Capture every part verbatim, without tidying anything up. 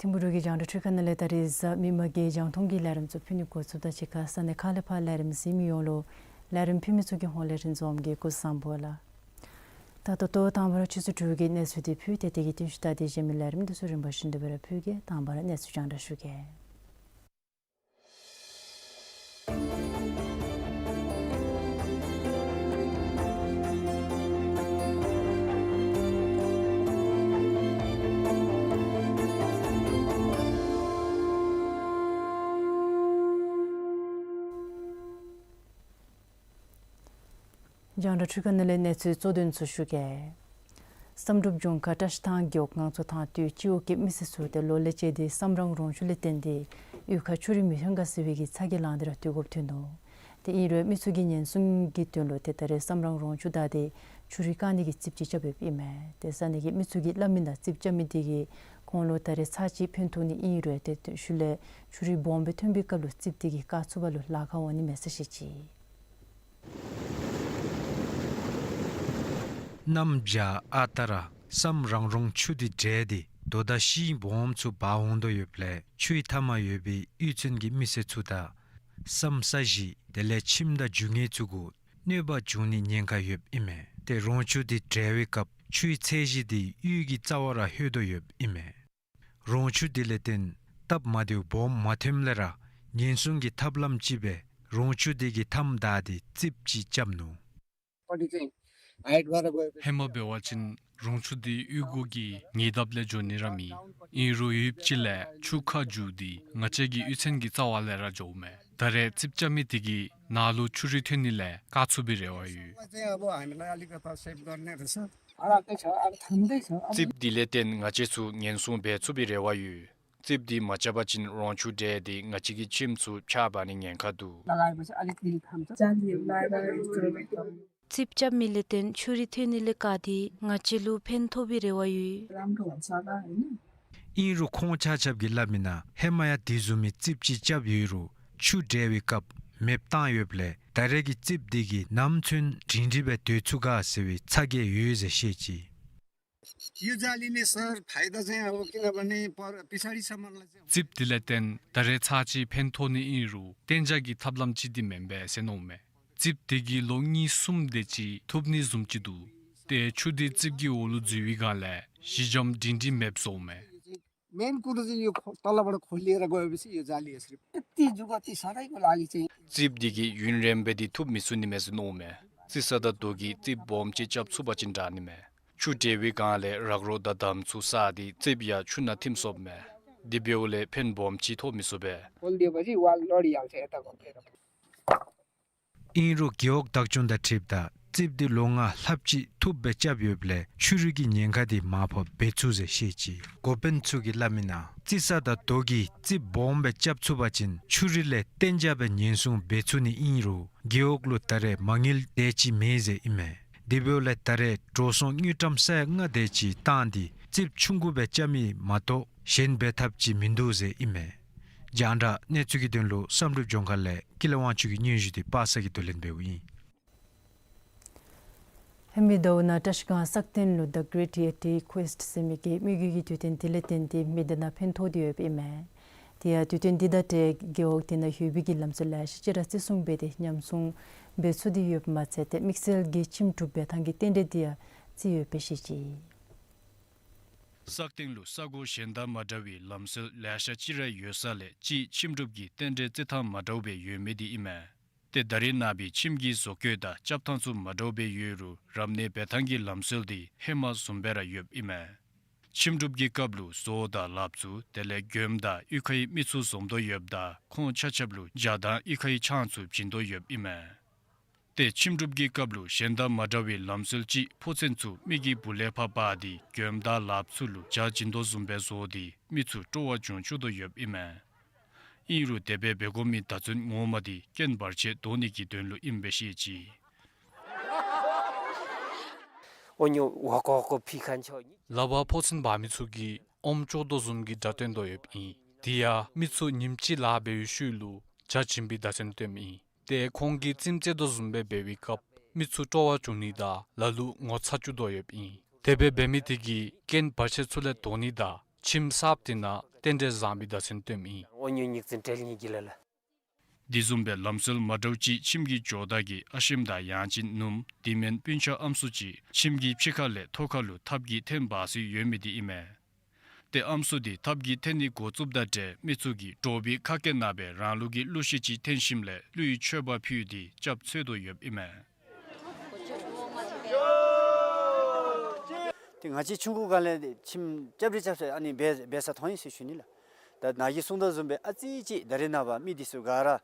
ཐིམ་ཕུག་འབྲུག་གི་རྒྱང་བསྒྲགས་འཕྲུལ་ཁང་ནང་ལས་ད་རིས་གཟའ་མིག་དམར་གྱི་རྒྱང་མཐོང་གི་ལས་རིམ་ཚུ་ཕུལ་ནི་འགོ་བཙུགས་ད་ཅིག་ཁར་ས་གནས་ཁག་ལས་ཕར་ལས་རིམ་གཟིགས་མི་ཡོངས་ལུ་ལས་རིམ་ཕུལ་མི་ཚུ་གི་ཧོངས་ལས་རིན་འཛོམས་ཀྱིས་སྐུ་གཟུགས་བཟང་པོ་ལགས། ད་ལྟོ་ལྟོ་དང་པ་ར་ཆུ་ཚོད་དྲུག་གི་གནས་ཚུལ་འདི་ཕུལ་ཏེ་དེ་གི་རྟིང་ཤུལ་ད་དེ་གཞན་མི་ལས་རིམ་འདི་ཚུ་རིམ་པ་བཞིན་དུ་སྦེ་ར་ཕུལ་གེ། དང་པ་ར་གནས་ཚུལ་རྒྱང་བསྒྲགས་ཞུ་གེ། རྒྱང་བསྒྲགས་འཕྲུལ་ཁང་ནང་ལས་གནས་ཚུལ་གཙོ་དོན་ཚུ་ཞུ་གེ། བསམ་གྲུབ་ལྗོངས་མཁར་བཀྲ་ཤིས་ཐང་རྒེད་འོག་ནང་འཚོ་ཐངས་བསྟུད་སྤྱི་འོག་གི་མི་སེར་ཚུ་ཏེ་ལོ་ལས་བཅད་དེ་སམ་རང་རོང་ཆུ་ལས་བརྟེན་ཏེ་གཡུས་ཁར་ཆུ་རུད་མི་ཐོན་ག་ཟེར་བའི་གི་ཚ་གྱང་ལངས་ཏེ་ར་སྡོད་དགོཔ་ཐོན་ནུག། ཏེ་ཨིན་རུང་མི་ཚུ་གིས་ཉེན་སྲུང་གི་དོན་ལུ་ཏེ་ད་རེས་སམ་རང་རོང་ཆུ་བདའ་སྟེ་ཆུ་རུད་བཀག་ནི་གི་རྩིགཔ་ཅིག་རྐྱབ་ཡོདཔ་ཨིན་མས། ཏེ་ས་གནས་ཀྱི་མི་ཚུ་གིས་སླབ་མི་ནང་རྩིགཔ་རྐྱབ་མི་དེ་གིས་ཁོང་ལུ་ད་རེས་ཚར་གཅིག་ཕན་ཐོགས་ནི་ཨིན་རུང་ཏེ་ཤུལ་ལས་ཆུ་རུད་སྦོམ་སྦེ་ཐོན་པའི་སྐབས་ལུ་རྩིགཔ་དེ་གིས་བཀག་ཚུགས་པ་ལུ་ལཱ་ཁག་འོང་ནི་མས་ཟེར་བཤད་ཅི། གནམ་བྱཱར་ཨ་རྟག་ར་སམ་རང་རོང་ཆུ་འདི་འདྲེས་ཏེ་དོ་ཟླ་བཞི་སྦོམ་ཚུ་འབག་འོང་དོ་ཡོདཔ་ལས་ཆུའི་མཐའ་མར་ཡོད་པའི་གཡུས་ཚན་གྱི་མི་སེར་ཚུ་དང་སམ་ས་གཞི་དེ་ལས་ཁྱིམ་དང་རྒྱུ་དངོས་ཚུ་གུ་གནོད་པ་འབྱུང་ནི་ཉེན་ཁ་ཡོདཔ་ཨིན་མས། ཏེ་རོང་ཆུ་འདི་འདྲེས་པའི་སྐབས་ཆུའི་ཚད་གཞི་འདི་གཡུས་ཀྱི་རྩ་བར་ལྷོད་དོ་ཡོདཔ་ཨིན་མས། རོང་ཆུ་འདི་ལས་བརྟེན་སྟབས་མ་བདེཝ་སྦོམ་མ་ཐོནམ་ལས་ར་ཉེན་སྲུང་གི་ཐབས་ལམ་ཅིག་སྦེ་རོང་ཆུ་འདི་གི་མཐའམ་བདའ་སྟེ་རྩིགཔ་ཅིག་རྐྱབ་ནུག། ཧེ་མ་འབད་བ་ཅིན་རོང་ཆུ་འདི་གཡུས་སྒོ་གི་ཉེ་འདབས་ལས་འགྱོ་ནི་ར་མེད། ཨིན་རུང་ཡུདཔ་ཅིག་ལས་ཆུ་ཁ་རྒྱུག་སྟེ་ང་བཅས་ཀྱི་གཡུས་ཚན་གྱི་རྩ་བ་ལས་ར་འགྱོཝ་མས། ད་རེས་རྩིགཔ་རྐྱབ་མི་དེ་གིས་ནཱ་ལུ་ཆུ་རུད་ཐོན་ནི་ལས་བཀག་ཚུགས་པའི་རེ་བ་ཡོད། རྩིགཔ་འདི་ལས་བརྟེན་ང་བཅས་ཚུ་ཉེན་སྲུང་འབད་ཚུགས་པའི་རེ་བ་ཡོད། རྩིགཔ་འདི་མ་རྐྱབ་པ་ཅིན་རོང་ཆུ་འདྲེས་ཏེ་ང་བཅས་ཀྱི་ཁྱིམ་ཚུ་ཆག་འབག་ནི་ཉེན་ཁ་འདུག། རྩིགཔ་རྐྱབ་མི་ལས་བརྟེན་ཆུ་རུད་ཐོན་ནི་ལས་བཀག་སྟེ་ང་བཅས་ལུ་ཕན་ཐོགས་པའི་རེ་བ་ཡོད། ཨིན་རུང་ཁོང་ཆ་ཁྱབ་ཀྱིས་སླབ་མི་ནང་ཧེ་མ་ཡང་དེ་བཟུམ་མའི་རྩིགཔ་ཅིག་རྐྱབ་ཡོད་རུང་ཆུ་འདྲེས་པའི་སྐབས་མེདཔ་བཏང་ཡོདཔ་ལས་ད་རེས་ཀྱི་རྩིགཔ་འདི་གིས་ནམ་ཚུན་སྒྲིང་སྒྲིང་སྦེ་སྡོད་ཚུགས་ག་ཟེར་བའི་ཚ་གྱང་ཡོད་ཟེར་བཤད་ཅི། यो जालीले सर फाइदा चाहिँ अब किनभने पर पछाडिसम्मलाई चाहिँ རྩིགཔ་འདི་ལས་བརྟེན་ད་རེས་ཚར་གཅིག་ཕན་ཐོགས་ནི་ཨིན་རུང་གཏན་འཇགས་ཀྱི་ཐབས་ལམ་ཅིག་འདི་མེན་པས་ཟེར་མནོཝ་མས། རྩིགཔ་འདི་གིས་ལོ་གཉིས་གསུམ་དེ་ཅིག་ཐུབ་ནི་བཟུམ་ཅིག་འདུག། ཏེ་ཆུ་འདི་རྩིགཔ་གི་འོག་ལུ་འཛུལ་བའི་སྒང་ལས་གཞི་འགྱམ་སྒྲིང་སྒྲིང་མེདཔ་བཟོཝ་མས། मेन कुरो चाहिँ यो खो-, तलबाट खोलिएर गएपछि यो जाली यसरी यति जुग यति साह्रै को लागि चाहिँ རྩིགཔ་འདི་གིས་ཡུན་རིངམོ་སྦེ་འདི་ཐུབ་མི་ཚུགས་ནི་མས་ཟེར་མནོཝ་མས། རྩིག་ས་དང་རྡོ་གི་རྩིགཔ་སྦོམ་ཅིག་རྐྱབ་ཚུགས་པ་ཅིན་དྲག་ནི་མས། ཆུ་འདྲེས་པའི་སྒང་ལས་རག་རོག་དང་འདམ་ཚུ་བསགས་ཏེ་རྩིགཔ་ཡང་ཆུ་ནང་ཐིམ་སོཔ་མས། དེ་འབདཝ་ལས་ཕན་སྦོམ་ཅིག་ཐོགས་མི་ཚུགས་པས། खोलिदिएपछि वाल लडिहाल्छ यताको। ཨིན་རུང་རྒེད་འོག་བདག་སྐྱོང་དང་འཁྲིལཝ་ད་ རྩིགཔ་འདི་ལོ་ལྔ་ལྷགཔ་ཅིག་ཐུབ་སྦེ་རྐྱབ་ཡོདཔ་ལས་ཆུ་རུད་ཀྱི་ཉེན་ཁ་འདི་མར་ཕབ་འབད་ཚུགས་ཟེར་བཤད་ཅི། འགོ་དཔོན་ཚུ་གིས་སླབ་མི་ནང་རྩི་ས་དང་རྡོ་གིས་རྩིགཔ་སྦོམ་སྦེ་རྐྱབ་ཚུགས་པ་ཅིན་ཆུ་རུད་ལས་གཏན་འཇགས་སྦེ་ཉེན་སྲུང་འབད་ཚུགས་ནི་ཨིན་རུང་རྒེད་འོག་ལུ་ད་རེས་མ་དངུལ་དེ་ཅིག་མེད་ཟེར་ཨིན་མས། དེ་འབདཝ་ལས་ད་རེས་འགྲོ་སོང་དངུལ་ཀྲམ་ས་ཡ་ལྔ་དེ་ཅིག་བཏང་སྟེ་རྩིགཔ་ཆུང་ཀུ་སྦེ་རྐྱབ་མི་མ་གཏོགས་གཞན་འབད་ཐབས་ཅིག་མིན་འདུག་ཟེར་ཨིན་མས། རྒྱང་བསྒྲགས་གནས་ཚུལ་གྱི་དོན་ལུ་བསམ་གྲུབ་ལྗོངས་མཁར་ལས་ཀུན་ལེགས་དབང་ཕྱུག་གི་སྙན་ཞུ་འདི་པ་སངས་ཀྱིས་བསྡུ་ལེན་འབདཝ་ཨིན། ཧེ་མའི་ཟླཝ་ནང་བཀྲིས་སྒང་སག་སྟེང་ལུ་The Great Yeti Quest ཟེར་མི་གི་དམིགས་ཡུལ་གྱི་དུས་སྟོན་དེ་ལས་བརྟེན་ཏེ་མི་སྡེ་ནང་ཕན་ཐོགས་ཏེ་ཡོདཔ་ཨིན་མས། དེ་ཡང་དུས་སྟོན་འདི་དང་འབྲེལ་རྒེད་འོག་དེ་ནང་ཡོད་པའི་གི་ལམ་སྲོལ་ལེ་ཤ་ཅིག་ར་བརྩི་སྲུང་འབད་དེ་ཉམས་སྲུང་འབད་ཚུགས་ཏེ་ཡོདཔ་མ་ཚད་དེ་དམིགས་བསལ་གྱི་ཁྱིམ་སྒྲུབ་འབད་ཐངས་ཀྱི་རྟེན་འབྲེལ་འདི་ཡང་བརྩི་ཡོདཔ་སྦེ་བཤད་ཅི། སག་སྟེང་ལུ་ས་གོ་གཞན་དང་མ་འདྲ་བའི་ལམ་སྲོལ་ལེ་ཤ་ཅིག་ར་ཡོད་ས་ལས་གཅིག་ཁྱིམ་སྒྲུབ་ཀྱི་རྟེན་འབྲེལ་བརྩི་ཐངས་མ་འདྲཝ་སྦེ་ཡོད་མི་འདི་ཨིན་མས། ཏེ་ད་རེས་ནངས་པའི་ཁྱིམ་གྱི་བཟོ་བཀོད་དང་རྐྱབ་ཐངས་ཚུ་མ་འདྲཝ་སྦེ་ཡོད་རུང་རབ་གནས་འབད་ཐངས་ཀྱི་ལམ་སྲོལ་འདི་ཧེ་མ་བཟུམ་སྦེ་ར་ཡོདཔ་ཨིན་མས། ཁྱིམ་སྒྲུབ་ཀྱི་སྐབས་ལུ་བཟོཝ་དང་ལགཔ་ཚུ་དེ་ལས་མགྱོནམ་དང་གཡུས་ཁའི་མི་ཚུ་འཛོམས་དོ་ཡོདཔ་ད་ཁོང་ཆ་ཁྱབ་ལུ་ཇ་དང་གཡུས་ཁའི་ཆང་ཚུ་བྱིན་དོ་ཡོདཔ་ཨིན་མས། ཏེ་ཁྱིམ་སྒྲུབ་ཀྱི་སྐབས་ལུ་གཞན་དང་མ་འདྲ་བའི་ལམ་སྲོལ་ཅིག་ཕོ་མཚན་ཚུ་མི་གི་སྦུག་ལས་ཕར་འབག་སྟེ་མགྱོནམ་དང་ལགཔ་ཚུ་ལུ་ཇ་བྱིན་དོ་བཟུམ་སྦེ་བཟོ་སྟེ་མི་ཚུ་སྤྲོ་བ་བྱུང་བཅུག་དོ་ཡོདཔ་ཨིན་མས། ཨིན་རུང་དེ་སྦེ་འབད་དགོ་མི་བརྡ་མཚོན་ངོ་མ་འདི་རྐྱེན་བར་ཆད་བཟློག་ནི་གི་དོན་ལུ་ཨིནམ་སྦེ་བཤད་ཅི། ཨོ་ཉོ་ཝ་ཀོ་ཀོ་ཕི་ཁན་ཆོ་ཉི། ལག་པར་ཕོ་མཚན་འབག་མི་ཚུ་གིས་ཨོམ་བཙོ་དོ་བཟུམ་གྱི་སྒྲ་སྟོན་དོ་ཡོདཔ་ཨིན། དེ་ཡང་མི་ཚུ་ཉིནམ་གཅིག་ལཱ་འབད་བའི་ཤུལ་ལུ་ཇ་བྱིན་པའི་བརྡ་མཚོན་སྟོནམ་ཨིན། ཏེ་ཁོང་གིས་རྩེདམོ་རྩེ་དོ་བཟུམ་སྦེ་འབད་བའི་སྐབས་མི་ཚུ་སྤྲོ་བ་བྱུང་ནི་དང་ལ་ལུ་ངོ་ཚ་བཅུག་དོ་ཡོདཔ་ཨིན། དེ་སྦེ་འབད་མི་དེ་གིས་རྐྱེན་བར་ཆད་ཚུ་ལས་བཟློག་ནི་དང་ཁྱིམ་གསརཔ་དེ་ནང་རྟེན་འབྲེལ་བཟང་བའི་བརྡ་མཚོན་སྟོནམ་ཨིན། འོ་ཉོ་ཉིག་ཙིང་བྲེལ་ཉིག་གི་ལ་ལ། འདི་བཟུམ་སྦེ་ལམ་སྲོལ་མ་འདྲཝ་ཅིག་ཁྱིམ་གྱི་ཇོ་བདག་གིས་ཨ་ཞེམ་དང་ཡང་ཅིན་ནུམོ་དེ་མེན་སྤུན་ཆ་ཨམ་སྲུ་ཅིག་ཁྱིམ་གྱི་ཕྱི་ཁ་ལས་ཐོག་ཁ་ལུ་ཐགཔ་གིས་འཐེན་འབག་སྲོལ་ཡོད་མི་འདི་ཨིན་མས། ཏེ་ཨམ་སྲུ་འདི་ཐགཔ་གིས་འཐེན་ནི་འགོ་བཙུགསཔ་དང་འབྲེལ་མི་ཚུ་གིས་དྲོ་པའི་ཁ་སྐད་ནང་སྦེ་རང་ལུགས་ཀྱི་གླུ་གཞས་ཅིག་འཐེན་ཞིནམ་ལས་གླུའི་མཆོད་པ་ཕུལ་ཏེ་སྐྱབས་འཚོལ་དོ་ཡོདཔ་ཨིན་མས། ཏེ་ང་བཅས་ཆུང་ཀུ་སྒང་ལས་ཁྱིམ་སྐྱབས་རེ་སྐྱབས་ས་ཨ་ནི་འབད་འབད་ས་མཐོང་ཡི་ཟེར་ཞུ་ནི་ལགས། ད་ནཱ་གིས་གསུང་དོ་བཟུམ་སྦེ་ཨ་ཙི་ཅིག་ད་རེས་ནངས་པ་མི་འདི་ཚུ་ག་ར་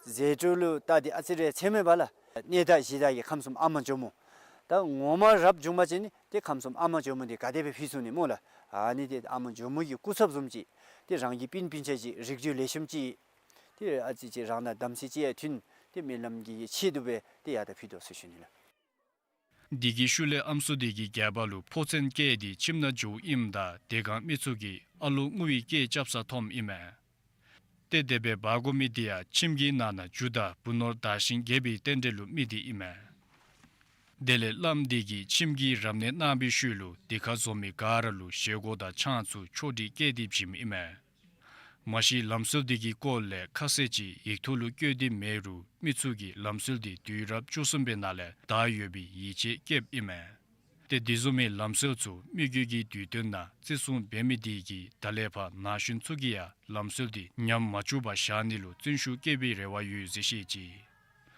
ཟད་འགྲོ་ལུ་བལྟ་སྟེ་ཨ་ཙི་རེ་ཚད་མེད་པ་ལགས། གནས་བདག་གཞི་བདག་གི་ཁམས་གསུམ་ཨ་མ་ཇོ་མོ། ད་ངོ་མ་རབ་བྱུང་པ་ཅིན་ཏེ་ཁམས་གསུམ་ཨ་མ་ཇོ་མོ་འདི་ག་དེ་སྦེ་ཕུལ་ཚུགས་ནི་སྨོ་ལགས། ཨ་ནི་ཏེ་ཨ་མ་ཇོ་མོ་གི་སྐུ་ཚབ་བཟུམ་ཅིག་ཏེ་རང་གི་སྤུན་སྤུན་ཆ་ཅིག་རིགས་རྒྱུད་ལེགས་ཤོམ་ཅིག་ཏེ་ཨ་ཙི་ཅིག་རང་དང་དམ་ཚིག་ཅིག་ཡང་མཐུན་ཏེ་སྨོན་ལམ་གྱི་ཆེད་དུ་སྦེ་ཏེ་ཡར་ད་ཕུལ་དོ་ཟེར་ཞུ་ནི་ལགས། འདི་གི་ཤུལ་ལས་ཨམ་སྲུ་འདི་གིས་སྒལ་པ་ལུ་ཕོ་མཚན་བཀལ་ཏེ་ཁྱིམ་ནང་འགྱོཝ་ཨིནམ་ད་དེ་སྒང་མི་ཚུ་གིས་ཨ་ལོ་ངུ་བའི་སྐད་རྐྱབ་ས་མཐོངམ་ཨིན་མས། ཏེ་དེ་སྦེ་འབག་དགོ་མི་འདི་ཡང་ཁྱིམ་གྱི་ནང་ན་རྒྱུ་དང་བུ་ནོར་དར་ཞིང་རྒྱས་པའི་རྟེན་འབྲེལ་ལུ་དམིགས་ཏེ་ཨིན་མས། དེ་ལས་བླམ་འདི་གིས་ཁྱིམ་གྱི་རབ་གནས་གནང་བའི་ཤུལ་ལུ་དེ་ཁར་འཛོམས་མི་ག་ར་ལུ་བཞེས་སྒོ་དང་ཆང་ཚུ་ཆོག་སྒྲིག་བཀལ་ཏེ་བྱིནམ་ཨིན་མས། མ་གཞི་ལམ་སྲོལ་འདི་གི་སྐོར་ལས་ཁ་གསལ་ཅིག་ཡིག་ཐོག་ལུ་བཀོད་དེ་མེད་རུང་མི་ཚུ་གིས་ལམ་སྲོལ་འདི་དུས་རབས་བཅུ་གསུམ་པའི་ནང་ལས་དར་ཡོད་པའི་ཡིད་ཆེས་བསྐྱེདཔ་ཨིན་མས། ཏེ་འདི་བཟུམ་མའི་ལམ་སྲོལ་ཚུ་མི་རྒྱུད་ཀྱི་དུས་སྟོན་ནང་བརྩི་སྲུང་འབད་མི་འདི་གིས་ད་ལས་ཕར་ན་གཞོན་ཚུ་གིས་ཡང་ལམ་སྲོལ་འདི་ཉམས་མ་བཅུག་པར་བཞག་ནི་ལུ་བརྩོན་ཤུགས་བསྐྱེད་པའི་རེ་བ་ཡོད་ཟེར་བཤད་ཅི།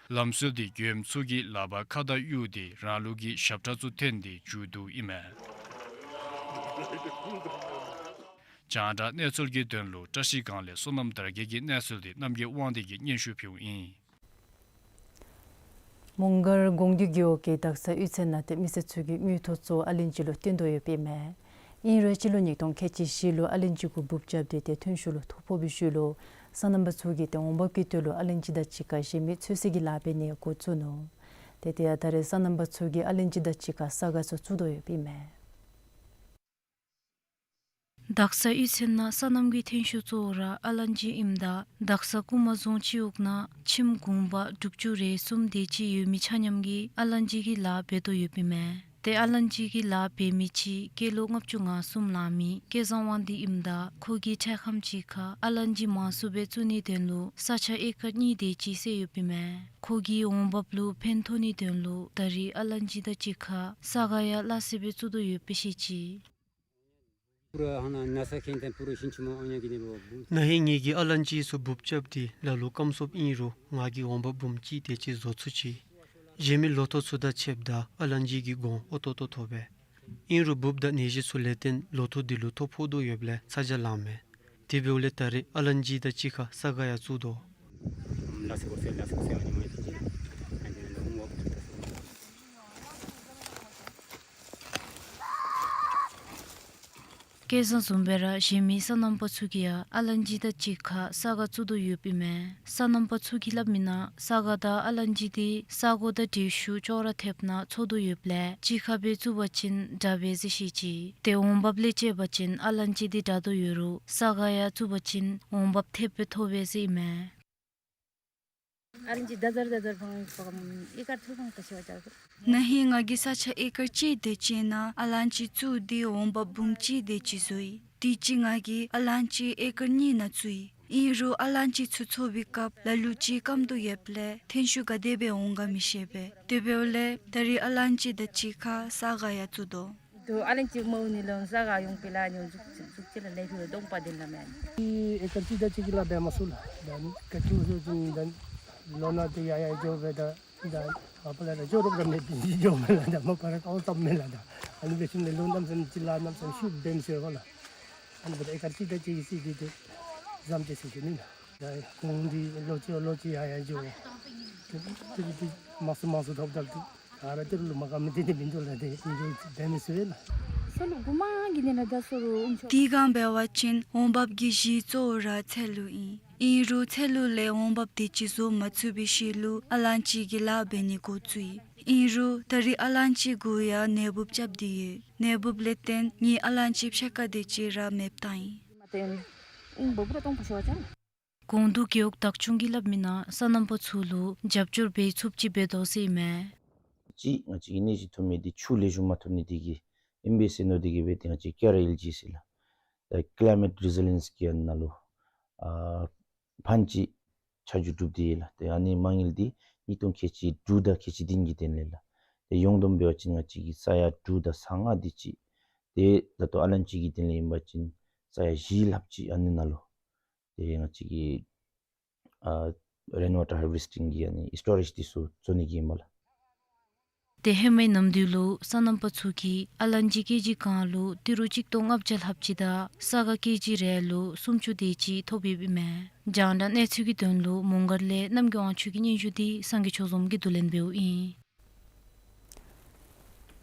ལམ་སྲོལ་འདི་མགྱོནམ་ཚུ་གིས་ལག་པར་ཁ་བརྡ་གཡུགས་ཏེ་རང་ལུགས་ཀྱི་ཞབས་ཁྲ་ཚུ་འཐེན་ཏེ་མཇུག་བསྡུཝ་ཨིན་མས། རྒྱང་བསྒྲགས་གནས་ཚུལ་གྱི་དོན་ལུ་བཀྲ་ཤིས་སྒང་ལས་བསོད་ནམས་དར་རྒྱས་ཀྱི་གནས་ཚུལ་འདི་རྣམ་རྒྱལ་དབང་འདུས་ཀྱིས་སྙན་ཞུ་ཕུལཝ་ཨིན། མོང་སྒར་གོང་འདུས་རྒེད་འོག་གི་དག་ས་གཡུས་ཚན་ནང་ཏེ་མི་སེར་ཚུ་གིས་མིའི་ཐོ་ཚུ་ཨ་ལན་ཅི་ལུ་བཏོན་དོ་ཡོདཔ་ཨིན་མས། ཨིན་རུང་སྤྱི་ལོ་ཉིས་སྟོང་ཁལ་གཅིག་བཞི་ལུ་ཨ་ལན་ཅི་གུ་འབུཔ་རྐྱབ་སྟེ་ཏེ་ཐོན་ཤུགས་ལུ་ཐོ་ཕོག་པའི་ཤུལ་ལུ་སོ་ནམ་པ་ཚུ་གིས་ཏེ་འོང་འབབ་ཀྱི་དོན་ལུ་ཨ་ལན་ཅི་དང་གཅིག་ཁར་གཞན་མི་འཚོལ་སའི་གི་ལཱ་འབད་ནི་འགོ་བཙུགས་ནུག། ཏེ་དེ་ཡང་ད་རེས་སོ་ནམ་པ་ཚུ་གིས་ཨ་ལན་ཅི་དང་གཅིག་ཁར་ས་ག་ཚུ་བཙུགས་དོ་ཡོདཔ་ཨིན་མས། དག་ས་གཡུས་ཚན་ནང་སོ་ནམ་གྱི་ཐོན་ཤུགས་གཙོ་བོ་ར་ཨ་ལན་ཅི་ཨིནམ་ད་དག་ས་ཀུ་མ་རྫོང་སྤྱི་འོག་ནང་ཁྱིམ་གུང་པ་དྲུག་ཅུ་རེ་གསུམ་དེ་ཅིག་ཡོད་མི་ཆ་མཉམ་གྱིས་ཨ་ལན་ཅི་གི་ལཱ་འབད་དོ་ཡོདཔ་ཨིན་མས། ཏེ་ཨ་ལན་ཅི་གི་ལཱ་འབད་མི་ཅིག་སྐྱེས་ལོ་ལྔ་བཅུ་ང་གསུམ་ལང་མི་སྐལ་བཟང་དབང་འདུས་ཨིནམ་ད་ཁོ་གིས་འཕྲལ་ཁམས་ཅིག་ཁར་ཨ་ལན་ཅི་མང་སུ་སྦེ་བཙུགས་ནིའི་དོན་ལུ་ས་ཆ་ཨེ་ཀར་གཉིས་དེ་ཅིག་བསལ་ཡོདཔ་ཨིན་མས། ཁོ་གིས་འོང་འབབ་ལུ་ཕན་ཐོགས་ནིའི་དོན་ལུ་ད་རེས་ཨ་ལན་ཅི་དང་གཅིག་ཁར་ས་ག་ཡང་སླ་བསྲེ་སྦེ་བཙུགས་དོ་ཡོདཔ་སྦེ་བཤད་ཅི། ན་ཧེ་ངེ་གི་ཨ་ལན་ཅི་ཚུ་འབུཔ་རྐྱབ་སྟེ་ལ་ལུ་སྐམ་སོཔ་ཨིན་རུང་ང་གིས་འོང་འབབ་འབུམ་གཅིག་དེ་ཅིག་བཟོ་ཚུགས་ཅི། གཞན་མི་ལོ་ཐོག་ཚུ་དང་ཕྱདཔ་ད་ཨ་ལན་ཅི་གི་གོང་འོས་ཏོག་ཏོ་ཐོབ་པས། ཨིན་རུང་འབུཔ་དང་ནད་གཞི་ཚུ་ལས་བརྟེན་ལོ་ཐོག་འདི་ལུ་ཐོ་ཕོག་དོ་ཡོདཔ་ལས་ཚ་གྱང་ལངམ་མས། དེ་འབདཝ་ལས་ད་རེས་ཨ་ལན་ཅི་དང་གཅིག་ཁར་ས་ག་ཡང་བཙུགས་དོ། སྐལ་བཟང་བཟུམ་སྦེ་ར་གཞན་མི་སོ་ནམ་པ་ཚུ་གིས་ཡང་ཨ་ལན་ཅི་དང་གཅིག་ཁར་ས་ག་བཙུགས་དོ་ཡོདཔ་ཨིན་མས། སོ་ནམ་པ་ཚུ་གིས་སླབ་མི་ནང་ས་ག་དང་ཨ་ལན་ཅི་འདི་ས་གོ་དང་འདྲིས་ཤུལ་ཅོག་ར་འཐདཔ་ནང་ཚོགས་དོ་ཡོདཔ་ལས་གཅིག་ཁར་སྦེ་བཙུགས་པ་ཅིན་དྲག་པས་ཟེར་བཤད་ཅི། ཏེ་འོང་འབབ་ལས་དཔྱད་པ་ཅིན་ཨ་ལན་ཅི་འདི་དྲག་དོ་ཡོད་རུང་ས་ག་ཡང་བཙུགས་པ་ཅིན་འོང་འབབ་ཐེབས་སྦེ་ཐོབ་པས་ཟེར་ཨིན་མས། ཨ་ལན་ཅི་ད་ཟར་ད་ཟར་འཕང་འཕང་ཨེ་ཀར་ཚུ་འཕང་ད་ཤེས་པ་ཅ་གོ། ན་ཧིང་ང་གིས་ས་ཆ་ཨེ་ཀར་གཅིག་དེ་ཅིག་ནང་ཨ་ལན་ཅི་བཙུགས་ཏེ་འོང་འབབ་འབུམ་གཅིག་དེ་ཅིག་བཟོ་ཡི། དུས་ཅི་ང་གིས་ཨ་ལན་ཅི་ཨེ་ཀར་གཉིས་ནང་བཙུགས་ཡི། ཨིན་རུང་ཨ་ལན་ཅི་ཚུ་འཚོ་བའི་སྐབས་ལ་ལུ་ཅིག་སྐམ་དོ་ཡོདཔ་ལས་ཐོན་ཤུགས་ག་དེ་སྦེ་འོང་ག་མི་ཤེས་པས། དེ་འབདཝ་ལས་ད་རིས་ཨ་ལན་ཅི་དང་གཅིག་ཁར་ས་ག་ཡང་བཙུགས་དོ། དོ་ཨ་ལན་ཅི་མོ་ནི་ལོ་ས་ག་ཡོང་པི་ལ་ཉོ་འཛུགས་འཛུགས་ཅི་ལ་ལས་ཕུལ་སྡོང་པ་དེ་ལ་མེན། ཨེ་ཀར་གཅིག་དང་གཅིག་གི་ལཱ་འབད་མ་ཚུགས་ལགས། ད་ནི་ཀ་ཅུ་སུ་ཅུང་ད་ལོ་ན་དེ་ཡ་ཡ་འགྱོ་བས། ད་ད་མ་པ་ལ་ད་འགྱོ་རོགས་ར་མེད་པའི་འགྱོ་མེད་ལགས། ད་མ་པ་ར་ཀའོ་ཙམ་མེད་ལགས། ད་ཨ་ནི་འབད་ཞིནམ་ལས་ལོ་གནམ་མེད་ས་མེད་ཅིག་ལཱ་གནམ་མེད་ས་མེད་ཤུགས་འབད་མི་ཚུགས་པས་ལགས། ཨ་ནི་འབདཝ་ད་ཨེ་ཀར་གཅིག་དང་གཅིག་གི་སྲིད་དེ་དེ་ཙམ་ཅིག་ཟེར་ཞུ་ནི་ལགས། ད་གོང་འདི་ལོ་གཅིག་ལོ་གཅིག་ཡ་ཡ་འགྱོ་དེ་དེ་དེ་མང་སུ་མང་སུ་ཐོབ་ད་དེ། ད་ར་ཏི་རུ་ལུ་མ་ག་མི་དེ་དེ་མིན་འདུག་ལགས། དེ་ཨིན་རུང་འབད་མི་ཚུགས་པས་ལགས། སོ་ལུ་གུ་མ་གི་ནི་ལ་ད་སོ་རུ་ཨུམ་ཆོ། དེ་སྒང་འབད་བ་ཅིན་འོང་འབབ་ཀྱི་གཞི་གཙོ་བོ་ར་ཚལ་ལུ་ཨིན། ཨིན་རུང་ཚལ་ལུ་ལས་འོང་འབབ་དེ་ཅིག་བཟོ་མ་ཚུགས་པའི་ཤུལ་ལུ་ཨ་ལན་ཅི་གི་ལཱ་འབད་ནི་འགོ་བཙུགས་ཡི། ཨིན་རུང་ད་རིས་ཨ་ལན་ཅི་གུ་ཡང་ནད་འབུཔ་རྐྱབ་སྟེ་ཡོད། ནད་འབུཔ་ལས་བརྟེན་ངེའི་ཨ་ལན་ཅི་ཕྱེད་ཀ་དེ་ཅིག་ར་མེདཔ་བཏང་ཡི། གོང་དུ་རྒེད་འོག་བདག་སྐྱོང་གིས་སླབ་མི་ནང་སོ་ནམ་པ་ཚུ་ལུ་རྒྱབ་སྐྱོར་འབད་ཚུགསཔ་ཅིག་འབད་དོ་ཟེར་ཨིན་མས། གཅིག་ང་བཅས་ཀྱི་གནས་གཞི་ཐོབ་མི་འདི་ཆུ་ལེགས་ཤོམ་མ་ཐོབ་ནི་འདི་གིས་ཨིན་པས་ཟེར་མནོ་སྟེ་གིས་འབད་དེ་ང་བཅས་ཀེ་ཨར་ཨེལ་ཇི་ཟེར་ལགས། ད་ཀི་ལའི་མེཊ་རི་ཟི་ལི་ཡེནསི་གི་ཨ་ནང་ལུ་ཨ་ཕནཌ་ཅིག་ཆ་འཇོག་གྲུབ་སྟེ་ཡོད་ལགས། ཏེ་ཨ་ནི་མ་དངུལ་འདི་ཉིས་སྟོང་ཁལ་གཅིག་དྲུག་དང་ཁལ་གཅིག་བདུན་གྱི་དོན་ལས་ལགས། ཏེ་ཡོངས་བསྡོམས་འབད་བ་ཅིན་ང་བཅས་ཀྱི་ས་ཡ་དྲུག་དང་ས་ལྔ་དེ་ཅིག་ཏེ་ད་ལྟོ་ཨ་ལན་ཅི་གི་དོན་ལས་ཨིན་པ་ཅིན་ས་ཡ་བཞི་ལྷགཔ་ཅིག་ཨ་ནི་ནང་ལུ་ཏེ་ང་བཅས་ཀྱིས་ཨ་རེན་ཝ་ཊར་ཧར་ཝེསི་ཊིང་གི་ཨ་ནི་སི་ཊོ་རེཇ་འདི་ཚུ་བཟོ་ནི་གི་ཨིན་པས་ལགས། ཏེ་ཧེ་མའི་ནམ་དུས་ལུ་སོ་ནམ་པ་ཚུ་གིས་ཨ་ལན་ཅི་ཀེ་ཇི་གང་ལུ་ཏི་རུ་གཅིག་སྟོང་ལྔ་བརྒྱ་ལྷགཔ་ཅིག་དང་ས་ག་ཀེ་ཇི་རེ་ལུ་སུམ་ཅུ་དེ་ཅིག་ཐོབ་ཡོདཔ་ཨིན་མས། རྒྱང་བསྒྲགས་གནས་ཚུལ་གྱི་དོན་ལུ་མོང་སྒར་ལས་རྣམ་རྒྱལ་དབང་ཕྱུག་གི་སྙན་ཞུ་འདི་སངས་རྒྱས་ཆོས་འཛོམས་ཀྱིས་བསྡུ་ལེན་འབདཝ་ཨིན།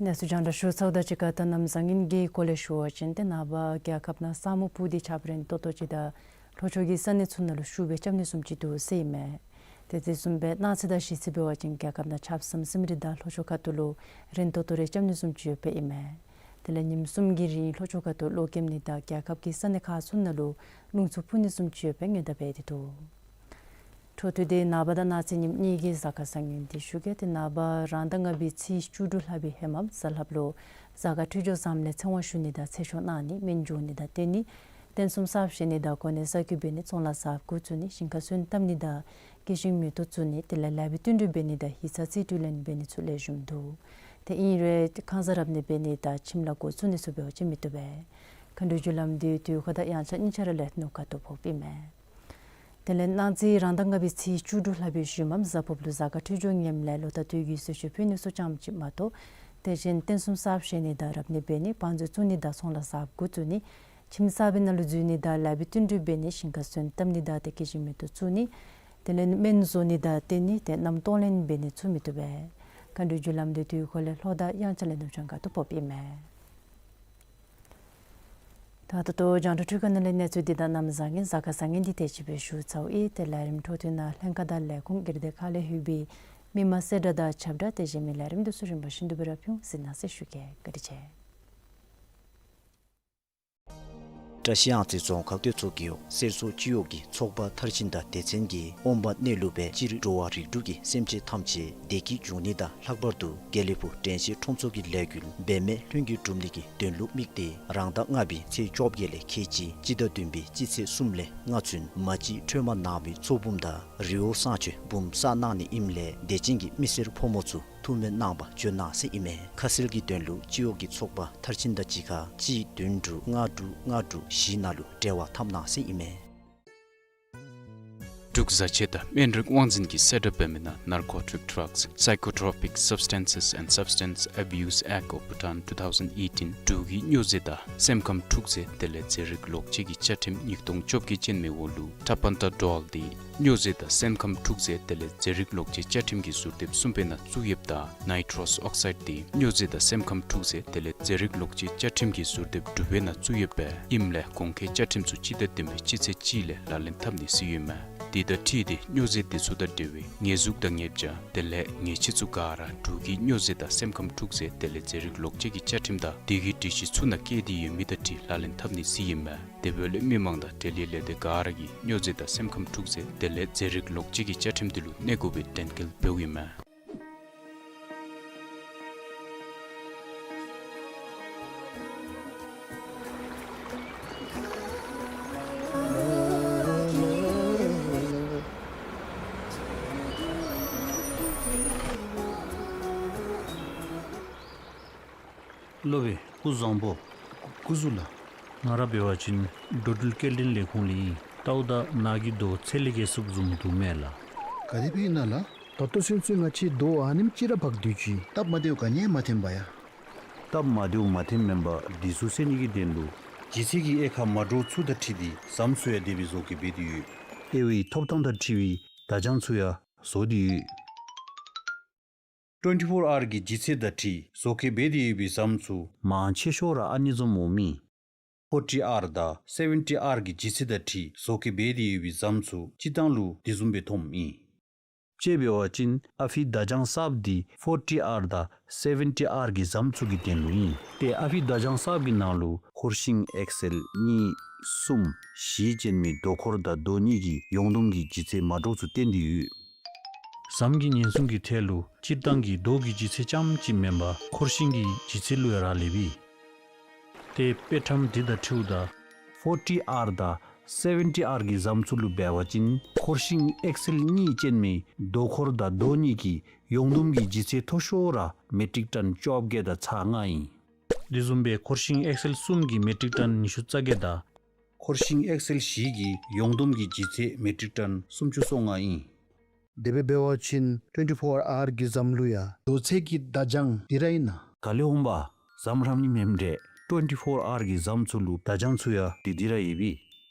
གནས་ཚུལ་རྒྱང་བསྒྲགས་ཞུ་ཚརཝ་དང་གཅིག་ཁར་ད་གནམ་བཟང་ངན་གྱི་སྐོར་ལས་ཞུ་བ་ཅིན་ཏེ་ནངས་པ་རྒྱལ་ཁབ་ནང་ས་སྨུག་སྤུབས་ཏེ་ཆརཔ་རན་ཏོག་ཏོ་ཅིག་དང་ལྷོ་ཕྱོགས་ཀྱི་ས་གནས་ཚུ་ནང་ལུ་ཤུགས་སྦེ་རྐྱབ་ནི་བཟུམ་ཅིག་འདུག་ཟེར་ཨིན་མས། ཏེ་དེ་བཟུམ་སྦེ་གནངས་ཚེ་དང་གཞེས་ཚེ་འབད་བ་ཅིན་རྒྱལ་ཁབ་ནང་ཆརཔ་ཟིམ་ཟིམ་རེ་དང་ལྷོ་ཕྱོགས་ཁ་ཐུག་ལུ་རན་ཏོག་ཏོ་རེ་རྐྱབ་ནི་བཟུམ་ཅིག་ཡོདཔ་ཨིན་མས། དེ་ལས་ཉིནམ་གསུམ་གྱི་རིང་ལྷོ་ཕྱོགས་ཁ་ཐུག་གློག་ཀེམ་ནི་དང་རྒྱལ་ཁབ་ཀྱི་ས་གནས་ཁག་ཚུ་ནང་ལུ་རླུང་འཚུབ་འཕུ་ནི་བཟུམ་ཅིག་ཡོདཔ་སྦེ་སྔོན་བརྡ་འབད་དེ་འདུག། འཕྲོ་མཐུད་དེ་ནངས་པ་དང་གནངས་ཚེ་ཉིནམ་གཉིས་ཀྱི་གཟའ་སྐར་བཟང་ངན་འདི་ཞུ་གེ། ཏེ་ནངས་པ་རང་ཟླ་ལྔ་པའི་ཚེས་བཅུ་དྲུག་ལྷག་པའི་ཧེ་མ་གཟའ་ལྷགཔ་ལུ་གཟའ་སྐར་འཕྲོད་སྦྱོར་བཟངམ་ལས་ཚེ་དབང་ཞུ་ནི་དང་ཚེ་ཆོག་གནང་ནི་སྨན་སྦྱོར་ནི་དང་བསྟེན་ནི་རྟེན་གསུམ་གསརཔ་བཞེངས་ནི་དང་གོ་གནས་གསར་བསྐོ་འབད་ནི་ཚོང་ལཱ་གསརཔ་འགོ་བཙུགས་ནི་ཞིང་ཁ་སོན་བཏབ་ནི་དང་སྐྱེད་ཤིང་མེ་ཏོག་བཙུགས་ནི་དེ་ལས་ལཱ་བའི་བསྟུན་གྲོས་འབད་ནི་དང་ཡིག་ཚང་རྩིས་སྤྲོད་ལེན་འབད་ནི་ཚུ་ལེགས་ཤོམ་འདུག། ཏེ་ཨིན་རུང་ཁང་གསར་རབ་གནས་འབད་ནི་དང་ཁྱིམ་ལཱ་འགོ་བཙུགས་ནི་ཚུ་འབད་བ་ཅིན་མི་བཏུབ་པས། མཁའ་འགྲོའི་རྒྱུ་ལམ་འདི་དུས་འཁོར་དང་དབྱངས་འཆར་གཉིས་ཆ་ར་ལས་ནུབ་ཁ་ཐུག་ཕོགཔ་ཨིན་མས། དེ་ལས་གནངས་ཚེ་རང་ཟླ་ལྔ་པའི་ཚེས་བཅུ་དྲུག་ལྷག་པའི་ཞུན་མ་གཟའ་ཕུརཔ་ལུ་གཟའ་སྐར་འཕྲོད་སྦྱོར་ངནམ་ལས་ལོ་ཟླ་དུས་ཀྱི་གསོལ་མཆོད་ཕུལ་ནི་ཚུ་ཙམ་ཅིག་མ་གཏོགས་དེ་བཞིན་རྟེན་གསུམ་གསརཔ་བཞེངས་ནི་དང་རབ་གནས་འབད་ནི་བང་མཛོད་བཙུགས་ནི་དང་ཚོང་ལཱ་གསརཔ་འགོ་བཙུགས་ནི་ཁྱིམ་གསར་པའི་ནང་ལུ་འཛུལ་ནི་དང་ལཱ་བའི་བསྟུན་གྲོས་འབད་ནི་ཞིང་ཁ་སོན་བཏབ་ནི་དང་ཏེ་སྐྱེད་ཤིང་མེ་ཏོག་བཙུགས་ནི་དེ་ལས་སྨན་བཟོ་ནི་དང་བསྟེན་ནི་ཏེ་མནའམ་གཏོང་ལེན་འབད་ནི་ཚུ་མི་བཏུབ་པས། མཁའ་འགྲོའི་རྒྱུ་ལམ་འདི་དུས་འཁོར་ལས་ལྷོ་དང་དབྱངས་འཆར་ལས་ནུབ་བྱང་ཁ་ཐུག་ཕོགཔ་ཨིན་མས། ད་ད་ལྟོ་རྒྱང་བསྒྲགས་འཕྲུལ་ཁང་ནང་ལས་གནས་ཚུལ་འདི་དང་གནམ་བཟང་ངན་གཟའ་སྐར་བཟང་ངན་འདི་དེ་ཅིག་སྦེ་ཞུ་ཚརཝ་ཨིན། ཏེ་ལས་རིམ་འཕྲོ་མཐུད་ནང་ལྷན་ཁག་དང་ལས་ཁུངས་སྒེར་སྡེ་ཁག་ལས་ལྷོད་པའི་མི་མང་གསལ་བསྒྲགས་དང་ཁྱབ་བསྒྲགས་དེ་བཞིན་མི་ལས་རིམ་འདི་ཚུ་རིམ་པ་བཞིན་དུ་སྦེ་ར་ཕུལ་ཟེར་གནང་ཟེར་ཞུ་གེ། བཀའ་དྲིན་ཆེ། བཀྲ་ཤིས་གཡང་རྩེ་རྫོང་ཁག་སྟོད་མཚོ་རྒེད་འོག་གསེར་མཚོ་སྤྱི་འོག་གི་ཚོགས་པ་མཐར་ཕྱིན་དང་སྡེ་ཚན་གྱིས་ཨོཾ་པ་གནས་ལུགས་པས་སྤྱིར་འགྲོ་བ་རིགས་དྲུག་གི་སེམས་ཅན་ཐམས་ཅད་བདེ་སྐྱིད་འབྱུང་ནི་དང་ལྷག་པར་དུ་དགེ་ལེགས་ཕུག་དྲན་ཤེས་ཁྲོམ་ཚོགས་ཀྱི་ལས་འགུལ་འབད་མེད་ལྷུན་གྱིས་འགྲུབ་ནི་གི་དོན་ལུ་དམིགས་ཏེ་རང་ཟླ་ལྔ་པའི་ཚེས་བཅོ་བརྒྱད་ལས་ཁལ་གཅིག་སྤྱི་ཟླ་བདུན་པའི་སྤྱི་ཚེས་གསུམ་ལས་ལྔ་ཚུན་མ་གཅིག་ཁྲོས་མ་ནག་མོའི་ཚོགས་འབུམ་དང་རི་བོ་བསང་མཆོད་འབུམ་བསགས་གནང་ནི་ཨིནམ་ལས་དད་ཅན་གྱི་མི་སེར་ཕོ་མོ་ཚུ་ཐུགས་སྨོན་གནང་བར་བྱོན་གནང་ཟེར་ཨིན་མས། ཁ་གསལ་གྱི་དོན་ལུ་སྤྱི་འོག་གི་ཚོགས་པ་མཐར་ཕྱིན་དང་གཅིག་ཁར་གཅིག་བདུན་དྲུག་ལྔ་དྲུག་ལྔ་དྲུག་བཞི་ནང་ལུ་འབྲེལ་བ་འཐབ་གནང་ཟེར་ཨིན་མས། འབྲུག་བཟའ་ཆས་དང་སྨན་རིགས་དབང་འཛིན་གྱིས་གསལ་བསྒྲགས་འབད་མི་ནང་Narcotic Drugs, Psychotropic Substances and Substance Abuse Act of Bhutan two thousand eighteen འབྲུག་གི་སྨྱོ་རྫས་དང་སེམས་ཁམས་འཁྲུག་རྫས་དེ་ལས་རྫས་རིགས་ལོག་སྤྱོད་ཀྱི་བཅའ་ཁྲིམས་ཉིས་སྟོང་བཅོ་བརྒྱད་ཅན་མའི་འོག་ལུ་ཐ་པན་ཏ་ཌོལ་འདི་སྨྱོ་རྫས་དང་སེམས་ཁམས་འཁྲུག་རྫས་དེ་ལས་རྫས་རིགས་ལོག་སྤྱོད་བཅའ་ཁྲིམས་ཀྱི་ཟུར་དེབ་གསུམ་པའི་ནང་བཙུགས་ཡོདཔ་དང་ནའི་ཊྲོསི་ཨོག་སའིཌ་འདི་སྨྱོ་རྫས་དང་སེམས་ཁམས་འཁྲུག་རྫས་དེ་ལས་རྫས་རིགས་ལོག་སྤྱོད་བཅའ་ཁྲིམས་ཀྱི་ཟུར་དེབ་དྲུག་པའི་ནང་བཙུགས་ཡོདཔ་ཨིནམ་ལས་གོང་འཁོད་བཅའ་ཁྲིམས་ཚུ་སྤྱི་ཟླ་བདུན་པའི་སྤྱི་ཚེས་གཅིག་ལས་ལག་ལེན་འཐབ་ནི་ཟེར་ཡོདཔ་མས། དེ་དང་འཁྲིལ་ཏེ་སྨྱོ་རྫས་དེ་ཚུ་དང་འབྲེལ་བའི་ཉེས་འཛུགས་དང་ཉེས་བྱ་དེ་ལས་ཉེས་ཆད་ཚུ་ག་ར་འབྲུག་གི་སྨྱོ་རྫས་དང་སེམས་ཁམས་འཁྲུག་རྫས་དེ་ལས་རྫས་རིགས་ལོག་སྤྱོད་ཀྱི་བཅའ་ཁྲིམས་དང་དེ་གི་སྒྲིག་གཞི་ཚུ་ནང་བཀོད་དེ་ཡོད་མི་དང་འཁྲིལ་ལག་ལེན་འཐབ་ནི་ཟེར་ཨིན་མས། དེ་འབདཝ་ལས་མི་མང་དང་འབྲེལ་ཡོད་ལས་སྡེ་ག་ར་གིས་སྨྱོ་རྫས་དང་སེམས་ཁམས་འཁྲུག་རྫས་དེ་ལས་རྫས་རིགས་ལོག་སྤྱོད་ཀྱི་བཅའ་ཁྲིམས་དེ་ལུ་གནས་དགོ་པའི་དྲན་སྐུལ་འབདཝ་ཨིན་མས། སློབ་དཔོན་སྐུ་བཟང་པོ། སྐུ་གཟུགས་ལགས། ང་ར་འབད་བ་ཅིན་འགྲོ་འགྲུལ་སྐྱེལ་འདྲེན་ལས་ཁུངས་ལས་ཨིན། ལྟཝ་ད་ནཱ་གི་རྡོ་ཚད་ལས་བརྒལ་སུབ་བཟུམ་འདུག་མས་ལགས། ག་དེ་སྦེ་ཨིན་ན་ལགས། ད་ལྟོ་ཚུན་ཚོད་ང་བཅས་རྡོ་ཨ་ནེམ་ཅིག་ར་འབག་སྡོད་ཅི། སྟབས་མ་བདེཝ་ག་ནི་ཡང་མ་ཐོན་པ་ཡ། སྟབས་མ་བདེཝ་མ་ཐོནམ་མེན་པར་འདི་ཚུ་སེལ་ནི་གི་དོན་ལུ་ལྗིད་ཚད་ཀྱི་དབྱེ་ཁག་མ་འདྲཝ་ཚུ་དང་འཁྲིལ་ཏེ་ཟམ་ཚུ་ཡང་དེ་སྦེ་བཟོ་བཀོད་འབད་དེ་ཡོད། དབྱེ་བའི་ཐོབ་ཐང་དང་འཁྲིལ་བའི་བརྡ་བྱང་ཚུ་ཡང་བཟོ་སྟེ་ཡོད། ཊུ་ཝེན་ཊི་ཕོར་ཨར་གྱི་ལྗིད་ཚད་དང་འཁྲིལ་བཟོ་བཀོད་འབད་དེ་ཡོད་པའི་ཟམ་ཚུ་མང་ཆེ་ཤོས་ར་ཨ་ནི་བཟུམ་འོངམ་ཨིན། ཕོར་ཊི་ཨར་དང་སེ་ཝེན་ཊི་ཨར་གྱི་ལྗིད་ཚད་དང་འཁྲིལ་བཟོ་བཀོད་འབད་དེ་ཡོད་པའི་ཟམ་ཚུ་སྤྱིར་བཏང་ལུ་དེ་བཟུམ་སྦེ་མཐོངམ་ཨིན། དཔྱེ་འབད་བ་ཅིན་ཨ་ཕི་བརྡ་བྱང་གསརཔ་འདི་ཕོར་ཊི་ཨར་དང་སེ་ཝེན་ཊི་ཨར་གྱི་ཟམ་ཚུ་གི་དོན་ལུ་ཨིན། ཏེ་ཨ་ཕི་བརྡ་བྱང་གསརཔ་གི་ནང་ལུ་འཁོར་ཤིང་ཨེག་སེལ་གཉིས་གསུམ་བཞི་ཅན་མའི་རྡོ་འཁོར་དང་རྡོ་གཉིས་ཀྱི་ཡོངས་བསྡོམས་ཀྱི་ལྗིད་ཚད་མ་འདྲཝ་ཚུ་བསྟན་ཏེ་ཡོད། ཟམ་གྱི་ཉེན་སྲུང་གི་ཐད་ལུ་སྤྱིར་བཏང་གི་རྡོ་གི་ལྗིད་ཚད་རྐྱངམ་གཅིག་མེན་པར་འཁོར་ཤིང་གི་ལྗིད་ཚད་ལུ་ཡང་རག་ལས་པས། ཏེ་དཔེ་ཁྲམ་འདི་དང་འཁྲིལཝ་ད་ཕོར་ཊི་ཨར་དང་སེ་ཝེན་ཊི་ཨར་གྱི་ཟམ་ཚུ་ལུ་འབད་བ་ཅིན་འཁོར་ཤིང་ཨེག་སེལ་གཉིས་ཅན་མའི་རྡོ་འཁོར་དང་རྡོ་གཉིས་ཀྱི་ཡོངས་བསྡོམས་ཀྱི་ལྗིད་ཚད་མཐོ་ཤོས་ར་མེ་ཊིག་ཊོན་བཅོ་བརྒྱད་དང་ཚག་ལྔ་ཨིན། དེ་བཟུམ་སྦེ་འཁོར་ཤིང་ཨེག་སེལ་གསུམ་གྱི་མེ་ཊིག་ཊོན་ཉི་ཤུ་རྩ་བརྒྱད་དང་། འཁོར་ཤིང་ཨེག་སེལ་བཞི་གི་ཡོངས་བསྡོམས་ཀྱི་ལྗིད་ཚད་མེ་ཊིག་ཊོན་སུམ་ཅུ་སོ་ལྔ་ཨིན། དེ་སྦེ་འབད་བ་ཅིན་ཊུ་ཝེན་ཊི་ཕོར་ཨར་གྱི་ཟམ་ལུ་ཡང་རྡོ་ཚད་ཀྱི་བརྡ་བྱང་འདི་ར་ཨིན་ན། ག་ལས་འོང་པ། ཟམ་ར་ནི་མེནམ་འདྲས། ཊུ་ཝེན་ཊི་ཕོར་ཨར་གྱི་ཟམ་ཚུ་ལུ་བརྡ་བྱང་ཚུ་ཡང་འདི་འདི་ར་ཡོད་པས།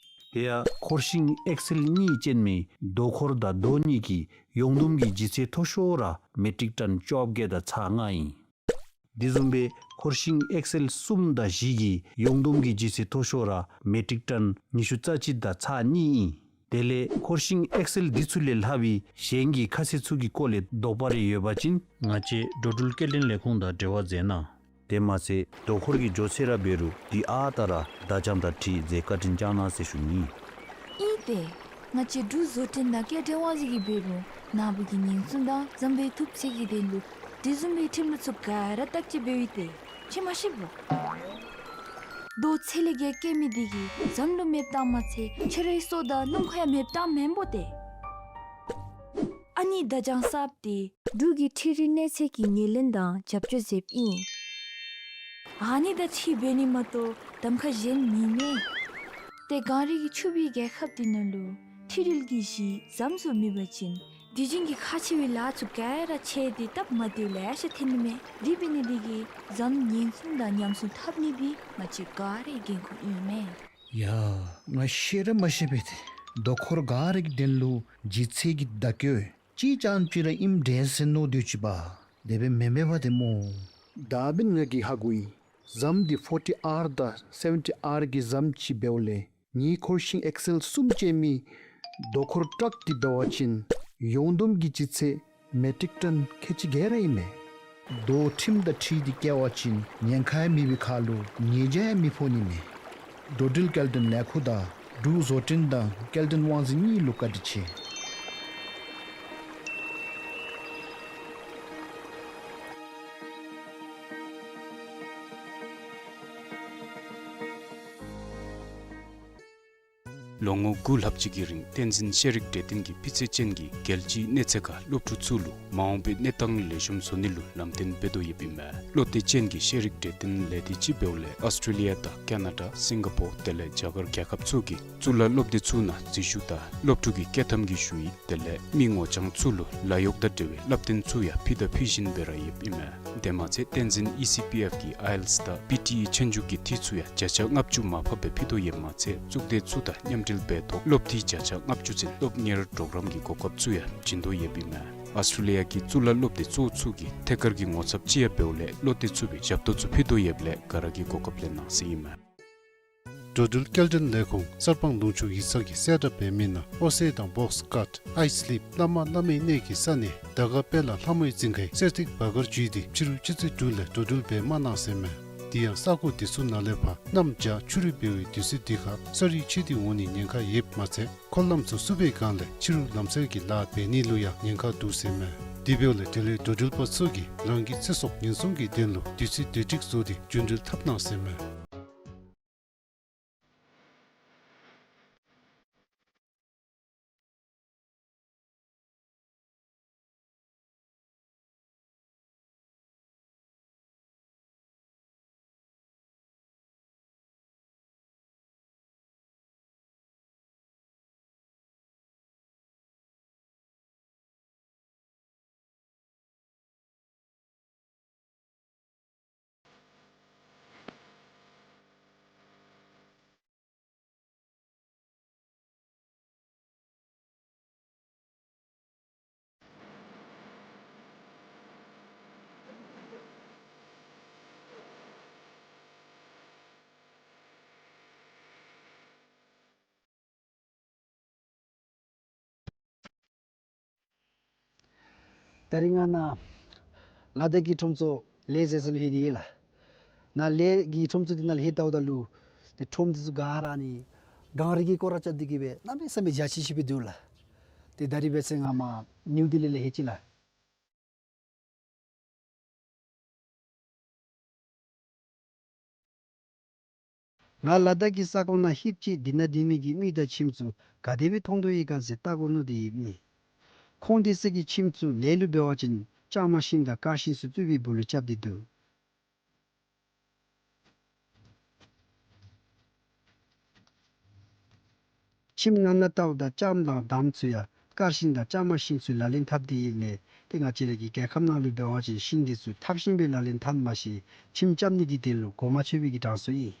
དེ་ཡང་འཁོར་ཤིང་ཨེག་སེལ་གཉིས་ཅན་མའི་རྡོ་འཁོར་དང་རྡོ་གཉིས་ཀྱི་ཡོངས་བསྡོམས་ཀྱི་ལྗིད་ཚད་མཐོ་ཤོས་ར་མེ་ཊིག་ཊོན་བཅོ་བརྒྱད་དང་ཚག་ལྔ་ཨིན། དེ་བཟུམ་སྦེ་འཁོར་ཤིང་ཨེག་སེལ་གསུམ་དང་བཞི་གི་ཡོངས་བསྡོམས་ཀྱི་ལྗིད་ཚད་མཐོ་ཤོས་ར་མེ་ཊིག་ཊོན་ཉི་ཤུ་རྩ་གཅིག་དང་ཚག་གཉིས་ཨིན། དེ་ལས་འཁོར་ཤིང་ཨེག་སེལ་འདི་ཚུ་ལས་ལྷག་པའི་གཞན་གྱི་ཁ་གསལ་ཚུ་གི་སྐོར་ལས་དོགས་པ་རེ་ཡོད་པ་ཅིན་ང་བཅས་འགྲོ་འགྲུལ་སྐྱེལ་འདྲེན་ལས་ཁུངས་དང་འབྲེལ་བ་མཛད་གནང་། དེ་མ་ཚད་རྡོ་འཁོར་གྱི་མགྱོགས་ཚད་ར་འབད་རུང་དེ་ཨ་རྟག་ར་བརྡ་བྱང་དང་འཁྲིལ་མཛད་བཀའ་དྲིན་བསྐྱང་གནང་ཟེར་ཞུ་ནི། ཨིན་ཏེ། ང་བཅས་འབྲུག་བཟོ་སྐྲུན་དང་སྐྱེལ་འདྲེན་དབང་འཛིན་གྱིས་འབད་རུང་ནཱ་བུ་གི་ཉེན་སྲུང་དང་ཟམ་པའི་ཐུབ་ཚད་ཀྱི་དོན་ལུ་དེ་བཟུམ་མའི་ཁྲིམས་ལུགས་ཚུ་ག་ར་བརྟག་དཔྱད་འབདཝ་ཨིན་ཏེ། ཁྱོད་མ་ཤེས་པོ། རྡོ་ཚད་ལས་བརྒལ་སྐྱེལ་མི་འདི་གིས་ཟམ་ལུ་མེདཔ་བཏང་མ་ཚད་ཁྱོད་རའི་སྲོག་དང་སྣུམ་འཁོར་ཡང་མེདཔ་བཏངམ་མེན་པོ་ཏེ། ཨ་ནི་བརྡ་བྱང་གསརཔ་འདི་འབྲུག་གི་འཕྲུལ་རིག་གནས་ཚད་ཀྱི་ངོས་ལེན་དང་རྒྱབ་སྐྱོར་མཛདཔ་ཨིན། ཨ་ནི་དང་འཁྲིལ་འབད་ནི་མ་གཏོགས་གདམ་ཁ་གཞན་མེད་མས། ཏེ་གངས་རི་གི་ཕྱུག་པའི་རྒྱལ་ཁབ་འདི་ནང་ལུ་འཕྲུལ་རིག་གི་གཞི་ཟམ་ཚུ་མེད་པ་ཅིན་དུས་རྒྱུན་གྱི་ཁག་ཆེ་བའི་ལཱ་ཚུ་ག་ར་ཆད་དེ་སྟབས་མ་བདེཝ་ལེ་ཤ་ཐོན་ནི་མས། དེ་འབད་ནི་འདི་གིས་ཟམ་ཉེན་སྲུང་དང་ཉམས་སྲུང་འཐབ་ནི་འདི་ང་བཅས་ག་རའི་འགན་ཁུར་ཨིན་མས། ཡ། ང་ཤེས་ར་མ་ཤེས་པས་ཏེ། རྡོ་འཁོར་ག་ར་གི་དོན་ལུ་ལྗིད་ཚད་ཀྱི་བརྡ་བཀོད་གཅིག་རྐྱངམ་ཅིག་ར་ཨིནམ་འདྲས་ཟེར་མནོ་སྡོད་ཅི་པ། དེ་སྦེ་མེན་མས་པ་ཏེ་སྨོ། ད་འབདན་ང་གིས་ཧ་གོ་ཡི། ཟམ་འདི་ཕོར་ཊི་ཨར་དང་སེ་ཝེན་ཊི་ཨར་གྱི་ཟམ་ཅིག་འབདཝ་ལས་ངེའི་འཁོར་ཤིང་ཨེག་སེལ་གསུམ་ཅན་མའི་རྡོ་འཁོར་ཊཱག་འདི་འབད་བ་ཅིན་ཡོངས་བསྡོམས་ཀྱི་ལྗིད་ཚད་མེ་ཊིག་ཊོན་ཁལ་གཅིག་བརྒལ་ར་ཨིན་མས། རྡོ་ཁྲིམས་དང་འཁྲིལ་ཏེ་བཀལ་བ་ཅིན་ཉེན་ཁ་ཡང་མེད་པའི་ཁར་ལུ་ཉེས་བྱ་ཡང་མི་ཕོག་ནི་མས། འགྲོ་འགྲུལ་སྐྱེལ་འདྲེན་ལས་ཁུངས་དང་འབྲུག་བཟོ་སྐྲུན་དང་སྐྱེལ་འདྲེན་དབང་འཛིན་གཉིས་ལུ་བཀའ་དྲིན་ཆེ། ལོ་ངོ་དགུ་ལྷག་ཅིག་གི་རིང་བསྟན་འཛིན་ཤེས་རིག་གྲོས་སྟོན་གྱིས་སྤུས་ཚད་ཅན་གྱི་རྒྱལ་སྤྱིའི་གནས་ཚད་ཁར་སློབ་ཕྲུག་ཚུ་ལུ་མ་འོངས་པའི་གནས་སྟངས་ལེགས་ཤོམ་བཟོ་ནི་ལུ་ལམ་སྟོན་འབད་དོ་ཡོདཔ་ཨིན་མས། བློ་གཏད་ཅན་གྱི་ཤེས་རིག་གྲོས་སྟོན་ལས་སྡེ་ཅིག་འབདཝ་ལས་ཨོསི་ཊྲེ་ལི་ཡ་དང་ཀེ་ན་ཌ་སིང་ག་པོར་དེ་ལས་རྒྱ་གར་རྒྱལ་ཁབ་ཚུ་གི་གཙུག་ལག་སློབ་སྡེ་ཚུ་ནང་འཛུལ་ཞུགས་དང་སློབ་ཕྲུག་གི་བསྐྱོད་ཐམ་གྱི་ཞུ་ཡིག་དེ་ལས་མི་ངོ་རྐྱང་ཚུ་ལུ་ལཱ་གཡོག་དང་འབྲེལ་བའི་བསླབ་སྟོན་ཚུ་ཡང་ཕུལ་དང་ཕུལ་བཞིན་སྦེ་ར་ཡོདཔ་ཨིན་མས། དེ་མ་ཚད་བསྟན་འཛིན་ཨི་སི་པི་ཨེཕ་གི་ཨའི་ཨེལ་ཊི་ཨེསི་དང་པི་ཊི་ཨི་ཆོས་རྒྱུགས་ཀྱི་འཐུས་ཚུ་ཡང་བརྒྱ་ཆ་ལྔ་བཅུ་མར་ཕབ་སྦེ་ཕུལ་དོ་ཡོདཔ་མ་ཚད་གཙུག་སྡེ་ཚུ་དང་མཉམ་འབྲེལ་འབད་ཐོག་སློབ་འཐུས་བརྒྱ་ཆ་ལྔ་བཅུ་ཚུན་སློབ་གཉེར་གྲོགས་རམ་གྱི་གོ་སྐབས་ཚུ་ཡང་བྱིན་དོ་ཡོདཔ་ཨིན་མས། ཨོསི་ཊྲེ་ལི་ཡ་གི་གཙུག་ལག་སློབ་སྡེ་གཙོ་བོ་ཚུ་གི་ཐད་ཀར་གྱི་ངོ་ཚབ་ཅིག་ཡང་འབདཝ་ལས་བློ་གཏད་ཚུགས་པའི་ཞབས་ཏོག་ཚུ་ཕུལ་དོ་ཡོདཔ་ལས་ག་ར་གིས་གོ་སྐབས་ལེན་གནང་ཟེར་ཨིན་མས། འགྲོ་འགྲུལ་སྐྱེལ་འདྲེན་ལས་ཁུངས་གསར་སྤང་ལུང་ཕྱོགས་ཡིག་ཚང་གིས་གསལ་བསྒྲགས་འབད་མི་ནང་ཨོ་སེ་དང་བོགས་ཀཊ་ཨའི་སི་ལིབ་བླ་མ་བླ་མའི་གནས་ཀྱི་ས་གནས་དར་དཀར་དཔལ་ལ་ལྷ་མོའི་རྫིང་ཁའི་གསེར་ཐིག་སྦ་གར་བརྒྱུད་དེ་ཕྱི་རུ་ཆུ་ཚོད་དྲུག་ལས་འགྲོ་འགྲུལ་འབད་མ་གནང་ཟེར་མས། དེ་ཡང་ས་གོ་དེ་ཚུ་ནང་ལས་ཕར་གནམ་བྱཱར་ཆུ་རུད་འབད་བའི་དུས་ཚོད་འདི་ཁར་ས་རུད་ཆད་དེ་འོང་ནི་ཉེན་ཁ་ཡོདཔ་མ་ཚད་འཁོར་ལམ་ཚུ་བསུབ་པའི་སྒང་ལས་ཕྱི་རུ་ལམ་བསལ་གྱི་ལཱ་འབད་ནི་ལུ་ཡང་ཉེན་ཁ་འདུག་ཟེར་མས། དེ་འབདཝ་ལས་འབྲེལ་ཡོད་འགྲོ་འགྲུལ་པ་ཚུ་གིས་རང་གི་ཚེ་སྲོག་ཉེན་སྲུང་གི་དོན་ལུ་དུས་ཚོད་བདེ་སྒྲིག་བཟོ་སྟེ་རྒྱུན་འགྲུལ་འཐབ་གནང་ཟེར་མས། ད་རིས་ང་ནཱ་ལ་དྭགས་ཀྱི་ཁྲོམ་ཚུ་ལེན་ཟེར་ས་ལུ་ལྷོད་དེ་ཡོད་ལགས། ནཱ་ལ་དྭགས་ཀྱི་ཁྲོམ་ཚུ་འདི་ནང་ལྷོད་ལྟཝ་ད་ལུ་ཏེ་ཁྲོམ་འདི་ཚུ་ག་ར་ནི་གངས་རི་གི་སྐོར་ར་རྐྱབ་སྟེ་གི་སྦེ་གནམ་མེད་ས་མེད་འཇའ་ཆི་ཆི་སྦེ་འདུག་ལགས། ཏེ་ད་རིས་འབད་ཚེ་ང་མར་ནིའུ་ལྡི་ལི་ལས་ལྷོད་ཅི་ལགས། ང་ལ་དྭགས་ཀྱི་ས་ཁོངས་ནང་ལྷོདཔ་ཅིག་འདི་ནང་སྡོད་མི་གི་མི་དང་ཁྱིམ་ཚུ་ག་དེ་སྦེ་མཐོང་དོ་ཡོད་ག་ཟེར་བལྟ་དགོ་མནོ་སྟེ་ཡོདཔ་ཨིན། ཁོང་དེ་ཚུ་གི་ཁྱིམ་ཚུ་ལས་ལུ་འབད་བ་ཅིན་ལྕང་མ་ཤིང་དང་དཀར་ཤིང་ཚུ་བཙུགས་པའི་སྦུག་ལུ་རྐྱབ་སྟེ་འདུག། ཁྱིམ་ནང་ན་བལྟཝ་ད་ལྕངམ་དང་འདམ་ཚུ་ཡང་དཀར་ཤིང་དང་ལྕང་མ་ཤིང་ཚུ་ལག་ལེན་འཐབ་སྟེ་ཡོད་ལས། ཏེ་ང་བཅས་ར་གི་རྒྱལ་ཁབ་ནང་ལུ་འབད་བ་ཅིན་ཤིང་འདི་ཚུ་འཐབ་ཤིང་སྦེ་ལག་ལེན་འཐབ་མ་ཤེས། ཁྱིམ་རྐྱབ་ནི་གི་དོན་ལུ་གོ་མ་ཆོད་པའི་གི་གྲངས་སུ་ཨིན།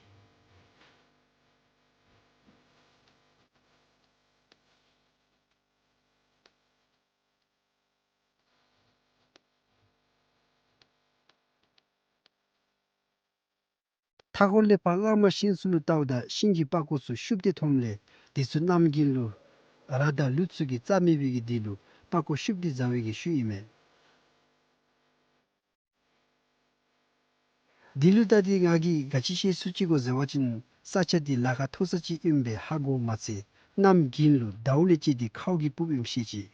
མཐའ་འཁོར་ལས་ཕར་གླང་མ་ཤིང་ཚུ་ལུ་བལྟཝ་ད་ཤིང་གི་པགས་ཀོ་ཚུ་ཤུབས་ཏེ་མཐོངམ་ལས་དེ་ཚུ་གནམ་དགུན་ལུ་ར་དང་ལུད་ཚུ་གིས་རྩ་མེད་པའི་གི་དོན་ལུ་པགས་ཀོ་ཤུབས་ཏེ་བཟའ་བའི་གི་ཤུལ་ཨིན་མས། དེ་ལུ་བལྟ་སྟེ་ང་གིས་ག་ཅི་ཤེས་ཚུགས་ཅི་གོ་ཟེར་བ་ཅིན་ས་ཆ་འདི་ལ་ཁ་མཐོ་ས་ཅིག་ཨིནམ་སྦེ་ཧ་གོཝ་མ་ཚད་གནམ་དགུན་ལུ་ཟླཝ་ལས་བཅད་དེ་ཁཝ་གིས་སྤུབ་ཨིནམ་ཤེས་ཅི།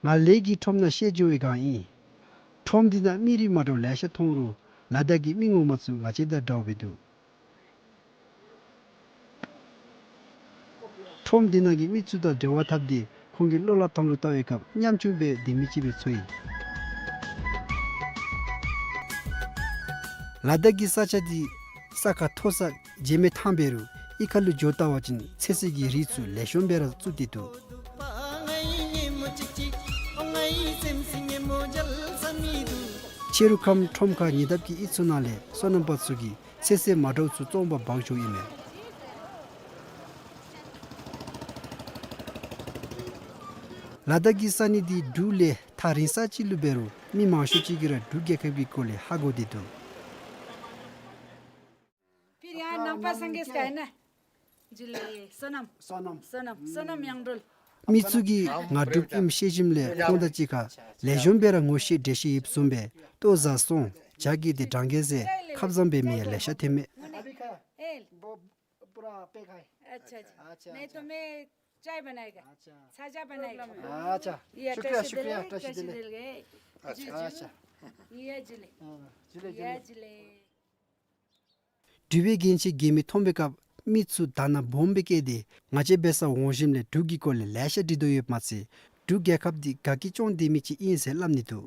ང་ལས་ཀྱི་ཁྲོམ་ནང་ཤེས་འགྱོ་བའི་སྒང་ཨིན། ཁྲོམ་འདི་ནང་མི་རིགས་མ་འདྲཝ་ལེ་ཤ་མཐོང་རུང་ལ་དྭགས་ཀྱི་མི་ངོ་མ་ཚུ་ང་བཅས་དང་འདྲཝ་སྦེ་འདུག། ཁྲོམ་འདི་ནང་གི་མི་ཚུ་དང་འབྲེལ་བ་འཐབ་སྟེ་ཁོང་གི་བློ་སླབ་ཐངས་ལུ་བལྟ་བའི་སྐབས་ཉམ་ཆུང་སྦེ་སྡོད་མི་ཅིག་སྦེ་ཚོར་ཡི། ལ་དྭགས་ཀྱི་ས་ཆ་འདི་ས་ཁ་མཐོ་ས་བརྗེད་མེད་ཐང་འབད་རུང་གཡུས་ཁ་ལུ་འགྱོ་བལྟ་བ་ཅིན་ཚོད་བསྲེ་གི་རིགས་ཚུ་ལེགས་ཤོམ་སྦེ་ར་བཙུགས་ཏེ་འདུག། ཕྱི་རུ་ཁམས་ཁྲོམ་ཁ་ཉེ་འདབས་ཀྱི་གཡུས་ཚུ་ནང་ལས་སོ་ནམ་པ་ཚུ་གིས་ཚོད་བསྲེ་མ་འདྲཝ་ཚུ་བཙོང་པར་འབག་འགྱོཝ་ཨིན་མས། ལ་དྭགས་ཀྱི་ས་གནས་འདི་འབྲུག་ལས་ཐག་རིང་ས་ཅིག་ལུ་འབད་རུང་མི་མང་ཤོས་ཅིག་གིས་ར་འབྲུག་རྒྱལ་ཁབ་ཀྱི་སྐོར་ལས་ཧ་གོ་སྟེ་འདུག། ཕིར་ཡང་ནང་པ་སངས་རྒྱས་ཀྱི་ན་ཇུ་ལེ་སོ་ནམ། སོ་ནམ། སོ་ནམ། སོ་ནམ་མྱང་གྲོལ། མི་ཚུ་གིས་ང་འབྲུགཔ་ཨིནམ་ཤེས་ཞིནམ་ལས་ཁོང་དང་གཅིག་ཁར་ལེགས་ཤོམ་སྦེ་ར་ངོ་ཤེས་འདྲིས་ཤེས་ཡོདཔ་བཟུམ་སྦེ་ལྟོ་བཟའ་སོང་ཇ་བཀོལ་ཏེ་འདྲན་བརྒྱད་ཟེར་ཁབ་བཟང་འབད་མི་ཡང་ལེ་ཤ་ཐོནམ་མས། अच्छा, अच्छा। नहीं तो मैं चाय बनाएगा। अच्छा। छाजा बनाएगा। अच्छा। ये शुक्रिया, टोसी शुक्रिया, देले, टोसी टोसी देले। देले। अच्छा। अच्छा। ये जुले। हाँ, जुले, ये जुले। जुले। འབྲུག་པའི་རྒྱན་ཆ་གྱོན་མི་མཐོང་པའི་སྐབས་མི་ཚུ་དག་སྣང་སྦོམ་སྦེ་བསྐྱེད་དེ་ང་བཅས་འབད་སར་འོང་ཞིནམ་ལས་འབྲུག་གི་སྐོར་ལས་ལེ་ཤ་དྲི་དོ་ཡོདཔ་མ་ཚད་འབྲུག་རྒྱལ་ཁབ་འདི་དགའ་སྐྱིད་སྐྱོང་སྡོད་མི་ཅིག་ཨིན་ཟེར་སླབ་ནི་འདུག།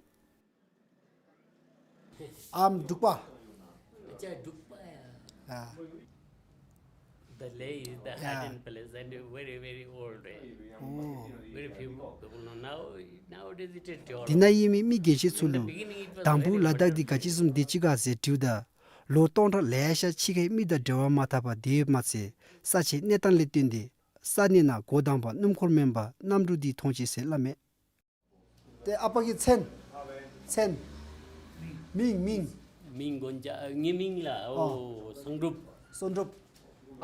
ཨམ་འབྲུག་པ། ཨ་ཅག་འབྲུག་པ་ཡ། ཨ། The Leh is the Yeah. hidden place and very, very old, eh? Oh. Very few people know. Now, nowadays it is developed. འདི་ནང་ཡོད་མི་མི་རྒན་ཤོས་ཚུ་ལུ་དང་པ་ལ་དྭགས་འདི་ག་ཅི་བཟུམ་སྡོད་ཅི་ག་ཟེར་དྲིཝ་ད་ལོ་སྟོང་ཕྲག་ལེ་ཤ་ཕྱི་ཁའི་མི་དང་འབྲེལ་བ་མ་འཐབ་པར་སྡོད་ཡོདཔ་མ་ཚད་ས་ཆའི་གནས་སྟངས་ལས་བརྟེན་ཏེ་ས་གནས་ནང་འགོ་དང་པ་སྣུམ་འཁོར་མེན་པར་གནམ་གྲུ་འདི་མཐོང་ཅི་ཟེར་སླབ་མས། ཏེ་ཨ་པ་གི་མཚན། མཚན། མིང་མིང་། མིང་དགོན་ཆ་ངེའི་མིང་ལགས། ཨོ། ཨོ་བསོད་སྒྲུབ། བསོད་སྒྲུབ།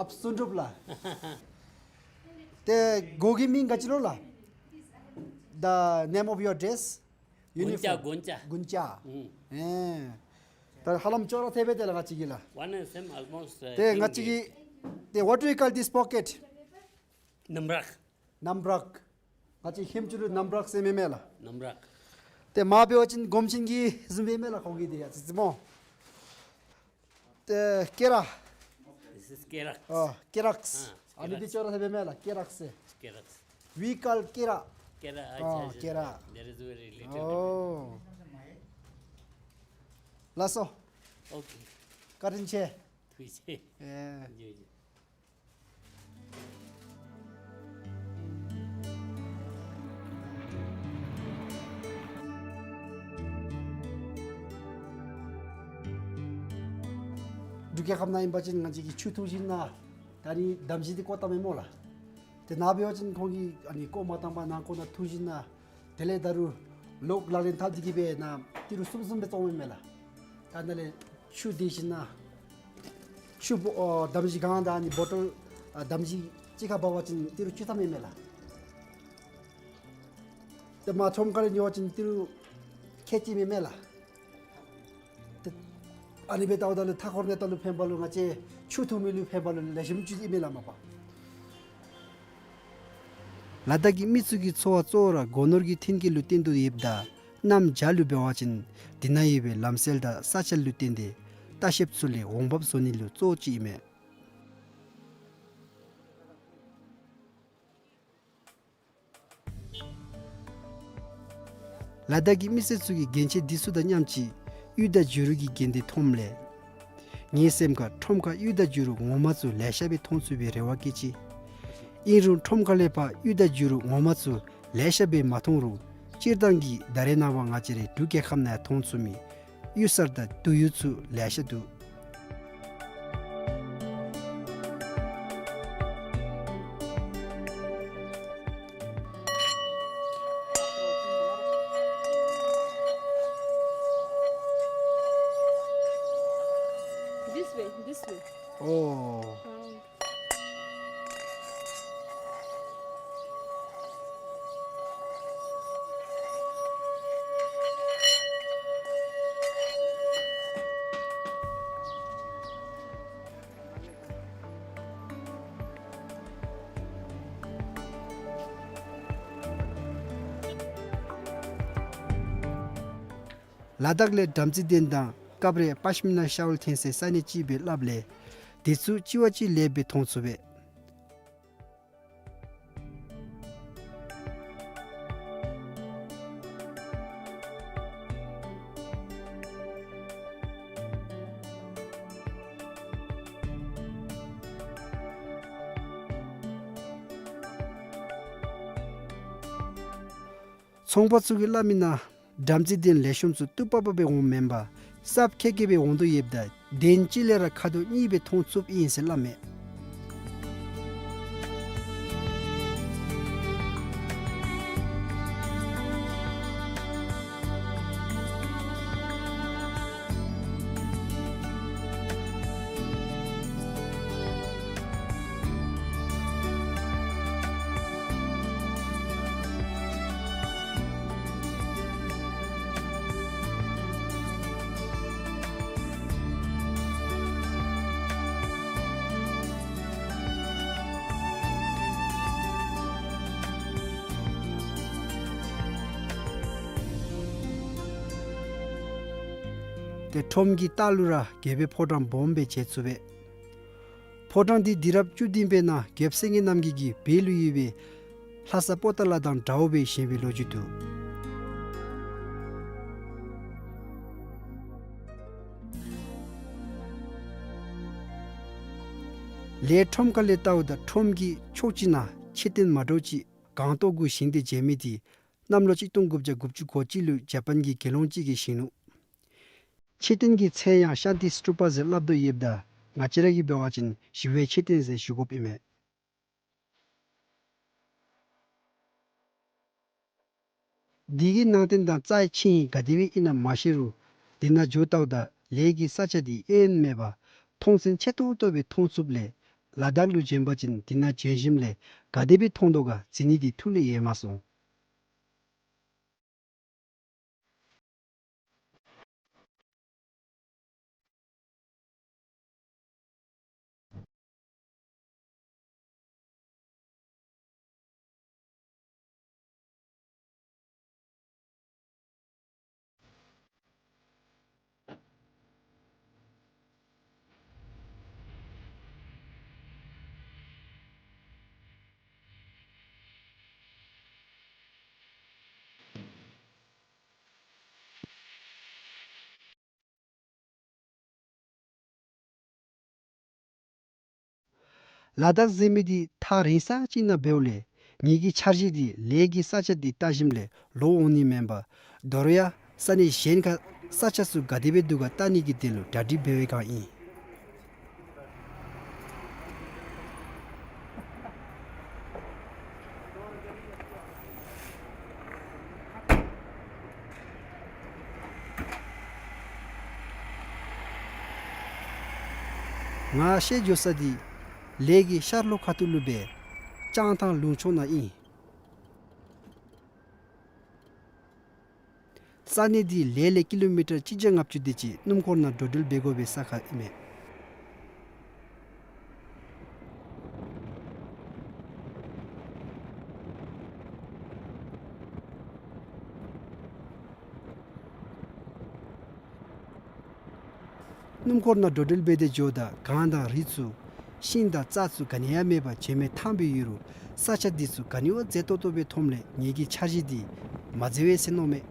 ཨཔ་བསོད་སྒྲུབ་ལགས། ཏེ་གོ་གི་མིང་ག་ཅི་ལོ་ལགས། The name of your dress? དགོན་ཆ། Uniform. དགོན་ཆ། དགོན་ཆ། ཨུམ། ཨེ། ད་ཧ་ལམ་ཅོག་ར་འཐདཔ་སྦེ་ཏེ་ལགས་ང་བཅས་ཀྱི་ལགས། One and same almost, uh, ཏེ་ང་བཅས་ཀྱི་ཏེ་what do you call this pocket? ནམ་རག། ནམ་རག། ང་བཅས་ཧིན་སྐད་ལུ་ནམ་རག་ཟེར་མེན་མས་ལགས། ནམ་རག། ཏེ་མ་འབད་བ་ཅིན་སྒོམ་ཆེན་གྱི་བཟུམ་སྦེ་མས་ལགས་ཁོང་གི་འདི་ཡ་ཙི་ཙི་མོ། ཏེ་ཀེ་ར། This is ཀེ་རག། ཨོ་ཀེ་རག། ཨ་ཨ་ནི་འདི་ཀེ་རག། ཅོག་ར་འཐདཔ་སྦེ་མས་ལགས་ཀེ་རག་ཟེར། ཀེ་རག། We call ཀེ་ར། ཀེ་ར། ཨ་ཨ་ཀེ་ར། There is very little difference. ཨོ། ལགས་སོ། Okay. བཀའ་དྲིན་ཆེ། ཐུགས་རྗེ་ཆེ། ཨེ། ཡོད་ཡོད། འབྲུག་རྒྱལ་ཁབ་ནང་ཨིན་པ་ཅིན་ང་བཅས་ཀྱིས་ཆུ་འཐུང་ཞིན་ན་ད་རིས་འདམ་གཞི་འདི་བཀོ་བཏངམ་མས་སྨོ་ལགས། ཏེ་ནཱ་འབད་བ་ཅིན་ཁོང་གིས་ཨ་ནི་བཀོ་མ་བཏང་པར་ནཱ་བཀོ་ནཱ་འཐུང་ཞིན་ན་དེ་ལས་ད་རུང་ལོག་ལག་ལེན་འཐབ་སྟེ་གི་སྦེ་ནཱ་ཏི་རུ་གསུམ་གསུམ་སྦེ་བཙོངམ་མས་ལགས། ད་ནཱ་ལས་ཆུ་འདི་ཞིན་ན་ཆུ་བོ་ཨོ་འདམ་གཞི་གང་དང་ཨ་ནི་བོ་ཊལ་ཨ་འདམ་གཞི་གཅིག་ཁར་འབག་པ་ཅིན་ཏི་རུ་བཅུ་ཐམ་ཨིན་མས་ལགས། ཏེ་མར་ཁྲོམ་ཁ་ལས་ཉོ་བ་ཅིན་ཏི་རུ་ཁལ་གཅིག་ཨིན་མས་ལགས། ཏེ་ཨ་ནི་སྦེ་བལྟཝ་ད་ལུ་མཐའ་འཁོར་གནས་སྟངས་ལུ་ཕན་པ་ལུ་ང་བཅས་ཆུ་འཐུང་མི་ལུ་ཕན་པ་ལུ་ལེགས་ཤོམ་ཅིག་ཨིན་མས་ལགས་མ་པ། ལ་དྭགས་ཀྱི་མི་ཚུ་གི་འཚོ་བ་གཙོ་བོ་ར་སྒོ་ནོར་གྱི་མཐུན་རྐྱེན་ལུ་བརྟེན་དོ་ཡོདཔ་ད་གནམ་བྱཱར་ལུ་འབད་བ་ཅིན་འདི་ནང་ཡོད་པའི་ལམ་སྲོལ་དང་ས་ཆ་ལུ་བརྟེན་ཏེ་ལྟ་བཤལཔ་ཚུ་ལས་འོང་འབབ་བཟོ་ནི་ལུ་གཙོ་བོ་ཅིག་ཨིན་མས། ལ་དྭགས་ཀྱི་མི་སེར་ཚུ་གིས་རྒྱན་ཆ་འདི་ཚུ་དང་མཉམ་ཅིག་གཡུ་དང་བྱུ་རུ་གི་རྒྱན་འདི་མཐོངམ་ལས་ངེའི་སེམས་ཁར་ཁྲོམ་ཁར་གཡུ་དང་བྱུ་རུ་ངོ་མ་ཚུ་ལེ་ཤ་སྦེ་མཐོང་ཚུགས་པའི་རེ་བ་བསྐྱེད་ཅི། ཨིན་རུང་ཁྲོམ་ཁ་ལས་ཕར་གཡུ་དང་བྱུ་རུ་ངོ་མ་ཚུ་ལེ་ཤ་སྦེ་མ་མཐོང་རུང་སྤྱིར་བཏང་གི་ད་རེས་ནངས་པ་ང་བཅས་རའི་འབྲུག་རྒྱལ་ཁབ་ནང་ཡང་མཐོང་ཚུགས་མི་གཡུ་གསར་དང་དུ་གཡུ་ཚུ་ལེ་ཤ་འདུག། This way, this way. Oh. Round. ལ་དྭགས་ལས་བྲམ་ཟེ་གདན་དང་སྐབས་རེ་པཤ་མི་ན་ཤཱོལ་ཐོན་སའི་ས་གནས་ཅིག་སྦེ་སླབ་ལས་དེ་ཚུ་གཅིག་བ་གཅིག་ལེགས་སྦེ་མཐོང་ཚུགས་པས། ཚོང་པ་ཚུ་གིས་སླབ་མི་ནང་བྲམ་ཟེ་གདན་ལེགས་ཤོམ་ཚུ་སྟུག་པག་པག་སྦེ་འོངམ་མེན་པར་སྲབ་ཁེ་ཁེ་སྦེ་འོང་དོ་ཡོདཔ་ད་གདན་གཅིག་ལས་ར་ཁ་དོག་གཉིས་སྦེ་མཐོང་ཚུགསཔ་ཨིན་ཟེར་སླབ་མས། ཏེ་ཁྲོམ་གྱི་ལྟག་ལུ་ར་རྒྱལ་པོའི་ཕོ་བྲང་སྦོམ་སྦེ་མཇལ་ཚུགས་པས། ཕོ་བྲང་འདི་དུས་རབས་བཅུ་བདུན་པའི་ནང་རྒྱལཔོ་སེང་གེ་རྣམ་རྒྱལ་གྱིས་བོད་ལུ་ཡོད་པའི་ལྷ་ས་པོ་ཏ་ལ་དང་འདྲཝ་སྦེ་བཞེངས་པའི་ལོ་རྒྱུས་འདུག། ལའི་ཁྲོམ་ཁ་ལས་བལྟཝ་ད་ཁྲོམ་གྱི་ཕྱོགས་གཅིག་ནང་མཆོད་རྟེན་མ་འདྲཝ་ཅིག་སྒང་ཏོག་གུ་བཞེངས་ཏེ་མཇལ་མི་འདི་གནམ་ལོ་གཅིག་སྟོང་དགུ་བརྒྱ་དགུ་བཅུ་གོ་གཅིག་ལུ་ཇ་པཱན་གྱི་དགེ་སློང་ཅིག་གིས་བཞེངས་ནུག། མཆོད་རྟེན་གྱི་མཚན་ཡང་ཤཱན་ཏི་སྟུ་པ་ཟེར་སླབ་དོ་ཡོདཔ་ད་ང་བཅས་ར་གིས་འབད་བ་ཅིན་ཞི་བའི་མཆོད་རྟེན་ཟེར་ཞུ་དགོཔ་ཨིན་མས། འདི་གི་ནང་རྟེན་དང་རྩ་ཆེན་ག་དེ་སྦེ་ཨིན་ན་མ་ཤེས་རུང་འདི་ནང་འཛུལ་བལྟཝ་ད་ལས་ཀྱི་ས་ཆ་འདི་གཡས་གཡོན་མེད་པར་མཐོང་སེམས་ཆེ་ཏོག་ཏོ་སྦེ་མཐོང་ཚུགསཔ་ལས་ལ་དྭགས་ལུ་བྱོན་པ་ཅིན་འདི་ནང་བྱོན་ཞིནམ་ལས་ག་དེ་སྦེ་མཐོང་དོ་ག་གཟིགས་ནི་འདི་ཐུགས་ལས་ཡལ་མ་སོང་། ལ་དྭགས་ཟེར་མི་འདི་ཐག་རིང་ས་ཅིག་ནང་འབདཝ་ལས་ངེ་གི་འཆར་གཞི་འདི་ལས་ཀྱི་ས་ཆ་འདི་བལྟ་ཞིནམ་ལས་ལོག་འོང་ནི་མེན་པར་དོ་རུང་ཡང་ས་གནས་གཞན་ཁར་ས་ཆ་ཚུ་ག་དེ་སྦེ་འདུག་ག་བལྟ་ནི་གི་དོན་ལུ་གྲ་སྒྲིག་འབད་བའི་བསྒང་ཨིན། ང་བཤལ་འགྱོ་ས་འདི་ལས་ཀྱི་ཤར་ལྷོ་ཁ་ཐུག་ལུ་སྦེ་ལྕང་ཐང་ལུང་ཕྱོགས་ནང་ཨིན། ས་གནས་འདི་ལས་ལས་ཀི་ལོ་མི་ཊར་གཅིག་བརྒྱ་ལྔ་བཅུ་དེ་ཅིག་སྣུམ་འཁོར་ནང་འགྲོ་འགྲུལ་འབད་དགོ་པའི་ས་ཁར་ཨིན་མས། སྣུམ་འཁོར་ནང་འགྲོ་འགྲུལ་འབད་དེ་འགྱོཝ་ད་གངས་དང་རི་ཚུ་ཤིང་དང་རྩྭ་ཚུ་ག་ནི་ཡང་མེད་པར་བྱེ་མའི་ཐང་སྦེ་ཡོད་རུང་ས་ཆ་འདི་ཚུ་ག་ནི་བ་མཛེས་ཏོག་ཏོ་སྦེ་མཐོངམ་ལས་ངེ་གི་འཆར་གཞི་འདི་མ་མཛད་པས་ཟེར་མནོཝ་མས།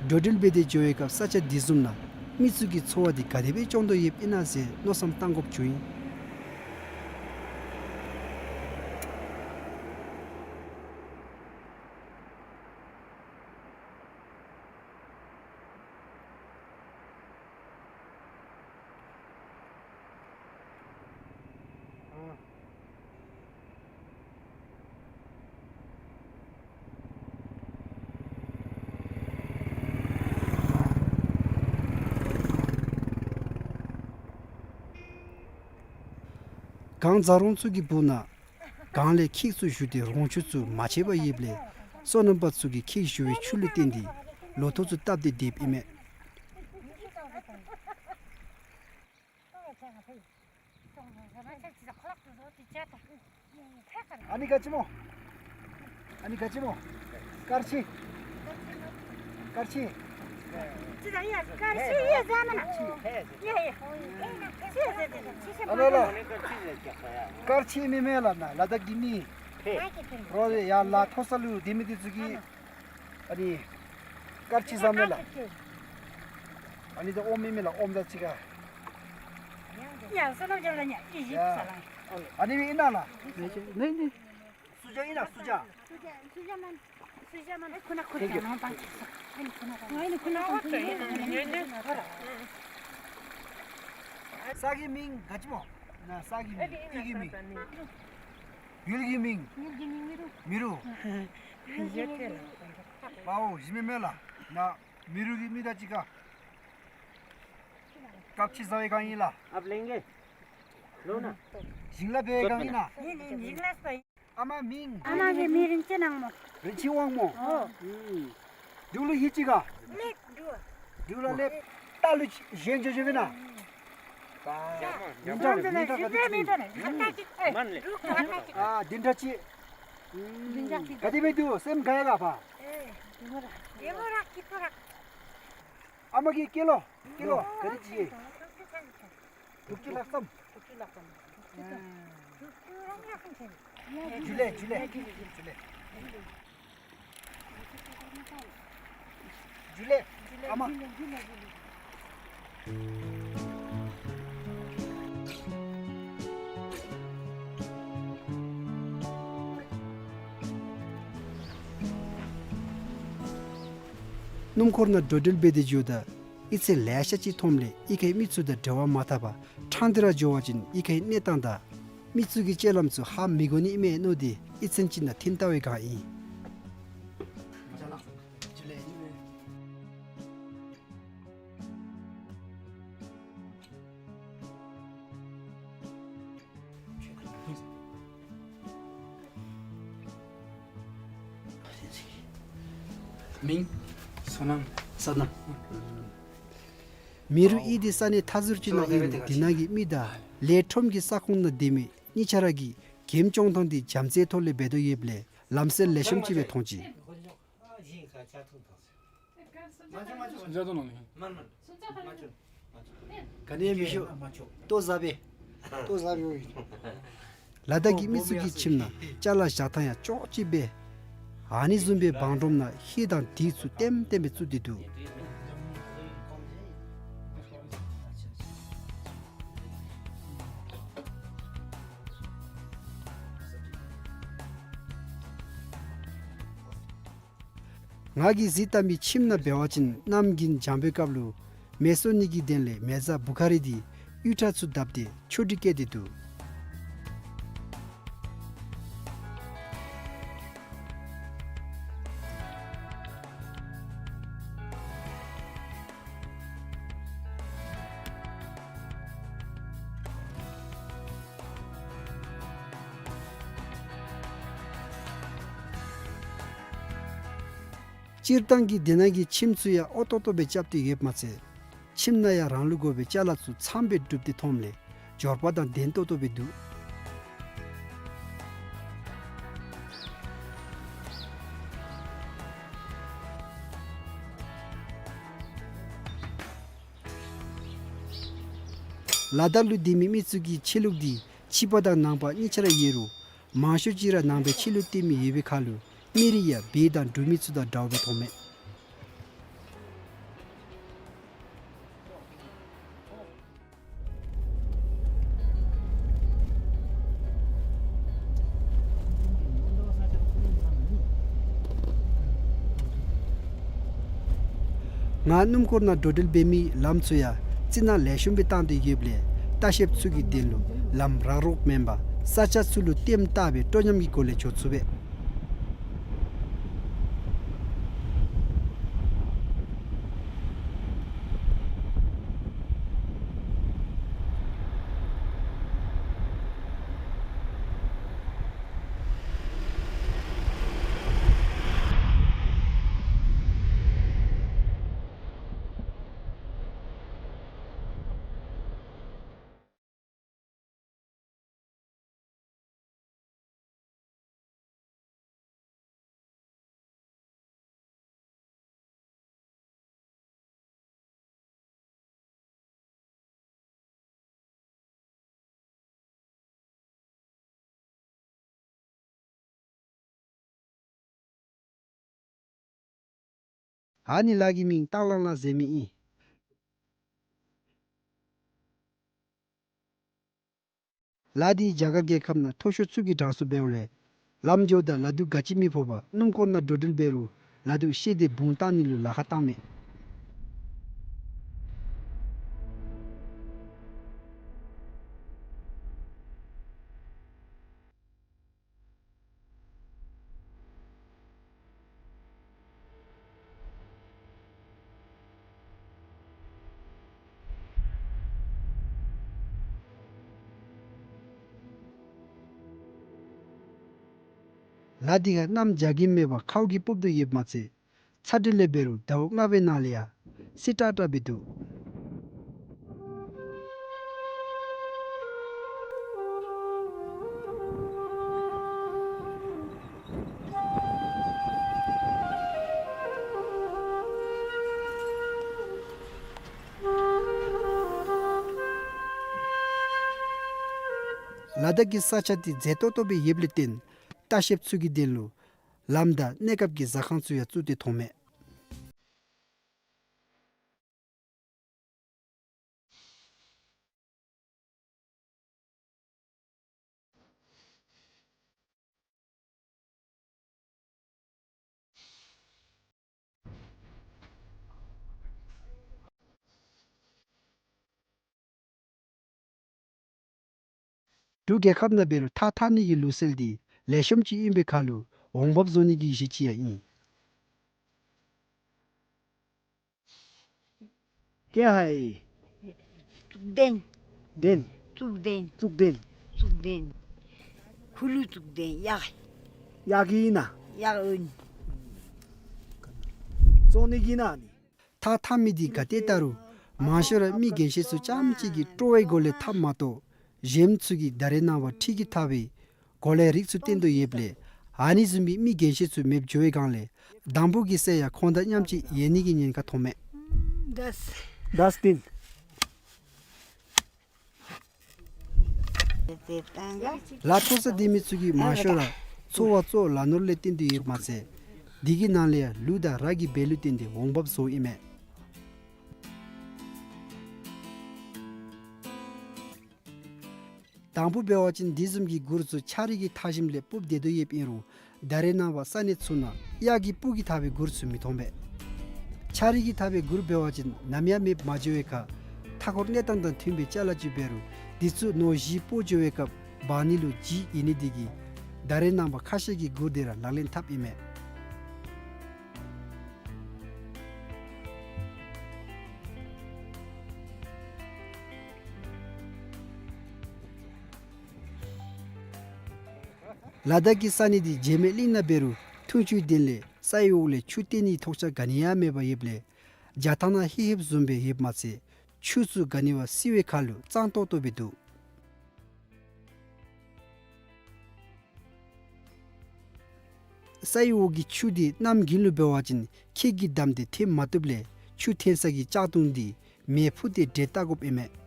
འགྲོ་འགྲུལ་འབད་དེ་འགྱོ་བའི་སྐབས་ས་ཆ་འདི་བཟུམ་ནང་མི་ཚུ་གི་འཚོ་བ་འདི་ག་དེ་སྦེ་སྐྱོང་དོ་ཡོདཔ་ཨིན་ན་ཟེར་མནོ་བསམ་བཏང་དགོཔ་བྱུང་ཡི། གངས་འཛག་རོང་ཚུ་གི་སྦུག་ན་གངས་ལས་ཁྱེགས་ཚུ་ཞུ་སྟེ་རོང་ཆུ་ཚུ་མ་ཆད་པར་ཡོདཔ་ལས་སོ་ནམ་པ་ཚུ་གིས་ཁྱེགས་ཞུ་བའི་ཆུ་ལུ་བརྟེན་ཏེ་ལོ་ཐོག་ཚུ་བཏབ་སྟེ་སྡོདཔ་ཨིན་མས། ཨ་ནི་ག་ཅི་སྨོ། ཨ་ནི་ག་ཅི་སྨོ། དཀར་ཆེན། དཀར་ཆེན། ཨ་ལོ་ལོ། དཀར་ཆེན་མི་མེན་ལགས་ན་ལ་དྭགས་ཀྱི་མི། རོགས་རེ་ཡར་ལ་མཐོ་ས་ལུ་སྡོད་མི་འདི་ཚུ་གིས་ཨ་ནི་དཀར་ཆེན་ཟེར་མས་ལགས། ཨ་ནི་ད་ཨོམ་མི་མེན་ལགས། ཨོམ་ད་ཅིག་ཁར། ཡ་ས་ནམ་ཅོ་ལ་ཉ་ཨི་ཞིབ་ས་ལ། ཨ་ནི་མི་ཨིན་ན་ལགས། ནེ་ནེ། སུ་ཇ་ཨིན་ན་སུ་ཇ། སུ་ཇ་མན། སུ་ཇ་མན། ཁུ་ན་ཁུ་ན་ཁུ་ན་ཁུ་ན་ཁུ་ན། ས་གི་མིང་ག་ཅི་སྨོ། ན་ས་གི་མིང་། ཏི་གི་མིང་། ཡུལ་གྱི་མིང་། ཡུལ་གྱི་མིང་མི་རུ། མི་རུ། ཡེ་ཐེ་ལ། པའོ་ཞི་མི་མེ་ལ། ན་མི་རུ་གི་མི་ད་ཅི་ག། དཀར་ཆེན་ཟ་བའི་གང་ཡིན་ལ། ཨབ་ལེང་གེ། ལོ་ན། ཞིང་ལ་བའི་གང་ཡིན་ན། ཨ་མ་མིང་། ཨ་མ་གི་མིང་རིན་ཆེན་དབང་མོ། རིན་ཆེན་དབང་མོ། ཨོ། འབྲུག་ལུ་ཧི་ཅི་ག། ལེ། འབྲུག་ལ་ལེ། ད་ལུ་གཞན་འཇོ་འཇོ་བས་ན། ཨ་བདུན་ཕྲག་གཅིག། ག་དེ་སྦེ་འདུག། སེམས་དགའ་ཡི་ག་པ། ཨ་མ་གིས་སྐྱེལ་ལོ། སྐྱེལ་ལོ། ག་རེ་ཅིག་ཡེ། དུག་ཅུ་ལྷག་ཙམ། ཇུ་ལེ་ཇུ་ལེ་ཇུ་ལེ། ཇུ་ལེ། ཨ་མ། སྣུམ་འཁོར་ནང་འགྲོ་འགྲུལ་འབད་དེ་འགྱོཝ་ད་གཡུས་ཚན་ལེ་ཤ་ཅིག་མཐོངམ་ལས་གཡུས་ཁའི་མི་ཚུ་དང་འབྲེལ་བ་མ་འཐབ་པར་ཕྲང་སྟེ་ར་འགྱོ་བ་ཅིན་གཡུས་ཁའི་གནས་སྟངས་དང་མི་ཚུ་གི་སྤྱོད་ལམ་ཚུ་ཧ་མི་གོ་ནི་ཨིན་མས་མནོ་སྟེ་གཡུས་ཚན་ཅིག་ནང་ཐིམ་ལྟ་བའི་བསྒང་ཨིན། མིང་བསོད་ནམས། བསོད་ནམས། མི་རུ་གཡུས་འདི་ས་གནས་མཐའ་ཟུར་ཅིག་ནང་ཨིན་རུང་འདི་ནང་གི་མི་དང་ལས་ཁྲོམ་གྱི་ས་ཁོངས་ནང་སྡོད་མི་གཉིས་ཆ་ར་གིས་འགྲེམས་སྐྱོང་ཐངས་འདི་བྱམས་བརྩེའི་ཐོག་ལས་འབད་དོ་ཡོདཔ་ལས་ལམ་སེལ་ལེགས་ཤོམ་ཅིག་སྦེ་མཐོང་ཅི། ག་ནི་མི་ཤོ། ལྟོ་ཟ་བས། ལྟོ་ཟ་བས། ལ་དྭགས་ཀྱི་མི་ཚུ་གི་ཁྱིམ་ནང་ཅ་ལ་བཞག་ཐངས་ཡང་ཅོག་གཅིག་སྦེ། ཨ་ནི་བཟུམ་སྦེ་བང་སྒྲོམ་ནང་ཧེ་དང་སྡིག་ཚུ་ལྟེམ་ལྟེམ་སྦེ་བཙུགས་ཏེ་འདུག། ང་གིས་གཟིགས་བལྟ་མི་ཁྱིམ་ནང་འབད་བ་ཅིན་གནམ་དགུན་འཇམ་པའི་སྐབས་ལུ་མེ་གསོད་ནི་གི་དོན་ལས་མེ་བཟའ་བུ་ཁ་རི་འདི་གཡུས་ཁྲ་ཚུ་བརྡབས་ཏེ་ཆོ་འཕྲུལ་བཀོད་དེ་འདུག། སྤྱིར་བཏང་གི་འདི་ནང་གི་ཁྱིམ་ཚུ་ཡང་ཨོ་ཏོག་ཏོ་སྦེ་རྐྱབ་སྟེ་ཡོདཔ་མ་ཚད་ཁྱིམ་ནང་ཡང་རང་ལུ་དགོ་པའི་ཅ་ལ་ཚུ་ཚངམ་སྦེ་སྒྲུབ་སྟེ་མཐོངམ་ལས་འབྱོར་པ་དང་ལྡན་ཏོག་ཏོ་སྦེ་འདུག། ལ་དྭགས་ལུ་སྡོད་མི་མི་ཚུ་གི་ཆོས་ལུགས་འདི་ཕྱི་པ་དང་ནང་པ་གཉིས་ཆ་ར་ཡོད་རུང་མང་ཤོས་ཅིག་ར་ནང་པའི་ཆོས་ལུགས་བསྟེན་མི་ཡོད་པའི་ཁར་ལུ་མི་རིགས་ཡང་བོད་དང་འབྲུག་མི་ཚུ་དང་འདྲཝ་སྦེ་མཐོངམ་མས། ང་སྣུམ་འཁོར་ནང་འགྲོ་འགྲུལ་འབད་མི་ལམ་ཚུ་ཡང་རྩི་ནག་ལེགས་ཤོམ་སྦེ་བཏང་སྟེ་ཡོདཔ་ལས་ལྟ་བཤལཔ་ཚུ་གི་དོན་ལུ་ལམ་རག་རོག་མེན་པར་ས་ཆ་ཚུ་ལུ་ལྟེམ་བཏགས་སྦེ་སྤྲོ་ཉམས་ཀྱི་སྒོ་ལས་འགྱོ་ཚུགས་པས། ཨ་ནི་ལ་གི་མིང་སྟག་ལང་ལ་ཟེར་མི་ཨིན། ལ་འདི་རྒྱ་གར་རྒྱལ་ཁབ་ནང་མཐོ་ཤོས་ཚུ་གི་གྲངས་སུ་འབདཝ་ལས་ལམ་འགྱོཝ་ད་ལ་དུག་ག་ཅི་མི་ཕོག་པར་སྣུམ་འཁོར་ནང་འགྲོ་འགྲུལ་འབད་རུང་ལ་དུག་བཤལ་ཏེ་བུང་བཏང་ནི་ལུ་ལཱ་ཁག་བཏངམ་མས། ལ་འདི་ཁར་གནམ་རྒྱ་གིམ་མེད་པར་ཁཝ་གིས་སྤུབས་ཏེ་ཡོདཔ་མ་ཚད་ཚ་དྲོད་ལས་འབད་རུང་ཟླཝ་ལྔ་པའི་ནང་ལས་ཡང་བསིལ་དྲགས་དྲགས་སྦེ་འདུག། ལ་དྭགས་ཀྱི་ས་ཆ་དེ་མཛེས་ཏོག་ཏོ་སྦེ་ཡོདཔ་ལས་བརྟེན་ལྟ་བཤལཔ་ཚུ་གི་དོན་ལུ་ལམ་དང་གནས་སྐབས་ཀྱི་ཟ་ཁང་ཚུ་ཡང་བཙུགས་ཏེ་ཐོན་མས། འབྲུག་རྒྱལ་ཁབ་ནང་འབད་རུང་ཐགས་འཐག་ནི་གི་ལུགས་སྲོལ་འདི་ལེགས་ཤོམ་ཅིག་ཨིན་པའི་ཁར་ལུ་འོང་འབབ་བཟོ་ནི་གི་གཞི་ཅིག་ཡང་ཨིན། ཀྱེ་ཧའི། བཙུགས་ལྡན། ལྡན། བཙུགས་ལྡན། བཙུགས་ལྡན། བཙུགས་ལྡན། ཁུ་ལུ་བཙུགས་ལྡན་གཡག། གཡག་གི་ཨིན་ན། གཡག་ཨིན། བཙོང་ནི་གི་ཨིན་ན་ནི། ཐགས་འཐག་མི་འདི་ག་ཏེ་བལྟ་རུང་མང་ཤོས་ར་མི་རྒན་ཤོས་ཚུ་རྐྱངམ་གཅིག་གིས་སྤྲོ་བའི་སྒོ་ལས་འཐགཔ་མ་གཏོགས་གཞན་ཚུ་གིས་ད་རེས་ནངས་པ་འཕྲུལ་གྱིས་འཐག་པའི་གོ་ལའི་རིགས་ཚུ་བཏོན་དོ་ཡོདཔ་ལས་ཨ་ནི་བཟུམ་མའི་མི་རྒན་ཤོས་ཚུ་མེདཔ་འགྱོ་བའི་སྒང་ལས་དང་ཕུ་གི་སྲས་ཡང་ཁོང་དང་མཉམ་གཅིག་ཡལ་ནི་གི་ཉེན་ཁ་ཐོན་མས། ལགས་སོ། ལ་འཐོར་ས་སྡོད་མི་ཚུ་གི་མང་ཤོས་ར་འཚོ་བ་གཙོ་བོ་ལ་ནོར་ལས་བརྟེན་ཏེ་ཡོདཔ་མ་ཚད་དེ་གི་ནང་ལས་ཡང་ལུག་དང་ར་གི་སྦས་ལུག་བཏོན་ཏེ་འོང་འབབ་བཟོཝ་ཨིན་མས། དང་ཕུ་འབད་བ་ཅིན་དེ་བཟུམ་གྱི་གུར་ཚུ་ཆ་རིས་ཀྱིས་འཐག་ཞིནམ་ལས་སྤུབས་སྡོད་དོ་ཡོདཔ་ཨིན་རུང་ད་རེས་ནངས་པ་ས་གནས་ཚུ་ནང་གཡག་གི་སྤུ་གིས་འཐག་པའི་གུར་ཚུ་མི་མཐོང་པས། ཆ་རིས་ཀྱིས་འཐག་པའི་གུར་འབད་བ་ཅིན་ནམ་ཡང་མེདཔ་མ་འགྱོ་བའི་ཁར་མཐའ་འཁོར་གནས་སྟངས་དང་མཐུན་པའི་ཅ་ལ་ཅིག་འབད་རུང་དེ་ཚུ་ནོར་གཞི་སྤོ་འགྱོ་བའི་སྐབས་འབག་ནི་ལུ་ལྗིད་ཡོད་ནི་དེ་གིས་ད་རེས་ནངས་པ་ཁ་ཤས་ཀྱིས་གུར་དེ་ར་ལག་ལེན་འཐབ་ཨིན་མས། ལ་དྭགས་ཀྱི་ས་གནས་འདི་བྱེ་མའི་གླིང་ནང་འབད་རུང་འཐུང་ཆུའི་དོན་ལས་སའི་འོག་ལས་ཆུ་བཏོན་ནིའི་ཐོགས་ཆགས་ག་ནི་ཡང་མེདཔ་ཡོདཔ་ལས་རྒྱ་ཐང་ནང་ཧེ་ཧེབ་བཟུམ་སྦེ་ཡོདཔ་མ་ཚད་ཆུ་ཚུ་ག་ནི་བ་བསིལ་བའི་ཁར་ལུ་གཙང་ཏོག་ཏོ་སྦེ་འདུག། སའི་འོག་གི་ཆུ་འདི་གནམ་དགུན་ལུ་འབད་བ་ཅིན་ཁྱེགས་ཀྱིས་བསྡམས་ཏེ་ཐོན་མ་བཏུབ་ལས་ཆུ་ཐོན་ས་གི་ལྕགས་དུང་འདི་མེ་ཕུ་སྟེ་སྒྲོལ་བཏབ་དགོཔ་ཨིན་མས།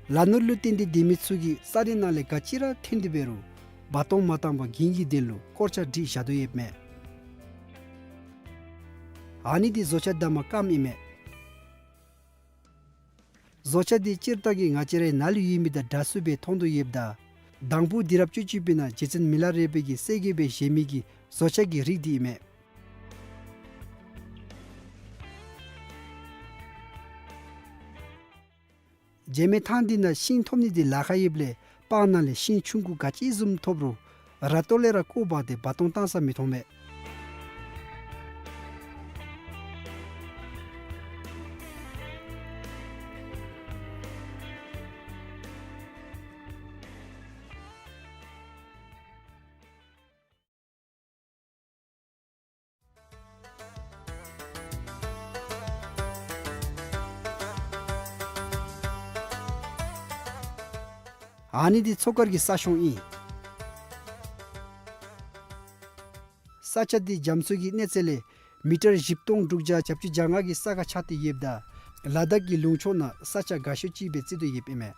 ལ་ནོར་ལུ་བརྟེན་ཏེ་སྡོད་མི་ཚུ་གིས་ས་གནས་ནང་ལས་ག་ཅི་ར་ཐོན་ཏེ་འབད་རུང་འབག་གཏོང་མ་བཏང་པར་རྒྱུན་གྱི་དོན་ལུ་སྐོར་ཆ་སྒྲིག་བཞག་དོ་ཡོདཔ་མས། ཨ་ནི་འདི་བཟོ་ཆ་དང་མ་སྐམ་ཨིན་མས། བཟོ་ཆ་འདི་སྤྱིར་བཏང་གི་ང་བཅས་རའི་ནང་ལུ་ཡོད་མི་དང་འདྲ་སུ་སྦེ་མཐོང་དོ་ཡོདཔ་ད་དང་ཕུ་དུས་རབས་བཅུ་གཅིག་པའི་ནང་རྗེ་བཙུན་མི་ལ་རས་པའི་གིས་གསལ་རྒྱས་སྦེ་བཞེངས་མི་གི་བཟོ་ཆ་གི་རིགས་འདི་ཨིན་མས། བྱེ་མའི་ཐང་འདི་ནང་ཤིང་ཐོབ་ནི་འདི་ལཱ་ཁག་ཡོདཔ་ལས་སྤང་ནང་ལས་ཤིང་ཆུང་ཀུ་ག་ཅི་བཟུམ་ཐོབ་རུང་ར་ཏོ་ལས་ར་བརྐོ་འབག་སྟེ་འབག་གཏོང་བཏང་ས་མི་མཐོང་མས། ཨ་ནི་འདི་མཚོ་དཀར་གྱི་ས་གཤོང་ཨིན། ས་ཆ་འདི་རྒྱ་མཚོ་གི་གནས་ཚད་ལས་མི་ཊར་བཞི་སྟོང་དྲུག་བརྒྱ་གྱ་བཅུ་གྱ་ལྔ་གི་ས་ཁར་ཆགས་ཏེ་ཡོདཔ་ད་ལ་དྭགས་ཀྱི་ལུང་ཕྱོགས་ནང་ས་ཆ་དགའ་ཤོས་ཅིག་སྦེ་བརྩི་དོ་ཡོདཔ་ཨིན་མས།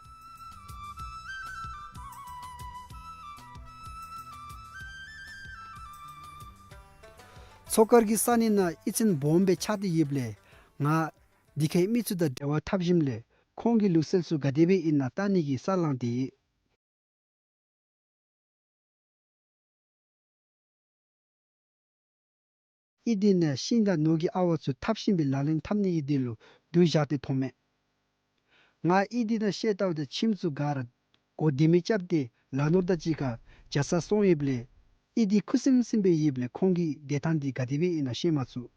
མཚོ་དཀར་གྱི་ས་གནས་ནང་གཡུས་ཚན་སྦོམ་སྦེ་ཆགས་ཏེ་ཡོདཔ་ལས་ང་འདི་ཁའི་མི་ཚུ་དང་འབྲེལ་བ་འཐབ་ཞིནམ་ལས་ཁོང་གི་ལུགས་སྲོལ་ཚུ་ག་དེ་སྦེ་ཨིན་ན་བལྟ་ནི་གི་ས་ལངས་ཏེ་ཡོད། གཡུས་འདི་ནང་ཤིང་དང་ནོར་གྱི་ཨ་ཝ་ཚུ་འཐབ་ཞིནམ་སྦེ་ལག་ལེན་འཐབ་ནི་གི་དོན་ལུ་བསྡུ་བཞག་སྟེ་ཐོན་མས། ང་གཡུས་འདི་ནང་ཤེས་ལྟཝ་ད་ཁྱིམ་ཚུ་ག་ར་སྒོ་ལྡེབ་མ་རྐྱབ་སྟེ་ལ་ནོར་དང་གཅིག་ཁར་བྱ་ས་སོང་ཡོདཔ་ལས་གཡུས་འདི་ཁུ་སིམ་སིམ་སྦེ་ཡོདཔ་ལས་ཁོང་གི་བསྡད་ཐངས་འདི་ག་དེ་སྦེ་ཨིན་ན་ཤེས་མ་ཚུགས།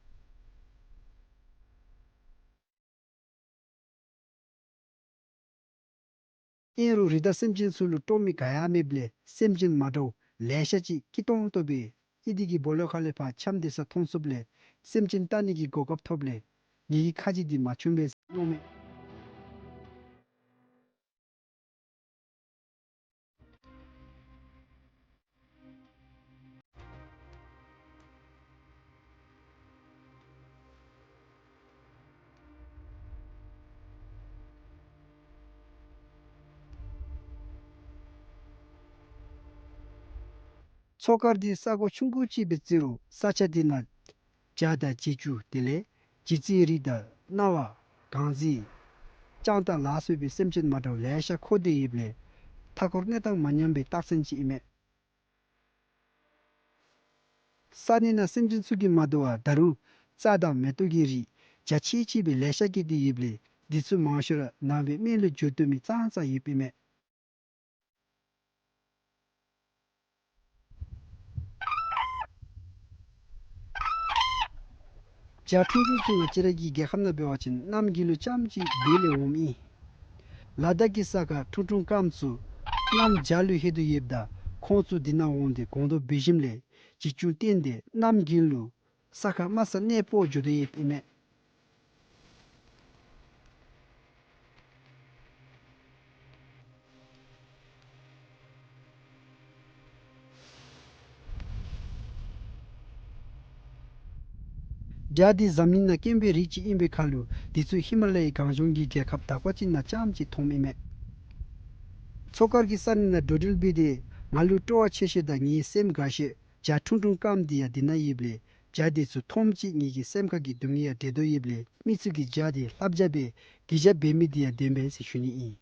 ཨིན་རུང་རི་དྭགས་སེམས་ཅན་ཚུ་ལུ་སྤྲོ་མི་ག་ཡང་མེདཔ་ལས་སེམས་ཅན་མ་འདྲཝ་ལེ་ཤ་ཅིག་སྐྱིད་ཏོང་ཏོ་སྦེ་གཡུས་འདི་གི་སྦོ་ལོགས་ཁ་ལས་ཕར་འཁྱམས་སྡོད་ས་མཐོང་ཚུགསཔ་ལས་སེམས་ཅན་བལྟ་ནི་གི་གོ་སྐབས་ཐོབ་ལས་ངེ་གི་ཁ་རྗེ་འདི་མ་ཆུངམ་སྦེ་མནོཝ་མས། མཚོ་དཀར་འདི་ས་གོ་ཆུང་ཀུ་ཅིག་སྦེ་བརྩི་རུང་ས་ཆ་འདི་ནང་བྱ་དང་བྱི་ཅུང་དེ་ལས་བྱི་ཙའི་རིགས་དང་གནའ་བ་གངས་རྫི་སྤྱང་ཐང་ལ་སོགས་པའི་སེམས་ཅན་མ་འདྲཝ་ལེ་ཤ་འཁོར་ཏེ་ཡོདཔ་ལས་མཐའ་འཁོར་གནས་སྟངས་མ་ཉམས་པའི་རྟགས་མཚན་ཅིག་ཨིན་མས། ས་གནས་ནང་སེམས་ཅན་ཚུ་གིས་མ་དོ་བར་ད་རུང་རྩྭ་དང་མེ་ཏོག་གི་རིགས་རྒྱ་ཆེ་ཆེ་སྦེ་ལེ་ཤ་སྐྱེས་ཏེ་ཡོདཔ་ལས་འདི་ཚུ་མང་ཤོས་ར་ནང་པའི་སྨན་ལུ་འགྱུར་བཏུབ་མི་ཙང་ཙང་ཡོདཔ་ཨིན་མས། བྱ་ཁྲུང་ཁྲུང་ཚུ་ང་བཅས་ར་གི་རྒྱལ་ཁབ་ནང་འབད་བ་ཅིན་གནམ་དགུན་ལུ་རྐྱངམ་ཅིག་བོད་ལས་འོངམ་ཨིན། ལ་དྭགས་ཀྱི་ས་ཁར་ཁྲུང་ཁྲུང་སྐམ་ཚུ་གནམ་བྱཱར་ལུ་ལྷོད་དོ་ཡོདཔ་ད་ཁོང་ཚུ་འདི་ནང་འོང་སྟེ་སྒོང་རྡོག་འབལ་ཞིནམ་ལས་བྱི་ཅུང་བཏོན་ཏེ་གནམ་དགུན་ལུ་ས་ཁར་དམའ་ས་གནས་སྤོ་འགྱོ་དོ་ཡོདཔ་ཨིན་མས། བྱ་འདི་འཛམ་གླིང་ནང་དཀོན་པའི་རིགས་ཅིག་ཨིན་པའི་ཁར་ལུ་འདི་ཚུ་ཧི་མ་ལ་ཡའི་གངས་ལྗོངས་ཀྱི་རྒྱལ་ཁབ་དག་པ་ཅིག་ནང་རྐྱངམ་ཅིག་མཐོངམ་ཨིན་མས། མཚོ་དཀར་གྱི་ས་གནས་ནང་འགྲོ་འགྲུལ་འབད་དེ་ང་ལུ་སྤྲོ་བ་ཆེ་ཤོས་དང་ངེའི་སེམས་དགའ་ཤོས་བྱ་ཁྲུང་ཁྲུང་སྐམ་འདི་ཡང་འདི་ནང་ཡོདཔ་ལས་བྱ་འདི་ཚུ་མཐོངམ་ཅིག་ངེ་གི་སེམས་ཁ་གི་སྡུག་བསྔལ་ཡང་བྲལ་དོ་ཡོདཔ་ལས་མི་ཚུ་གིས་བྱ་འདི་ལྷ་བྱ་སྦེ་གི་བྱ་འབད་མི་འདི་ཡང་བདེན་པས་ཟེར་ཞུ་ནི་ཨིན།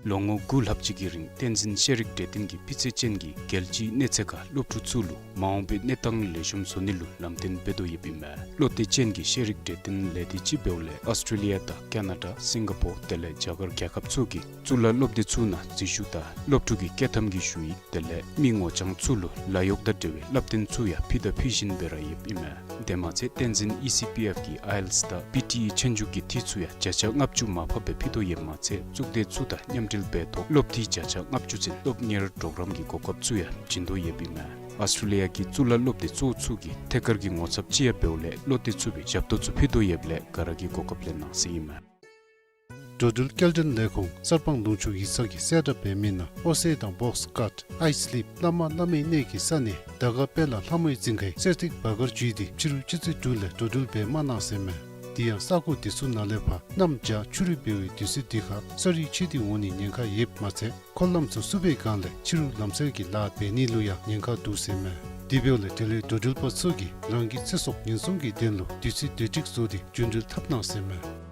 ལོ་ངོ་དགུ་ལྷག་ཅིག་གི་རིང་བསྟན་འཛིན་ཤེས་རིག་གྲོས་སྟོན་གྱིས་སྤུས་ཚད་ཅན་གྱི་རྒྱལ་སྤྱིའི་གནས་ཚད་ཁར་སློབ་ཕྲུག་ཚུ་ལུ་མ་འོངས་པའི་གནས་སྟངས་ལེགས་ཤོམ་བཟོ་ནི་ལུ་ལམ་སྟོན་འབད་དོ་ཡོདཔ་ཨིན་མས། བློ་གཏད་ཅན་གྱི་ཤེས་རིག་གྲོས་སྟོན་ལས་སྡེ་ཅིག་འབདཝ་ལས་ཨོསི་ཊྲེ་ལི་ཡ་དང་ཀ་ན་ཌ་སིང་ག་པོར་དེ་ལས་རྒྱ་གར་རྒྱལ་ཁབ་ཚུ་གི་གཙུག་ལག་སློབ་སྡེ་ཚུ་ནང་འཛུལ་ཞུགས་དང་སློབ་ཕྲུག་གི་བསྐྱོད་ཐམ་གྱི་ཞུ་ཡིག་དེ་ལས་མི་ངོ་རྐྱང་ཚུ་ལུ་ལཱ་གཡོག་དང་འབྲེལ་བའི་བསླབ་སྟོན་ཚུ་ཡང་ཕུལ་དང་ཕུལ་བཞིན་སྦེ་ར་ཡོདཔ་ཨིན་མས། དེ་མ་ཚད་བསྟན་འཛིན་ཨི་སི་པི་ཨེཕ་གིས་ཨའི་ཨེལ་ཊི་ཨེསི་དང་པི་ཊི་ཨི་ཆོས་རྒྱུགས་ཀྱི་འཐུས་ཚུ་ཡང་བརྒྱ་ཆ་ལྔ་བཅུ་མར་ཕབ་སྦེ་ཕུལ་དོ་ཡོདཔ་མ་ཚད་གཙུག་སྡེ་ཚུ་དང་མཉམ་འབྲེལ་འབད་ཐོག་སློབ་འཐུས་བརྒྱ་ཆ་ལྔ་བཅུ་ཚུན་སློབ་གཉེར་གྲོགས་རམ་གྱི་གོ་སྐབས་ཚུ་ཡང་བྱིན་དོ་ཡོདཔ་ཨིན་མས། ཨོསི་ཊྲེ་ལི་ཡ་གི་གཙུག་ལག་སློབ་སྡེ་གཙོ་བོ་ཚུ་གི་ཐད་ཀར་གྱི་ངོ་ཚབ་ཅིག་ཡང་འབདཝ་ལས་བློ་གཏད་ཚུགས་པའི་ཞབས་ཏོག་ཚུ་ཕུལ་དོ་ཡོདཔ་ལས་ག་ར་གིས་གོ་སྐབས་ལེན་གནང་ཟེར་ཨིན་མས། འགྲོ་འགྲུལ་སྐྱེལ་འདྲེན་ལས་ཁུངས་གསར་སྤང་ལུང་ཕྱོགས་ཡིག་ཚང་གིས་གསལ་བསྒྲགས་འབད་མི་ནང་ཨོ་སེ་དང་བོགས་ཀཊ་ཨའི་སི་ལིབ་བླ་མ་བླ་མའི་གནས་ཀྱི་ས་གནས་དར་དཀར་དཔལ་ལྷ་ལྷ་མོའི་རྫིང་ཁའི་གསེར་ཐིག་བར་སྐོར་བརྒྱུད་དེ་ཕྱི་རུ་ཆུ་ཚོད་དྲུག་ལས་འགྲོ་འགྲུལ་འབད་མ་གནང་ཟེར་མས། དེ་ཡང་ས་གོ་དེ་ཚུ་ནང་ལས་ཕར་གནམ་བྱཱར་ཆུ་རུད་འབད་བའི་དུས་ཚོད་དེ་ཁར་ས་རུད་ཆད་དེ་འོང་ནིའི་ཉེན་ཁ་ཡོདཔ་མ་ཚད་འཁོར་ལམ་ཚུ་བསུབ་པའི་སྒང་ལས་ཕྱི་རུ་ལམ་བསལ་གྱི་ལཱ་འབད་ནི་ལུ་ཡང་ཉེན་ཁ་འདུག་ཟེར་མས། དེ་འབདཝ་ལས་དེ་ལས་འགྲོ་འགྲུལ་པ་ཚུ་གིས་རང་གི་ཚེ་སྲོག་ཉེན་སྲུང་གི་དོན་ལུ་དུས་ཚོད་བདེ་སྒྲིག་བཟོ་སྟེ་རྒྱུན་འགྲུལ་འཐབ་གནང་ཟེར་མས།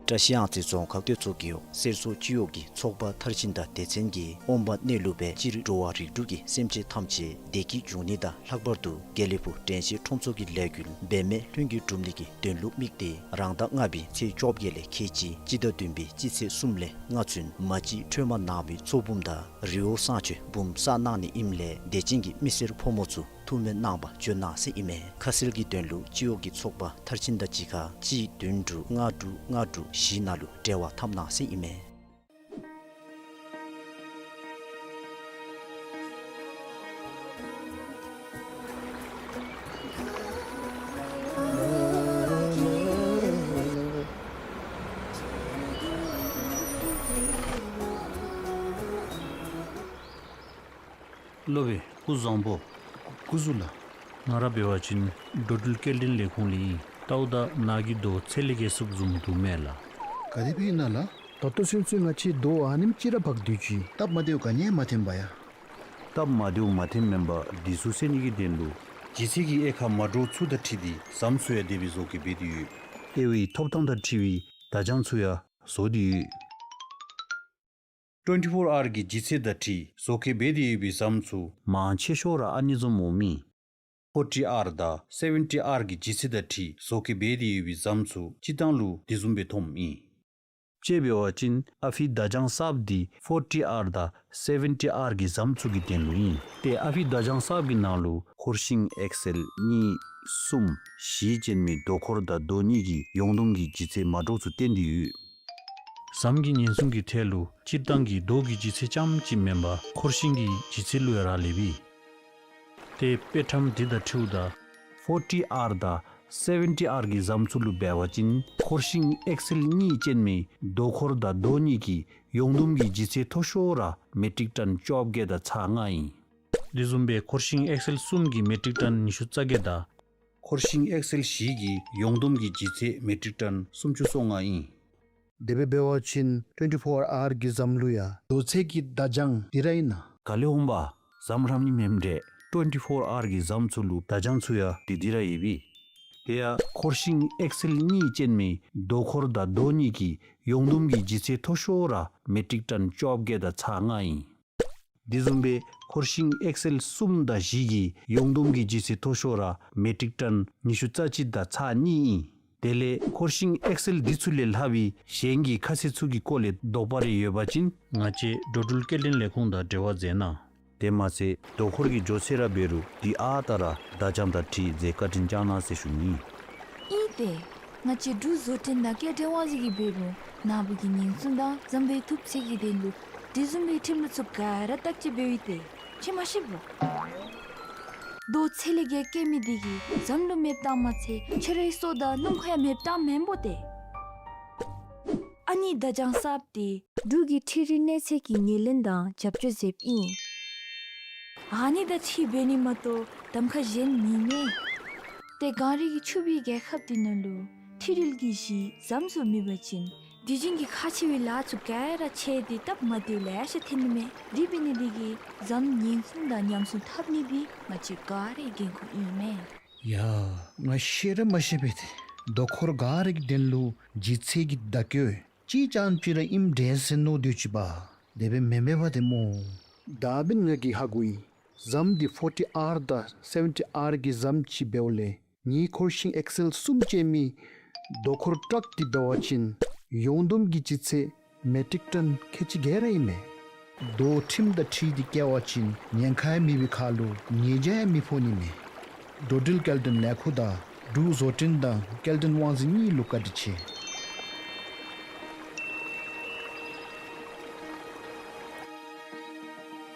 བཀྲ་ཤིས་གཡང་རྩེ་རྫོང་ཁག་སྡོད་ཚོགས་ཀྱི་འོག་གསེར་མཚོ་སྤྱི་འོག་གི་ཚོགས་པ་མཐར་ཕྱིན་དང་སྡེ་ཚན་གྱིས་ཨོཾ་པ་ཎི་ལུ་སྦེ་སྤྱིར་འགྲོ་བ་རིགས་དྲུག་གི་སེམས་ཅན་ཐམས་ཅད་བདེ་སྐྱིད་འབྱུང་ནི་དང་ལྷག་པར་དུ་དགེ་ལེགས་ཕུག་དྲན་ཤེས་ཁྲོམ་ཚོགས་ཀྱི་ལས་འགུལ་འབད་མེད་ལྷུན་གྱིས་འགྲུབ་ནི་གི་དོན་ལུ་དམིགས་ཏེ་རང་ཟླ་ལྔ་པའི་ཚེས་བཅོ་བརྒྱད་ལས་ཁལ་གཅིག་སྤྱི་ཟླ་བདུན་པའི་སྤྱི་ཚེས་གསུམ་ལས་ལྔ་ཚུན་མ་གཅིག་ཁྲོས་མ་ནག་པོའི་ཚོགས་འབུམ་དང་རི་བོ་བསང་མཆོད་འབུམ་བསགས་གནང་ནི་ཨིནམ་ལས་དད་ཅན་གྱི་མི་སེར་ཕོ་མོ་ཚུ་ཐུགས་སྨོན་གནང་བར་བྱོན་གནང་ཟེར་ཨིན་མས། ཁ་གསལ་གྱི་དོན་ལུ་སྤྱི་འོག་གི་ཚོགས་པ་མཐར་ཕྱིན་དང་གཅིག་ཁར་གཅིག་བདུན་དྲུག་ལྔ་དྲུག་ལྔ་དྲུག་བཞི་ནང་ལུ་འབྲེལ་བ་འཐབ་གནང་ཟེར་ཨིན་མས། སློབ་དཔོན་སྐུ་བཟང་པོ། སྐུ་གཟུགས་ལགས། ང་ར་འབད་བ་ཅིན་འགྲོ་འགྲུལ་སྐྱེལ་འདྲེན་ལས་ཁུངས་ལས་ཨིན། ལྟཝ་ད་ནཱ་གི་རྡོ་ཚད་ལས་བརྒལ་སུབ་བཟུམ་འདུག་མས་ལགས། ག་དེ་སྦེ་ཨིན་ན་ལགས། ད་ལྟོ་ཚུན་ཚོད་ང་བཅས་རྡོ་ཨ་ནེམ་ཅིག་ར་འབག་སྡོད་ཅི། སྟབས་མ་བདེཝ་ག་ནི་ཡང་མ་ཐོན་པ་ཡ། སྟབས་མ་བདེཝ་མ་ཐོནམ་མེན་པར་འདི་ཚུ་སེལ་ནི་གི་དོན་ལུ་ལྗིད་ཚད་ཀྱི་དབྱེ་ཁག་མ་འདྲཝ་ཚུ་དང་འཁྲིལ་ཏེ་ཟམ་ཚུ་ཡང་དེ་སྦེ་བཟོ་བཀོད་འབད་དེ་ཡོད། དབྱེ་བའི་ཐོབ་ཐང་དང་འཁྲིལ་བའི་བརྡ་བྱང་ཚུ་ཡང་བཟོ་སྟེ་ཡོད། ཊུ་ཝེན་ཊི་ཕོར་ཨར་གྱི་ལྗིད་ཚད་དང་འཁྲིལ་བཟོ་བཀོད་འབད་དེ་ཡོད་པའི་ཟམ་ཚུ་མང་ཆེ་ཤོས་ར་ཨ་ནི་བཟུམ་འོངམ་ཨིན། ཕོར་ཊི་ཨར་དང་སེ་ཝེན་ཊི་ཨར་གྱི་ལྗིད་ཚད་དང་འཁྲིལ་བཟོ་བཀོད་འབད་དེ་ཡོད་པའི་ཟམ་ཚུ་སྤྱིར་བཏང་ལུ་དེ་བཟུམ་སྦེ་ཐོནམ་ཨིན། དཔྱེ་འབད་བ་ཅིན་ཨ་ཕི་བརྡ་བྱང་གསརཔ་འདི་ཕོར་ཊི་ཨར་དང་སེ་ཝེན་ཊི་ཨར་གྱི་ཟམ་ཚུ་གི་དོན་ལུ་ཨིན། ཏེ་ཨ་ཕི་བརྡ་བྱང་གསརཔ་གི་ནང་ལུ་འཁོར་ཤིང་ཨེག་སེལ་གཉིས་གསུམ་བཞི་ཅན་མའི་རྡོ་འཁོར་དང་རྡོ་གཉིས་ཀྱི་ཡོངས་བསྡོམས་ཀྱི་ལྗིད་ཚད་མ་འདྲཝ་ཚུ་བསྟན་ཏེ་ཡོད། ཟམ་གྱི་ཉེན་སྲུང་གི་ཐད་ལུ་སྤྱིར་བཏང་གི་རྡོ་གི་ལྗིད་ཚད་རྐྱངམ་གཅིག་མེན་པར་འཁོར་ཤིང་གི་ལྗིད་ཚད་ལུ་ཡང་རག་ལས་པས། ཏེ་དཔེ་ཁྲམ་འདི་དང་འཁྲིལཝ་ད་ཕོར་ཊི་ཨར་དང་སེ་ཝེན་ཊི་ཨར་གྱི་ཟམ་ཚུ་ལུ་འབད་བ་ཅིན་འཁོར་ཤིང་ཨེག་སེལ་གཉིས་ཅན་མའི་རྡོ་འཁོར་དང་རྡོ་གཉིས་ཀྱི་ཡོངས་བསྡོམས་ཀྱི་ལྗིད་ཚད་མཐོ་ཤོས་ར་མེ་ཊིག་ཊོན་བཅོ་བརྒྱད་དང་ཚག་ལྔ་ཨིན། དེ་བཟུམ་སྦེ་འཁོར་ཤིང་ཨེག་སེལ་གསུམ་གྱི་མེ་ཊིག་ཊོན་ཉི་ཤུ་རྩ་བརྒྱད་དང་འཁོར་ཤིང་ཨེག་སེལ་བཞི་གི་ཡོངས་བསྡོམས་ཀྱི་ལྗིད་ཚད་མེ་ཊིག་ཊོན་སུམ་ཅུ་སོ་ལྔ་ཨིན། དེ་སྦེ་འབད་བ་ཅིན་ཊུ་ཝེན་ཊི་ཕོར་ཨར་གྱི་ཟམ་ལུ་ཡང་རྡོ་ཚད་ཀྱི་བརྡ་བྱང་འདི་ར་ཨིན་ན། ག་ལས་འོང་པ། ཟམ་ར་ཨ་ནི་མེནམ་འདྲས། ཊུ་ཝེན་ཊི་ཕོར་ཨར་གྱི་ཟམ་ཚུ་ལུ་བརྡ་བྱང་ཚུ་ཡང་འདི་འདི་ར་ཡོད་པས། དེ་ཡང་འཁོར་ཤིང་ཨེག་སེལ་གཉིས་ཅན་མའི་རྡོ་འཁོར་དང་རྡོ་གཉིས་ཀྱི་ཡོངས་བསྡོམས་ཀྱི་ལྗིད་ཚད་མཐོ་ཤོས་ར་མེ་ཊིག་ཊོན་བཅོ་བརྒྱད་དང་ཚག་ལྔ་ཨིན། དེ་བཟུམ་སྦེ་འཁོར་ཤིང་ཨེག་སེལ་གསུམ་དང་བཞི་གི་ཡོངས་བསྡོམས་ཀྱི་ལྗིད་ཚད་མཐོ་ཤོས་ར་མེ་ཊིག་ཊོན་ཉི་ཤུ་རྩ་གཅིག་དང་ཚག་གཉིས་ཨིན། དེ་ལས་འཁོར་ཤིང་ཨེག་སེལ་འདི་ཚུ་ལས་ལྷག་པའི་གཞན་གྱི་ཁ་གསལ་ཚུ་གི་སྐོར་ལས་དོགས་པ་རེ་ཡོད་པ་ཅིན་ང་བཅས་འགྲོ་འགྲུལ་སྐྱེལ་འདྲེན་ལས་ཁུངས་དང་འབྲེལ་བ་མཛད་གནང་། དེ་མ་ཚད་རྡོ་འཁོར་གྱི་མགྱོགས་ཚད་ར་འབད་རུང་འདི་ཨ་རྟག་ར་བརྡ་བྱང་དང་འཁྲིལ་མཛད་བཀའ་དྲིན་བསྐྱང་གནང་ཟེར་ཞུ་ནི། ཨིན་ཏེ། ང་བཅས་འབྲུག་བཟོ་སྐྲུན་དང་སྐྱེལ་འདྲེན་དབང་འཛིན་གྱིས་འབད་རུང་ནཱ་བུ་གི་ཉེན་སྲུང་དང་འཛམ་བུའི་ཐུབ་ཚད་ཀྱི་དོན་ལུ་དེ་བཟུམ་མའི་ཁྲིམས་ལུགས་ཚུ་ག་ར་བརྟག་དཔྱད་འབདཝ་ཨིན་ཏེ། ཁྱོད་མ་ཤེས་པོ། རྡོ་ཚད་ལས་བརྒལ་བཀལ་མི་འདི་གིས་ཟམ་ལུ་མེདཔ་བཏང་མ་ཚད་ཁྱོད་རའི་སྲོག་དང་སྣུམ་འཁོར་ཡང་མེདཔ་བཏངམ་མེན་པོ་ཏེ། ཨ་ནི་བརྡ་བྱང་གསརཔ་འདི་འབྲུག་གི་འཕྲུལ་རིག་གནས་ཚད་ཀྱི་ངོས་ལེན་དང་རྒྱབ་སྐྱོར་མཛདཔ་ཨིན། ཨ་ནི་དང་འཁྲིལ་འབད་ནི་མ་གཏོགས་གདམ་ཁ་གཞན་མེད་མས། ཏེ་གངས་རི་གི་ཕྱུག་པའི་རྒྱལ་ཁབ་འདི་ནང་ལུ་འཕྲུལ་རིག་གི་གཞི་ཟམ་ཚུ་མེད་པ་ཅིན་དུས་རྒྱུན་གྱི་ཁག་ཆེ་བའི་ལཱ་ཚུ་ག་ར་ཆད་དེ་སྟབས་མ་བདེཝ་ལེ་ཤ་ཐོན་ནི་མས། དེ་འབད་ནི་འདི་གིས་ཟམ་ཉེན་སྲུང་དང་ཉམས་སྲུང་འཐབ་ནི་འདི་ང་བཅས་ག་རའི་འགན་ཁུར་ཨིན་མས། ཡ། ང་ཤེས་ར་མ་ཤེས་པས་ཏེ། རྡོ་འཁོར་ག་ར་གི་དོན་ལུ་ལྗིད་ཚད་ཀྱི་བརྡ་བཀོད་གཅིག་རྐྱངམ་ཅིག་ར་ཨིནམ་འདྲས་ཟེར་མནོ་སྡོད་ཅི་པ། དེ་སྦེ་མེན་མས་པ་ཏེ་སྨོ། ད་འབདན་ང་གིས་ཧ་གོ་ཡི། ཟམ་འདི་ཕོར་ཊི་ཨར་དང་སེ་ཝེན་ཊི་ཨར་གྱི་ཟམ་ཅིག་འབདཝ་ལས་ངེའི་འཁོར་ཤིང་ཨེག་སེལ་གསུམ་ཅན་མའི་རྡོ་འཁོར་ཊཱག་འདི་འབད་བ་ཅིན་ཡོངས་བསྡོམས་ཀྱི་ལྗིད་ཚད་མེ་ཊིག་ཊོན་ཁལ་གཅིག་བརྒྱད་ར་ཨིན་མས། རྡོ་ཁྲིམས་དང་འཁྲིལ་ཏེ་བཀལ་བ་ཅིན་ཉེན་ཁ་ཡང་མེད་པའི་ཁར་ལུ་ཉེས་བྱ་ཡང་མི་ཕོག་ནི་མས། འགྲོ་འགྲུལ་སྐྱེལ་འདྲེན་ལས་ཁུངས་དང་འབྲུག་བཟོ་སྐྲུན་དང་སྐྱེལ་འདྲེན་དབང་འཛིན་གཉིས་ལུ་བཀའ་དྲིན་ཆེ།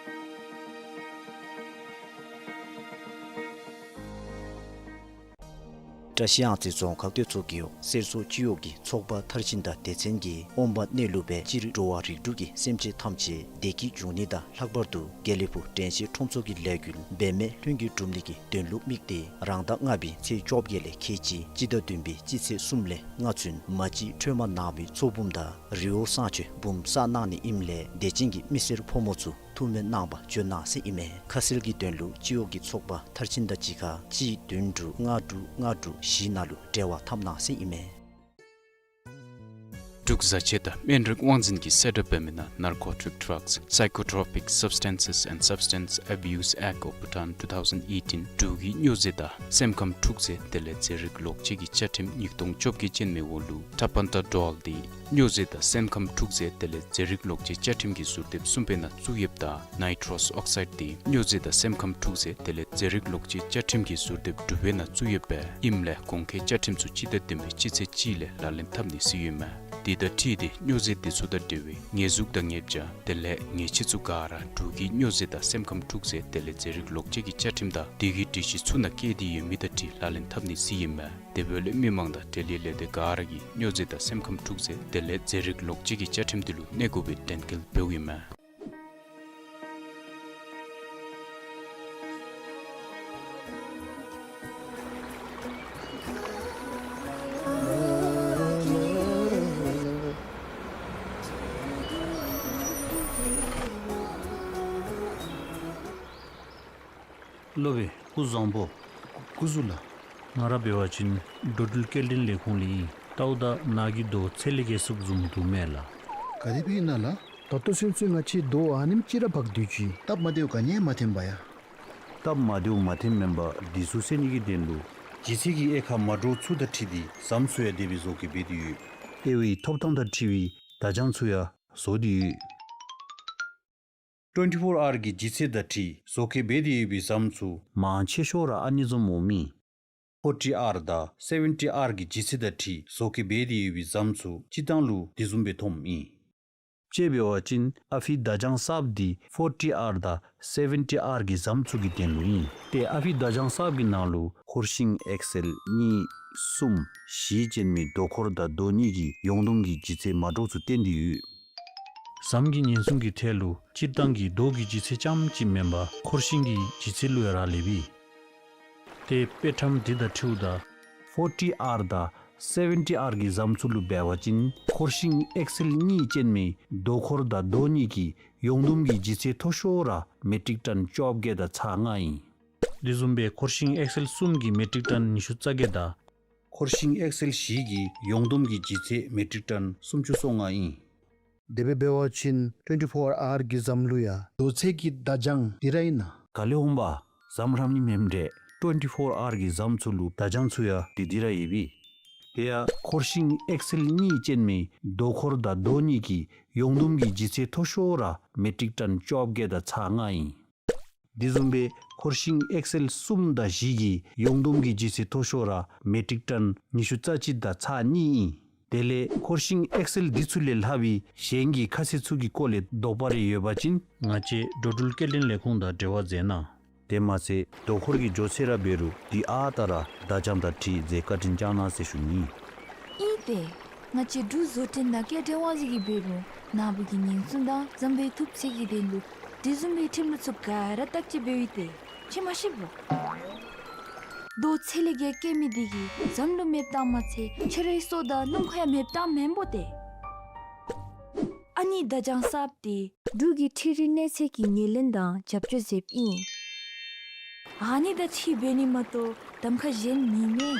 བཀྲ་ཤིས་གཡང་རྩེ་རྫོང་ཁག་སྡོད་ཚོགས་ཀྱི་འོག་གསེར་མཚོ་སྤྱི་འོག་གི་ཚོགས་པ་མཐར་ཕྱིན་དང་སྡེ་ཚན་གྱིས་ཨོམ་བ་གནས་ལུ་སྦེ་སྤྱིར་འགྲོ་བ་རིགས་དྲུག་གི་སེམས་ཅན་ཐམས་ཅད་བདེ་སྐྱིད་འབྱུང་ནི་དང་ལྷག་པར་དུ་དགེ་ལེགས་ཕུག་དྲན་ཤེས་ཁྲོམ་ཚོགས་ཀྱི་ལས་འགུལ་འབད་མེད་ལྷུན་གྱིས་འགྲུབ་ནི་གི་དོན་ལུ་དམིགས་ཏེ་རང་ཟླ་ལྔ་པའི་ཚེས་བཅོ་བརྒྱད་ལས་ཁལ་གཅིག་སྤྱི་ཟླ་བདུན་པའི་སྤྱི་ཚེས་གསུམ་ལས་ལྔ་ཚུན་མ་གཅིག་ཁྲོས་མ་ནག་པོའི་ཚོགས་འབུམ་དང་རི་བོ་བསང་མཆོད་འབུམ་བསགས་གནང་ནི་ཨིནམ་ལས་དད་ཅན་གྱི་མི་སེར་ཕོ་མོ་ཚུ་ བུམ་སྦེ་གནང་བར་བྱོན་གནང་ཟེར་ཨིན་མས། ཁ་གསལ་གྱི་དོན་ལུ་སྤྱི་འོག་གི་ཚོགས་པ་མཐར་ཕྱིན་དང་གཅིག་ཁར་གཅིག་བདུན་དྲུག་ལྔ་དྲུག་ལྔ་དྲུག་བཞི་ནང་ལུ་འབྲེལ་བ་འཐབ་གནང་ཟེར་ཨིན་མས། འབྲུག་བཟའ་ཆས་དང་སྨན་རིགས་དབང་འཛིན་གྱིས་གསལ་བསྒྲགས་འབད་མི་ནང་Narcotic Drugs, Psychotropic Substances and Substance Abuse Act of Bhutan two thousand eighteen འབྲུག་གི་སྨྱོ་རྫས་དང་སེམས་ཁམས་འཁྲུག་རྫས་དེ་ལས་རྫས་རིགས་ལོག་སྤྱོད་ཀྱི་བཅའ་ཁྲིམས་ཉིས་སྟོང་བཅོ་བརྒྱད་ཅན་མའི་འོག་ལུ་Tapentadol འདི་སྨྱོ་རྫས་དང་སེམས་ཁམས་འཁྲུག་རྫས་དེ་ལས་རྫས་རིགས་ལོག་སྤྱོད་བཅའ་ཁྲིམས་ཀྱི་ཟུར་དེབ་གསུམ་པའི་ནང་བཙུགས་ཡོདཔ་ད་Nitrous Oxide འདི་སྨྱོ་རྫས་དང་སེམས་ཁམས་འཁྲུག་རྫས་དེ་ལས་རྫས་རིགས་ལོག་སྤྱོད་བཅའ་ཁྲིམས་ཀྱི་ཟུར་དེབ་དྲུག་པའི་ནང་བཙུགས་ཡོདཔ་ཨིནམ་ལས་གོང་འཁོད་བཅའ་ཁྲིམས་ཚུ་སྤྱི་ཟླ་བདུན་པའི་སྤྱི་ཚེས་གཅིག་ལས་ལག་ལེན་འཐབ་ནི་ཟེར་ཡོདཔ་ཨིན་མས། དེ་དང་འཁྲིལ་ཏེ་སྨྱོ་རྫས་དེ་ཚུ་དང་འབྲེལ་བའི་ཉེས་འཛུགས་དང་ཉེས་བྱ་དེ་ལས་ཉེས་ཆད་ཚུ་ག་ར་འབྲུག་གི་སྨྱོ་རྫས་དང་སེམས་ཁམས་འཁྲུག་རྫས་དེ་ལས་རྫས་རིགས་ལོག་སྤྱོད་ཀྱི་བཅའ་ཁྲིམས་དང་དེ་གི་སྒྲིག་གཞི་ཚུ་ནང་བཀོད་དེ་ཡོད་མི་དང་འཁྲིལ་ལག་ལེན་འཐབ་ནི་ཟེར་ཨིན་མས། དེ་འབདཝ་ལས་མི་མང་དང་འབྲེལ་ཡོད་ལས་སྡེ་ག་ར་གིས་སྨྱོ་རྫས་དང་སེམས་ཁམས་འཁྲུག་རྫས་དེ་ལས་རྫས་རིགས་ལོག་སྤྱོད་ཀྱི་བཅའ་ཁྲིམས་དེ་ལུ་གནས་དགོ་པའི་དྲན་སྐུལ་འབདཝ་ཨིན་མས། སློབ་དཔོན་སྐུ་བཟང་པོ། སྐུ་གཟུགས་ལགས། ང་ར་འབད་བ་ཅིན་འགྲོ་འགྲུལ་སྐྱེལ་འདྲེན་ལས་ཁུངས་ལས་ཨིན། ལྟཝ་ད་ནཱ་གི་རྡོ་ཚད་ལས་བརྒལ་སུབ་བཟུམ་འདུག་མས་ལགས། ག་དེ་སྦེ་ཨིན་ན་ལགས། ད་ལྟོ་ཚུན་ཚོད་ང་བཅས་རྡོ་ཨ་ནེམ་ཅིག་ར་འབག་སྡོད་ཅི། སྟབས་མ་བདེཝ་ག་ནི་ཡང་མ་ཐོན་པ་ཡ། སྟབས་མ་བདེཝ་མ་ཐོནམ་མེན་པར་འདི་ཚུ་སེལ་ནི་གི་དོན་ལུ་ལྗིད་ཚད་ཀྱི་དབྱེ་ཁག་མ་འདྲཝ་ཚུ་དང་འཁྲིལ་ཏེ་ཟམ་ཚུ་ཡང་དེ་སྦེ་བཟོ་བཀོད་འབད་དེ་ཡོད། དབྱེ་བའི་ཐོབ་ཐང་དང་འཁྲིལ་བའི་བརྡ་བྱང་ཚུ་ཡང་བཟོ་སྟེ་ཡོད། Twenty-four R གི་ལྗིད་ཚད་དང་འཁྲིལ་བཟོ་བཀོད་འབད་དེ་ཡོད་པའི་ཟམ་ཚུ་མང་ཆེ་ཤོས་ར་ཨ་ནི་བཟུམ་འོང་མི། Forty R དང་Seventy R གི་ལྗིད་ཚད་དང་འཁྲིལ་བཟོ་བཀོད་འབད་དེ་ཡོད་པའི་ཟམ་ཚུ་སྤྱིར་བཏང་ལུ་དེ་བཟུམ་སྦེ་ཐོནམ་ཨིན། དཔྱེ་འབད་བ་ཅིན་ཨ་ཕི་བརྡ་བྱང་གསརཔ་འདི་Forty R དང་Seventy R གི་ཟམ་ཚུ་གི་དོན་ལུ་ཨིན། ཏེ་ཨ་ཕི་བརྡ་བྱང་གསརཔ་གི་ནང་ལུ་ཁོར་ཤིང་ཨེག་སེལ་གཉིས་གསུམ་བཞི་ཅན་མའི་རྡོ་འཁོར་དང་རྡོ་གཉིས་ཀྱི་ཡོངས་བསྡོམས་ཀྱི་ལྗིད་ཚད་མ་འདྲཝ་ཚུ་བསྟན་ཏེ་ཡོད། ཟམ་གྱི་ཉེན་སྲུང་གི་ཐད་ལུ་སྤྱིར་བཏང་གི་རྡོ་གི་ལྗིད་ཚད་རྐྱངམ་གཅིག་མེན་པར་ཁོར་ཤིང་གི་ལྗིད་ཚད་ལུ་ཡང་རག་ལསཔ་ཨིན། ཏེ་དཔེ་ཁྲམ་འདི་དང་འཁྲིལཝ་ད་Forty R དང་Seventy R གི་ཟམ་ཚུ་ལུ་འབད་བ་ཅིན་ཁོར་ཤིང་ཨེག་སེལ་གཉིས་ཅན་མའི་རྡོ་འཁོར་དང་རྡོ་གཉིས་ཀྱི་ཡོངས་བསྡོམས་ཀྱི་ལྗིད་ཚད་མཐོ་ཤོས་ར་མེ་ཊིག་ཊོན་བཅོ་བརྒྱད་དང་ཚག་ལྔ་ཨིན། དེ་བཟུམ་སྦེ་ཁོར་ཤིང་ཨེག་སེལ་གསུམ་གྱི་མེ་ཊིག་ཊོན་ཉི་ཤུ་རྩ་བརྒྱད་དང་ཁོར་ཤིང་ཨེག་སེལ་བཞི་གི་ཡོངས་བསྡོམས་ཀྱི་ལྗིད་ཚད་མེ་ཊིག་ཊོན་སུམ་ཅུ་སོ་ལྔ་ཨིན། དེ་སྦེ་འབད་བ་ཅིན་Twenty-four R གི་ཟམ་ལུ་ཡང་རྡོ་ཚད་ཀྱི་བརྡ་བྱང་འདི་ར་ཨིན་ན། ག་ལས་འོང་པ། ཟམ་ར་ནི་མེནམ་འདྲས། Twenty-four R གི་ཟམ་ཚུ་ལུ་བརྡ་བྱང་ཚུ་ཡང་འདི་འདི་ར་ཡོདཔ་ཨིན། དེ་ཡང་ཁོར་ཤིང་ཨེག་སེལ་གཉིས་ཅན་མའི་རྡོ་འཁོར་དང་རྡོ་གཉིས་ཀྱི་ཡོངས་བསྡོམས་ཀྱི་ལྗིད་ཚད་མཐོ་ཤོས་ར་མེ་ཊིག་ཊོན་བཅོ་བརྒྱད་དང་ཚག་ལྔ་ཨིན། དེ་བཟུམ་སྦེ་ཁོར་ཤིང་ཨེག་སེལ་གསུམ་དང་བཞི་གི་ཡོངས་བསྡོམས་ཀྱི་ལྗིད་ཚད་མཐོ་ཤོས་ར་མེ་ཊིག་ཊོན་ཉི་ཤུ་རྩ་གཅིག་དང་ཚག་གཉིས་ཨིན། དེ་ལས་ཁོར་ཤིང་ཨེག་སེལ་འདི་ཚུ་ལས་ལྷག་པའི་གཞན་གྱི་ཁ་གསལ་ཚུ་གི་སྐོར་ལས་དོགས་པ་རེ་ཡོད་པ་ཅིན་ང་བཅས་འགྲོ་འགྲུལ་སྐྱེལ་འདྲེན་ལས་ཁུངས་དང་འབྲེལ་བ་མཛད་གནང་། དེ་མ་ཚད་རྡོ་འཁོར་གྱི་མགྱོགས་ཚད་ར་འབད་རུང་འདི་ཨ་རྟག་ར་བརྡ་བྱང་དང་འཁྲིལ་མཛད་བཀའ་དྲིན་བསྐྱང་གནང་ཟེར་ཞུ་ནི། ཨིན་ཏེ། ང་བཅས་འབྲུག་བཟོ་སྐྲུན་དང་སྐྱེལ་འདྲེན་དབང་འཛིན་གྱིས་འབད་རུང་ནཱ་བུ་གི་ཉེན་སྲུང་དང་ཟམ་པའི་ཐུབ་ཚད་ཀྱི་དོན་ལུ་དེ་བཟུམ་མའི་ཁྲིམས་ལུགས་ཚུ་ག་ར་བརྟག་དཔྱད་འབདཝ་ཨིན་ཏེ། ཁྱོད་མ་ཤེས་པ། རྡོ་ཚད་ལས་བརྒལ་བཀལ་མི་འདི་གིས་ཟམ་ལུ་མེདཔ་བཏང་མ་ཚད་ཁྱོད་རའི་སྲོག་དང་སྣུམ་འཁོར་ཡང་མེདཔ་བཏངམ་མེན་པོ་ཏེ། ཨ་ནི་བརྡ་བྱང་གསརཔ་འདི་འབྲུག་གི་འཕྲུལ་རིག་གནས་ཚད་ཀྱི་ངོས་ལེན་དང་རྒྱབ་སྐྱོར་མཛདཔ་ཨིན། ཨ་ནི་དང་འཁྲིལ་འབད་ནི་མ་གཏོགས་གདམ་ཁ་གཞན་མེད་མས།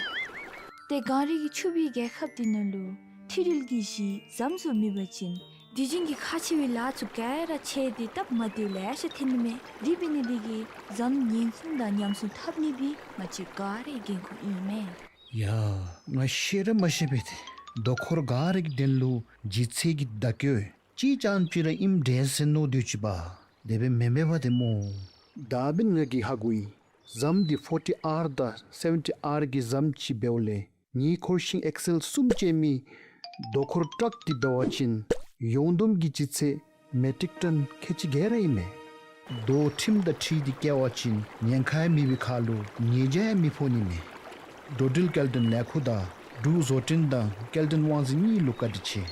ཏེ་གངས་རི་གི་ཕྱུག་པའི་རྒྱལ་ཁབ་འདི་ནང་ལུ་འཕྲུལ་རིག་གི་གཞི་ཟམ་ཚུ་མེད་པ་ཅིན་དུས་རྒྱུན་གྱི་ཁག་ཆེ་བའི་ལཱ་ཚུ་ག་ར་ཆད་དེ་སྟབས་མ་བདེཝ་ལེ་ཤ་ཐོན་ནི་མས། དེ་འབད་ནི་འདི་གིས་ཟམ་ཉེན་སྲུང་དང་ཉམས་སྲུང་འཐབ་ནི་འདི་ང་བཅས་ག་རའི་འགན་ཁུར་ཨིན་མས། ཡ། ང་ཤེས་ར་མ་ཤེས་པས་ཏེ། རྡོ་འཁོར་ག་རའི་དོན་ལུ་ལྗིད་ཚད་ཀྱི་བརྡ་བཀོད་གཅིག་རྐྱངམ་ཅིག་ར་ཨིནམ་འདྲས་ཟེར་མནོ་སྡོད་ཅི་པ། དེ་སྦེ་མེན་པས་པ་ཏེ་སྨོ། ད་འབདན་ང་གིས་ཧ་གོ་ཡི། ཟམ་འདི་Forty R དང་Seventy R གི་ཟམ་ཅིག་འབདཝ་ལས་ངེའི་འཁོར་ཤིང་ཨེག་སེལ་གསུམ་ཅན་མའི་རྡོ་འཁོར་ཊག་འདི་འབད་བ་ཅིན་ཡོངས་བསྡོམས་ཀྱི་ལྗིད་ཚད་མེ་ཊིག་ཊོན་ཁལ་གཅིག་བརྒལ་ར་ཨིན་མས། རྡོ་ཁྲིམས་དང་འཁྲིལ་ཏེ་བཀལ་བ་ཅིན་ཉེན་ཁ་ཡང་མེད་པའི་ཁར་ལུ་ཉེས་བྱ་ཡང་མི་ཕོག་ནི་མས། འགྲོ་འགྲུལ་སྐྱེལ་འདྲེན་ལས་ཁུངས་དང་འབྲུག་བཟོ་སྐྲུན་དང་སྐྱེལ་འདྲེན་དབང་འཛིན་གཉིས་ལུ་བཀའ་དྲིན་ཆེ།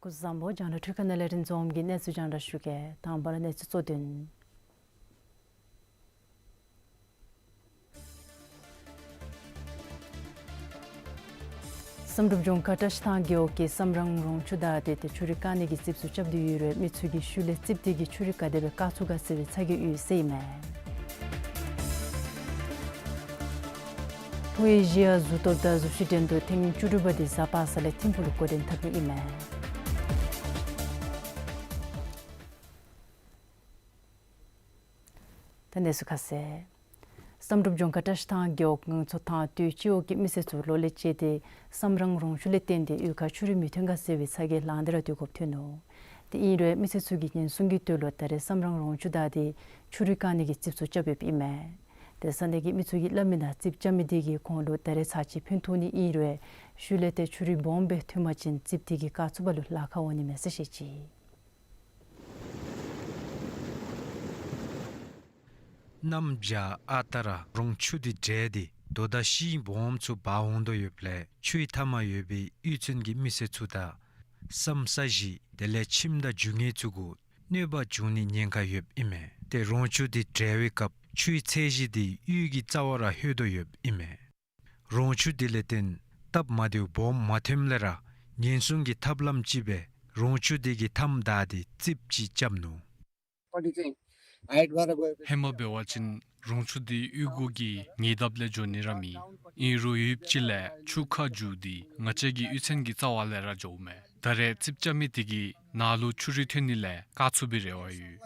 སྐུ་གཟུགས་བཟང་པོ། རྒྱང་བསྒྲགས་འཕྲུལ་ཁང་ནང་ལས་རིན་འཛོམས་ཀྱིས་གནས་ཚུལ་རྒྱང་བསྒྲགས་ཞུ་གེ། དང་པ་ར་གནས་ཚུལ་གཙོ་དོན། བསམ་གྲུབ་ལྗོངས་མཁར་བཀྲ་ཤིས་ཐང་རྒེད་འོག་གིས་བསམ་རང་རོང་ཆུ་བདའ་སྟེ་ཏེ་ཆུ་རུད་བཀག་ནི་གི་རྩིགཔ་ཚུ་རྐྱབ་སྟེ་ཡོད་རུང་མི་ཚུ་གིས་ཤུལ་ལས་རྩིགཔ་དེ་གིས་ཆུ་རུད་ག་དེ་སྦེ་བཀག་ཚུགས་ག་ཟེར་བའི་ཚ་གྱང་ཡོད་ཟེར་ཨིན་མས། ལྷོ་ཨེ་ཤི་ཡ་གཟུགས་སྟོབས་དང་གཟུགས་གཞི་འགྲན་བསྡུར་ཐེངས་བཅུ་དྲུག་པ་དེ་གཟའ་པ་སངས་ལས་ཐིམ་ཕུག་ལུ་འགོ་འདྲེན་འཐབ་ནི་ཨིན་མས། ད་གནས་ཚུལ་ཁ་གསལ། བསམ་གྲུབ་ལྗོངས་མཁར་བཀྲ་ཤིས་ཐང་རྒེད་འོག་ང་ཚོ་ཐང་སྟོད་སྤྱི་འོག་གི་མི་སེར་ཚུ་ལོ་ལས་བཅད་དེ་བསམ་རང་རོང་ཆུ་ལས་བརྟེན་ཏེ་གཡུས་ཁར་ཆུ་རུད་མི་ཐོན་ག་ཟེར་བའི་ཚ་གྱང་ལངས་ཏེ་ར་སྡོད་དགོཔ་ཐོན་ནུག། ཏེ་ཨིན་རུང་མི་སེར་ཚུ་གིས་ཉེན་སྲུང་གི་དོན་ལུ་ད་རེས་བསམ་རང་རོང་ཆུ་བདའ་སྟེ་ཆུ་རུད་བཀག་ནི་གི་རྩིགཔ་ཚུ་རྐྱབ་ཡོདཔ་ཨིན་མས། ཏེ་ས་གནས་ཀྱི་མི་ཚུ་གིས་སླབ་མི་ནང་རྩིགཔ་རྐྱབ་མི་དེ་གིས་ཁོང་ལུ་ད་རེས་ཚར་གཅིག་ཕན་ཐོགས་ནི་ཨིན་རུང་ཤུལ་ལས་ཏེ་ཆུ་རུད་སྦོམ་སྦེ་ཐོན་པ་ཅིན་རྩིགཔ་དེ་གིས་བཀག་ཚུགས་པ་ལུ་ལཱ་ཁག་འོང་ནི་མས་ཟེར་བཤད་ཅི། གནམ་བྱཱར་ཨ་རྟག་ར་རོང་ཆུ་དེ་འདྲེས་ཏེ་རྡོ་དང་ཤིང་སྦོམ་ཚུ་འབག་འོང་དོ་ཡོདཔ་ལས་ཆུའི་མཐའ་མར་ཡོད་པའི་གཡུས་ཚན་གྱི་མི་སེར་ཚུ་དང་བསམ་ས་གཞི་དེ་ལས་ཁྱིམ་དང་རྒྱུ་དངོས་ཚུ་གུ་གནོད་པ་འབྱུང་ནི་ཉེན་ཁ་ཡོདཔ་ཨིན་མས། ཏེ་རོང་ཆུ་དེ་འདྲེས་པའི་སྐབས་ཆུའི་ཚད་གཞི་དེ་གཡུས་ཀྱི་རྩ་བར་ལྷོད་དོ་ཡོདཔ་ཨིན་མས། རོང་ཆུ་དེ་ལས་བརྟེན་སྟབས་མ་བདེཝ་སྦོམ་མ་ཐོནམ་ལས་ར་ཉེན་སྲུང་གི་ཐབས་ལམ་ཅིག་སྦེ་རོང་ཆུ་དེ་གི་མཐའམ་བདའ་སྟེ་རྩིགཔ་ཅིག་རྐྱབ་ནུག། ཧེ་མ་འབད་བ་ཅིན་རོང་ཆུ་དེ་གཡུས་སྒོ་གི་ཉེ་འདབས་ལས་འགྱོ་ནི་ར་མེད། ཨིན་རུང་ཡུདཔ་ཅིག་ལས་ཆུ་ཁ་འགྱོ་སྟེ་ང་བཅས་ཀྱི་གཡུས་ཚན་གྱི་རྩ་བ་ལས་ར་འགྱོཝ་མས། ད་རེས་རྩིགཔ་རྐྱབ་མི་དེ་གིས་ནཱ་ལུ་ཆུ་རུད་ཐོན་ནི་ལས་བཀག་ཚུགས་པའི་རེ་བ་ཡོད།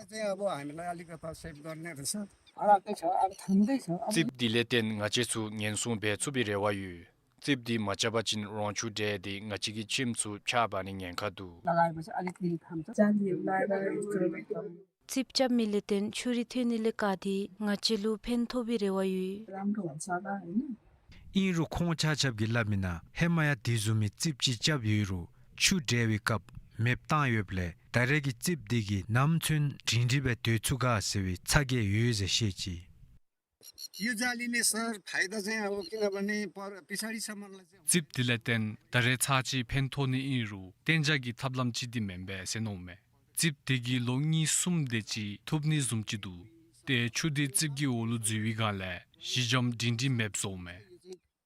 རྩིགཔ་དེ་ལས་བརྟེན་ང་བཅས་ཚུ་ཉེན་སྲུང་འབད་ཚུགས་པའི་རེ་བ་ཡོད། རྩིགཔ་དེ་མ་རྐྱབ་པ་ཅིན་རོང་ཆུ་འདྲེས་ཏེ་ང་བཅས་ཀྱི་ཁྱིམ་ཚུ་ཕྱགས་འབག་ནི་ཉེན་ཁ་འདུག། རྩིགཔ་རྐྱབ་མི་ལས་བརྟེན་ཆུ་རུད་ཐོན་ནི་ལས་བཀག་སྟེ་ང་བཅས་ལུ་ཕན་ཐོགས་པའི་རེ་བ་ཡོད། ཨིན་རུང་ཁོང་ཆ་ཁྱབ་ཀྱིས་སླབ་མི་ནང་ཧེ་མ་ཡང་དེ་བཟུམ་མའི་རྩིགཔ་ཅིག་རྐྱབ་ཡོད་རུང་ཆུ་འདྲེས་པའི་སྐབས་མེདཔ་བཏང་ཡོདཔ་ལས་ད་རེས་ཀྱི་རྩིགཔ་དེ་གིས་ནམ་ཚུན་སྒྲིང་སྒྲི་སྦེ་སྡོད་ཚུགས་ག་ཟེར་བའི་ཚ་གྱང་ཡོད་ཟེར་བཤད་ཅི། यो जालीले सर फाइदा चाहिँ अब किनभने पर पछाडिसम्मलाई चाहिँ རྩིགཔ་དེ་ལས་བརྟེན་ད་རེས་ཚར་གཅིག་ཕན་ཐོགས་ནི་ཨིན་རུང་གཏན་འཇགས་ཀྱི་ཐབས་ལམ་ཅིག་དེ་མེན་པས་ཟེར་མནོཝ་མས། རྩིགཔ་དེ་གིས་ལོ་གཉིས་གསུམ་དེ་ཅིག་ཐུབ་ནི་བཟུམ་ཅིག་འདུག། ཏེ་ཆུ་དེ་རྩིགཔ་གི་འོག་ལུ་འཛུལ་བའི་སྒང་ལས་གཞི་འགྱམ་སྒྲིང་སྒྲི་མེདཔ་བཟོཝ་མས།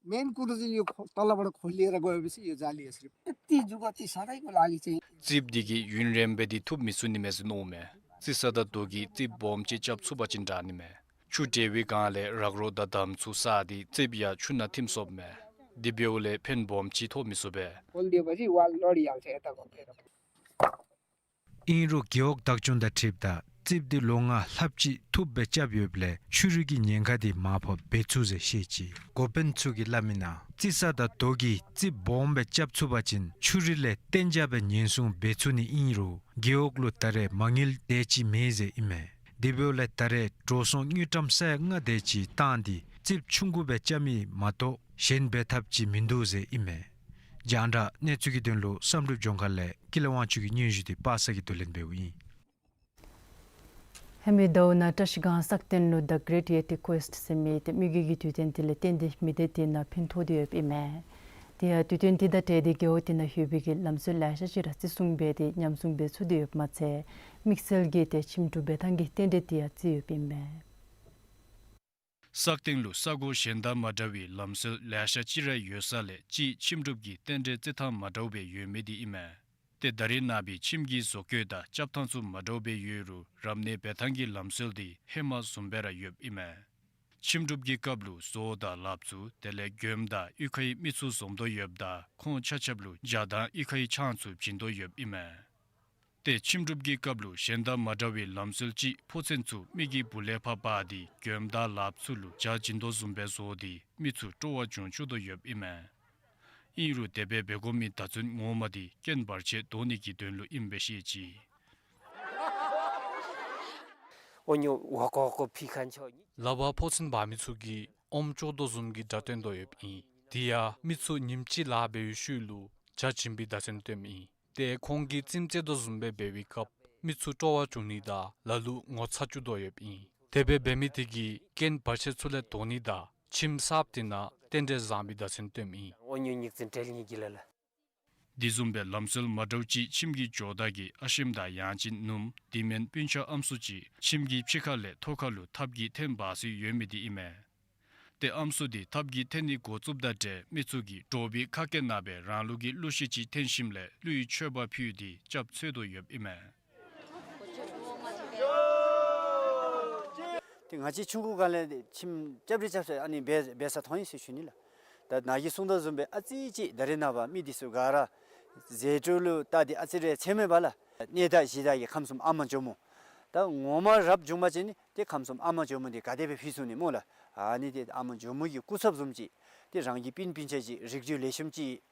मेन कुरो चाहिँ यो खो-, तलबाट खोलिएर गएपछि यो जाली यसरी यति जुग यति साह्रै को लागि चाहिँ རྩིགཔ་དེ་གིས་ཡུན་རིངམོ་སྦེ་དེ་ཐུབ་མི་ཚུགས་ནི་མས་ཟེར་མནོཝ་མས། རྩིགཔ་ས་དང་རྡོ་གི་རྩིགཔ་སྦོམ་ཅིག་རྐྱབ་ཚུགས་པ་ཅིན་དྲག་ནི་མས། ཆུ་འདྲེས་པའི་སྒང་ལས་རག་རོ་དང་འདམ་ཚུ་བསགས་ཏེ་རྩིགཔ་ཡང་ཆུ་ནང་ཐིམ་སོཔ་མས། དེ་འབདཝ་ལས་ཕན་སྦོམ་ཅིག་ཐོགས་མི་ཚུགས་པས། खोलिदिएपछि वाल लडिहाल्छ यताको फेरि। ཨིན་རུང་རྒེད་འོག་བདག་སྐྱོང་དང་འཁྲིལཝ་ད་རྩིགཔ་དེ་ལོ་ལྔ་ལྷགཔ་ཅིག་ཐུབ་སྦེ་རྐྱབ་ཡོདཔ་ལས་ཆུ་རུད་ཀྱི་ཉེན་ཁ་དེ་མར་ཕབ་འབད་ཚུགས་ཟེར་བཤད་ཅི། འགོ་དཔོན་ཚུ་གིས་སླབ་མི་ནང་རྩིགཔ་ས་དང་རྡོ་གི་རྩིགཔ་སྦོམ་སྦེ་རྐྱབ་ཚུགས་པ་ཅིན་ཆུ་རུད་ལས་གཏན་འཇགས་སྦེ་ཉེན་སྲུང་འབད་ཚུགས་ནི་ཨིན་རུང་རྒེད་འོག་ལུ་ད་རེས་མ་དངུལ་དེ་ཅིག་མེད་ཟེར་ཨིན་མས། དེ་འབདཝ་ལས་ད་རེས་འགྲོ་སོང་དངུལ་ཀྲམ་ས་ཡ་ལྔ་དེ་ཅིག་བཏང་སྟེ་རྩིགཔ་ཆུང་ཀུ་སྦེ་རྐྱབ་མི་མ་གཏོགས་གཞན་འབད་ཐབས་ཅིག་མིན་འདུག་ཟེར་ཨིན་མས། རྒྱང་བསྒྲགས་གནས་ཚུལ་གྱི་དོན་ལུ་བསམ་གྲུབ་ལྗོངས་མཁར་ལས་ཀུན་ལེགས་དབང་ཕྱུག་གི་སྙན་ཞུ་དེ་པ་སངས་ཀྱིས་བསྡུ་ལེན་འབདཝ་ཨིན། ཧེ་མའི་ཟླཝ་ནང་བཀྲ་ཤིས་སྒང་སག་སྟེང་ལུ་The Great Yeti Quest ཟེར་མི་ཏེ་མི་རྒོད་ཀྱི་དུས་སྟོན་དེ་ལས་བརྟེན་ཏེ་མི་སྡེ་དེ་ནང་ཕན་ཐོགས་ཏེ་ཡོདཔ་ཨིན་མས། དེ་ཡང་དུས་སྟོན་དེ་དང་འབྲེལ་ཏེ་རྒེད་འོག་དེ་ནང་ཡོད་པའི་གི་ལམ་སྲོལ་ལེ་ཤ་ཅིག་ར་བརྩི་སྲུང་འབད་དེ་ཉམས་སྲུང་འབད་ཚུགས་ཏེ་ཡོདཔ་མ་ཚད་དམིགས་བསལ་གྱིས་ཏེ་ཁྱིམ་སྒྲུབ་འབད་ཐངས་ཀྱི་རྟེན་འབྲེལ་དེ་ཡང་བརྩི་ཡོདཔ་ཨིན་མས། སག་སྟེང་ལུ་ས་གོ་གཞན་དང་མ་འདྲ་བའི་ལམ་སྲོལ་ལེ་ཤ་ཅིག་ར་ཡོད་ས་ལས་གཅིག་ཁྱིམ་སྒྲུབ་ཀྱི་རྟེན་འབྲེལ་བརྩི་ཐངས་མ་འདྲཝ་སྦེ་ཡོད་མི་དེ་ཨིན་མས། ཏེ་ད་རེས་ནངས་པའི་ཁྱིམ་གྱི་བཟོ་བཀོད་དང་རྐྱབ་ཐངས་ཚུ་མ་འདྲཝ་སྦེ་ཡོད་རུང་རབ་གནས་འབད་ཐངས་ཀྱི་ལམ་སྲོལ་དེ་ཧེ་མ་བཟུམ་སྦེ་ར་ཡོདཔ་ཨིན་མས། ཁྱིམ་སྒྲུབ་ཀྱི་སྐབས་ལུ་བཟོ་དང་ལགཔ་ཚུ་དེ་ལས་མགྱོནམ་དང་གཡུས་ཁའི་མི་ཚུ་འཛོམས་དོ་ཡོདཔ་ད་ཁོང་ཆ་ཁྱབ་ལུ་ཇ་དང་གཡུས་ཁའི་ཆང་ཚུ་བྱིན་དོ་ཡོདཔ་ཨིན་མས། ཏེ་ཁྱིམ་སྒྲུབ་ཀྱི་སྐབས་ལུ་གཞན་དང་མ་འདྲ་བའི་ལམ་སྲོལ་ཅིག་ཕོ་མཚན་ཚུ་མི་གི་སྦུག་ལས་ཕར་འབག་སྟེ་མགྱོནམ་དང་ལགཔ་ཚུ་ལུ་ཇ་བྱིན་དོ་བཟུམ་སྦེ་བཟོ་སྟེ་མི་ཚུ་སྤྲོ་བ་བྱུང་བཅུག་དོ་ཡོདཔ་ཨིན་མས། ཨིན་རུང་དེ་སྦེ་འབད་དགོ་མི་བརྡ་མཚོན་ངོ་མ་དེ་རྐྱེན་བར་ཆད་བཟློག་ནི་གི་དོན་ལུ་ཨིནམ་སྦེ་བཤད་ཅི། ཨོ་ཉོ་ཝ་ཀོ་ཀོ་ཕི་ཁན་ཆོ། ལགཔ་ཕོ་མཚན་འབག་མི་ཚུ་གིས་ཨོམ་བཙོ་དོ་བཟུམ་གྱི་སྒྲ་སྟོན་དོ་ཡོདཔ་ཨིན། དེ་ཡང་མི་ཚུ་ཉིནམ་གཅིག་ལཱ་འབད་བའི་ཤུལ་ལུ་ཇ་བྱིན་པའི་བརྡ་མཚོན་སྟོནམ་ཨིན། ཏེ་ཁོང་གིས་རྩེདམོ་རྩེ་དོ་བཟུམ་སྦེ་འབད་བའི་སྐབས་མི་ཚུ་སྤྲོ་བ་བྱུང་ནི་དང་ལ་ལུ་ངོ་ཚ་བཅུག་དོ་ཡོདཔ་ཨིན། དེ་སྦེ་འབད་མི་དེ་གིས་རྐྱེན་བར་ཆད་ཚུ་ལས་དོགས་ནི་དང་ཁྱིམ་གསརཔ་དེ་ནང་རྟེན་འབྲེལ་བཟང་བའི་བརྡ་མཚོན་སྟོནམ་ཨིན། ཨོ་ཉོ་ཉིག་ཙིང་ཏྲེལ་ཉིག་གི་ལ་ལ། དེ་བཟུམ་སྦེ་ལམ་སྲོལ་མ་འདྲཝ་ཅིག་ཁྱིམ་གྱི་ཇོ་བདག་གིས་ཨ་ཞེམ་དང་ཡང་ཅིན་ནུམོ་དེ་མེན་སྤུན་ཆ་ཨམ་སྲུ་ཅིག་ཁྱིམ་གྱི་ཕྱི་ཁ་ལས་ཐོག་ཁ་ལུ་ཐགཔ་གིས་འཐེན་འབག་སྲོལ་ཡོད་མི་དེ་ཨིན་མས། ཏེ་ཨམ་སྲུ་དེ་ཐགཔ་གིས་འཐེན་ནི་འགོ་བཙུགསཔ་དང་འབྲེལ་མི་ཚུ་གིས་དྲོ་པའི་ཁ་སྐད་ནང་སྦེ་རང་ལུགས་ཀྱི་གླུ་གཞས་ཅིག་འཐེན་ཞིནམ་ལས་གླུ་ཡི་མཆོད་པ་ཕུལ་ཏེ་སྐྱབས་འཚོལ་དོ་ཡོདཔ་ཨིན་མས། ཏེ་ང་བཅས་ཆུང་ཀུ་སྒང་ལས་ཁྱིམ་སྐྱབས་རེ་རྐྱབ་ས་ཨ་ནི་འབད་འབད་ས་མཐོང་ཡི་ཟེར་ཞུ་ནི་ལགས། ད་ནཱ་གིས་གསུངས་དོ་བཟུམ་སྦེ་ཨ་ཙི་ཅིག་ད་རེས་ནངས་པ་མི་འདི་ཚུ་ག་ར་ཟད་འགྲོ་ལུ་ལྟ་སྟེ་ཨ་ཙི་རེ་ཚད་མེད་པ་ལགས། གནས་བདག་གཞི་བདག་གི་ཁམས་གསུམ་ཨ་མ་ཇོ་མོ། ད་ངོ་མ་རབ་བྱུང་པ་ཅིན་ཏེ་ཁམས་གསུམ་ཨ་མ་ཇོ་མོ་འདི་ག་དེ་སྦེ་ཕུལ་ཚུགས་ནི་སྨོ་ལགས། ཨ་ནི་ཏེ་ཨ་མ་ཇོ་མོ་གི་སྐུ་ཚབ་བཟུམ་ཅིག་ཏེ་རང་གི་སྤུན་སྤུན་ཆ་ཅིག་རིགས་རུས་ལེགས་ཤོམ་ཅིག་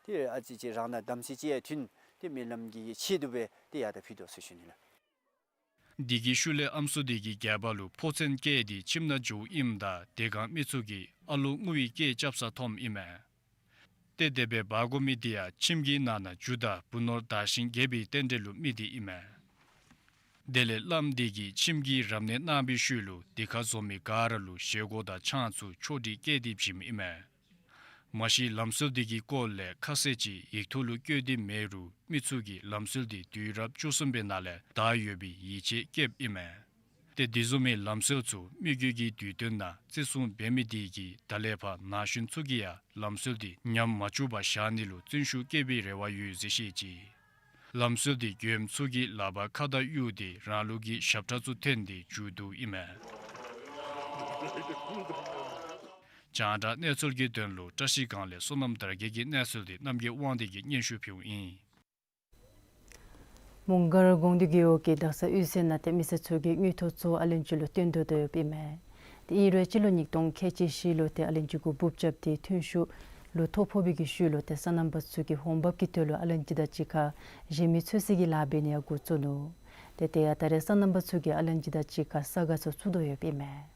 ཏེ་ཨ་ཙི་ཅིག་རང་དང་དམ་ཚིག་ཅིག་ཡང་མཐུན་ཏེ་སྨོན་ལམ་གྱི་ཆེད་དུ་སྦེ་ཏེ་ཡར་ད་ཕུལ་དོ་ཟེར་ཞུ་ནི་ལགས། དེ་གི་ཤུལ་ལས་ཨམ་སྲུ་དེ་གིས་སྒལ་པ་ལུ་ཕོ་མཚན་བཀལ་ཏེ་ཁྱིམ་ནང་འགྱོཝ་ཨིནམ་ད་དེ་སྒང་མི་ཚུ་གིས་ཨ་ལོ་ངུ་བའི་སྐད་རྐྱབ་ས་མཐོངམ་ཨིན་མས། ཏེ་དེ་སྦེ་འབག་དགོ་མི་དེ་ཡང་ཁྱིམ་གྱི་ནང་ན་རྒྱུ་དང་བུ་ནོར་དར་ཞིང་རྒྱས་པའི་རྟེན་འབྲེལ་ལུ་དམིགས་ཏེ་ཨིན་མས། དེ་ལས་བླམ་དེ་གིས་ཁྱིམ་གྱི་རབ་གནས་གནང་བའི་ཤུལ་ལུ་དེ་ཁར་འཛོམས་མི་ག་ར་ལུ་བཞེས་སྒོ་དང་ཆང་ཚུ་ཆོག་སྒྲིག་བཀལ་ཏེ་བྱིནམ་ཨིན་མས། མ་གཞི་ལམ་སྲོལ་དེ་གི་སྐོར་ལས་ཁ་གསལ་ཅིག་ཡིག་ཐོག་ལུ་བཀོད་དེ་མེད་རུང་མི་ཚུ་གིས་ལམ་སྲོལ་དེ་དུས་རབས་བཅུ་གསུམ་པའི་ནང་ལས་དར་ཡོད་པའི་ཡིད་ཆེས་བསྐྱེདཔ་ཨིན་མས། ཏེ་དེ་བཟུམ་མའི་ལམ་སྲོལ་ཚུ་མི་རྒོད་ཀྱི་དུས་སྟོན་ནང་བརྩི་སྲུང་འབད་མི་དེ་གིས་ད་ལས་ཕར་ན་གཞོན་ཚུ་གིས་ཡང་ལམ་སྲོལ་དེ་ཉམས་མ་བཅུག་པར་བཞག་ནི་ལུ་བརྩོན་ཤུགས་བསྐྱེད་པའི་རེ་བ་ཡོད་ཟེར་བཤད་ཅི། ལམ་སྲོལ་དེ་མགྱོནམ་ཚུ་གི་ལག་པར་ཁ་བཏགས་གཡུགས་ཏེ་རང་ལུགས་ཀྱི་ཞབས་ཁྲ་ཚུ་འཐེན་ཏེ་མཇུག་བསྡུཝ་ཨིན་མས། རྒྱང་བསྒྲགས་གནས་ཚུལ་གྱི་དོན་ལུ་བཀྲ་ཤིས་སྒང་ལས་བསོད་ནམས་དར་རྒྱས་ཀྱི་གནས་ཚུལ་དེ་རྣམ་རྒྱལ་དབང་འདུས་ཀྱིས་སྙན་ཞུ་ཕུལཝ་ཨིན། མོང་སྒར་དགོངས་འདུས་རྒེད་འོག་གི་དག་ས་གཡུས་ཚན་ནང་ཏེ་མི་སེར་ཚུ་གིས་དངུལ་ཐོག་ཚུ་ཨ་ལན་ཅི་ལུ་བཏོན་དོ་དོ་ཡོདཔ་ཨིན་མས། ཏེ་ཨིན་རུང་སྤྱི་ལོ་ཉིས་སྟོང་ཁལ་གཅིག་བཞི་ལུ་ཏེ་ཨ་ལན་ཅི་གུ་འབུཔ་རྐྱབ་སྟེ་ཐོན་ཤུགས་ལུ་ཐོ་ཕོག་པའི་གི་ཤུལ་ལུ་ཏེ་སོ་ནམ་པ་ཚུ་གིས་འོང་འབབ་ཀྱི་དོན་ལུ་ཨ་ལན་ཅི་དང་གཅིག་ཁར་གཞན་མི་འཚོལ་སའི་གི་ལཱ་འབད་ནི་ཡང་འགོ་བཙུགས་ནུག། ཏེ་དེ་ཡང་ད་རེས་སོ་ནམ་པ་ཚུ་གིས་ཨ་ལན་ཅི་དང་གཅིག་ཁར་ས་ག་ཚུ་བཙུགས་དོ་ཡོདཔ་ཨིན་མས།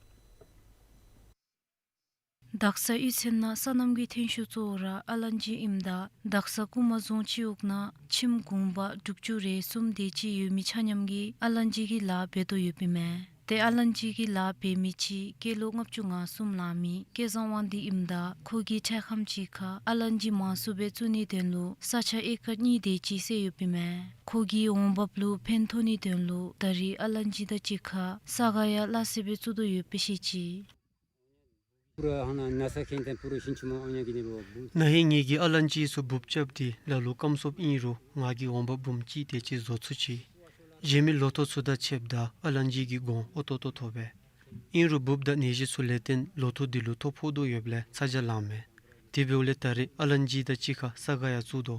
དག་ས་གཡུས་ཚན་ནང་སོ་ནམ་གྱི་ཐོན་ཤུགས་གཙོ་བོ་ར་ཨ་ལན་ཅི་ཨིནམ་ད་དག་ས་ཀུ་མ་རྫོང་སྤྱི་འོག་ནང་ཁྱིམ་གུང་པ་དྲུག་ཅུ་རེ་གསུམ་དེ་ཅིག་ཡོད་མི་ཆ་མཉམ་གྱིས་ཨ་ལན་ཅི་གི་ལཱ་འབད་དོ་ཡོདཔ་ཨིན་མས། ཏེ་ཨ་ལན་ཅི་གི་ལཱ་འབད་མི་ཅིག་སྐྱེས་ལོ་ལྔ་བཅུ་ང་གསུམ་ལང་མི་སྐལ་བཟང་དབང་འདུས་ཨིནམ་ད་ཁོ་གིས་འཕྲལ་ཁམས་ཅིག་ཁར་ཨ་ལན་ཅི་མང་སུ་སྦེ་བཙུགས་ནིའི་དོན་ལུ་ས་ཆ་ཨེ་ཀར་གཉིས་དེ་ཅིག་བསལ་ཡོདཔ་ཨིན་མས། ཁོ་གིས་འོང་འབབ་ལུ་ཕན་ཐོགས་ནིའི་དོན་ལུ་ད་རིས་ཨ་ལན་ཅི་དང་གཅིག་ཁར་ས་ག་ཡང་སླ་བསྲེ་སྦེ་བཙུགས་དོ་ཡོདཔ་སྦེ་བཤད་ཅི། ན་ཧིང་ངེ་གི་ཨ་ལན་ཅི་ཚུ་འབུཔ་རྐྱབ་སྟེ་ལ་ལུ་སྐམ་སོངམ་ཨིན་རུང་ང་གིས་འོང་འབབ་འབུམ་གཅིག་དེ་ཅིག་བཟོ་ཚུགས་ཅི། གཞན་མི་ལོ་ཐོག་ཚུ་དང་ཕྱདཔ་ད་ཨ་ལན་ཅི་གི་གོང་ཨོ་ཏོ་ཏོ་མཐོ་བས། ཨིན་རུང་འབུཔ་དང་ནད་གཞི་ཚུ་ལས་བརྟེན་ལོ་ཐོག་དེ་ལུ་ཐོ་ཕོག་དོ་ཡོདཔ་ལས་ཚ་གྱང་ལང་མས། དེ་འབདཝ་ལས་ད་རེས་ཨ་ལན་ཅི་དང་གཅིག་ཁར་ས་ག་ཡང་བཙུགས་དོ།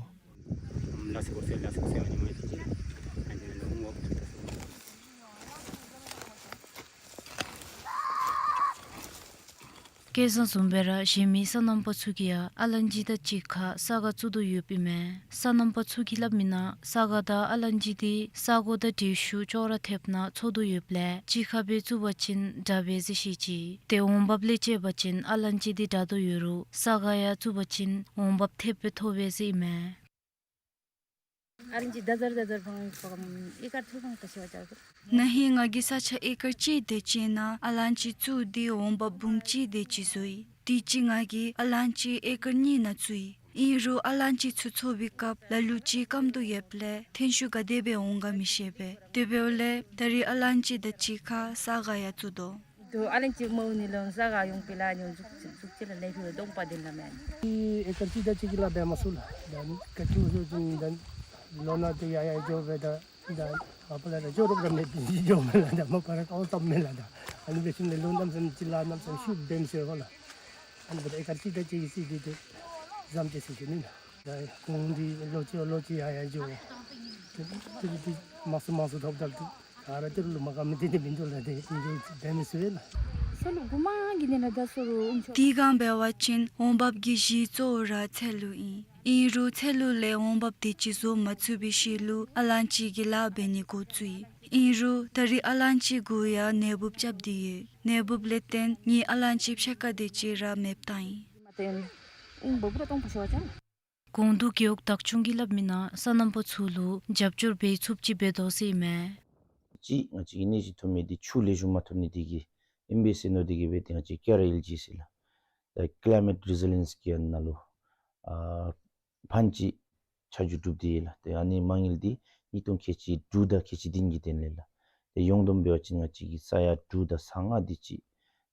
སྐལ་བཟང་བཟུམ་སྦེ་ར་གཞན་མི་སོ་ནམ་པ་ཚུ་གིས་ཡང་ཨ་ལན་ཅི་དང་གཅིག་ཁར་ས་ག་བཙུགས་དོ་ཡོདཔ་ཨིན་མས། སོ་ནམ་པ་ཚུ་གིས་སླབ་མི་ནང་ས་ག་དང་ཨ་ལན་ཅི་དེ་ས་གོ་དང་འདྲེས་ཤུགས་ཅོག་ར་འཐདཔ་ནང་ཚོགས་དོ་ཡོདཔ་ལས་གཅིག་ཁར་སྦེ་བཙུགས་པ་ཅིན་དྲག་པས་ཟེར་བཤད་ཅི། ཏེ་འོང་འབབ་ལས་དཔྱད་པ་ཅིན་ཨ་ལན་ཅི་དེ་དྲག་དོ་ཡོད་རུང་ས་ག་ཡང་བཙུགས་པ་ཅིན་འོང་འབབ་ཐེབས་སྦེ་མཐོ་བས་ཟེར་ཨིན་མས། ཨ་ལན་ཅི་ད་ཟར་ད་ཟར་ཕང་ཕང་ཨེ་ཀར་ཐུ་ཕང་ཀ་ཤི་བ་ཅར་དོ། ན་ཧིང་ང་གིས་ས་ཆ་ཨེ་ཀར་གཅིག་དེ་ཅིག་ནང་ཨ་ལན་ཅི་བཙུགས་ཏེ་འོང་འབབ་འབུམ་གཅིག་དེ་ཅིག་བཟོ་ཡི། དེ་ཅིག་ང་གིས་ཨ་ལན་ཅི་ཨེ་ཀར་གཉིས་ནང་བཙུགས་ཡི། ཨིན་རུང་ཨ་ལན་ཅི་ཚུ་འཚོ་བའི་སྐབས་ལ་ལུ་ཅིག་སྐམ་དོ་ཡོདཔ་ལས་ཐོན་ཤུགས་ག་དེ་སྦེ་འོང་ག་མི་ཤེས་པས། དེ་འབདཝ་ལས་ད་རིས་ཨ་ལན་ཅི་དང་གཅིག་ཁར་ས་ག་ཡང་བཙུགས་དོ། དོ་ཨ་ལན་ཅི་མ་འོང་ནི་ལོ་ས་ག་ཡོང་པའི་ལཱ་ཉོ་འཛུགས་འཛུགས་ཅི་ལ་ལས་ཕུལ་གདོང་པ་དེ་ལ་མེན། ཨེ་ཀར་གཅིག་དང་གཅིག་གི་ལཱ་འབད་མ་ཚུགས་ལགས། ད་ཀ་ཅུ་ཟོ་ཅིན་ད་ལོ་ན་དེ་ཡ་ཡ་འགྱོ་བས། ད་ད་མ་པ་ལ་ད་འགྱོ་རོགས་ར་མེད་པའི་འགྱོ་མེན་ལགས། ད་མ་པ་ར་ཀའོ་ཙམ་མེན་ལགས། ད་ཨ་ནི་འབད་ཞིནམ་ལས་ལོ་གནམ་མེད་ས་མེད་ཅིག་ལཱ་གནམ་མེད་ས་མེད་ཤུགས་འབད་མི་ཚུགས་པས་ལགས། ཨ་ནི་འབདཝ་ད་ཨེ་ཀར་གཅིག་དང་གཅིག་གི་རྩིས་དེ་དེ་ཙམ་ཅིག་ཟེར་ཞུ་ནི་ལགས། ད་གོང་དེ་ལོ་གཅིག་ལོ་གཅིག་ཡ་ཡ་འགྱོ། དེ་དེ་དེ་མང་སུ་མང་སུ་ཐོབ་ད་དེ་ག་ར་དེ་རུ་ལུ་མ་ག་མི་དེ་དེ་མིན་འདུག་ལགས། དེ་ཨིན་འགྱོ་འབད་མི་ཚུགས་པས་ལགས། སོ་ལུ་གུ་མ་གི་ནི་ལ་ད་སོ་རུ་ཨུམ་ཆོ། དེ་སྒང་འབད་བ་ཅིན་འོང་འབབ་ཀྱི་གཞི་གཙོ་བོ་ར་ཚལ་ལུ་ཨིན། ཨིན་རུང་ཚལ་ལུ་ལས་འོང་འབབ་དེ་ཅིག་བཟོ་མ་ཚུགས་པའི་ཤུལ་ལུ་ཨ་ལན་ཅི་གི་ལཱ་འབད་ནི་འགོ་བཙུགས་ཡི། ཨིན་རུང་ད་རིས་ཨ་ལན་ཅི་གུ་ཡང་ནད་འབུཔ་རྐྱབ་སྟེ་ཡོད། ནད་འབུཔ་ལས་བརྟེན་ངེའི་ཨ་ལན་ཅི་ཕྱེད་ཀ་དེ་ཅིག་ར་མེདཔ་བཏང་ཡི། དགོངས་འདུས་རྒེད་འོག་བདག་སྐྱོང་གིས་སླབ་མི་ནང་སོ་ནམ་པ་ཚུ་ལུ་རྒྱབ་སྐྱོར་འབད་ཚུགསཔ་ཅིག་འབད་དོ་ཟེར་ཨིན་མས། གཅིག་ང་བཅས་ཀྱི་ནད་གཞི་ཐོན་མི་དེ་ཆུ་ལེགས་ཤོམ་མ་ཐོབ་ནི་དེ་གིས་ཨིན་པས་ཟེར་མནོ་སྟེ་གིས་འབད་དེ་ང་བཅས་ཀེ་ཨར་ཨེལ་ཇི་ཟེར་ལགས། ད་ཀི་ལའི་མེཊ་རི་ཟི་ལི་ཡེནསི་གི་ཨ་ནང་ལུ་ཨ་ཕན་ཅིག་ ཆ་འཇོག་གྲུབ་སྟེ་ཡོད་ལགས། ཏེ་ཨ་ནི་མ་དངུལ་འདི་ཉིས་སྟོང་ཁལ་གཅིག་དྲུག་དང་ཁལ་གཅིག་བདུན་གྱི་དོན་ལས་ལགས། ཏེ་ཡོངས་བསྡོམས་འབད་བ་ཅིན་ང་བཅས་ཀྱིས་ས་ཡ་དྲུག་དང་ས་ལྔ་དེ་ཅིག་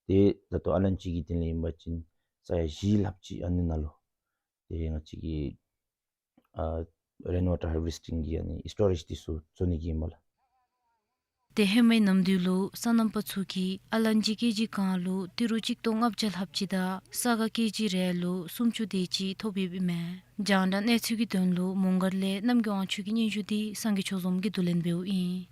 ཏེ་ད་ལྟོ་ཨ་ལན་ཅི་གི་དོན་ལས་ཨིན་པ་ཅིན་ས་ཡ་བཞི་ལྷགཔ་ཅིག་ཨ་ནི་ནང་ལུ་ཏེ་ང་བཅས་ཀྱིས་ཨ་rain water harvesting གི་ཨ་ནི་སི་ཊོ་རེཇ་འདི་ཚུ་བཟོ་ནི་གི་ཨིན་པས་ལགས། ཏེ་ཧེ་མའི་ནམ་དུས་ལུ་སོ་ནམ་པ་ཚུ་གིས་ཨ་ལན་ཅི་ཀེ་ཇི་གང་ལུ་ཏི་རུ་གཅིག་སྟོང་ལྔ་བརྒྱ་ལྷགཔ་ཅིག་དང་ས་ག་ཀེ་ཇི་རེ་ལུ་སུམ་ཅུ་དེ་ཅིག་ཐོབ་ཡོདཔ་ཨིན་མས། རྒྱང་བསྒྲགས་གནས་ཚུལ་གྱི་དོན་ལུ་མོང་སྒར་ལས་རྣམ་རྒྱལ་དབང་ཕྱུག་གི་སྙན་ཞུ་འདི་སངས་རྒྱས་ཆོས་འཛོམས་ཀྱིས་བསྡུ་ལེན་འབདཝ་ཨིན།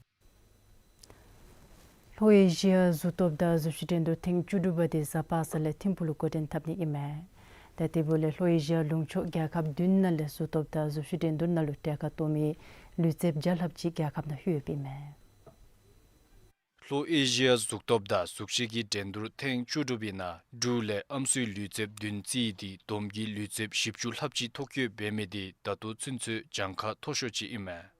ལྷོ་ཨེ་ཤི་ཡ་གཟུགས་སྟོབས་དང་གཟུགས་གཞི་འགྲན་བསྡུར་ཐེངས་བཅུ་དྲུག་པ་དེ་གཟའ་པ་སངས་ལས་ཐིམ་ཕུག་ལུ་འགོ་འདྲེན་འཐབ་ནི་ཨིན་མས། ད་དེ་འབདཝ་ལས་ལྷོ་ཨེ་ཤི་ཡ་ལུང་ཕྱོགས་རྒྱལ་ཁབ་བདུན་ནང་ལས་གཟུགས་སྟོབས་དང་གཟུགས་གཞི་འགྲན་བསྡུར་ནང་ལུ་གྲལ་ཁར་གཏོགས་མི་ལུས་རྩལཔ་བརྒྱ་ལྷགཔ་ཅིག་རྒྱལ་ཁབ་ནང་ལྷོད་ཡོདཔ་ཨིན་མས། ལྷོ་ཨེ་ཤི་ཡ་གཟུགས་སྟོབས་དང་གཟུགས་གཞི་གི་འགྲན་བསྡུར་ཐེངས་བཅུ་དྲུག་པའི་ནང་འབྲུག་ལས་ཨམ་སྲུའི་ལུས་རྩལཔ་བདུན་རྩིས་ཏེ་བསྡོམས་ཀྱིས་ལུས་རྩལཔ་བཞི་བཅུ་ལྷགཔ་ཅིག་ཐོ་བཀོད་འབད་མི་དེ་ད་ལྟོ་ཚུན་ཚོད་གྱངས་ཁ་མཐོ་ཤོས་ཅིག་ཨིན་མས།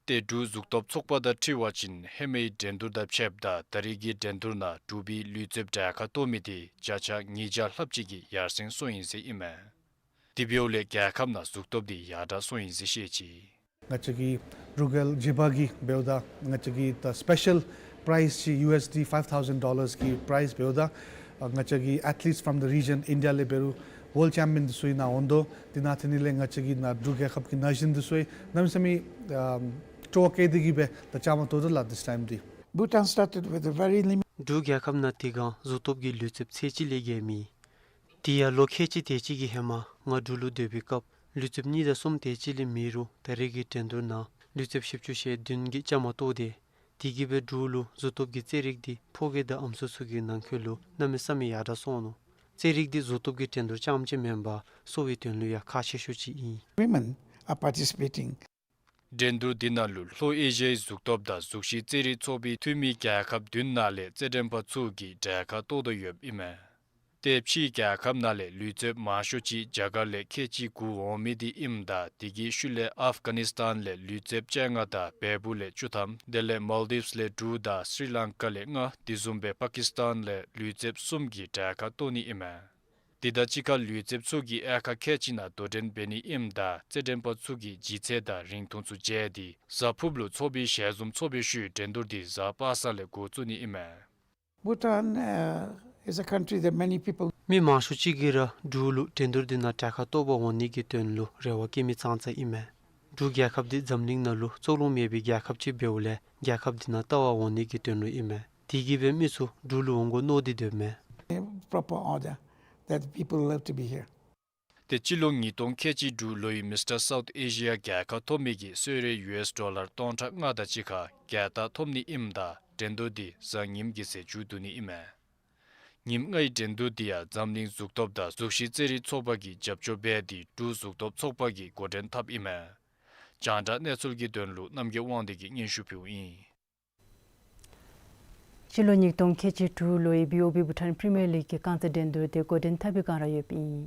ཏེ་འབྲུག་གཟུགས་སྟོབས་ཚོགས་པ་དང་འཁྲིལ་བ་ཅིན་ཧེ་མའི་འགྲན་བསྡུར་དང་ཕྱདཔ་ད་ད་རེས་ཀྱི་འགྲན་བསྡུར་ནང་འབྲུག་པའི་ལུས་རྩལཔ་གྲལ་ཁར་གཏོགས་མི་དེ་བརྒྱ་ཆ་ཉིས་བརྒྱ་ལྷགཔ་ཅིག་གིས་ཡར་སེང་སོང་ཡི་ཟེར་ཨིན་མས། དེ་འབདཝ་ལས་རྒྱལ་ཁབ་ནང་གཟུགས་སྟོབས་དེ་ཡར་དྲག་སོང་ཡི་ཟེར་བཤད་ཅི། ང་བཅས་ཀྱི་འབྲུག་རྒྱལ་བྱེས་པ་གིས་འབདཝ་ད་ང་བཅས་ཀྱི་the special prize ཅིག་ཡུ་ཨེས་ཌི་five thousand dollars གི་པ་རའིཛ་འབདཝ་ད་ང་བཅས་ཀྱི་athletes from the region, ཨིན་ཌི་ཡ་ལས་འབད་རུང་ཝཱལཌ་ཅེམ་པིའན་འདི་ཚུ་ནཱ་འོང་དོ། དེ་ནང་ཐོན་ནི་ལས་ང་བཅས་ཀྱི་ནཱ་འབྲུག་རྒྱལ་ཁབ་ཀྱི་ན་གཞོན་འདི་ཚུ་གནམ་མེད་ས་མེད་ཨམ་སྤྲོ་བ་བསྐྱེད་དེ་གིས་སྦེ་ད་བཅའ་མར་གཏོགས་དོ་ལགས། This time འདི་Bhutan started with a very limited འབྲུག་རྒྱལ་ཁབ་ནང་དེ་སྒང་གཟུགས་སྟོབས་ཀྱི་ལུས་རྩལཔ་ཚད་གཅིག་ལས་བརྒལ་མེད། དེ་ཡང་ལོ་ཁལ་གཅིག་དེ་ཅིག་གི་ཧེ་མ་ང་འབྲུག་ལུ་སྡོད་པའི་སྐབས་ལུས་རྩལཔ་གཉིས་དང་གསུམ་དེ་ཅིག་ལས་མེད་རུང་ད་རེས་ཀྱི་འགྲན་བསྡུར་ནང་ལུས་རྩལཔ་བཞི་བཅུ་ཞེ་བདུན་གྱིས་བཅའ་མར་གཏོགས་ཏེ་དེ་གིས་སྦེ་འབྲུག་ལུ་གཟུགས་སྟོབས་ཀྱི་རྩེད་རིགས་འདི་ཕོ་སྐྱེས་དང་ཨམ་སྲུ་ཚུ་གི་ནང་འཁོད་ལུ་གནམ་མེད་ས་མེད་ཡར་དྲག་སོང་ནུག། རྩེད་རིགས་འདི་གཟུགས་སྟོབས་ཀྱི་འགྲན་བསྡུར་རྐྱངམ་ཅིག་མེན་པར་གསོ་བའི་དོན་ལུ་ཡང་ཁག་ཆེ་ཤོས་ཅིག་ཨིན། Women are participating. འགྲན་བསྡུར་འདི་ནང་ལུ་ལྷོ་ཨེ་ཤི་ཡའི་གཟུགས་སྟོབས་དང་གཟུགས་གཞི་རྩེད་རིགས་ཚོགས་པའི་འཐུས་མི་རྒྱལ་ཁབ་བདུན་ནང་ལས་རྩེད་འགྲན་པ་ཚུ་གིས་གྲལ་ཁར་གཏོགས་དོ་ཡོདཔ་ཨིན་མས། ཏེ་ཕྱིའི་རྒྱལ་ཁབ་ནང་ལས་ལུས་རྩལཔ་མང་ཤོས་ཅིག་རྒྱ་གར་ལས་ཁལ་གཅིག་དགུ་འོང་མི་འདི་ཨིནམ་ད་དེ་གི་ཤུལ་ལས་ཨཕ་ག་ནིསི་ཊཱན་ལས་ལུས་རྩལཔ་བཅོ་ལྔ་དང་བལ་པོ་ལས་བཅུ་ཐམ་དེ་ལས་མཱལ་ཌིབས་ལས་དྲུག་དང་སི་རི་ལང་ཀ་ལས་ལྔ་དེ་བཟུམ་སྦེ་པ་ཀིསི་ཊཱན་ལས་ལུས་རྩལཔ་གསུམ་གྱིས་གྲལ་ཁར་གཏོགས་ནི་ཨིན་མས། དེ་དང་གཅིག་ཁར་ལུས་རྩལཔ་ཚུ་གིས་དབྱར་ཁ་ཁལ་གཅིག་ནང་དོ་འགྲན་འབད་ནི་ཨིནམ་ད་རྩེད་འགྲན་པ་ཚུ་གིས་ལྗིད་ཚད་དང་རིང་ཐུང་ཚུ་འཇལ་ཏེ་གཟའ་ཕུརཔ་ལུ་ཚོགས་པའི་ཞལ་འཛོམས་ཚོགས་པའི་ཤུལ་འགྲན་བསྡུར་འདི་གཟའ་པ་སངས་ལས་འགོ་བཙུགས་ནི་ཨིན་མས། Bhutan, uh, is a country that many people མི་མང་ཤོས་ཅིག་གིས་ར་འབྲུག་ལུ་འགྲན་བསྡུར་འདི་ནང་གྲལ་ཁར་གཏོགས་པར་འོང་ནི་གི་དོན་ལུ་རེ་བ་བསྐྱེད་མི་ཙང་ཙ་ཨིན་མས། འབྲུག་རྒྱལ་ཁབ་འདི་འཛམ་གླིང་ནང་ལུ་རྩོག་རླུང་མེད་པའི་རྒྱལ་ཁབ་ཅིག་འབདཝ་ལས་རྒྱལ་ཁབ་འདི་ནང་ལྟ་བར་འོང་ནི་གི་དོན་ལུ་ཨིན་མས། དེ་གིས་སྦེ་མི་ཚུ་འབྲུག་ལུ་འོང་དགོ་མནོ་སྟེ་སྡོདཔ་མས། Proper order that people love to be here. ཏེ་སྤྱི་ལོ་ཉིས་སྟོང་ཁལ་གཅིག་དྲུག་ལོའི་མིསི་ཊར་སའུཐ་ཨེ་ཤི་ཡ་རྒྱལ་ཁ་ཐོབ་མི་གིས་གསོལ་རས་ཡུ་ཨེསི་ཌོ་ལར་སྟོང་ཕྲག་ལྔ་དང་གཅིག་ཁར་རྒྱལ་རྟགས་ཐོབ་ནི་ཨིནམ་ད་འགྲན་བསྡུར་འདི་གཟའ་ཉིམ་གྱི་ཚེ་མཇུག་བསྡུ་ནི་ཨིན་མས། ཉིནམ་ལྔའི་འགྲན་བསྡུར་འདི་ཡང་འཛམ་གླིང་གཟུགས་སྟོབས་དང་གཟུགས་གཞི་རྩེད་རིགས་ཚོགས་པ་གིས་རྒྱབ་སྐྱོར་འབད་དེ་འབྲུག་གཟུགས་སྟོབས་ཚོགས་པ་གིས་འགོ་འདྲེན་འཐབ་ཨིན་མས། རྒྱང་བསྒྲགས་གནས་ཚུལ་གྱི་དོན་ལུ་རྣམ་རྒྱལ་དབང་འདུས་ཀྱིས་སྙན་ཞུ་ཕུལཝ་ཨིན། སྤྱི་ལོ་ཉིས་སྟོང་ཁལ་གཅིག་དྲུག་ལོའི་བི་ཨོ་བི་བྷུ་ཊཱན་པི་རི་མི་ཡར་ལིག་གི་རྐང་རྩེད་འགྲན་བསྡུར་དེ་འགོ་འདྲེན་འཐབ་པའི་བསྒང་ར་ཡོདཔ་ཨིན།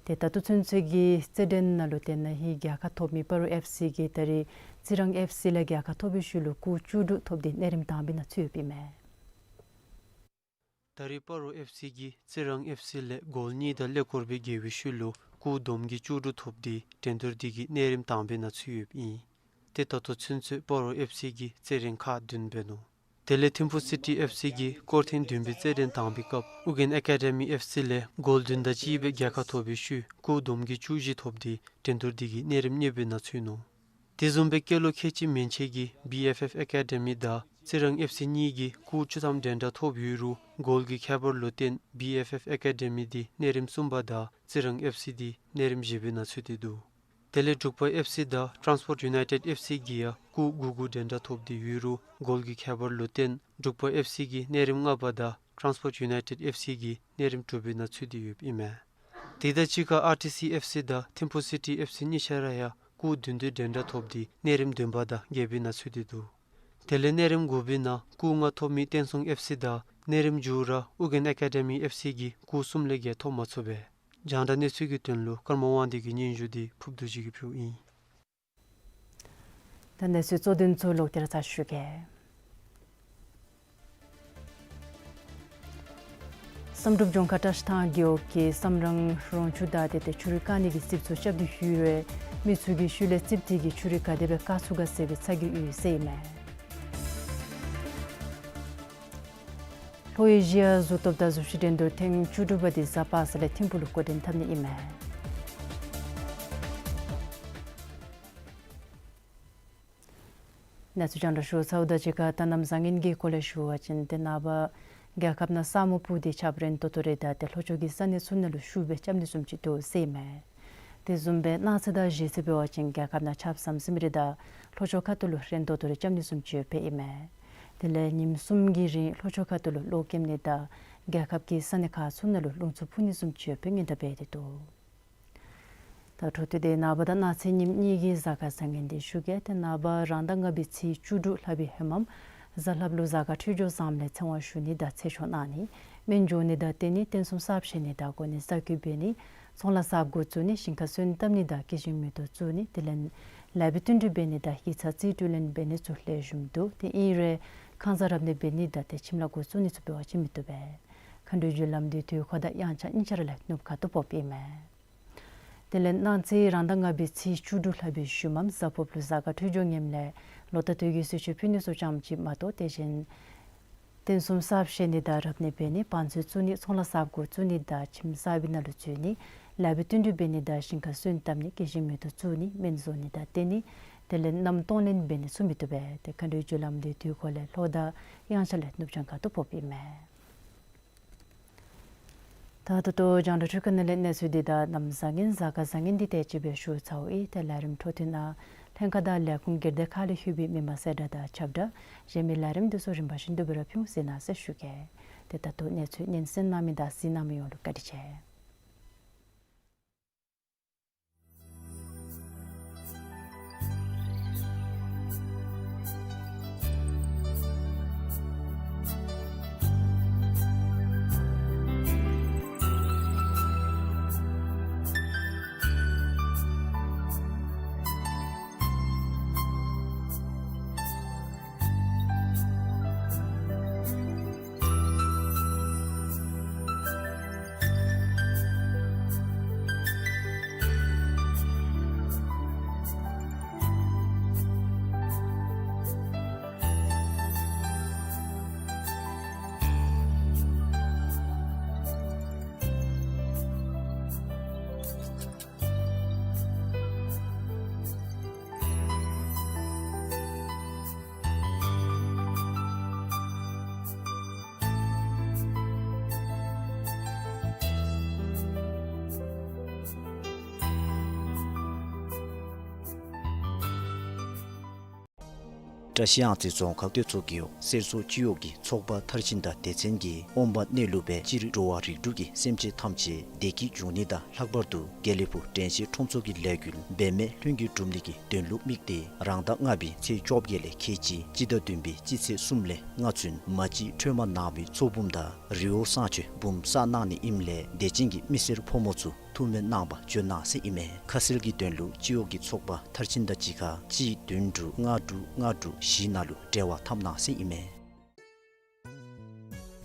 ཏེ་ད་ལྟོ་ཚུན་ཚོད་ཀྱི་རྩེད་འགྲན་ནང་ལུ་དེ་ནང་ཧེ་རྒྱལ་ཁ་ཐོབ་མི་སྤ་རོ་ཨེཕ་སི་གིས་ད་རེས་རྩི་རང་ཨེཕ་སི་ལས་རྒྱལ་ཁ་ཐོབ་པའི་ཤུལ་ལུ་སྐུགས་བཅུ་དྲུག་ཐོབ་སྟེ་གནས་རིམ་དང་པའི་ནང་ཚུད་ཡོདཔ་ཨིན་མས། ད་རེས་སྤ་རོ་ཨེཕ་སི་གིས་རྩི་རང་ཨེཕ་སི་ལས་གོལ་གཉིས་དང་ཀླད་ཀོར་སྦེ་རྒྱལ་བའི་ཤུལ་ལུ་སྐུགས་བསྡོམས་ཀྱིས་བཅུ་དྲུག་ཐོབ་སྟེ་འགྲན་བསྡུར་འདི་གི་གནས་རིམ་དང་པའི་ནང་ཚུད་ཡོདཔ་ཨིན། ཏེ་ད་ལྟོ་ཚུན་ཚོད་སྤ་རོ་ཨེཕ་སི་གིས་རྩེད་རིང་ཁག་བདུན་འབད་ནུག། དེ་ལས་ཐིམ་ཕུ་སི་ཊི་ཨེཕ་སི་གིས་སྐོར་ཐེངས་བདུན་པའི་རྩེད་འགྲན་དང་པའི་སྐབས་ཨུ་རྒྱན་ཨེ་ཀ་ཌེ་མི་ཨེཕ་སི་ལས་གོལ་བདུན་དང་གཅིག་སྦེ་རྒྱལ་ཁ་ཐོབ་པའི་ཤུལ་སྐུགས་བསྡོམས་ཀྱིས་བཅུ་བཞི་ཐོབ་སྟེ་འགྲན་བསྡུར་འདི་གི་གནས་རིམ་གཉིས་པའི་ནང་ཚུད་ནུག། དེ་བཟུམ་སྦེ་སྐྱེས་ལོ་ཁལ་གཅིག་མན་ཆད་ཀྱི་བི་ཨེཕ་ཨེཕ་ཨེ་ཀ་ཌེ་མི་དང་རྩི་རང་ཨེཕ་སི་གཉིས་ཀྱིས་སྐུགས་བཅུ་ཐམ་འགྲན་ཟླ་ཐོབ་ཡོད་རུང་གོལ་གྱི་ཁྱད་པར་ལུ་བརྟེན་བི་ཨེཕ་ཨེཕ་ཨེ་ཀ་ཌེ་མི་འདི་གནས་རིམ་གསུམ་པ་དང་རྩི་རང་ཨེཕ་སི་འདི་གནས་རིམ་བཞི་པའི་ནང་ཚུད་དེ་འདུག། དེ་ལས་འབྲུག་པ་ཨེཕ་སི་དང་ཊཱན་སི་པོརཊ་ཡུ་ནའི་ཊེཌ་ཨེཕ་སི་གིས་ཡང་སྐུགས་དགུ་དགུ་འགྲན་ཟླ་ཐོབ་སྟེ་ཡོད་རུང་གོལ་གྱི་ཁྱད་པར་ལུ་བརྟེན་འབྲུག་པ་ཨེཕ་སི་གིས་གནས་རིམ་ལྔ་པ་དང་ཊཱན་སི་པོརཊ་ཡུ་ནའི་ཊེཌ་ཨེཕ་སི་གིས་གནས་རིམ་དྲུག་པའི་ནང་ཚུད་དེ་ཡོདཔ་ཨིན་མས། དེ་དང་གཅིག་ཁར་ཨར་ཊི་སི་ཨེཕ་སི་དང་ཐིམ་ཕུ་སི་ཊི་ཨེཕ་སི་གཉིས་ཆ་ར་ཡང་སྐུགས་བདུན་བདུན་འགྲན་ཟླ་ཐོབ་སྟེ་གནས་རིམ་བདུན་པ་དང་བརྒྱད་པའི་ནང་ཚུད་དེ་འདུག། དེ་ལས་གནས་རིམ་དགུ་པའི་ནང་སྐུགས་ལྔ་ཐོབ་མི་བསྟན་སྲུང་ཨེཕ་སི་དང་གནས་རིམ་མཇུག་ར་ཨུ་རྒྱན་ཨེ་ཀ་ཌེ་མི་ཨེཕ་སི་གིས་སྐུགས་གསུམ་ལས་བརྒལ་ཐོབ་མ་ཚུགས་པས། རྒྱང་བསྒྲགས་གནས་ཚུལ་གྱི་དོན་ལུ་ཀརྨ་དབང་འདུས་ཀྱི་སྙན་ཞུ་འདི་ཕུརཔ་རྡོ་རྗེ་གིས་ཕུལཝ་ཨིན། ད་གནས་ཚུལ་གཙོ་དོན་ཚུ་ལོག་སྟེ་ར་ཚར་ཞུ་གེ། བསམ་གྲུབ་ལྗོངས་མཁར་བཀྲ་ཤིས་ཐང་རྒེད་འོག་གིས་བསམ་རང་རོང་ཆུ་བདའ་སྟེ་ཏེ་ཆུ་རུད་བཀག་ནི་གི་རྩིགཔ་ཚུ་རྐྱབ་སྟེ་ཡོད་རུང་ མི་ཚུ་གིས་ཤུལ་ལས་རྩིགཔ་དེ་གི་ཆུ་རུད་ག་དེ་སྦེ་བཀག་ཚུགས་ག་ཟེར་བའི་ཚ་གྱང་ཡོད་ཟེར་ཨིན་མས། ལྷོ་ཨེ་ཤི་ཡ་གཟུགས་སྟོབས་དང་གཟུགས་གཞི་འགྲན་བསྡུར་ཐེངས་བཅུ་དྲུག་པ་དེ་གཟའ་པ་སངས་ལས་ཐིམ་ཕུག་ལུ་འགོ་འདྲེན་འཐབ་ནི་ཨིན་མས། གནས་ཚུལ་རྒྱང་བསྒྲགས་ཞུ་ཚརཝ་ད་གཅིག་ཁར་ད་གནམ་བཟང་ངན་གྱི་སྐོར་ལས་ཞུ་བ་ཅིན་ཏེ་ནངས་པ་རྒྱལ་ཁབ་ནང་ས་སྨུག་སྤུབས་ཏེ་ཆརཔ་རན་ཏོག་ཏོ་རེ་དང་ཏེ་ལྷོ་ཕྱོགས་ཀྱི་ས་གནས་ཚུ་ནང་ལུ་ཤུགས་སྦེ་རྐྱབ་ནི་བཟུམ་ཅིག་འདུག་ཟེར་ཨིན་མས། དེ་བཟུམ་སྦེ་གནངས་ཚེ་དང་གཞེས་ཚེ་འབད་བ་ཅིན་རྒྱལ་ཁབ་ནང་ཆརཔ་ཟམ་ཟིམ་རེ་དང་ལྷོ་ཕྱོགས་ཁ་ཐུག་ལུ་རན་ཏོག་ཏོ་རེ་རྐྱབ་ནི་བཟུམ་ཅིག་ཡོདཔ་ཨིན་མས། དེ་ལས་ཉིནམ་གསུམ་གྱི་རིང་ལྷོ་ཕྱོགས་ཁ་ཐུག་ལུ་གློག་ཀེམ་ནི་དང་རྒྱལ་ཁབ་ཀྱི་ས་གནས་ཁག་ཚུ་ནང་ལུ་རླུང་འཚུབ་འཕུ་ནི་བཟུམ་ཅིག་ཡོདཔ་སྦེ་སྔོན་བརྡ་འབད་དེ་འདུག། ད་འཕྲོ་མཐུད་དེ་ནངས་པ་དང་གནངས་ཚེ་ཉིནམ་གཉིས་ཀྱི་གཟའ་སྐར་བཟང་ངན་དེ་ཞུ་གེ། ཏེ་ནངས་པ་རང་ཟླ་ལྔ་པའི་ཚེས་བཅུ་དྲུག་ལྷག་པའི་ཧེ་མམ་གཟའ་ལྷགཔ་ལུ་གཟའ་སྐར་འཕྲོད་སྦྱོར་བཟངམ་ལས་ཚེ་དབང་ཞུ་ནི་དང་ཚེ་ཆོག་གནང་ནི་སྨན་སྦྱོར་ནི་དང་བསྟེན་ནི་རྟེན་གསུམ་གསརཔ་བཞེངས་ནི་དང་གོ་གནས་གསར་བསྐོ་འབད་ནི་ཚོང་ལཱ་གསརཔ་འགོ་བཙུགས་ནི་ཞིང་ཁ་སོན་བཏབ་ནི་དང་སྐྱེ་ཤིང་མེ་ཏོག་བཙུགས་ནི་དེ་ལས་ལེགས་པའི་བསྟུན་གྲོས་འབད་ནི་དང་ཡིག་ཚང་རྩིས་སྤྲོད་ལེན་འབད་ནི་ཚུ་ལེགས་ཤོམ་འདུག། ཏེ་ཨིན་རུང་ཁང་གསར་རབ་གནས་འབད་ནི་དང་ཏེ་ཁྱིམ་ལཱ་འགོ་བཙུགས་ནི་ཚུ་འབད་བ་ཅིན་མི་བཏུབ་པས། མཁའ་འགྲོའི་རྒྱུ་ལམ་དེ་དུས་འཁོར་དང་དབྱངས་འཆར་གཉིས་ཆ་ར་ལས་ནུབ་ཁ་ཐུག་ཕོགཔ་ཨིན་མས། དེ་ལས་གནངས་ཚེ་རང་ཟླ་ལྔ་པའི་ཚེས་བཅུ་དྲུག་ལྷག་པའི་ཤུལ་མམ་གཟའ་ཕོརཔ་ལུ་གཟའ་སྐར་འཕྲོད་སྦྱོར་ངནམ་ལས་ལོ་རྟགས་དུས་ཀྱི་གསོལ་མཆོད་ཕུལ་ནི་ཚུ་ཙམ་ཅིག་མ་གཏོགས་དེ་བཞིན་རྟེན་གསུམ་གསརཔ་བཞེངས་ནི་དང་རབ་གནས་འབད་ནི་བང་མཛོད་བཙུགས་ནི་ཚོང་ལཱ་གསརཔ་འགོ་བཙུགས་ནི་དང་ཁྱིམ་གསར་པའི་ནང་ལུ་འཛུལ་ནི་ལེགས་པའི་བསྟུན་གྲོས་འབད་ནི་དང་ཞིང་ཁ་སོན་བཏབ་ནི་སྐྱེ་ཤིང་མེ་ཏོག་བཙུགས་ནི་སྨན་བཟོ་ནི་དང་བསྟེན་ནི་དེ་ལས་མནའམ་གཏོང་ལེན་འབད་ནི་ཚུ་མི་བཏུབ་པས། ཏེ་མཁའ་འགྲོའི་རྒྱུ་ལམ་དེ་དུས་འཁོར་ལས་ལྷོ་དང་དབྱངས་འཆར་ལས་ནུབ་བྱང་ཁ་ཐུག་ཕོགཔ་ཨིན་མས། ད་ད་ལྟོ་རྒྱང་བསྒྲགས་འཕྲུལ་ཁང་ནང་ལས་གནས་ཚུལ་འདི་དང་གནམ་བཟང་ངན་གཟའ་སྐར་བཟང་ངན་འདི་དེ་ཅིག་སྦེ་ཞུ་ཚརཝ་ཨིན། ཏེ་ལས་རིམ་འཕྲོ་མཐུད་ནང་ལྷན་ཁག་དང་ལས་ཁུངས་སྒེར་སྡེ་ཁག་ལས་ལྷོད་པའི་མི་མང་གསལ་བསྒྲགས་དང་ཁྱབ་བསྒྲགས་གཞན་མི་ལས་རིམ་འདི་ཚུ་རིམ་པ་བཞིན་དུ་སྦེ་ར་ཕུལ་འོང་ཟེར་གནང་ཟེར་ཞུ་གེ། ཏེ་ད་ལྟོ་གནས་ཚུལ་སྙན་གསན་གནང་མི་དང་གཟིགས་གནང་མི་ཡོངས་ལུ་བཀའ་དྲིན་ཆེ། བཀྲ་ཤིས་གཡང་རྩེ་རྫོང་ཁག་སྟོད་མཚོ་རྒེད་འོག་གསེར་མཚོ་སྤྱི་འོག་གི་ཚོགས་པ་མཐར་ཕྱིན་དང་སྡེ་ཚན་གྱིས་ཨོཾ་པ་གནས་ལུགས་པའི་སྤྱིར་འགྲོ་བ་རིགས་དྲུག་གི་སེམས་ཅན་ཐམས་ཅད་བདེ་སྐྱིད་འབྱུང་ནི་དང་ལྷག་པར་དུ་དགེ་ལེགས་ཕུག་དྲན་ཤེས་ཁྲོམ་ཚོགས་ཀྱི་ལས་འགུལ་འབད་མེད་ལྷུན་གྱིས་གྲུབ་ནི་གི་དོན་ལུ་དམིགས་ཏེ་རང་ཟླ་ལྔ་པའི་ཚེས་བཅོ་བརྒྱད་ལས་ཁལ་གཅིག་སྤྱི་ཟླ་བདུན་པའི་སྤྱི་ཚེས་གསུམ་ལས་ལྔ་ཚུན་མ་གཅིག་ཁྲོས་མ་ནག་མོའི་ཚོགས་འབུམ་དང་རི་བོ་བསང་མཆོད་འབུམ་བསགས་གནང་ནི་ཨིནམ་ལས་དད་ཅན་གྱི་མི་སེར་ཕོ་མོ་ཚུ་ཐུགས་སྨོན་གནང་བར་བྱོན་གནང་ཟེར་ཨིན་མས། ཁ་གསལ་གྱི་དོན་ལུ་སྤྱི་འོག་གི་ཚོགས་པ་མཐར་ཕྱིན་དང་གཅིག་ཁར་གཅིག་བདུན་དྲུག་ལྔ་དྲུག་ལྔ་དྲུག་བཞི་ནང་ལུ་འབྲེལ་བ་འཐབ་གནང་ཟེར་ཨིན་མས།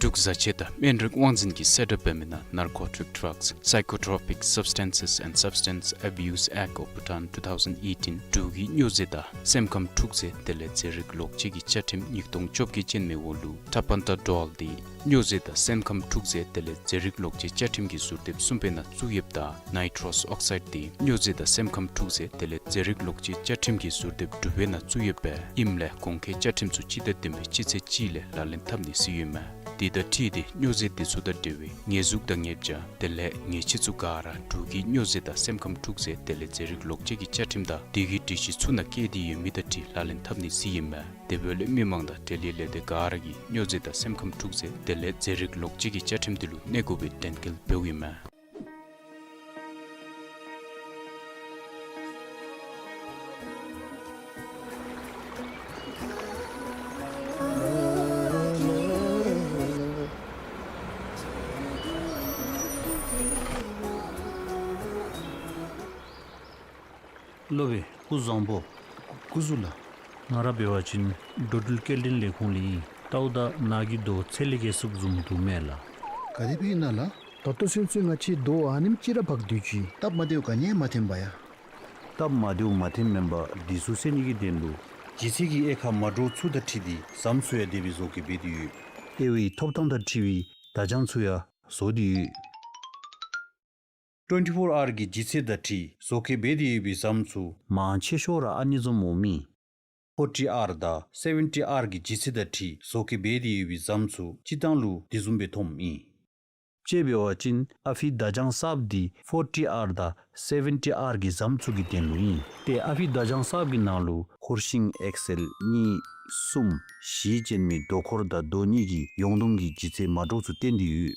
འབྲུག་བཟའ་ཆས་དང་སྨན་རིགས་དབང་འཛིན་གྱིས་གསལ་བསྒྲགས་འབད་མི་ནང་Narcotic Drugs, Psychotropic Substances and Substance Abuse Act of Bhutan two thousand eighteen འབྲུག་གི་སྨྱོ་རྫས་དང་སེམས་ཁམས་འཁྲུག་རྫས་དེ་ལས་རྫས་རིགས་ལོག་སྤྱོད་ཀྱི་བཅའ་ཁྲིམས་ཉིས་སྟོང་བཅོ་བརྒྱད་ཅན་མའི་འོག་ལུ་Tapentadol འདི་སྨྱོ་རྫས་དང་སེམས་ཁམས་འཁྲུག་རྫས་དེ་ལས་རྫས་རིགས་ལོག་སྤྱོད་བཅའ་ཁྲིམས་ཀྱི་ཟུར་དེབ་གསུམ་པའི་ནང་བཙུགས་ཡོདཔ་ད་Nitrous Oxide འདི་སྨྱོ་རྫས་དང་སེམས་ཁམས་འཁྲུག་རྫས་དེ་ལས་རྫས་རིགས་ལོག་སྤྱོད་བཅའ་ཁྲིམས་ཀྱི་ཟུར་དེབ་དྲུག་པའི་ནང་བཙུགས་ཡོདཔ་ཨིནམ་ལས་གོང་འཁོད་བཅའ་ཁྲིམས་ཚུ་སྤྱི་ཟླ་བདུན་པའི་སྤྱི་ཚེས་གཅིག་ལས་ལག་ལེན་འཐབ་ནི་ཟེར་ཨིན་མས། དེ་དང་འཁྲིལ་ཏེ་སྨྱོ་རྫས་དེ་ཚུ་དང་འབྲེལ་བའི་ཉེས་འཛུགས་དང་ཉེས་བྱ་དེ་ལས་ཉེས་ཆད་ཚུ་ག་ར་འབྲུག་གི་སྨྱོ་རྫས་དང་སེམས་ཁམས་འཁྲུག་རྫས་དེ་ལས་རྫས་རིགས་ལོག་སྤྱོད་ཀྱི་བཅའ་ཁྲིམས་དང་དེ་གི་སྒྲིག་གཞི་ཚུ་ནང་བཀལ་ཏེ་ཡོད་མི་དང་འཁྲིལ་ལག་ལེན་འཐབ་ནི་ཟེར་ཨིན་མས། དེ་འབདཝ་ལས་མི་མང་དང་འབྲེལ་ཡོད་ལས་སྡེ་ག་ར་གིས་སྨྱོ་རྫས་དང་སེམས་ཁམས་འཁྲུག་རྫས་དེ་ལས་རྫས་རིགས་ལོག་སྤྱོད་ཀྱི་བཅའ་ཁྲིམས་དེ་ལུ་གནས་དགོ་པའི་དྲན་སྐུལ་འབདཝ་ཨིན་མས། སློབ་དཔོན་སྐུ་བཟང་པོ། སྐུ་གཟུགས་ལགས། ང་ར་འབད་བ་ཅིན་འགྲོ་འགྲུལ་སྐྱེལ་འདྲེན་ལས་ཁུངས་ལས་ཨིན། ལྟཝ་ད་ནཱ་གི་རྡོ་ཚད་ལས་བརྒལ་སུ་བཟུམ་འདུག་མས་ལགས། ག་དེ་སྦེ་ཨིན་ན་ལགས། ད་ལྟོ་ཚུན་ཚོད་ང་བཅས་རྡོ་ཨ་ནེམ་ཅིག་ར་འབག་སྡོད་ཅི། སྟབས་མ་བདེཝ་ག་ནི་ཡང་མ་ཐོན་པ་ཡ། སྟབས་མ་བདེཝ་མ་ཐོནམ་མེན་པར་འདི་ཚུ་སེལ་ནི་གི་དོན་ལུ་ལྗིད་ཚད་ཀྱི་དབྱེ་ཁག་མ་འདྲཝ་ཚུ་དང་འཁྲིལ་ཏེ་ཟམ་ཚུ་ཡང་དེ་སྦེ་བཟོ་བཀོད་འབད་དེ་ཡོད། དབྱེ་བའི་ཐོབ་ཐང་དང་འཁྲིལ་བའི་བརྡ་བྱང་ཚུ་ཡང་བཟོ་སྟེ་ཡོད། ཊུ་ཝེན་ཊི་ཕོར་ཨར་གྱི་ལྗིད་ཚད་དང་འཁྲིལ་བཟོ་བཀོད་འབད་དེ་ཡོད་པའི་ཟམ་ཚུ་མང་ཆེ་ཤོས་ར་ཨ་ནི་བཟུམ་འོང་མི་ཕོར་ཊི་ཨར་དང་སེ་ཝེན་ཊི་ཨར་གྱི་ལྗིད་ཚད་དང་འཁྲིལ་བཟོ་བཀོད་འབད་དེ་ཡོད་པའི་ཟམ་ཚུ་སྤྱིར་བཏང་ལུ་དེ་བཟུམ་སྦེ་མཐོངམ་ཨིན། དཔྱེ་འབད་བ་ཅིན་ཨ་ཕི་བརྡ་བྱང་གསརཔ་འདི་ཕོར་ཊི་ཨར་དང་སེ་ཝེན་ཊི་ཨར་གྱི་ཟམ་ཚུ་གི་དོན་ལུ་ཨིན། ཏེ་ཨ་ཕི་བརྡ་བྱང་གསརཔ་གི་ནང་ལུ་ཁོར་ཤིང་ཨེག་སེལ་གཉིས་གསུམ་བཞི་ཅན་མའི་རྡོ་འཁོར་དང་རྡོ་གཉིས་ཀྱི་ཡོངས་བསྡོམས་ཀྱི་ལྗིད་ཚད་མ་འདྲཝ་ཚུ་བསྟན་ཏེ་ཡོད།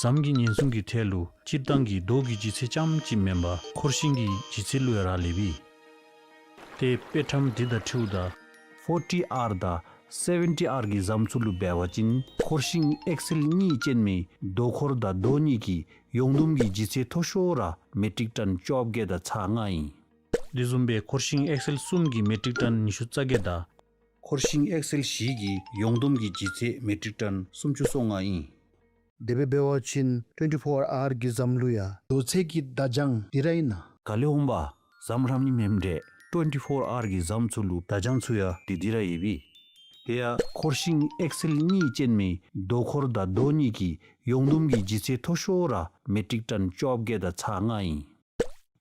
ཟམ་གྱི་ཉེན་སྲུང་གི་ཐད་ལུ་སྤྱིར་བཏང་གི་རྡོ་གི་ལྗིད་ཚད་རྐྱངམ་ཅིག་མེན་པར་ཁོར་ཤིང་གི་ལྗིད་ཚད་ལུ་ཡང་རག་ལས་པས། ཏེ་དཔེ་ཁྲམ་འདི་དང་འཁྲིལཝ་ད་ཕོར་ཊི་ཨར་དང་སེ་ཝེན་ཊི་ཨར་གྱི་ཟམ་ཚུ་ལུ་འབད་བ་ཅིན་ཁོར་ཤིང་ཨེག་སེལ་གཉིས་ཅན་མའི་རྡོ་འཁོར་དང་རྡོ་གཉིས་ཀྱི་ཡོངས་བསྡོམས་ཀྱི་ལྗིད་ཚད་མཐོ་ཤོས་ར་མེ་ཊིག་ཊཱན་བཅོ་བརྒྱད་དང་ཚག་ལྔ་ཨིན། དེ་བཟུམ་སྦེ་ཁོར་ཤིང་ཨེག་སེལ་གསུམ་གྱི་མེ་ཊིག་ཊཱན་ཉི་ཤུ་རྩ་བརྒྱད་དང་ཁོར་ཤིང་ཨེག་སེལ་བཞི་གི་ཡོངས་བསྡོམས་ཀྱི་ལྗིད་ཚད་མེ་ཊིག་ཊཱན་སུམ་ཅུ་སོ་ལྔ་ཨིན། དེ་སྦེ་འབད་བ་ཅིན་ཊུ་ཝེན་ཊི་ཕོར་ཨར་གྱི་ཟམ་ལུ་ཡང་རྡོ་ཚད་ཀྱི་བརྡ་བྱང་འདི་ར་ཨིན་ན། ག་ལས་འོང་པ། ཟམ་རང་ཉིད་མེནམ་འདྲས། ཊུ་ཝེན་ཊི་ཕོར་ཨར་གྱི་ཟམ་ཚུ་ལུ་བརྡ་བྱང་ཚུ་ཡང་འདི་འདི་ར་ཡོད་པས། དེ་ཡང་ཁོར་ཤིང་ཨེག་སེལ་གཉིས་ཅན་མའི་རྡོ་འཁོར་དང་རྡོ་གཉིས་ཀྱི་ཡོངས་བསྡོམས་ཀྱི་ལྗིད་ཚད་མཐོ་ཤོས་ར་མེ་ཊིག་ཊཱན་བཅོ་བརྒྱད་དང་ཚག་ལྔ་ཨིན།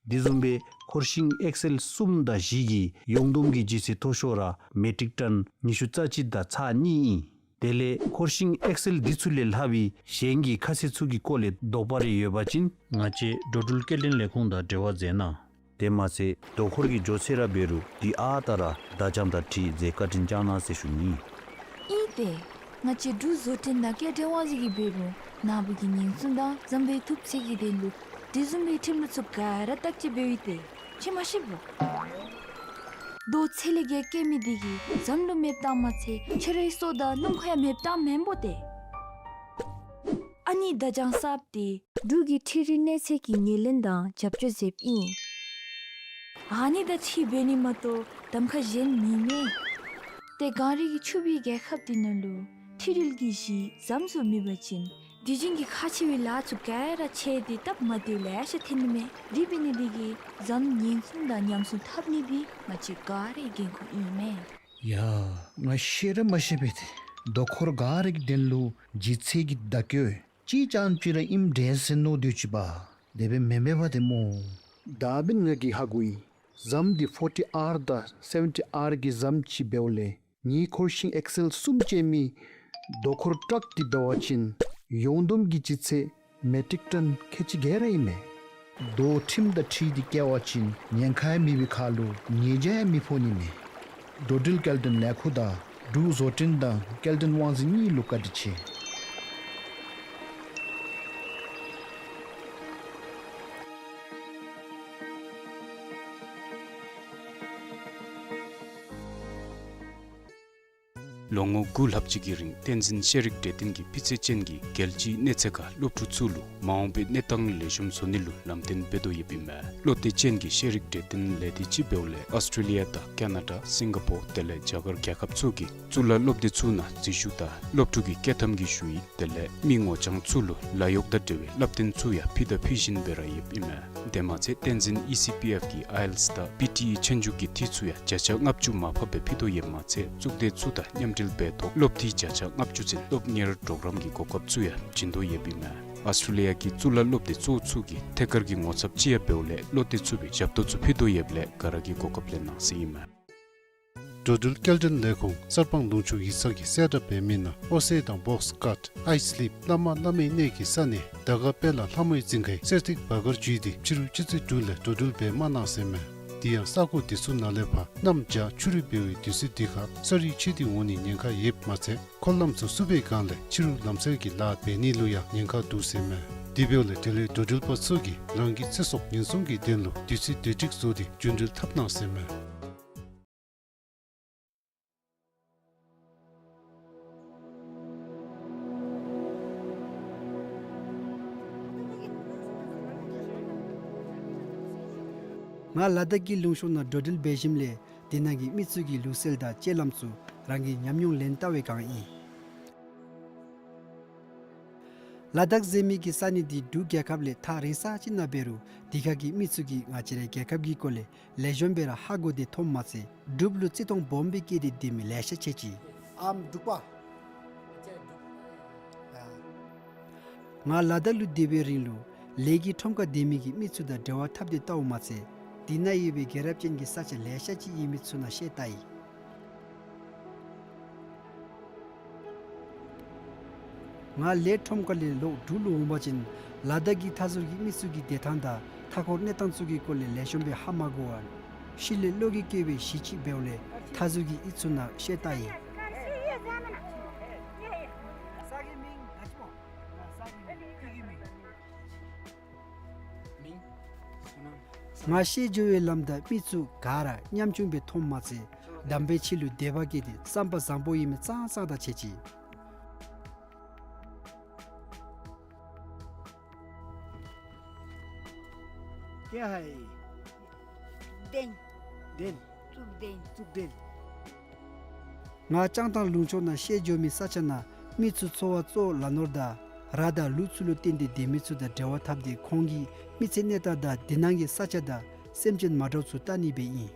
དེ་བཟུམ་སྦེ་ཁོར་ཤིང་ཨེག་སེལ་གསུམ་དང་བཞི་གི་ཡོངས་བསྡོམས་ཀྱི་ལྗིད་ཚད་མཐོ་ཤོས་ར་མེ་ཊིག་ཊཱན་ཉི་ཤུ་རྩ་གཅིག་དང་ཚག་གཉིས་ཨིན། དེ་ལས་ཁོར་ཤིང་ཨེག་སེལ་འདི་ཚུ་ལས་ལྷག་པའི་གཞན་གྱི་ཁ་གསལ་ཚུ་གི་སྐོར་ལས་དོགས་པ་རེ་ཡོད་པ་ཅིན་ང་བཅས་འགྲོ་འགྲུལ་སྐྱེལ་འདྲེན་ལས་ཁུངས་དང་འབྲེལ་བ་མཛད་གནང་། དེ་མ་ཚད་རྡོ་འཁོར་གྱི་མགྱོགས་ཚད་ར་འབད་རུང་འདི་ཨ་རྟག་ར་བརྡ་བྱང་དང་འཁྲིལ་མཛད་བཀའ་དྲིན་བསྐྱང་གནང་ཟེར་ཞུ་ནི། ཨིན་ཏེ། ང་བཅས་འབྲུག་བཟོ་སྐྲུན་དང་སྐྱེལ་འདྲེན་དབང་འཛིན་གྱིས་འབད་རུང་ནཱ་བུ་གི་ཉེན་སྲུང་དང་འཛམ་བུའི་ཐོབ་ཚད་ཀྱི་དོན་ལུ་དེ་བཟུམ་མའི་ཁྲིམས་ལུགས་ཚུ་ག་ར་བརྟག་དཔྱད་འབད་ཡི་ཏེ། ཁྱོད་མ་ཤེས་པ། རྡོ་ཚད་ལས་བརྒལ་བཀལ་མི་འདི་གིས་ཟམ་ལུ་མེདཔ་བཏང་མ་ཚད་ཁྱོད་རའི་སྲོག་དང་སྣུམ་འཁོར་ཡང་མེདཔ་བཏངམ་མེན་པོ་ཏེ། ཨ་ནི་བརྡ་བྱང་གསརཔ་འདི་འབྲུག་གི་འཕྲུལ་རིག་གནས་ཚད་ཀྱི་ངོས་ལེན་དང་རྒྱབ་སྐྱོར་མཛདཔ་ཨིན། ཨ་ནི་དང་འཁྲིལ་འབད་ནི་མ་གཏོགས་གདམ་ཁ་གཞན་མེད་མས། ཏེ་གངས་རི་གི་ཆུ་སྦིས་རྒྱལ་ཁབ་འདི་ནང་ལུ་འཕྲུལ་རིག་གི་གཞི་ཟམ་ཚུ་མེད་པ་ཅིན་དུས་རྒྱུན་གྱི་ཁག་ཆེ་བའི་ལཱ་ཚུ་ག་ར་ཆད་དེ་སྟབས་མ་བདེཝ་ལེ་ཤ་ཐོན་ནི་མས། དེ་འབད་ནི་འདི་གིས་ཟམ་ཉེན་སྲུང་དང་ཉམས་སྲུང་འཐབ་ནི་འདི་ང་བཅས་ག་རའི་འགན་ཁུར་ཨིན་མས། ཡ། ང་ཤེས་ར་མ་ཤེས་པས་ཏེ། རྡོ་འཁོར་ག་ར་གི་དོན་ལུ་ལྗིད་ཚད་ཀྱི་བརྡ་བཀོད་གཅིག་རྐྱངམ་ཅིག་ར་ཨིནམ་འདྲས་ཟེར་མནོ་སྡོད་ཅི་པ། དེ་སྦེ་མེན་མས་པ་ཏེ་སྨོ། ད་འབདན་ང་གིས་ཧ་གོ་ཡི། ཟམ་འདི་ཕོར་ཊི་ཨར་དང་སེ་ཝེན་ཊི་ཨར་གྱི་ཟམ་ཅིག་འབདཝ་ལས་ངེའི་འཁོར་ཤིང་ཨེག་སེལ་གསུམ་ཅན་མའི་རྡོ་འཁོར་ཊཱག་འདི་འབད་བ་ཅིན་ཡོངས་བསྡོམས་ཀྱི་ལྗིད་ཚད་མེ་ཊིག་ཊཱན་ཁལ་གཅིག་བརྒལ་ར་ཨིན་མས། རྡོ་ཁྲིམས་དང་འཁྲིལ་ཏེ་བཀལ་བ་ཅིན་ཉེན་ཁ་ཡང་མེད་པའི་ཁར་ལུ་ཉེས་བྱ་ཡང་མི་ཕོག་ནི་མས། འགྲོ་འགྲུལ་སྐྱེལ་འདྲེན་ལས་ཁུངས་དང་འབྲུག་བཟོ་སྐྲུན་དང་སྐྱེལ་འདྲེན་དབང་འཛིན་གཉིས་ལུ་བཀའ་དྲིན་ཆེ། ལོ་ངོ་དགུ་ལྷག་ཅིག་གི་རིང་བསྟན་འཛིན་ཤེས་རིག་གྲོས་སྟོན་གྱིས་སྤུས་ཚད་ཅན་གྱི་རྒྱལ་སྤྱིའི་གནས་ཚད་ཁར་སློབ་ཕྲུག་ཚུ་ལུ་མ་འོངས་པའི་གནས་སྟངས་ལེགས་ཤོམ་བཟོ་ནི་ལུ་ལམ་སྟོན་འབད་དོ་ཡོདཔ་ཨིན་མས། བློ་གཏད་ཅན་གྱི་ཤེས་རིག་གྲོས་སྟོན་ལས་སྡེ་ཅིག་འབདཝ་ལས་ཨོསི་ཊྲེ་ལི་ཡ་དང་ཀ་ན་ཌ་སིང་ག་པོར་དེ་ལས་རྒྱ་གར་རྒྱལ་ཁབ་ཚུ་གི་གཙུག་ལག་སློབ་སྡེ་ཚུ་ནང་འཛུལ་ཞུགས་དང་སློབ་ཕྲུག་གི་བསྐྱོད་ཐམ་གྱི་ཞུ་ཡིག་དེ་ལས་མི་ངོ་རྐྱང་ཚུ་ལུ་ལཱ་གཡོག་དང་འབྲེལ་བའི་བསླབ་སྟོན་ཚུ་ཡང་ཕུལ་དང་ཕུལ་བཞིན་སྦེ་ར་ཡོདཔ་ཨིན་མས། དེ་མ་ཚད་བསྟན་འཛིན་ཨི་སི་པི་ཨེཕ་གིས་ཨའི་ཨེལ་ཊི་ཨེསི་དང་པི་ཊི་ཨི་ཆོས་རྒྱུགས་ཀྱི་འཐུས་ཚུ་ཡང་བརྒྱ་ཆ་ལྔ་བཅུ་མར་ཕབ་སྦེ་ཕུལ་དོ་ཡོདཔ་མ་ཚད་གཙུག་སྡེ་ཚུ་དང་མཉམ་འབྲེལ་འབད་ཐོག་སློབ་འཐུས་བརྒྱ་ཆ་ལྔ་བཅུ་ཚུན་སློབ་གཉེར་གྲོགས་རམ་གྱི་གོ་སྐབས་ཚུ་ཡང་བྱིན་དོ་ཡོདཔ་ཨིན་མས། ཨོསི་ཊྲེ་ལི་ཡ་གི་གཙུག་ལག་སློབ་སྡེ་གཙོ་བོ་ཚུ་གིས་ཐད་ཀར་གྱི་ངོ་ཚབ་ཅིག་ཡང་འབདཝ་ལས་བློ་གཏད་ཚུགས་པའི་ཞབས་ཏོག་ཚུ་ཕུལ་དོ་ཡོདཔ་ལས་ག་ར་གིས་གོ་སྐབས་ལེན་གནང་ཟེར་ཨིན་མས། འགྲོ་འགྲུལ་སྐྱེལ་འདྲེན་ལས་ཁུངས་གསར་སྤང་ལུང་ཕྱོགས་ཡིག་ཚང་གིས་གསལ་བསྒྲགས་འབད་མི་ནང་ཨོ་སེ་དང་བོགས་ཀཊ་ཨའི་སི་ལིབ་བླ་མ་བླ་མའི་གནས་ཀྱི་ས་གནས་དར་དཀར་དཔལ་ལྷ་མོའི་རྫིང་ཁའི་གསེར་ཐིག་སྦ་གར་བརྒྱུད་དེ་ཕྱི་རུ་ཆུ་ཚོད་དྲུག་ལས་འགྲོ་འགྲུལ་འབད་མ་གནང་ཟེར་མས། དེ་ཡང་ས་གོ་དེ་ཚུ་ནང་ལས་ཕར་གནམ་བྱཱར་ཆུ་རུད་འབད་བའི་དུས་ཚོད་འདི་ཁར་ས་རུད་ཆད་དེ་འོང་ནི་ཉེན་ཁ་ཡོདཔ་མ་ཚད་འཁོར་ལམ་ཚུ་བསུབ་པའི་སྒང་ལས་ཕྱི་རུ་ལམ་སེལ་གྱི་ལཱ་འབད་ནི་ལུ་ཡང་ཉེན་ཁ་འདུག་ཟེར་མས། དེ་འབདཝ་ལས་དེ་ལས་འགྲོ་འགྲུལ་པ་ཚུ་གིས་རང་གི་ཚེ་སྲོག་ཉེན་སྲུང་གི་དོན་ལུ་དུས་ཚོད་བདེ་སྒྲིག་བཟོ་སྟེ་རྒྱུ་འགྲུལ་འཐབ་གནང་ཟེར་མས། ང་ལ་དྭགས་ཀྱི་ལུང་ཕྱོགས་ནང་འགྲོ་འགྲུལ་འབད་ཞིནམ་ལས་དེ་ནང་གི་མི་ཚུ་གི་ལུགས་སྲོལ་དང་སྤྱོད་ལམ་ཚུ་རང་གི་ཉམས་མྱོང་ལེན་བལྟ་བའི་སྒང་ཨིན། ལ་དྭགས་ཟེར་མི་གི་ས་གནས་འདི་འབྲུག་རྒྱལ་ཁབ་ལས་ཐག་རིང་ས་ཅིག་ནང་འབད་རུང་འདི་ཁ་གི་མི་ཚུ་གིས་ང་བཅས་རའི་རྒྱལ་ཁབ་ཀྱི་སྐོར་ལས་ལེགས་ཤོམ་སྦེ་ར་ཧ་གོ་སྟེ་མཐོངམ་མ་ཚད་འབྲུགཔ་ལུ་བརྩི་མཐོང་སྦོམ་སྦེ་བསྐྱེད་དེ་སྡོད་མི་ལེ་ཤ་མཇལ་ཅི། ཨམ་འབྲུག་པ། ང་ལ་དྭགས་ལུ་སྡོད་པའི་རིང་ལུ་ལས་ཀྱི་ཁྲོམ་ཁར་སྡོད་མི་གི་མི་ཚུ་དང་འབྲེལ་བ་འཐབ་སྟེ་བལྟཝ་མ་ཚད་འདི་ནང་ཡོད་པའི་རྒྱལ་རབས་ཅན་གྱི་ས་ཆ་ལེ་ཤ་ཅིག་ཡོད་མི་ཚུ་ནང་བཤལ་བལྟ་ཡི། ང་ལས་ཁྲོམ་ཁ་ལས་ལོག་འབྲུག་ལུ་འོང་པ་ཅིན་ལ་དྭགས་ཀྱི་མཐའ་ཟུར་གྱི་མི་ཚུ་གི་སྡོད་ཐངས་དང་མཐའ་འཁོར་གནས་སྟངས་ཚུ་གི་སྐོར་ལས་ལེགས་ཤོམ་སྦེ་ཧ་མ་གོ་བར་ཤུལ་ལས་བློ་འགྱོད་བསྐྱེད་པའི་གཞི་ཅིག་འབདཝ་ལས་མཐའ་ཟུར་གྱི་ཡུལ་ཚུ་ནང་བཤལ་བལྟ་ཡི། ང་བཤལ་འགྱོ་བའི་ལམ་དང་མི་ཚུ་ག་ར་ཉམ་ཆུང་སྦེ་མཐོངམ་མ་ཚད་དམ་པའི་ཆོས་ལུ་དད་པ་བསྐྱེད་དེ་བསམ་པ་བཟང་པོ་ཡོད་མི་ཙང་ཙང་དང་མཇལ་ཅི། क्या है? Then. Then. चुक देन। चुक देन। ང་ལྕང་ཐང་ལུང་ཕྱོགས་ནང་བཤལ་འགྱོ་མི་ས་ཆ་ནང་མི་ཚུ་འཚོ་བ་གཙོ་བོ་ལ་ནོར་དང་ར་དང་ལུག་ཚུ་ལུ་བརྟེན་ཏེ་སྡོད་མི་ཚུ་དང་འབྲེལ་བ་འཐབ་སྟེ་ཁོང་གི་མི་ཚེ་གནས་སྟངས་དང་འདི་ནང་གི་ས་ཆ་དང་སེམས་ཅན་མ་འདྲཝ་ཚུ་བལྟ་ནི་སྦེ་ཨིན།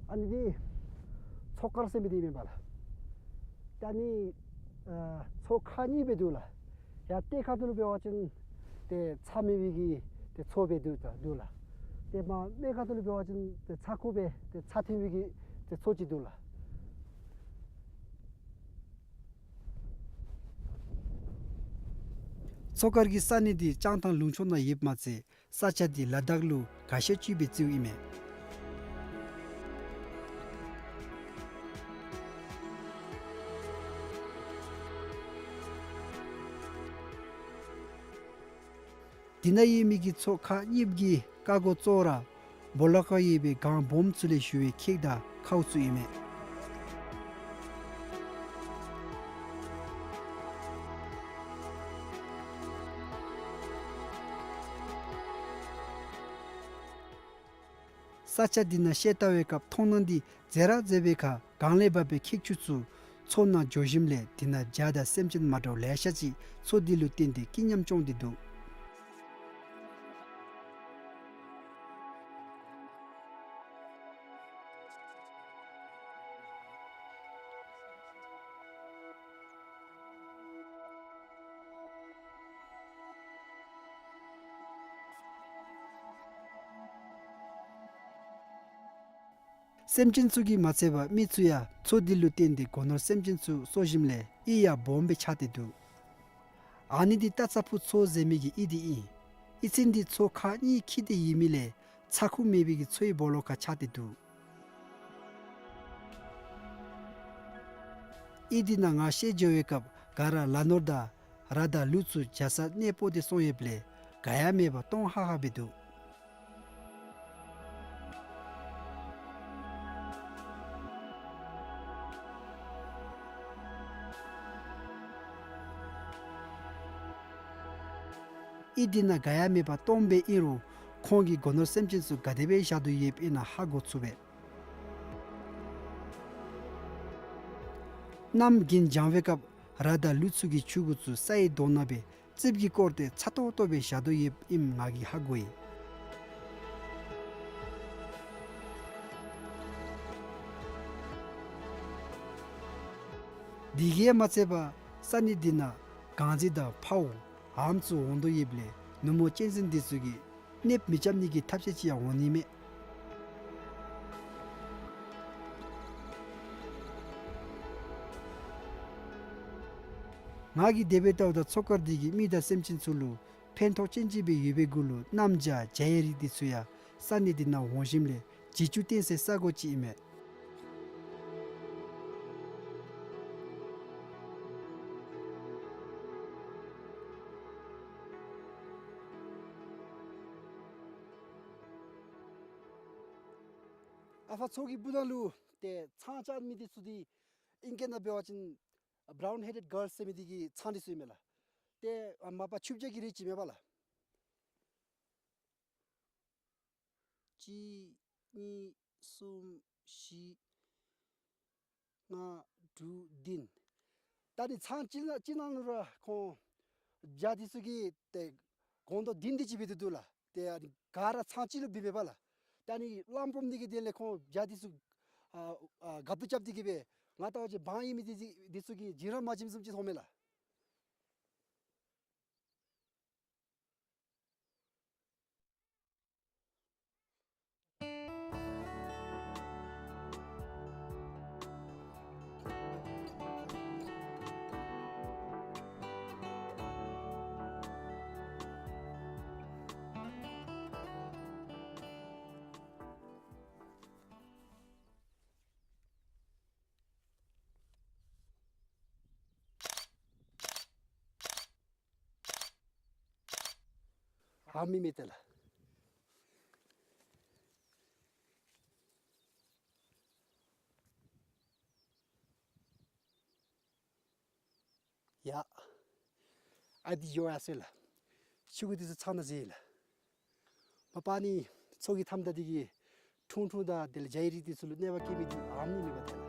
ཨ་ནི་འདི་མཚོ་དཀར་ཟེར་མི་འདི་ཨིན་པས་ལགས། ད་ཨ་ནི་ཨ་མཚོ་ཁག་གཉིས་སྦེ་འདུག་ལགས། ཡར་གཏེར་ཁ་ཐུག་ལུ་འབད་བ་ཅིན་ཏེ་ཚ་མེད་པའི་གི་ཏེ་མཚོ་སྦེ་འདུག་ད་འདུག་ལགས། ཏེ་མར་སྨད་ཁ་ཐུག་ལུ་འབད་བ་ཅིན་ཏེ་ཚ་ཁུ་སྦེ་ཏེ་ཚ་ཐོན་པའི་གི་ཏེ་མཚོ་ཅིག་འདུག་ལགས། མཚོ་དཀར་གྱི་ས་གནས་འདི་ལྕང་ཐང་ལུང་ཕྱོགས་ནང་ཡོདཔ་མ་ཚད་ས་ཆ་འདི་ལ་དྭགས་ལུ་དགའ་ཤོས་ཅིག་སྦེ་བརྩིཝ་ཨིན་མས། འདི་ནང་ཡོད་མི་གི་མཚོ་ཁག་གཉིས་ཀྱི་ཀ་གོ་གཙོ་བོ་ར་སྦོ་ལོགས་ཁར་ཡོད་པའི་སྒང་སྦོམ་ཚུ་ལས་ཞུ་བའི་ཁྱེགས་དང་ཁཝ་ཚུ་ཨིན་མས། ས་ཆ་འདི་ནང་བཤལ་བལྟ་བའི་སྐབས་མཐོང་སྣང་འདི་མཛེས་ར་མཛེས་པའི་ཁར་གངས་ལས་འབབ་པའི་ཁྱེགས་ཆུ་ཚུ་མཚོ་ནང་འགྱོ་ཞིནམ་ལས་འདི་ནང་བྱ་དང་སེམས་ཅན་མ་འདྲཝ་ལེ་ཤ་ཅིག་མཚོ་འདི་ལུ་བརྟེན་ཏེ་སྐྱིད་ཉམས་སྐྱོང་སྟེ་འདུག། སེམས་ཅན་ཚུ་གིས་མ་ཚད་པར་མི་ཚུ་ཡང་མཚོ་འདི་ལུ་བརྟེན་ཏེ་སྒོ་ནོར་སེམས་ཅན་ཚུ་གསོ་ཞིནམ་ལས་ཨི་ཡང་སྦོམ་སྦེ་ཆགས་ཏེ་འདུག། ཨ་ནི་འདི་སྟག་ཚ་ཕུག་མཚོ་ཟེར་མི་གི་ཨི་འདི་ཨིན། ཨི་ཚན་འདི་མཚོ་ཁག་གཉིས་འཁྱིལ་ཏེ་ཡོད་མི་ལས་ཚ་ཁུ་མེད་པའི་གི་མཚོའི་སྦོ་ལོགས་ཁར་ཆགས་ཏེ་འདུག། ཨི་འདི་ནང་ང་བཤལ་འགྱོ་བའི་སྐབས་ག་ར་ལ་ནོར་དང་ར་དང་ལུག་ཚུ་བྱ་སར་གནས་སྤོ་སྟེ་སོང་ཡོདཔ་ལས་ག་ཡང་མེད་པར་སྟོང་ཧ་ཧ་སྦེ་འདུག། ཨི་འདི་ནང་ག་ཡང་མེད་པར་སྟོང་སྦེ་ཨིན་རུང་ཁོང་གིས་སྒོ་ནོར་སེམས་ཅན་ཚུ་ག་དེ་སྦེ་བཞག་དོ་ཡོདཔ་ཨིན་ན་ཧ་གོ་ཚུགས་པས། གནམ་དགུན་འགྱང་བའི་སྐབས་ར་དང་ལུག་ཚུ་གིས་ཆུ་གུ་ཚུ་སའི་རྡོ་ནང་སྦེ་རྩིགཔ་གིས་བསྐོར་ཏེ་ཚ་ཏོག་ཏོ་སྦེ་བཞག་དོ་ཡོདཔ་ཨིནམ་ང་གིས་ཧ་གོ་ཡི། དེ་གིས་མ་ཚད་པར་ས་གནས་འདི་ནང་གངས་རྫི་དང་འཕརཝ་ཨམ་ཚུ་འོང་དོ་ཡོདཔ་ལས་ནུབ་མོ་གཅན་གཟན་འདི་ཚུ་གིས་གནོདཔ་མི་རྐྱབ་ནི་གི་ཐབས་ཤེས་ཅིག་ཡང་འོང་ནི་མས། ང་གིས་དེ་སྦེ་བལྟཝ་ད་མཚོ་དཀར་འདི་གིས་མི་དང་སེམས་ཅན་ཚུ་ལུ་ཕན་ཐོགས་ཅན་ཅིག་སྦེ་ཡོད་པའི་གུ་ལུ་གནམ་བྱཱར་བྱ་ཡི་རིགས་འདི་ཚུ་ཡང་ས་གནས་འདི་ནང་འོང་ཞིནམ་ལས་བྱི་ཅུང་བསྟེན་སའི་ས་གོ་ཅིག་ཨིན་མས། ཨ་ཕ་མཚོ་གི་སྦུག་ན་ལུ་ཏེ་ཚང་བཅའ་མི་འདི་ཚུ་འདི་ཨིང་སྐད་ནང་འབད་བ་ཅིན་brown headed girl ཟེར་མི་འདི་གི་ཚང་འདི་ཚུ་ཨིན་མས་ལགས། ཏེ་ཨ་མ་པ་ཆུ་བྱ་གི་རིགས་ཅིག་མས་པ་ལགས། གཅིག་གཉིས་གསུམ་བཞི་ལྔ་དྲུག་བདུན། ད་ནི་ཚང་གཅིག་ནང་གཅིག་ནང་ལུ་ར་ཁོང་བྱ་འདི་ཚུ་གིས་ཏེ་སྒོང་རྡོག་བདུན་དེ་ཅིག་སྦེ་ཏེ་འདུག་ལགས། ཏེ་ཨ་ནི་ག་ར་ཚང་གཅིག་ལུ་སྦེ་འབད་བས་པ་ལགས། ད་ནི་གླང་སྦོམ་འདི་གིས་དེ་ལས་ཁོང་བྱ་འདི་ཚུ་ཨ་ཨ་ག་བཏུབ་རྐྱབ་སྟེ་གི་སྦེ་ང་བལྟ་བ་ཅིན་འབངས་ཨིན་མི་འདི་འདི་ཚུ་གིས་བྱིན་ར་མ་བྱིནམ་བཟུམ་ཅིག་མཐོངམ་མས་ལགས། ཨ་མི་མེད་ཏེ་ལགས། ཡ། ཨ་འདི་ཡོད་ཡ་ཟེར་ལགས། ཆུ་གི་འདི་ཚུ་ཚང་ནང་ཟེར་ལགས། མ་པ་ནི་མཚོ་གི་མཐའམ་ད་འདི་གི་ཁྲུང་ཁྲུང་དང་དེ་ལས་བྱའི་རིགས་འདི་ཚུ་ལུ་གནོད་པ་བཀལ་མི་འདི་ཨ་མི་མེད་པ་ཏེ་ལགས།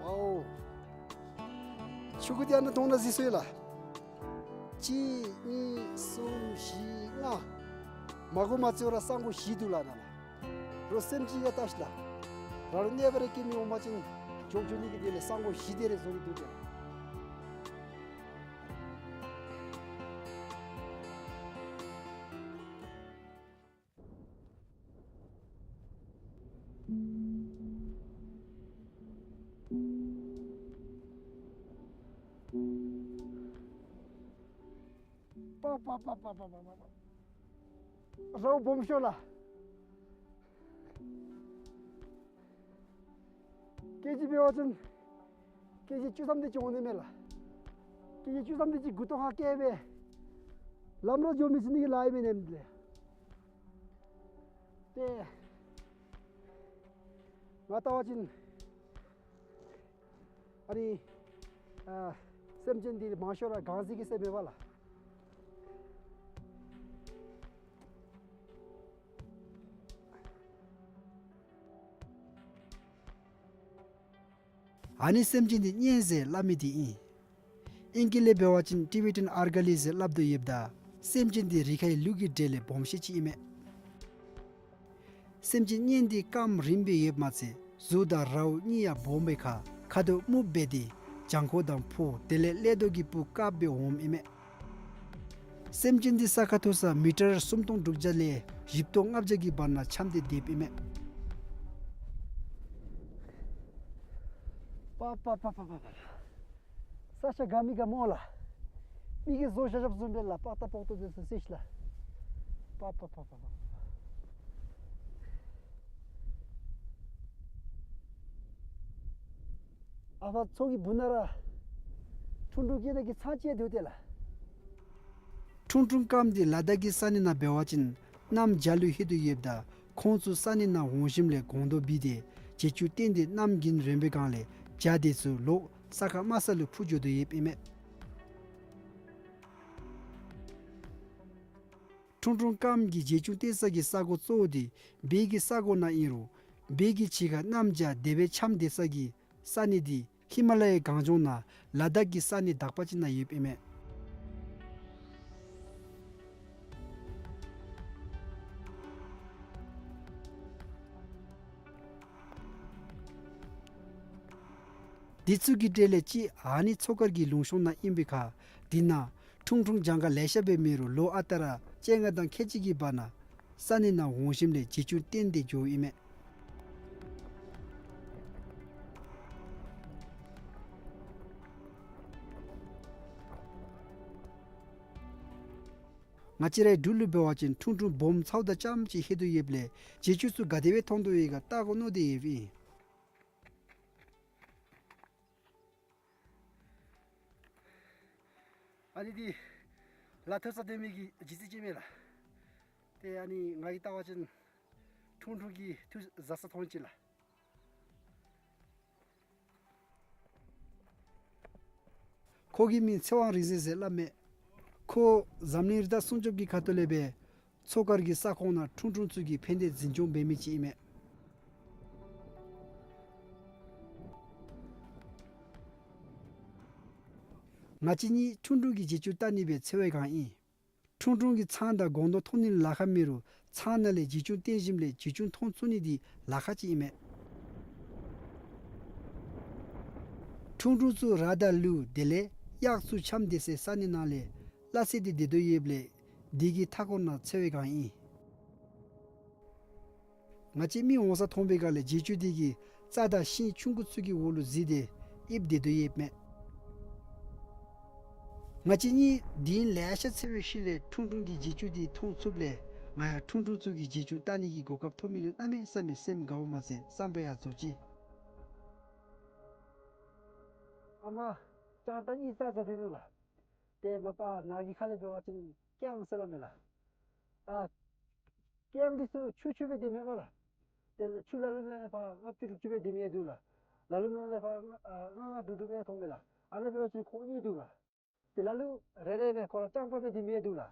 པའོ། ཆུ་གི་འདི་ཨ་ནཱ་དོང་ནང་ཟེར་སོ་ཡི་ལགས། གཅིག་གཉིས་གསུམ་བཞི་ལྔ། མ་གོ་མ་ཚོར་ར་ས་སྒོ་བཞི་འདུག་ལགས་ནཱ་ལགས། རོགས་སེམས་ཅན་ག་བལྟ་ཤིག་ལགས། རང་ལུ་གནོད་པ་རེ་བཀལ་མི་འོང་པ་ཅིན་འགྱོ་འགྱོ་ནི་གི་དེ་ལས་ས་སྒོ་བཞི་དེ་རེ་བཟོ་ནི་འདུག་ཏེ། པ་པ་པ། རའུ་སྦོམ་ཤོས་ལགས། ཀེ་ཇི་འབད་བ་ཅིན་ཀེ་ཇི་བཅུ་ཐམ་དེ་ཅིག་འོང་ནི་མས་ལགས། ཀེ་ཇི་བཅུ་ཐམ་དེ་ཅིག་མགུ་ཏོ་ཁར་བཀལ་སྦེ་ལམ་ལུ་འགྱོ་མི་ཚུགས་ནི་གི་ལཱ་ཨིན་མས་ནཱ་ལགས། ཏེ་ང་བལྟ་བ་ཅིན་ཨ་ནི་ཨ་སེམས་ཅན་འདི་མང་ཤོས་ར་གངས་རྫི་གིས་བསད་མས་པ་ལགས། ཨ་ནི་སེམས་ཅན་འདི་གཉན་ཟེར་སླབ་མི་འདི་ཨིན། ཨིང་སྐད་ལས་འབད་བ་ཅིན་Tibetan Argali ཟེར་སླབ་དོ་ཡོདཔ་ད་སེམས་ཅན་འདི་རི་ཁའི་ལུག་གི་གྲས་ལས་སྦོམ་ཤོས་ཅིག་ཨིན་མས། སེམས་ཅན་གཉན་འདི་རྐངམ་རིངམོ་སྦེ་ཡོདཔ་མ་ཚད་གཟུགས་དང་རའུ་གཉིས་ཡང་སྦོམ་སྦེ་ཁར་ཁ་དོག་སྨུགཔ་སྦེ་ཏེ་བྱང་ཁོག་དང་ཕོ་དེ་ལས་ཀླད་རྡོག་གི་སྤུ་དཀརཔོ་སྦེ་འོངམ་ཨིན་མས། སེམས་ཅན་འདི་ས་ཁ་ཐུག་ས་མི་ཊར་སུམ་སྟོང་དྲུག་བརྒྱ་ལས་བཞི་སྟོང་ལྔ་བརྒྱ་གི་བར་ན་འཁྱམས་ཏེ་སྡོདཔ་ཨིན་མས། པ་པ། ས་ཆ་དགའ་མི་དགའ་སྨོ་ལགས། མི་གིས་བཟོ་བཞག་བཞགཔ་བཟུམ་སྦེ་ལགས། པགས་ཏ་པོག་ཏོ་འདི་ཚུ་གཟིགས་ཤིག་ལགས། པ་པ། ཨ་ཕ་མཚོ་གི་སྦུག་ན་ར་ཁྲུང་ཁྲུང་སྐྱེ་ནི་གི་ཚང་ཅིག་འདུག་ཏེ་ལགས། ཁྲུང་ཁྲུང་སྐམ་འདི་ལ་དྭགས་ཀྱི་ས་གནས་ནང་འབད་བ་ཅིན་གནམ་བྱཱར་ལུ་ལྷོད་དོ་ཡོདཔ་ད་ཁོང་ཚུ་ས་གནས་ནང་འོང་ཞིནམ་ལས་སྒོང་རྡོག་འབུད་དེ་བྱེ་ཆུ་བཏོན་ཏེ་གནམ་དགུན་རན་པའི་སྒང་ལས་བྱ་དེ་ཚུ་ལོག་ས་ཁ་དམའ་ས་ལུ་འཕུར་འགྱོ་དོ་ཡོདཔ་ཨིན་མས། ཁྲུང་ཁྲུང་སྐམ་གྱི་བྱེ་ཆུང་བཏོན་ས་གི་ས་གོ་གཙོ་བོ་དེ་བོད་ཀྱི་ས་གོ་ནང་ཨིན་རུང་བོད་ཀྱི་ཕྱི་ཁར་གནམ་བྱཱར་དེ་སྦེ་འཁྱམས་སྡོད་ས་གི་ས་གནས་འདི་ཧི་མ་ལ་ཡའི་གངས་ལྗོངས་ནང་ལ་དྭགས་ཀྱི་ས་གནས་དག་པ་ཅིག་ནང་ཡོདཔ་ཨིན་མས། འདི་ཚུ་གི་གྲས་ལས་གཅིག་ཨ་ནི་མཚོ་དཀར་གྱི་ལུང་གཤོང་ནང་ཨིན་པའི་ཁར་འདི་ནང་ཁྲུང་ཁྲུང་གྱངས་ཁ་ལེ་ཤ་སྦེ་མེད་རུང་ལོ་ཨ་རྟག་ར་བཅོ་ལྔ་དང་ཁལ་གཅིག་གི་བར་ན་ས་གནས་ནང་འོང་ཞིནམ་ལས་བྱེ་ཆུང་བཏོན་ཏེ་འགྱོཝ་ཨིན་མས། ང་བཅས་རའི་འབྲུག་ལུ་འབད་བ་ཅིན་ཁྲུང་ཁྲུང་སྦོམ་ཚཝ་ད་ཙམ་ཅིག་ལྷོད་དོ་ཡོདཔ་ལས་བྱེ་ཆུང་ཚུ་ག་དེ་སྦེ་མཐོང་དོ་ཡོད་ག་བལྟ་དགོ་མནོ་སྟེ་ཡོདཔ་ཨིན། ཨ་ནི་འདི་ ལ་མཐོ་ས་སྡོད་མི་གི་རྗེས་སུ་ཅིག་མས་ལགས། ཏེ་ཨ་ནི་ང་གིས་བལྟ་བ་ཅིན་ཁྲུང་ཁྲུང་གིས་ཐུགས་བཟའ་ས་མཐོང་ཅི་ལགས། ཁོ་གི་མིང་ཚེ་དབང་རིག་འཛིན་ཟེར་སླབ་མས། ཁོ་འཛམ་གླིང་རི་དྭགས་སྲུང་སྐྱོབ་ཀྱི་ཁ་ཐུག་ལས་སྦེ་མཚོ་དཀར་གྱི་ས་ཁོངས་ནང་ཁྲུང་ཁྲུང་ཚུ་གི་ཕན་བདེ་འཛིན་སྐྱོང་འབད་མི་ཅིག་ཨིན་མས། ང་བཅས་གཉིས་ཁྲུང་ཁྲུང་གི་བརྗེ་སྤྱོད་བལྟ་ནི་སྦེ་ཚོད་དཔག་སྒང་ཨིན། ཁྲུང་ཁྲུང་གིས་ཚང་དང་སྒོང་རྡོག་མཐོང་ནི་ལཱ་ཁག་མེད་རུང་ཚང་ནང་ལས་བརྗེ་སྤྱོད་བསྟན་ཞིནམ་ལས་བརྗེ་སྤྱོད་མཐོང་ཚུགས་ནི་འདི་ལཱ་ཁག་ཅིག་ཨིན་མས། ཁྲུང་ཁྲུང་ཚུ་ར་དང་ལུད་དེ་ལས་གཡག་ཚུ་འཁྱམས་སྡོད་སའི་ས་གནས་ནང་ལས་སླ་བསྲེ་སྟེ་སྡོད་དོ་ཡོདཔ་ལས་དེ་གི་མཐའ་འཁོར་ནང་ཚོད་དཔག་སྒང་ཨིན། ང་བཅས་མི་འོང་ས་མཐོང་པའི་སྒང་ལས་བརྗེ་སྤྱོད་དེ་གིས་རྩྭ་དང་ཤིང་ཆུང་ཀུ་ཚུ་གི་འོག་ལུ་གཟིགས་ཏེ་ཡིབ་སྡོད་དོ་ཡོདཔ་མས། ང་བཅས་གཉིས་དུས་ཡུན་ལེ་ཤ་འཚོལ་བའི་ཤུལ་ལས་ཁྲུང་ཁྲུང་གི་བརྗེ་སྤྱོད་དེ་མཐོང་ཚུགསཔ་ལས་ང་ཡང་ཁྲུང་ཁྲུང་ཚུ་གི་བརྗེ་སྤྱོད་བལྟ་ནི་གི་གོ་སྐབས་ཐོབ་མི་ལུ་གནམ་མེད་ས་མེད་སེམས་དགའཝ་མ་ཚད་བསམ་པ་ཡང་རྫོགས་ཅི། ཨ་མ་ལྕང་ཏ་གཉིས་རྩྭ་བཟའ་སྡོད་ནུག་ལགས། ཏེ་མ་པ་ནཱ་གི་ཁ་ལས་འབད་བ་ཅིན་རྐྱང་ཟེར་སླབ་མས་ལགས། ཨ་རྐྱང་འདི་ཚུ་ཆུ་ཆུ་སྦེ་སྡོད་མས་སྨོ་ལགས། ཏེ་ཆུ་ལ་ལུ་ནང་ལས་ཕར་ལྔ་བཅུ་དྲུག་ཅུ་སྦེ་སྡོད་མི་འདུག་ལགས། ལ་ལུ་ནང་ལས་ཕར་ཨ་ལྔ་ལྔ་དྲུག་དྲུག་སྦེ་མཐོང་མས་ལགས། ཨ་ནི་འབད་བ་ཅིན་ཁོང་གཉིས་འདུག་ལགས། ཏེ་ལ་ལུ་རེ་རེ་སྦེ་ཁོ་ར་རྐྱང་པ་སྦེ་སྡོད་མི་འདུག་ལགས།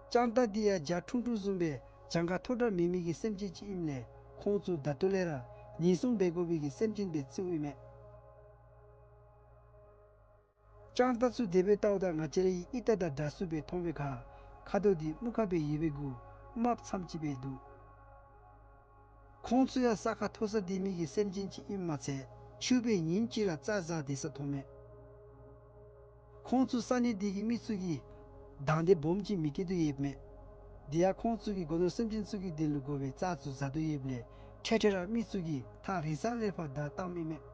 ལྕང་ཏ་འདི་ཡང་བྱ་ཁྲུང་ཁྲུང་བཟུམ་སྦེ་གྱངས་ཁ་མཐོ་དྲགས་མེད་མི་གི་སེམས་ཅན་ཅིག་ཨིནམ་ལས་ཁོང་ཚུ་ད་ལྟོ་ལས་ར་ཉེན་སྲུང་འབད་དགོ་པའི་གི་སེམས་ཅན་སྦེ་བརྩིཝ་ཨིན་མས། ལྕང་ཏ་ཚུ་དེ་སྦེ་བལྟཝ་ད་ང་བཅས་རའི་ཨིན་རྟ་དང་འདྲ་སུ་སྦེ་མཐོང་བའི་ཁར་ཁ་དོག་འདི་སྨུག་ཁ་སྦེ་ཡོད་པའི་གུ་དམརཔོ་ཙམ་ཅིག་སྦེ་འདུག། ཁོང་ཚུ་ཡང་ས་ཁར་མཐོ་སར་སྡོད་མི་གི་སེམས་ཅན་ཅིག་ཨིནམ་མ་ཚད་ཕྱུགཔོ་ཉིནམ་གཅིག་ར་རྩྭ་བཟའ་སྡོད་ས་མཐོང་མས། ཁོང་ཚུ་ས་གནས་འདི་གི་མི་ཚུ་གིས་དང་འདོད་སྦོམ་ཅིག་མི་བསྐྱེད་དོ་ཡོདཔ་མས། དེ་ཡང་ཁོང་ཚུ་གིས་སྒོ་ནོར་སེམས་ཅན་ཚུ་གི་དོན་ལུ་དགོ་པའི་རྩྭ་ཚུ་བཟའ་དོ་ཡོདཔ་ལས་འཕྲལ་འཕྲལ་ར་མི་ཚུ་གིས་ཐག་རིང་ས་ལས་ཕར་བདའ་བཏངམ་ཨིན་མས།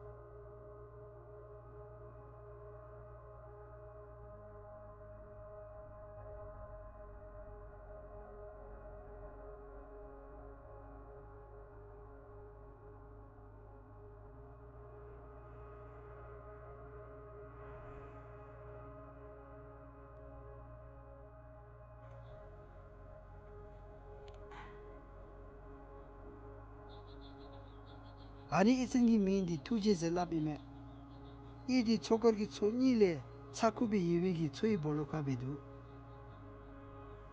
ཨ་ནི་ཨིད་ཚན་གྱི་མིང་འདི་ཐུགས་རྗེ་ཟེར་སླབ་ཨིན་མས། ཨིད་འདི་མཚོ་དཀར་གྱི་མཚོ་གཉིས་ལས་ཚ་ཁུག་སྦེ་ཡོད་པའི་གི་མཚོའི་སྦོ་ལོགས་ཁར་སྦེ་འདུག།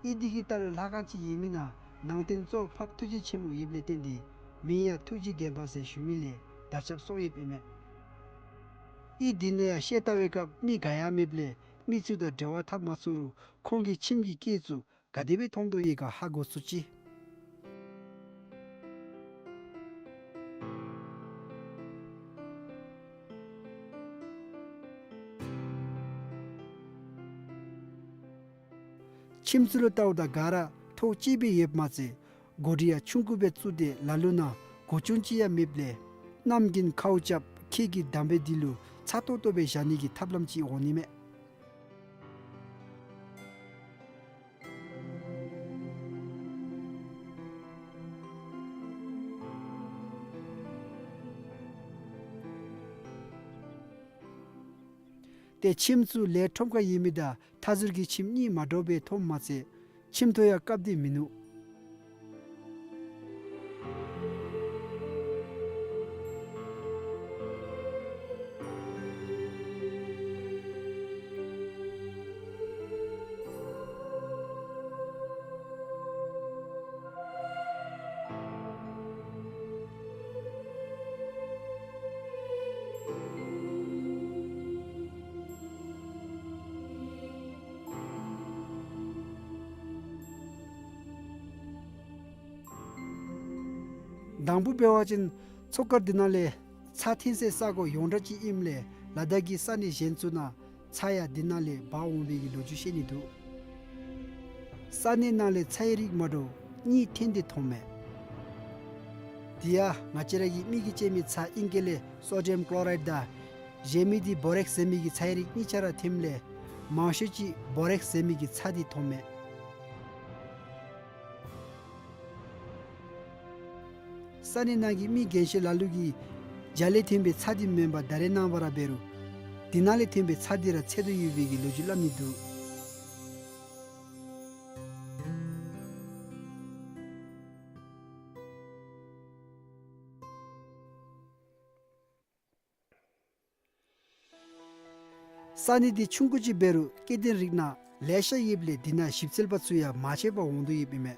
ཨིད་འདི་གི་ལྟག་ལུ་ལྷ་ཁང་ཅིག་ཡོད་མི་ནང་ནང་རྟེན་གཙོ་བོ་འཕགས་པ་ཐུགས་རྗེ་ཆེན་པོ་ཡོདཔ་ལས་བརྟེན་ཏེ་མིང་ཡང་ཐུགས་རྗེ་བརྒྱད་པ་ཟེར་ཞུ་མི་ལས་དར་ཁྱབ་སོང་ཡོདཔ་ཨིན་མས། ཨིད་འདི་ནང་ཡང་ཤེལ་ལྟ་བའི་སྐབས་མི་ག་ཡང་མེདཔ་ལས་མི་ཚུ་དང་འབྲེལ་བ་འཐབ་མ་ཚུགས་རུང་ཁོང་གི་ཁྱིམ་གྱི་སྐད་ཚུ་ག་དེ་སྦེ་མཐོང་དོ་ཡོད་ག་ཧ་གོ་ཚུགས་ཅི། ཁྱིམ་ཚུ་ལུ་བལྟཝ་ད་ག་ར་ཐོག་གཅིག་སྦེ་ཡོདཔ་མ་ཚད་སྒོ་སྒྲིག་ཡང་ཆུང་ཀུ་སྦེ་བཙུགས་ཏེ་ལ་ལུ་ནང་སྒོ་ཅུང་ཅིག་ཡང་མེདཔ་ལས་གནམ་དགུན་ཁཝ་རྐྱབ་ཁྱེགས་ཀྱི་འདམ་སྦེ་འདི་ལུ་ཚ་ཏོག་ཏོ་སྦེ་བཞག་ནི་གི་ཐབས་ལམ་ཅིག་འོང་ནི་མས། ཏེ་ཁྱིམ་ཚུ་ལས་ཁྲོམ་ཁར་ཡོད་མི་དང་མཐའ་ཟུར་གྱི་ཁྱིམ་གཉིས་མ་འདྲཝ་སྦེ་མཐོངམ་མ་ཚད་ཁྱིམ་ཐོག་ཡང་བཀབ་སྟེ་མིན་ནུག། དང་པོ་འབད་བ་ཅིན་མཚོ་དཀར་འདི་ནང་ལས་ཚྭ་འཐེན་སའི་ས་གོ་ཡོངས་གྲགས་ཅིག་ཨིནམ་ལས་ལ་དྭགས་ཀྱི་ས་གནས་གཞན་ཚུ་ནང་ཚྭ་ཡང་འདི་ནང་ལས་འབག་འོང་བའི་གི་ལོ་རྒྱུས་བཤད་ནི་འདུག། ས་གནས་ནང་ལས་ཚྭའི་རིགས་མ་འདྲཝ་གཉིས་འཐེན་ཏེ་མཐོངམ་མས། དེ་ཡང་ང་བཅས་ར་གི་མིག་གིས་དཔྱད་མི་ཚྭ་ཨིང་སྐད་ལས་སོ་ཌི་ཡམ་ཀློ་རའིཌ་དང་གཞན་མི་འདི་བོ་རེགསི་ཟེར་མི་གི་ཚྭའི་རིགས་གཉིས་ཆ་ར་འཐེནམ་ལས་མང་ཤོས་ཅིག་བོ་རེགསི་ཟེར་མི་གི་ཚྭ་འདི་མཐོངམ་མས། ས་གནས་ནང་གི་མི་རྒན་ཤོས་ལ་ལུ་གིས་བྱག་ལས་ཐོན་པའི་ཚྭ་འདི་མེན་པར་ད་རེས་ནངས་པ་ར་འབད་རུང་དེ་ནང་ལས་ཐོན་པའི་ཚྭ་འདི་ར་འཚོལ་དོ་ཡོད་པའི་གི་ལོ་རྒྱུས་སླབ་ནི་འདུག། ས་གནས་འདི་ཆུང་ཀུ་ཅིག་འབད་རུང་སྐྱེ་ལྡན་རིགས་སྣ་ལེ་ཤ་ཡོདཔ་ལས་འདི་ནང་ཞིབ་འཚོལ་པ་ཚུ་ཡང་མ་ཆད་པར་འོང་དོ་ཡོདཔ་ཨིན་མས།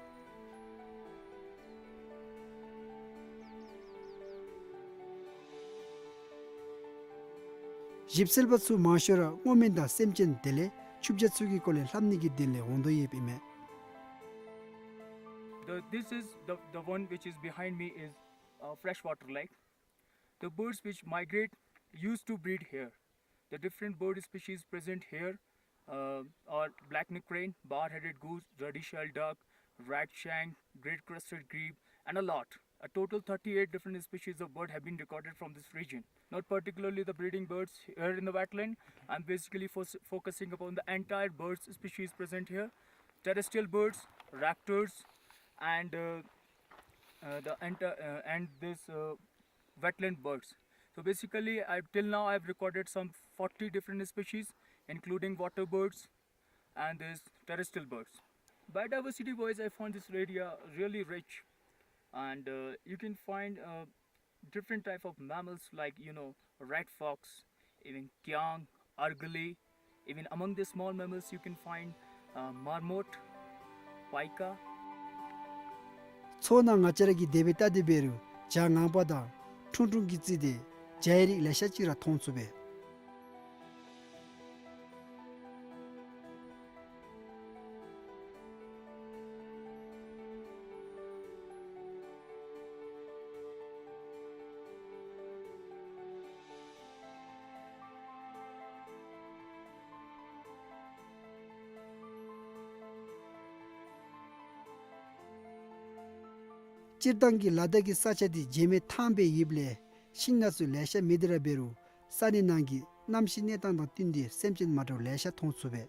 ཞིབ་འཚོལ་པ་ཚུ་མང་ཤོས་ར་སྔོ་སྨན་དང་སེམས་ཅན་དེ་ལས་ཆུ་བྱ་ཚུ་གི་སྐོར་ལས་ལྷབ་ནི་གི་དོན་ལས་འོང་དོ་ཡོདཔ་ཨིན་མས། The, this is the, the one which is behind me is a freshwater lake. The birds which migrate used to breed here. The different bird species present here, uh, are black-necked crane, bar-headed goose, ruddy-shelled duck, red-shank, great crested grebe, and a lot. A total thirty-eight different species of bird have been recorded from this region. Not particularly the breeding birds here in the wetland. I'm basically fo-, focusing upon the entire birds species present here. Terrestrial birds, raptors, and, uh, uh, the enti-, uh, and this, uh, wetland birds. So basically, I, till now I've recorded some forty different species, including water birds and these terrestrial birds. Biodiversity wise, I found this area really rich, and, uh, you can find, uh, different type of mammals like, you know, red fox, even kiang, argali, even among the small mammals you can find, uh, marmot, pika. མཚོ་ནང་ང་བཅས་ར་གིས་དེ་སྦེ་བལྟ་སྟེ་འབད་རུང་བྱག་ངང་པ་དང་ཁྲུང་ཁྲུང་གིས་བརྩིས་ཏེ་བྱའི་རིགས་ལེ་ཤ་ཅིག་ར་མཐོང་ཚུགས་པས། སྤྱིར་བཏང་གི་ལ་དྭགས་ཀྱི་ས་ཆ་འདི་བྱེ་མའི་ཐང་སྦེ་ཡོདཔ་ལས་ཤིང་སྣ་ཚུ་ལེ་ཤ་མེད་དེ་ར་འབད་རུང་ས་གནས་ནང་གི་གནམ་གཤིས་གནས་སྟངས་དང་བསྟུན་ཏེ་སེམས་ཅན་མ་འདྲཝ་ལེ་ཤ་མཐོང་ཚུགས་པས།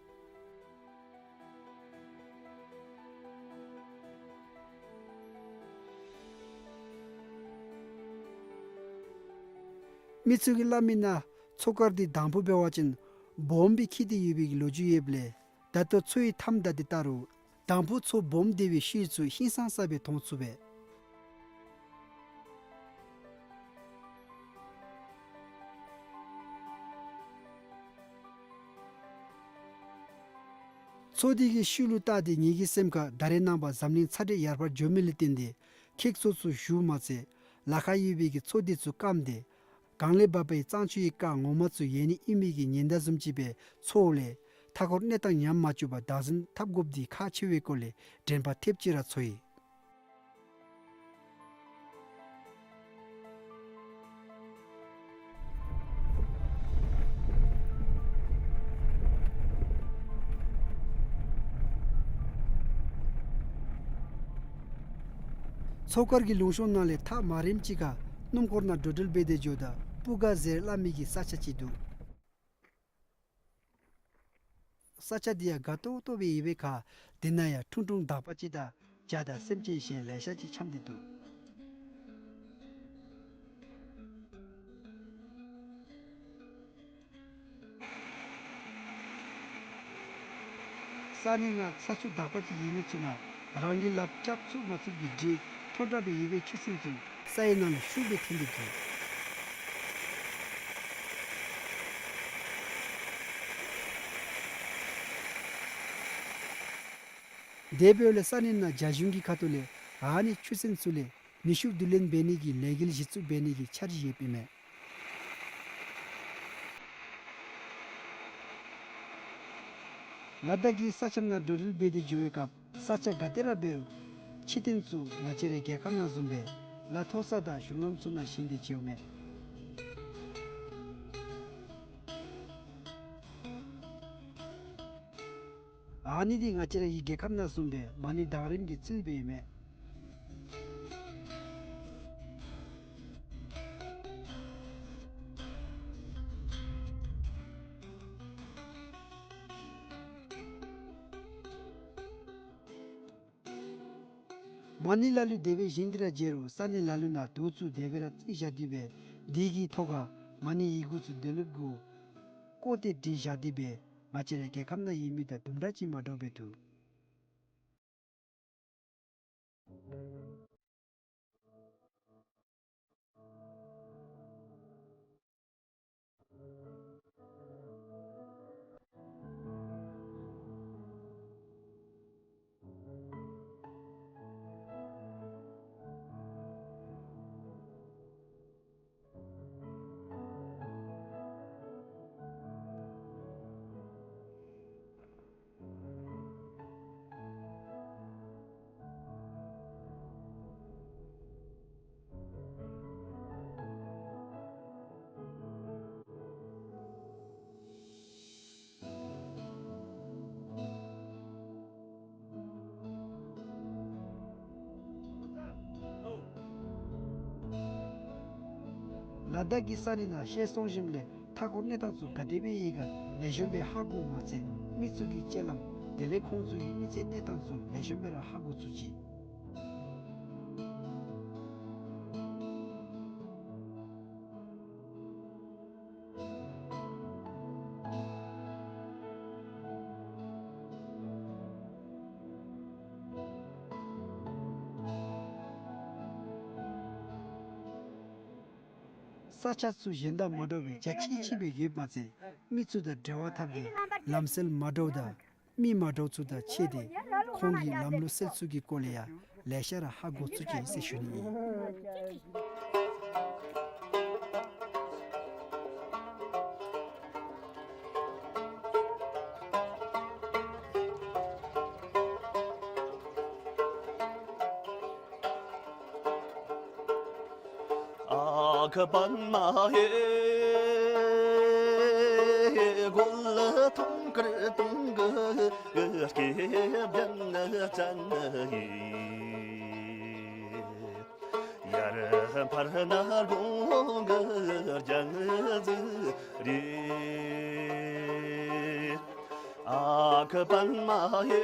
མི་ཚུ་གིས་སླབ་མི་ནང་མཚོ་དཀར་འདི་དང་ཕུ་འབད་བ་ཅིན་སྦོམ་སྦེ་འཁྱིལ་ཏེ་ཡོད་པའི་གི་ལོ་རྒྱུས་ཡོདཔ་ལས་ད་ལྟོ་མཚོ་ཡི་མཐའམ་བདའ་སྟེ་བལྟ་རུང་དང་ཕུ་མཚོ་སྦོམ་སྡེ་བའི་ཤུལ་ཚུ་ཧིང་སངས་ས་སྦེ་མཐོང་ཚུགས་པས། མཚོ་འདི་གི་ཤུལ་ལུ་བལྟ་སྟེ་ངེ་གི་སེམས་ཁར་ད་རེས་ནངས་པ་འཛམ་གླིང་ཚ་དྲོད་ཡར་འཕར་འགྱོ་མི་ལས་བརྟེན་ཏེ་ཁྱེགས་ཚོགས་ཚུ་ཞུ་མ་ཚད་ལ་ཁར་ཡོད་པའི་གི་མཚོ་འདི་ཚུ་སྐམ་སྟེ་གངས་ལས་འབབ་པའི་གཙང་ཆུ་ཡི་རྐང་ངོ་མ་ཚུ་ཡལ་ནི་ཨིན་མི་གི་ཉེན་བརྡ་བཟུམ་ཅིག་སྦེ་ཚོརཝ་ལས་མཐའ་འཁོར་གནས་སྟངས་ཉམས་མ་བཅུག་པར་བདག་འཛིན་འཐབ་དགོཔ་འདི་ཁག་ཆེ་བའི་སྐོར་ལས་དྲན་པ་ཐེབས་ཅིག་ར་ཚོར་ཡི། མཚོ་དཀར་གྱི་ལུང་གཤོང་ནང་ལས་ཐག་མ་རིངམ་ཅིག་ཁར་སྣུམ་འཁོར་ནང་འགྲོ་འགྲུལ་འབད་དེ་འགྱོཝ་ད་སྤུ་ག་ཟེར་སླབ་མི་གི་ས་ཆ་ཅིག་འདུག། ས་ཆ་འདི་ཡང་དགའ་ཏོག་ཏོ་སྦེ་ཡོད་པའི་ཁར་དེ་ནང་ཡང་ཁྲུང་ཁྲུང་དག་པ་ཅིག་དང་བྱ་དང་སེམས་ཅན་གཞན་ལེ་ཤ་ཅིག་འཁྱམས་ཏེ་འདུག། ས་གནས་ནང་ས་ཆུ་དག་པ་ཅིག་ཡོད་མི་ཚུ་ནང་རང་གི་ལགཔ་རྐྱབ་ཚུགས་མ་ཚུགས་ཀྱི་འདྲེ་མཐོ་དྲགས་སྦེ་ཡོད་པའི་ཆུ་སྲིན་ཚུ་ས་ཡི་ནང་ལས་ཤུགས་སྦེ་ཐོན་ཏེ་འདུག། དེ་འབདཝ་ལས་ས་གནས་ནང་རྒྱ་གཞུང་གི་ཁ་ཐུག་ལས་ཨ་ནི་ཆུ་སྲིན་ཚུ་ལས་ནུས་ཤུགས་བསྡུ་ལེན་འབད་ནི་གི་ལས་འགུལ་གཞི་བཙུགས་འབད་ནི་གི་འཆར་གཞི་ཡོདཔ་ཨིན་མས། ལ་དྭགས་ཀྱི་ས་ཆ་ནང་འགྲོ་འགྲུལ་འབད་དེ་འགྱོ་བའི་སྐབས་ས་ཆ་ག་ཏེ་ར་འབད་རུང་ཕྱི་རྟེན་ཚུ་ང་བཅས་རའི་རྒྱལ་ཁབ་ནང་བཟུམ་སྦེ་ལ་མཐོ་ས་དང་གཞུང་ལམ་ཚུ་ནང་བཞེངས་ཏེ་མཇལཝ་མས། ཨ་ནི་འདི་ང་བཅས་ར་གི་རྒྱལ་ཁབ་ནང་བཟུམ་སྦེ་མ་ཎི་གདང་རིམ་གྱི་རྩིས་སྦེ་ཨིན་མས། མ་ཎི་ལ་ལུ་དེ་སྦེ་བཞེངས་ཏེ་ར་མཇལ་རུང་ས་གནས་ལ་ལུ་ནང་དུག་ཚུ་དེ་སྦེ་ར་བཏིང་བཞག་སྟེ་སྦེ་དེ་གི་ཐོག་ཁར་མ་ཎི་ཡི་གུ་ཚུ་དེ་ལུ་གུ་བརྐོ་སྟེ་བྲིས་བཞག་སྟེ་སྦེ་ང་བཅས་རའི་རྒྱལ་ཁབ་ནང་ཡོད་མི་དང་དུམ་གྲ་ཅིག་མ་འདྲཝ་སྦེ་འདུག། ལ་དྭགས་ཀྱི་ས་གནས་ནང་ཤེས་སོང་ཞིནམ་ལས་མཐའ་འཁོར་གནས་སྟངས་ཚུ་ག་དེ་སྦེ་ཡོད་ག་ལེགས་ཤོམ་སྦེ་ཧ་གོཝ་མ་ཚད་མི་ཚུ་གི་སྤྱོད་ལམ་དེ་ལས་ཁོང་ཚུ་གི་མི་ཚེ་གནས་སྟངས་ཚུ་ལེགས་ཤོམ་སྦེ་ར་ཧ་གོ་ཚུགས་ཅི། ས་ཆ་ཚུ་གཞན་དང་མ་འདྲཝ་སྦེ་རྒྱ་ཆེ་ཆེ་སྦེ་ཡོདཔ་མ་ཚད་མི་ཚུ་དང་འབྲེལ་བ་འཐབ་སྟེ་ལམ་སྲོལ་མ་འདྲཝ་དང་མི་མ་འདྲཝ་ཚུ་དང་ཕྱད་དེ་ཁོང་གི་ལམ་ལུགས་སྲོལ་ཚུ་གི་སྐོར་ལས་ཡང་ལེ་ཤ་ར་ཧ་གོ་ཚུགས་ཅི་ཟེར་ཞུ་ནི་ཨིན། ཨ་ཁུ་པདྨ་ཧེ། གོ་ལ་ཐང་དཀར་དུང་གི་སྐེད་པ་ན་ཅན་ཡི། ཡར་འཕར་ན་དགུང་གི་རྒྱ་མཚོ་རི། ཨ་ཁུ་པདྨ་ཧེ།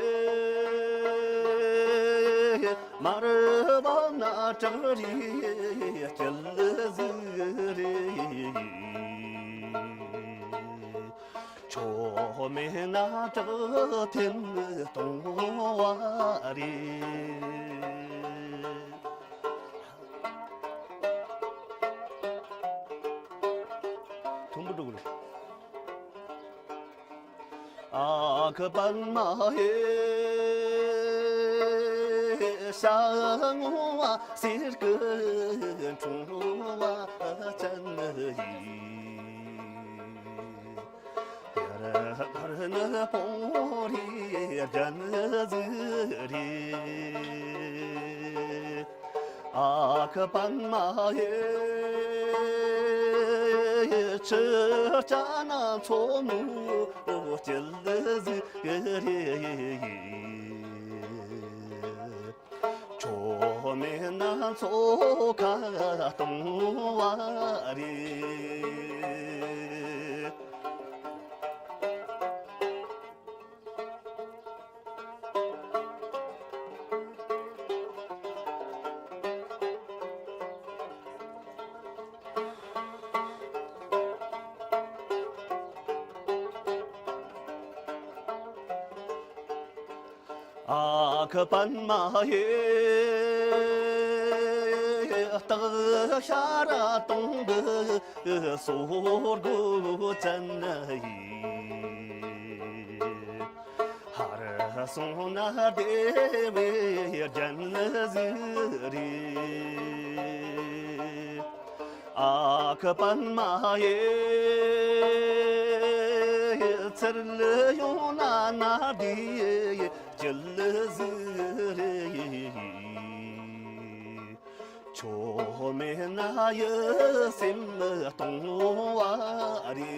མར་བབས་ན་བྲག་རི་སྐྱིད་ཟི་རི། མཆོག་མེད་ན་བྲག་ཐེམ་སྟོང་བ་རི། ཐུམ་པོ་འགྲོ་གི་རེད། ཨ་ཁུ་པདྨ་ཧེ། ཤ་སྔོ་བ་གསེར་གྱི་འཁྲུངས་པ་ཅན་ཡི། ཡར་འཕར་ན་སྤང་རི་རྒྱ་མཚོ་རི། ཨ་ཁུ་པདྨ་ཧེ། ཆུ་རྐྱལ་ན་མཚོ་མོ་སྐྱིད་ཟི་རི། མཆོག་མེད་ན་མཚོ་ཁ་སྟོང་བ་རི། ཨ་ཁུ་པདྨ་ཧེ། སྟག་ཤར་སྟོང་གི་སོར་གོ་ཅན་ཡི། ཧར་སོང་ན་བདེ་བའི་རྒྱ་མཚོ་རི། ཨ་ཁུ་པདྨ་ཧེ། ཚུར་ལ་ཡོང་ན་ན་བདེ་སྐྱིད་ཟི་རི། མཆོག་མེད་ན་ཡིད་སེམས་སྟོང་བ་རི།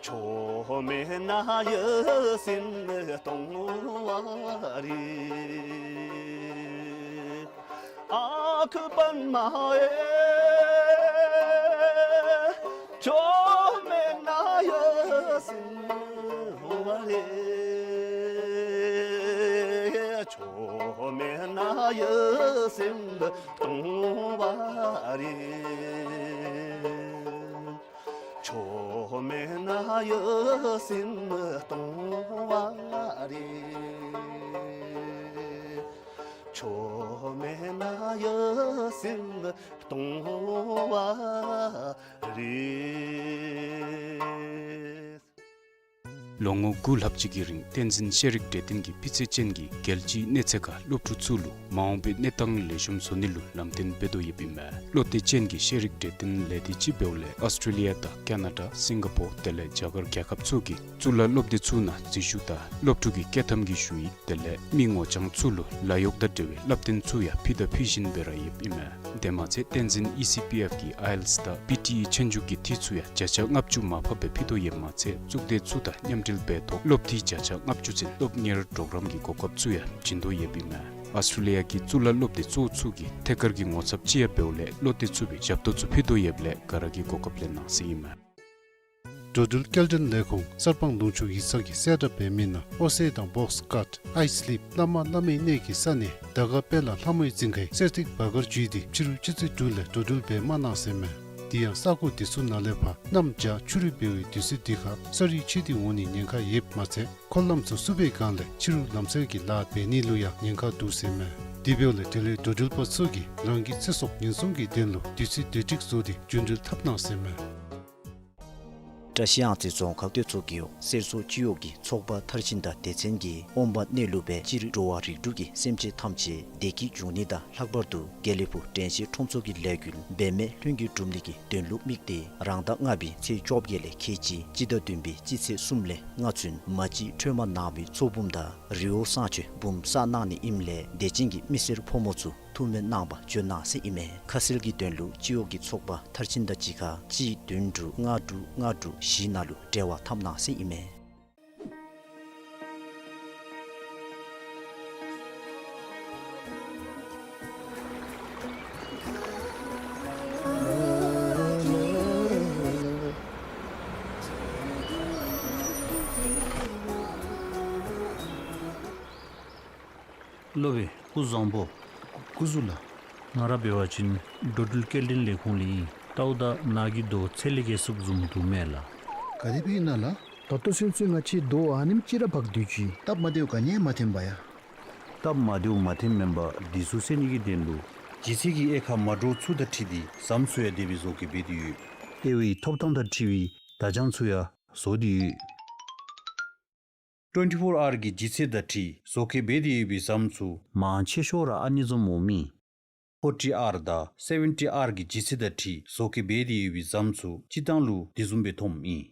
མཆོག་མེད་ན་ཡིད་སེམས་སྟོང་བ་རི། ཨ་ཁུ་པདྨ་ཧེ། མཆོག་མེད་ན་ཡིད་སེམས་སྟོང་བ་རི། ཡིད་སེམས་སྟོང་བ་རེད། ཁྱོད་མེད་ན་ཡིད་སེམས་སྟོང་བ་རེད། ཁྱོད་མེད་ན་ཡིད་སེམས་སྟོང་བ་རེད། ལོ་ངོ་དགུ་ལྷག་ཅིག་གི་རིང་བསྟན་འཛིན་ཤེས་རིག་གྲོས་སྟོན་གྱིས་སྤུས་ཚད་ཅན་གྱི་རྒྱལ་སྤྱིའི་གནས་ཚད་ཁར་སློབ་ཕྲུག་ཚུ་ལུ་མ་འོངས་པའི་གནས་སྟངས་ལེགས་ཤོམ་བཟོ་ནི་ལུ་ལམ་སྟོན་འབད་དོ་ཡོདཔ་ཨིན་མས། བློ་གཏད་ཅན་གྱི་ཤེས་རིག་གྲོས་སྟོན་ལས་སྡེ་ཅིག་འབདཝ་ལས་ཨོསི་ཊྲེ་ལི་ཡ་དང་ཀ་ན་ཌ་སིང་ག་པོར་དེ་ལས་རྒྱ་གར་རྒྱལ་ཁབ་ཚུ་གི་གཙུག་ལག་སློབ་སྡེ་ཚུ་ནང་འཛུལ་ཞུགས་དང་སློབ་ཕྲུག་གི་བསྐྱོད་ཐམ་གྱི་ཞུ་ཡིག་དེ་ལས་མི་ངོ་རྐྱང་ཚུ་ལུ་ལཱ་གཡོག་དང་འབྲེལ་བའི་བསླབ་སྟོན་ཚུ་ཡང་ཕུལ་དང་ཕུལ་བཞིན་སྦེ་ར་ཡོདཔ་ཨིན་མས། དེ་མ་ཚད་བསྟན་འཛིན་ཨི་སི་པི་ཨེཕ་གིས་ཨའི་ཨེལ་ཊི་ཨེས་དང་པི་ཊི་ཨི་ཆོས་རྒྱུགས་ཀྱི་འཐུས་ཚུ་ཡང་བརྒྱ་ཆ་ལྔ་བཅུ་མར་ཕབ་སྦེ་ཕུལ་དོ་ཡོདཔ་མ་ཚད་གཙུག་སྡེ་ཚུ་དང་མཉམ་འབྲེལ་འབད་ཐོག་སློབ་འཐུས་བརྒྱ་ཆ་ལྔ་བཅུ་ཚུན་སློབ་གཉེར་གྲོགས་རམ་གྱི་གོ་སྐབས་ཚུ་ཡང་བྱིན་དོ་ཡོདཔ་ཨིན་མས། ཨོསི་ཊྲེ་ལི་ཡ་གི་གཙུག་ལག་སློབ་སྡེ་གཙོ་བོ་ཚུ་གི་ཐད་ཀར་གྱི་ངོ་ཚབ་ཅིག་ཡང་འབདཝ་ལས་བློ་གཏད་ཚུགས་པའི་ཞབས་ཏོག་ཚུ་ཕུལ་དོ་ཡོདཔ་ལས་ག་ར་གིས་གོ་སྐབས་ལེན་གནང་ཟེར་ཨིན་མས། འགྲོ་འགྲུལ་སྐྱེལ་འདྲེན་ལས་ཁུངས་གསར་སྤང་ལུང་ཕྱོགས་ཡིག་ཚང་གིས་གསལ་བསྒྲགས་འབད་མི་ནང་ཨོ་སེ་དང་བོགས་ཀཊ་ཨའི་སི་ལིབ་བླ་མ་བླ་མའི་གནས་ཀྱི་ས་གནས་དར་དཀར་དཔལ་ལྷ་ལྷ་མོའི་རྫིང་ཁའི་གསེར་ཐིག་བར་སྐོར་བརྒྱུད་དེ་ཕྱི་རུ་ཆུ་ཚོད་དྲུག་ལས་འགྲོ་འགྲུལ་འབད་མ་གནང་ཟེར་མས། དེ་ཡང་ས་གོ་དེ་ཚུ་ནང་ལས་ཕར་གནམ་བྱཱར་ཆུ་རུད་འབད་བའི་དུས་ཚོད་འདི་ཁར་ས་རུད་ཆད་དེ་འོང་ནིའི་ཉེན་ཁ་ཡོདཔ་མ་ཚད་འཁོར་ལམ་ཚུ་བསུབ་པའི་སྒང་ལས་ཕྱི་རུ་ལམ་བསལ་གྱི་ལཱ་འབད་ནི་ལུ་ཡང་ཉེན་ཁ་འདུག་ཟེར་མས། དེ་འབདཝ་ལས་དེ་ལས་འགྲོ་འགྲུལ་པ་ཚུ་གིས་རང་གི་ཚེ་སྲོག་ཉེན་སྲུང་གི་དོན་ལུ་དུས་ཚོད་བདེ་སྒྲིག་བཟོ་སྟེ་རྒྱུན་འགྲུལ་འཐབ་གནང་ཟེར་མས། བཀྲ་ཤིས་གཡང་རྩེ་རྫོང་ཁག་སྟོད་མཚོ་རྒེད་འོག་གསེར་མཚོ་སྤྱི་འོག་གི་ཚོགས་པ་མཐར་ཕྱིན་དང་སྡེ་ཚན་གྱིས་ཨོཾ་པ་གནས་ལུགས་པའི་སྤྱིར་འགྲོ་བ་རིགས་དྲུག་གི་སེམས་ཅན་ཐམས་ཅད་བདེ་སྐྱིད་འབྱུང་ནི་དང་ལྷག་པར་དུ་དགེ་ལེགས་ཕུག་དྲན་ཤེས་ཁྲོམ་ཚོགས་ཀྱི་ལས་འགུལ་འབད་མེད་ལྷུན་གྱིས་གྲུབ་ནི་གི་དོན་ལུ་དམིགས་ཏེ་རང་ཟླ་ལྔ་པའི་ཚེས་བཅོ་བརྒྱད་ལས་ཁལ་གཅིག་སྤྱི་ཟླ་བདུན་པའི་སྤྱི་ཚེས་གསུམ་ལས་ལྔ་ཚུན་མ་གཅིག་ཁྲོས་མ་ནང་པའི་ཚོགས་འབུམ་དང་རི་བོ་བསང་མཆོད་འབུམ་བསགས་གནང་ནི་ཨིནམ་ལས་དད་ཅན་གྱི་མི་སེར་ཕོ་མོ་ཚུ་ཐུགས་སྨོན་གནང་བར་བྱོན་གནང་ཟེར་ཨིན་མས། ཁ་གསལ་གྱི་དོན་ལུ་སྤྱི་འོག་གི་ཚོགས་པ་མཐར་ཕྱིན་དང་གཅིག་ཁར་གཅིག་བདུན་དྲུག་ལྔ་དྲུག་ལྔ་དྲུག་བཞི་ནང་ལུ་འབྲེལ་བ་འཐབ་གནང་ཟེར་ཨིན་མས། སློབ་དཔོན་སྐུ་བཟང་པོ། སྐུ་གཟུགས་ལགས། ང་ར་འབད་བ་ཅིན་འགྲོ་འགྲུལ་སྐྱེལ་འདྲེན་ལས་ཁུངས་ལས་ཨིན། ལྟཝ་ད་ནཱ་གི་རྡོ་ཚད་ལས་བརྒལ་སུབ་བཟུམ་འདུག་མས་ལགས། ག་དེ་སྦེ་ཨིན་ན་ལགས། ད་ལྟོ་ཚུན་ཚོད་ང་བཅས་རྡོ་ཨ་ནེམ་ཅིག་ར་འབག་སྡོད་ཅི། སྟབས་མ་བདེཝ་ག་ནི་ཡང་མ་ཐོན་པ་ཡ། སྟབས་མ་བདེཝ་མ་ཐོནམ་མེན་པར་འདི་ཚུ་སེལ་ནི་གི་དོན་ལུ་ལྗིད་ཚད་ཀྱི་དབྱེ་ཁག་མ་འདྲཝ་ཚུ་དང་འཁྲིལ་ཏེ་ཟམ་ཚུ་ཡང་དེ་སྦེ་བཟོ་བཀོད་འབད་དེ་ཡོད། དབྱེ་བའི་ཐོབ་ཐང་དང་འཁྲིལ་བའི་བརྡ་བྱང་ཚུ་ཡང་བཟོ་སྟེ་ཡོད། ཊུ་ཝེན་ཊི་ཕོར་ཨར་གྱི་ལྗིད་ཚད་དང་འཁྲིལ་བཟོ་བཀོད་འབད་དེ་ཡོད་པའི་ཟམ་ཚུ་མང་ཆེ་ཤོས་ར་ཨ་ནི་བཟུམ་འོངམ་ཨིན། ཕོར་ཊི་ཨར་དང་སེ་ཝེན་ཊི་ཨར་གྱི་ལྗིད་ཚད་དང་འཁྲིལ་བཟོ་བཀོད་འབད་དེ་ཡོད་པའི་ཟམ་ཚུ་སྤྱིར་བཏང་ལུ་དེ་བཟུམ་སྦེ་ཐོནམ་ཨིན།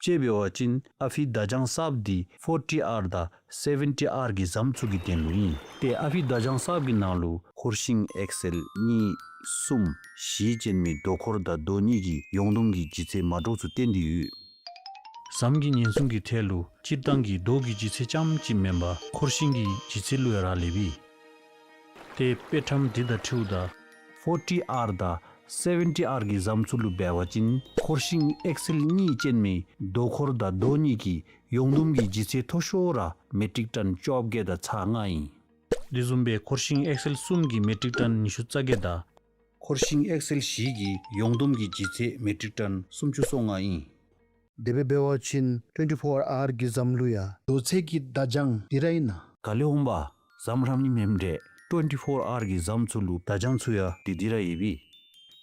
དཔྱེ་འབད་བ་ཅིན་ཨ་ཕི་བརྡ་བྱང་གསརཔ་འདི་ཕོར་ཊི་ཨར་དང་སེ་ཝེན་ཊི་ཨར་གྱི་ཟམ་ཚུ་གི་དོན་ལུ་ཨིན། ཏེ་ཨ་ཕི་བརྡ་བྱང་གསརཔ་གི་ནང་ལུ་འཁོར་ཤིང་ཨེག་སེལ་གཉིས་གསུམ་བཞི་ཅན་མའི་རྡོ་འཁོར་དང་རྡོ་གཉིས་ཀྱི་ཡོངས་བསྡོམས་ཀྱི་ལྗིད་ཚད་མ་འདྲཝ་ཚུ་བསྟན་ཏེ་ཡོད། ཟམ་གྱི་ཉེན་སྲུང་གི་ཐད་ལུ་སྤྱིར་བཏང་གི་རྡོ་གི་ལྗིད་ཚད་རྐྱངམ་ཅིག་མེན་པར་འཁོར་ཤིང་གི་ལྗིད་ཚད་ལུ་ཡང་རག་ལསཔ་ཨིན། ཏེ་དཔེ་ཁྲམ་འདི་དང་འཁྲིལཝ་ད་ཕོར་ཊི་ཨར་དང་སེ་ཝེན་ཊི་ཨར་གྱི་ཟམ་ཚུ་ལུ་འབད་བ་ཅིན་འཁོར་ཤིང་ཨེག་སེལ་གཉིས་ཅན་མའི་རྡོ་འཁོར་དང་རྡོ་གཉིས་ཀྱི་ཡོངས་བསྡོམས་ཀྱི་ལྗིད་ཚད་མཐོ་ཤོས་ར་མེ་ཊིག་ཊོན་བཅོ་བརྒྱད་དང་ཚག་ལྔ་ཨིན། དེ་བཟུམ་སྦེ་འཁོར་ཤིང་ཨེག་སེལ་གསུམ་གྱི་མེ་ཊིག་ཊོན་ཉི་ཤུ་རྩ་བརྒྱད་དང་། འཁོར་ཤིང་ཨེག་སེལ་བཞི་གི་ཡོངས་བསྡོམས་ཀྱི་ལྗིད་ཚད་མེ་ཊིག་ཊོན་སུམ་ཅུ་སོ་ལྔ་ཨིན། དེ་སྦེ་འབད་བ་ཅིན་ཊུ་ཝེན་ཊི་ཕོར་ཨར་གྱི་ཟམ་ལུ་ཡང་རྡོ་ཚད་ཀྱི་བརྡ་བྱང་འདི་ར་ཨིན་ན། ག་ལས་འོང་པ། ཟམ་རམ་ནི་མེནམ་འདྲས། ཊུ་ཝེན་ཊི་ཕོར་ཨར་གྱི་ཟམ་ཚུ་ལུ་བརྡ་བྱང་ཚུ་ཡང་འདི་འདི་ར་ཡོདཔ་ཨིན།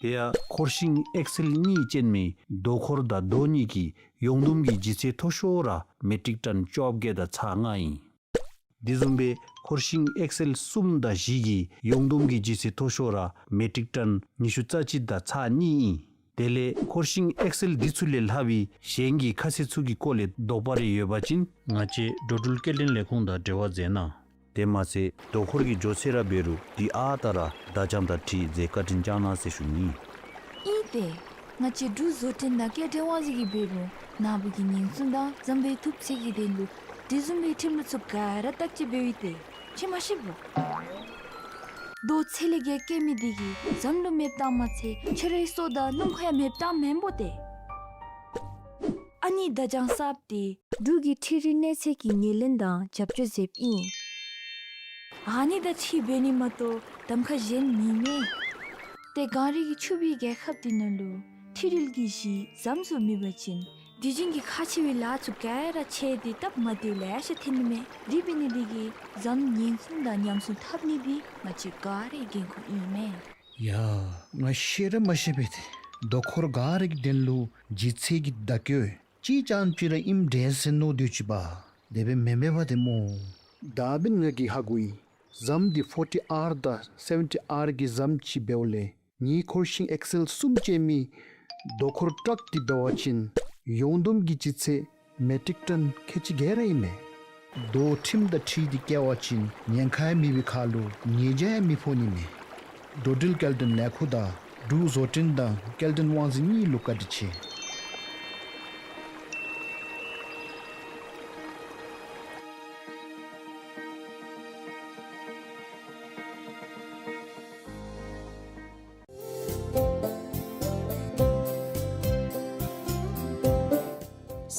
དེ་ཡང་འཁོར་ཤིང་ཨེག་སེལ་གཉིས་ཅན་མའི་རྡོ་འཁོར་དང་རྡོ་གཉིས་ཀྱི་ཡོངས་བསྡོམས་ཀྱི་ལྗིད་ཚད་མཐོ་ཤོས་ར་མེ་ཊིག་ཊོན་བཅོ་བརྒྱད་དང་ཚག་ལྔ་ཨིན། དེ་བཟུམ་སྦེ་འཁོར་ཤིང་ཨེག་སེལ་གསུམ་དང་བཞི་གི་ཡོངས་བསྡོམས་ཀྱི་ལྗིད་ཚད་མཐོ་ཤོས་ར་མེ་ཊིག་ཊོན་ཉི་ཤུ་རྩ་གཅིག་དང་ཚག་གཉིས་ཨིན། དེ་ལས་འཁོར་ཤིང་ཨེག་སེལ་འདི་ཚུ་ལས་ལྷག་པའི་གཞན་གྱི་ཁ་གསལ་ཚུ་གི་སྐོར་ལས་དོགས་པ་རེ་ཡོད་པ་ཅིན་ང་བཅས་འགྲོ་འགྲུལ་སྐྱེལ་འདྲེན་ལས་ཁུངས་དང་འབྲེལ་བ་མཛད་གནང་། དེ་མ་ཚད་རྡོ་འཁོར་གྱི་མགྱོགས་ཚད་ར་འབད་རུང་འདི་ཨ་རྟག་ར་བརྡ་བྱང་དང་འཁྲིལ་མཛད་བཀའ་དྲིན་བསྐྱང་གནང་ཟེར་ཞུ་ནི། ཨིན་ཏེ། ང་བཅས་འབྲུག་བཟོ་སྐྲུན་དང་སྐྱེལ་འདྲེན་དབང་འཛིན་གྱིས་འབད་རུང་ནཱ་བུ་གི་ཉེན་སྲུང་དང་འཛམ་བུའི་ཐུབ་ཚད་ཀྱི་དོན་ལུ་དེ་བཟུམ་མའི་ཁྲིམས་ལུགས་ཚུ་ག་ར་བརྟག་དཔྱད་འབདཝ་ཨིན་ཏེ། ཁྱོད་མ་ཤེས་པོ། རྡོ་ཚད་ལས་བརྒལ་སྐྱེལ་མི་འདི་གིས་ཟམ་ལུ་མེདཔ་བཏང་མ་ཚད་ཁྱོད་རའི་སྲོག་དང་སྣུམ་འཁོར་ཡང་མེདཔ་བཏངམ་མེན་པོ་ཏེ། ཨ་ནི་བརྡ་བྱང་གསརཔ་འདི་འབྲུག་གི་འཕྲུལ་རིག་གནས་ཚད་ཀྱི་ངོས་ལེན་དང་རྒྱབ་སྐྱོར་མཛདཔ་ཨིན། ཨ་ནི་དང་འཁྲིལ་འབད་ནི་མ་གཏོགས་གདམ་ཁ་གཞན་མེད་མས། ཏེ་གངས་རི་གི་ཕྱུག་པའི་རྒྱལ་ཁབ་འདི་ནང་ལུ་ཁྲིལ་རིལ་གྱི་གཞི་ཟམ་ཚུ་མེད་པ་ཅིན་དུས་རྒྱུན་གྱི་ཁག་ཆེ་བའི་ལཱ་ཚུ་ག་ར་ཆད་དེ་སྟབས་མ་བདེཝ་ལེ་ཤ་ཐོན་ནི་མས། དེ་འབད་ནི་འདི་གིས་ཟམ་ཉེན་སྲུང་དང་ཉམས་སྲུང་འཐབ་ནི་འདི་ང་བཅས་ག་རའི་འགན་ཁུར་ཨིན་མས། ཡ། ང་ཤེས་ར་མ་ཤེས་པས་ཏེ། རྡོ་འཁོར་ག་ར་གི་དོན་ལུ་ལྗིད་ཚད་ཀྱི་བརྡ་བཀོད་ཅིག་རྐྱངམ་ཅིག་ར་ཨིནམ་འདྲས་ཟེར་མནོ་སྡོད་ཅི་པ། དེ་སྦེ་མེན་མས་པ་ཏེ་སྨོ། ད་འབདན་ང་གིས་ཧ་གོ་ཡི། ཟམ་འདི་ཕོར་ཊི་ཨར་དང་སེ་བེན་ཊི་ཨར་གྱི་ཟམ་ཅིག་འབདཝ་ལས་ཉིས་འཁོར་ཤིང་ཨེག་སེལ་གསུམ་ཅན་མི་རྡོ་འཁོར་ཊཱག་འདི་འབད་བ་ཅིན་ཡོངས་བསྡོམས་ཀྱི་ལྗིད་ཚད་མེ་ཊིག་ཊོན་ཁལ་གཅིག་བརྒྱད་ར་ཨིན་མས། རྡོ་ཁྲིམས་དང་འཁྲིལ་ཏེ་བཀལ་བ་ཅིན་ཉེན་ཁ་ཡང་མེད་པའི་ཁར་ལུ་ཉེས་བྱ་ཡང་མི་ཕོག་ནི་མས། འགྲོ་འགྲུལ་སྐྱེལ་འདྲེན་ལས་ཁུངས་དང་འབྲུག་བཟོ་སྐྲུན་དང་སྐྱེལ་འདྲེན་དབང་འཛིན་གཉིས་ལུ་བཀའ་དྲིན་ཆེ།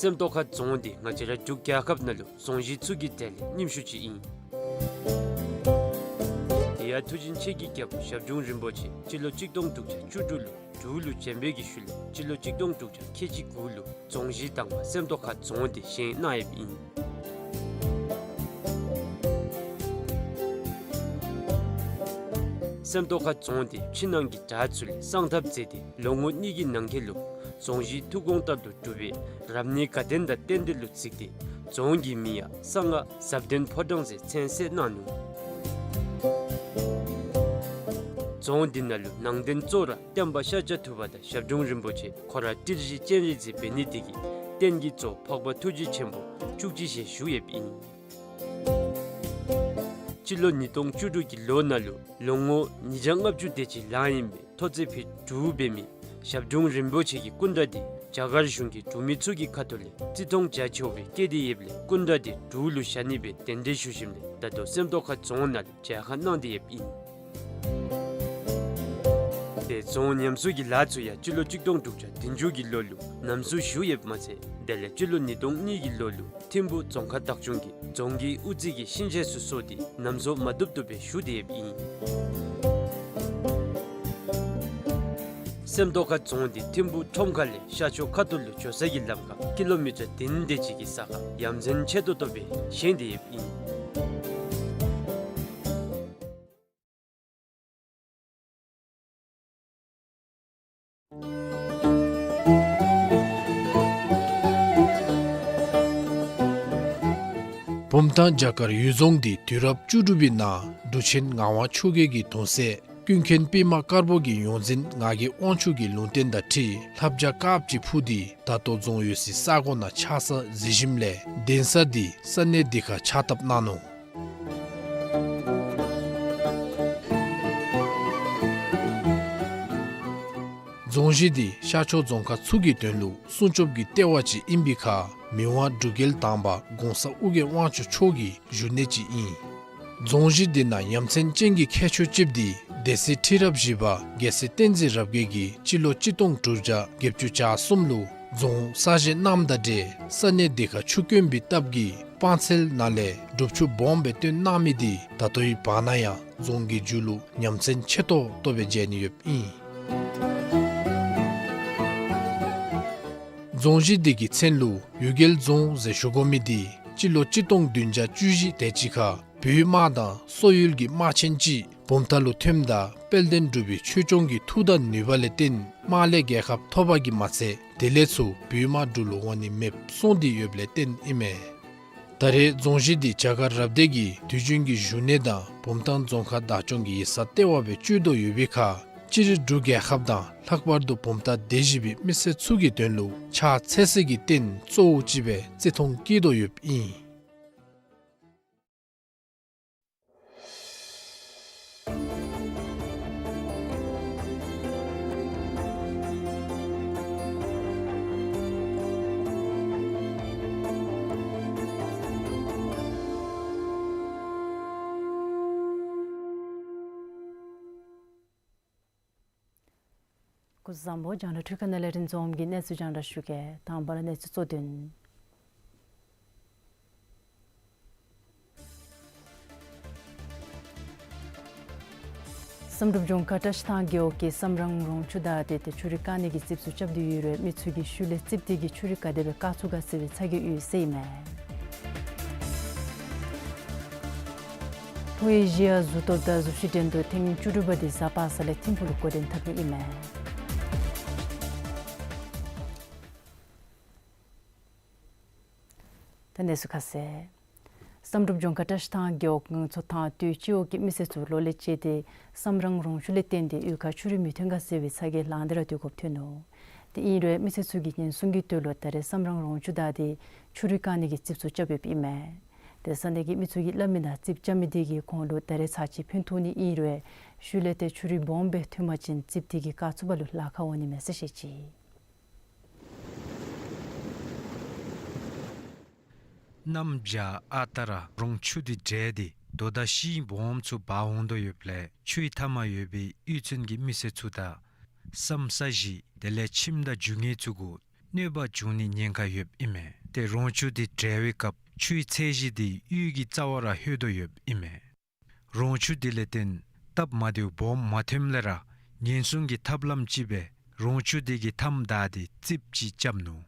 སེམས་རྟོགས་ཁ་རྫོང་འདི་ང་བཅས་ར་འབྲུག་རྒྱལ་ཁབ་ནང་ལུ་རྫོང་གཞི་ཚུ་གི་གྲས་ལས་རྙིངམ་ཤོས་ཅིག་ཨིན། དེ་ཡང་མཐུ་ཆེན་ཆེ་གི་རྒྱལ་པོ་ཞབས་དྲུང་རིན་པོ་ཆེ་སྤྱི་ལོ་གཅིག་སྟོང་དྲུག་བརྒྱ་བཅུ་དྲུག་ལུ་འབྲུག་ལུ་བྱོན་པའི་གི་ཤུལ་ལས་སྤྱི་ལོ་གཅིག་སྟོང་དྲུག་བརྒྱ་ཁལ་གཅིག་དགུ་ལུ་རྫོང་གཞི་དང་པ་སེམས་རྟོགས་ཁ་རྫོང་འདི་བཞེངས་གནང་ཡོདཔ་ཨིན། སེམས་རྟོགས་ཁ་རྫོང་འདི་ཕྱི་ནང་གི་བྲག་ཚུ་ལས་གསང་ཐབས་མཛད་དེ་ལོ་ངོ་གཉིས་ཀྱི་ནང་འཁོད་ལུ་རྫོང་གཞི་ཐུགས་དགོངས་ལྟར་དུ་གྲུབ་པའི་རབ་གནས་དགའ་སྟོན་དང་རྟེན་འབྲེལ་ལུ་གཟིགས་ཏེ་རྫོང་གི་མིང་ཡང་གསང་སྔགས་ཟབ་དོན་ཕོ་བྲང་ཟེར་མཚན་གསོལ་གནང་ནུག། རྫོང་འདི་ནང་ལུ་ནང་རྟེན་གཙོ་བོ་ར་བསྟན་པ་ཤཱཀྱ་ཐུབ་པ་དང་ཞབས་དྲུང་རིན་པོ་ཆེ་ཁོ་ར་ཏིལ་བཞི་སྤྱན་རས་གཟིགས་འབད་ནི་དེ་གིས་རྟེན་གྱི་གཙོ་བོ་འཕགས་པ་ཐུགས་རྗེ་ཆེན་པོ་བཅུ་གཅིག་ཞལ་བཞུགས་ཡོདཔ་ཨིན། སྤྱི་ལོ་ཉིས་སྟོང་བཅུ་དྲུག་གི་ལོ་ནང་ལུ་ལོ་ངོ་ཉིས་བརྒྱ་ལྔ་བཅུ་དེ་ཅིག་ལང་ཡི་མི་ཐོག་བརྩེགས་ཕུད་དྲུག་འབད་མི་ཞབས་དྲུང་རིན་པོ་ཆེ་གི་སྐུ་འདྲ་འདི་རྒྱ་གར་གཞུང་གིས་འབྲུག་མི་ཚུ་གི་ཁ་ཐུག་ལས་བརྩི་མཐོང་བྱ་ཆོག་པའི་བཀོད་དེ་ཡོདཔ་ལས་སྐུ་འདྲ་འདི་འབྲུག་ལུ་བཞག་ནི་སྦེ་གདན་འདྲེན་ཞུ་ཞིནམ་ལས་ད་ལྟོ་སེམས་རྟོགས་ཁ་རྫོང་ནང་ལུ་མཇལ་ཁ་གནང་སྟེ་ཡོདཔ་ཨིན། དེ་རྫོང་ཉམས་གསོ་གི་ལཱ་ཚུ་ཡང་སྤྱི་ལོ་གཅིག་སྟོང་དྲུག་བརྒྱ་བདུན་ཅུ་གི་ལོ་ལུ་ཉམས་གསོ་ཞུ་ཡོདཔ་མ་ཚད་དེ་ལས་སྤྱི་ལོ་ཉིས་སྟོང་གཉིས་ཀྱི་ལོ་ལུ་ཐིམ་ཕུག་རྫོང་ཁག་བདག་སྐྱོང་གིས་རྫོང་གི་དབུ་རྩེ་གི་ཤིང་ཆས་ཚུ་བཟོ་སྟེ་ཉམས་གསོ་མ་བཏུབ་བཏུབ་སྦེ་ཞུ་སྟེ་ཡོདཔ་ཨིན། སེམས་རྟོགས་ཁ་རྫོང་འདི་ཐིམ་ཕུག་ཁྲོམ་ཁ་ལས་ཤར་ཕྱོགས་ཁ་ཐུག་ལུ་འགྱོ་ས་གི་ལམ་ཁར་ཀི་ལོ་མི་ཊར་བདུན་དེ་ཅིག་གི་ས་ཁར་ཡ་མཚན་ཆེ་ཏོག་ཏོ་སྦེ་བཞེངས་ཏེ་ཡོདཔ་ཨིན། བུམ་ཐང་བྱ་དཀར་གཡུལ་རྫོང་འདི་དུས་རབས་བཅུ་དྲུག་པའི་ནང་འབྲུག་ཆེན་ངག་དབང་ཆོས་རྒྱལ་གྱི་གདུང་སྲས་ཀུན་མཁྱེན་པདྨ་དཀར་པོ་གི་ཡོངས་འཛིན་ངག་གི་དབང་ཕྱུག་གི་ལུང་བསྟན་དང་འཁྲིལ་ལྷ་བྱ་དཀརཔོ་ཅིག་འཕུར་ཏེ་ད་ལྟོ་རྫོང་ཡོད་སའི་ས་གོ་ནང་ཆགས་ས་གཟིགས་ཞིནམ་ལས་གདན་ས་འདི་ས་གནས་འདི་ཁར་ཕྱག་བཏབ་གནང་ནུག། རྫོང་གཞི་འདི་ཤར་ཕྱོགས་རྫོང་ཁག་ཚུ་གི་དོན་ལུ་སྲུང་སྐྱོབ་ཀྱི་ལྟེ་བ་ཅིག་ཨིན་པའི་ཁར་མི་དབང་འབྲུག་རྒྱལ་དང་པ་གོང་ས་ཨོ་རྒྱན་དབང་ཕྱུག་མཆོག་གི་བཞུགས་གནས་ཅིག་ཨིན། རྫོང་གཞི་འདི་ནང་ཡ་མཚན་ཅན་གྱི་ཁྱད་ཆོས་ཅིག་འདི་སྡེ་སྲིད་ཁྲི་རབས་བཞི་པ་རྒྱལ་སྲས་བསྟན་འཛིན་རབ་རྒྱས་ཀྱིས་སྤྱི་ལོ་གཅིག་སྟོང་དྲུག་བརྒྱ་བརྒྱད་ཅུ་གྱ་གསུམ་ལུ་རྫོང་གསར་བཞེངས་གནངམ་དང་འབྲེལ་ས་གནས་འདི་ཁར་ཆུ་དཀོན་པའི་སྟབས་ཀྱིས་སྤང་ཚལ་ནང་ལས་སྒྲུབ་ཆུ་སྦོམ་སྦེ་བཏོན་གནང་མི་འདི་ད་ལྟོའི་བར་ན་ཡང་རྫོང་གི་མཇུག་ལུ་ཡ་མཚན་ཆེ་ཏོག་ཏོ་སྦེ་མཇལ་ནི་ཡོདཔ་ཨིན། རྫོང་གཞི་འདི་གི་མཚན་ལུ་གཡུལ་རྒྱལ་རྫོང་ཟེར་ཞུ་དགོ་མི་འདི་སྤྱི་ལོ་གཅིག་སྟོང་བདུན་བརྒྱ་བཅུ་བཞི་དེ་ཅིག་ཁར་བོད་དམག་དང་སོག་ཡུལ་གྱི་དམག་ཆེན་ཅིག་བུམ་ཐང་ལུ་ཐོནམ་ད་དཔལ་ལྡན་འབྲུག་པའི་ཆོས་སྐྱོང་གི་མཐུ་དང་ནུས་པ་ལས་བརྟེན་དམག་ལས་རྒྱལ་ཁ་ཐོབ་པ་གིས་མ་ཚད་དེ་ལས་ཚུར་བོད་དམག་འབྲུག་ལུ་འོང་ནི་མེདཔ་སོང་སྟེ་ཡོདཔ་ལས་བརྟེན་ཨིན་མས། ད་རེས་རྫོང་གཞི་འདི་བྱ་དཀར་རབ་སྡེ་གི་དུས་རྒྱུན་གྱི་བཞུགས་གནས་དང་བུམ་ཐང་རྫོང་ཁག་བདག་སྐྱོང་གི་ཡིག་ཚང་ལྟེ་བ་སྦེ་སྤྱོད་དོ་ཡོད་པའི་ཁར་སྤྱིར་འབྲུག་རྒྱལ་ཁབ་དང་ལྷག་པར་དུ་བུམ་ཐང་སྡེ་བཞི་པའི་མི་སེར་ཚུ་གི་དོན་ལུ་ཕྱག་འཚལ་སའི་རྟེན་གཙོ་བོ་ཅིག་སྦེ་བརྩི་མཐོང་བསྐྱེད་དོ་ཡོདཔ་ཨིན། སྐུ་གཟུགས་བཟང་པོ། རྒྱང་བསྒྲགས་འཕྲུལ་ཁང་ནང་ལས་རིན་འཛོམས་ཀྱིས་གནས་ཚུལ་རྒྱང་བསྒྲགས་ཞུ་གེ། དང་པ་ར་གནས་ཚུལ་གཙོ་དོན། བསམ་གྲུབ་ལྗོངས་མཁར་བཀྲ་ཤིས་ཐང་རྒེད་འོག་གི་བསམ་རང་རོང་ཆུ་བདའ་སྟེ་ཏེ་ཆུ་རུད་བཀག་ནི་གི་རྩིགཔ་ཚུ་རྐྱབ་སྟེ་ཡོད་རུང་མི་ཚུ་གིས་ཤུལ་ལས་རྩིགཔ་དེ་གིས་ཆུ་རུད་ག་དེ་སྦེ་བཀག་ཚུགས་ག་ཟེར་བའི་ཚ་གྱང་ཡོད་ཟེར་ཨིན་མས། ལྷོ་ཨེ་ཤི་ཡ་གཟུགས་སྟོབས་དང་གཟུགས་གཞི་འགྲན་བསྡུར་ཐེངས་བཅུ་དྲུག་པ་དེ་གཟའ་པ་སངས་ལས་ཐིམ་ཕུག་ལུ་འགོ་འདྲེན་འཐབ་ནི་ཨིན་མས། ད་གནས་ཚུལ་ཁ་གསལ། བསམ་གྲུབ་ལྗོངས་མཁར་བཀྲ་ཤིས་ཐང་རྒེད་འོག་ངང་མཚོ་ཐང་སྟོད་སྤྱི་འོག་གི་མི་སེར་ཚུ་ལོ་ལེགས་བཅས་ཏེ་བསམ་རང་རོང་ཆུ་ལས་བརྟེན་ཏེ་གཡུས་ཁར་ཆུ་རུད་མི་ཐོན་ག་ཟེར་བའི་ཚ་གྱང་ལངས་ཏེ་ར་སྡོད་དགོཔ་ཐོན་ནུག། ཏེ་ཨིན་རུང་མི་སེར་ཚུ་གིས་ཉེན་སྲུང་གི་དོན་ལུ་ད་རེས་བསམ་རང་རོང་ཆུ་བདའ་སྟེ་ཆུ་རུད་བཀག་ནི་གི་རྩིགཔ་ཚུ་རྐྱབ་ཡོདཔ་ཨིན་མས། ཏེ་ས་གནས་ཀྱི་མི་ཚུ་གིས་སླབ་མི་ནང་རྩིགཔ་རྐྱབ་མི་དེ་གིས་ཁོང་ལུ་ད་རེས་ཚར་གཅིག་ཕན་ཐོགས་ནི་ཨིན་རུང་ཤུལ་ལས་ཏེ་ཆུ་རུད་སྦོམ་སྦེ་ཐོན་པ་ཅིན་རྩིགཔ་དེ་གིས་བཀག་ཚུགས་པ་ལུ་ལཱ་ཁག་འོང་ནི་མས་ཟེར་བཤད་ཅི། གནམ་བྱཱར་ཨ་རྟག་ར་རོང་ཆུ་འདི་འདྲེས་ཏེ་རྡོ་དང་ཤིང་སྦོམ་ཚུ་འབག་འོང་དོ་ཡོདཔ་ལས་ཆུའི་མཐའ་མར་ཡོད་པའི་གཡུས་ཚན་གྱི་མི་སེར་ཚུ་དང་ས་སྨུག་ས་གཞི་དེ་ལས་ཁྱིམ་དང་རྒྱུ་དངོས་ཚུ་གུ་གནོད་པ་འབྱུང་ནི་ཉེན་ཁ་ཡོདཔ་ཨིན་མས། ཏེ་རོང་ཆུ་འདི་འདྲེས་པའི་སྐབས་ཆུའི་ཚད་གཞི་འདི་གཡུས་ཀྱི་རྩ་བར་ལྷོད་དོ་ཡོདཔ་ཨིན་མས། རོང་ཆུ་འདི་ལས་བརྟེན་སྟབས་མ་བདེཝ་སྦོམ་མ་ཐོནམ་ལས་ར་ཉེན་སྲུང་གི་ཐབས་ལམ་ཅིག་སྦེ་རོང་ཆུ་འདི་གི་མཐའམ་བདའ་སྟེ་རྩིགཔ་ཅིག་རྐྱབ་ནུག།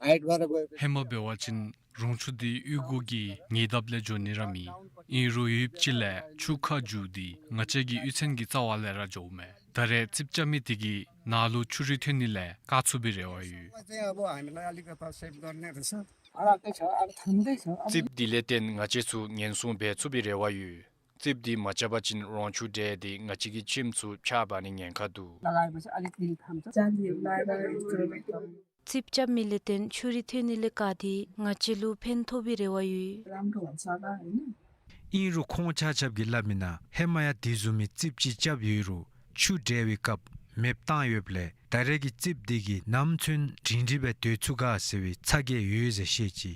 ཧེ་མ་འབད་བ་ཅིན་རོང་ཆུ་འདི་གཡུས་སྒོ་གི་ཉེ་འདབས་ལས་འགྱོ་ནི་ར་མེད། ཨིན་རུང་ཡུདཔ་ཅིག་ལས་ཆུ་ཁ་འགྱུར་ཏེ་ང་བཅས་ཀྱི་གཡུས་ཚན་གྱི་རྩ་བ་ལས་ར་འགྱོཝ་མས། ད་རེས་རྩིགཔ་རྐྱབ་མི་དེ་གིས་ནཱ་ལུ་ཆུ་རུད་ཐོན་ནི་ལས་བཀག་ཚུགས་པའི་རེ་བ་ཡོད། རྩིགཔ་འདི་ལས་བརྟེན་ང་བཅས་ཚུ་ཉེན་སྲུང་འབད་ཚུགས་པའི་རེ་བ་ཡོད། རྩིགཔ་འདི་མ་རྐྱབ་པ་ཅིན་རོང་ཆུ་འདྲེས་ཏེ་ང་བཅས་ཀྱི་ཁྱིམ་ཚུ་ཕྱགས་འབག་ནིའི་ཉེན་ཁ་འདུག། རྩིགཔ་རྐྱབ་མི་ལས་བརྟེན་ཆུ་རུད་ཐོན་ནི་ལས་བཀག་སྟེ་ང་བཅས་ལུ་ཕན་ཐོགས་པའི་རེ་བ་ཡོད། ཨིན་རུང་ཁོང་ཆ་ཁྱབ་ཀྱིས་སླབ་མི་ནང་ཧེ་མ་ཡང་དེ་བཟུམ་མའི་རྩིགཔ་ཅིག་རྐྱབ་ཡོད་རུང་ཆུ་འདྲེས་པའི་སྐབས་མེདཔ་བཏང་ཡོདཔ་ལས་ད་རེས་ཀྱི་རྩིགཔ་འདི་གིས་ནམ་ཚུན་སྒྲིང་སྒྲིང་སྦེ་སྡོད་ཚུགས་ག་ཟེར་བའི་ཚ་གྱང་ཡོད་ཟེར་བཤད་ཅི།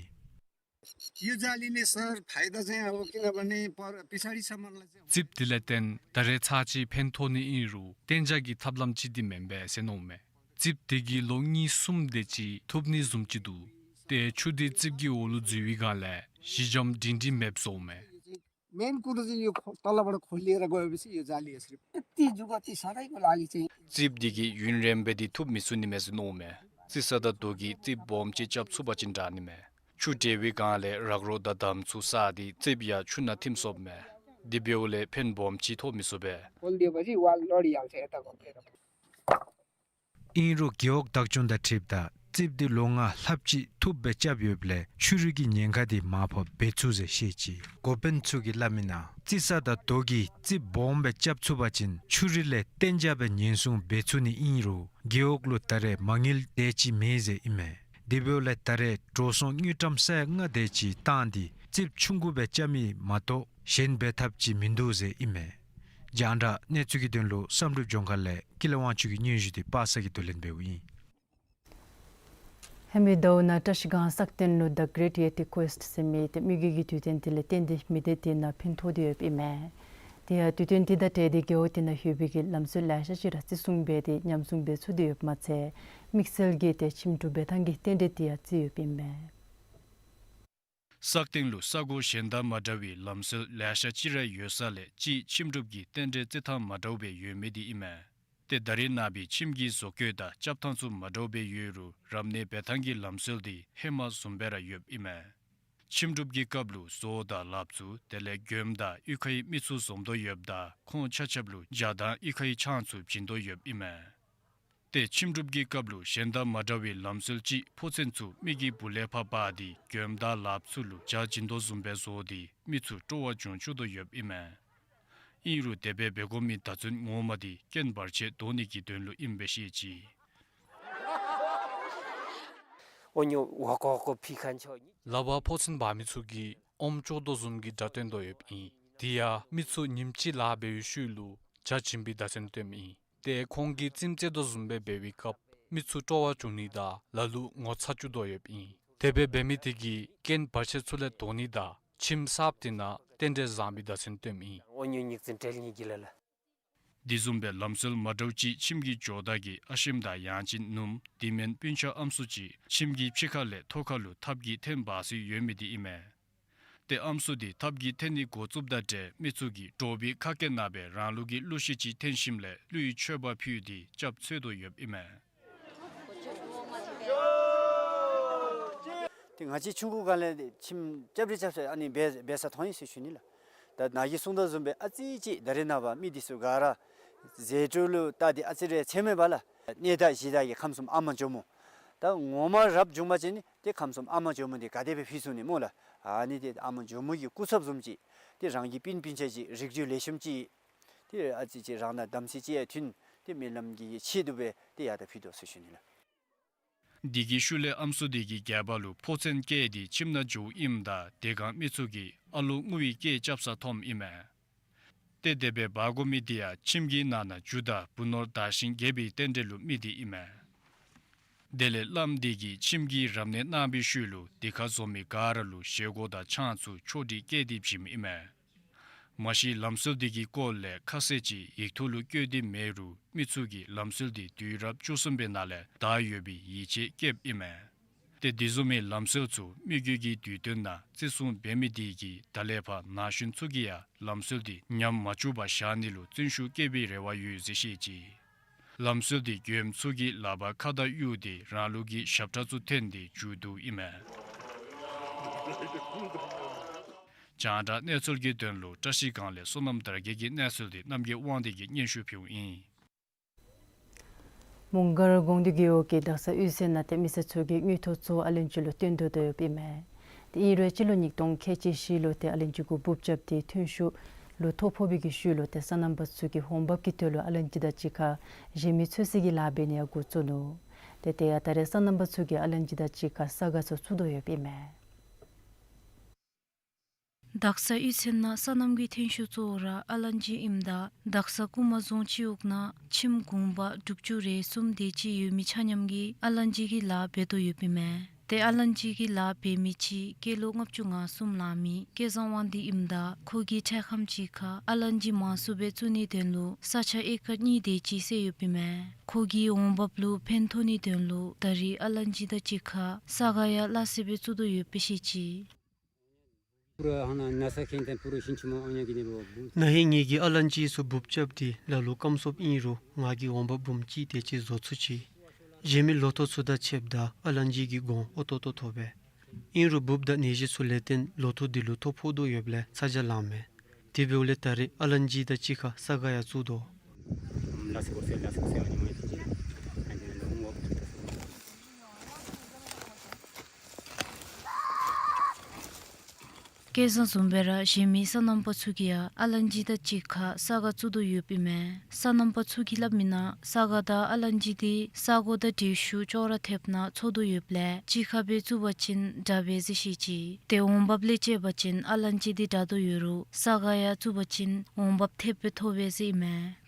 यो जालीले सर फाइदा चाहिँ अब किनभने पर पछाडिसम्मलाई चाहिँ རྩིགཔ་འདི་ལས་བརྟེན་ད་རེས་ཚར་གཅིག་ཕན་ཐོགས་ནི་ཨིན་རུང་གཏན་འཇགས་ཀྱི་ཐབས་ལམ་ཅིག་འདི་མེན་པས་ཟེར་མནོཝ་མས། རྩིགཔ་འདི་གིས་ལོ་གཉིས་གསུམ་དེ་ཅིག་ཐུབ་ནི་བཟུམ་ཅིག་འདུག། ཏེ་ཆུ་འདི་རྩིགཔ་ཀྱི་འོག་ལུ་འཛུལ་བའི་སྒང་ལས་གཞི་འགྱམ་སྒྲིང་སྒྲིང་མེདཔ་བཟོཝ་མས། मेन कुरो चाहिँ यो खो- तलबाट खोलिएर गएपछि यो जाली यसरी यति जुग ती सधैँको लागि चाहिँ རྩིགཔ་འདི་གིས་ཡུན་རིངམོ་སྦེ་འདི་ཐུབ་མི་ཚུགས་ནི་མས་ཟེར་མནོཝ་མས། རྩི་ས་དང་རྡོ་གི་རྩིགཔ་སྦོམ་ཅིག་རྐྱབ་ཚུགས་པ་ཅིན་དྲག་ནི་མས། ཆུ་འདྲེས་པའི་སྒང་ལས་རག་རོ་དང་འདམ་ཚུ་བསགས་ཏེ་རྩིགཔ་ཡང་ཆུ་ནང་ཐིམ་སོཔ་མས། དེ་འབདཝ་ལས་ཕན་སྦོམ་ཅིག་ཐོགས་མི་ཚུགས་པས། खोलिदिएपछि वाल लडिहाल्छ यताको। ཨིན་རུང་རྒེད་འོག་བདག་སྐྱོང་དང་འཁྲིལཝ་ད་རྩིགཔ་འདི་ལོ་ལྔ་ལྷགཔ་ཅིག་ཐུབ་སྦེ་རྐྱབ་ཡོདཔ་ལས་ཆུ་རུད་ཀྱི་ཉེན་ཁ་འདི་མར་ཕབ་འབད་ཚུགས་ཟེར་བཤད་ཅི། འགོ་དཔོན་ཚུ་གིས་སླབ་མི་ནང་རྩི་ས་དང་རྡོ་གི་རྩིགཔ་སྦོམ་སྦེ་རྐྱབ་ཚུགས་པ་ཅིན་ཆུ་རུད་ལས་གཏན་འཇགས་སྦེ་ཉེན་སྲུང་འབད་ཚུགས་ནི་ཨིན་རུང་རྒེད་འོག་ལུ་ད་རེས་མ་དངུལ་དེ་ཅིག་མེད་ཟེར་ཨིན་མས། དེ་འབདཝ་ལས་ད་རེས་འགྲོ་སོང་དངུལ་ཀྲམ་ས་ཡ་ལྔ་དེ་ཅིག་བཏང་སྟེ་རྩིགཔ་ཆུང་ཀུ་སྦེ་རྐྱབ་མི་མ་གཏོགས་གཞན་འབད་ཐབས་ཅིག་མིན་འདུག་ཟེར་ཨིན་མས། རྒྱང་བསྒྲགས་གནས་ཚུལ་གྱི་དོན་ལུ་བསམ་གྲུབ་ལྗོངས་མཁར་ལས་ཀུན་ལེགས་དབང་ཕྱུག་གི་སྙན་ཞུ་འདི་པ་སངས་ཀྱིས་བསྡུ་ལེན་འབདཝ་ཨིན། ཧེ་མའི་ཟླཝ་ནང་བཀྲ་ཤིས་སྒང་སག་སྟེང་ལུ་The Great Yeti Quest ཟེར་མི་ཏེ་མི་རྒོད་ཀྱི་དུས་སྟོན་དེ་ལས་བརྟེན་ཏེ་མི་སྡེ་དེ་ནང་ཕན་ཐོགས་ཏེ་ཡོདཔ་ཨིན་མས། དེ་ཡང་དུས་སྟོན་དེ་དང་འབྲེལ་ཏེ་རྒེད་འོག་དེ་ནང་ཡོད་པའི་གི་ལམ་སྲོལ་ལེ་ཤ་ཅིག་ར་བརྩི་སྲུང་འབད་དེ་ཉམས་སྲུང་འབད་ཚུགས་ཏེ་ཡོདཔ་མ་ཚད་དམིགས་བསལ་གྱིས་ཏེ་ཁྱིམ་སྒྲུབ་འབད་ཐངས་ཀྱི་རྟེན་འབྲེལ་དེ་ཡང་བརྩི་ཡོདཔ་ཨིན་མས། སག་སྟེང་ལུ་ས་གོ་གཞན་དང་མ་འདྲ་བའི་ལམ་སྲོལ་ལེ་ཤ་ཅིག་ར་ཡོད་ས་ལས་གཅིག་ཁྱིམ་སྒྲུབ་ཀྱི་རྟེན་འབྲེལ་བརྩི་ཐངས་མ་འདྲཝ་སྦེ་ཡོད་མི་དེ་ཨིན་མས། ཏེ་ད་རེས་ནངས་པའི་ཁྱིམ་གྱི་བཟོ་བཀོད་དང་རྐྱབ་ཐངས་ཚུ་མ་འདྲཝ་སྦེ་ཡོད་རུང་རབ་གནས་འབད་ཐངས་ཀྱི་ལམ་སྲོལ་དེ་ཧེ་མ་བཟུམ་སྦེ་ར་ཡོདཔ་ཨིན་མས། ཁྱིམ་སྒྲུབ་ཀྱི་སྐབས་ལུ་བཟོ་དང་ལགཔ་ཚུ་དེ་ལས་མགྱོནམ་དང་གཡུས་ཁའི་མི་ཚུ་འཛོམས་དོ་ཡོདཔ་ད་ཁོང་ཆ་ཁྱབ་ལུ་ཇ་དང་གཡུས་ཁའི་ཆང་ཚུ་བྱིན་དོ་ཡོདཔ་ཨིན་མས། ཏེ་ཁྱིམ་སྒྲུབ་ཀྱི་སྐབས་ལུ་གཞན་དང་མ་འདྲ་བའི་ལམ་སྲོལ་ཅིག་ཕོ་མཚན་ཚུ་མི་གི་སྦུག་ལས་ཕར་འབག་སྟེ་མགྱོནམ་དང་ལགཔ་ཚུ་ལུ་ཇ་བྱིན་དོ་བཟུམ་སྦེ་བཟོ་སྟེ་མི་ཚུ་སྤྲོ་བ་བྱུང་བཅུག་དོ་ཡོདཔ་ཨིན་མས། ཨིན་རུང་དེ་སྦེ་འབད་དགོ་མི་བརྡ་མཚོན་ངོ་མ་དེ་རྐྱེན་བར་ཆད་བཟློག་ནི་གི་དོན་ལུ་ཨིནམ་སྦེ་བཤད་ཅི། ཨོ་ཉོ་ཝ་ཀོ་ཝ་ཀོ་ཕི་ཁན་ཆོ། ལག་པར་ཕོ་མཚན་འབག་མི་ཚུ་གིས་ཨོམ་བཙོ་དོ་བཟུམ་གྱི་སྒྲ་བཏོན་དོ་ཡོདཔ་ཨིན། དེ་ཡང་མི་ཚུ་ཉིནམ་གཅིག་ལཱ་འབད་བའི་ཤུལ་ལུ་ཇ་བྱིན་པའི་བརྡ་མཚོན་སྟོནམ་ཨིན། ཏེ་ཁོང་གིས་རྩེདམོ་རྩེ་དོ་བཟུམ་སྦེ་འབད་བའི་སྐབས་མི་ཚུ་སྤྲོ་བ་བྱུང་ནི་དང་ལ་ལུ་ངོ་ཚ་བཅུག་དོ་ཡོདཔ་ཨིན། དེ་སྦེ་འབད་མི་དེ་གིས་རྐྱེན་བར་ཆད་ཚུ་ལས་བཟློག་ནི་དང་ཁྱིམ་གསརཔ་དེ་ནང་རྟེན་འབྲེལ་བཟང་པའི་བརྡ་མཚོན་སྟོནམ་ཨིན། ཨོ་ཉོ་ཉིག་ཙིང་ཏྲེལ་ཉིག་གི་ལ་ལ། དེ་བཟུམ་སྦེ་ལམ་སྲོལ་མ་འདྲཝ་ཅིག་ཁྱིམ་གྱི་ཇོ་བདག་གིས་ཨ་ཞེམ་དང་ཡང་ཅིན་ནུམོ་དེ་མེན་སྤུན་ཆ་ཨམ་སྲུ་ཅིག་ཁྱིམ་གྱི་ཕྱི་ཁ་ལས་ཐོག་ཁ་ལུ་ཐགཔ་གིས་འཐེན་འབག་སྲོལ་ཡོད་མི་དེ་ཨིན་མས། ཏེ་ཨམ་སྲུ་དེ་ཐབས་ཀྱིས་འཐེན་ནི་འགོ་བཙུགསཔ་དང་འབྲེལ་མི་ཚུ་གིས་དྲོ་པའི་ཁ་སྐད་ནང་སྦེ་རང་ལུགས་ཀྱི་གླུ་གཞས་ཅིག་འཐེན་ཞིནམ་ལས་གླུ་ཡི་མཆོད་པ་ཕུལ་ཏེ་སྐྱབས་འཚོལ་དོ་ཡོདཔ་ཨིན་མས། ཏེ་ང་བཅས་ཆུང་ཀུ་སྒང་ལས་ཁྱིམ་སྐྱབས་རེ་རྐྱབ་ས་ཨ་ནི་འབད་འབད་ས་མཐོང་ཡི་ཟེར་ཞུ་ནི་ལགས། ད་ནཱ་གིས་གསུངས་དོ་བཟུམ་སྦེ་ཨ་ཙི་ཅིག་ད་རེས་ནངས་པ་མི་འདི་ཚུ་ག་ར་ཟད་འགྲོ་ལུ་ལྟ་སྟེ་ཨ་ཙི་རེ་ཚད་མེད་པས་ལགས། གནས་བདག་གཞི་བདག་གི་ཁམས་གསུམ་ཨ་མ་ཇོ་མོ། ད་ངོ་མ་རབ་བྱུང་པ་ཅིན་ཏེ་ཁམས་གསུམ་ཨ་མ་ཇོ་མོ་འདི་ག་དེ་སྦེ་ཕུལ་ཚུགས་ནི་སྨོ་ལགས། ཨ་ནི་ཏེ་ཨ་མ་ཇོ་མོ་གི་སྐུ་ཚབ་བཟུམ་ཅིག་ཏེ་རང་གི་སྤུན་སྤུན་ཆ་ཅིག་རིགས་རུས་ལེགས་ཤོམ་ཅིག་ཏེ་ཨ་ཙི་ཅིག་རང་དང་དམ་ཚིག་ཅིག་ཡང་མཐུན་ཏེ་སྨོན་ལམ་གྱི་ཆེད་དུ་སྦེ་ཏེ་ཡར་ད་ཕུལ་དོ་ཟེར་ཞུ་ནི་ལགས། དེ་གི་ཤུལ་ལས་ཨམ་སྲུ་དེ་གིས་སྒལ་པ་ལུ་ཕོ་མཚན་བཀལ་ཏེ་ཁྱིམ་ནང་འགྱོཝ་ཨིནམ་ད་དེ་སྒང་མི་ཚུ་གིས་ཨ་ལོ་ངུ་བའི་སྐད་རྐྱབ་ས་མཐོངམ་ཨིན་མས། ཏེ་དེ་སྦེ་འབག་དགོ་མི་དེ་ཡང་ཁྱིམ་གྱི་ནང་ན་རྒྱུ་དང་བུ་ནོར་དར་ཞིང་རྒྱས་པའི་རྟེན་འབྲེལ་ལུ་དམིགས་ཏེ་ཨིན་མས། དེ་ལས་བླམ་དེ་གིས་ཁྱིམ་གྱི་རབ་གནས་གནང་བའི་ཤུལ་ལུ་དེ་ཁར་འཛོམས་མི་ག་ར་ལུ་བཞེས་སྒོ་དང་ཆང་ཚུ་ཆོག་སྒྲིག་བཀལ་ཏེ་བྱིནམ་ཨིན་མས། མ་གཞི་ལམ་སྲོལ་དེ་གི་སྐོར་ལས་ཁ་གསལ་ཅིག་ཡིག་ཐོག་ལུ་བཀོད་དེ་མེད་རུང་མི་ཚུ་གིས་ལམ་སྲོལ་དེ་དུས་རབས་བཅུ་གསུམ་པའི་ནང་ལས་དར་ཡོད་པའི་ཡིད་ཆེས་བསྐྱེདཔ་ཨིན་མས། ཏེ་དེ་བཟུམ་མའི་ལམ་སྲོལ་ཚུ་མི་རྒོད་ཀྱི་དུས་སྟོན་ནང་བརྩི་སྲུང་འབད་མི་དེ་གིས་ད་ལས་ཕར་ན་གཞོན་ཚུ་གིས་ཡང་ལམ་སྲོལ་དེ་ཉམས་མ་བཅུག་པར་བཞག་ནི་ལུ་བརྩོན་ཤུགས་བསྐྱེད་པའི་རེ་བ་ཡོད་ཟེར་བཤད་ཅི། ལམ་སྲོལ་དེ་མགྱོནམ་ཚུ་གི་ལག་པར་ཁ་བཏགས་གཡུགས་ཏེ་རང་ལུགས་ཀྱི་ཞབས་ཁྲ་ཚུ་འཐེན་ཏེ་མཇུག་བསྡུཝ་ཨིན་མས། རྒྱང་བསྒྲགས་གནས་ཚུལ་གྱི་དོན་ལུ་བཀྲ་ཤིས་སྒང་ལས་བསོད་ནམས་དར་རྒྱས་ཀྱི་གནས་ཚུལ་དེ་རྣམ་རྒྱལ་དབང་འདུས་ཀྱིས་སྙན་ཞུ་ཕུལཝ་ཨིན། མོང་སྒར་དགོངས་འདུས་རྒེད་འོག་གི་དག་ས་གཡུས་ཚན་ནང་ཏེ་མི་སེར་ཚུ་གིས་དངུལ་ཐོག་ཚུ་ཨ་ལན་ཅི་ལུ་བཏོན་དོ་དོ་ཡོདཔ་ཨིན་མས། ཏེ་ཨིན་རུང་སྤྱི་ལོ་ཉིས་སྟོང་ཁལ་གཅིག་བཞི་ལུ་ཏེ་ཨ་ལན་ཅི་གུ་འབུཔ་རྐྱབ་སྟེ་ཐོན་ཤུགས་ལུ་ཐོ་ཕོག་པའི་གི་ཤུལ་ལུ་ཏེ་སོ་ནམ་པ་ཚུ་གིས་འོང་འབབ་ཀྱི་དོན་ལུ་ཨ་ལན་ཅི་དང་གཅིག་ཁར་གཞན་མི་འཚོལ་སའི་གི་ལཱ་འབད་ནི་ཡང་འགོ་བཙུགས་ནུག། ཏེ་དེ་ཡང་ད་རེས་སོ་ནམ་པ་ཚུ་གིས་ཨ་ལན་ཅི་དང་གཅིག་ཁར་ས་ག་ཚུ་བཙུགས་དོ་ཡོདཔ་ཨིན་མས། དག་ས་གཡུས་ཚན་ནང་སོ་ནམ་གྱི་ཐོན་ཤུགས་གཙོ་བོ་ར་ཨ་ལན་ཅི་ཨིནམ་ད་དག་ས་རྐུན་མ་རྫོང་སྤྱི་འོག་ནང་ཁྱིམ་གུང་པ་དྲུག་ཅུ་རེ་གསུམ་དེ་ཅིག་ཡོད་མི་ཆ་མཉམ་གྱིས་ཨ་ལན་ཅི་གི་ལཱ་འབད་དོ་ཡོདཔ་ཨིན་མས། ཏེ་ཨ་ལན་ཅི་གི་ལཱ་འབད་མི་ཅིག་སྐྱེས་ལོ་ལྔ་བཅུ་ང་གསུམ་ལང་མི་སྐལ་བཟང་དབང་འདུས་ཨིནམ་ད་ཁོ་གི་འཕྲལ་ཁམས་ཅིག་ཁར་ཨ་ལན་ཅི་མང་སུ་སྦེ་བཙུགས་ནིའི་དོན་ལུ་ས་ཆ་ཨེ་ཀར་གཉིས་དེ་ཅིག་བསལ་ཡོདཔ་ཨིན་མས། ཁོ་གིས་འོང་འབབ་ལུ་ཕན་ཐོགས་ནིའི་དོན་ལུ་ད་རེས་ཨ་ལན་ཅི་དང་གཅིག་ཁར་ས་ག་ཡང་སླ་བསྲེ་སྦེ་བཙུགས་དོ་ཡོདཔ་སྦེ་བཤད་ཅི། ན་ཧིང་ངེ་གི་ཨ་ལན་ཅི་ཚུ་འབུཔ་རྐྱབ་སྟེ་ལ་ལུ་སྐམ་སོཔ་ཨིན་རུང་ང་གིས་འོང་འབབ་འབུམ་གཅིག་དེ་ཅིག་བཟོ་ཚུགས་ཅི། གཞན་མི་ལོ་ཐོག་ཚུ་དང་ཕྱདཔ་ད་ཨ་ལན་ཅི་གི་གོང་ཨོ་ཏོ་ཏོ་ཐོབ་པས། ཨིན་རུང་འབུཔ་དང་ནད་གཞི་ཚུ་ལས་བརྟེན་ལོ་ཐོག་དེ་ལུ་ཐོ་ཕོག་དོ་ཡོདཔ་ལས་ཚ་གྱང་ལངམ་མས། དེ་འབདཝ་ལས་ད་རེས་ཨ་ལན་ཅི་དང་གཅིག་ཁར་ས་ག་ཡང་བཙུགས་དོ། སྐལ་བཟང་བཟུམ་སྦེ་ར་གཞན་མི་སོ་ནམ་པ་ཚུ་གིས་ཡང་ཨ་ལན་ཅི་དང་གཅིག་ཁར་ས་ག་བཙུགས་དོ་ཡོདཔ་ཨིན་མས། སོ་ནམ་པ་ཚུ་གིས་སླབ་མི་ནང་ས་ག་དང་ཨ་ལན་ཅི་དེ་ས་གོ་དང་འདྲེས་ཤུགས་ཅོག་ར་ཐེབས་ནང་ཚོགས་དོ་ཡོདཔ་ལས་གཅིག་ཁར་སྦེ་བཙུགས་པ་ཅིན་དྲག་པས་ཟེར་བཤད་ཅི། ཏེ་འོང་འབབ་ལས་དཔྱད་པ་ཅིན་ཨ་ལན་ཅི་དེ་དྲག་དོ་ཡོད་རུང་ས་ག་ཡང་བཙུགས་པ་ཅིན་འོང་འབབ་ཐེབས་སྦེ་ཐོབ་པས་ཟེར་ཨིན་མས།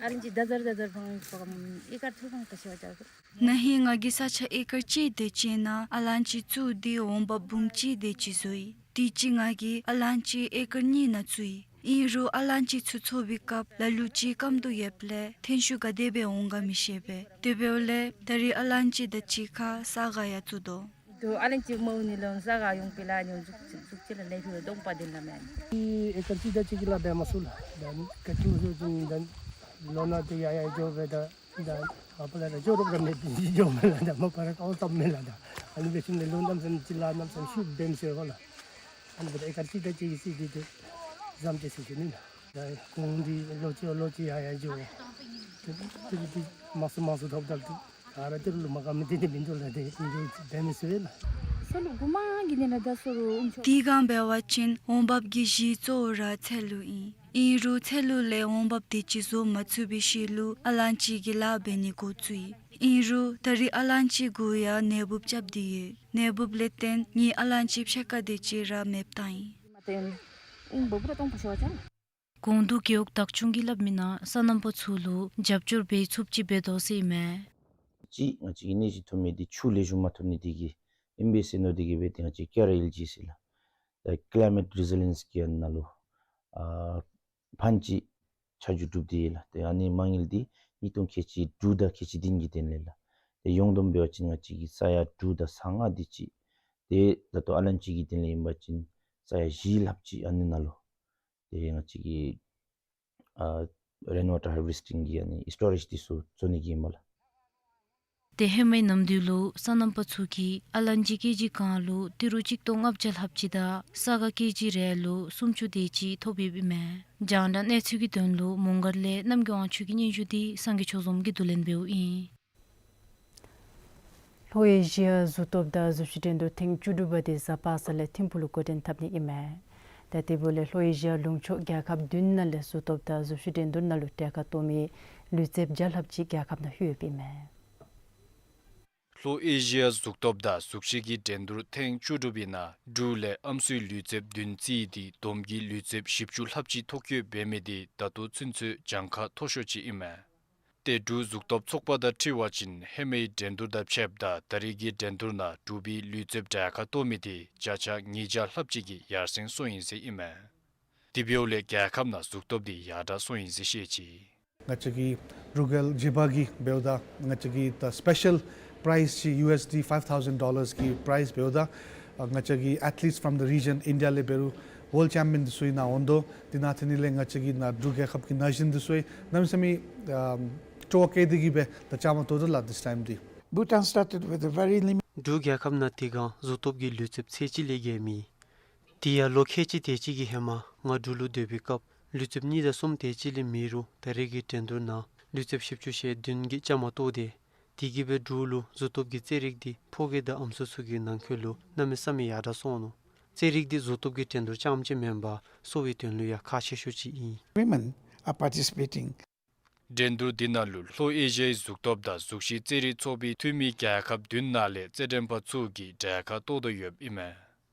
ཨ་ལན་ཅི་ད་ཟར་ད་ཟར་ཕང་ཕང་ཨེ་ཀར་ཚུ་ཕང་ད་ཤོ་ཅ། ན་ཧིང་ང་གིས་ས་ཆ་ཨེ་ཀར་གཅིག་དེ་ཅིག་ནང་ཨ་ལན་ཅི་བཙུགས་ཏེ་འོང་འབབ་འབུམ་གཅིག་དེ་ཅིག་བཟོ་ཡི། དེ་ཅིག་ང་གིས་ཨ་ལན་ཅི་ཨེ་ཀར་གཉིས་ནང་བཙུགས་ཡི། ཨིན་རུང་ཨ་ལན་ཅི་ཚུ་ཚོ་བའི་སྐབས་ལ་ལུ་ཅིག་སྐམ་དོ་ཡོདཔ་ལས་ཐོན་ཤུགས་ག་དེ་སྦེ་འོང་ག་མི་ཤེས་པས། དེ་འབདཝ་ལས་ད་རེས་ཨ་ལན་ཅི་དང་གཅིག་ཁར་ས་ག་ཡང་བཙུགས་དོ། དོ་ཨ་ལན་ཅི་མ་འོང་ནི་ལོ་ས་ག་ཡོང་པའི་ལ་ཉོ་འཛུགས་འཛུགས་ཅི་ལ་ལས་ཕུལ་སྡོམ་པ་འདི་ལ་མེན། ཨེ་ཀར་གཅིག་དང་གཅིག་གི་ལཱ་འབད་མ་ཚུགས་ལགས། ད་ཀ་ཅུ་སུ་ཅིན་ད་ལོ་ན་དེ་ཡ་ཡ་འགྱོ་བས། ད་ད་མ་པ་ལ་ད་འགྱོ་རོགས་ར་མེད་པའི་འགྱོ་མེན་ལགས། ད་མ་པ་ར་ཀའོ་ཙམ་མེན་ལགས། ད་ཨ་ནི་འབད་ཞིནམ་ལས་ལོ་གནམ་མེད་ས་མེད་ཅིག་ལཱ་གནམ་མེད་ས་མེད་ཤུགས་འབད་མི་ཚུགས་པས་ལགས། ཨ་ནི་འབདཝ་ད་ཨེ་ཀར་གཅིག་དང་གཅིག་གི་སྲིད་དེ་དེ་བཟུམ་ཅིག་ཟེར་ཞུ་ནི་ལགས། ད་གོང་འདི་ལོ་གཅིག་ལོ་གཅིག་ཡ་ཡ་འགྱོ། དེ་དེ་དེ་མང་སུ་མང་སུ་ཐོབ་ད་དེ། ད་ར་དེ་ལུ་མ་ག་མི་དེ་དེ་མིན་འདུག་ལགས། དེ་མིན་འདུག་དེ་མི་སུ་ལགས། ས་ལུ་གུ་མ་གི་ནི་ལ་ད་སོ་རུ་ཨུམ་ཆོ། དེ་སྒང་འབད་བ་ཅིན་འོང་འབབ་ཀྱི་གཞི་གཙོ་བོ་ར་ཚལ་ལུ་ཨིན། ཨིན་རུང་ཚལ་ལུ་ལས་འོང་འབབ་དེ་ཅིག་བཟོ་མ་ཚུགས་པའི་ཤུལ་ལུ་ཨ་ལན་ཅི་གི་ལཱ་འབད་ནི་འགོ་བཙུགས་ཡི། ཨིན་རུང་ད་རེས་ཨ་ལན་ཅི་གུ་ཡང་ནད་འབུཔ་རྐྱབ་སྟེ་ཡོད། ནད་འབུཔ་ལས་བརྟེན་ངེའི་ཨ་ལན་ཅི་ཕྱེད་ཀ་དེ་ཅིག་ར་མེདཔ་བཏང་ཡི། དགོངས་འདུས་རྒེད་འོག་བདག་སྐྱོང་གིས་སླབ་མི་ནང་སོ་ནམ་པ་ཚུ་ལུ་རྒྱབ་སྐྱོར་འབད་ཚུགསཔ་ཅིག་འབད་དོ་ཟེར་ཨིན་མས། གཅིག་ང་བཅས་ཀྱི་ནད་གཞི་ཐོན་མི་འདི་ཆུ་ལེགས་ཤོམ་མ་ཐོབ་ནི་དེ་གིས་ཨིན་པས་ཟེར་མནོ་དེ་གིས་འབད་དེ་ང་བཅས་ཀེ་ཨར་ཨེལ་ཇི་ཟེར་ལགས། ད་ཀ་ལའི་མེཊ་རི་ཟི་ལི་ཡེནསི་གི་ནང་ལུ་ཨ་ཕཱན་ཅིག་ཆ་འཇོག་གྲུབ་སྟེ་ཡོད་ལགས། ཏེ་ཨ་ནི་མ་དངུལ་འདི་ཉིས་སྟོང་ཁལ་གཅིག་དྲུག་དང་ཁལ་གཅིག་བདུན་གྱི་དོན་ལས་ལགས། ཏེ་ཡོངས་བསྡོམས་འབད་བ་ཅིན་ང་བཅས་ཀྱིས་ས་ཡ་དྲུག་དང་ས་ལྔ་དེ་ཅིག་ ཏེ་ད་ལྟོ་ཨ་ལན་ཅི་གི་དོན་ལས་ཨིན་པ་ཅིན་ས་ཡ་བཞི་ལྷགཔ་ཅིག་ཨ་ནི་ནང་ལུ་ཏེ་ང་བཅས་ཀྱིས་ཨ་rain water harvesting གི་ཨ་ནི་སི་ཊོ་རེཇ་འདི་ཚུ་བཟོ་ནི་གི་ཨིན་མས་ལགས། ཏེ་ཧེ་མའི་ནམ་དུས་ལུ་སོ་ནམ་པ་ཚུ་གིས་ཨ་ལན་ཅི་ཀེ་ཇི་གང་ལུ་ཏི་རུ་གཅིག་སྟོང་ལྔ་བརྒྱ་ལྷགཔ་ཅིག་དང་ས་ག་ཀེ་ཇི་རེ་ལུ་སུམ་ཅུ་དེ་ཅིག་ཐོབ་ཡོདཔ་ཨིན་མས། རྒྱང་བསྒྲགས་གནས་ཚུལ་གྱི་དོན་ལུ་མོང་སྒར་ལས་རྣམ་རྒྱལ་དབང་ཕྱུག་གི་སྙན་ཞུ་འདི་སངས་རྒྱས་ཆོས་འཛོམས་ཀྱིས་བསྡུ་ལེན་འབདཝ་ཨིན། ལྷོ་ཨེ་ཤི་ཡ་གཟུགས་སྟོབས་དང་གཟུགས་གཞི་འགྲན་བསྡུར་ཐེངས་བཅུ་དྲུག་པ་འདི་གཟའ་པ་སངས་ལས་ཐིམ་ཕུག་ལུ་འགོ་འདྲེན་འཐབ་ནི་ཨིན་མས། ད་དེ་འབདཝ་ལས་ལྷོ་ཨེ་ཤི་ཡ་ལུང་ཕྱོགས་རྒྱལ་ཁབ་བདུན་ནང་ལས་གཟུགས་སྟོབས་དང་གཟུགས་གཞི་འགྲན་བསྡུར་ནང་ལུ་གྲལ་ཁར་གཏོགས་མི་ལུས་རྩལཔ་བརྒྱ་ལྷགཔ་ཅིག་རྒྱལ་ཁབ་ནང་ལྷོད་ཡོདཔ་ཨིན་མས། ལྷོ་ཨེ་ཤི་ཡ་གཟུགས་སྟོབས་དང་གཟུགས་གཞི་གི་འགྲན་བསྡུར་ཐེངས་བཅུ་དྲུག་པའི་ནང་འབྲུག་ལས་ཨམ་སྲུའི་ལུས་རྩལཔ་བདུན་རྩིས་ཏེ་བསྡོམས་ཀྱིས་ལུས་རྩལཔ་བཞི་བཅུ་ལྷགཔ་ཅིག་ཐོ་བཀོད་འབད་མི་འདི་ད་ལྟོ་ཚུན་ཚོད་གྱངས་ཁ་མཐོ་ཤོས་ཅིག་ཨིན་མས། ཏེ་འབྲུག་གཟུགས་སྟོབས་ཚོགས་པ་དང་འཁྲིལ་བ་ཅིན་ཧེ་མའི་འགྲན་བསྡུར་དང་ཕྱདཔ་ད་ད་རེས་ཀྱི་འགྲན་བསྡུར་ནང་འབྲུག་པའི་ལུས་རྩལཔ་གྲལ་ཁར་གཏོགས་མི་འདི་བརྒྱ་ཆ་ཉིས་བརྒྱ་ལྷགཔ་ཅིག་གིས་ཡར་སེང་སོང་ཡི་ཟེར་ཨིན་མས། དེ་འབདཝ་ལས་རྒྱལ་ཁབ་ནང་གཟུགས་སྟོབས་འདི་ཡར་དྲག་སོང་ཡི་ཟེར་བཤད་ཅི། ང་བཅས་ཀྱི་འབྲུག་རྒྱལ་བཞི་པ་གིས་འབདཝ་ད་ང་བཅས་ཀྱི་ད་སི་པེ་ཤལ་པ་རའིཛ་ཅིག་ཡུ་ཨེས་ཌི་ཕའིབ་ཐའུ་ཟེན་ཌོ་ལར་གྱི་པ་རའིཛ་འབདཝ་ད་ང་བཅས་ཀྱི་ཨེཐ་ལིཊསི་ཕོམ་ད་རི་ཇན་ཨིན་ཌི་ཡ་ལས་འབད་རུང་ཝཱལཌ་ཅེམ་པི་ཡོན་འདི་ཚུ་ནང་འོང་དོ། དེ་ནང་ཏེ་ཨ་ནི་ལས་ང་བཅས་ཀྱི་ནཱ་འབྲུག་རྒྱལ་ཁབ་ཀྱི་ན་གཞོན་འདི་ཚུ་གནམ་མེད་ས་མེད་ཨམ་སྤྲོ་བ་བསྐྱེད་དེ་གིས་སྦེ་ད་བཅའ་མར་གཏོགས་དོ་ལགས། This time འདི་Bhutan started with a very limited འབྲུག་རྒྱལ་ཁབ་ནང་དེ་སྒང་གཟུགས་སྟོབས་ཀྱི་ལུས་རྩལཔ་ཚད་གཅིག་ལས་བརྒལ་མེད། དེ་ཡང་ལོ་ཁལ་གཅིག་དེ་ཅིག་གི་ཧེ་མ་ང་འབྲུག་ལུ་སྡོད་པའི་སྐབས་ལུས་རྩལཔ་གཉིས་དང་གསུམ་དེ་ཅིག་ལས་མེད་རུང་ད་རེས་ཀྱི་འགྲན་བསྡུར་ནང་ལུས་རྩལཔ་བཞི་བཅུ་ཞེ་བདུན་གྱིས་བཅའ་མར་གཏོགས་ཏེ། དེ་གིས་སྦེ་འབྲུག་ལུ་གཟུགས་སྟོབས་ཀྱི་རྩེད་རིགས་འདི་ཕོ་སྐྱེས་དང་ཨམ་སྲུ་ཚུ་གི་ནང་འཁོད་ལུ་གནམ་མེད་ས་མེད་ཡར་དྲག་སོང་ནུག། རྩེད་རིགས་འདི་གཟུགས་སྟོབས་ཀྱི་འགྲན་བསྡུར་རྐྱངམ་ཅིག་མེན་པར་གསོ་བའི་དོན་ལུ་ཡང་ཁག་ཆེ་ཤོས་ཅིག་ཨིན། Women are participating. འགྲན་བསྡུར་འདི་ནང་ལུ་ལྷོ་ཨེ་ཤི་ཡའི་གཟུགས་སྟོབས་དང་གཟུགས་གཞི་རྩེད་རིགས་ཚོགས་པའི་འཐུས་མི་རྒྱལ་ཁབ་བདུན་ནང་ལས་རྩེད་འགྲན་པ་ཚུ་གིས་གྲལ་ཁར་གཏོགས་དོ་ཡོདཔ་ཨིན་མས།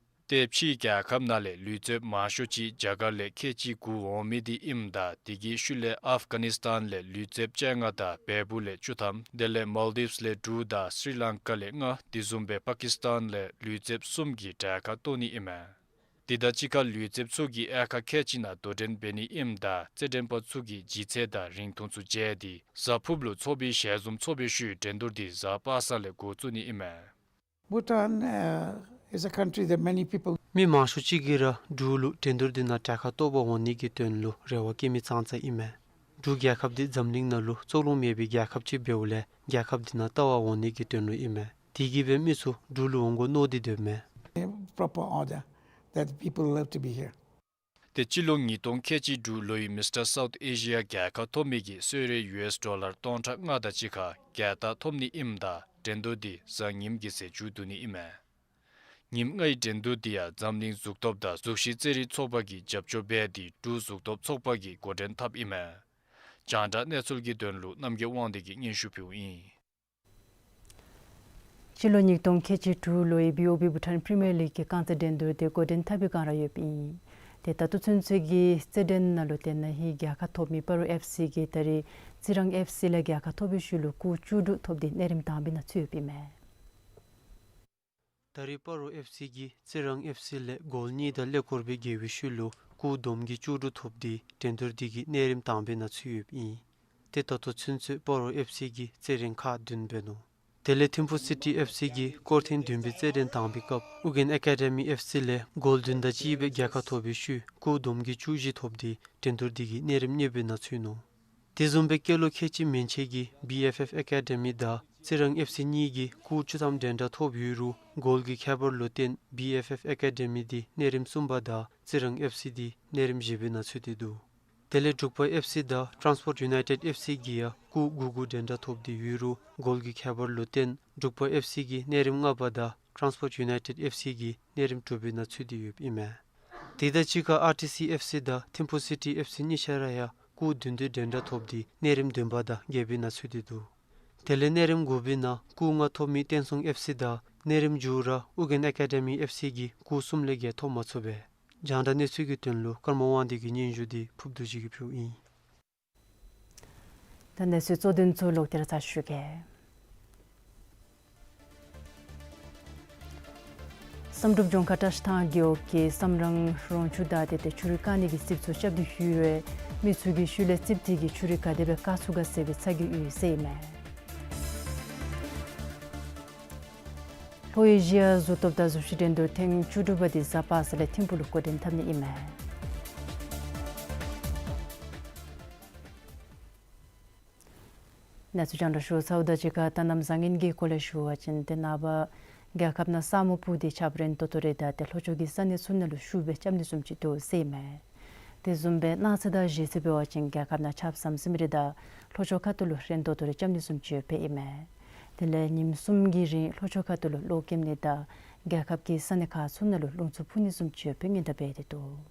ཏེ་ཕྱིའི་རྒྱལ་ཁབ་ནང་ལས་ལུས་རྩལཔ་མང་ཤོས་ཅིག་རྒྱ་གར་ལས་ཁལ་གཅིག་དགུ་འོང་མི་འདི་ཨིནམ་ད་དེ་གི་ཤུལ་ལས་ཨཕ་གྷ་ནིསི་ཊཱན་ལས་ལུས་རྩལཔ་བཅོ་ལྔ་དང་བལ་པོ་ལས་བཅུ་ཐམ་དེ་ལས་མཱལ་ཌིབསི་ལས་དྲུག་དང་སི་རི་ལང་ཀ་ལས་ལྔ་དེ་བཟུམ་སྦེ་པ་ཀིསི་ཊཱན་ལས་ལུས་རྩལཔ་གསུམ་གྱིས་གྲལ་ཁར་གཏོགས་ནི་ཨིན་མས། དེ་དང་གཅིག་ཁར་ལུས་རྩལཔ་ཚུ་གིས་དབྱར་ཁ་ཁལ་གཅིག་ནང་དོ་འགྲན་འབད་ནི་ཨིནམ་ད་རྩེད་འགྲན་པ་ཚུ་གིས་ལྗིད་ཚད་དང་རིང་ཐུང་ཚུ་དཔྱད་དེ་གཟའ་ཕུརཔ་ལུ་ཚོགས་པའི་ཞལ་འཛོམས་ཚོགས་པའི་ཤུལ་འགྲན་བསྡུར་འདི་གཟའ་པ་སངས་ལས་འགོ་བཙུགས་ནི་ཨིན་མས། Bhutan uh, is a country that many people མི་མང་ཤོས་ཅིག་གིས་ར་འབྲུག་ལུ་འགྲན་བསྡུར་འདི་ནང་གྲལ་ཁར་གཏོགས་པར་འོང་ནི་གི་དོན་ལུ་རེ་བ་བསྐྱེད་མི་ཙང་ཙ་ཨིན་མས། འབྲུག་རྒྱལ་ཁབ་འདི་འཛམ་གླིང་ནང་ལུ་རྩོག་རླུང་མེད་པའི་རྒྱལ་ཁབ་ཅིག་འབདཝ་ལས་རྒྱལ་ཁབ་འདི་ནང་ལྟ་བར་འོང་ནི་གི་དོན་ལུ་ཨིན་མས། དེ་གིས་སྦེ་མི་ཚུ་འབྲུག་ལུ་འོང་དགོ་མནོ་སྟེ་སྡོདཔ་མས། Proper order that people love to be here. ཏེ་སྤྱི་ལོ་ཉིས་སྟོང་ཁལ་གཅིག་དྲུག་ལོའི་མིས་ཊར་སའུཐ་ཨེ་ཤི་ཡ་རྒྱལ་ཁ་ཐོབ་མི་གིས་གསོལ་རས་ཡུ་ཨེསི་ཌོ་ལར་སྟོང་ཕྲག་ལྔ་དང་གཅིག་ཁར་རྒྱལ་རྟགས་ཐོབ་ནི་ཨིནམ་ད་འགྲན་བསྡུར་འདི་གཟའ་ཉིམ་གི་ཚེ་མཇུག་བསྡུ་ནི་ཨིན་མས། ཉིནམ་ལྔའི་འགྲན་བསྡུར་འདི་ཡང་འཛམ་གླིང་གཟུགས་སྟོབས་དང་གཟུགས་གཞི་རྩེད་རིགས་ཚོགས་པ་གིས་རྒྱབ་སྐྱོར་འབད་དེ་འབྲུག་གཟུགས་སྟོབས་ཚོགས་པ་གིས་འགོ་འདྲེན་འཐབ་ཨིན་མས། རྒྱང་བསྒྲགས་གནས་ཚུལ་གྱི་དོན་ལུ་རྣམ་རྒྱལ་དབང་འདུས་ཀྱིས་སྙན་ཞུ་ཕུལཝ་ཨིན། སྤྱི་ལོ་ཉིས་སྟོང་ཁལ་གཅིག་དྲུག་ལོའི་བི་ཨོ་བི་བྷུ་ཊཱན་པི་རི་མི་ཡར་ལིག་གི་རྐང་རྩེད་འགྲན་བསྡུར་འདི་འགོ་འདྲེན་འཐབ་པའི་བསྒང་ར་ཡོདཔ་ཨིན། ཏེ་ད་ལྟོ་ཚུན་ཚོད་ཀྱི་རྩེད་འགྲན་ནང་ལུ་དེ་ནང་ཧེ་རྒྱལ་ཁ་ཐོབ་མི་སྤ་རོ་ཨེཕ་སི་གིས་ད་རེས་རྩི་རང་ཨེཕ་སི་ལས་རྒྱལ་ཁ་ཐོབ་པའི་ཤུལ་ལུ་སྐུགས་བཅུ་དྲུག་ཐོབ་སྟེ་གནས་རིམ་དང་པའི་ནང་ཚུད་ཡོདཔ་ཨིན་མས། ད་རེས་སྤ་རོ་ཨེཕ་སི་གིས་རྩི་རང་ཨེཕ་སི་ལས་གོལ་གཉིས་དང་ཀླད་ཀོར་སྦེ་རྒྱལ་བའི་ཤུལ་ལུ་སྐུགས་བསྡོམས་ཀྱིས་བཅུ་དྲུག་ཐོབ་སྟེ་འགྲན་བསྡུར་འདི་གི་གནས་རིམ་དང་པའི་ནང་ཚུད་ཡོདཔ་ཨིན། ཏེ་ད་ལྟོ་ཚུན་ཚོད་སྤ་རོ་ཨེཕ་སི་གིས་རྩེད་རིང་ཁག་བདུན་འབད་ནུག། དེ་ལས་ཐིམ་ཕུ་སི་ཊི་ཨེཕ་སི་གིས་སྐོར་ཐེངས་བདུན་པའི་རྩེད་འགྲན་དང་པའི་སྐབས་ཨུ་རྒྱན་ཨེ་ཀ་ཌེ་མི་ཨེཕ་སི་ལས་གོལ་བདུན་དང་གཅིག་སྦེ་རྒྱལ་ཁ་ཐོབ་པའི་ཤུལ་སྐུགས་བསྡོམས་ཀྱིས་བཅུ་བཞི་ཐོབ་སྟེ་འགྲན་བསྡུར་འདི་གི་གནས་རིམ་གཉིས་པའི་ནང་ཚུད་ནུག། དེ་བཟུམ་སྦེ་སྐྱེས་ལོ་ཁལ་གཅིག་མན་ཆད་ཀྱི་བི་ཨེཕ་ཨེཕ་ཨེ་ཀ་ཌེ་མི་དང་རྩི་རང་ཨེཕ་སི་གཉིས་ཀྱིས་སྐུགས་བཅུ་ཐམ་འགྲན་ཟླ་ཐོབ་ཡོད་རུང་གོལ་གྱི་ཁྱད་པར་ལུ་བརྟེན་བི་ཨེཕ་ཨེཕ་ཨེ་ཀ་ཌེ་མི་འདི་གནས་རིམ་གསུམ་པ་དང་རྩི་རང་ཨེཕ་སི་འདི་གནས་རིམ་བཞི་པའི་ནང་ཚུད་དེ་འདུག། དེ་ལས་འབྲུག་པ་ཨེཕ་སི་དང་ཊཱནསི་པོརཊ་ཡུ་ནའི་ཊེཌ་ཨེཕ་སི་གིས་ཡང་སྐུགས་དགུ་དགུ་འགྲན་ཟླ་ཐོབ་སྟེ་ཡོད་རུང་གོལ་གྱི་ཁྱད་པར་ལུ་བརྟེན་འབྲུག་པ་ཨེཕ་སི་གིས་གནས་རིམ་ལྔ་པ་དང་ཊཱནསི་པོརཊ་ཡུ་ནའི་ཊེཌ་ཨེཕ་སི་གིས་གནས་རིམ་དྲུག་པའི་ནང་ཚུད་དེ་ཡོདཔ་ཨིན་མས། དེ་དང་གཅིག་ཁར་ཨར་ཊི་སི་ཨེཕ་སི་དང་ཐིམ་ཕུ་སི་ཊི་ཨེཕ་སི་གཉིས་ཆ་ར་ཡང་སྐུགས་བདུན་བདུན་འགྲན་ཟླ་ཐོབ་སྟེ་གནས་རིམ་བདུན་པ་དང་བརྒྱད་པའི་ནང་ཚུད་དེ་འདུག། དེ་ལས་གནས་རིམ་དགུ་པའི་ནང་སྐུགས་ལྔ་ཐོབ་མི་བསྟན་སྲུང་ཨེཕ་སི་དང་གནས་རིམ་མཇུག་ར་ཨུ་རྒྱན་ཨེ་ཀ་ཌེ་མི་ཨེཕ་སི་གིས་སྐུགས་གསུམ་ལས་བརྒལ་ཐོབ་མ་ཚུགས་པས། རྒྱང་བསྒྲགས་གནས་ཚུལ་གྱི་དོན་ལུ་ཀརྨ་དབང་འདུས་ཀྱི་སྙན་ཞུ་འདི་ཕུབ་རྡོ་རྗེ་གིས་ཕུལཝ་ཨིན། ད་གནས་ཚུལ་གཙོ་དོན་ཚུ་ལོག་སྟེ་ར་ཚར་ཞུ་གེ། བསམ་གྲུབ་ལྗོངས་མཁར་བཀྲ་ཤིས་ཐང་རྒེད་འོག་གིས་བསམ་རང་རོང་ཆུ་བདའ་སྟེ་ཏེ་ཆུ་རུད་བཀག་ནི་གི་རྩིགཔ་ཚུ་རྐྱབ་སྟེ་ཡོད་པས། མི་ཚུ་གིས་ཤུལ་ལས་རྩིགཔ་དེ་གིས་ཆུ་རུད་ག་དེ་སྦེ་བཀག་ཚུགས་ག་ཟེར་བའི་ཚ་གྱང་ཡོད་ཟེར་ཨིན་མས། ལྷོ་ཨེ་ཤི་ཡ་གཟུགས་སྟོབས་དང་གཟུགས་གཞི་འགྲན་བསྡུར་ཐེངས་བཅུ་དྲུག་པ་འདི་གཟའ་པ་སངས་ལས་ཐིམ་ཕུག་ལུ་འགོ་འདྲེན་འཐབ་ནི་ཨིན་མས། གནས་ཚུལ་རྒྱང་བསྒྲགས་ཞུ་ཚརཝ་དང་གཅིག་ཁར་ད་གནམ་བཟང་ངན་གྱི་སྐོར་ལས་ཞུ་བ་ཅིན་ཏེ་ནངས་པ་རྒྱལ་ཁབ་ནང་ས་སྨུག་སྤུབས་ཏེ་ཆརཔ་རན་ཏོག་ཏོ་རེ་དང་ཏེ་ལྷོ་ཕྱོགས་ཀྱི་ས་གནས་ཚུ་ནང་ལུ་ཤུགས་སྦེ་རྐྱབ་ནི་བཟུམ་ཅིག་འདུག་ཟེར་ཨིན་མས། དེ་བཟུམ་སྦེ་གནངས་ཚེ་དང་གཞེས་ཚེ་འབད་བ་ཅིན་རྒྱལ་ཁབ་ནང་ཆརཔ་ཟམ་ཟིམ་རེ་དང་ལྷོ་ཕྱོགས་ཁ་ཐུག་ལུ་རན་ཏོག་ཏོ་རེ་རྐྱབ་ནི་བཟུམ་ཅིག་ཡོདཔ་ཨིན་མས། དེ་ལས་ཉིནམ་གསུམ་གྱི་རིང་ལྷོ་ཕྱོགས་ཁ་ཐུག་ལུ་གློག་ཀེམ་ནི་དང་རྒྱལ་ཁབ་ཀྱི་ས་གནས་ཁག་ཚུ་ནང་ལུ་རླུང་འཚུབ་འཕུ་ནི་བཟུམ་ཅིག་ཡོདཔ་སྔོན་བརྡ་འབད་དེ་འདུག།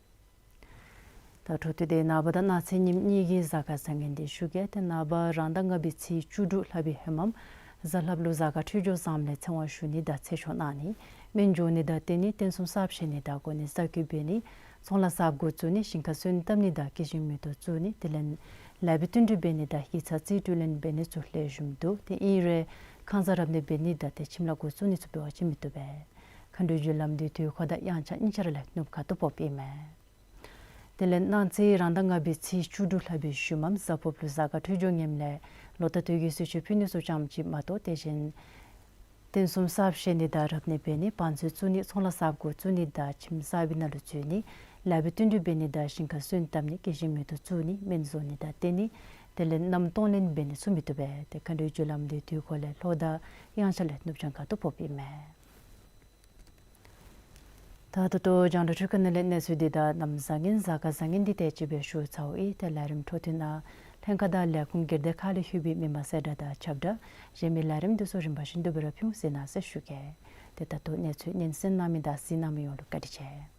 ད་འཕྲོ་མཐུད་དེ་ནངས་པ་དང་གནངས་ཚེ་ཉིནམ་གཉིས་ཀྱི་གཟའ་སྐར་བཟང་ངན་འདི་ཞུ་གེ། ཏེ་ནངས་པ་རང་ཟླ་ལྔ་པའི་ཚེས་བཅུ་དྲུག་ལྷག་པའི་ཧེ་མམ་གཟའ་ལྷགཔ་ལུ་གཟའ་སྐར་འཕྲོད་སྦྱོར་བཟངམ་ལས་ཚེ་དབང་ཞུ་ནི་དང་ཚེ་ཆོག་གནང་ནི་སྨན་འཇོག་ནི་དང་བསྟེན་ནི་རྟེན་གསུམ་གསརཔ་བཞེངས་ནི་དང་གོ་གནས་གསར་བསྐོ་འབད་ནི་ཚོང་ལཱ་གསརཔ་འགོ་བཙུགས་ནི་ཞིང་ཁ་སོན་བཏབ་ནི་དང་སྐྱེད་ཤིང་མེ་ཏོག་བཙུགས་ནི་དེ་ལས་ལེགས་པའི་བསྟུན་གྲོས་འབད་ནི་དང་ཡིག་ཚང་རྩིས་སྤྲོད་ལེན་འབད་ནི་ཚུ་ལེགས་ཤོམ་འདུག། ཏེ་ཨིན་རུང་ཁང་གསར་རབ་གནས་འབད་ནི་དང་ཏེ་ཁྱིམ་ལཱ་འགོ་བཙུགས་ནི་ཚུ་འབད་བ་ཅིན་མི་བཏུབ་པས། མཁའ་འགྲོའི་རྒྱུ་ལམ་འདི་དུས་འཁོར་དང་དབྱངས་འཆར་གཉིས་ཆ་ར་ལས་ནུབ་ཁ་ཐུག་ཕོགཔ་ཨིན་མས། དེ་ལས་གནངས་ཚེ་རང་ཟླ་ལྔ་པའི་ཚེས་བཅུ་དྲུག་ལྷག་པའི་ཤུལ་མམ་གཟའ་ཕོརཔ་ལུ་གཟའ་སྐར་འཕྲོད་སྦྱོར་ངནམ་ལས་ལོ་ཟླ་དུས་ཀྱི་གསོལ་མཆོད་ཕུལ་ནི་ཚུ་ཙམ་ཅིག་མ་གཏོགས་དེ་བཞིན་རྟེན་གསུམ་གསརཔ་བཞེངས་ནི་དང་རབ་གནས་འབད་ནི་བང་མཛོད་བཙུགས་ནི་ཚོང་ལཱ་གསརཔ་འགོ་བཙུགས་ནི་དང་ཁྱིམ་གསར་པའི་ནང་ལུ་འཛུལ་ནི་ལེགས་པའི་བསྟུན་གྲོས་འབད་ནི་དང་ཞིང་ཁ་སོན་བཏབ་ནི་སྐྱེད་ཤིང་མེ་ཏོག་བཙུགས་ནི་སྨན་བཟོ་ནི་དང་བསྟེན་ནི་དེ་ལས་མནའམ་གཏོང་ལེན་འབད་ནི་ཚུ་མི་བཏུབ་པས། ཏེ་མཁའ་འགྲོའི་རྒྱུ་ལམ་འདི་དུས་འཁོར་ལས་ལྷོ་དང་དབྱངས་འཆར་ལས་ནུབ་བྱང་ཁ་ཐུག་ཕོགཔ་ཨིན་མས། ད་ད་ལྟོ་རྒྱང་བསྒྲགས་འཕྲུལ་ཁང་ནང་ལས་གནས་ཚུལ་འདི་དང་གནམ་བཟང་ངན་གཟའ་སྐར་བཟང་ངན་འདི་དེ་ཅིག་སྦེ་ཞུ་ཚརཝ་ཨིན། ཏེ་ལས་རིམ་འཕྲོ་མཐུད་ནང་ལྷན་ཁག་དང་ལས་ཁུངས་སྒེར་སྡེ་ཁག་ལས་ལྷོད་པའི་མི་མང་གསལ་བསྒྲགས་དང་ཁྱབ་བསྒྲགས་གཞན་མི་ལས་རིམ་འདི་ཚུ་རིམ་པ་བཞིན་དུ་སྦེ་ར་ཕུལ་འོང་ཟེར་གནང་ཟེར་ཞུ་གེ། ཏེ་ད་ལྟོ་གནས་ཚུལ་སྙན་གསན་གནང་མི་དང་གཟིགས་གནང་མི་ཡོངས་ལུ་བཀའ་དྲིན་ཆེ།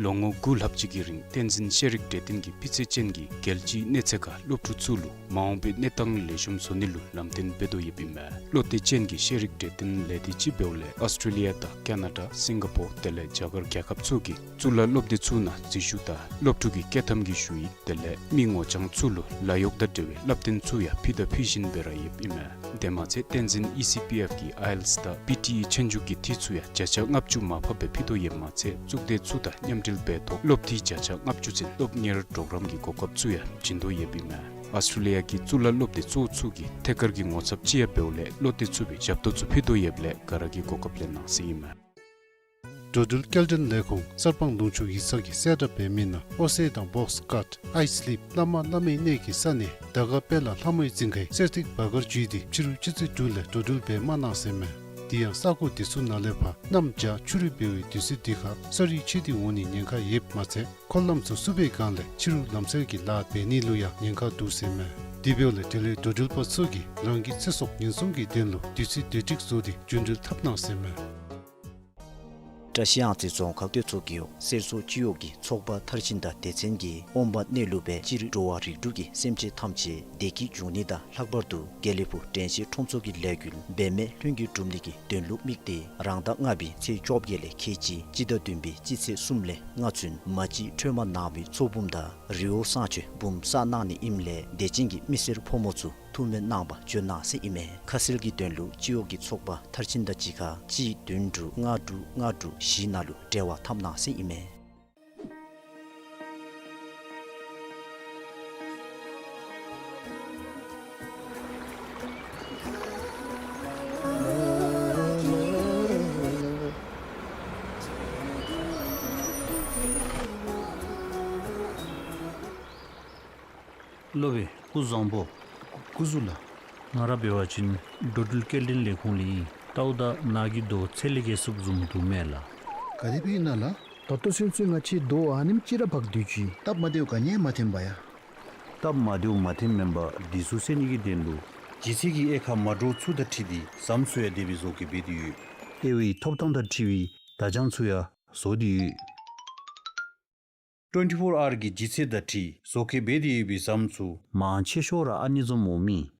ལོ་ངོ་དགུ་ལྷག་ཅིག་གི་རིང་བསྟན་འཛིན་ཤེས་རིག་གྲོས་སྟོན་གྱིས་སྤུས་ཚད་ཅན་གྱི་རྒྱལ་སྤྱིའི་གནས་ཚད་ཁར་སློབ་ཕྲུག་ཚུ་ལུ་མ་འོངས་པའི་གནས་སྟངས་ལེགས་ཤོམ་བཟོ་ནི་ལུ་ལམ་སྟོན་འབད་དོ་ཡོདཔ་ཨིན་མས། བློ་གཏད་ཅན་གྱི་ཤེས་རིག་གྲོས་སྟོན་ལས་སྡེ་ཅིག་འབདཝ་ལས་ཨོསི་ཊྲེ་ལི་ཡ་དང་ཀ་ན་ཌ་སིང་ག་པོར་དེ་ལས་རྒྱ་གར་རྒྱལ་ཁབ་ཚུ་གི་གཙུག་ལག་སློབ་སྡེ་ཚུ་ནང་འཛུལ་ཞུགས་དང་སློབ་ཕྲུག་གི་སྐྱོད་ཐམ་གྱི་ཞུ་ཡིག་དེ་ལས་མི་ངོ་རྐྱང་ཚུ་ལུ་ལཱ་གཡོག་དང་འབྲེལ་བའི་བསླབ་སྟོན་ཚུ་ཡང་ཕུལ་དང་ཕུལ་བཞིན་སྦེ་ར་ཡོདཔ་ཨིན་མས། དེ་མ་ཚད་བསྟན་འཛིན་ཨི་སི་པི་ཨེཕ་གི་ཨའི་ཨེལ་ཊི་ཨེསི་དང་པི་ཊི་ཨི་ཆོས་རྒྱུགས་ཀྱི་འཐུས་ཚུ་ཡང་བརྒྱ་ཆ་ལྔ་བཅུ་མར་ཕབ་སྦེ་ཕུལ་དོ་ཡོདཔ་མ་ཚད་གཙུག་སྡེ་ཚུ་དང་མཉམ་འབྲེལ་འབད་ཐོག་སློབ་འཐུས་བརྒྱ་ཆ་ལྔ་བཅུ་ཚུན་སློབ་གཉེར་གྲོགས་རམ་གྱི་གོ་སྐབས་ཚུ་ཡང་བྱིན་དོ་ཡོདཔ་ཨིན་མས། ཨོསི་ཊྲེ་ལི་ཡ་གི་གཙུག་ལག་སློབ་སྡེ་གཙོ་བོ་ཚུ་གི་ཐད་ཀར་གྱི་ངོ་ཚབ་ཅིག་ཡང་འབདཝ་ལས་བློ་གཏད་ཚུགས་པའི་ཞབས་ཏོག་ཚུ་ཕུལ་དོ་ཡོདཔ་ལས་ག་ར་གིས་གོ་སྐབས་ལེན་གནང་ཟེར་ཨིན་མས། འགྲོ་འགྲུལ་སྐྱེལ་འདྲེན་ལས་ཁུངས་གསར་སྤང་ལུང་ཕྱོགས་ཡིག་ཚང་གིས་གསལ་བསྒྲགས་འབད་མི་ནང་ཨོ་སེ་དང་བོགས་ཀཊ་ཨའི་སི་ལིབ་བླ་མ་བླ་མའི་གནས་ཀྱི་ས་གནས་དར་དཀར་དཔལ་ལྷ་མོའི་རྫིང་ཁའི་གསེར་ཐིག་བར་སྐོར་བརྒྱུད་དེ་ཕྱི་རུ་ཆུ་ཚོད་དྲུག་ལས་འགྲོ་འགྲུལ་འབད་མ་གནང་ཟེར་མས། དེ་ཡང་ས་གོ་དེ་ཚུ་ནང་ལས་ཕར་གནམ་བྱཱར་ཆུ་རུད་འབབ་པའི་དུས་ཚོད་འདི་ཁར་ས་རུད་ཆད་དེ་འོང་ནི་ཉེན་ཁ་ཡོདཔ་མ་ཚད་འཁོར་ལམ་ཚུ་བསུབ་པའི་སྒང་ལས་ཕྱི་རུ་ལམ་སེལ་གྱི་ལཱ་འབད་ནི་ལུ་ཡང་ཉེན་ཁ་འདུག་ཟེར་མས། དེ་འབདཝ་ལས་དེ་ལས་འགྲོ་འགྲུལ་པ་ཚུ་གིས་རང་གི་ཚེ་སྲོག་ཉེན་སྲུང་གི་དོན་ལུ་དུས་ཚོད་བདེ་སྒྲིག་བཟོ་སྟེ་རྒྱུ་འགྲུལ་འཐབ་གནང་ཟེར་མས། བཀྲ་ཤིས་གཡང་རྩེ་རྫོང་ཁག་སྟོད་མཚོ་རྒེད་འོག་གསེར་མཚོ་སྤྱི་འོག་གི་ཚོགས་པ་མཐར་ཕྱིན་དང་སྡེ་ཚན་གྱིས་ཨོཾ་པ་གནས་ལུགས་པའི་སྤྱིར་འགྲོ་བ་རིགས་དྲུག་གི་སེམས་ཅན་ཐམས་ཅད་བདེ་སྐྱིད་འབྱུང་ནི་དང་ལྷག་པར་དུ་དགེ་ལེགས་ཕུག་དྲན་ཤེས་ཁྲོམ་ཚོགས་ཀྱི་ལས་འགུལ་འབད་མེད་ལྷུན་གྱིས་འགྲུབ་ནི་གི་དོན་ལུ་དམིགས་ཏེ་རང་ཟླ་ལྔ་པའི་ཚེས་བཅོ་བརྒྱད་ལས་ཁལ་གཅིག་སྤྱི་ཟླ་བདུན་པའི་སྤྱི་ཚེས་གསུམ་ལས་ལྔ་ཚུན་མ་གཅིག་ཁྲོས་མ་ནག་མོའི་མཚོ་འབུམ་དང་རི་བོ་བསང་མཆོད་འབུམ་བསག་གནང་ནི་ཨིནམ་ལས་དད་ཅན་གྱི་མི་སེར་ཕོ་མོ་ཚུ་ཐུགས་སྨོན་གནང་བར་བྱོན་གནང་ཟེར་ཨིན་མས། ཁ་གསལ་གྱི་དོན་ལུ་སྤྱི་འོག་གི་ཚོགས་པ་མཐར་ཕྱིན་དང་གཅིག་ཁར་གཅིག་བདུན་དྲུག་ལྔ་དྲུག་ལྔ་དྲུག་བཞི་ནང་ལུ་འབྲེལ་བ་འཐབ་གནང་ཟེར་ཨིན་མས། སློབ་དཔོན་སྐུ་གཟུགས་བཟང་པོ། སྐུ་གཟུགས་ལགས། ང་ར་འབད་བ་ཅིན་འགྲོ་འགྲུལ་སྐྱེལ་འདྲེན་ལས་ཁུངས་ལས་ཨིན། ལྟཝ་ད་ནཱ་གི་རྡོ་ཚད་ལས་བརྒལ་སུབ་བཟུམ་འདུག་མས་ལགས། ག་དེ་སྦེ་ཨིན་ན་ལགས། ད་ལྟོ་ཚུན་ཚོད་ང་བཅས་རྡོ་ཨ་ནེམ་ཅིག་ར་འབག་སྡོད་ཅི། སྟབས་མ་བདེཝ་ག་ནི་ཡང་མ་ཐོན་པས་ཡ། སྟབས་མ་བདེཝ་མ་ཐོནམ་མེན་པར་འདི་ཚུ་སེལ་ནི་གི་དོན་ལུ་ལྗིད་ཚད་ཀྱི་དབྱེ་ཁག་མ་འདྲཝ་ཚུ་དང་འཁྲིལ་ཏེ་ཟམ་ཚུ་ཡང་དེ་སྦེ་བཟོ་བཀོད་འབད་དེ་ཡོད། དབྱེ་བའི་ཐོབ་ཐང་དང་འཁྲིལ་བའི་བརྡ་བྱང་ཚུ་ཡང་བཟོ་སྟེ་ཡོད། ཊུ་ཝེན་ཊི་ཕོར་ཨར་གྱི་ལྗིད་ཚད་དང་འཁྲིལ་བཟོ་བཀོད་འབད་དེ་ཡོད་པའི་ཟམ་ཚུ་མང་ཆེ་ཤོས་ར་ཨ་ནི་བཟུམ་འོངམ་ཨིན།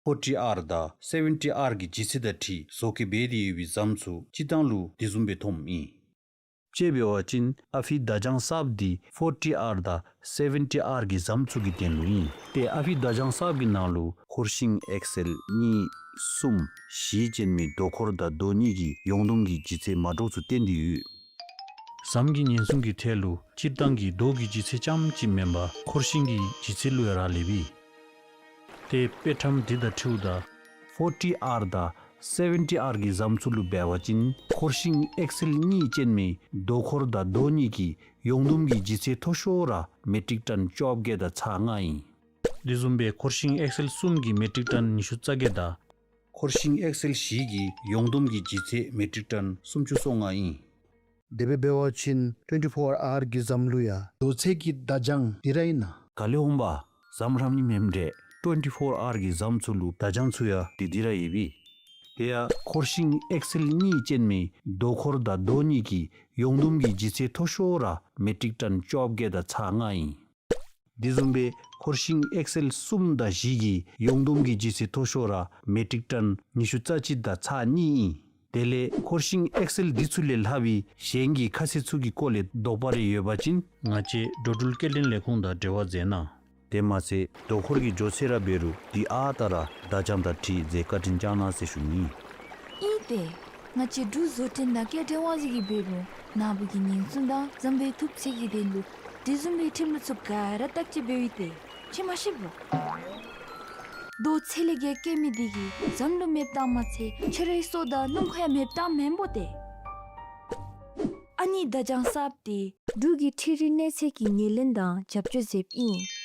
ཕོར་ཊི་ཨར་དང་སེ་ཝེན་ཊི་ཨར་གྱི་ལྗིད་ཚད་དང་འཁྲིལ་བཟོ་བཀོད་འབད་དེ་ཡོད་པའི་ཟམ་ཚུ་སྤྱིར་བཏང་ལུ་དེ་བཟུམ་སྦེ་ཐོནམ་ཨིན། དཔྱེ་འབད་བ་ཅིན་ཨ་ཕི་བརྡ་བྱང་གསརཔ་འདི་ཕོར་ཊི་ཨར་དང་སེ་ཝེན་ཊི་ཨར་གྱི་ཟམ་ཚུ་གི་དོན་ལུ་ཨིན། ཏེ་ཨ་ཕི་བརྡ་བྱང་གསརཔ་གི་ནང་ལུ་འཁོར་ཤིང་ཨེག་སེལ་གཉིས་གསུམ་བཞི་ཅན་མའི་རྡོ་འཁོར་དང་རྡོ་གཉིས་ཀྱི་ཡོངས་བསྡོམས་ཀྱི་ལྗིད་ཚད་མ་འདྲཝ་ཚུ་བསྟན་ཏེ་ཡོད། ཟམ་གྱི་ཉེན་སྲུང་གི་ཐད་ལུ་སྤྱིར་བཏང་གི་རྡོ་གི་ལྗིད་ཚད་རྐྱངམ་གཅིག་མེན་པར་འཁོར་ཤིང་གི་ལྗིད་ཚད་ལུ་ཡང་རག་ལས་པས། ཏེ་དཔེ་ཁྲམ་འདི་དང་འཁྲིལཝ་ད་ཕོར་ཊི་ཨར་དང་སེ་ཝེན་ཊི་ཨར་གྱི་ཟམ་ཚུ་ལུ་འབད་བ་ཅིན་འཁོར་ཤིང་ཨེག་སེལ་གཉིས་ཅན་མའི་རྡོ་འཁོར་དང་རྡོ་གཉིས་ཀྱི་ཡོངས་བསྡོམས་ཀྱི་ལྗིད་ཚད་མཐོ་ཤོས་ར་མེ་ཊིག་ཊོན་བཅོ་བརྒྱད་དང་ཚག་ལྔ་ཨིན། དེ་བཟུམ་སྦེ་འཁོར་ཤིང་ཨེག་སེལ་གསུམ་གྱི་མེ་ཊིག་ཊོན་ཉི་ཤུ་རྩ་བརྒྱད་དང་འཁོར་ཤིང་ཨེག་སེལ་བཞི་གི་ཡོངས་བསྡོམས་ཀྱི་ལྗིད་ཚད་མེ་ཊིག་ཊོན་སུམ་ཅུ་སོ་ལྔ་ཨིན། དེ་སྦེ་འབད་བ་ཅིན་ཊུ་ཝེན་ཊི་ཕོར་ཨར་གྱི་ཟམ་ལུ་ཡང་རྡོ་ཚད་ཀྱི་བརྡ་བྱང་འདི་ར་ཨིན་ན། ག་ལས་འོང་པ། ཟམ་རམ་ནི་མེནམ་འདྲས། ཊུ་ཝེན་ཊི་ཕོར་ཨར་གྱི་ཟམ་ཚུ་ལུ་བརྡ་བྱང་ཚུ་ཡང་འདི་འདི་ར་ཡོད་པས། དེ་ཡང་འཁོར་ཤིང་ཨེག་སེལ་གཉིས་ཅན་མའི་རྡོ་འཁོར་དང་རྡོ་གཉིས་ཀྱི་ཡོངས་བསྡོམས་ཀྱི་ལྗིད་ཚད་མཐོ་ཤོས་ར་མེ་ཊིག་ཊོན་བཅོ་བརྒྱད་དང་ཚག་ལྔ་ཨིན། དེ་བཟུམ་སྦེ་འཁོར་ཤིང་ཨེག་སེལ་གསུམ་དང་བཞི་གི་ཡོངས་བསྡོམས་ཀྱི་ལྗིད་ཚད་མཐོ་ཤོས་ར་མེ་ཊིག་ཊོན་ཉི་ཤུ་རྩ་གཅིག་དང་ཚག་གཉིས་ཨིན། དེ་ལས་འཁོར་ཤིང་ཨེག་སེལ་འདི་ཚུ་ལས་ལྷག་པའི་གཞན་གྱི་ཁ་གསལ་ཚུ་གི་སྐོར་ལས་དོགས་པ་རེ་ཡོད་པ་ཅིན་ང་བཅས་འགྲོ་འགྲུལ་སྐྱེལ་འདྲེན་ལས་ཁུངས་དང་འབྲེལ་བ་མཛད་གནང་། དེ་མ་ཚད་རྡོ་འཁོར་གྱི་མགྱོགས་ཚད་ར་འབད་རུང་དེ་ཨ་རྟག་ར་བརྡ་བྱང་དང་འཁྲིལ་མཛད་བཀའ་དྲིན་བསྐྱང་གནང་ཟེར་ཞུ་ནི། ཨིན་ཏེ། ང་བཅས་འབྲུག་བཟོ་སྐྲུན་དང་སྐྱེལ་འདྲེན་དབང་འཛིན་གྱིས་འབད་རུང་ནཱ་བུ་གི་ཉེན་སྲུང་དང་ཟམ་པའི་ཐུབ་ཚད་ཀྱི་དོན་ལུ་དེ་བཟུམ་མའི་ཁྲིམས་ལུགས་ཚུ་ག་ར་བརྟག་དཔྱད་འབདཝ་ཨིན་ཏེ། ཁྱོད་མ་ཤེས་པོ། རྡོ་ཚད་ལས་བརྒལ་བཀལ་མི་འདི་གིས་ཟམ་ལུ་མེདཔ་བཏང་མ་ཚད་ཁྱོད་རའི་སྲོག་དང་སྣུམ་འཁོར་ཡང་མེདཔ་བཏངམ་མེན་པོ་ཏེ། ཨ་ནི་བརྡ་བྱང་གསརཔ་འདི་འབྲུག་གི་འཕྲུལ་རིག་གནས་ཚད་ཀྱི་ངོས་ལེན་དང་རྒྱབ་སྐྱོར་མཛདཔ་ཨིན།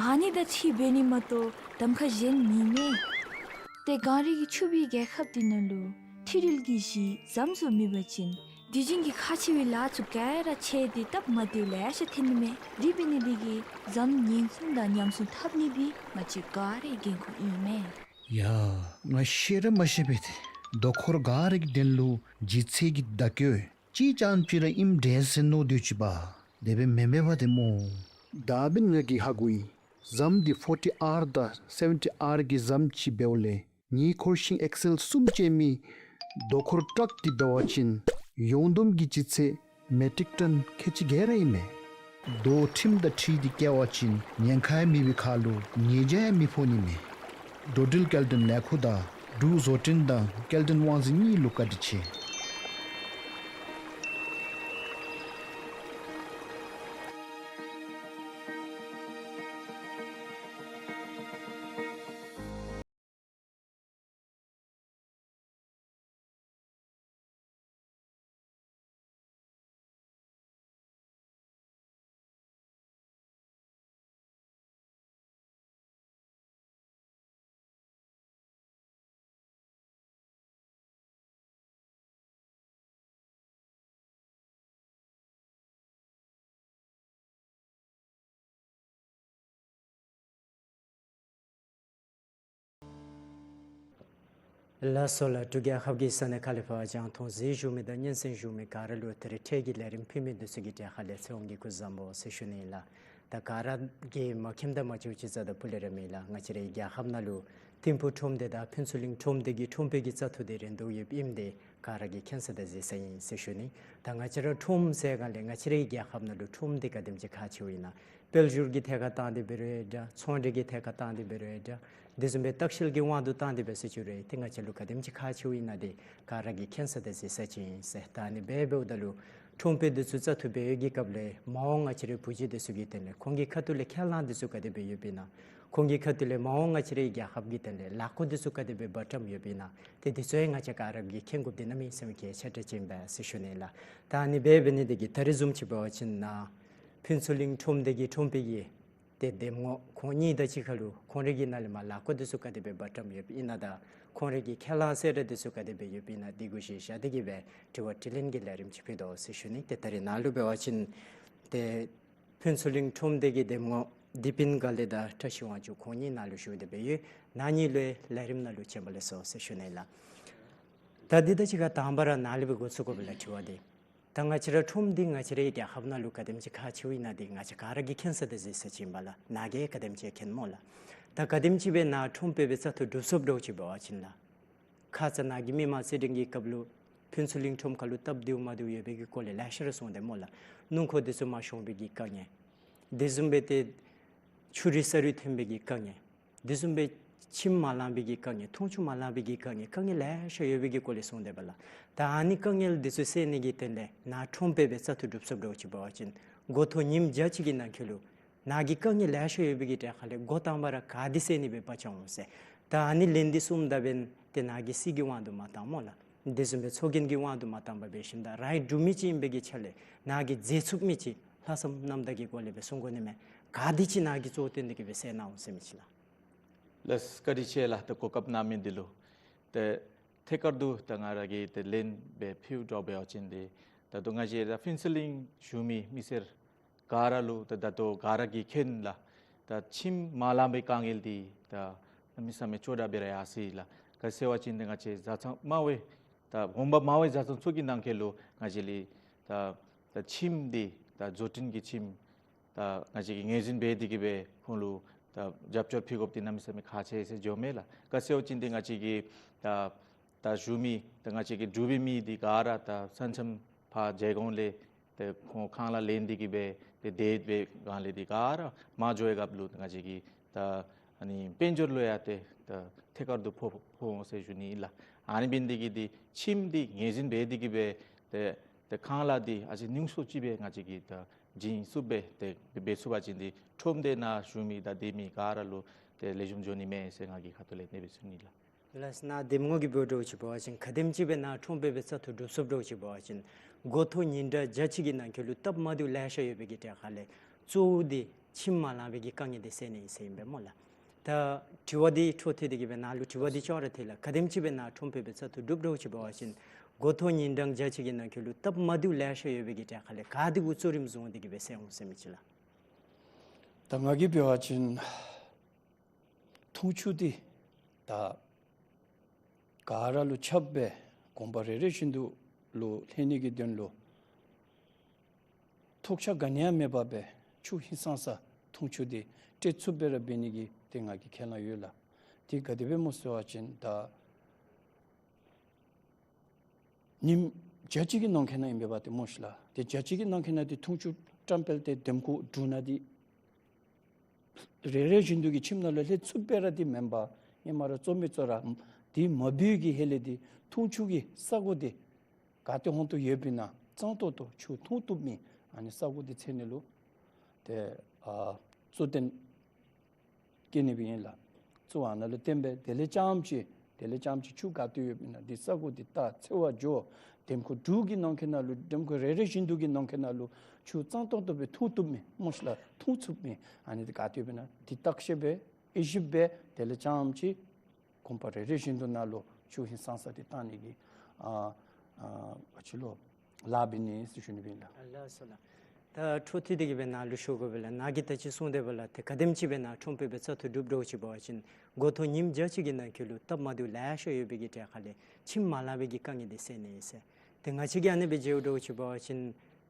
ཨ་ནི་དང་འཁྲིལ་འབད་ནི་མ་གཏོགས་གདམ་ཁ་གཞན་མེད་མས། ཏེ་གངས་རི་གི་ཕྱུག་པའི་རྒྱལ་ཁབ་འདི་ནང་ལུ་འཕྲུལ་རིག་གི་གཞི་ཟམ་བཟོ་མེད་པ་ཅིན་དུས་རྒྱུན་གྱི་ཁག་ཆེ་བའི་ལཱ་ཚུ་ག་ར་ཆད་དེ་སྟབས་མ་བདེཝ་ལེ་ཤ་ཐོན་ནི་མས། དེ་འབད་ནི་འདི་གིས་ཟམ་ཉེན་སྲུང་དང་ཉམས་སྲུང་འཐབ་ནི་འདི་ང་བཅས་ག་རའི་འགན་ཁུར་ཨིན་མས། ཡ། ང་ཤེས་ར་མ་ཤེས་པས་ཏེ། རྡོ་འཁོར་ག་ར་གི་དོན་ལུ་ལྗིད་ཚད་ཀྱི་བརྡ་བཀོད་ཅིག་རྐྱངམ་ཅིག་ར་ཨིནམ་འདྲས་ཟེར་མནོ་སྡོད་ཅི་པ། དེ་སྦེ་མེན་མས་པ་ཏེ་སྨོ། ད་འབདན་ང་གིས་ཧ་གོ་ཡི། ཟམ་འདི་ཕོར་ཊི་ཨར་དང་སེ་ཝེན་ཊི་ཨར་གྱི་ཟམ་ཅིག་འབདཝ་ལས་ངེའི་འཁོར་ཤིང་ཨེག་སེལ་གསུམ་ཅན་མའི་རྡོ་འཁོར་ཊག་འདི་འབད་བ་ཅིན་ཡོངས་བསྡོམས་ཀྱི་ལྗིད་ཚད་མེ་ཊིག་ཊོན་ཁལ་གཅིག་བརྒྱད་ར་ཨིན་མས། རྡོ་ཁྲིམས་དང་འཁྲིལ་ཏེ་བཀལ་བ་ཅིན་ཉེན་ཁ་ཡང་མེད་པའི་ཁར་ལུ་ཉེས་བྱ་ཡང་མི་ཕོག་ནི་མས། འགྲོ་འགྲུལ་སྐྱེལ་འདྲེན་ལས་ཁུངས་དང་འབྲུག་བཟོ་སྐྲུན་དང་སྐྱེལ་འདྲེན་དབང་འཛིན་གཉིས་ལུ་བཀའ་དྲིན་ཆེ། ལགས་སོ་ལགས། འབྲུག་རྒྱལ་ཁབ་ཀྱི་ས་གནས་ཁག་ལས་ཕར་རྒྱང་མཐོང་གཟིགས་བཞུགས་མི་དང་སྙན་གསན་བཞུགས་མི་ག་ར་ལུ་ད་རིས་འཕྲལ་གྱི་ལས་རིམ་ཕུལ་མི་འདི་ཚུ་གི་གྲས་ཁ་ལས་ཚེ་དབང་གིས་སྐུ་གཟུགས་བཟང་པོ་ཟེར་ཞུ་ནི་ཨིན་ལགས། ད་ག་ར་གིས་མ་མཁྱེནམ་དང་མ་ཤེསཔ་ཅིག་རྩ་དང་སྤུ་ལས་ར་མེད་ལགས། ང་བཅས་རའི་རྒྱལ་ཁབ་ནང་ལུ་ཐིམ་ཕུག་ཁྲོམ་སྡེ་དང་ཕུན་ཚོགས་གླིང་ཁྲོམ་སྡེ་གི་ཁྲོམ་དཔོན་གྱི་བཙག་འཐུ་འདི་རན་དོ་ཡོདཔ་ཨིནམ་འདི་ག་ར་གིས་མཁྱེན་ས་དང་གཟིགས་ས་ཨིན་ཟེར་ཞུ་ནི། ད་ང་བཅས་ར་ཁྲོམ་ཟེར་སྒང་ལས་ང་བཅས་རའི་རྒྱལ་ཁབ་ནང་ལུ་ཁྲོམ་འདི་ག་དེམ་ཅིག་ཁག་ཆེཝ་ཨིན་ན། དཔལ་འབྱོར་གྱི་ཐད་ཁར་བཏང་སྟེ་འབད་རུང་འདྲ། ཚོང་འབྲེལ་གྱི་ཐད་ཁར་བཏང་སྟེ་འབད་རུང་འདྲ། དེ་བཟུམ་སྦེ་ལྟ་བཤལ་གྱི་དབང་དུ་བཏང་སྟེ་འབད་ཟེར་ཞུ་རུང་ཏེ་ང་བཅས་ལུ་ག་དེམ་ཅིག་ཁག་ཆེཝ་ཨིན་ན་འདི་ག་ར་གིས་མཁྱེན་ས་དང་གཟིགས་ས་ཅིག་ཨིན་ཟེར། ད་ཨ་ནི་སྦེ་འབདཝ་ད་ལུ་ཁྲོམ་དཔོན་འདི་ཚུ་བཙག་འཐུ་འབད་བའི་གི་སྐབས་ལས་མ་འོངས་ང་བཅས་རའི་བུ་གཞི་འདི་ཚུ་གི་དོན་ལས་ཁོང་གི་ཁ་ཐུག་ལས་ཁས་བླངས་འདི་ཚུ་ག་དེ་སྦེ་ཡོདཔ་ཨིན་ན། ཁོང་གི་ཁ་ཐུག་ལས་མ་འོངས་ང་བཅས་རའི་རྒྱལ་ཁབ་ཀྱི་དོན་ལས་ལཱ་འགོ་འདི་ཚུ་ག་དེ་སྦེ་འབད་བཀྲམ་ཡོདཔ་ཨིན་ན། ཏེ་འདི་ཚུ་ཡང་ང་བཅས་ག་ར་གིས་མཁྱེན་དགོཔ་འདི་གནམ་མེད་ས་མེད་གལ་ཆེ་དྲགས་ཅིག་ཨིན་པས་ཟེར་ཞུ་ནི་ལགས། ད་ཨ་ནི་སྦེ་འབད་ནི་འདི་གིས་ད་རིས་བཟུམ་ཅིག་འབད་བ་ཅིན་ནཱ་ཕུན་ཚོགས་གླིང་ཁྲོམ་སྡེ་གི་ཁྲོམ་དཔོན་གྱིས་ ཏེ་འདེམས་ངོ་ཁོང་གཉིས་དང་གཅིག་ཁར་ལུ་ཁོང་རའི་གི་ནང་ལས་མར་ལག་འཁོར་འདི་ཚུ་ག་དེ་སྦེ་འབད་བཀྲམ་ཡོདཔ་ཨིན་ན་དང་ཁོང་རའི་གི་ཁས་བླངས་གསལ་བསྒྲགས་འདི་ཚུ་ག་དེ་སྦེ་ཡོདཔ་ཨིན་ན་འདི་གུ་གཞི་བཞག་སྟེ་གི་སྦེ་དྲི་བ་དྲིས་ལན་གྱི་ལས་རིམ་ཅིག་ཕུལ་དོ་ཟེར་ཞུ་ནི། ཏེ་ད་རེས་ནཱ་ལུ་འབད་བ་ཅིན་ཏེ་ཕུན་ཚོགས་གླིང་ཁྲོམ་སྡེ་གི་འདེམས་ངོ་བདེ་སྤུན་དགའ་ལེགས་དང་བཀྲ་ཤིས་དབང་ཕྱུག་ཁོང་གཉིས་ནཱ་ལུ་བཞུགས་ཏེ་སྦེ་ཡོད། ནཱ་གཉིས་ལུ་ལས་རིམ་ནང་ལུ་བྱོན་པ་ལེགས་སོ་ཟེར་ཞུ་ནི་ལགས། ད་འདི་དང་གཅིག་ཁར་དང་པ་ར་ནཱ་ལས་སྦེ་འགོ་བཙུགས་དགོ་པས་ལགས། དྲི་བ་འདི་ད་ང་བཅས་ར་ཁྲོམ་འདི་ང་བཅས་རའི་རྒྱལ་ཁབ་ནང་ལུ་ག་དེམ་ཅིག་ཁག་ཆེཝ་ཨིན་ན་འདི་ང་བཅས་ག་ར་གིས་མཁྱེན་ས་དང་གཟིགས་ས་ཅིག་ཨིན་པས་ལགས། ནཱ་གིས་ག་དེམ་ཅིག་མཁྱེན་སྨོ་ལགས། ད་ག་དེམ་ཅིག་སྦེ་ནཱ་ཁྲོམ་དཔེ་སྦེ་བཙག་འཐུ་གྲུབ་སོངམ་འདྲཝ་ཅིག་འབད་བ་ཅིན་ལགས། ཁ་ཙ་ནཱ་གི་མི་མང་རྩེད་འགྲན་གྱི་སྐབས་ལུ་ཕུན་ཚོགས་གླིང་ཁྲོམ་ཁར་ལུ་སྟབས་བདེཝ་མ་བདེཝ་ཡོད་པའི་གི་སྐོར་ལས་ལེ་ཤ་ར་གསུངས་ཏེ་སྨོ་ལགས། སྣུམ་འཁོར་འདི་ཚུ་མ་ཤོང་པའི་གི་དཀའ་ངལ། དེ་བཟུམ་སྦེ་ཏེ་ཆུ་རུད་ས་རུད་ཐོན་པའི་གི་དཀའ་ངལ། དེ་བཟུམ་སྦེ་ཁྱིམ་མ་ལང་པའི་གི་དཀའ་ངལ། འཐུང་ཆུ་མ་ལང་པའི་གི་དཀའ་ངལ། དཀའ་ངལ་ལེ་ཤ་ཡོད་པའི་གི་སྐོར་ལས་གསུངས་ཏེ་འབད་ལགས། ད་ཨ་ནི་དཀའ་ངལ་འདི་ཚུ་སེལ་ནི་གི་དོན་ལས་ནཱ་ཁྲོམ་དཔེ་སྦེ་བཙག་འཐུ་གྲུབ་སོངམ་འདྲཝ་ཅིག་འབད་བ་ཅིན་འགོ་ཐོག་ཉིནམ་བརྒྱ་གཅིག་གི་ནང་འཁོད་ལུ་ནཱ་གི་དཀའ་ངལ་ལེ་ཤ་ཡོད་པའི་གི་གྲས་ཁ་ལས་འགོ་དང་པ་ར་ག་འདི་སེལ་ནི་སྦེ་འབད་བཅུག་འོང་ཟེར། ད་ཨ་ནི་ལན་འདི་གསུངམ་ད་འབདན་ཏེ་ནཱ་གིས་སྲིད་ཀྱི་དབང་དུ་མ་བཏང་སྨོ་ལགས། དེ་བཟུམ་སྦེ་ཚོགས་རྒྱན་གྱི་དབང་དུ་མ་བཏང་པར་འབད་ཞིནམ་ད་རང་གི་འབྲུག་མི་ཅིག་ཨིན་པའི་གི་ཆ་ལས་ནཱ་གིས་མཛད་ཚུགས་མི་ཅིག་ལྷག་བསམ་རྣམ་དག་གི་སྒོ་ལས་སྦེ་གསུང་དགོ་ནི་མས། ག་འདི་ཅིག་ནཱ་གིས་གཙོ་བོ་བཏོན་ཏེ་གི་སྦེ་སེལ་གནང་འོང་ཟེར་མི་ཅིག་ལགས། ལགས་བཀའ་དྲིན་ཆེ་ལགས། ད་གོ་སྐབས་གནང་མི་འདི་ལུ། ཏེ་ཐད་ཀར་དུ་ད་ང་ར་གིས་ཏེ་ལན་སྦེ་ཕུལཝ་འདྲཝ་འབད་བ་ཅིན་ཏེ་ད་ལྟོ་ང་བཅས་ར་ཕུན་ཚོགས་གླིང་བཞུགས་མི་མི་སེར་ག་ར་ལུ་ད་ད་ལྟོ་ག་ར་གིས་མཁྱེན་ལགས། ད་ཁྱིམ་མ་ལང་པའི་དཀའ་ངལ་འདི་ད་གནམ་མེད་ས་མེད་ཅོག་འཐདཔ་སྦེ་ར་ཡར་སོ་ཡི་ལགས། ག་ཅི་ཟེར་བ་ཅིན་ཏེ་ང་བཅས་བཟའ་ཚང་མ་བའི་ད་དགོན་པ་མ་བའི་བཟའ་ཚང་ཚུ་གི་ནང་འཁོད་ལུ་ང་བཅས་ལས་ད་ད་ཁྱིམ་འདི་ད་བཟོ་སྐྲུན་གྱི་ཁྱིམ་ད་ང་བཅས་ཀྱིས་ངོས་འཛིན་འབད་དེ་གི་སྦེ་ཁོང་ལུ་ད་རྒྱབ་སྐྱོར་ཕུལ་དགོཔ་འདི་གནམ་མེད་ས་མེད་ཁག་ཆེ་ཟེར་འགྱོཝ་མས་ལགས། ག་ཅི་ཟེར་བ་ཅིན་ཏེ་ང་བཅས་ཀྱི་ད་ད་བཞུགས་མི་ད་ང་བཅས་ཀྱི་འབྲུག་པའི་མི་འདི་ག་ར་ད་ས་མཚམས་ཕར་བྱེད་གོང་ལས་ཏེ་ཁོང་ཁང་གླ་ལེན་ཏེ་གི་སྦེ་ཏེ་དེ་སྦེ་གང་ལས་འདི་ག་ར་མར་འགྱོ་བའི་སྐབས་ལུ་ང་བཅས་ཀྱི་ད་ཨ་ནི་དཔལ་འབྱོར་ལུ་ཡང་ཏེ་ད་ཐད་ཀར་དུ་ཕོག་ཕོག་འོང་ཟེར་ཞུ་ནི་ཨིན་ལགས། ཨ་ནི་འབད་ནི་འདི་གིས་ཏེ་ཁྱིམ་འདི་ངོས་འཛིན་འབད་དེ་གི་སྦེ་ཏེ་ཏེ་ཁང་གླ་འདི་ཨ་ཙི་ཉུང་སུ་ཅིག་སྦེ་ང་བཅས་ཀྱིས་ད་བྱིན་ཚུགསཔ་སྦེ་ཏེ་འབད་ཚུགས་པ་ཅིན་ཏེ་ཁྲོམ་སྡེ་ནང་བཞུགས་མི་ད་སྡོད་མི་ག་ར་ལུ་ཏེ་ལེགས་ཤོམ་འགྱོ་ནི་མས་ཟེར་ང་གི་ཁ་ཐུག་ལས་ནེ་སྦེ་ཞུ་ནི་ལགས། ལགས་ནཱ་འདེམས་ངོ་གིས་འབདཝ་འདྲཝ་ཅིག་འབད་བ་ཅིན་ག་དེམ་ཅིག་སྦེ་ནཱ་ཁྲོམ་དཔེ་སྦེ་བཙག་འཐུ་གྲུབ་སོངམ་འདྲཝ་ཅིག་འབད་བ་ཅིན་འགོ་ཐོག་ཉིན་གྲངས་བརྒྱ་གཅིག་གི་ནང་འཁོད་ལུ་སྟབས་མ་བདེཝ་ལེ་ཤ་ཡོད་པའི་གི་གྲས་ཁ་ལས་གཙོ་བོ་འདི་ཁྱིམ་མ་ལང་པའི་གི་དཀའ་ངལ་འདི་སེལ་ནི་ཨིན་ཟེར་ཨིན་པས་སྨོ་ལགས། ད་དྲི་བ་འདི་འཕྲོ་མཐུད་དེ་གི་སྦེ་ནཱ་ལུ་དྲི་བ་འདི་ཅོག་ར་འཐད་ལགས། ག་དེམ་ཅིག་སྦེ་ནཱ་ཁྲོམ་དཔེ་སྦེ་བཙག་འཐུ་གྲུབ་འདྲཝ་ཅིག་འབད་བ་ཅིན་འགོ་ཐོག་ཉིན་གྲངས་བརྒྱ་གཅིག་གི་ནང་འཁོད་ལུ་སྟབས་མ་བདེཝ་ལེ་ཤ་ཡོད་པའི་གི་གྲས་ཁ་ལས་ག་འདི་གུ་གཙོ་རིམ་བཟུང་སྟེ་གི་སྦེ་སེལ་འོང་ཟེར་མི་ཅིག་ལགས། ད་ང་གིས་འབད་བ་ཅིན་འཐུང་ཆུ་འདི་ད་ག་ར་ལུ་ཁྱབ་སྦེ་དགོན་པ་རེ་རེ་བཞིན་དུ་ལུ་ལྷོད་ནི་གི་དོན་ལུ་ཐོགས་ཆགས་ག་ནི་ཡང་མེད་པར་སྦེ་ཆུ་ཧིང་སངས་ས་འཐུང་ཆུ་འདི་སྤྲོད་ཚུགསཔ་སྦེ་ར་འབད་ནི་གི་ཏེ་ང་གིས་ཁས་བླངས་ཡོད་ལགས། དེ་ག་དེ་སྦེ་སྨོ་ཟེར་བ་ཅིན་ད་ཉིནམ་བརྒྱ་གཅིག་གི་ནང་འཁོད་ནང་ཨིན་པས་པ་ཏེ་སྨོ་ཤིག་ལགས། ཏེ་བརྒྱ་གཅིག་གི་ནང་འཁོད་ནང་འདི་འཐུང་ཆུ་བཀྲམ་སྤེལ་ཏེ་འདེམས་ཁོངས་དྲུང་ནང་འདི་རེ་རེ་བཞིན་དུ་གི་ཁྱིམ་ནང་ལུ་ལྷོད་ཚུགསཔ་སྦེ་ར་འདི་མེན་པར་ཧེ་མ་ར་གཙོ་མི་གཙོ་ར་འདི་མ་འབད་བའི་གི་ཧེ་ལས་འདི་འཐུང་ཆུ་གི་ས་གོ་འདི་ག་ཏེ་ཧོང་ཏོ་ཡོདཔ་ཨིན་ན་གཙང་ཏོག་ཏོ་ཆུ་འཐུང་བཏུབ་མི་ཨ་ནི་ས་གོ་འདི་འཚོལ་ནི་ལུ་ཏེ་ཨ་གཙོ་བོ་བསྟེན་བསྐྱལ་ནི་སྦེ་ཨིན་ལགས། གཙོ་བོ་ཨ་ནཱ་ལུ་བསྟེན་སྦེ་དེ་ལས་རྐྱངམ་ཅིག་དེ་ལས་རྐྱངམ་ཅིག་ཆུ་ག་ཏེ་ཡོདཔ་ཨིན་ན་འདི་ས་གོ་འདི་བལྟ་འཚོལ་བར་འགྱོ། འདེམས་ཁོངས་དྲུང་གི་ནང་འཁོད་ནང་ལུ་འདེམས་ཁོངས་རེ་རེ་བཞིན་དུ་གི་ནང་འཁོད་ནང་ལུ་ཆུ་གཙང་ཏོག་ཏོ་སྦེ་འཐུང་བཏུབ་མི་སྨོ་ཤིག་ལགས། འཐུང་ཚུགས་མི་ཨ་ནི་འདི་ག་ཏེ་ཡོདཔ་ཨིན་ན་འདི་བརྟག་ཞིབ་འབད་དབྱེ་ཞིབ་འབད་དེ་ལས་རྐྱངམ་ཅིག་དགོན་པ་རེ་རེ་བཞིན་དུ་ནང་ལུ་ཆུ་ཧིང་སངས་ས་འདི་བཏང་ནི་གི་ཨ་ཨ་ག་ཅི་ལོ་ལཱ་འབད་ནི་ཟེར་ཞུ་ནི་སྦེ་ཨིན་ལགས། ལགས་སོ་ལགས། ད་འཕྲོ་མཐུད་དེ་གི་སྦེ་ནཱ་ལུ་ཞུ་དགོ་པས་ལགས། ནཱ་གིས་ད་ཅི་གསུངས་ཏེ་འབདཝ་ལགས། ཏེ་ག་དེམ་ཅིག་སྦེ་ནཱ་ཁྲོམ་དཔེ་སྦེ་བཙག་འཐུ་གྲུབ་འདྲཝ་ཅིག་འབད་བ་ཅིན་འགོ་ཐོག་ཉིནམ་བརྒྱ་གཅིག་གི་ནང་འཁོད་ལུ་སྟབས་མ་བདེཝ་ལེ་ཤ་ཡོད་པའི་གི་གྲས་ཁ་ལས་ཁྱིམ་མ་ལང་པའི་གི་དཀའ་ངལ་འདི་སེལ་ནི་ཨིན་ཟེར། ཏེ་ང་བཅས་ཀྱིས་ཨ་ནི་སྦེ་མཇལཝ་འདྲཝ་ཅིག་འབད་བ་ཅིན་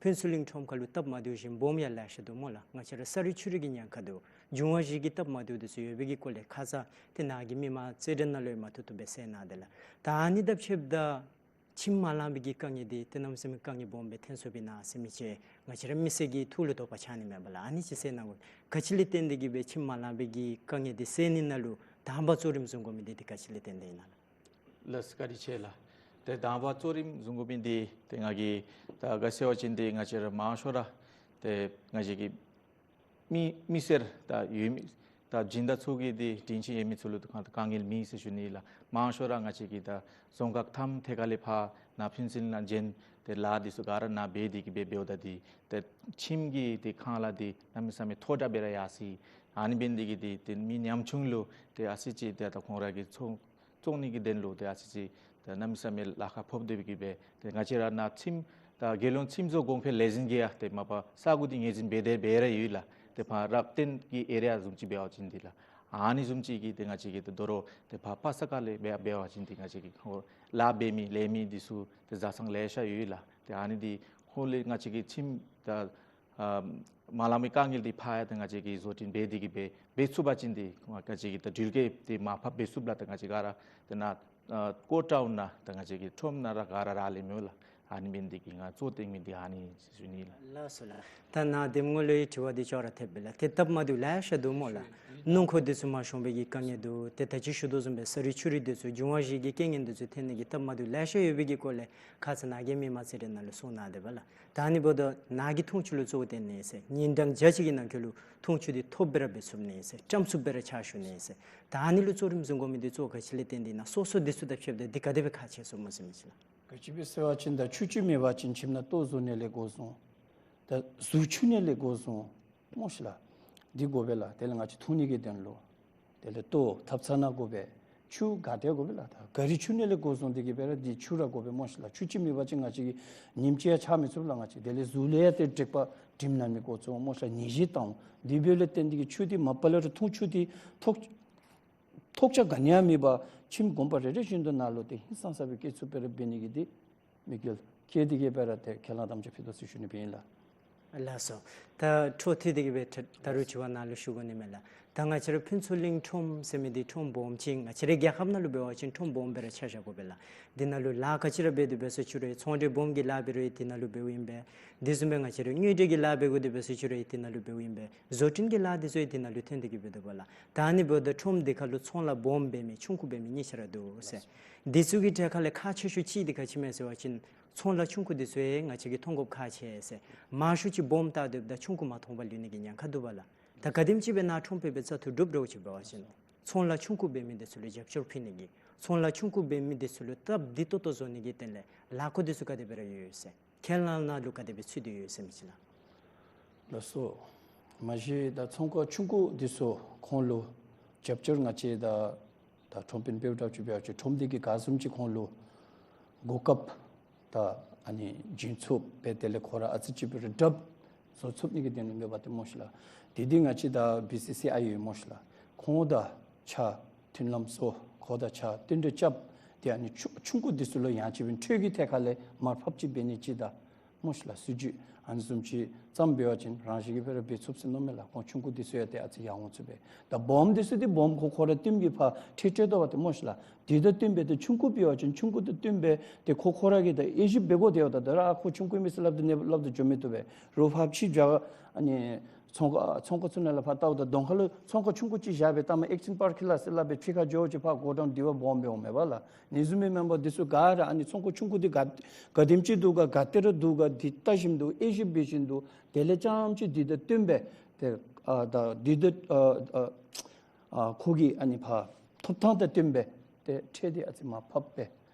ཕུན་ཚོགས་གླིང་ཁྲོམ་ཁ་ལུ་སྟབས་མ་བདེཝ་གཞན་སྦོམ་ཡང་ལེ་ཤ་འདུག་སྨོ་ལགས། ང་བཅས་ར་ས་རུད་ཆུ་རུད་ཀྱི་ཉེན་ཁ་འདུག། འབྱུང་བ་བཞི་གི་སྟབས་མ་བདེཝ་འདི་ཚུ་ཡོད་པའི་གི་སྐོར་ལས་ཁ་ཙ་ཏེ་ནཱ་གིས་མི་མང་རྩེད་འགྲན་ནང་ལུ་ཡང་མ་ཐུབ་ཐུབ་སྦེ་སེལ་གནང་དེས་ལགས། ད་ཨ་ནི་དང་ཕྱདཔ་ད་ཁྱིམ་མ་ལང་པའི་གི་དཀའ་ངལ་འདི་ཏེ་གནམ་མེད་ས་མེད་དཀའ་ངལ་སྦོམ་སྦེ་ཐོན་སོངམ་ཨིན་ན་ཟེར་མི་ཅིག་ང་བཅས་ར་མི་སེར་གྱི་ཐུགས་ལུ་དོགས་པ་ཆགས་ནི་མས་པ་ལགས། ཨ་ནི་ཅིག་གསལ་གནང་དགོ། ག་ཅི་ལས་བརྟེན་ཏེ་གི་སྦེ་ཁྱིམ་མ་ལང་པའི་གི་དཀའ་ངལ་འདི་སེལ་ནི་ནང་ལུ་དང་པ་གཙོ་རིམ་བཟུང་དགོ་མི་འདི་ཏེ་ག་ཅི་ལས་བརྟེན་ཏེ་ཨིན་ན་ལགས། ལགས་བཀའ་དྲིན་ཆེ་ལགས། ཏེ་དང་པ་གཙོ་རིམ་བཟུང་དགོ་མི་འདི་ཏེ་ང་གིས་ད་ག་ཟེར་བ་ཅིན་ཏེ་ང་བཅས་ར་མང་ཤོས་ར་ཏེ་ང་བཅས་ཀྱི་མི་མི་སེར་ད་ཡོད་མི་ད་སྦྱིན་བདག་ཚུ་གིས་ཏེ་དྲིན་ཅན་ཡོད་མི་ཚུ་ལུ་ཏེ་ག་ཏེ་དཀའ་ངལ་མེད་ཟེར་ཞུ་ནི་ལགས། མང་ཤོས་ར་ང་བཅས་ཀྱི་ད་རྫོང་ཁག་ཐམ་ཐད་ཀ་ལས་ཕར་ནཱ་ཕུན་ཚོགས་གླིང་ནང་བྱོན་ཏེ་ལཱ་འདི་ཚུ་ག་ར་ནཱ་འབད་དེ་གི་སྦེ་འབདཝ་ད་འདི་ཏེ་ཁྱིམ་གྱི་ཏེ་ཁང་གླ་འདི་གནམ་མེད་ས་མེད་མཐོ་དྲགས་སྦེ་ར་ཡར་སོ་ཡི། ཨ་ནི་འབད་ནི་འདི་གིས་ཏེ་ཏེ་མི་ཉམ་ཆུང་ལུ་ཏེ་ཨ་ཙི་ཅིག་ཏེ་ད་ཁོང་ར་གིས་བཙོང་བཙོང་ནི་གི་དོན་ལུ་ཏེ་ཨ་ཙི་ཅིག་ཏེ་གནམ་མེད་ས་མེད་ལཱ་ཁག་ཕོག་སྟེ་གི་སྦེ་ཏེ་ང་བཅས་ར་ནཱ་ཁྱིམ་ད་རྒྱལ་ཡོངས་ཁྱིམ་བཟོ་གོང་འཕེལ་ལས་འཛིན་གྱིས་ཡང་ཏེ་མ་པ་ས་གོ་འདི་ངོས་འཛིན་འབད་དེ་འབད་ར་ཡོད་ལགས། ཏེ་ཕར་རབ་བརྟན་གྱི་ཨེ་རི་ཡ་བཟུམ་ཅིག་འབད་བ་ཅིན་འདི་ལགས། ཨ་ནི་བཟུམ་ཅིག་གི་ཏེ་ང་བཅས་ཀྱིས་ཏེ་དོ་རུང་ཏེ་ཕར་པ་ས་ཁ་ལས་འབད་འབད་བ་ཅིན་འདི་ང་བཅས་ཀྱི་ཁོང་ལཱ་འབད་མི་ལས་མི་འདི་ཚུ་ཏེ་བཟའ་ཚང་ལེ་ཤ་ཡོད་ལགས། ཏེ་ཨ་ནི་འདི་ཁོང་ལས་ང་བཅས་ཀྱི་ཁྱིམ་ད་ཨ་མ་ལང་མི་དཀའ་ངལ་འདི་ཕར་ཡང་ཏེ་ང་བཅས་ཀྱིས་བཟོ་སྐྲུན་འབད་དེ་གི་སྦེ་འབད་ཚུགས་པ་ཅིན་འདི་ང་བཅས་ཀྱིས་ད་འགྲུལ་སྐྱེལ་འདི་མར་ཕབ་འབད་ཚུགསཔ་ལགས། ད་ང་བཅས་ག་ར་ཏེ་ནཱ་ཨ་ཀོ་ཊའུན་ནང་ད་ང་བཅས་ཀྱི་ཁྲོམ་ནང་ར་ག་ར་རག་ལས་མི་འོང་ལགས། ཨ་ནི་འབད་ནི་འདི་གིས་ང་གཙོ་བཏོན་མི་འདི་ཨ་ནི་ཞུ་ནི་ལགས། ལགས་སོ་ལགས། ད་ནཱ་གདམ་ངོ་ལུ་ཡང་དྲི་བ་འདི་ཅོག་ར་འཐདཔ་ཨིན་ལགས། ཏེ་སྟབས་མ་བདེཝ་ལེ་ཤ་འདུག་སྨོ་ལགས། སྣུམ་འཁོར་འདི་ཚུ་མ་ཤོང་པའི་གི་དཀའ་ངལ་འདུག། ཏེ་ད་ཅི་ཞུ་དོ་བཟུམ་སྦེ་ས་རུད་ཆུ་རུད་འདི་ཚུ་འབྱུང་བ་བཞི་གི་རྐྱེན་ངན་འདི་ཚུ་ཐོན་ནི་གི་སྟབས་མ་བདེཝ་ལེ་ཤ་ཡོད་པའི་གི་སྐོར་ལས་ཁ་ཙ་ནཱ་གིས་མི་མང་ཚེ་རིང་ནང་ལུ་གསུངས་གནང་དེས་པ་ལགས། ད་ཨ་ནི་འབདཝ་ད་ནཱ་གིས་འཐུང་ཆུ་ལུ་གཙོ་བོ་བསྟེན་ནི་ཟེར་ཉིན་གྲངས་བརྒྱ་ཅིག་གི་ནང་འཁོད་ལུ་འཐུང་ཆུ་འདི་ཐོབ་སྦེ་ར་འབད་ཚུགས་ནི་ཟེར་བཀྲམ་ཚུགསཔ་སྦེ་ར་ཕྱག་ཞུ་ནི་ཟེར། ད་ཨ་ནི་ལུ་གཙོ་རིམ་བཟུང་དགོ་མི་འདི་གཙོ་བོ་ག་ཅི་ལས་བརྟེན་ཏེ་ཨིན་ན། སོ་སོ་འདི་ཚུ་དང་ཕྱདཔ་ད་འདི་ག་དེ་སྦེ་ཁག་ཆེ་སོངམ་སྨོ་ཟེར་མི་ཅིག་ལགས། ག་ཅི་སྦེ་ཟེར་བ་ཅིན་ད་ཆུ་ཅིག་མེད་པ་ཅིན་ཁྱིམ་ནང་ལྟོ་བཟོ་ནི་ལས་འགོ་བཟུང་། ད་གཟུགས་འཁྱུ་ནི་ལས་འགོ་བཟུང་སྨོ་ཤིག་ལགས། འདི་དགོ་པས་ལགས། དེ་ལས་ང་བཅས་འཐུང་ནི་གི་དོན་ལུ། དེ་ལས་ལྟོ་ཐབ་ཚང་ནང་དགོ་པས། ཆུ་ག་ཏེ་དགོ་པས་ལགས། ད་ག་རི་འཁྱུ་ནི་ལས་འགོ་བཟུང་སྟེ་གི་སྦེ་ར་འདི་ཆུ་ར་དགོ་པས་སྨོ་ཤིག་ལགས། ཆུ་ཅིག་མེད་པ་ཅིན་ང་བཅས་ཀྱིས་ཉིནམ་གཅིག་ཡང་ཆ་མི་ཚུགས་ལགས་ང་བཅས། དེ་ལས་གཟུགས་ལུ་ཡང་ཏེ་དྲེག་པ་དྲིམ་ནང་མི་འགོ་བཙུགས་སྨོ་ཤིག་ལགས། ནད་གཞི་བཏང་འོང་། དེ་འབདཝ་ལས་བརྟེན་ཏེ་གི་ཆུ་འདི་མ་པ་ལས་ར་འཐུང་ཆུ་འདི་ཐོགས་ཐོགས་ཆགས་ག་ནི་ཡང་མེད་པར་ཁྱིམ་གུང་པ་རེ་རེ་བཞིན་དུ་ནང་ལུ་ཏེ་ཧིང་སངས་ས་སྦེ་བསྐྱལ་ཚུགསཔ་སྦེ་ར་འབད་ནི་གི་འདི་དམིགས་ཡུལ་བསྐྱེད་དེ་གི་སྦེ་ར་ཏེ་ཁས་བླངས་དམ་བཅའ་ཕུལ་དོ་ཟེར་ཞུ་ནི་སྦེ་ཨིན་ལགས། ལགས་སོ། ད་འཕྲོ་མཐུད་དེ་གི་སྦེ་ད་ད་རུང་དྲི་བ་ནཱ་ལུ་ཞུ་དགོ་ནི་མས་ལགས། ད་ང་བཅས་ར་ཕུན་ཚོགས་གླིང་ཁྲོམ་ཟེར་མི་འདི་ཁྲོམ་སྦོམ་ཅིག། ང་བཅས་རའི་རྒྱལ་ཁབ་ནང་ལུ་འབད་བ་ཅིན་ཁྲོམ་སྦོམ་སྦེ་ར་ཆ་བཞག་དགོ་པས་ལགས། འདི་ནང་ལུ་ལཱ་ག་ཅི་ར་འབད་དེ་འབད་ཟེར་ཞུ་རུང་ཚོང་འབྲེལ་སྦོམ་གྱི་ལཱ་འབད་རུང་འདི་ནང་ལུ་འབདཝ་ཨིན་པས། དེ་བཟུམ་སྦེ་ང་བཅས་ར་དངུལ་འབྲེལ་གྱི་ལཱ་འབད་དགོ་དེ་འབད་ཟེར་ཞུ་རུང་འདི་ནང་ལུ་འབདཝ་ཨིན་པས། བཟོ་སྐྲུན་གྱི་ལཱ་འདི་ཚུ་འདི་ནང་ལུ་ཐོན་ཏེ་གི་སྦེ་འདུག་པ་ལགས། ད་ཨ་ནི་འབདཝ་ད་ཁྲོམ་འདི་ཁར་ལུ་ཚོང་ལཱ་སྦོམ་འབད་མི་ཆུང་ཀུ་འབད་མི་གཉིས་ཆ་ར་འདུག་ཟེར། འདི་ཚུ་གི་གྲས་ཁར་ལས་ཁག་ཆེ་ཤོས་ཅིག་འདི་ག་ཅི་སྨོ་ཟེར་བ་ཅིན་ཚོང་ལཱ་ཆུང་ཀུ་འདི་ཚུ་ཡང་ང་བཅས་ཀྱིས་མཐོང་དགོཔ་ཁག་ཆེ་ཟེར། མང་ཤོས་ཅིག་སྦོམ་བལྟ་སྡོདཔ་ད་ཆུང་ཀུ་མ་མཐོང་པར་ལུས་ནི་གི་ཉེན་ཁ་འདུག་པ་ལགས། ད་ག་དེམ་ཅིག་སྦེ་ནཱ་ཁྲོམ་དཔོན་སྦེ་བཙག་འཐུ་གྲུབ་འདྲཝ་ཅིག་འབད་བ་ཅིན་ཚོང་ལཱ་ཆུང་ཀུ་འབད་མི་འདི་ཚུ་ལུ་རྒྱབ་སྐྱོར་ཕུལ་ནི་གི། ཚོང་ལཱ་ཆུང་ཀུ་འབད་མི་འདི་ཚུ་ལུ་སྟབས་བདེ་ཏོག་ཏོ་བཟོ་ནི་གི་དོན་ལས་ལཱ་ཁག་འདི་ཚུ་ག་དེ་སྦེ་ར་ཡོད་ཡོད་ཟེར། ཁས་བླངས་ནང་ལུ་ག་དེ་སྦེ་ཚུད་དེ་ཡོད་ཟེར་མི་ཅིག་ལགས། ལགས་སོ། མ་གཞི་ད་ཚོང་ཁང་ཆུང་ཀུ་འདི་ཚུ་ཁོང་ལུ་རྒྱབ་སྐྱོར་ང་བཅས་ད་ད་ཁྲོམ་དཔོན་འབདཝ་འདྲཝ་ཅིག་འབད་བ་ཅིན་ཁྲོམ་འདི་གིས་ག་བཟུམ་ཅིག་ཁོང་ལུ་གོ་སྐབས་ད་ཨ་ནི་བྱིན་ཚུགསཔ་སྦེ་དེ་ལས་ཁོ་ར་ཨ་ཙི་ཅིག་སྦེ་ར་དྲགཔ་བཟོ་ཚུགས་ནི་གི་དོན་ལུ་མེན་པ་ཏེ་སྨོ་ཤིག་ལགས། དེ་འདི་ང་བཅས་ད་བི་སི་སི་ཨའི་ཡོད་སྨོ་ཤིག་ལགས། ཁོང་དང་ཕྱག་མཐུན་ལམ་བཟོ། ཁོང་དང་ཕྱག་མཐུན་འབྲེལ་རྐྱབ། ཏེ་ཨ་ནི་ཆུང་ཆུང་ཀུ་འདི་ཚུ་ལུ་ཡང་ཅིན་འཕྲུལ་གྱི་ཐད་ཁར་ལས་མར་ཕབ་ཅིག་འབད་ནི་ཅིག་དང་སྨོ་ཤིག་ལགས། སྲིད་ཇུས་ཨ་ནི་བཟུམ་ཅིག་བརྩམས་འབད་བ་ཅིན་རང་བཞིན་གྱིས་སྦེ་ར་འབད་ཚུགས་ཟེར་མནོཝ་མས་ལགས། ཁོང་ཆུང་ཀུ་འདི་ཚུ་ཡང་ཏེ་ཨ་ཙི་ཡར་འོང་ཚུགས་པས། ད་སྦོམ་འདི་ཚུ་འདི་སྦོམ་ཁོ་ཁོ་ར་བསྟུན་གྱི་ཕར་ཁྲིད་ཁྲིད་དོ་བ་ཏེ་སྨོ་ཤིག་ལགས། དེ་དང་བསྟུན་སྦེ་ཏེ་ཆུང་ཀུ་འབད་བ་ཅིན་ཆུང་ཀུ་དང་བསྟུན་སྦེ་ཏེ་ཁོ་ཁོ་ར་གིས་ད་དབྱེ་ཞིབ་འབད་དགོ། དེ་འབདཝ་ད་ད་ར་ཨ་ཁོ་ཆུང་ཀུ་ཨིན་མས་ཟེར་སླབ་སྟེ་ནེ་སླབ་སྟེ་འགྱོ་མི་བཏུབ་པས། རོགས་ཕར་ཕྱི་རྒྱ་ཨ་ནི་ཚོང་ཁང་ཚོང་ཁང་ཚུ་ནང་ལས་ཕར་བལྟཝ་ད་གདོང་ཁ་ལུ་ཚོང་ཁང་ཆུང་ཀུ་ཅིག་བཞག་སྦེ་ལྟ་མ་ཨེག་ཆེནཇ་པར་ཁི་ལ་ཟེར་སླབ་སྦེ་ཕྱི་ཁར་འགྱོཝ་ཅིག་ཕར་གོ་ཌའུན་འདི་བ་སྦོམ་འབདཝ་མས་པ་ལགས། ཨ་ནི་བཟུམ་མའི་མེམ་བར་འདི་ཚུ་ག་ར་ཨ་ནི་ཚོང་ཁང་ཆུང་ཀུ་འདི་ག་ག་དེམ་ཅིག་འདུག་ག་ག་ཏེ་ར་འདུག་ག་འདི་ལྟ་བཞིན་དུ་དབྱེ་ཞིབ་འབད་བཞིན་དུ་དེ་ལས་རྐྱངམ་ཅིག་འདི་དང་བསྟུན་སྦེ་ཏེ་ཨ་ད་འདི་དང་ཨ་ཨ་ཨ་ཁོ་གི་ཨ་ནི་ཕར་ཐོབ་ཐང་དང་བསྟུན་སྦེ་ཏེ་ཁྲལ་འདི་ཨ་ཙི་མར་ཕབ་སྦེ་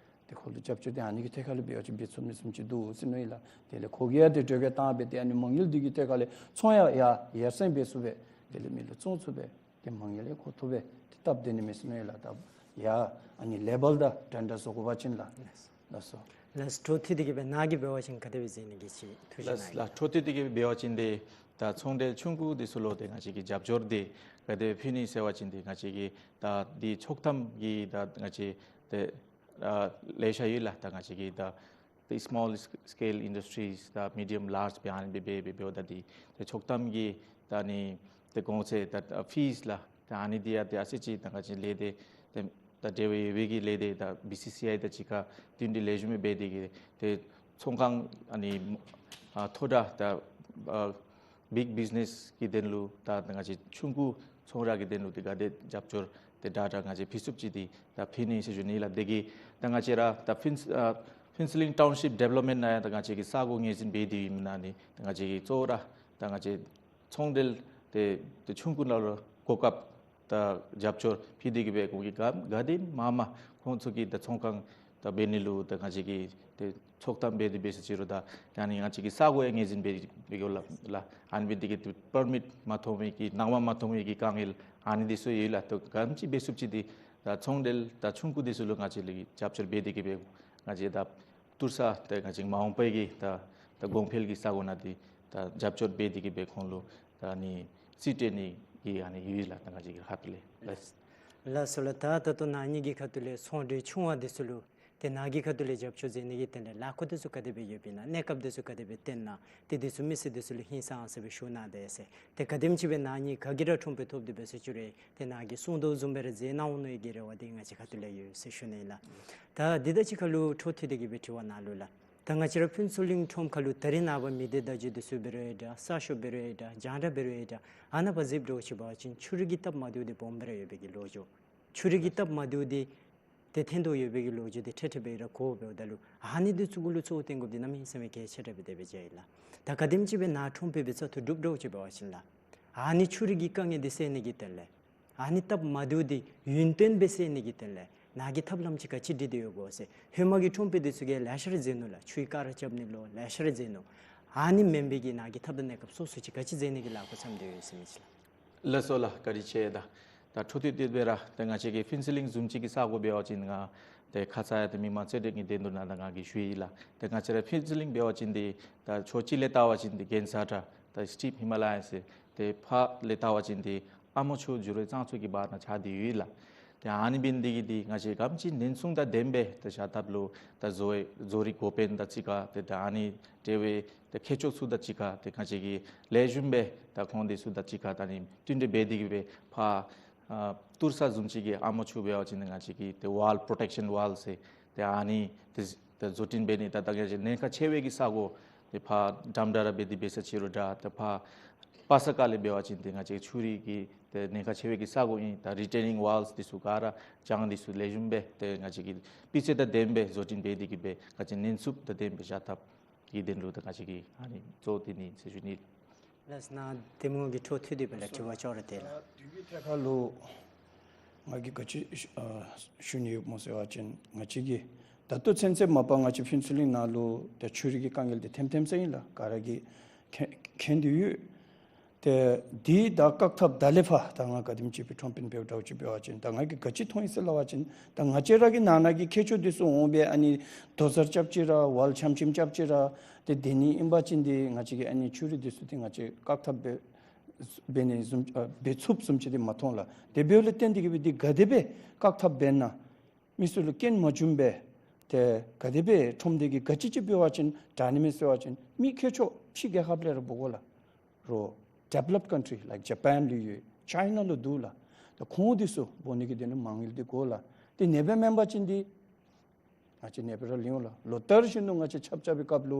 ཏེ་ཁོ་ལུ་རྒྱབ་སྐྱོར་འདི་ཨ་ནི་གི་ཐད་ཁར་ལུ་འབད་བ་ཅིན་འབད་ཚུགས་མི་བཟུམ་ཅིག་འདུག་ཟེར་མནོ་ཡི་ལགས། དེ་ལས་ཁོ་གིས་ཡང་ཏེ་གྲོས་འགོ་བཏང་སྦེ་ཏེ་ཨ་ནི་མ་དངུལ་འདི་གི་ཐད་ཁར་ལས་ཚོང་ཡང་ཡར་ཡར་སེང་འབད་ཚུགས་པས། དེ་ལས་མི་ལུ་བཙོང་ཚུགས་པས། ཏེ་མ་དངུལ་ཡང་ཁོ་ཐོབ་པས། ཏེ་སྟབས་བདེ་ནི་མས་ཟེར་མནོ་ཡི་ལགས། ད་ཡ་ཨ་ནི་ལེ་བལ་དང་འདྲན་འདྲ་བཟོ་དགོ་པ་ཅིན་ལགས། ལགས་སོ། ལགས་སོ། འཕྲོ་མཐུད་དེ་གི་སྦེ་ནཱ་གིས་འབད་བ་ཅིན་ག་དེ་སྦེ་གཟིགས་ནི་གི་ཅིག་ཐུགས་བཞེད་གནང་ཡི་ལགས། ལགས་འཕྲོ་མཐུད་དེ་གི་འབད་བ་ཅིན་ཏེ་ད་ཚོང་འབྲེལ་ཆུང་ཀུ་འདི་ཚུ་ལུ་ཏེ་ང་བཅས་ཀྱི་རྒྱབ་སྐྱོར་འདི་ག་དེ་ཕུལ་ནི་ཟེར་བ་ཅིན་ཏེ་ང་བཅས་ཀྱི་ད་འདི་ཆོག་ཐམ་གྱི་ད་ང་བཅས་ཏེ་ཨ་ལེ་ཤ་ཡོད་ལགས། ད་ང་བཅས་ཀྱི་ད་ཏེ་སི་མོལ་སི་ཀེལ་ཨིན་ཌས་ཊི་རིས་དང་མི་ཌིམ་ལཱརཇ་སྦེ་ཨ་ནི་སྦེ་སྦེ་སྦེ་འབདཝ་ད་འདི་ཏེ་ཆོག་ཐམ་གྱི་ད་ཨ་ནི་ཏེ་གོང་ཚད་ད་ཕིས་ལགས། ད་ཨ་ནི་འདི་ཡང་ཏེ་ཨ་ཙི་ཅིག་ད་ང་བཅས་ལས་སྡེ་ཏེ་ད་འབྲེལ་བ་ཡོད་པའི་གི་ལས་སྡེ་ད་བི་སི་སི་ཨའི་དང་གཅིག་ཁར་བསྟུན་ཏེ་ལེགས་ཤོམ་སྦེ་འབད་དེ་གི་ཏེ་ཚོང་ཁང་ཨ་ནི་ཨ་མཐོ་དྲགས་ད་ཨ་བིག་བིཛ་ནེས་ཀྱི་དོན་ལུ་ད་ང་བཅས་ཆུང་ཀུ་ཚོང་ར་གི་དོན་ལུ་ཏེ་ག་དེ་རྒྱབ་སྐྱོར་ཏེ་དྲག་དྲག་ང་བཅས་ཕུལ་ཚུགསཔ་ཅིག་འདི་ད་ཕུལ་ནི་ཟེར་ཞུ་ནི་ལགས། དེ་གིས་ད་ང་བཅས་ར་ད་ཕུན་ཨ་ཕུན་ཚོགས་གླིང་ཊའུན་ཤིཔ་ཌི་ཝེ་ལོབ་མེནཊ་ནང་ཡང་ད་ང་བཅས་ཀྱིས་ས་གོ་ངོས་འཛིན་འབད་དེ་ཡོད་མི་ནང་ནི་ད་ང་བཅས་ཀྱིས་གཙོ་བོ་ར་ད་ང་བཅས་ཚོང་འབྲེལ་ཏེ་ཏེ་ཆུང་ཀུ་ནང་ལུ་གོ་སྐབས་ད་རྒྱབ་སྐྱོར་ཕུལ་ཏེ་གི་སྦེ་ཁོང་གིས་ག་ག་དེ་མ་མ་ཁོང་ཚུ་གིས་ད་ཚོང་ཁང་ ད་འབད་ནི་ལུ་ད་ང་བཅས་ཀྱིས་ཏེ་ཚོགས་གཏམ་འབད་དེ་འབད་ས་ཅིག་རུང་ད་ཨ་ནི་ང་བཅས་ཀྱི་ས་གོ་ཡང་ངོས་འཛིན་འབད་འབད་དགོ་ལགས། ཨ་ནི་འབད་དེ་གིས་ཏེ་པར་མིཊ་མ་ཐོབ་མི་གི་གནང་བ་མ་ཐོབ་མི་གི་དཀའ་ངལ་ཨ་ནི་འདི་ཚུ་ཡོད་ལགས། ད་ག་དེམ་ཅིག་འབད་ཚུགསཔ་ཅིག་འདི་ད་ཚོང་འབྲེལ་ད་ཆུང་ཀུ་འདི་ཚུ་ལུ་ང་བཅས་ལས་རྒྱབ་སྐྱོར་འབད་དེ་གིས་འབད་ང་བཅས་ད་ཏུར་ས་ཏེ་ང་བཅས་མ་འོངས་པའི་གི་ད་ད་གོང་འཕེལ་གྱི་ས་གོ་ནང་འདི་ད་རྒྱབ་སྐྱོར་འབད་དེ་གིས་འབད་ཁོང་ལུ་ད་ཨ་ནི་རྩིས་སྤྲོད་ནི་གི་ཨ་ནི་ཡོད་ལགས། ད་ང་བཅས་ཀྱི་ཁ་ཐུག་ལས་ལགས། ལགས་སོ་ལགས། ད་ད་ལྟོ་ནཱ་གཉིས་ཀྱི་ཁ་ཐུག་ལས་ཚོང་འབྲེལ་ཆུང་བ་འདི་ཚུ་ལུ་ཏེ་ནཱ་གི་ཁ་ཐུག་ལས་རྒྱབ་སྐྱོར་མཛད་ནི་གི་དོན་ལས་ལཱ་ཁག་འདི་ཚུ་ག་དེ་སྦེ་ཡོདཔ་ཨིན་ན་གནས་སྐབས་འདི་ཚུ་ག་དེ་སྦེ་བརྟེན་ན་ཏེ་འདི་ཚུ་མི་སེར་འདི་ཚུ་ལུ་ཧིང་སངས་ས་སྦེ་ཞུ་གནང་དེས་ཟེར། ཏེ་ག་དེམ་ཅིག་སྦེ་ནཱ་གཉིས་ག་གིས་ར་ཁྲོམ་དཔོན་ཐོབ་སྟེ་འབད་ས་ཅིག་རུང་ཏེ་ནཱ་གིས་གསུང་དོ་བཟུམ་སྦེ་ར་མཛད་གནང་འོང་ནི་གི་རེ་བ་འདི་ང་བཅས་ཁ་ཐུག་ལས་ཡོད་ཟེར་ཞུ་ནི་ཨིན་ལགས། ད་འདི་དང་གཅིག་ཁར་ལུ་འཕྲོ་མཐུད་དེ་གིས་སྦེ་དྲི་བ་ནཱ་ལུ་ལགས། ད་ང་བཅས་ར་ཕུན་ཚོགས་གླིང་ཁྲོམ་ཁར་ལུ་ད་རེས་ནངས་པ་མི་སྡེ་བརྡ་བརྒྱུད་འདི་ཚུ་འབད་རུང་ཡང་འདྲ་གསར་ཤོག་འབད་རུང་ཡང་འདྲ་རྒྱང་བསྒྲགས་འབད་རུང་ཡང་འདྲ་ཨ་ནཱ་ཕར་གཟིགསཔ་འདྲཝ་ཅིག་འབད་བ་ཅིན་ཆུ་རུད་ཀྱི་སྟབས་མ་བདེཝ་འདི་སྦོམ་སྦེ་ར་ཡོད་པའི་གི་ལོ་རྒྱུས། ཆུ་རུད་ཀྱི་སྟབས་མ་བདེཝ་འདི་ཏེ་ཐོན་དོ་ཡོད་པའི་གི་ལོ་རྒྱུས་འདི་ཁྲེ་ཁྲེ་སྦེ་ར་གོཝ་འབདཝ་ད་ལུ་ཨ་ནི་འདི་ཚུ་གུ་ལུ་གཙོ་བོ་བཏོན་དགོཔ་འདི་གནམ་མེད་ས་མེད་གལ་ཆེ་དྲགས་སྦེ་དེ་སྦེ་མཇལ་ཡི་ལགས། ད་ག་དེམ་ཅིག་སྦེ་ནཱ་ཁྲོམ་དཔོན་སྦེ་བཙག་འཐུ་གྲུབ་འདྲཝ་ཅིག་འབད་བ་ཅིན་ལགས། ཨ་ནི་ཆུ་རུད་ཀྱི་དཀའ་ངལ་འདི་སེལ་ནི་གི་དོན་ལས་ཨ་ནི་སྟབས་མ་བདེཝ་འདི་ཡུན་བརྟན་སྦེ་སེལ་ནི་གི་དོན་ལས་ནཱ་གིས་ཐབས་ལམ་ཅིག་ག་ཅི་སྒྲིག་སྟེ་ཡོད་གོ་ཟེར། ཧེ་མ་གི་ཁྲོམ་དཔོན་འདི་ཚུ་གིས་ལེ་ཤ་ར་མཛད་ནུག་ལགས། ཆུའི་ཀ་ར་རྐྱབ་ནི་ལོ་ལེ་ཤ་ར་མཛད་ནུག། ཨ་ནི་མེན་པའི་གི་ནཱ་གིས་ཐབས་དང་གནས་སྐབས་སོ་སོ་ཅིག་ག་ཅི་མཛད་ནི་གི་ལཱ་འགོ་བརྩམས་ཏེ་ཡོད་ཟེར་མི་ཅིག་ལགས། ལགས་སོ་ལགས། བཀའ་དྲིན་ཆེ། ད་ད་འཕྲོ་མཐུད་དེ་སྦེ་ར་ད་ང་བཅས་ཀྱི་ཕུན་ཚོགས་གླིང་བཟུམ་ཅིག་གི་ས་གོ་འབད་བ་ཅིན་ང་ཏེ་ཁ་ཙ་ཡང་ཏེ་མི་མང་རྩོད་གྲོས་ཀྱི་དོན་ལུ་ནཱ་ད་ང་གིས་ཞུ་ཡི་ལགས། ཏེ་ང་བཅས་ར་ཕུན་ཚོགས་གླིང་འབད་བ་ཅིན་ཏེ་ད་ཕྱོགས་གཅིག་ལས་བལྟ་བ་ཅིན་ཏེ་གན་ས་ཁྲ་ད་སི་ཊིབ་ཧི་མ་ལ་ཡ་ཟེར། ཏེ་ཕར་ལས་བལྟ་བ་ཅིན་ཏེ་ཨ་མོ་ཆུ་ཇུ་རོ་གཙང་ཆུ་གི་བར་ན་ཆགས་ཏེ་ཡོད་ལགས། ཏེ་ཨ་ནི་འབད་ནི་འདི་གིས་ཏེ་ང་བཅས་ག་དེམ་ཅིག་ཉེན་སྲུང་དང་ལྡནམ་སྦེ་ད་བཞག་ཐབས་ལུ་ད་བཟོ་བཟོ་རིག་འགོ་དཔོན་དང་གཅིག་ཁར་ཏེ་ད་ཨ་ནི་འབྲེལ་བའི་ད་མཁས་མཆོག་ཚུ་དང་གཅིག་ཁར་ཏེ་ང་བཅས་ཀྱིས་ལེགས་ཤོམ་སྦེ་ད་ཁོང་འདི་ཚུ་དང་གཅིག་ཁར་ད་ཨ་ནི་བསྟུན་གྲོས་འབད་དེ་གིས་སྦེ་ཕར་ཨ་ཏུར་ས་བཟུམ་ཅིག་གི་ཨ་མོ་ཆུ་འབད་བ་ཅིན་ང་བཅས་ཀྱིས་ཏེ་ཝཱལ་པྲོ་ཊེག་ཤཱན་ཝཱལ་ཟེར་ཏེ་ཨ་ནི་ཏེ་ཏེ་བཟོ་སྐྲུན་འབད་ནི་ད་ད་ང་བཅས་ཉེན་ཁ་ཆེ་བའི་གི་ས་གོ་ཏེ་ཕར་འགྲམ་འདྲ་ར་འབད་དེ་འབད་ས་ཅིག་རུང་འདྲ་ཏེ་ཕར་པ་ས་ཁ་ལས་འབད་བ་ཅིན་ཏེ་ང་བཅས་ཆུ་རུད་ཀྱི་ཏེ་ཉེན་ཁ་ཆེ་བའི་གི་ས་གོ་ཨིན། ད་རི་ཊེ་ནིང་ཝཱལསི་འདི་ཚུ་ག་ར་བྱང་འདི་ཚུ་ལེགས་ཤོམ་སྦེ་ཏེ་ང་བཅས་ཀྱིས་སྤུས་ཚད་དང་ལྡནམ་སྦེ་བཟོ་སྐྲུན་འབད་དེ་གིས་སྦེ་ང་བཅས་ཉེན་ཚབས་དང་ལྡནམ་སྦེ་བཞག་ཐབས་ཀྱི་དོན་ལུ་ད་ང་བཅས་ཀྱིས་ཨ་ནི་གཙོ་བོ་འདི་ཨིན་ཟེར་ཞུ་ནི། ལགས་སོ། ནཱ་གདམ་ངོ་གི་འཕྲོ་མཐུད་དེ་སྦེ་ལགས་དྲི་བ་ཅོག་ར་སྟེ་ལགས། ཨ་དུས་ཀྱི་ཐད་ཁར་ལུ་ང་གིས་ག་ཅི་ཨ་ཞུ་ནི་ཡོདཔ་སྨོ་ཟེར་བ་ཅིན་ང་བཅས་ཀྱིས་ད་ལྟོ་ཚུན་ཚོད་མ་པ་ང་བཅས་ཕུན་ཚོགས་གླིང་ནང་ལུ་ད་ཆུ་རུད་ཀྱི་དཀའ་ངལ་འདི་ཐོནམ་ཐོནམ་ས་ཨིན་ལགས། ག་ར་གིས་མཁྱེན་མཁྱེན་ཏེ་ཡོད། ཏེ་འདི་ད་བཀག་ཐབས་ད་ལས་ཕར་ད་ང་ག་དེམ་ཅིག་སྦེ་ཁྲོམ་དཔོན་འབདཝ་འདྲཝ་ཅིག་འབད་བ་ཅིན་ད་ང་གིས་ག་ཅི་མཐོང་ཡི་ཟེར་སླབ་པ་ཅིན་ད་ང་བཅས་ར་གི་ནང་ན་གི་མཁས་མཆོག་འདི་ཚུ་འོང་སྦེ་ཨ་ནི་དོ་ཟར་རྐྱབ་ཅི་ར་ཝཱལ་ཆམ་ཆིམ་རྐྱབ་ཅི་ར་ཏེ་དེ་ནི་ཨིན་པ་ཅིན་ཏེ་ང་བཅས་ཀྱིས་ཨ་ནི་ཆུ་རུད་འདི་ཚུ་ཏེ་ང་བཅས་བཀག་ཐབས་འབད་འབད་ནི་བཟུམ་ཨ་འབད་ཚུགསཔ་བཟུམ་ཅིག་འདི་མ་མཐོང་ལགས། དེ་འབདཝ་ལས་བརྟེན་ཏེ་གིས་སྦེ་འདི་ག་དེ་སྦེ་བཀག་ཐབས་འབད་ན་མི་ཚུ་ལུ་སྐྱོན་མ་བྱུངམ་སྦེ་ཏེ་ག་དེ་སྦེ་ཁྲོམ་སྡེ་གིས་ག་ཅི་ཅིག་འབད་བ་ཅིན་དྲག་ནི་མས་ཟེར་བ་ཅིན་མི་མཁས་མཆོག་ཕྱི་རྒྱལ་ཁབ་ལས་ར་འབོ་དགོ་ལགས། རོགས་ཌི་ཝེ་ལོཔ་ཀཱན་ཊི་རི་ལའིཀ་ཇ་པཱན་ལུ་ཡོད། ཅའི་ན་ལུ་འདུག་ལགས། ད་ཁོང་འདི་ཚུ་འབོ་ནི་གི་དོན་ལུ་མ་དངུལ་འདི་དགོ་ལགས། ཏེ་ཨ་ནེ་སྦེ་མེན་པ་ཅིན་འདི་ང་བཅས་ཨ་ནེ་སྦེ་ར་ལུས་འོང་ལགས། ལོ་ལྟར་བཞིན་དུ་ང་བཅས་ཆརཔ་རྐྱབ་པའི་སྐབས་ལུ་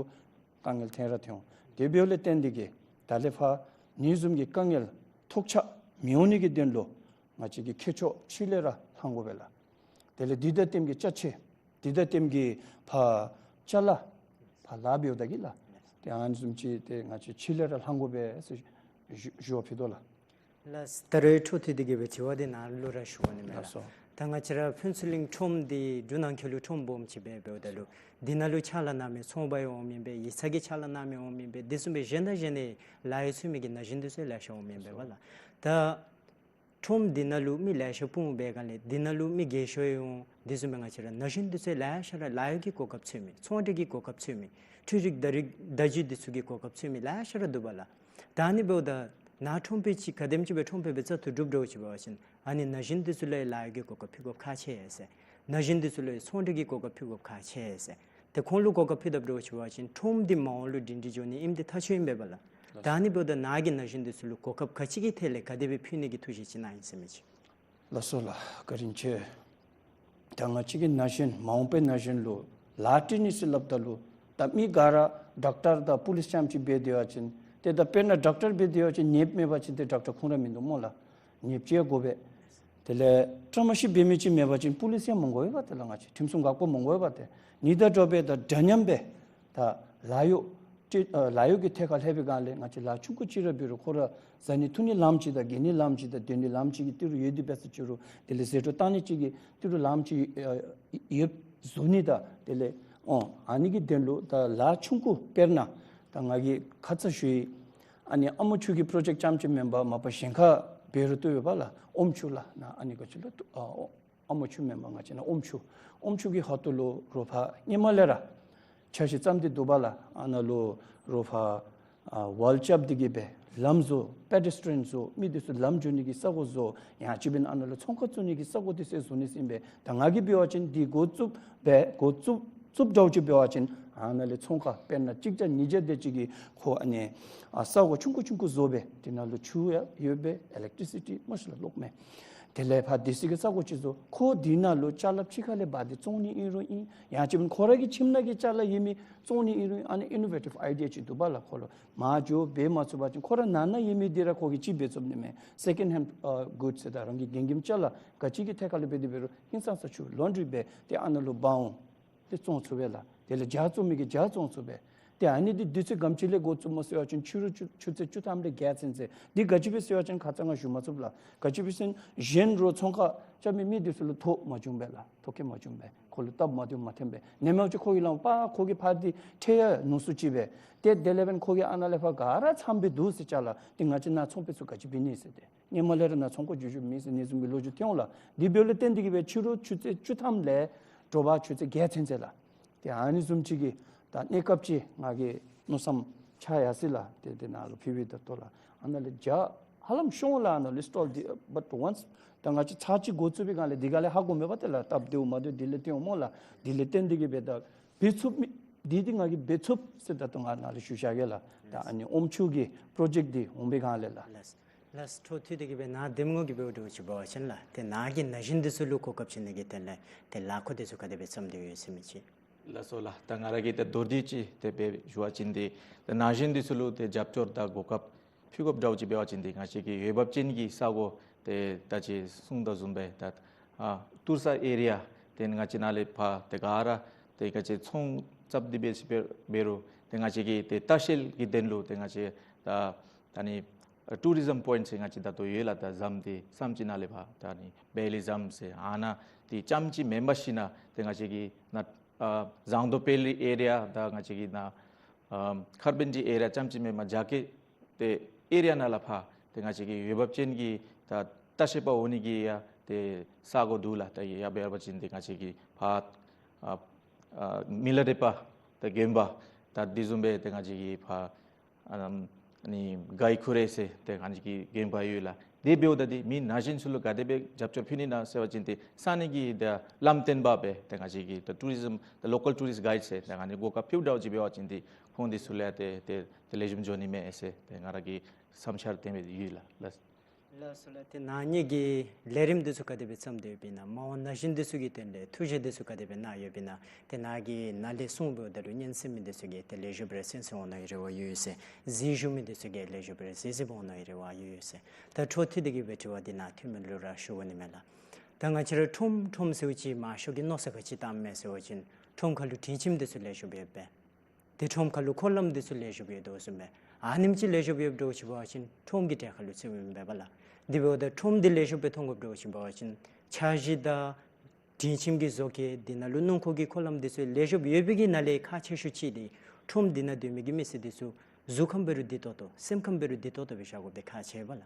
དཀའ་ངལ་ཐོན་ར་ཐོན་འོང་། དེ་འབདཝ་ལས་བརྟེན་ཏེ་གིས་ད་ལས་ཕར་ཨ་ནི་བཟུམ་གྱི་དཀའ་ངལ་ཐོགས་ཆགས་མི་འོང་ནི་གི་དོན་ལུ་ང་བཅས་ཀྱིས་མཁས་མཆོག་ཕྱི་ལས་ར་ལྷང་དགོ་པས་ལགས། དེ་ལས་འདི་དང་ལྡནམ་གྱི་ཅ་ཆས་འདི་དང་ལྡནམ་གྱི་ཕར་ཅ་ལ་ཕར་ལཱ་འབདཝ་ད་གི་ལགས། ཏེ་ཨ་ནི་བཟུམ་ཅིག་ཏེ་ང་བཅས་ཕྱི་ལས་ར་ལྷང་དགོ་པས་ཟེར་ཞུ་ཞུ་བ་ཕུལ་དོ་ལགས། ལགས། ད་རེས་འཕྲོ་མཐུད་དེ་གིས་སྦེ་དྲི་བ་འདི་ནཱ་ལུ་ར་ཞུ་བ་ཨིན་མས་ལགས། ལགས་སོ། ད་ང་བཅས་ར་ཕུན་ཚོགས་གླིང་ཁྲོམ་འདི་འབྲུག་ནང་འཁོད་ལུ་ཁྲོམ་སྦོམ་ཅིག་སྦེ་འབདཝ་ད་ལུ་འདི་ནང་ལུ་ཕྱག་ལཱ་གནང་མི་ཚོང་པ་ཡང་འོངམ་ཨིན་པས། ཡིག་ཚང་གི་ཕྱག་ལཱ་གནང་མི་འོངམ་ཨིན་པས། དེ་བཟུམ་སྦེ་གཞན་དང་གཞན་ནི་ལཱ་གཡོག་འཚོལ་མི་གི་ན་གཞོན་འདི་ཚུ་ལེ་ཤ་འོངམ་ཨིན་པས་ལགས། ད་ཁྲོམ་འདི་ནང་ལུ་མི་ལེ་ཤ་སྤུངས་པའི་སྒང་ལས་འདི་ནང་ལུ་མི་རྒས་ཤོས་ཡང་འོང་། དེ་བཟུམ་སྦེ་ང་བཅས་ར་ན་གཞོན་འདི་ཚུ་ལེ་ཤ་ར་ལཱ་གཡོག་གི་གོ་སྐབས་འཚོལ་མི་ཚོང་འབྲེལ་གྱི་གོ་སྐབས་འཚོལ་མི་འཕྲུལ་རིག་བརྡ་རིག་བརྡ་བརྒྱུད་འདི་ཚུ་གི་གོ་སྐབས་འཚོལ་མི་ལེ་ཤ་ར་འདུག་པ་ལགས། ད་ཨ་ནི་འབདཝ་ད་ནཱ་ཁྲོམ་དཔོན་ཅིག་ག་དེམ་ཅིག་སྦེ་ཁྲོམ་དཔོན་སྦེ་བཙག་འཐུ་གྲུབ་འདྲཝ་ཅིག་འབད་བ་ཅིན་ཨ་ནི་ན་གཞོན་འདི་ཚུ་ལུ་ཡང་ལཱ་གཡོག་གི་གོ་སྐབས་ཕུལ་དགོཔ་ཁག་ཆེ་ཟེར། ན་གཞོན་འདི་ཚུ་ལུ་ཡང་ཚོང་འབྲེལ་གྱི་གོ་སྐབས་ཕུལ་དགོཔ་ཁག་ཆེ་ཟེར། ཏེ་ཁོང་ལུ་གོ་སྐབས་ཕུལ་ད་འདྲཝ་ཅིག་འབད་བ་ཅིན་ཁྲོམ་འདི་མ་འོངས་ལུ་སྒྲིང་སྒྲི་འགྱོ་ནི་ཨིནམ་འདི་ཐག་ཆོད་ཨིན་པས་ལགས། ད་ཨ་ནི་འབདཝ་ད་ནཱ་གིས་ན་གཞོན་འདི་ཚུ་ལུ་གོ་སྐབས་ག་ཅི་གི་ཐད་ལས་ག་དེ་སྦེ་ཕུལ་ནི་གི་ཐུགས་བཞེད་ཅིག་གནང་ཡི་ཟེར་མི་ཅིག། ལགས་སོ་ལགས། བཀའ་དྲིན་ཆེ། ད་ང་བཅས་ཀྱི་ན་གཞོན་མ་འོངས་པའི་ན་གཞོན་ལུ་ལཱ་སྤྲོད་ནི་ཟེར་སླབ་ད་ལུ་ད་མི་ག་ར་ཌོག་ཊར་དང་པོ་ལིསི་རྐྱངམ་ཅིག་འབད་དེ་འབད་བ་ཅིན་ཏེ་ད་དཔེར་ན་ཌོག་ཊར་འབད་དེ་འབད་བ་ཅིན་ནདཔ་མེད་པ་ཅིན་ཏེ་ཌོག་ཊར་ཁུངས་ར་མིན་འདུག་སྨོ་ལགས། ནདཔ་ཅིག་དགོ་པས། དེ་ལས་བཀྲ་མ་ཤིསཔ་འབད་མི་ཅིག་མེད་པ་ཅིན་པོ་ལིསི་ཡང་མི་དགོ་པས་པ། དེ་ལས་ང་བཅས་ཁྲིམས་སྲུང་འགག་པ་མི་དགོ་པས་པ། ཏེ་ཨ་ནི་དང་འདྲཝ་སྦེ་ད་འདྲ་མཉམ་སྦེ་ད་ལཱ་གཡོག་ཏེ་ཨ་ལཱ་གཡོག་གི་ཐད་ཁར་ལྷོད་པའི་སྒང་ལས་ང་བཅས་ལཱ་ཆུང་ཀུ་ཅིག་ར་འབད་རུང་ཁོ་ར་བཟའ་ནི་འཐུང་ནི་ལངམ་ཅིག་དང་གྱོན་ནི་ལངམ་ཅིག་དང་སྡོད་ནི་ལངམ་ཅིག་གི་ཏི་རུ་ཡོད་དེ་འབད་ས་ཅིག་རུང་དེ་ལས་ཟད་འགྲོ་བཏང་ནི་ཅིག་གི་ཏི་རུ་ལངམ་ཅིག་ཨ་ཡོདཔ་ བཟོ་ནི་དང་དེ་ལས་ཨོ་ཨ་ནི་གི་དོན་ལུ་ད་ལཱ་ཆུང་ཀུ་དཔེར་ན་ད་ང་གིས་ཁ་ཙ་ཞུ་ཡི། ཨ་ནི་ཨ་མོ་ཆུ་གི་པྲོ་ཇེཀཊ་རྐྱངམ་ཅིག་མེན་པར་མ་པ་གཞན་ཁར་འབད་རུང་བཏུབ་ཡོདཔ་ལགས། ཨོམ་ཆུ་ལགས། ན་ཨ་ནི་ག་ཅི་ལོ་ཨ་ཨ་མོ་ཆུ་མེན་པར་ང་བཅས་ན་ཨོམ་ཆུ། ཨོམ་ཆུ་གི་ཧོངས་ལུ་རོགས་ཕར་ཧེ་མ་ལས་ར་འཆར་གཞི་བརྩམས་ཏེ་འདུག་པ་ལགས། ཨ་ནཱ་ལུ་རོགས་ཕར་ཨ་ཝཱལ་རྐྱབ་སྟེ་གི་སྦེ་ལམ་བཟོ། པེ་ཌེ་སི་ཊི་རི་ཡཱན་བཟོ། མི་འདི་ཚུ་ལམ་འགྱོ་ནི་གི་ས་གོ་བཟོ། ཡང་ཅིན་འབདན་ཨ་ནཱ་ལུ་ཚོང་ཁང་བཙུགས་ནི་གི་ས་གོ་འདི་ཚུ་བཟོ་ནི་ཟེར་ཨིན་པས། ད་ང་གིས་འབད་བ་ཅིན་འདི་འགོ་བཙུགས་སྦེ་འགོ་བཙུགས་བཙུགསཔ་འདྲཝ་ཅིག་འབད་བ་ཅིན་ཨ་ནཱ་ལས་ཚོང་ཁང་དཔེར་ན་གཅིག་བརྒྱ་ཉིས་བརྒྱ་དེ་ཅིག་གི་ཁོ་ཨ་ནི་ཨ་ས་གོ་ཆུང་ཀུ་ཆུང་ཀུ་བཟོ་སྦེ་དེ་ནང་ལུ་ཆུ་ཡང་ཡོད་པས། ཨི་ལེག་ཊི་རི་སི་ཊི་མ་ཤུ་ལ་ལོག་མས། དེ་ལས་ཕར་དེ་ཚུ་གི་ས་གོ་ཅིག་བཟོ། ཁོ་དེ་ནང་ལུ་ཅ་ལ་ཕྱི་ཁ་ལས་འབག་སྟེ་བཙོང་ནི་ཨིན་རུང་ཨིན། ཡང་ཅིན་ཁོ་ར་གི་ཁྱིམ་ནང་གི་ཅ་ལ་ཡོད་མི་བཙོང་ནི་ཨིན་རུང་ཨིན། ཨ་ནི་ཨི་ནོ་ཝེ་ཊིབ་ཨའི་ཌི་ཡ་ཅིག་འདུག་པ་ལགས། ཁོ་ལུ་མར་འགྱོ་འབད་མ་ཚུགས་པ་ཅིན་ཁོ་ར་ནང་ན་ཡོད་མི་འདི་ར་ཁོ་གིས་ཅིག་འབད་ཚུགས་ནི་མས། སེ་ཀེནཌ་ཧེནཌ་ཨ་གུཌ་ཟེར་ད་རང་གི་རྒན་རྒསམ་ཅ་ལ་ག་ཅི་གི་ཐད་ཁར་ལུ་འབད་དེ་འབད་རུང་ཧིང་སངས་ས་ཆུ་ལོན་ཌི་རི་འབད་དེ་ཨ་ནཱ་ལུ་འབག་འོང་། དེ་བཙོང་ཚུགས་པས་ལགས། དེ་ལས་ཇ་བཙོང་མི་གིས་ཇ་བཙོང་ཚུགས་པས། ཏེ་ཨ་ནི་འདི་དུས་ཚོད་ག་དེམ་ཅིག་ལས་འགོ་བཙུགསཔ་སྨོ་ཟེར་བ་ཅིན་ཕྱི་རུ་ཆུ་ཆུ་ཚོད་བཅུ་ཐམ་ལས་བརྒྱད་ཚུན་ཚོད། འདི་ག་ཅི་སྦེ་ཟེར་བ་ཅིན་ཁ་ཙ་ང་ཞུ་མ་ཚུགས་ལགས། ག་ཅི་སྦེ་ཟེར་ན་གཞན་རོགས་ཚོང་ཁང་རྐྱབ་མི་མི་འདི་ཚུ་ལུ་ཐོ་མ་བྱུང་པས་ལགས། ཐོ་བཀོད་མ་བྱུང་པས། ཁོ་ལུ་སྟབས་མ་བདེཝ་མ་ཐོན་པས། ནེམ་ཅིག་ཁོ་གི་ལམ་པ་ཁོ་གིས་ཕར་འདི་ཁྲལ་ཡང་ནུས་སུ་ཅིག་སྦེ། ཏེ་དེ་ལས་འབདན་ཁོ་གིས་ཨ་ནཱ་ལས་ཕར་ག་ར་འཚམས་སྦེ་འདུག་ཟེར་ཅ་ལག་འདི་ང་བཅས་ནཱ་ཚོང་པ་ཚུ་ག་ཅི་འབད་ནི་ཟེར་ཏེ། ཧེ་མ་ལས་ར་ནཱ་ཚོང་ཁང་འགྱོ་འགྱོཝ་མེད་ཟེར་ཨ་ནི་བཟུམ་གྱི་ལོ་རྒྱུས་ཐོན་འོང་ལགས། དེ་འབདཝ་ལས་བརྟེན་ཏེ་གི་སྦེ་ཕྱི་རུ་ཆུ་ཚོད་བཅུ་ཐམ་ལས་དྲོ་པ་ཆུ་ཚོད་བརྒྱད་ཚུན་ཚོད་ལགས། ཏེ་ཨ་ནི་བཟུམ་ཅིག་གི་ད་གནས་སྐབས་ཅིག་ང་གིས་མནོ་བསམ་འཆར་ཡར་སོ་ཡི་ལགས། ཏེ་དེ་ནང་ལུ་ཕུལ་བའི་ད་ལྟོ་ལགས། ཨ་ནཱ་ལས་ཇ་ཧ་ལམ་ཤོང་ལགས། ཨ་ནཱ་ལུ་སི་ཊོལ་འདི་བཊ་ཝཱནསི་ད་ང་བཅས་ཚར་གཅིག་འགོ་བཙུགས་པའི་སྒང་ལས་འདི་ག་ལས་ཧ་གོ་མས་པ། ཏེ་ལགས་སྟབས་བདེཝ་མ་བདེཝ་འདི་ལས་བརྟེན་འོང་སྨོ་ལགས། འདི་ལས་བརྟེན་ཏེ་གི་སྦེ་ད་འབད་ཚུགས་མི་འདི་འདི་ང་གིས་འབད་ཚུགས་ཟེར་ད་ལྟོ་ང་ནཱ་ལུ་ཞུ་བཞག་གེ་ལགས། ད་ཨ་ནི་ཨོམ་ཆུ་གི་པྲོ་ཇེཀཊ་འདི་འོང་པའི་སྒང་ལས་ལགས། ལགས་ལགས། འཕྲོ་མཐུད་དེ་གི་སྦེ་ནཱ་འདེམས་ངོ་གི་འབདཝ་འདྲཝ་ཅིག་འབད་བ་ཅིན་ལགས། ཏེ་ནཱ་གིས་ན་གཞོན་འདི་ཚུ་ལུ་གོ་སྐབས་བྱིན་ནི་གི་དོན་ལས་ཏེ་ལཱ་ཁག་འདི་ཚུ་ག་དེ་སྦེ་བརྩམས་ཏེ་ཡོད་ཟེར་མི་ཅིག། ལགས་སོ་ལགས། ད་ང་ར་གིས་ད་མདོར་བསྡུས་ཅིག་ཏེ་སྦེ་ཞུ་བ་ཅིན་ཏེ་ད་ན་གཞོན་འདི་ཚུ་ལུ་ཏེ་རྒྱབ་སྐྱོར་དང་གོ་སྐབས་ཕུལ་དགོཔ་འདྲཝ་ཅིག་འབད་བ་ཅིན་ཏེ་ང་བཅས་ཀྱི་འོས་འབབ་ཅན་གྱི་ས་གོ་ཏེ་ད་ཅི་གསུངས་དོ་བཟུམ་སྦེ་ད་ཨ་ཏུར་ས་ཨེ་རི་ཡ་ཏེ་ང་བཅས་ནཱ་ལས་ཕར་ཏེ་ག་ར་ཏེ་ང་བཅས་ཚོང་རྐྱབ་སྟེ་འབད་ཞིནམ་འབད་རུང་ཏེ་ང་བཅས་ཀྱི་ཏེ་ལྟ་བཤལ་གྱི་དོན་ལུ་ཏེ་ང་བཅས་ད་ད་ནི་ཨ་ཊུ་རི་ཛམ་པོའིནཊ་ཟེར་ང་བཅས་ད་ལྟོ་ཡོད་ལགས། ད་ཟམ་འདི་བསམ་སྦྱིས་ནང་ལས་ཕར་ད་ནི་བེ་ལི་ཟམ་ཟེར་ཨ་ནཱ་འདི་རྐྱངམ་ཅིག་མེན་པར་ཞིན་ན་ཏེ་ང་བཅས་ཀྱི་ནཱ་ཨ་ཟངས་མདོག་བེ་ལི་ཨེ་རི་ཡ་དང་ང་བཅས་ཀྱི་ནཱ་ཨ་ཁར་བན་ཌི་ཨེ་རི་ཡ་རྐྱངམ་ཅིག་མེན་པར་རྒྱ་བསྐྱེད་ཏེ་ཨེ་རི་ཡ་ནང་ལས་ཕར་ཏེ་ང་བཅས་ཀྱི་འོས་འབབ་ཅན་གྱི་ད་ལྟ་བཤལ་པ་འོང་ནི་གི་ཡང་ཏེ་ས་གོ་འདུག་ལགས། ད་ཡར་འབད་བ་ཅིན་ཏེ་ང་བཅས་ཀྱི་ཕར་ཨ་ཨ་མི་ལ་རས་པ་ད་དགོན་པ་ད་དེ་བཟུམ་སྦེ་ཏེ་ང་བཅས་ཀྱི་ཕར་ཨ་ནི་གའི་ཁུ་རེ་ཟེར་ཏེ་ང་བཅས་ཀྱི་དགོན་པ་ཡོད་ལགས། དེ་འབདཝ་ད་འདི་མི་ན་གཞོན་ཚུ་ལུ་ག་དེ་སྦེ་རྒྱབ་སྐྱོར་ཕུལ་ནི་ན་ཟེར་བ་ཅིན་ཏེ་ས་གནས་ཀྱི་ད་བླམ་སྟོན་པ་སྦེ་ཏེ་ང་བཅས་ཀྱི་ད་ཊུ་རི་ཛམ་ད་ལོ་ཀཱལ་ཊུ་རིསཊ་གའིཌ་ཟེར་ཏེ་ཨ་ནི་གོ་སྐབས་ཕུལཝ་འདྲཝ་ཅིག་འབད་བ་ཅིན་ཏེ་ཁོང་འདི་ཚུ་ལུ་ཡང་ཏེ་ཏེ་ཏེ་ལེགས་ཤོམ་འགྱོ་ནི་མས་ཟེར་ཏེ་ང་ར་གི་བསམ་འཆར་དེ་སྦེ་ཡོད་ལགས། ལགས། ལགས་སོ་ལགས། ཏེ་ནཱ་ངེ་གི་ལས་རིམ་འདི་ཚུ་ག་དེ་སྦེ་བརྩམས་ཏེ་ཡོདཔ་ཨིན་ན་མ་འོངས་ན་གཞོན་འདི་ཚུ་གི་དོན་ལས་ཐུགས་བཞེད་འདི་ཚུ་ག་དེ་སྦེ་གནང་ཡོདཔ་ཨིན་ན། ཏེ་ནཱ་གིས་ནཱ་ལས་གསུངས་འབདཝ་ད་ལུ་སྙན་གསན་མི་འདི་ཚུ་གིས་ཏེ་ལེགས་ཤོམ་སྦེ་གསན་གསན་འོང་ནི་རེ་བ་ཡོད་ཟེར། གཟིགས་བཞུགས་མི་འདི་ཚུ་གིས་ལེགས་ཤོམ་སྦེ་གཟིགས་གཟིགསཔ་འོང་ནི་རེ་བ་ཡོད་ཟེར། ད་འཕྲོ་མཐུད་དེ་གི་སྦེ་དྲི་བ་འདི་ནཱ་འཐུས་མི་ལུ་ར་ཞུ་དགོ་ནི་མས་ལགས། ད་ང་བཅས་ར་ཁྲོམ་ཁྲོམ་ཟེརཝ་ཅིག་མང་ཤོས་ཀྱིས་མནོ་བསམ་ག་ཅི་བཏངམ་མས་ཟེར་བ་ཅིན་ཁྲོམ་ཁ་ལུ་སྒྲིག་ཁྱིམ་འདི་ཚུ་ལེགས་ཤོམ་སྦེ་ཡོད་པས། ཏེ་ཁྲོམ་ཁ་ལུ་འཁོར་ལམ་འདི་ཚུ་ལེགས་ཤོམ་སྦེ་ཡོད་དོ་བཟུམ་སྦེ། ཨ་ནེམ་ཅིག་ལེགས་ཤོམ་སྦེ་ཡོདཔ་འདྲཝ་ཅིག་འབད་བ་ཅིན་ཁྲོམ་གྱི་གྲལ་ཁ་ལུ་ཚུདཔ་ཨིན་པས་ལགས། དེ་འབདཝ་ད་ཁྲོམ་འདི་ལེགས་ཤོམ་སྦེ་མཐོང་དགོཔ་འདྲཝ་ཅིག་འབད་བ་ཅིན་འཆར་གཞི་དང་སྒྲིག་ཁྱིམ་གྱི་བཟོ་བཀོད་དེ་ནང་ལུ་སྣུམ་འཁོར་གྱི་འཁོར་ལམ་འདི་ཚུ་ལེགས་ཤོམ་ཡོད་པའི་གི་ནང་ལས་ཁག་ཆེ་ཤོས་ཅིག་འདི་ཁྲོམ་འདི་ནང་སྡོད་མི་གི་མི་སེར་འདི་ཚུ་གཟུགས་ཁམས་འབད་རུང་བདེ་ཏོག་ཏོ་སེམས་ཁམས་འབད་རུང་བདེ་ཏོག་ཏོ་སྦེ་བཞག་དགོཔ་འདི་ཁག་ཆེ་བས་ལགས།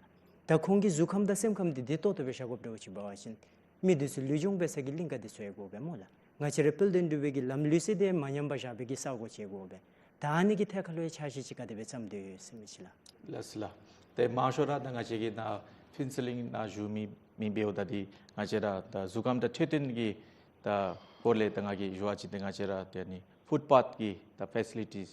ད་ཁོང་གི་གཟུགས་ཁམས་དང་སེམས་ཁམས་འདི་བདེ་ཏོག་ཏོ་སྦེ་བཞག་དགོཔ་འདྲཝ་ཅིག་འབད་བ་ཅིན་མི་འདི་ཚུ་ལུས་སྦྱོང་འབད་ས་གི་གླིང་ག་འདི་ཚུ་ཡང་དགོ་པས་སྨོ་ལགས། ང་བཅས་ར་དཔལ་ལྡན་འབྲུག་པའི་གི་ལམ་ལུགས་ཟེར་དེ་མ་ཉམས་པར་བཞག་པའི་གི་ས་གོ་ཅིག་དགོ་པས། ད་ཨ་ནི་གི་ཐད་ཁ་ལུ་ཡང་འཆར་གཞི་ཅིག་ག་དེ་སྦེ་བརྩམས་ཏེ་ཡོད་ཟེར་མི་ཅིག་ལགས། ལགས་སོ་ལགས། ཏེ་མང་ཤོས་ར་ད་ང་བཅས་ཀྱི་ནཱ་ཕུན་ཚོགས་གླིང་ནང་བཞུགས་མི་མི་འབདཝ་ད་འདི་ང་བཅས་ར་ད་གཟུགས་ཁམས་དང་འཕྲོད་བསྟེན་གྱི་ད་སྐོར་ལས་ད་ང་གིས་ཞུ་བ་ཅིན་ཏེ་ང་བཅས་ར་ཏེ་ཨ་ནི་ཕུཊ་པཱཐ་གི་ད་ཕེ་སི་ལི་ཊིས་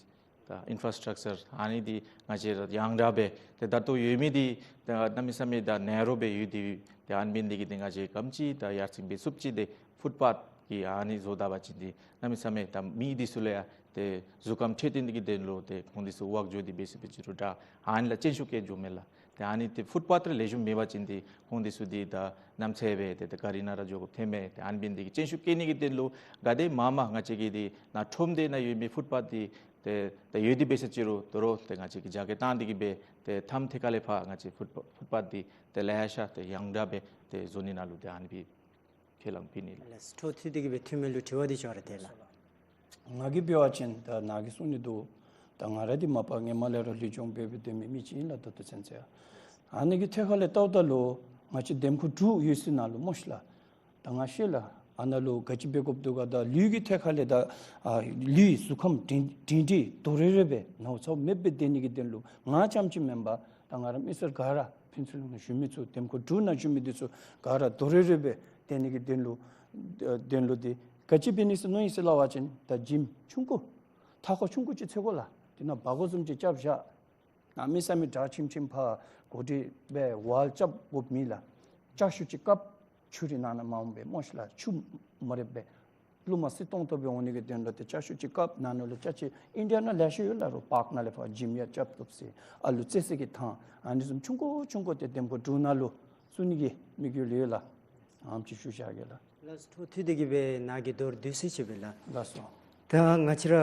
ད་ཨིན་ཕྲ་སི་ཊག་ཅར་ཨ་ནི་འདི་ང་བཅས་ར་ཡང་དག་སྦེ་ཏེ་ད་ལྟོ་ཡོད་མི་འདི་ད་གནམ་མེད་ས་མེད་ད་ནེ་རོ་སྦེ་ཡོད་དེ། ཏེ་ཨ་ནི་འབད་ནི་འདི་གིས་ཏེ་ང་བཅས་ག་དེམ་ཅིག་ད་ཡར་སེང་འབད་ཚུགསཔ་ཅིག་འདི་ཕུཊ་པཱཐ་གི་ཨ་ནི་བཟོ་ད་པ་ཅིན་འདི་གནམ་མེད་ས་མེད་ད་མི་འདི་ཚུ་ལུ་ཡང་ཏེ་གཟུགས་ཁམས་འཕྲོད་བསྟེན་གྱི་དོན་ལུ་ཏེ་ཁོང་འདི་ཚུ་ཝཱཀ་འགྱོ་སྟེ་འབད་ས་འབད་ཅི་རུང་ད་ཨ་ནི་ལུ་བརྩོན་ཤུགས་བསྐྱེད་འགྱོཝ་མས་ལགས། ཏེ་ཨ་ནི་ཏེ་ཕུཊ་པཱཐ་ར་ལེགས་ཤོམ་མེད་པ་ཅིན་ཏེ་ཁོང་འདི་ཚུ་འདི་ད་གནམ་མེད་ས་མེད་ཏེ་ད་གཱ་རི་ནང་ར་འགྱོ་དགོཔ་ཐོནམ་མས། ཏེ་ཨ་ནི་འབད་ནི་འདི་གིས་བརྩོན་ཤུགས་བསྐྱེད་ནི་གི་དོན་ལུ་ག་དེ་མ་མ་ང་བཅས་ཀྱི་འདི་ནཱ་ཁྲོམ་འདི་ནང་ཡོད་མི་ཕུཊ་པཱཐ་འདི་ཏེ་ད་ཡོད་དེ་འབད་ས་ཅི་རུང་དོ་རུང་ཏེ་ང་བཅས་ཀྱིས་རྒྱ་སྐྱེད་བཏང་སྟེ་གི་སྦེ་ཏེ་མཐའམ་ཐད་ཁ་ལས་ཕར་ང་བཅས་ཕུཊ་པཱཐ་ཕུཊ་པཱཐ་འདི་ཏེ་ལེ་ཤ་ཏེ་ཡང་དག་སྦེ་ཏེ་བཟོ་ནི་ནང་ལུ་ཏེ་ཨ་ནི་སྦེ་ ཁས་བླངས་འབད་ནི་ལགས། ལགས་སོ། འཕྲོ་མཐུད་དེ་གི་སྦེ་འཐུས་མི་ལུ་དྲི་བ་འདི་ཅོག་ར་ཏེ་ལགས། ང་གིས་འབད་བ་ཅིན་ད་ནཱ་གིས་གསུང་ནི་འདུག། ད་ང་ར་འདི་མ་པ་ཧེ་མ་ལས་ར་ལུས་སྦྱོང་འབད་འབད་སྡོད་མི་མི་ཅིག་ཨིན་ལགས། ད་ལྟོ་ཚུན་ཚོད་ཨ་ནི་གི་ཐད་ཁ་ལས་བལྟཝ་ད་ལུ་ང་བཅས་འདེམས་བསྐོ་དྲུག་ཡོད་ས་ནང་ལུ་སྨོ་ཤི་ལགས། ད་ང་ཤེས་ལགས། ཨ་ནཱ་ལུ་ག་ཅི་འབད་དགོཔ་འདུག་ག། ད་ལུས་ཀྱི་ཐད་ཁ་ལས་ད་ཨ་ལུས་གཟུགས་ཁམས་སྒྲིང་སྒྲིང་སྒྲིང་དོ་རེ་རེ་སྦེ་ནཝ་ཚཝ་མེདཔ་སྦེ་སྡོད་ནི་གི་དོན་ལུ་ང་རྐྱངམ་ཅིག་མེན་པར་ད་ང་ར་མི་སེར་ག་ར་ཕུན་ཚོགས་གླིང་ནང་བཞུགས་མི་ཚུ་འདེམས་བསྐོ་དྲུག་ནང་བཞུགས་མི་འདི་ཚུ་ག་ར་དོ་རེ་རེ་སྦེ་སྡོད་ནི་གི་དོན་ལུ་ཨ་དོན་ལུ་འདི་ག་ཅི་འབད་ནི་ཟེར་མནོ་ཡི་ཟེར་སླབ་པ་ཅིན་ད་ཇིམ་ཆུང་ཀུ་མཐའ་འཁོར་ཆུང་ཀུ་ཅིག་འཚོལ་དགོ་ལགས། དེ་ནང་སྦ་སྒོར་བཟུམ་ཅིག་རྐྱབ་བཞག། གནམ་མེད་ས་མེད་དྲག་ཆེམ་ཆེམ་ཕར་གོ་སྒྲིག་འབད་ཝཱལ་རྐྱབ་དགོཔ་མེད་ལགས། ལྕགས་ཤུབས་ཅིག་བཀབ། ཆུ་རེ་ནང་ན་མ་འོང་པས་སྨོ་ཤི་ལགས། ཆུ་མ་རེགཔ་སྦེ་རླུང་མ་བསིལ་ཏོང་ཏོ་སྦེ་འོང་ནི་གི་དོན་ལུ་ཏེ་ལྕགས་ཤུབས་ཅིག་བཀབ། ནང་ན་ལུ་ལྕགས་ཅིག་ཨིན་ཌི་ཡ་ནང་ལེ་ཤ་ཡོད་ལགས། རོགས་པཱརཀ་ནང་ལས་ཕར་ཇིམ་ཡང་རྐྱབ་བཏུབ་ཟེར། ཨ་ལུ་རྩེད་ས་གི་ཐང་ཨ་ནི་བཟུམ་ཆུང་ཀུ་ཆུང་ཀུ་ཏེ་འདེམས་བསྐོ་དྲུག་ནང་ལུ་བཙུགས་ནི་གི་དམིགས་ཡུལ་ཡོད་ལགས། ཨ་ནེམ་ཅིག་ཞུ་བཞག་གེ་ལགས། ལགས་སོ། འཕྲོ་མཐུད་དེ་གི་སྦེ་ནཱ་གིས་མདོར་བསྡུས་ཅིག་སྦེ་ལགས། ལགས་སོ། ད་ང་བཅས་ར་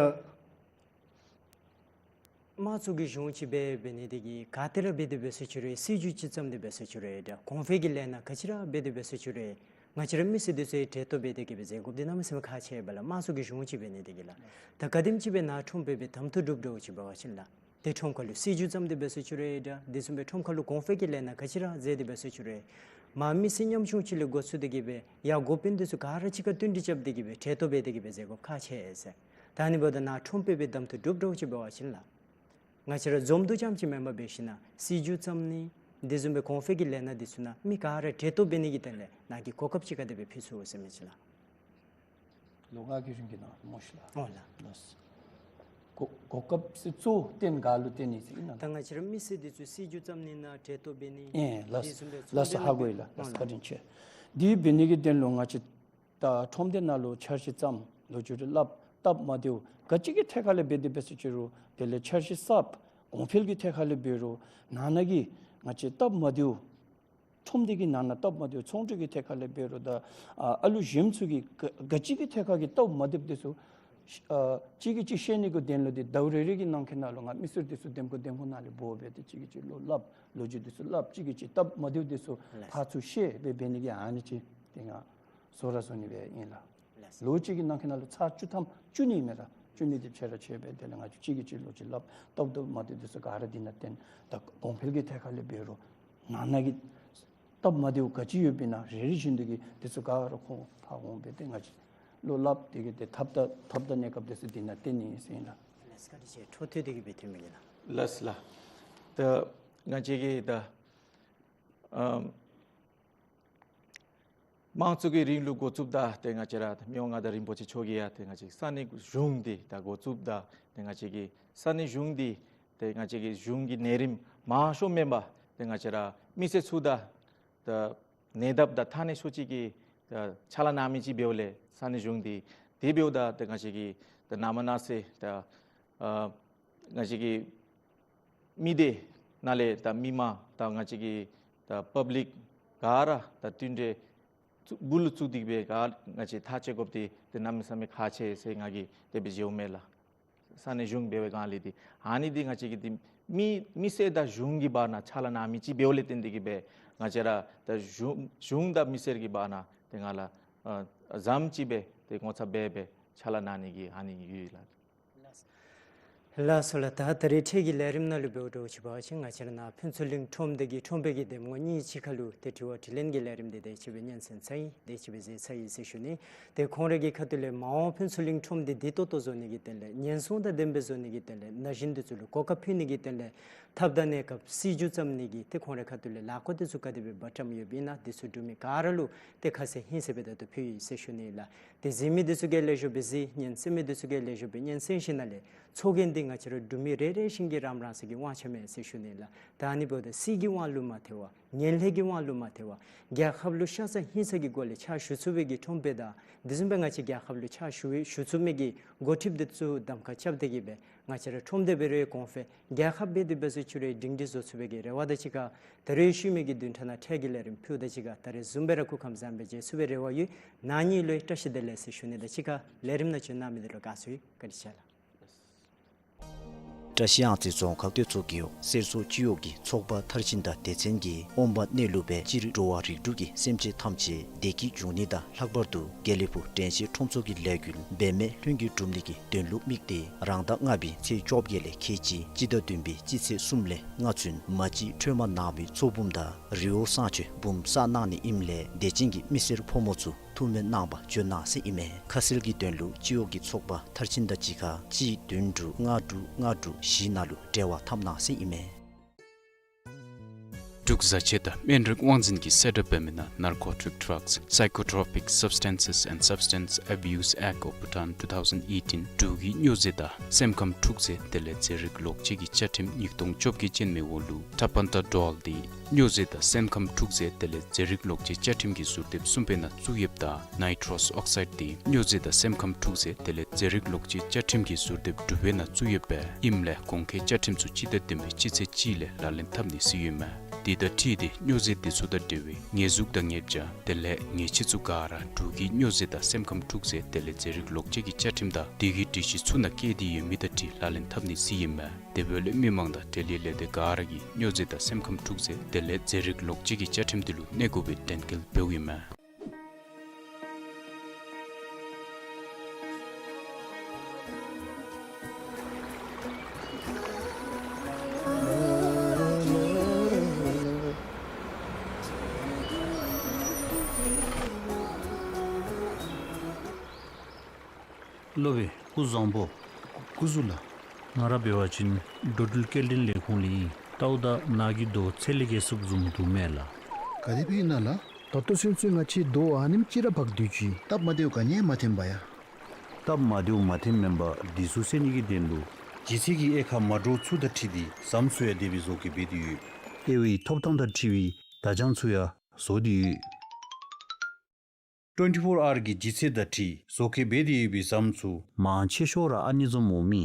དམངས་གཙོ་གི་གཞུང་ཅིག་འབད་འབད་ནི་དེ་གིས་ག་ཏེ་ར་འབད་དེ་འབད་སོང་ཅི་རུང་སྲིད་བྱུས་ཅིག་བརྩམས་ཏེ་འབད་སོང་ཅི་རུང་ད་གོང་འཕེལ་གྱི་ལས་སྣ་ག་ཅི་ར་འབད་དེ་འབད་སོང་ཅི་རུང་ང་བཅས་ར་མི་སེར་འདི་ཚུ་གྲལ་གཏོགས་འབད་དེ་གི་སྦེ་མཛད་དགོཔ་འདི་གནམ་མེད་ས་མེད་ཁག་ཆེ་བས་ལགས། དམངས་གཙོ་གི་གཞུང་ཅིག་འབད་ནི་དེ་གིས་ལགས། ད་ག་དེམ་ཅིག་སྦེ་ནཱ་ཁྲོམ་དཔོན་སྦེ་གདམ་འཐུ་གྲུབ་འགྱོ་ཅི་འབད་བ་ཅིན་ལགས། ཏེ་ཁྲོམ་ཁ་ལུ་སྲིད་བྱུས་བརྩམས་ཏེ་འབད་སོང་ཅི་རུང་ད་དེ་བཟུམ་སྦེ་ཁྲོམ་ཁ་ལུ་གོང་འཕེལ་གྱི་ལས་སྣ་ག་ཅི་ར་མཛད་དེ་འབད་སོང་ཅི་རུང་མ་མི་སེར་ཉམ་ཆུང་ཅིག་ལས་འགོ་བཙུགས་ཏེ་གི་སྦེ་ཡར་འགོ་དཔོན་འདི་ཚུ་ག་ར་གཅིག་ཁར་བསྟུན་གྲོས་རྐྱབ་སྟེ་གི་སྦེ་གྲལ་གཏོགས་འབད་དེ་གི་སྦེ་མཛད་དགོཔ་ཁག་ཆེ་ཟེར། ད་ཨ་ནི་འབདཝ་ད་ནཱ་ཁྲོམ་དཔོན་སྦེ་གདམ་འཐུ་གྲུབ་འགྱོ་ཅི་འབད་བ་ཅིན་ལགས། ང་བཅས་ར་འཛོམས་འདུ་རྐྱངམ་ཅིག་མེན་པར་འབད་ཞིན་ན་སྲིད་བྱུས་བརྩམ་ནི་དེ་བཟུམ་སྦེ་གོང་འཕེལ་གྱི་ལས་སྣ་འདི་ཚུ་ནང་མི་ག་ར་གྲལ་གཏོགས་འབད་ནི་གི་དོན་ལས་ནཱ་གིས་གོ་སྐབས་ཅིག་ག་དེ་སྦེ་ཕུལ་ཚུགས་ཟེར་མི་ཅིག་ལགས། ལོ་ལྔ་གི་རིང་གི་ནང་སྨོ་ཤི་ལགས། ཨོ་ལགས། ལགས་སོ། གོ་གོ་སྐབས་ཟེར་གཙོ་བོ་བརྟེན་ག་ལུ་བརྟེན་ནི་ཟེར་ཨིན་ན། ད་ང་བཅས་ར་མི་སེར་འདི་ཚུ་སྲིད་བྱུས་བརྩམ་ནི་ནང་གྲལ་གཏོགས་འབད་ནི། ཨེ་ལགས་སོ། དེ་བཟུམ་སྦེ་ལགས་སོ། ཚོགས་ཆེན་ཧ་གོ་ཡི་ལགས། ཨོ་ལགས་སོ། ལགས། བཀའ་དྲིན་ཆེ། དེ་འབད་ནི་གི་དོན་ལུ་ང་བཅས་ད་ཁྲོམ་སྡེ་ནང་ལུ་འཆར་གཞི་བརྩམ། ལོ་རྒྱུས་རེ་སླབ། སྟབས་མ་བདེཝ་ག་ཅི་གི་ཐད་ཁ་ལས་འབད་དེ་འབད་སོང་ཅི་རུང་དེ་ལས་འཆར་གཞི་གསརཔ་གོང་འཕེལ་གྱི་ཐད་ཁ་ལས་འབད་རུང་ནང་ན་གི་ང་བཅས་སྟབས་མ་བདེཝ་ཁྲོམ་སྡེ་གི་ནང་ན་སྟབས་མ་བདེཝ་ཚོང་འབྲེལ་གྱི་ཐད་ཁ་ལས་འབད་རུང་ད་ཨ་ཨ་ལུ་གཞན་ཚུ་གི་ག་ག་ཅི་གི་ཐད་ཁ་གི་སྟབས་མ་བདེཝ་འདི་ཚུ་ཨ་གཅིག་གིས་གཅིག་ཤེས་ནི་གི་དོན་ལུ་འདི་ཟླཝ་རེ་རེ་གི་ནང་འཁོད་ནང་ལུ་ང་མི་སེར་འདི་ཚུ་འདེམས་བསྐོ་འདེམས་བསྐོ་ནང་ལས་འབོ་སྦེ་ཏེ་གཅིག་གིས་གཅིག་ལུ་སླབ། ལོ་རྒྱུས་འདི་ཚུ་སླབ། གཅིག་གིས་གཅིག་སྟབས་མ་བདེཝ་འདི་ཚུ་ལགས། ཕར་ཚུར་བཤད་སྦེ་འབད་ནི་གི་ཨ་ནི་ཅིག་དེ་ང་བཟོ་ར་བཟོ་ནི་སྦེ་ཨིན་ལགས། ལགས། ལོ་གཅིག་གི་ནང་འཁོད་ནང་ལུ་ཚར་བཅུ་ཐམ་བཅུ་གཉིས་མེན་ན་བཅུ་གཉིས་དེ་ཕྱེ་ར་ཕྱེ་སྦེ་དེ་ལས་ང་བཅས་གཅིག་གིས་གཅིག་ལུ་ཅིག་སླབ། སྟབས་བདེཝ་མ་བདེཝ་འདི་ཚུ་ག་ར་འདི་ནང་བསྟན། ད་གོང་འཕེལ་གྱི་ཐད་ཁ་ལས་འབད་རུང་ནང་ན་གི་སྟབས་མ་བདེཝ་ག་ཅི་ཡོདཔ་ཨིན་ན་རེ་རེ་བཞིན་དུ་གི་འདི་ཚུ་ག་ར་ཁོང་ཕར་འོང་སྦེ་ཏེ་ང་བཅས་ལུ་སླབ། དེ་གིས་ཏེ་ཐབས་དང་ཐབས་དང་གནས་སྐབས་འདི་ཚུ་འདི་ནང་བསྟན་ནི་ཨིན་ཟེར་ཨིན་ལགས། ལགས་སོ། བཀའ་དྲིན་ཆེ། འཕྲོ་མཐུད་དེ་གི་སྦེ་འཐུས་མི་གི་ལགས། ལགས་སོ་ལགས། ད་ང་བཅས་ཀྱིས་ད་ཨམ་དམངས་གཙོ་གི་རིང་ལུགས་འགོ་བཙུགསཔ་ད་ཏེ་ང་བཅས་ར་མི་དབང་མངའ་བདག་རིན་པོ་ཆེ་མཆོག་གིས་ཡང་ཏེ་ང་བཅས་ས་གནས་གཞུང་འདི་ད་འགོ་བཙུགསཔ་ད་ཏེ་ང་བཅས་ཀྱི་ས་གནས་གཞུང་འདི་ཏེ་ང་བཅས་ཀྱི་གཞུང་གི་གནས་རིམ་མང་ཤོས་མེན་པར་ཏེ་ང་བཅས་ར་མི་སེར་ཚུ་དང་ད་ཉེ་འདབས་དང་ཐ་སྙད་ཤོས་ཅིག་གི་ད་ཕྱག་ལཱ་གནང་མི་ཅིག་འབདཝ་ལས་ས་གནས་གཞུང་འདི་དེ་འབདཝ་ད་ཏེ་ང་བཅས་ཀྱིས་ད་ནངས་པ་གནངས་ཚེ་ད་ཨ་ང་བཅས་ཀྱི་མི་སྡེ་ནང་ལས་ད་མི་མང་ད་ང་བཅས་ཀྱི་ད་པབ་ལིཀ་ག་ར་ད་བསྟུན་གྲོས་ཚུ་སྦུག་ལུ་བཙུགས་ཏེ་སྦེ་ག་ང་བཅས་ཐག་བཅད་དགོཔ་འདི་ཏེ་གནམ་མེད་ས་མེད་ཁག་ཆེ་ཟེར་ང་གིས་དེ་སྦེ་མཇལཝ་མས་ལགས། ས་གནས་གཞུང་འབད་བའི་སྒང་ལས་འདི་ཨ་ནི་འདི་ང་བཅས་ཀྱི་འདི་མི་མི་སེར་དང་གཞུང་གི་བར་ན་ཕྱག་ལཱ་གནང་མི་ཅིག་འབདཝ་ལས་བརྟེན་ཏེ་གི་སྦེ་ང་བཅས་ར་ད་གཞུང་གཞུང་དང་མི་སེར་གྱི་བར་ན་ཏེ་ང་ལུ་ཨ་ཟམ་ཅིག་སྦེ་ཏེ་ངོ་ཚ་འབད་སྦེ་ཕྱག་ལཱ་གནང་ནི་གི་ཨ་ནི་ཡོད་ལགས། ལགས་སོ་ལགས། ད་ད་རེས་འཕྲལ་གྱི་ལས་རིམ་ནང་ལུ་འབདཝ་འདྲཝ་ཅིག་འབད་བ་ཅིན་ང་བཅས་ར་ནཱ་ཕུན་ཚོགས་གླིང་ཁྲོམ་སྡེ་གི་ཁྲོམ་དཔོན་གྱི་འདེམས་ངོ་གཉིས་གཅིག་ཁར་ལུ་ཏེ་དྲི་བ་དྲིས་ལན་གྱི་ལས་རིམ་འདི་དེ་ཅིག་སྦེ་སྙན་གསན་ཚར་ཡི། དེ་ཅིག་སྦེ་མཛད་ཚར་ཡི་ཟེར་ཞུ་ནི། ཏེ་ཁོང་རའི་གི་ཁ་ཐུག་ལས་མ་འོངས་ཕུན་ཚོགས་གླིང་ཁྲོམ་སྡེ་འདི་ཏོག་ཏོ་བཟོ་ནི་གི་དོན་ལས་ཉེན་སྲུང་དང་ལྡནམ་སྦེ་བཟོ་ནི་གི་དོན་ལས་ན་གཞོན་འདི་ཚུ་ལུ་གོ་སྐབས་ཕུལ་ནི་གི་དོན་ལས་ཐབས་དང་གནས་སྐབས་སྲིད་བྱུས་བརྩམ་ནི་གི་ཏེ་ཁོང་རའི་ཁ་ཐུག་ལས་ལཱ་བཀོད་འདི་ཚུ་ག་དེ་སྦེ་འབད་བརྩམས་ཡོདཔ་ཨིན་ན་འདི་ཚུ་འབྲུག་མི་ག་ར་ལུ་ཏེ་ཁ་གསལ་ཧིང་གསལ་སྦེ་ད་ལྟོ་ཕུལ་ཡི་ཟེར་ཞུ་ནི་ལགས། ཏེ་གཟིགས་མི་འདི་ཚུ་གིས་ལེགས་ཤོམ་སྦེ་གཟིགས་ཉན་གསན་མི་འདི་ཚུ་གིས་ལེགས་ཤོམ་སྦེ་ཉན་གསན་ཞིནམ་ལས་ཚོགས་རྒྱན་འདི་ང་བཅས་ར་འབྲུག་མི་རེ་རེ་བཞིན་གྱིས་རང་རང་སོའི་གི་དབང་ཆ་མས་ཟེར་ཞུ་ནི་ལགས། ད་ཨ་ནི་འབདཝ་ད་སྲིད་ཀྱི་དབང་ལུ་མ་ཐལ་བར་ངན་ལྷད་ཀྱི་དབང་ལུ་མ་ཐལ་བར་རྒྱལ་ཁབ་ལུ་ཤ་ཚ་ཧིང་ཚ་གི་སྒོ་ལས་ཕྱག་ཞུ་ཚུགས་པའི་གི་ཁྲོམ་དཔོན་དང་དེ་བཟུམ་སྦེ་ང་བཅས་རྒྱལ་ཁབ་ལུ་ཕྱག་ཞུ་བའི་ཞུ་ཚུགས་མི་གི་འགོ་ཁྲིདཔ་འདི་ཚུ་གདམ་ཁ་རྐྱབ་སྟེ་གི་སྦེ་ང་བཅས་ར་ཁྲོམ་སྡེ་འབད་རུང་གོང་འཕེལ་རྒྱལ་ཁབ་འབད་དེ་འབད་སོང་ཅི་རུང་སྒྲིང་སྒྲི་བཟོ་ཚུགས་པའི་གི་རེ་བ་དང་གཅིག་ཁར་ད་རེས་ཤུལ་མའི་གི་བདུན་ཕྲག་ནང་འཕྲལ་གྱི་ལས་རིམ་ཕུལཝ་དང་གཅིག་ཁར་ད་རེས་བཟུམ་སྦེ་ར་སྐུ་ཁམས་བཟང་པོ་སྦེ་མཇལ་ཚུགས་པའི་རེ་བ་ཡོད། ནཱ་ཉིད་ལུ་ཡང་བཀྲ་ཤིས་བདེ་ལེགས་ཟེར་ཞུ་ནི་དང་གཅིག་ཁར་ལས་རིམ་ནང་བྱོན་གནང་མི་འདི་ལུ་དགའ་བསུ་ཡོད། བཀའ་དྲིན་ཆེ་ལགས། བཀྲ་ཤིས་གཡང་རྩེ་རྫོང་ཁག་སྟོད་མཚོ་རྒེད་འོག་གསེར་མཚོ་སྤྱི་འོག་གི་ཚོགས་པ་མཐར་ཕྱིན་དང་སྡེ་ཚན་གྱིས་ཨོམ་བྷ་གནས་ལུ་སྦེ་སྤྱིར་འགྲོ་བ་རིགས་དྲུག་གི་སེམས་ཅན་ཐམས་ཅད་བདེ་སྐྱིད་འབྱུང་ནི་དང་ལྷག་པར་དུ་དགེ་ལེགས་ཕུག་དྲན་ཤེས་ཁྲོམ་ཚོགས་ཀྱི་ལས་འགུལ་འབད་མེད་ལྷུན་གྱིས་འགྲུབ་ནི་གི་དོན་ལུ་དམིགས་ཏེ་རང་ཟླ་ལྔ་པའི་ཚེས་བཅོ་བརྒྱད་ལས་ཁལ་གཅིག་སྤྱི་ཟླ་བདུན་པའི་སྤྱི་ཚེས་གསུམ་ལས་ལྔ་ཚུན་མ་གཅིག་ཁྲོས་མ་ནང་པའི་ཚོགས་འབུམ་དང་རི་བོ་བསང་མཆོད་འབུམ་བསགས་གནང་ནི་ཨིནམ་ལས་དད་ཅན་གྱི་མི་སེར་ཕོ་མོ་ཚུ་ཐུགས་སྨོན་གནང་བར་བྱོན་གནང་ཟེར་ཨིན་མས། ཁ་གསལ་གྱི་དོན་ལུ་སྤྱི་འོག་གི་ཚོགས་པ་མཐར་ཕྱིན་དང་གཅིག་ཁར་གཅིག་བདུན་དྲུག་ལྔ་དྲུག་ལྔ་དྲུག་བཞི་ནང་ལུ་འབྲེལ་བ་འཐབ་གནང་ཟེར་ཨིན་མས། འབྲུག་བཟའ་ཆས་དང་སྨན་རིགས་དབང་འཛིན་གྱིས་གསལ་བསྒྲགས་འབད་མི་ནང་Narcotic Drugs, Psychotropic Substances and Substance Abuse Act of Bhutan two thousand eighteen འབྲུག་གི་སྨྱོ་རྫས་དང་སེམས་ཁམས་འཁྲུག་རྫས་དེ་ལས་རྫས་རིགས་ལོག་སྤྱོད་ཀྱི་བཅའ་ཁྲིམས་ཉིས་སྟོང་བཅོ་བརྒྱད་ཅན་མའི་འོག་ལུ་ཊ་པན་ཊ་ཌོལ་འདི་སྨྱོ་རྫས་དང་སེམས་ཁམས་འཁྲུག་རྫས་དེ་ལས་རྫས་རིགས་ལོག་སྤྱོད་བཅའ་ཁྲིམས་ཀྱི་ཟུར་དེབ་གསུམ་པའི་ནང་བཙུགས་ཡོདཔ་ད་ནའི་ཊྲོསི་ཨོག་སའིཌ་འདི་སྨྱོ་རྫས་དང་སེམས་ཁམས་འཁྲུག་རྫས་དེ་ལས་རྫས་རིགས་ལོག་སྤྱོད་བཅའ་ཁྲིམས་ཀྱི་ཟུར་དེབ་དྲུག་པའི་ནང་བཙུགས་ཡོདཔ་ཨིནམ་ལས་གོང་འཁོད་བཅའ་ཁྲིམས་ཚུ་སྤྱི་ཟླ་བདུན་པའི་སྤྱི་ཚེས་གཅིག་ལས་ལག་ལེན་འཐབ་ནི་ཟེར་ཡོདཔ་མས། དེ་དང་འཁྲིལ་ཏེ་སྨྱོ་རྫས་དེ་ཚུ་དང་འབྲེལ་བའི་ཉེས་འཛུགས་དང་ཉེས་བྱ་དེ་ལས་ཉེས་ཆད་ཚུ་ག་ར་འབྲུག་གི་སྨྱོ་རྫས་དང་སེམས་ཁམས་འཁྲུག་རྫས་དེ་ལས་རྫས་རིགས་ལོག་སྤྱོད་ཀྱི་བཅའ་ཁྲིམས་དང་དེ་གི་སྒྲིག་གཞི་ཚུ་ནང་བཀོད་དེ་ཡོད་མི་དང་འཁྲིལ་ལག་ལེན་འཐབ་ནི་ཟེར་ཨིན་མས། དེ་འབདཝ་ལས་མི་མང་དང་འབྲེལ་ཡོད་ལས་སྡེ་ག་ར་གིས་སྨྱོ་རྫས་དང་སེམས་ཁམས་འཁྲུག་རྫས་དེ་ལས་རྫས་རིགས་ལོག་སྤྱོད་ཀྱི་བཅའ་ཁྲིམས་དེ་ལུ་གནས་དགོ་པའི་དྲན་སྐུལ་འབདཝ་ཨིན་མས། སློབ་དཔོན་སྐུ་བཟང་པོ། སྐུ་གཟུགས་ལགས། ང་ར་འབད་བ་ཅིན་འགྲོ་འགྲུལ་སྐྱེལ་འདྲེན་ལས་ཁུངས་ལས་ཨིན། ལྟཝ་ད་ནཱ་གི་རྡོ་ཚད་ལས་བརྒལ་སོངམ་བཟུམ་འདུག་མས་ལགས། ག་དེ་སྦེ་ཨིན་ན་ལགས། ད་ལྟོ་ཚུན་ཚོད་ང་བཅས་རྡོ་ཨ་ནེམ་ཅིག་ར་འབག་སྡོད་ཅི། སྟབས་མ་བདེཝ་ག་ནི་ཡང་མ་ཐོན་པ་ཡ། སྟབས་མ་བདེཝ་མ་ཐོནམ་མེན་པར་འདི་ཚུ་སེལ་ནི་གི་དོན་ལུ་ལྗིད་ཚད་ཀྱི་དབྱེ་ཁག་མ་འདྲཝ་ཚུ་དང་འཁྲིལ་ཏེ་ཟམ་ཚུ་ཡང་དེ་སྦེ་བཟོ་བཀོད་འབད་དེ་ཡོད། དབྱེ་བའི་ཐོབ་ཐང་དང་འཁྲིལ་བའི་བརྡ་བྱང་ཚུ་ཡང་བཟོ་སྟེ་ཡོད། ཊུ་ཝེན་ཊི་ཕོར་ཨར་གྱི་ལྗིད་ཚད་དང་འཁྲིལ་བཟོ་བཀོད་འབད་དེ་ཡོད་པའི་ཟམ་ཚུ་མང་ཆེ་ཤོས་ར་ཨ་ནི་བཟུམ་འོང་མི།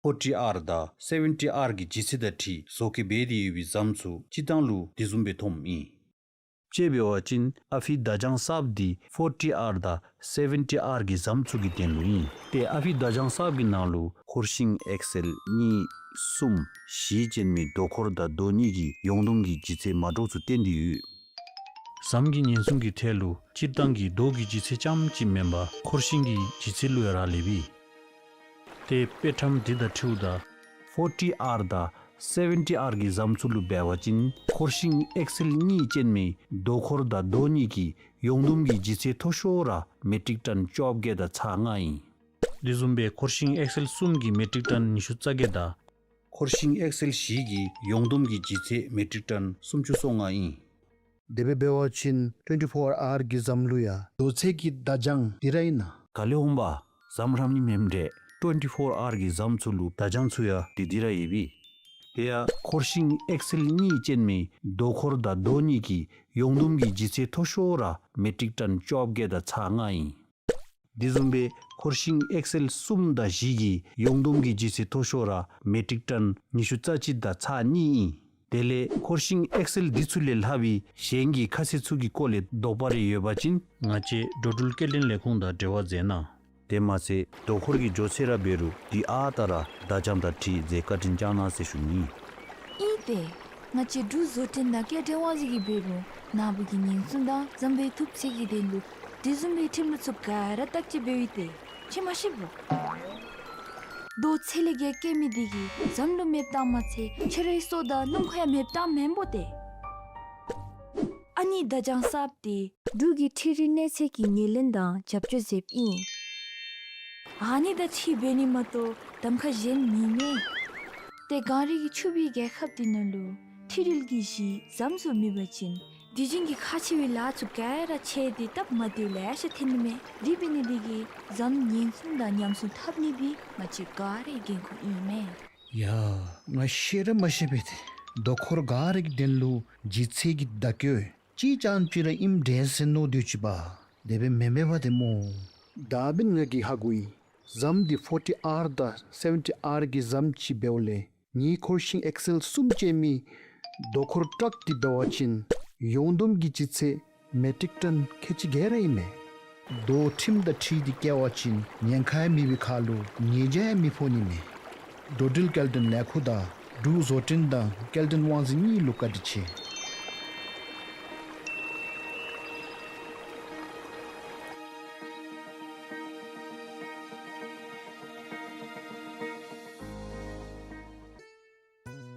ཕོར་ཊི་ཨར་དང་སེ་ཝེན་ཊི་ཨར་གྱི་ལྗིད་ཚད་དང་འཁྲིལ་བཟོ་བཀོད་འབད་དེ་ཡོད་པའི་ཟམ་ཚུ་སྤྱིར་བཏང་ལུ་དེ་བཟུམ་སྦེ་ཐོནམ་ཨིན། དཔྱེ་འབད་བ་ཅིན་ཨ་ཕི་བརྡ་བྱང་གསརཔ་འདི་ཕོར་ཊི་ཨར་དང་སེ་ཝེན་ཊི་ཨར་གྱི་ཟམ་ཚུ་གི་དོན་ལུ་ཨིན། ཏེ་ཨ་ཕི་བརྡ་བྱང་གསརཔ་གི་ནང་ལུ་འཁོར་ཤིང་ཨེག་སེལ་གཉིས་གསུམ་བཞི་ཅན་མའི་རྡོ་འཁོར་དང་རྡོ་གཉིས་ཀྱི་ཡོངས་བསྡོམས་ཀྱི་ལྗིད་ཚད་མ་འདྲཝ་ཚུ་བསྟན་ཏེ་ཡོད། ཟམ་གྱི་ཉེན་སྲུང་གི་ཐད་ལུ་སྤྱིར་བཏང་གི་རྡོ་གི་ལྗིད་ཚད་རྐྱངམ་གཅིག་མེན་པར་འཁོར་ཤིང་གི་ལྗིད་ཚད་ལུ་ཡང་རག་ལསཔ་ཨིན། ཏེ་དཔེ་ཁྲམ་འདི་དང་འཁྲིལཝ་ད་ཕོར་ཊི་ཨར་དང་སེ་ཝེན་ཊི་ཨར་གྱི་ཟམ་ཚུ་ལུ་འབད་བ་ཅིན་འཁོར་ཤིང་ཨེག་སེལ་གཉིས་ཅན་མའི་རྡོ་འཁོར་དང་རྡོ་གཉིས་ཀྱི་ཡོངས་བསྡོམས་ཀྱི་ལྗིད་ཚད་མཐོ་ཤོས་ར་མེ་ཊིག་ཊཱན་བཅོ་བརྒྱད་དང་ཚག་ལྔ་ཨིན། དེ་བཟུམ་སྦེ་འཁོར་ཤིང་ཨེག་སེལ་གསུམ་གྱི་མེ་ཊིག་ཊཱན་ཉི་ཤུ་རྩ་བརྒྱད་དང་། འཁོར་ཤིང་ཨེག་སེལ་བཞི་གི་ཡོངས་བསྡོམས་ཀྱི་ལྗིད་ཚད་མེ་ཊིག་ཊཱན་སུམ་ཅུ་སོ་ལྔ་ཨིན། དེ་སྦེ་འབད་བ་ཅིན་ཊུ་ཝེན་ཊི་ཕོར་ཨར་གྱི་ཟམ་ལུ་ཡང་རྡོ་ཚད་ཀྱི་བརྡ་བྱང་འདི་ར་ཨིན་ན། ག་ལས་འོང་པ། ཟམ་རམ་ནི་མེནམ་འདྲས། ཊུ་ཝེན་ཊི་ཕོར་ཨར་གྱི་ཟམ་ཚུ་ལུ་བརྡ་བྱང་ཚུ་ཡང་འདི་འདི་ར་ཡོདཔ་ཨིན། དེ་ཡང་འཁོར་ཤིང་ཨེག་སེལ་གཉིས་ཅན་མའི་རྡོ་འཁོར་དང་རྡོ་གཉིས་ཀྱི་ཡོངས་བསྡོམས་ཀྱི་ལྗིད་ཚད་མཐོ་ཤོས་ར་མེ་ཊིག་ཊཱན་བཅོ་བརྒྱད་དང་ཚག་ལྔ་ཨིན། དེ་བཟུམ་སྦེ་འཁོར་ཤིང་ཨེག་སེལ་གསུམ་དང་བཞི་གི་ཡོངས་བསྡོམས་ཀྱི་ལྗིད་ཚད་མཐོ་ཤོས་ར་མེ་ཊིག་ཊཱན་ཉི་ཤུ་རྩ་གཅིག་དང་ཚག་གཉིས་ཨིན། དེ་ལས་འཁོར་ཤིང་ཨེག་སེལ་འདི་ཚུ་ལས་ལྷག་པའི་གཞན་གྱི་ཁ་གསལ་ཚུ་གི་སྐོར་ལས་དོགས་པ་རེ་ཡོད་པ་ཅིན་ང་བཅས་འགྲོ་འགྲུལ་སྐྱེལ་འདྲེན་ལས་ཁུངས་དང་འབྲེལ་བ་མཛད་གནང་། དེ་མ་ཚད་རྡོ་འཁོར་གྱི་མགྱོགས་ཚད་ར་འབད་རུང་དེ་ཨ་རྟག་ར་བརྡ་བྱང་དང་འཁྲིལ་མཛད་བཀའ་དྲིན་བསྐྱང་གནང་ཟེར་ཞུ་ནི། ཨིན་ཏེ། ང་བཅས་འབྲུག་བཟོ་སྐྲུན་དང་སྐྱེལ་འདྲེན་དབང་འཛིན་གྱིས་འབད་རུང་ནཱ་བུ་གི་ཉེན་སྲུང་དང་ཟམ་པའི་ཐུབ་ཚད་ཀྱི་དོན་ལུ་དེ་བཟུམ་མའི་ཁྲིམས་ལུགས་ཚུ་ག་ར་བརྟག་དཔྱད་འབདཝ་ཨིན་ཏེ། ཁྱོད་མ་ཤེས་པོ། རྡོ་ཚད་ལས་བརྒལ་བཀལ་མི་འདི་གིས་ཟམ་ལུ་མེདཔ་བཏང་མ་ཚད་ཁྱོད་རའི་སྲོག་དང་སྣུམ་འཁོར་ཡང་མེདཔ་བཏངམ་མེན་པོ་ཏེ། ཨ་ནི་བརྡ་བྱང་གསརཔ་འདི་འབྲུག་གི་འཕྲུལ་རིག་གནས་ཚད་ཀྱི་ངོས་ལེན་དང་རྒྱབ་སྐྱོར་མཛདཔ་ཨིན། ཨ་ནི་དང་འཁྲིལ་འབད་ནི་མ་གཏོགས་གདམ་ཁ་གཞན་མེད་མས། ཏེ་གངས་རི་གི་ཕྱུག་པའི་རྒྱལ་ཁབ་འདི་ནང་ལུ་འཕྲུལ་རིག་གི་གཞི་ཟམ་ཚུ་མེད་པ་ཅིན་དུས་རྒྱུན་གྱི་ཁག་ཆེ་བའི་ལཱ་ཚུ་ག་ར་ཆད་དེ་སྟབས་མ་བདེཝ་ལེ་ཤ་ཐོན་ནི་མས། དེ་འབད་ནི་འདི་གིས་ཟམ་ཉེན་སྲུང་དང་ཉམས་སྲུང་འཐབ་ནི་འདི་ང་བཅས་ག་རའི་འགན་ཁུར་ཨིན་མས། ཡ། ང་ཤེས་ར་མ་ཤེས་པས་ཏེ། རྡོ་འཁོར་ག་ར་གི་དོན་ལུ་ལྗིད་ཚད་ཀྱི་བརྡ་བཀོད་གཅིག་རྐྱངམ་ཅིག་ར་ཨིནམ་འདྲས་ཟེར་མནོ་སྡོད་ཅི་པ། དེ་སྦེ་མེན་མས་པ་ཏེ་སྨོ། ད་འབདན་ང་གིས་ཧ་གོ་ཡི། ཟམ་འདི་ཕོར་ཊི་ཨར་དང་སེ་ཝེན་ཊི་ཨར་གྱི་ཟམ་ཅིག་འབདཝ་ལས་ངེའི་འཁོར་ཤིང་ཨེག་སེལ་གསུམ་ཅན་མའི་རྡོ་འཁོར་ཊཱག་འདི་འབད་བ་ཅིན་ཡོངས་བསྡོམས་ཀྱི་ལྗིད་ཚད་མེ་ཊིག་ཊཱན་ཁལ་གཅིག་ག་ར་ཨིན་མས། རྡོ་ཁྲིམས་དང་འཁྲིལ་ཏེ་བཀལ་བ་ཅིན་ཉེན་ཁ་ཡང་མེད་པའི་ཁར་ལུ་ཉེས་བྱ་ཡང་མི་ཕོག་ནི་མས། འགྲོ་འགྲུལ་སྐྱེལ་འདྲེན་ལས་ཁུངས་དང་འབྲུག་བཟོ་སྐྲུན་དང་སྐྱེལ་འདྲེན་དབང་འཛིན་གཉིས་ལུ་བཀའ་དྲིན་ཆེ།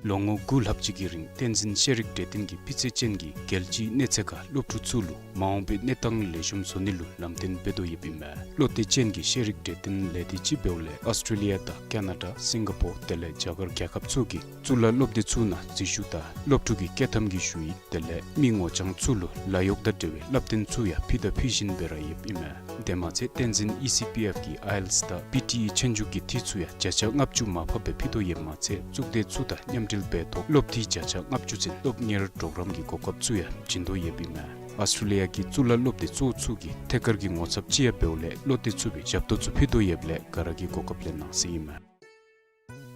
ལོ་ངོ་དགུ་ལྷག་ཅིག་གི་རིང་བསྟན་འཛིན་ཤེས་རིག་གྲོས་སྟོན་གྱི་སྤུས་ཚད་ཅན་གྱི་རྒྱལ་སྤྱིའི་གནས་ཚད་ཁར་སློབ་ཕྲུག་ཚུ་ལུ་མ་འོངས་པའི་གནས་སྟངས་ལེགས་ཤོམ་བཟོ་ནི་ལུ་ལམ་སྟོན་འབད་དོ་ཡོདཔ་ཨིན་མས། བློ་གཏད་ཅན་གྱི་ཤེས་རིག་གྲོས་སྟོན་ལས་སྡེ་ཅིག་འབདཝ་ལས་ཨོསི་ཊྲེ་ལི་ཡ་དང་ཀ་ན་ཌ་སིང་ག་པོར་དེ་ལས་རྒྱ་གར་རྒྱལ་ཁབ་ཚུ་གི་གཙུག་ལག་སློབ་སྡེ་ཚུ་ནང་འཛུལ་ཞུགས་དང་སློབ་ཕྲུག་གི་བསྐྱོད་ཐམ་གྱི་ཞུ་ཡིག་དེ་ལས་མི་ངོ་རྐྱང་ཚུ་ལུ་ལཱ་གཡོག་དང་འབྲེལ་བའི་བསླབ་སྟོན་ཚུ་ཡང་ཕུལ་དང་ཕུལ་བཞིན་སྦེ་ར་ཡོདཔ་ཨིན་མས། དེ་མ་ཚད་བསྟན་འཛིན་ཨི་སི་པི་ཨེཕ་གི་ཨའི་ཨེལ་ཊི་ཨེསི་དང་པི་ཊི་ཨི་ཆོས་རྒྱུགས་ཀྱི་འཐུས་ཚུ་ཡང་བརྒྱ་ཆ་ལྔ་བཅུ་མར་ཕབ་སྦེ་ཕུལ་དོ་ཡོདཔ་མ་ཚད་གཙུག་སྡེ་ཚུ་དང་མཉམ་འབྲེལ་འབད་ཐོག་སློབ་འཐུས་བརྒྱ་ཆ་ལྔ་བཅུ་ཚུན་སློབ་གཉེར་གྲོགས་རམ་གྱི་གོ་སྐབས་ཚུ་ཡང་བྱིན་དོ་ཡོདཔ་ཨིན་མས། ཨོསི་ཊྲེ་ལི་ཡ་གི་གཙུག་ལག་སློབ་སྡེ་གཙོ་བོ་ཚུ་གི་ཐད་ཀར་གྱི་ངོ་ཚབ་ཅིག་ཡང་འབདཝ་ལས་བློ་གཏད་ཚུགས་པའི་ཞབས་ཏོག་ཚུ་ཕུལ་དོ་ཡོདཔ་ལས་ག་ར་གིས་གོ་སྐབས་ལེན་གནང་ཟེར་ཨིན་མས།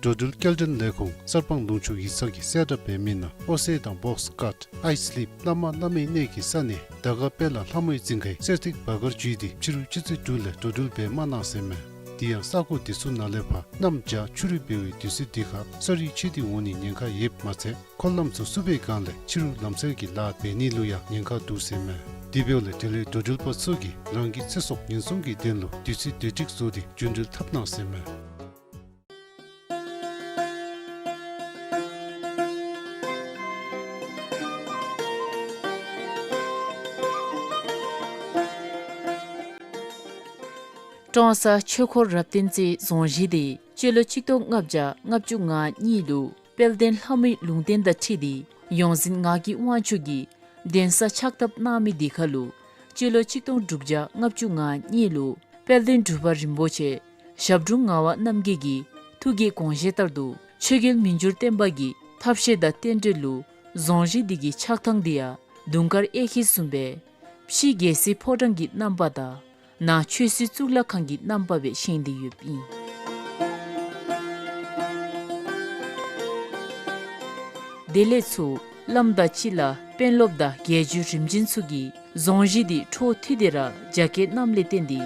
འགྲོ་འགྲུལ་སྐྱེལ་འདྲེན་ལས་ཁུངས་གསར་སྤང་ལུང་ཕྱོགས་ཡིག་ཚང་གིས་གསལ་བསྒྲགས་འབད་མི་ནང་ཨོ་སེ་དང་བོགས་ཀཊ་ཨའི་སི་ལིབ་བླ་མ་བླ་མའི་གནས་ཀྱི་ས་གནས་དར་དཀར་དཔལ་ལྷ་མོའི་རྫིང་ཁའི་གསེར་ཐིག་བར་སྐོར་བརྒྱུད་དེ་ཕྱི་རུ་ཆུ་ཚོད་དྲུག་ལས་འགྲོ་འགྲུལ་འབད་མ་གནང་ཟེར་མས། དེ་ཡང་ས་གོ་དེ་ཚུ་ནང་ལས་ཕར་གནམ་བྱཱར་ཆུ་རུད་འབད་བའི་དུས་ཚོད་དེ་ཁར་ས་རུད་ཆད་དེ་འོང་ནིའི་ཉེན་ཁ་ཡོདཔ་མ་ཚད་འཁོར་ལམ་ཚུ་བསུབ་པའི་སྒང་ལས་ཕྱི་རུ་ལམ་སེལ་གྱི་ལཱ་འབད་ནི་ལུ་ཡང་ཉེན་ཁ་འདུག་ཟེར་མས། དེ་འབདཝ་ལས་དེ་ལས་འགྲོ་འགྲུལ་པ་ཚུ་གིས་རང་གི་ཚེ་སྲོག་ཉེན་སྲུང་གི་དོན་ལུ་དུས་ཚོད་བདེ་སྒྲིག་བཟོ་སྟེ་རྒྱུ་འགྲུལ་འཐབ་གནང་ཟེར་མས། ཀྲོང་གསར་ཆོས་འཁོར་རབ་བརྟན་རྩེའི་རྫོང་གཞིས་དེ་སྤྱི་ལོ་ཆིག་སྟོང་ལྔ་བརྒྱ་ལྔ་བཅུ་ང་གཉིས་ལུ་དཔལ་ལྡན་ལྷ་མོའི་ལུང་བསྟན་དང་འཁྲིལ་ཏེ་ཡོངས་འཛིན་ངག་གི་དབང་ཕྱུག་གིས་གདན་ས་ཕྱག་བཏབ་གནང་མི་དེ་ཁར་ལུ་སྤྱི་ལོ་ཆིག་སྟོང་དྲུག་བརྒྱ་ལྔ་བཅུ་ང་གཉིས་ལུ་དཔལ་ལྡན་འབྲུག་པ་རིན་པོ་ཆེ་ཞབས་དྲུང་ངག་དབང་རྣམ་རྒྱལ་གྱི་ཐུགས་ཀྱི་དགོངས་བཞེད་ལྟར་དུ་ཆོས་རྒྱལ་མི་འགྱུར་བརྟན་པ་གི་ཐབས་ཤེས་དང་རྟེན་འབྲེལ་ལུ་རྫོང་གཞིས་འདི་གི་ཆགས་ཐངས་འདི་ཡང་དུང་དཀར་གཡས་འཁྱིལ་བཟུམ་སྦེ་ཕྱི་རྒྱལ་སྲིད་ཕོ་བྲང་གི་རྣམ་པ་དང་ནང་ཆོས་སྲིད་གཙུག་ལག་ཁང་གི་རྣམ་པ་སྦེ་བཞེངས་ཏེ་ཡོདཔ་ཨིན། དེ་ལས་ཚུར་བླམ་དང་གཅིག་ལ་དཔོན་སློབ་དང་རྒྱལ་བརྒྱུད་རིམ་བྱོན་ཚུ་གིས་རྫོང་གཞིས་འདི་འཕྲོ་མཐུད་དེ་ར་རྒྱ་བསྐྱེད་གནངམ་ལས་བརྟེན་ཏེ་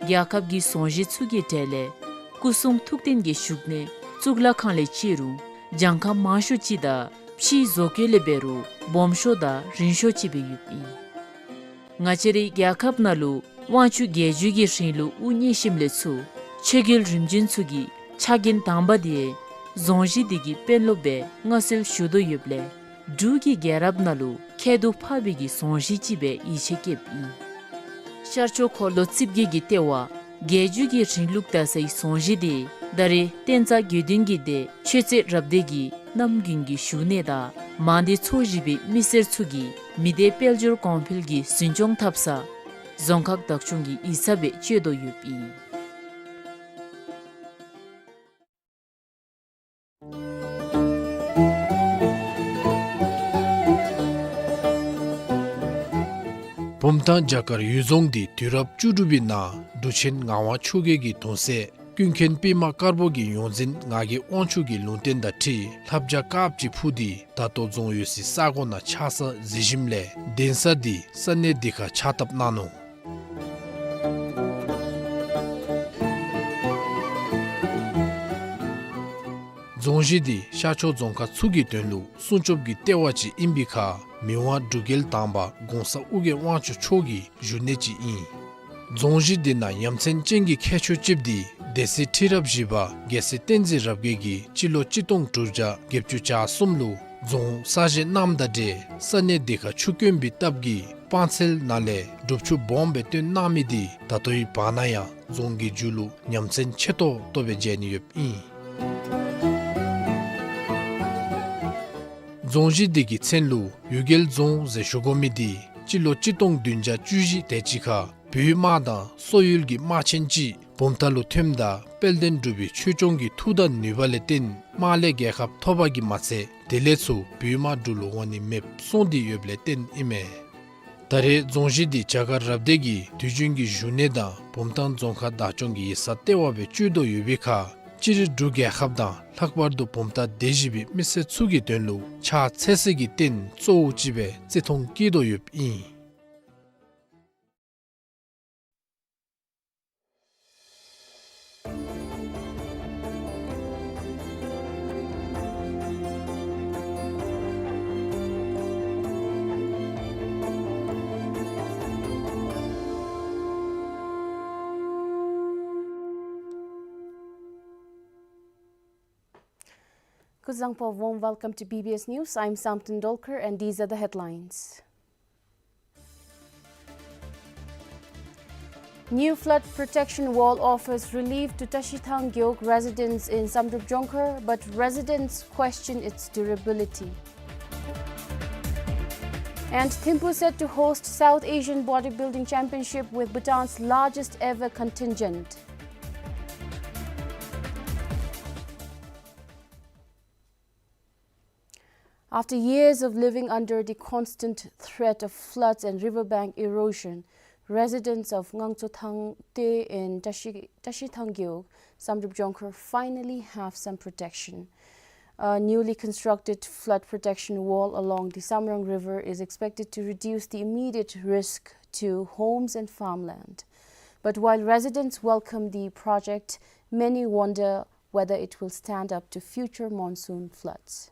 རྒྱལ་ཁབ་ཀྱི་རྫོང་གཞིས་ཚུ་གི་གྲས་ལས་སྐུ་གསུང་ཐུགས་རྟེན་གྱི་བཞུགས་གནས་གཙུག་ལག་ཁང་ལས་བརྩི་རུང་གྱངས་ཁ་མང་ཤོས་ཅིག་དང་ཕྱིའི་བཟོ་བཀོད་ལས་འབད་རུང་སྦོམ་ཤོས་དང་རིང་ཤོས་ཅིག་སྦེ་ཡོདཔ་ཨིན། ང་བཅས་རའི་རྒྱལ་ཁབ་ནང་ལུ་དབང་ཕྱུག་རྒྱལ་བརྒྱུད་ཀྱི་རིང་ལུགས་དབུ་བརྙེས་ཞིནམ་ལས་ཚུར་ཆོས་རྒྱལ་རིམ་བྱོན་ཚུ་གི་ཕྱག་འགན་དང་པ་དེ་རྫོང་གཞིས་འདི་གི་དཔོན་སློབ་སྦེ་མངའ་གསོལ་ཞུ་དོ་ཡོདཔ་ལས་འབྲུག་གི་རྒྱལ་རབས་ནང་ལུ་ཁྱད་དུ་འཕགས་པའི་གི་རྫོང་གཞིས་ཅིག་སྦེ་ཡིད་ཆེས་བསྐྱེདཔ་ཨིན། ཤར་ཕྱོགས་འཁོར་ལོ་རྩིབས་བརྒྱད་ཀྱི་ལྟེ་བ་རྒྱལ་བརྒྱུད་ཀྱི་རིང་ལུགས་དར་སའི་རྫོང་གཞིས་དེ་ད་རེས་བསྟན་རྩ་དགེ་འདུན་གྱི་སྡེ་ཆོས་རྩེ་རབ་སྡེ་གི་རྣམ་རྒྱུན་གྱི་བཞུགས་གནས་དང་མང་སྡེ་ཚོ་བཞི་པའི་མི་སེར་ཚུ་གིས་མི་སྡེ་དཔལ་འབྱོར་གོང་འཕེལ་གྱི་འཛིན་སྐྱོང་འཐབ་ས་རྫོང་ཁག་བདག་སྐྱོང་གི་ཡིག་ཚང་སྦེ་སྤྱོད་དོ་ཡོདཔ་ཨིན། བུམ་ཐང་བྱ་དཀར་གཡུལ་རྫོང་འདི་དུས་རབས་བཅུ་དྲུག་པའི་ནང་འབྲུག་ཆེན་ངག་དབང་ཆོས་རྒྱལ་གྱི་གདུང་སྲས་ཀུན་མཁྱེན་པདྨ་དཀར་པོ་གི་ཡོངས་འཛིན་ངག་གི་དབང་ཕྱུག་གི་ལུང་བསྟན་དང་འཁྲིལ་ལྷ་བྱ་དཀརཔོ་ཅིག་འཕུར་ཏེ་ད་ལྟོ་རྫོང་ཡོད་སའི་ས་གོ་ནང་ཆགས་ས་གཟིགས་ཞིནམ་ལས་གདན་ས་འདི་ས་གནས་འདི་ཁར་ཕྱག་བཏབ་གནང་ནུག། རྫོང་གཞིས་འདི་ཤར་ཕྱོགས་རྫོང་ཁག་ཚུ་གི་དོན་ལུ་སྲུང་སྐྱོབ་ཀྱི་ལྟེ་བ་ཅིག་ཨིན་པའི་ཁར་མི་དབང་འབྲུག་རྒྱལ་དང་པ་གོང་ས་ཨོ་རྒྱན་དབང་ཕྱུག་མཆོག་གི་བཞུགས་གནས་ཅིག་ཨིན། རྫོང་གཞིས་འདི་ནང་ཡ་མཚན་ཅན་གྱི་ཁྱད་ཆོས་ཅིག་འདི་སྡེ་སྲིད་ཁྲི་རབས་བཞི་པ་རྒྱལ་སྲས་བསྟན་འཛིན་རབ་རྒྱས་ཀྱིས་སྤྱི་ལོ་གཅིག་སྟོང་དྲུག་བརྒྱ་བརྒྱད་ཅུ་གྱ་གསུམ་ལུ་རྫོང་གསར་བཞེངས་གནངམ་དང་འབྲེལ་ས་གནས་འདི་ཁར་ཆུ་དཀོན་པའི་སྟབས་ཀྱིས་སྤང་ཚལ་ནང་ལས་སྒྲུབ་ཆུ་སྦོམ་སྦེ་བཏོན་གནང་མི་འདི་ད་ལྟོའི་བར་ན་ཡང་རྫོང་གི་མཇུག་ལུ་ཉམས་ཚད་ཆེ་ཏོག་ཏོ་སྦེ་མཇལ་ནི་ཡོདཔ་ཨིན། རྫོང་གཞིས་འདི་གི་མཚན་ལུ་གཡུལ་རྒྱལ་རྫོང་ཟེར་ཞུ་དགོ་མི་འདི་སྤྱི་ལོ་གཅིག་སྟོང་བདུན་བརྒྱ་བཅུ་བཞི་དེ་ཅིག་ཁར་བོད་དམག་དང་སོག་ཡུལ་གྱི་དམག་ཆེན་ཅིག་བུམ་ཐང་ལུ་ཐོནམ་ད་དཔལ་ལྡན་འབྲུག་པའི་ཆོས་སྐྱོང་གི་མཐུ་དང་ནུས་པ་ལས་བརྟེན་དམག་ལས་རྒྱལ་ཁ་ཐོབ་པ་གིས་མ་ཚད་དེ་ལས་ཚུར་བོད་དམག་འབྲུག་ལུ་འོང་ནི་མེདཔ་སོང་སྟེ་ཡོདཔ་ལས་བརྟེན་ཨིན་མས། ད་རེས་རྫོང་གཞིས་འདི་བྱ་དཀར་རབ་སྡེ་གི་དུས་རྒྱུན་གྱི་བཞུགས་གནས་དང་བུམ་ཐང་རྫོང་ཁག་བདག་སྐྱོང་གི་ཡིག་ཚང་ལྟེ་བ་སྦེ་སྤྱོད་དོ་ཡོད་པའི་ཁར་སྤྱིར་འབྲུག་རྒྱལ་ཁབ་དང་ལྷག་པར་དུ་བུམ་ཐང་སྡེ་བཞི་པའི་མི་སེར་ཚུ་གི་དོན་ལུ་ཕྱག་འཚལ་སའི་གི་རྟེན་གཙོ་བོ་ཅིག་སྦེ་བརྩི་མཐོང་བསྐྱེད་དོ་ཡོདཔ་ཨིན། Kuzuzangpo, warm welcome to B B S News. I'm Samten Dolkar and these are the headlines. New flood protection wall offers relief to Tashithang Gewog residents in Samdrup Jongkhar, but residents question its durability. And Thimphu set to host South Asian Bodybuilding Championship with Bhutan's largest ever contingent. After years of living under the constant threat of floods and riverbank erosion, residents of Ngangtsothang Te and Tashi-, Tashithang Gewog, Samdrup Jongkhar, finally have some protection. A newly constructed flood protection wall along the Samrang River is expected to reduce the immediate risk to homes and farmland. But while residents welcome the project, many wonder whether it will stand up to future monsoon floods.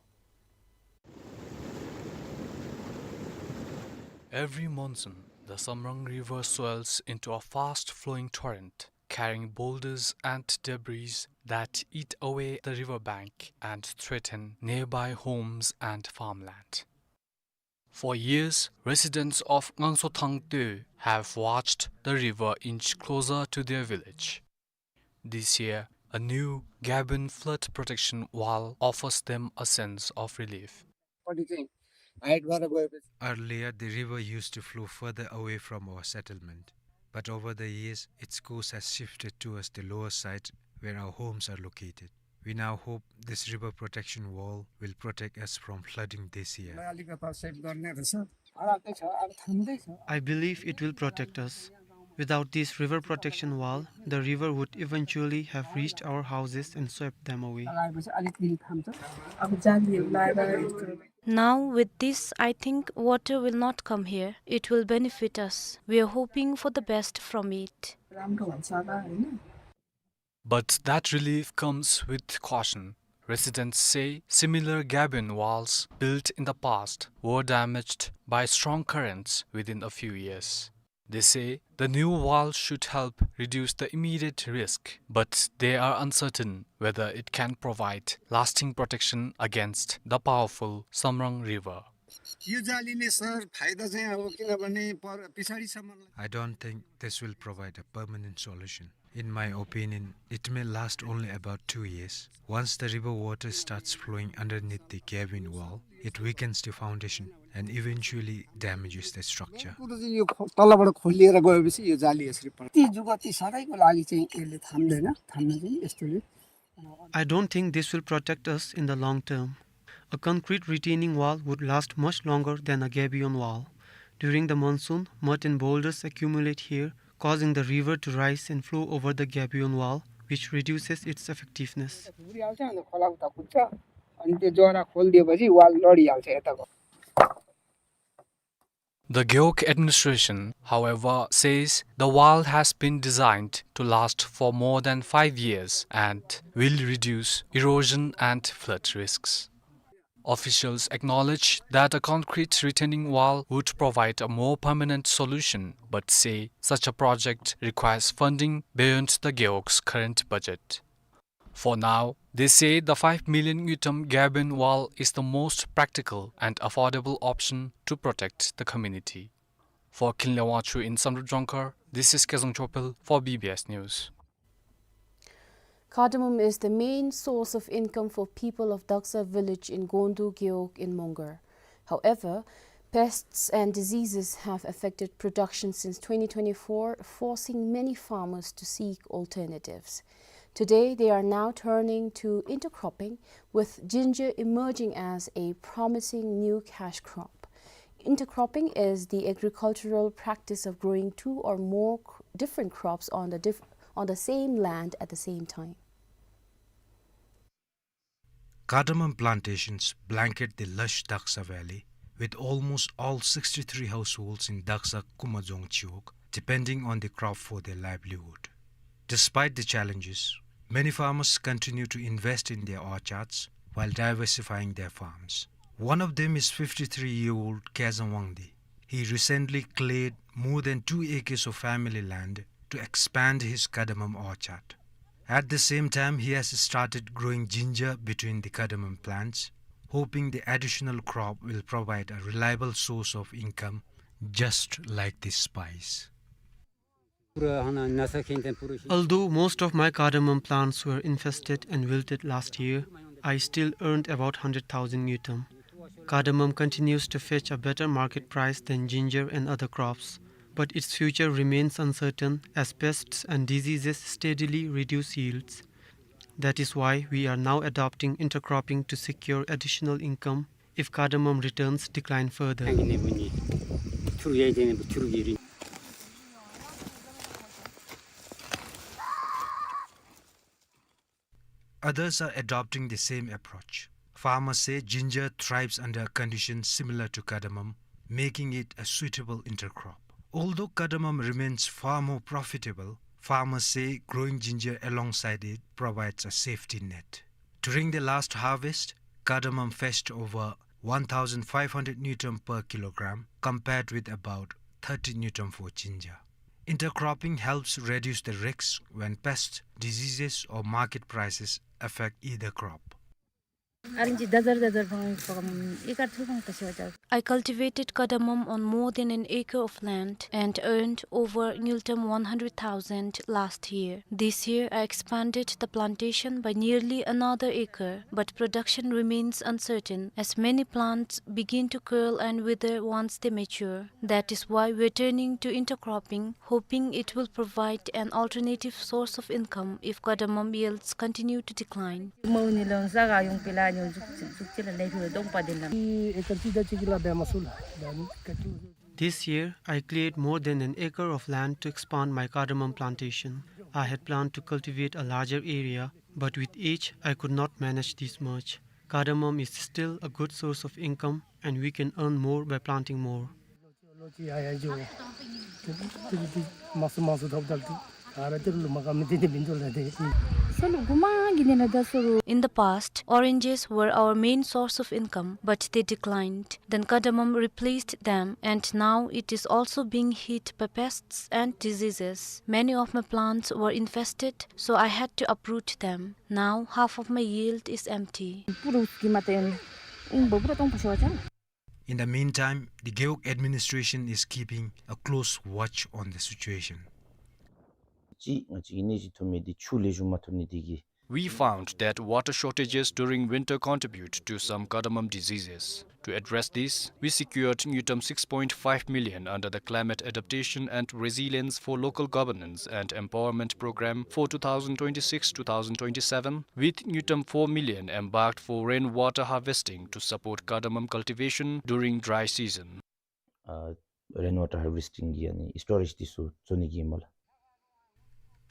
Every monsoon, the Samrang River swells into a fast-flowing torrent, carrying boulders and debris that eat away the riverbank and threaten nearby homes and farmland. For years, residents of Ngangtsothang Te have watched the river inch closer to their village. This year, a new gabion flood protection wall offers them a sense of relief. Earlier, the river used to flow further away from our settlement, but over the years, its course has shifted towards the lower side where our homes are located. We now hope this river protection wall will protect us from flooding this year. I believe it will protect us. Without this river protection wall, the river would eventually have reached our houses and swept them away. Now, with this, I think water will not come here. It will benefit us. We are hoping for the best from it. But that relief comes with caution. Residents say similar gabion walls built in the past were damaged by strong currents within a few years. They say the new wall should help reduce the immediate risk, but they are uncertain whether it can provide lasting protection against the powerful Samrang River. यो जालीले सर फाइदा चाहिँ अब किनभने पर-, पछाडिसम्मलाई I don't think this will provide a permanent solution. In my opinion, it may last only about two years. Once the river water starts flowing underneath the gabion wall, it weakens the foundation and eventually damages the structure. कुरो चाहिँ यो खो-, तलबाट खोलिएर गएपछि यो जाली यसरी पर्छ। ती जुगति सधैँको लागि चाहिँ यसले थाम्दैन, थाम्न चाहिँ यस्तोले I don't think this will protect us in the long term. A concrete retaining wall would last much longer than a gabion wall. During the monsoon, mud and boulders accumulate here, causing the river to rise and flow over the gabion wall, which reduces its effectiveness. भुरिहाल्छ, अनि खोला उता कुद्छ, अनि त्यो जरा खोलिदिएपछि वाल लडिहाल्छ यताको। The Gewog administration, however, says the wall has been designed to last for more than five years and will reduce erosion and flood risks. Officials acknowledge that a concrete retaining wall would provide a more permanent solution, but say such a project requires funding beyond the Gewog's current budget. For now, they say the five million ngultrum gabion wall is the most practical and affordable option to protect the community. For Khinle Wangchuk in Samdrup Jongkhar, this is Kezang Chopel for B B S News. Cardamom is the main source of income for people of Daksa village in Gondu Gewog in Mongar. However, pests and diseases have affected production since twenty twenty-four, forcing many farmers to seek alternatives. Today, they are now turning to intercropping, with ginger emerging as a promising new cash crop. Intercropping is the agricultural practice of growing two or more cr-, different crops on the diff-, on the same land at the same time. Cardamom plantations blanket the lush Daksa Valley, with almost all sixty-three households in Daksa Kumajong Chiwog depending on the crop for their livelihood. Despite the challenges, many farmers continue to invest in their orchards while diversifying their farms. One of them is fifty-three-year-old Kezang Wangdi. He recently cleared more than two acres of family land to expand his cardamom orchard. At the same time, he has started growing ginger between the cardamom plants, hoping the additional crop will provide a reliable source of income just like this spice. Although most of my cardamom plants were infested and wilted last year, I still earned about hundred thousand ngultrum. Cardamom continues to fetch a better market price than ginger and other crops, but its future remains uncertain as pests and diseases steadily reduce yields. That is why we are now adopting intercropping to secure additional income if cardamom returns decline further. Others are adopting the same approach. Farmers say ginger thrives under conditions similar to cardamom, making it a suitable intercrop. Although cardamom remains far more profitable, farmers say growing ginger alongside it provides a safety net. During the last harvest, cardamom fetched over one thousand five hundred ngultrum per kilogram, compared with about thirty ngultrum for ginger. Intercropping helps reduce the risks when pests, diseases, or market prices affect either crop. I cultivated cardamom on more than an acre of land and earned over ngultrum one hundred thousand last year. This year, I expanded the plantation by nearly another acre, but production remains uncertain as many plants begin to curl and wither once they mature. That is why we're turning to intercropping, hoping it will provide an alternative source of income if cardamom yields continue to decline. This year, I cleared more than an acre of land to expand my cardamom plantation. I had planned to cultivate a larger area, but with age, I could not manage this much. Cardamom is still a good source of income, and we can earn more by planting more. In the past, oranges were our main source of income, but they declined. Then cardamom replaced them, and now it is also being hit by pests and diseases. Many of my plants were infested, so I had to uproot them. Now, half of my yield is empty. In the meantime, the Gewog administration is keeping a close watch on the situation. ཅིག་ང་བཅས་ཀྱི་གནས་གཞི་ཐོབ་མི་འདི་ཆུ་ལེགས་ཤོམ་མ་ཐོབ་ནི་འདི་གིས། We found that water shortages during winter contribute to some cardamom diseases. To address this, we secured ngultrum six point five million under the Climate Adaptation and Resilience for Local Governance and Empowerment Program for two thousand twenty-six two thousand twenty-seven, with ngultrum four million embarked for rainwater harvesting to support cardamom cultivation during dry season. ཨ་རེན་ཝ་ཊར་ཧར་ཝེསི་ཊིང་གི་ཨ་ནི་སི་ཊོ་རེཇ་འདི་ཚུ་བཟོ་ནི་གི་ཨིན་མས་ལགས།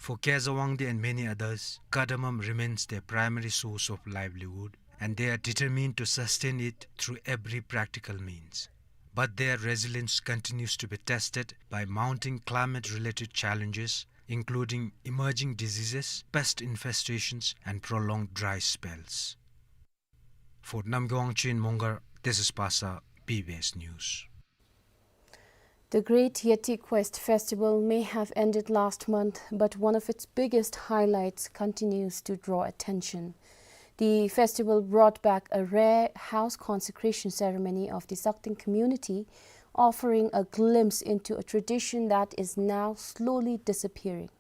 For Keza Wangdi and many others, cardamom remains their primary source of livelihood, and they are determined to sustain it through every practical means. But their resilience continues to be tested by mounting climate-related challenges, including emerging diseases, pest infestations, and prolonged dry spells. For Namgay Wangchuk in Mongar, this is Pasa, B B S News. The Great Yeti Quest Festival may have ended last month, but one of its biggest highlights continues to draw attention. The festival brought back a rare house consecration ceremony of the Sakteng community, offering a glimpse into a tradition that is now slowly disappearing.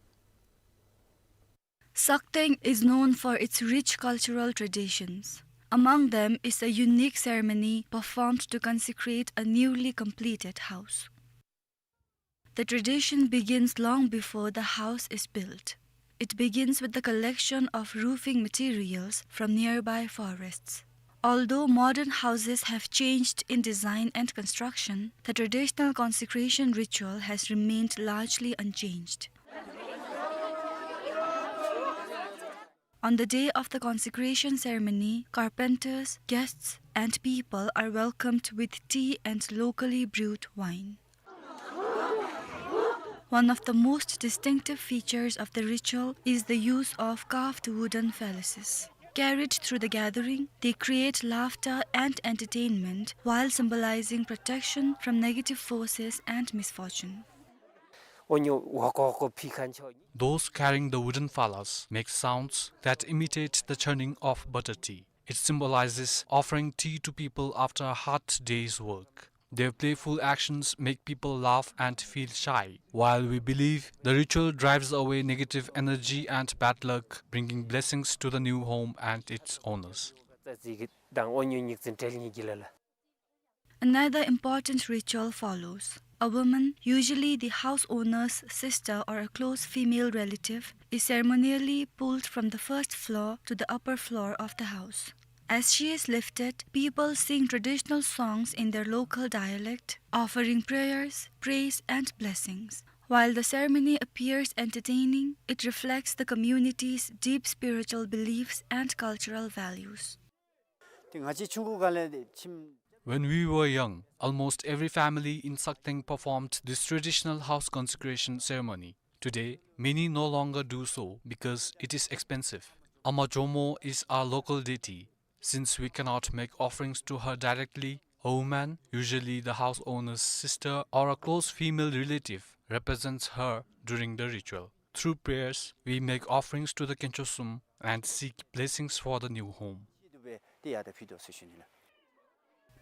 Sakteng is known for its rich cultural traditions. Among them is a unique ceremony performed to consecrate a newly completed house. The tradition begins long before the house is built. It begins with the collection of roofing materials from nearby forests. Although modern houses have changed in design and construction, the traditional consecration ritual has remained largely unchanged. On the day of the consecration ceremony, carpenters, guests, and people are welcomed with tea and locally brewed wine. One of the most distinctive features of the ritual is the use of carved wooden phalluses. Carried through the gathering, they create laughter and entertainment while symbolizing protection from negative forces and misfortune. འོ་ཉོ་ཝ་ཀོ་ཝ་ཀོ་ཕི་ཁན་ཆོ། Those carrying the wooden phalas make sounds that imitate the churning of butter tea. It symbolizes offering tea to people after a hard day's work. Their playful actions make people laugh and feel shy, while we believe the ritual drives away negative energy and bad luck, bringing blessings to the new home and its owners. Another important ritual follows. A woman, usually the house owner's sister or a close female relative, is ceremonially pulled from the first floor to the upper floor of the house. As she is lifted, people sing traditional songs in their local dialect, offering prayers, praise, and blessings. While the ceremony appears entertaining, it reflects the community's deep spiritual beliefs and cultural values. ཏེ་ང་བཅས་ཆུང་ཀུ་ག་ལས་ཏེ་ཁྱིམ། When we were young, almost every family in Sakteng performed this traditional house consecration ceremony. Today, many no longer do so because it is expensive. Ama Jomo is our local deity. Since we cannot make offerings to her directly, a woman, usually the house owner's sister or a close female relative, represents her during the ritual. Through prayers, we make offerings to the Kenchosum and seek blessings for the new home.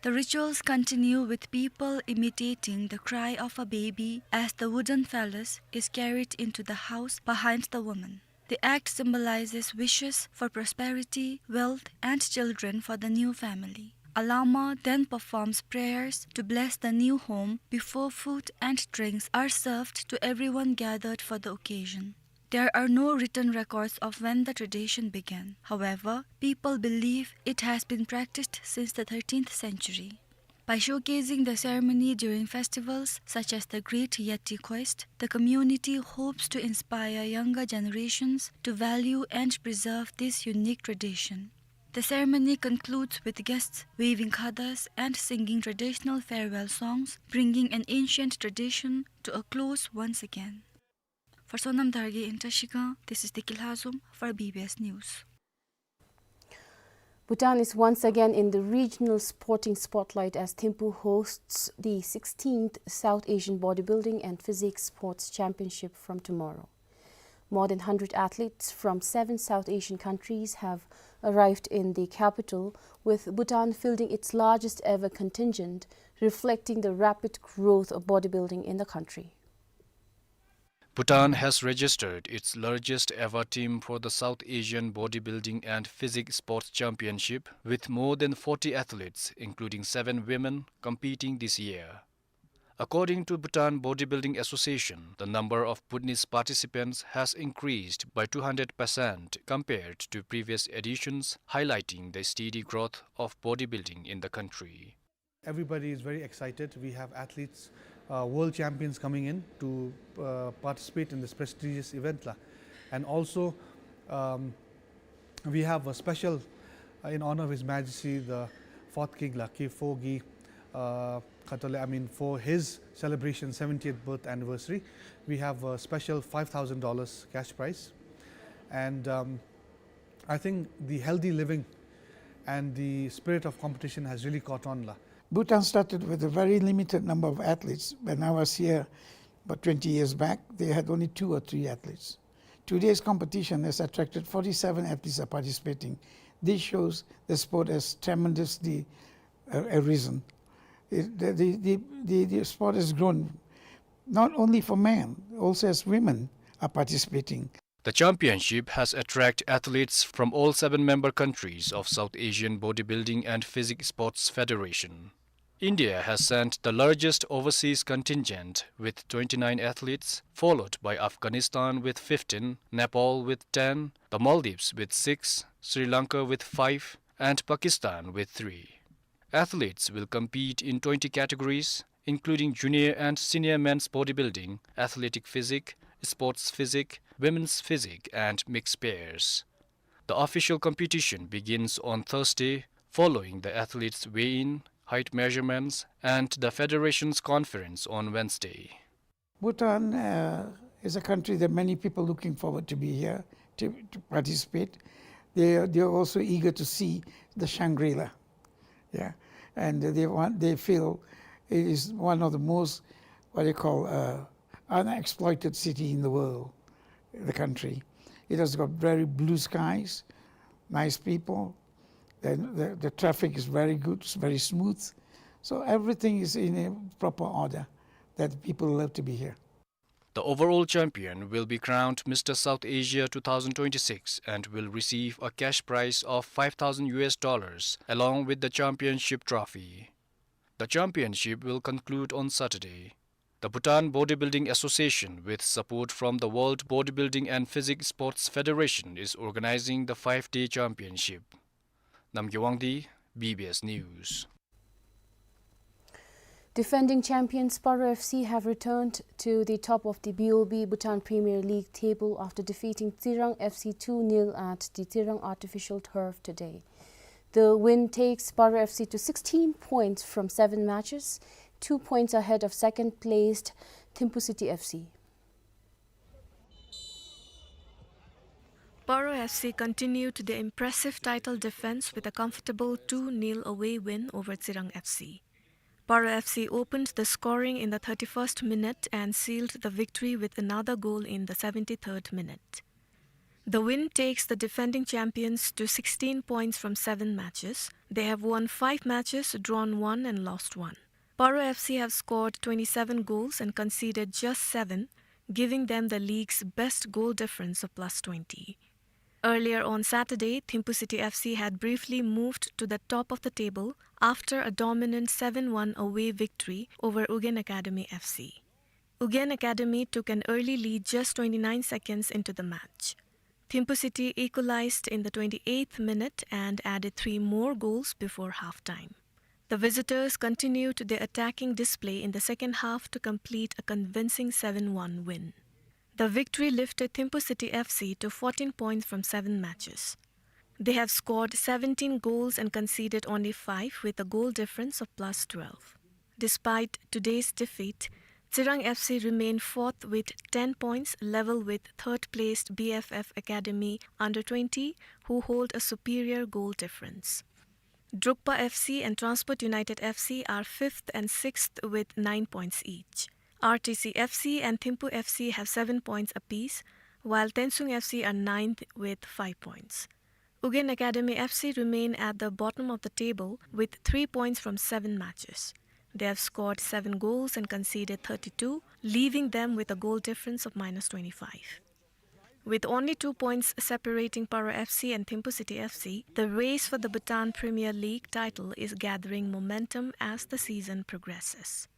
The rituals continue with people imitating the cry of a baby as the wooden phalas is carried into the house behind the woman. The act symbolizes wishes for prosperity, wealth, and children for the new family. A lama then performs prayers to bless the new home before food and drinks are served to everyone gathered for the occasion. There are no written records of when the tradition began. However, people believe it has been practiced since the thirteenth century. By showcasing the ceremony during festivals such as the Great Yeti Quest, the community hopes to inspire younger generations to value and preserve this unique tradition. The ceremony concludes with guests waving khadas and singing traditional farewell songs, bringing an ancient tradition to a close once again. For Sonam Dargye in Trashigang, this is Deki Lhazom for B B S News. Bhutan is once again in the regional sporting spotlight as Thimphu hosts the sixteenth South Asian Bodybuilding and Physique Sports Championship from tomorrow. More than hundred athletes from seven South Asian countries have arrived in the capital, with Bhutan fielding its largest ever contingent, reflecting the rapid growth of bodybuilding in the country. Bhutan has registered its largest ever team for the South Asian Bodybuilding and Physique Sports Championship, with more than forty athletes, including seven women, competing this year. According to Bhutan Bodybuilding Association, the number of Bhutanese participants has increased by two hundred percent compared to previous editions, highlighting the steady growth of bodybuilding in the country. Everybody is very excited. We have athletes, uh, world champions coming in to, uh, participate in this prestigious event la. And also, um, we have a special, uh, in honor of His Majesty the Fourth King la, Ki Pho Gi, uh, Khatole Amin, for his celebration seventieth birth anniversary. We have a special five thousand dollars cash prize. And, um, I think the healthy living and the spirit of competition has really caught on la. Bhutan started with a very limited number of athletes. When I was here about twenty years back, they had only two or three athletes. Today's competition has attracted forty-seven athletes are participating. This shows the sport has tremendously, uh, arisen. It, the, the, the, the, the sport has grown not only for men, also as women are participating. The championship has attracted athletes from all seven member countries of South Asian Bodybuilding and Physique Sports Federation. India has sent the largest overseas contingent with twenty-nine athletes, followed by Afghanistan with fifteen, Nepal with ten, the Maldives with six, Sri Lanka with five, and Pakistan with three. Athletes will compete in twenty categories, including junior and senior men's bodybuilding, athletic physique, sports physique, women's physique, and mixed pairs. The official competition begins on Thursday, following the athletes' weigh-in, height measurements, and the federation's conference on Wednesday. Bhutan, uh, is a country that many people looking forward to be here to, to participate. They, they are also eager to see the Shangri-La. Yeah, and they want, they feel it is one of the most, what do you call, uh, unexploited city in the world, the country. It has got very blue skies, nice people. The, the, the traffic is very good, it's very smooth. So everything is in a proper order that people love to be here. The overall champion will be crowned Mister South Asia two thousand twenty-six and will receive a cash prize of five thousand U S dollars along with the championship trophy. The championship will conclude on Saturday. The Bhutan Bodybuilding Association, with support from the World Bodybuilding and Physique Sports Federation, is organizing the five-day championship. Namgay Wangdi, B B S News. Defending champions Paro F C have returned to the top of the B O B Bhutan Premier League table after defeating Tsirang F C two nil at the Tsirang artificial turf today. The win takes Paro F C to sixteen points from seven matches, two points ahead of second-placed Thimphu City F C. Paro F C continued their impressive title defense with a comfortable two nil away win over Tsirang F C. Paro F C opened the scoring in the thirty-first minute and sealed the victory with another goal in the seventy-third minute. The win takes the defending champions to sixteen points from seven matches. They have won five matches, drawn one and lost one. Paro F C have scored twenty-seven goals and conceded just seven, giving them the league's best goal difference of plus twenty. Earlier on Saturday, Thimphu City F C had briefly moved to the top of the table after a dominant seven one away victory over Ugyen Academy F C. Ugyen Academy took an early lead just twenty-nine seconds into the match. Thimphu City equalized in the twenty-eighth minute and added three more goals before halftime. The visitors continued their attacking display in the second half to complete a convincing seven one win. The victory lifted Thimphu City F C to fourteen points from seven matches. They have scored seventeen goals and conceded only five, with a goal difference of plus twelve. Despite today's defeat, Tsirang F C remain fourth with ten points, level with third-placed B F F Academy under twenty, who hold a superior goal difference. Drukpa F C and Transport United F C are fifth and sixth with nine points each. R T C F C and Thimphu F C have seven points apiece, while Tensung F C are ninth with five points. Ugyen Academy F C remain at the bottom of the table with three points from seven matches. They have scored seven goals and conceded thirty-two, leaving them with a goal difference of minus twenty-five. With only two points separating Paro F C and Thimphu City F C, the race for the Bhutan Premier League title is gathering momentum as the season progresses.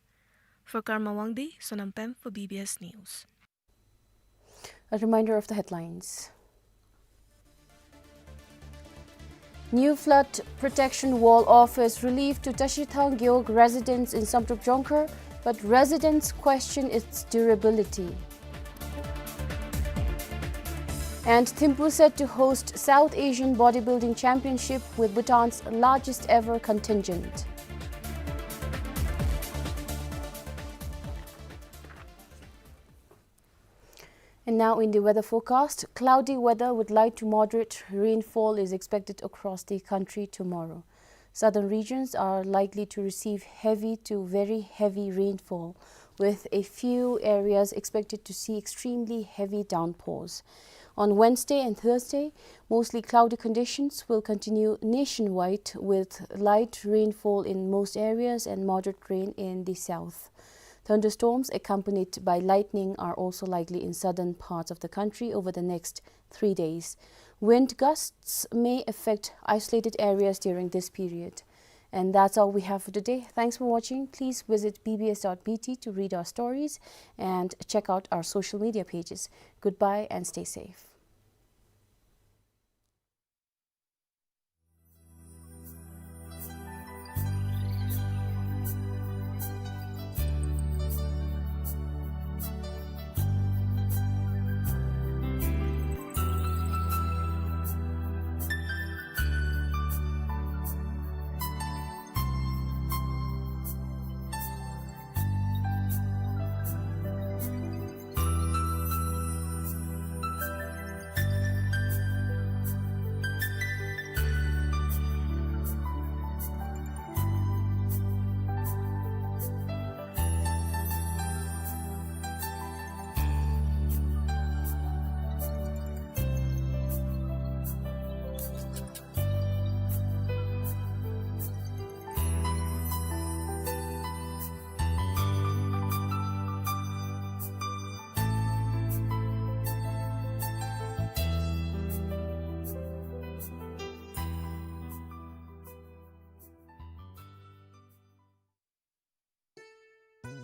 For Karma Wangdi, Sonam Pem for B B S News. A reminder of the headlines. New flood protection wall offers relief to Tashithang Gewog residents in Samdrup Jongkhar, but residents question its durability. And Thimphu set to host South Asian Bodybuilding Championship with Bhutan's largest ever contingent. And now in the weather forecast, cloudy weather with light to moderate rainfall is expected across the country tomorrow. Southern regions are likely to receive heavy to very heavy rainfall, with a few areas expected to see extremely heavy downpours. On Wednesday and Thursday, mostly cloudy conditions will continue nationwide, with light rainfall in most areas and moderate rain in the south. Thunderstorms accompanied by lightning are also likely in southern parts of the country over the next three days. Wind gusts may affect isolated areas during this period. And that's all we have for today. Thanks for watching. Please visit B B S dot B T to read our stories and check out our social media pages. Goodbye and stay safe.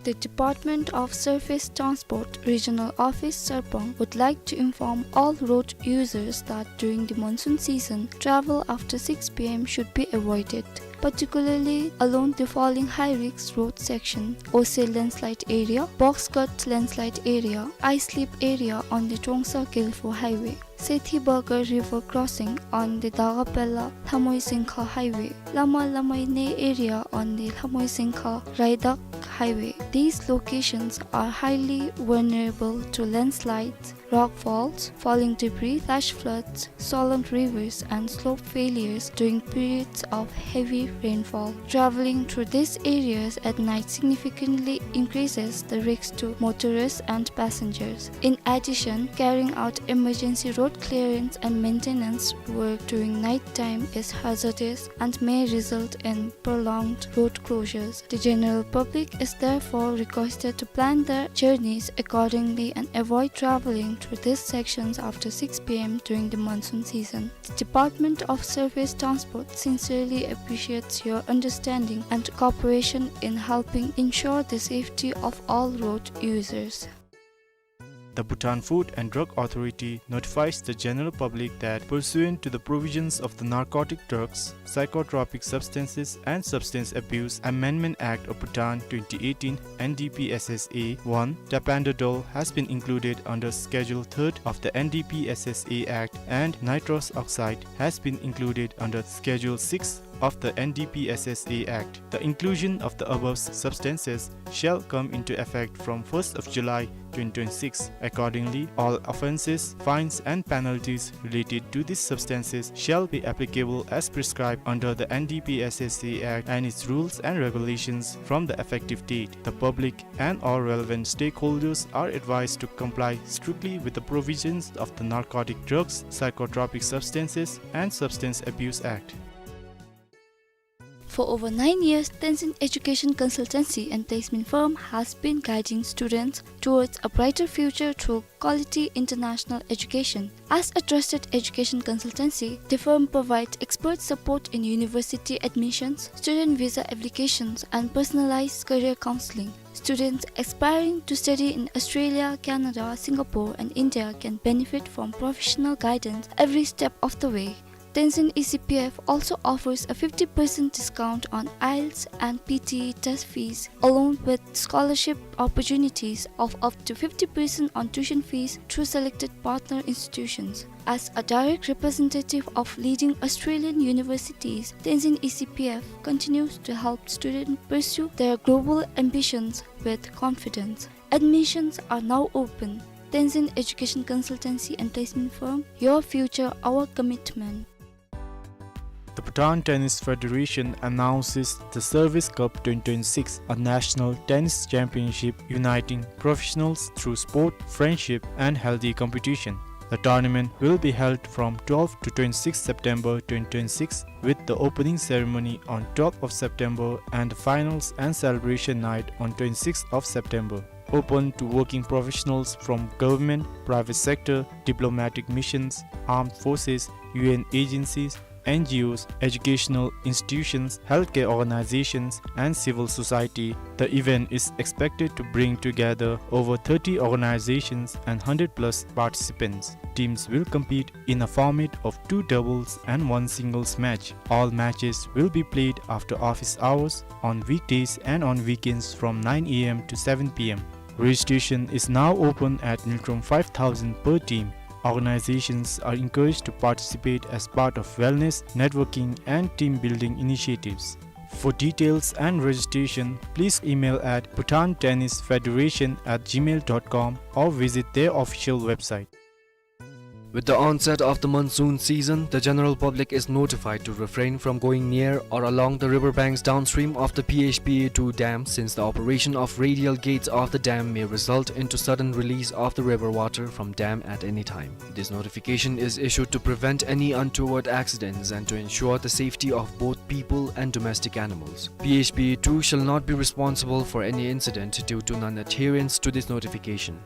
The Department of Surface Transport Regional Office Sarpang would like to inform all road users that during the monsoon season, travel after six p m should be avoided, particularly along the following high-risk road section: Ose landslide area, Box Cut landslide area, ice slip area on the Trongsa Gelfo Highway, Sethi Bagar River crossing on the Dagapela Lhamoi Singkha Highway, Lama Lamai Ne area on the Lhamoi Singkha Raidak Highway. These locations are highly vulnerable to landslides, rock falls, falling debris, flash floods, swollen rivers, and slope failures during periods of heavy rainfall. Traveling through these areas at night significantly increases the risk to motorists and passengers. In addition, carrying out emergency road clearance and maintenance work during night time is hazardous and may result in prolonged road closures. The general public is therefore requested to plan their journeys accordingly and avoid traveling through these sections after six p m during the monsoon season. The Department of Surface Transport sincerely appreciates your understanding and cooperation in helping ensure the safety of all road users. The Bhutan Food and Drug Authority notifies the general public that, pursuant to the provisions of the Narcotic Drugs, Psychotropic Substances and Substance Abuse Amendment Act of Bhutan twenty eighteen, N D P S S A one, tapentadol has been included under Schedule third of the N D P S S A Act, and nitrous oxide has been included under Schedule six of the N D P S S A Act. The inclusion of the above substances shall come into effect from first of July twenty twenty-six. Accordingly, all offenses, fines and penalties related to these substances shall be applicable as prescribed under the N D P S S A Act and its rules and regulations from the effective date. The public and all relevant stakeholders are advised to comply strictly with the provisions of the Narcotic Drugs, Psychotropic Substances and Substance Abuse Act. For over nine years, Tenzin Education Consultancy and Placement Firm has been guiding students towards a brighter future through quality international education. As a trusted education consultancy, the firm provides expert support in university admissions, student visa applications, and personalized career counseling. Students aspiring to study in Australia, Canada, Singapore, and India can benefit from professional guidance every step of the way. Tenzin E C P F also offers a fifty percent discount on IELTS and P T E test fees, along with scholarship opportunities of up to fifty percent on tuition fees through selected partner institutions. As a direct representative of leading Australian universities, Tenzin E C P F continues to help students pursue their global ambitions with confidence. Admissions are now open. Tenzin Education Consultancy and Placement Firm, your future, our commitment. The Bhutan Tennis Federation announces the Service Cup twenty twenty-six, a national tennis championship uniting professionals through sport, friendship, and healthy competition. The tournament will be held from twelfth to twenty-sixth September twenty twenty-six, with the opening ceremony on twelfth of September and the finals and celebration night on twenty-sixth of September. Open to working professionals from government, private sector, diplomatic missions, armed forces, U N agencies, N G Os, educational institutions, healthcare organizations, and civil society. The event is expected to bring together over thirty organizations and hundred plus participants. Teams will compete in a format of two doubles and one singles match. All matches will be played after office hours on weekdays and on weekends from nine A M to seven P M. Registration is now open at Ngultrum five thousand per team. Organizations are encouraged to participate as part of wellness, networking, and team building initiatives. For details and registration, please email at bhutan tennis federation at gmail dot com or visit their official website. With the onset of the monsoon season, the general public is notified to refrain from going near or along the river banks downstream of the P H P A two dam, since the operation of radial gates of the dam may result into sudden release of the river water from dam at any time. This notification is issued to prevent any untoward accidents and to ensure the safety of both people and domestic animals. P H P A two shall not be responsible for any incident due to non-adherence to this notification.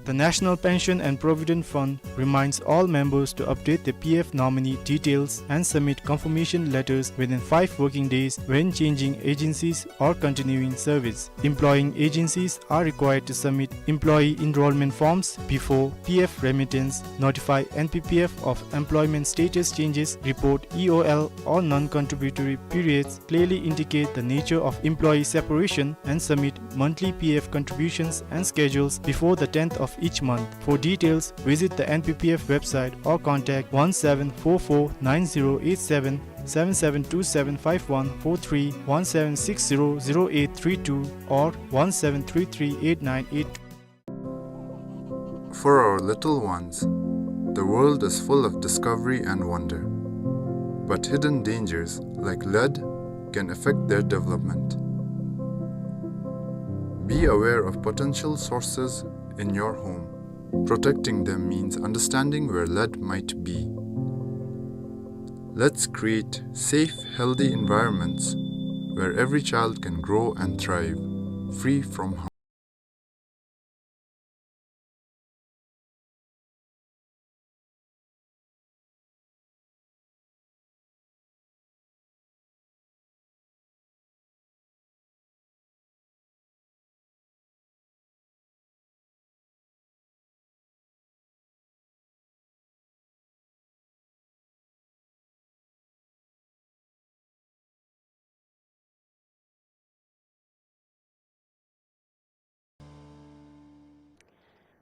The National Pension and Provident Fund reminds all members to update their P F nominee details and submit confirmation letters within five working days when changing agencies or continuing service. Employing agencies are required to submit employee enrollment forms before P F remittance, notify N P P F of employment status changes, report E O L or non-contributory periods, clearly indicate the nature of employee separation, and submit monthly P F contributions and schedules before the tenth of each month. For details, visit the N P P F website or contact one seven four four nine zero eight seven, seven seven two seven five one four three, one seven six zero zero eight three two, or one seven three three eight nine eight. For our little ones, the world is full of discovery and wonder. But hidden dangers, like lead, can affect their development. Be aware of potential sources in your home. Protecting them means understanding where lead might be. Let's create safe, healthy environments where every child can grow and thrive, free from harm.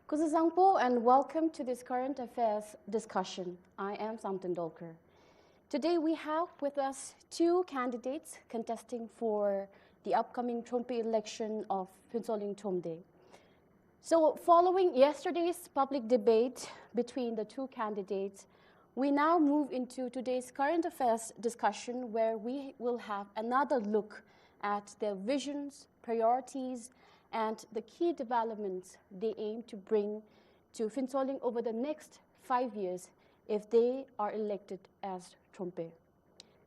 Kuzuzangpo and welcome to this current affairs discussion. I am Samten Dolkar. Today we have with us two candidates contesting for the upcoming Thrompe election of Phuentsholing Thromde. So, following yesterday's public debate between the two candidates, we now move into today's current affairs discussion, where we will have another look at their visions, priorities, and the key developments they aim to bring to Phuentsholing over the next five years if they are elected as Thrompe.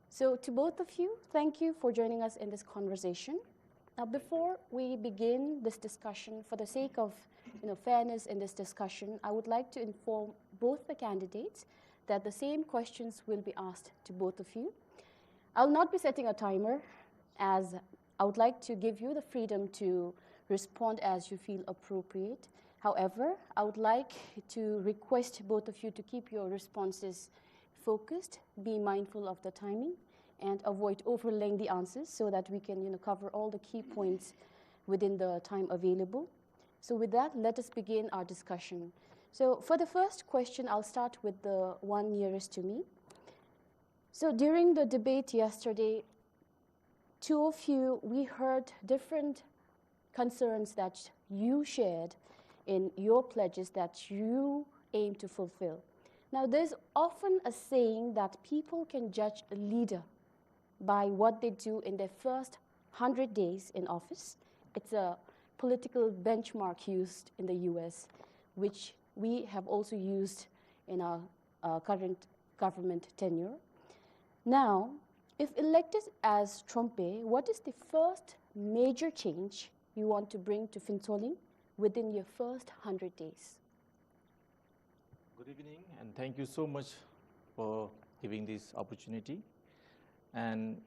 So, to both of you, thank you for joining us in this conversation. Now, before we begin this discussion, for the sake of, you know, fairness in this discussion, I would like to inform both the candidates that the same questions will be asked to both of you. I'll not be setting a timer, as I would like to give you the freedom to respond as you feel appropriate. However, I would like to request both of you to keep your responses focused, be mindful of the timing, and avoid over lengthy answers so that we can, you know, cover all the key points within the time available. So with that, let us begin our discussion. So for the first question, I'll start with the one nearest to me. So during the debate yesterday, two of you, we heard different concerns that you shared in your pledges that you aim to fulfill. Now, there's often a saying that people can judge a leader by what they do in their first hundred days in office. It's a political benchmark used in the U S, which we have also used in our, uh, current government tenure. Now, if elected as Thrompe, what is the first major change you want to bring to Phuentsholing within your first hundred days? Good evening, and thank you so much for giving this opportunity. And,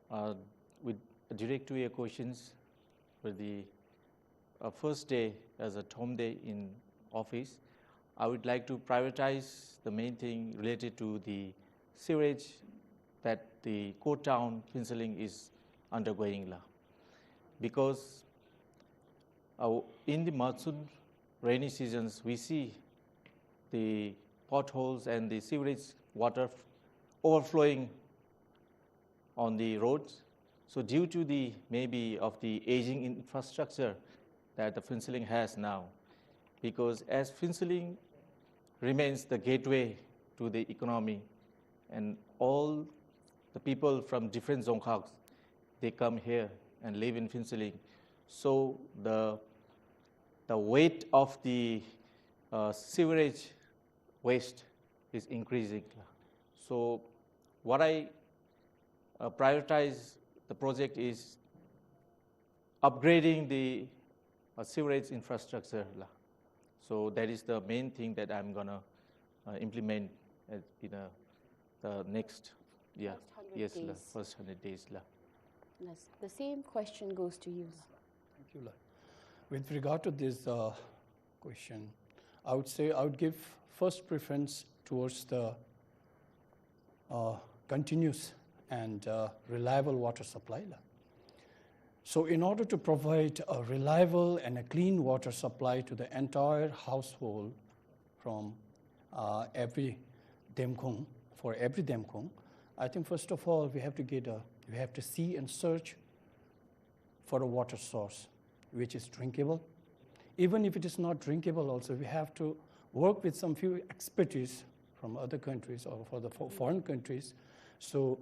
uh, with direct to your questions, for the, uh, first day as a Thromde in office, I would like to prioritize the main thing related to the sewerage that the core town Phuentsholing is undergoing la. Because, uh, in the monsoon rainy seasons, we see the potholes and the sewerage water f-, overflowing on the roads. So due to the, maybe, of the aging infrastructure that the Phuentsholing has now, because as Phuentsholing remains the gateway to the economy, and all the people from different dzongkhags, they come here and live in Phuentsholing. So the, the weight of the, uh, sewerage waste is increasing. So what I, uh, prioritize the project is upgrading the, uh, sewerage infrastructure la. So that is the main thing that I'm gonna uh, implement uh, in uh, the next, yeah, First hundred yes, la, days. first hundred days. La. Yes. The same question goes to you. Thank you, la. With regard to this uh, question, I would say I would give first preference towards the uh, continuous and uh, reliable water supply, la. So in order to provide a reliable and a clean water supply to the entire household from uh, every Demkhong, for every Demkhong, I think first of all we have to get a, we have to see and search for a water source which is drinkable. Even if it is not drinkable also, we have to work with some few expertise from other countries or for the fo- foreign countries. So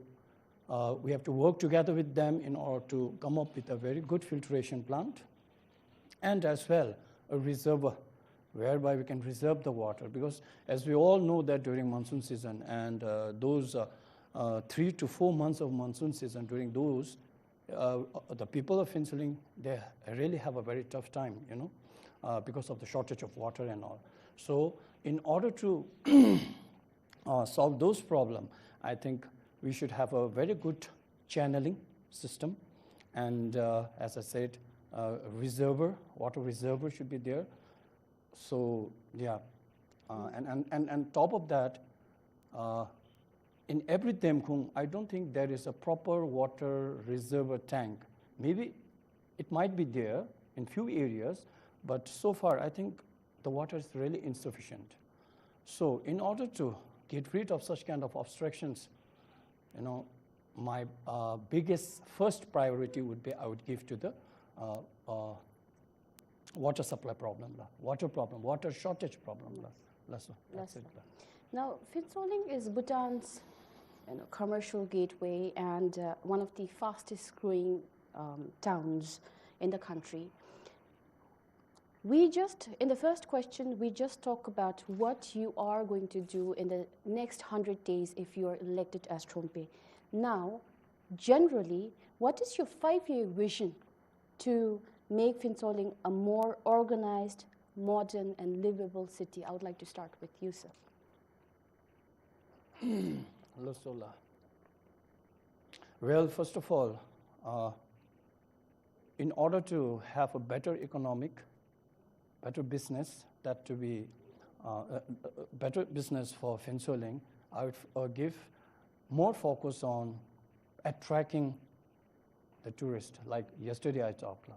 uh, we have to work together with them in order to come up with a very good filtration plant and as well a reservoir whereby we can reserve the water, because as we all know that during monsoon season and uh, those uh, uh, three to four months of monsoon season, during those uh, the people of Phuentsholing, they really have a very tough time, you know, uh, because of the shortage of water and all. So in order to uh, solve those problems, I think we should have a very good channeling system. And uh, as I said, uh, reservoir, water reservoir should be there. So, yeah. Uh, and, and, and, and top of that, uh, in every Demkhong, I don't think there is a proper water reservoir tank. Maybe it might be there in few areas, but so far I think the water is really insufficient. So in order to get rid of such kind of obstructions, you know, my uh, biggest first priority would be I would give to the uh, uh, water supply problem, la, water problem, water shortage problem, la. La, so that's Yes, it, sir. La. Now, Phuentsholing is Bhutan's you know, commercial gateway and uh, one of the fastest growing um, towns in the country. We just, in the first question, we just talk about what you are going to do in the next hundred days if you are elected as Trungpa. Now, generally, what is your five-year vision to make Phuentsholing a more organized, modern, and livable city? I would like to start with you, sir. Lo so la. Well, first of all, uh, in order to have a better economic, better business, that to be uh, a a better business for Phuentsholing, I would uh, give more focus on attracting the tourist, like yesterday I talked, la.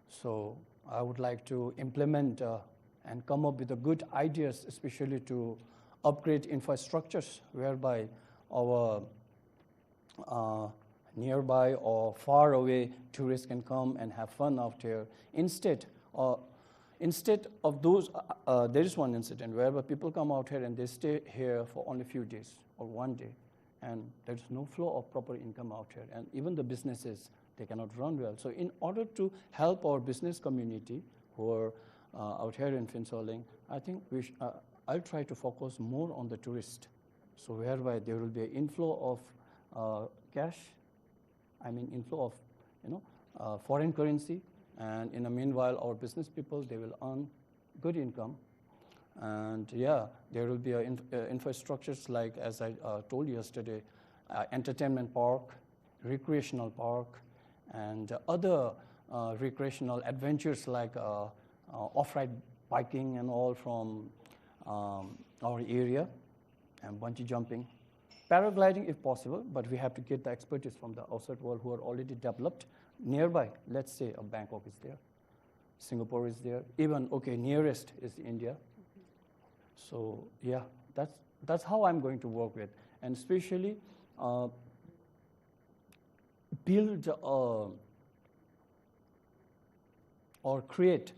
So I would like to implement uh, and come up with the good ideas, especially to upgrade infrastructures whereby our uh, nearby or far away tourists can come and have fun out here. Instead, uh, instead of those, uh, uh, there is one incident whereby people come out here and they stay here for only few days or one day, and there is no flow of proper income out here, and even the businesses, they cannot run well. So in order to help our business community who are uh, out here in Phuentsholing, I think we sh- uh, I'll try to focus more on the tourist. So whereby there will be an inflow of uh, cash, I mean inflow of you know uh, foreign currency, and in the meanwhile our business people, they will earn good income. And yeah, there will be a inf- uh, infrastructures like, as I uh, told yesterday, uh, entertainment park, recreational park, and other uh, recreational adventures like uh, uh, off-road biking and all from um, our area, and bungee jumping, paragliding if possible, but we have to get the expertise from the outside world who are already developed nearby. Let's say uh, Bangkok is there, Singapore is there, even, okay, nearest is India. So yeah, that's that's how I'm going to work with, and especially uh, build uh, or create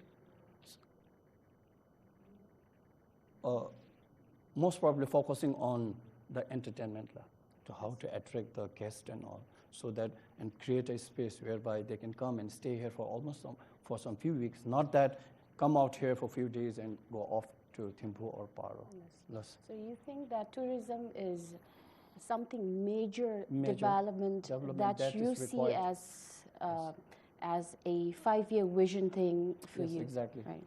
uh, most probably focusing on the entertainment, la, to how to attract the guest and all, so that, and create a space whereby they can come and stay here for almost some, for some few weeks. Not that come out here for few days and go off to Thimphu or Paro. Yes. Yes. So you think that tourism is something major, Major development, development that, that you is see required. As uh, as a five-year vision thing for Yes, you? Exactly. Right.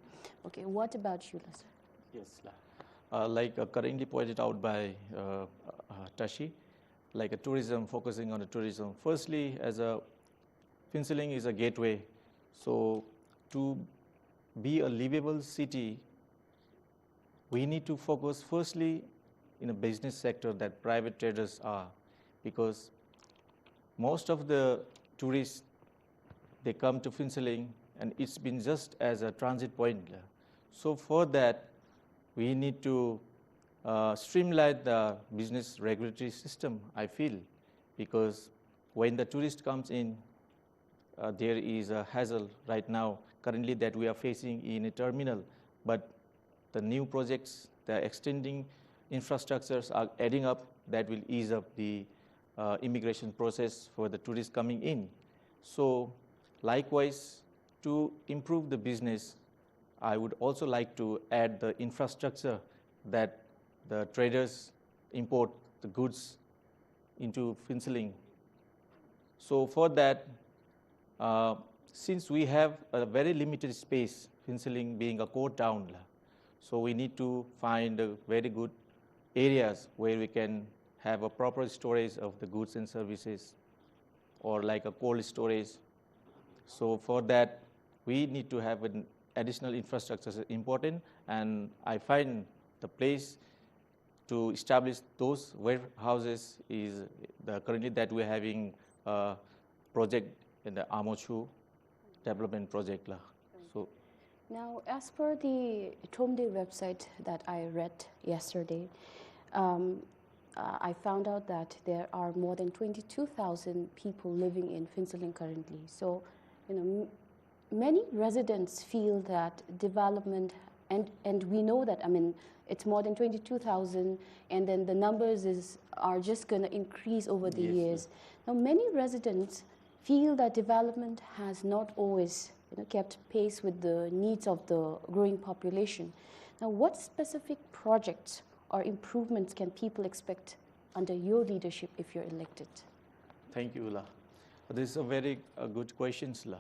Okay, what about you, la, sir? Yes, la. Uh, like, uh, currently pointed out by, uh, uh, Tashi, like a tourism, focusing on the tourism. Firstly, as a, Phuentsholing is a gateway. So to be a livable city, we need to focus firstly in a business sector that private traders are, because most of the tourists, they come to Phuentsholing and it's been just as a transit point. So for that, we need to, uh, streamline the business regulatory system, I feel, because when the tourist comes in, uh, there is a hassle right now, currently that we are facing in a terminal, but the new projects, the extending infrastructures are adding up that will ease up the, uh, immigration process for the tourists coming in. So likewise, to improve the business, I would also like to add the infrastructure that the traders import the goods into Phuentsholing. So for that, uh, since we have a very limited space, Phuentsholing being a core town, la, so we need to find a very good areas where we can have a proper storage of the goods and services, or like a cold storage. So for that, we need to have an additional infrastructure is important, and I find the place to establish those warehouses is the currently that we're having a project in the Amochu development project la. So now, as per the Thromde website that I read yesterday, um, uh, I found out that there are more than twenty-two thousand people living in Phuentsholing currently. So, you know, m- many residents feel that development, and, and we know that, I mean, it's more than twenty-two thousand, and then the numbers is, are just gonna increase over the years. Now, many residents feel that development has not always, you know, kept pace with the needs of the growing population. Now, what specific projects or improvements can people expect under your leadership if you're elected? Thank you, la. This is a very, uh, good question, la,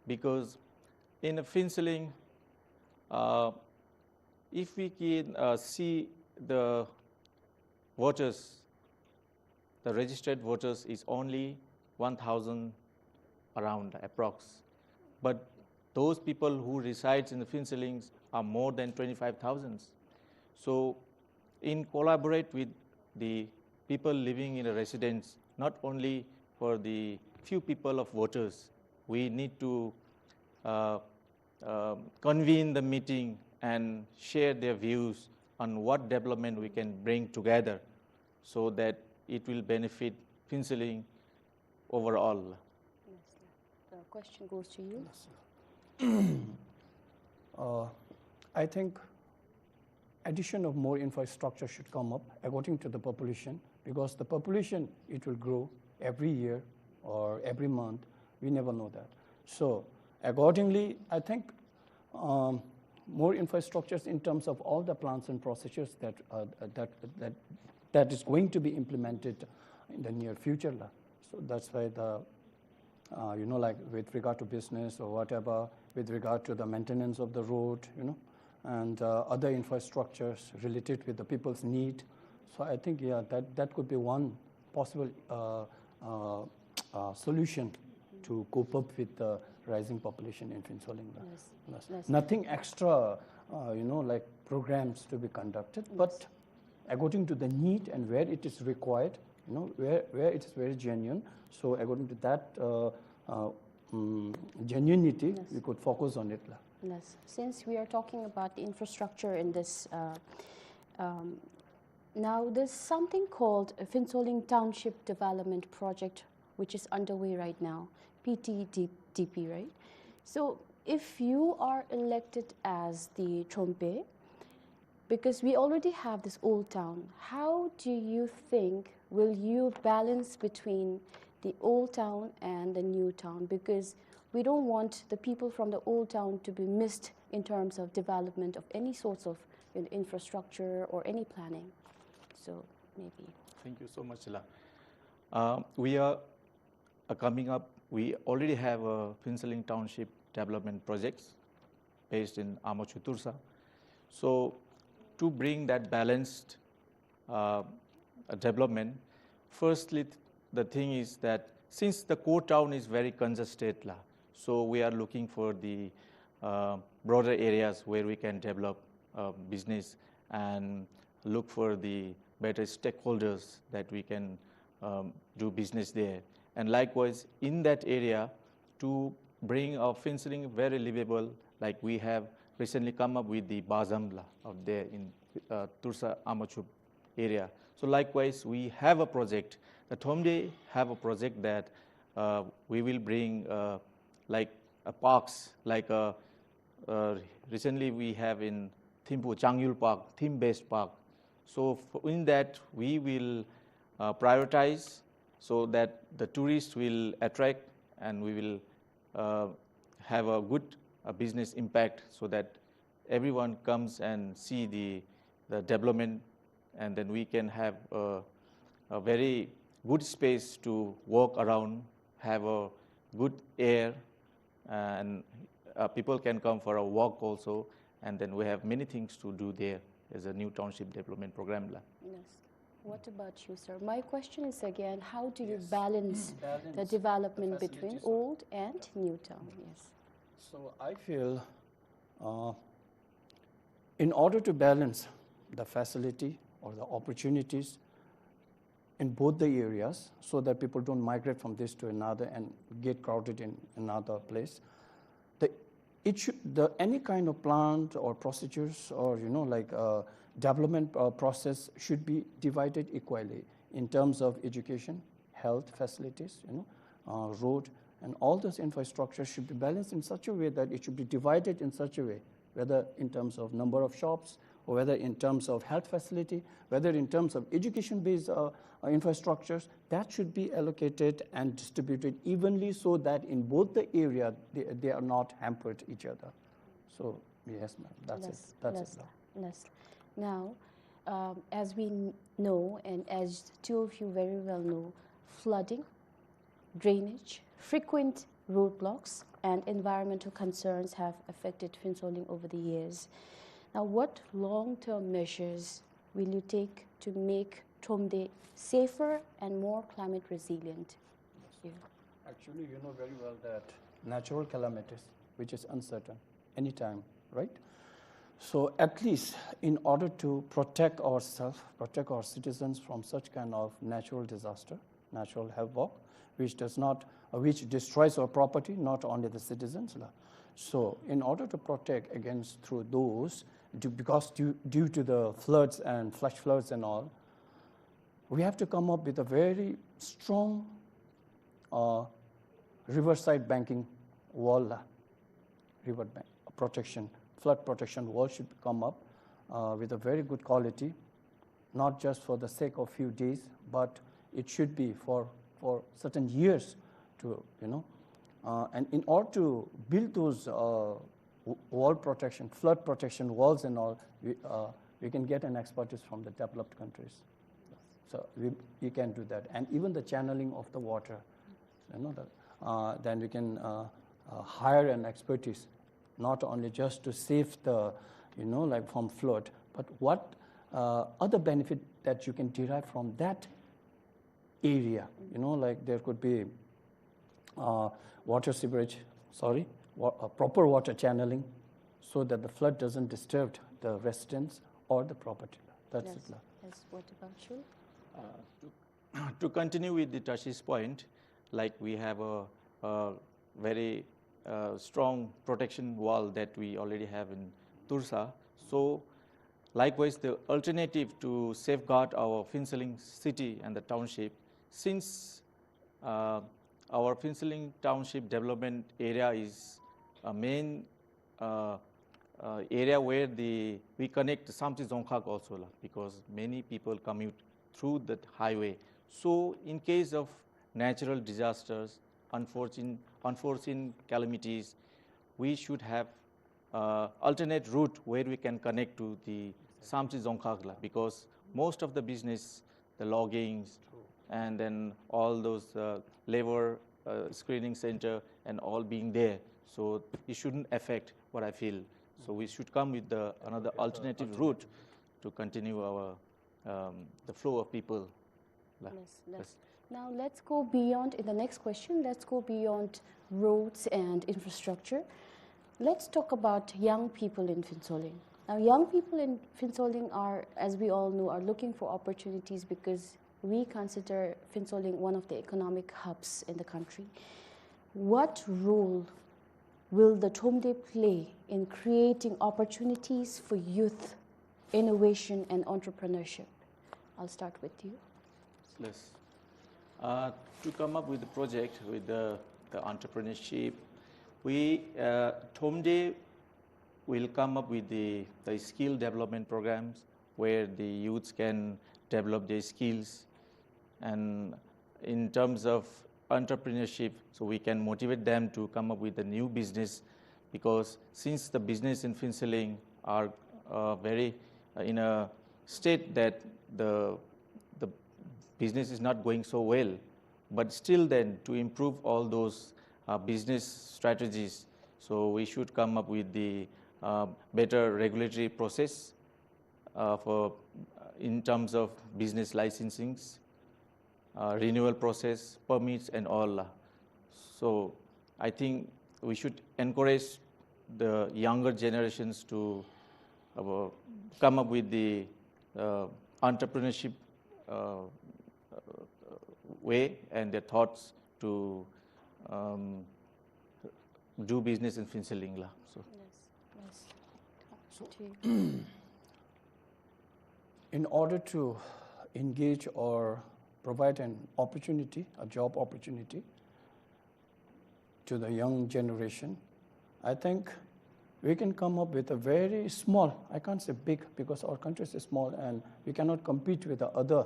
because in Phuentsholing, uh, if we can, uh, see the voters, the registered voters is only one thousand around approx. But those people who resides in the Phuentsholing are more than twenty-five thousand. So in collaborate with the people living in a residence, not only for the few people of voters, we need to, uh, um, convene the meeting and share their views on what development we can bring together so that it will benefit Phuentsholing overall. Yes, sir. The question goes to you. Yes, sir. Uh, I think addition of more infrastructure should come up according to the population, because the population, it will grow every year or every month. We never know that. So accordingly, I think, um, more infrastructures in terms of all the plans and procedures that, uh, that, that, that is going to be implemented in the near future la. So that's why the, uh, you know, like, with regard to business or whatever, with regard to the maintenance of the road, you know, and, uh, other infrastructures related with the people's need. So I think, yeah, that, that could be one possible, uh, uh, uh, solution to cope up with the rising population in Phuentsholing la. Yes. Yes. Yes. Nothing extra, uh, you know, like, programs to be conducted, but according to the need and where it is required, you know, where, where it is very genuine. So according to that, uh, uh, mm, genuinity, we could focus on it la. Yes. Since we are talking about the infrastructure in this, uh, um, now there's something called a Phuentsholing Township Development Project, which is underway right now, P T D P, right? So if you are elected as the Thrompe, because we already have this old town, how do you think will you balance between the old town and the new town? Because we don't want the people from the old town to be missed in terms of development of any sorts of, you know, infrastructure or any planning. So maybe. Thank you so much, la. Uh, we are, uh, coming up, we already have a Phuentsholing Township development projects. based in Amachu Tulsa. So to bring that balanced uh, development, firstly, th- the thing is that since the core town is very congested, la, so we are looking for the uh, broader areas where we can develop uh, business and look for the better stakeholders that we can um, do business there. And likewise, in that area, to bring our Phuentsholing very livable, like we have recently come up with the Bazam la out there in uh, Tulsa Amachu area. So likewise, we have a project. The Thromde have a project that uh, we will bring uh, like a parks, like a, uh, recently we have in Thimphu Changyul Park, theme-based park. So f- in that we will uh, prioritize so that the tourists will attract and we will uh, have a good uh, business impact so that everyone comes and see the, the development, and then we can have a, a very good space to walk around, have a good air, and uh, people can come for a walk also, and then we have many things to do there as a new township development program la. Yes. What about you, sir? My question is again, how do you balance the development between old and new town? Yes. So I feel uh, in order to balance the facility or the opportunities in both the areas so that people don't migrate from this to another and get crowded in another place, the, it should, the any kind of plant or procedures or you know like uh, development uh, process should be divided equally in terms of education, health facilities, you know, uh, road, and all this infrastructure should be balanced in such a way that it should be divided in such a way, whether in terms of number of shops, or whether in terms of health facility, whether in terms of education-based uh, uh, infrastructures, that should be allocated and distributed evenly so that in both the area they, they are not hampered each other. So yes, ma'am, that's it. That's it. Now, um, as we know, and as two of you very well know, flooding, drainage, frequent roadblocks, and environmental concerns have affected Phuentsholing over the years. Now, what long-term measures will you take to make Thromde safer and more climate resilient? Actually, you know very well that natural calamities, which is uncertain, anytime, right? So at least in order to protect ourselves, protect our citizens from such kind of natural disaster, natural havoc, which does not, uh, which destroys our property, not only the citizens. So in order to protect against through those, because due, due to the floods and flash floods and all, we have to come up with a very strong uh, riverside banking wall, river bank protection, flood protection wall should come up uh, with a very good quality, not just for the sake of few days, but it should be for, for certain years to, you know. Uh, and in order to build those uh, wall protection, flood protection walls and all, we, uh, we can get an expertise from the developed countries. So we, we can do that. And even the channeling of the water, you know, the, uh, then we can uh, uh, hire an expertise, not only just to save the, you know, like from flood, but what uh, other benefit that you can derive from that area. You know, like there could be uh, water sewerage, sorry, wa- uh, proper water channeling, so that the flood doesn't disturb the residents or the property. That's it. Yes. What about you? To continue with the Tashi's point, like we have a, a very uh, strong protection wall that we already have in Tulsa. So, likewise, the alternative to safeguard our Phuentsholing city and the township, since uh, our Phuentsholing township development area is a main uh, uh, area where the we connect Samtse Dzongkhag also la, because many people commute through that highway. So in case of natural disasters, unforeseen, unforeseen calamities, we should have uh, alternate route where we can connect to the Samtse Dzongkhag la, because most of the business, the loggings, and then all those uh, labor uh, screening center and all being there. So it shouldn't affect what I feel. So we should come with the, another alternative route to continue our, um, the flow of people. La. Yes, yes. Now let's go beyond, in the next question, let's go beyond roads and infrastructure. Let's talk about young people in Phuentsholing. Now, young people in Phuentsholing are, as we all know, are looking for opportunities because we consider Phuentsholing one of the economic hubs in the country. What role will the Thromde play in creating opportunities for youth, innovation, and entrepreneurship? I'll start with you. Yes. Uh, to come up with the project with the, the entrepreneurship, we, uh, Thromde will come up with the, the skill development programs where the youths can develop their skills. And in terms of entrepreneurship, so we can motivate them to come up with a new business, because since the business in Phuentsholing are, uh, very, uh, in a state that the, the business is not going so well, but still then to improve all those, uh, business strategies, so we should come up with the, uh, better regulatory process, uh, for, uh, in terms of business licensings, uh, renewal process, permits and all. So I think we should encourage the younger generations to, uh, come up with the, uh, entrepreneurship, uh, uh, way and their thoughts to, um, do business in Phuentsholing la. So. Yes, yes. So, in order to engage or provide an opportunity, a job opportunity to the young generation, I think we can come up with a very small, I can't say big because our country is small and we cannot compete with the other,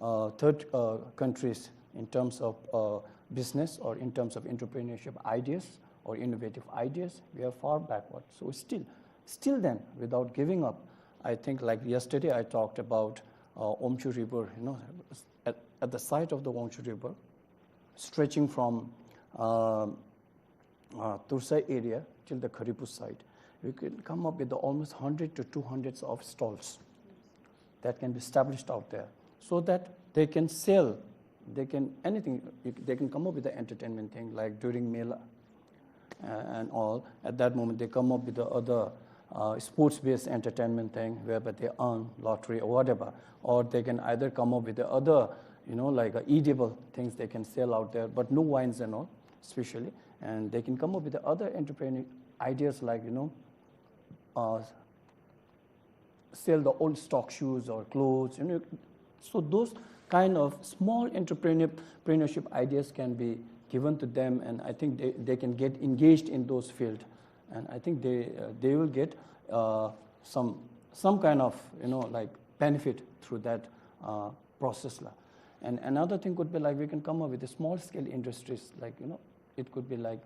uh, third, uh, countries in terms of, uh, business or in terms of entrepreneurship ideas or innovative ideas. We are far backward. So still, still then, without giving up, I think, like, yesterday I talked about, uh, Wongchhu River, you know, at, at the site of the Wongchhu River, stretching from, uh, uh, Tursai area till the Kharibus side, we can come up with almost hundred to two hundred of stalls that can be established out there, so that they can sell, they can, anything, you c-, they can come up with the entertainment thing, like during Mela, uh, and all. At that moment, they come up with the other, uh, sports-based entertainment thing, whereby they earn lottery or whatever. Or they can either come up with the other, you know, like, uh, edible things they can sell out there, but no wines and all, especially. And they can come up with the other entrepreneur ideas, like, you know, uh, sell the old stock shoes or clothes, you know. So those kind of small entrepreneur-, entrepreneurship ideas can be given to them, and I think they, they can get engaged in those field, and I think they, uh, they will get, uh, some, some kind of, you know, like, benefit through that, uh, process la. And another thing could be, like, we can come up with the small scale industries, like, you know, it could be like,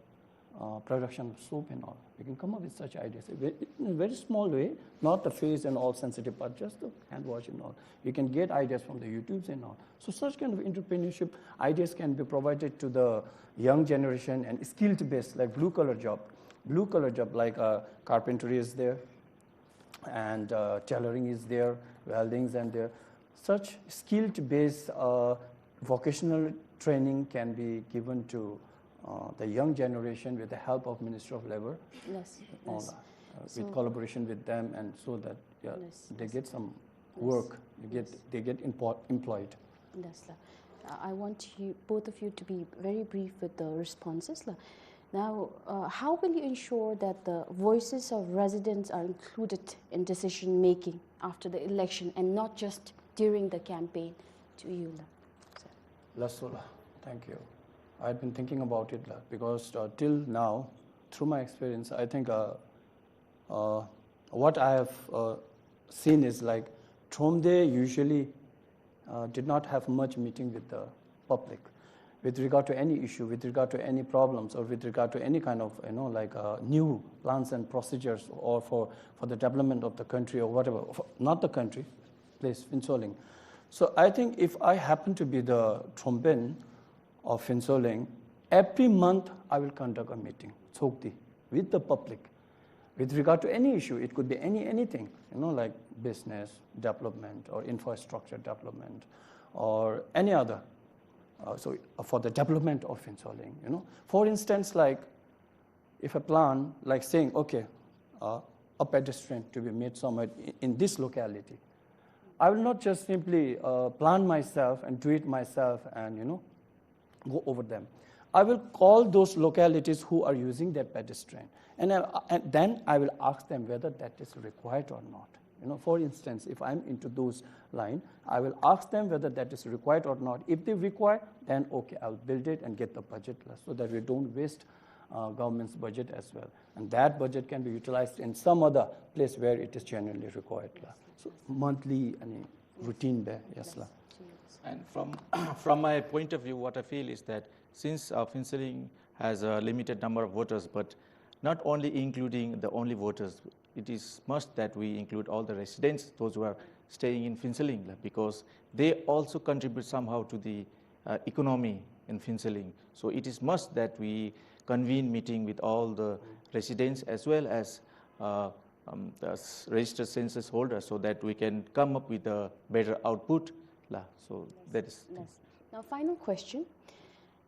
uh, production of soap and all. We can come up with such ideas. Ve-, in a very small way, not the face and all sensitive part, just the hand wash and all. We can get ideas from the YouTubes and all. So such kind of entrepreneurship ideas can be provided to the young generation and skilled base, like blue collar job. Blue collar job, like, uh, carpentry is there, and, uh, tailoring is there, weldings and there. Such skilled based, uh, vocational training can be given to, uh, the young generation with the help of Ministry of Labor. Yes, all yes. That, uh, with, so collaboration with them, and so that, yeah, yes, they, yes, get some, yes, work, they get, yes, they get empo-, employed. Yes, sir. Uh, I want you, both of you, to be very brief with the responses, la. Now, uh, how will you ensure that the voices of residents are included in decision making after the election and not just during the campaign? To you, la. Sir. Lasso la. Thank you. I've been thinking about it la, because, uh, till now, through my experience, I think, uh, uh, what I have, uh, seen is, like, Thromde usually, uh, did not have much meeting with the public with regard to any issue, with regard to any problems, or with regard to any kind of, you know, like, uh, new plans and procedures, or for, for the development of the country or whatever, for, not the country, place Phuentsholing. So I think if I happen to be the Thromben of Phuentsholing, every month I will conduct a meeting, Chokdi, with the public. with regard to any issue. It could be any, anything, you know, like business development or infrastructure development or any other. Uh, so, uh, for the development of Phuentsholing, you know. For instance, like, if a plan, like saying, okay, uh, a pedestrian to be made somewhere i-, in this locality, I will not just simply, uh, plan myself and do it myself and, you know, go over them. I will call those localities who are using that pedestrian, and I, and then I will ask them whether that is required or not. You know, for instance, if I'm into those line, I will ask them whether that is required or not. If they require, then okay, I'll build it and get the budget, la, so that we don't waste, uh, government's budget as well. And that budget can be utilized in some other place where it is genuinely required, la. So monthly, I mean, routine base, yes, la. And from, from my point of view, what I feel is that since, uh, Phuentsholing has a limited number of voters, but not only including the only voters, it is must that we include all the residents, those who are staying in Phuentsholing, la, because they also contribute somehow to the, uh, economy in Phuentsholing. So it is must that we convene meeting with all the residents as well as, uh, um, the s-, registered census holders so that we can come up with a better output, la. So that is. Yes. Now, final question.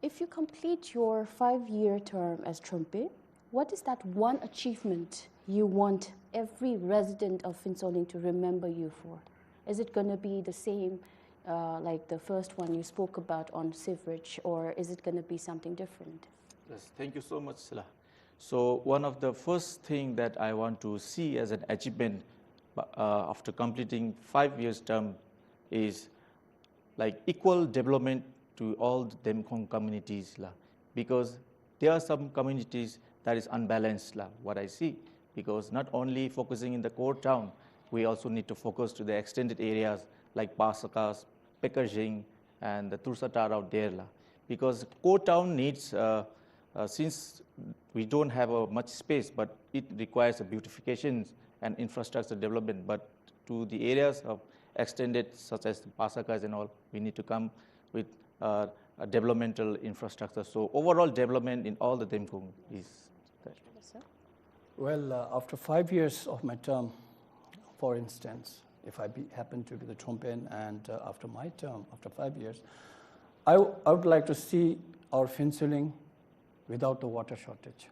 If you complete your five-year term as Trungpa, what is that one achievement you want every resident of Phuentsholing to remember you for? Is it gonna be the same, uh, like the first one you spoke about on sewerage, or is it gonna be something different? Yes, thank you so much, la. So one of the first thing that I want to see as an achievement, uh, after completing five years term is, like, equal development to all the Demkhong communities, la. Because there are some communities that is unbalanced, la, what I see. Because not only focusing in the core town, we also need to focus to the extended areas like Pasakas, Pekerjeng, and the Tursa Tar out there, la. Because core town needs, uh, uh, since we don't have, uh, much space, but it requires a beautification and infrastructure development. But to the areas of extended, such as the Pasakas and all, we need to come with, uh, a developmental infrastructure. So overall development in all the Demkhong is there. Yes, sir. Well, uh, after five years of my term, for instance, if I be, happen to be the Trungpa and, uh, after my term, after five years, I, w-, I would like to see our Phuentsholing without the water shortage.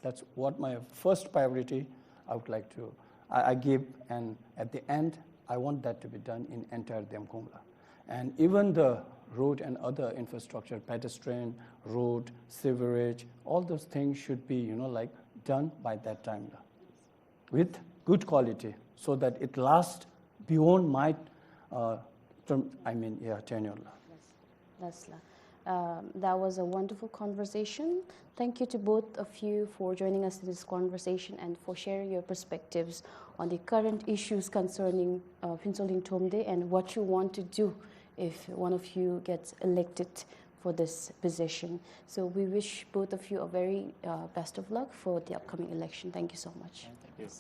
That's what my first priority I would like to, I, I give, and at the end, I want that to be done in entire Demkhong, la. And even the road and other infrastructure, pedestrian, road, sewerage, all those things should be, you know, like, done by that time, la, with good quality, so that it lasts beyond my, uh, term, I mean, yeah, tenure, la. Yes, la. Um, that was a wonderful conversation. Thank you to both of you for joining us in this conversation and for sharing your perspectives on the current issues concerning, uh, Phuentsholing Thromde and what you want to do if one of you gets elected for this position. So we wish both of you a very, uh, best of luck for the upcoming election. Thank you so much. Thank you.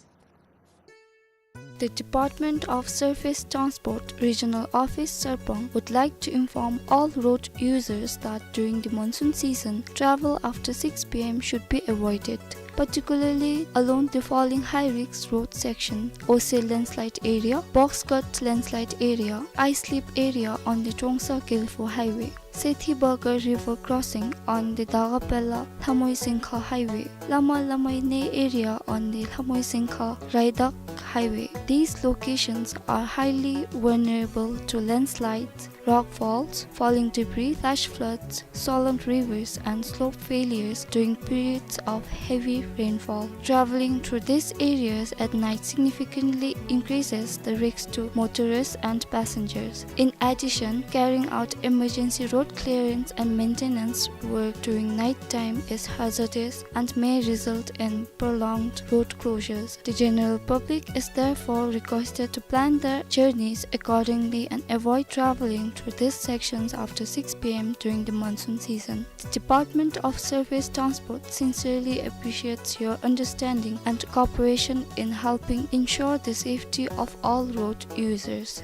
The Department of Surface Transport Regional Office Sarpang would like to inform all road users that during the monsoon season, travel after six P M should be avoided, particularly along the following high-risk road section: Ose landslide area, Box Cut landslide area, Ice Slip area on the Trongsa Gelfo Highway, Sethi Bagar River crossing on the Dagapella Lhamoi Singkha Highway, Lama Lamai Ne area on the Lhamoi Singkha Raidak Highway. These locations are highly vulnerable to landslides, rock falls, falling debris, flash floods, swollen rivers, and slope failures during periods of heavy rainfall. Traveling through these areas at night significantly increases the risk to motorists and passengers. In addition, carrying out emergency road clearance and maintenance work during night time is hazardous and may result in prolonged road closures. The general public is therefore requested to plan their journeys accordingly and avoid traveling through these sections after six P M during the monsoon season. The Department of Surface Transport sincerely appreciates your understanding and cooperation in helping ensure the safety of all road users.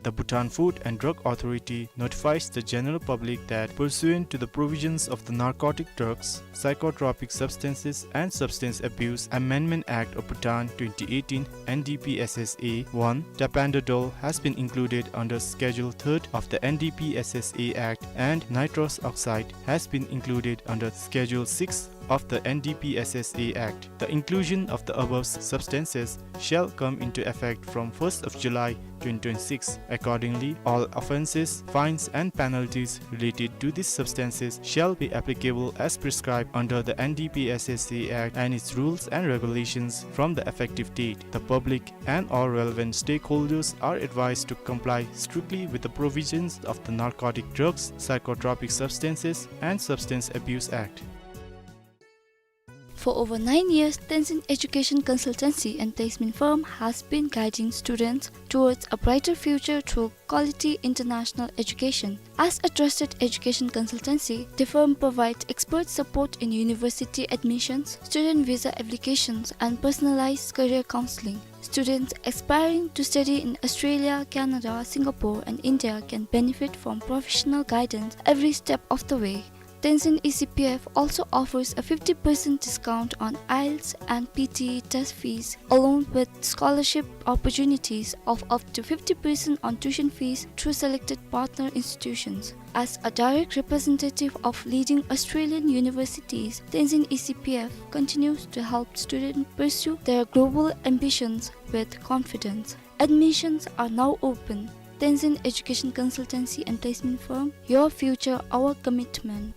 The Bhutan Food and Drug Authority notifies the general public that, pursuant to the provisions of the Narcotic Drugs, Psychotropic Substances and Substance Abuse Amendment Act of Bhutan twenty eighteen, N D P S S A one, tapentadol has been included under Schedule third of the N D P S S A Act, and nitrous oxide has been included under Schedule six of the N D P S S A Act. The inclusion of the above substances shall come into effect from first of July twenty twenty-six. Accordingly, all offences, fines and penalties related to these substances shall be applicable as prescribed under the N D P S S A Act and its rules and regulations from the effective date. The public and all relevant stakeholders are advised to comply strictly with the provisions of the Narcotic Drugs, Psychotropic Substances and Substance Abuse Act. For over nine years, Tenzin Education Consultancy and Placement Firm has been guiding students towards a brighter future through quality international education. As a trusted education consultancy, the firm provides expert support in university admissions, student visa applications, and personalized career counseling. Students aspiring to study in Australia, Canada, Singapore, and India can benefit from professional guidance every step of the way. Tenzin E C P F also offers a fifty percent discount on IELTS and P T E test fees, along with scholarship opportunities of up to fifty percent on tuition fees through selected partner institutions. As a direct representative of leading Australian universities, Tenzin E C P F continues to help students pursue their global ambitions with confidence. Admissions are now open. Tenzin Education Consultancy and Placement Firm, your future, our commitment.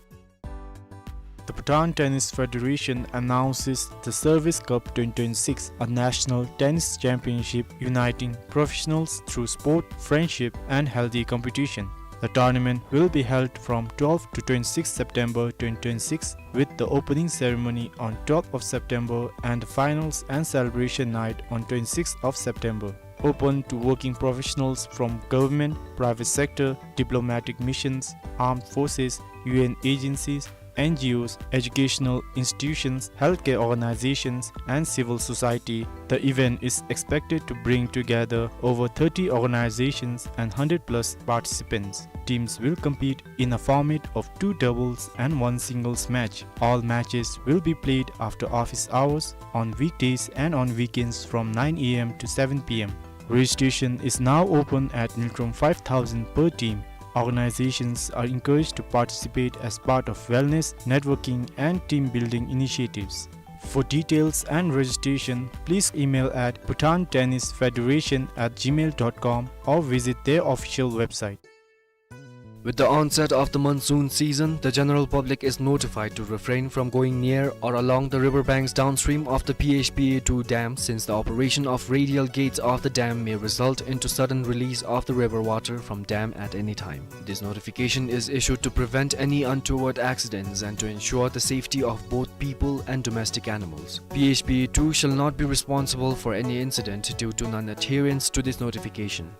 The Bhutan Tennis Federation announces the Service Cup twenty twenty-six, a national tennis championship uniting professionals through sport, friendship, and healthy competition. The tournament will be held from twelfth to twenty-sixth September twenty twenty-six, with the opening ceremony on twelfth of September and the finals and celebration night on twenty-sixth of September. Open to working professionals from government, private sector, diplomatic missions, armed forces, U N agencies, N G Os, educational institutions, healthcare organizations, and civil society. The event is expected to bring together over thirty organizations and hundred plus participants. Teams will compete in a format of two doubles and one singles match. All matches will be played after office hours on weekdays and on weekends from nine A M to seven P M. Registration is now open at Ngultrum five thousand per team. Organizations are encouraged to participate as part of wellness, networking, and team building initiatives. For details and registration, please email at bhutan tennis federation at gmail dot com or visit their official website. With the onset of the monsoon season, the general public is notified to refrain from going near or along the river banks downstream of the P H P A two dam, since the operation of radial gates of the dam may result into sudden release of the river water from dam at any time. This notification is issued to prevent any untoward accidents and to ensure the safety of both people and domestic animals. P H P A two shall not be responsible for any incident due to non-adherence to this notification.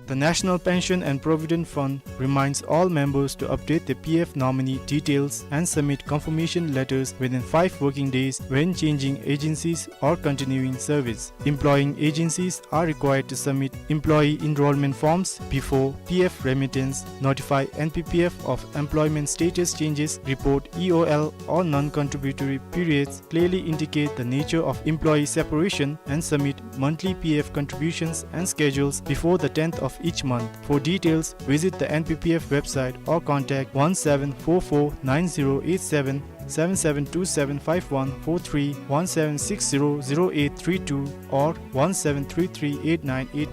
The National Pension and Provident Fund reminds all members to update their P F nominee details and submit confirmation letters within five working days when changing agencies or continuing service. Employing agencies are required to submit employee enrollment forms before P F remittance, notify N P P F of employment status changes, report E O L or non-contributory periods, clearly indicate the nature of employee separation, and submit monthly P F contributions and schedules before the tenth of each month. For details, visit the N P P F website or contact one seven four four nine zero eight seven, seven seven two seven five one four three, one seven six zero zero eight three two, or one seven three three eight nine eight.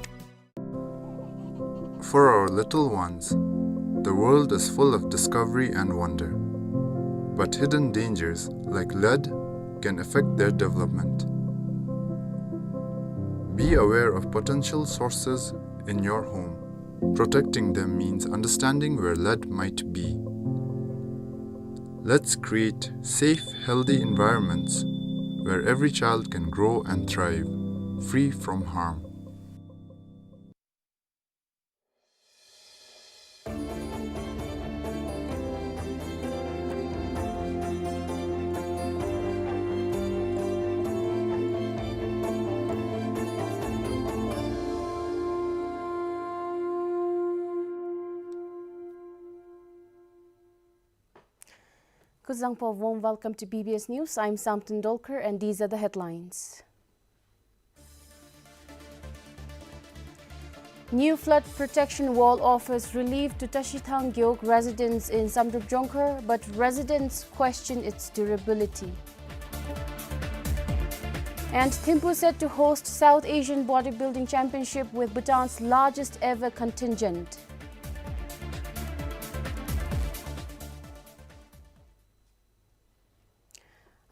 For our little ones, the world is full of discovery and wonder. But hidden dangers, like lead, can affect their development. Be aware of potential sources in your home. Protecting them means understanding where lead might be. Let's create safe, healthy environments where every child can grow and thrive, free from harm. Kuzuzangpo, warm welcome to B B S News. I'm Samten Dolkar and these are the headlines. New flood protection wall offers relief to Tashithang Gewog residents in Samdrup Jongkhar, but residents question its durability. And Thimphu set to host South Asian Bodybuilding Championship with Bhutan's largest ever contingent.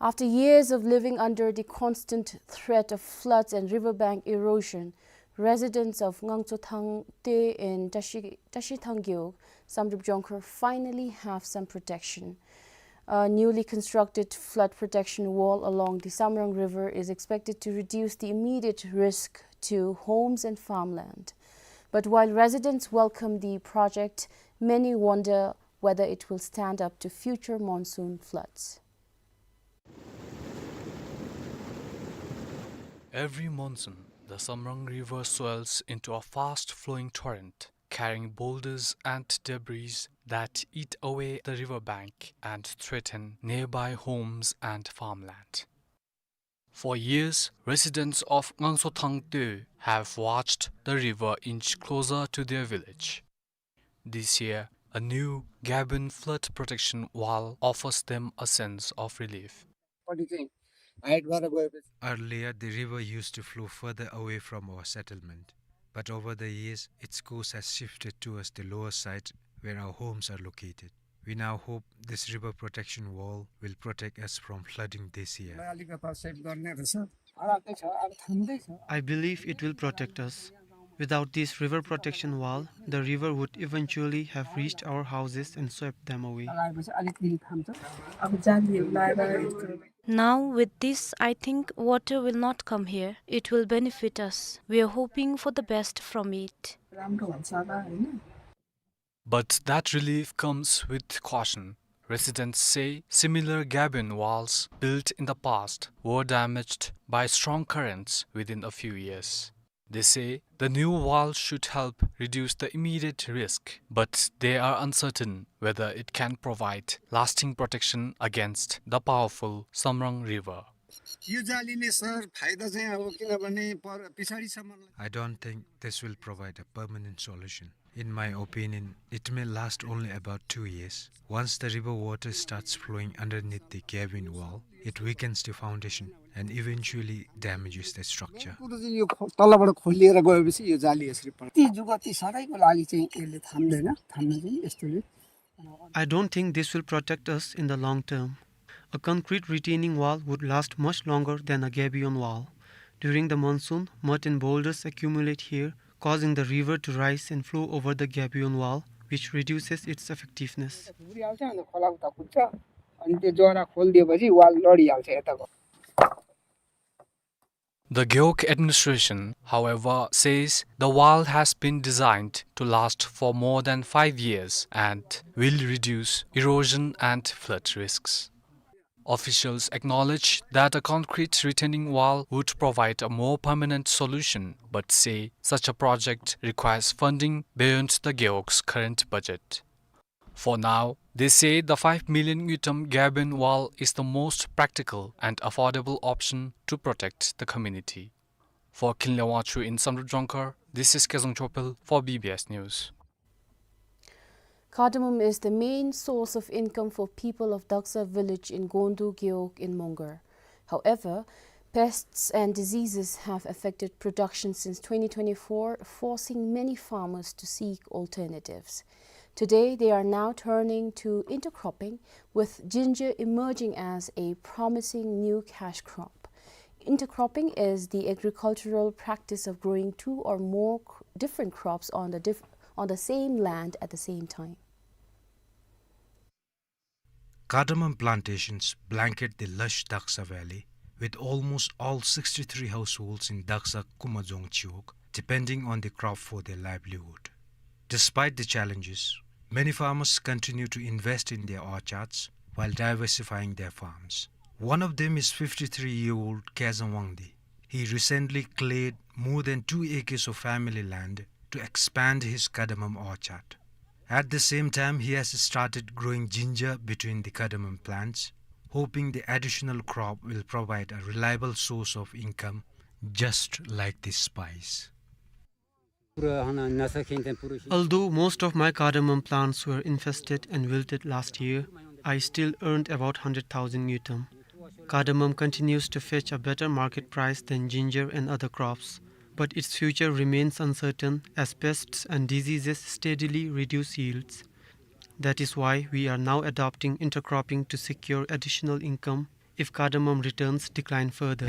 After years of living under the constant threat of floods and riverbank erosion, residents of Ngangtsothang Te and Tashi-, Tashithang Gewog, Samdrup Jongkhar, finally have some protection. A newly constructed flood protection wall along the Samrang River is expected to reduce the immediate risk to homes and farmland. But while residents welcome the project, many wonder whether it will stand up to future monsoon floods. Every monsoon, the Samrang River swells into a fast-flowing torrent, carrying boulders and debris that eat away the riverbank and threaten nearby homes and farmland. For years, residents of Ngangtsothang Te have watched the river inch closer to their village. This year, a new gabion flood protection wall offers them a sense of relief. Earlier, the river used to flow further away from our settlement, but over the years, its course has shifted towards the lower side where our homes are located. We now hope this river protection wall will protect us from flooding this year. I believe it will protect us. Without this river protection wall, the river would eventually have reached our houses and swept them away. Now, with this, I think water will not come here. It will benefit us. We are hoping for the best from it. But that relief comes with caution. Residents say similar gabion walls built in the past were damaged by strong currents within a few years. They say the new wall should help reduce the immediate risk, but they are uncertain whether it can provide lasting protection against the powerful Samrang River. यो जालीले सर फाइदा चाहिँ अब किनभने पर-, पछाडिसम्मलाई I don't think this will provide a permanent solution. In my opinion, it may last only about two years. Once the river water starts flowing underneath the gabion wall, it weakens the foundation and eventually damages the structure. कुरो चाहिँ यो खो-, तलबाट खोलिएर गएपछि यो जाली यसरी पर्छ। ती जुगति सधैँको लागि चाहिँ यसले थाम्दैन, थाम्न चाहिँ यस्तोले I don't think this will protect us in the long term. A concrete retaining wall would last much longer than a gabion wall. During the monsoon, mud and boulders accumulate here, causing the river to rise and flow over the gabion wall, which reduces its effectiveness. भुरिहाल्छ, अनि खोला उता कुद्छ, अनि त्यो जरा खोलिदिएपछि वाल लडिहाल्छ यताको। The Gewog administration, however, says the wall has been designed to last for more than five years and will reduce erosion and flood risks. Officials acknowledge that a concrete retaining wall would provide a more permanent solution, but say such a project requires funding beyond the Gewog's current budget. For now, they say the five million ngultrum gabion wall is the most practical and affordable option to protect the community. For Khinle Wangchuk in Samdrup Jongkhar, this is Kezang Chopel for B B S News. Cardamom is the main source of income for people of Daksa village in Gondu Gewog in Mongar. However, pests and diseases have affected production since twenty twenty-four, forcing many farmers to seek alternatives. Today, they are now turning to intercropping, with ginger emerging as a promising new cash crop. Intercropping is the agricultural practice of growing two or more cr-, different crops on the diff-, on the same land at the same time. Cardamom plantations blanket the lush Daksa Valley, with almost all sixty-three households in Daksa Kumajong Chiwog depending on the crop for their livelihood. Despite the challenges, many farmers continue to invest in their orchards while diversifying their farms. One of them is fifty-three-year-old Kezang Wangdi. He recently cleared more than two acres of family land to expand his cardamom orchard. At the same time, he has started growing ginger between the cardamom plants, hoping the additional crop will provide a reliable source of income just like the spice. Although most of my cardamom plants were infested and wilted last year, I still earned about hundred thousand ngultrum. Cardamom continues to fetch a better market price than ginger and other crops, but its future remains uncertain as pests and diseases steadily reduce yields. That is why we are now adopting intercropping to secure additional income if cardamom returns decline further.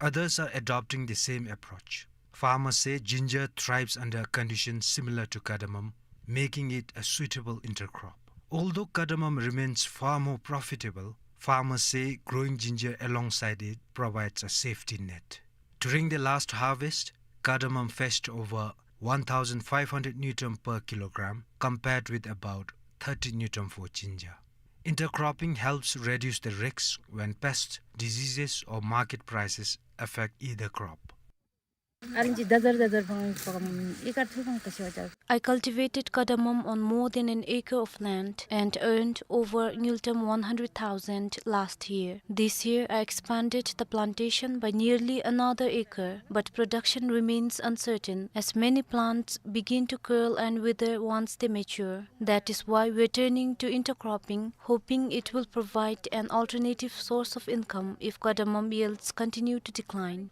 Others are adopting the same approach. Farmers say ginger thrives under conditions similar to cardamom, making it a suitable intercrop. Although cardamom remains far more profitable, farmers say growing ginger alongside it provides a safety net. During the last harvest, cardamom fetched over one thousand five hundred ngultrum per kilogram, compared with about thirty ngultrum for ginger. Intercropping helps reduce the risks when pests, diseases, or market prices affect either crop. I cultivated cardamom on more than an acre of land and earned over ngultrum one hundred thousand last year. This year, I expanded the plantation by nearly another acre, but production remains uncertain as many plants begin to curl and wither once they mature. That is why we're turning to intercropping, hoping it will provide an alternative source of income if cardamom yields continue to decline.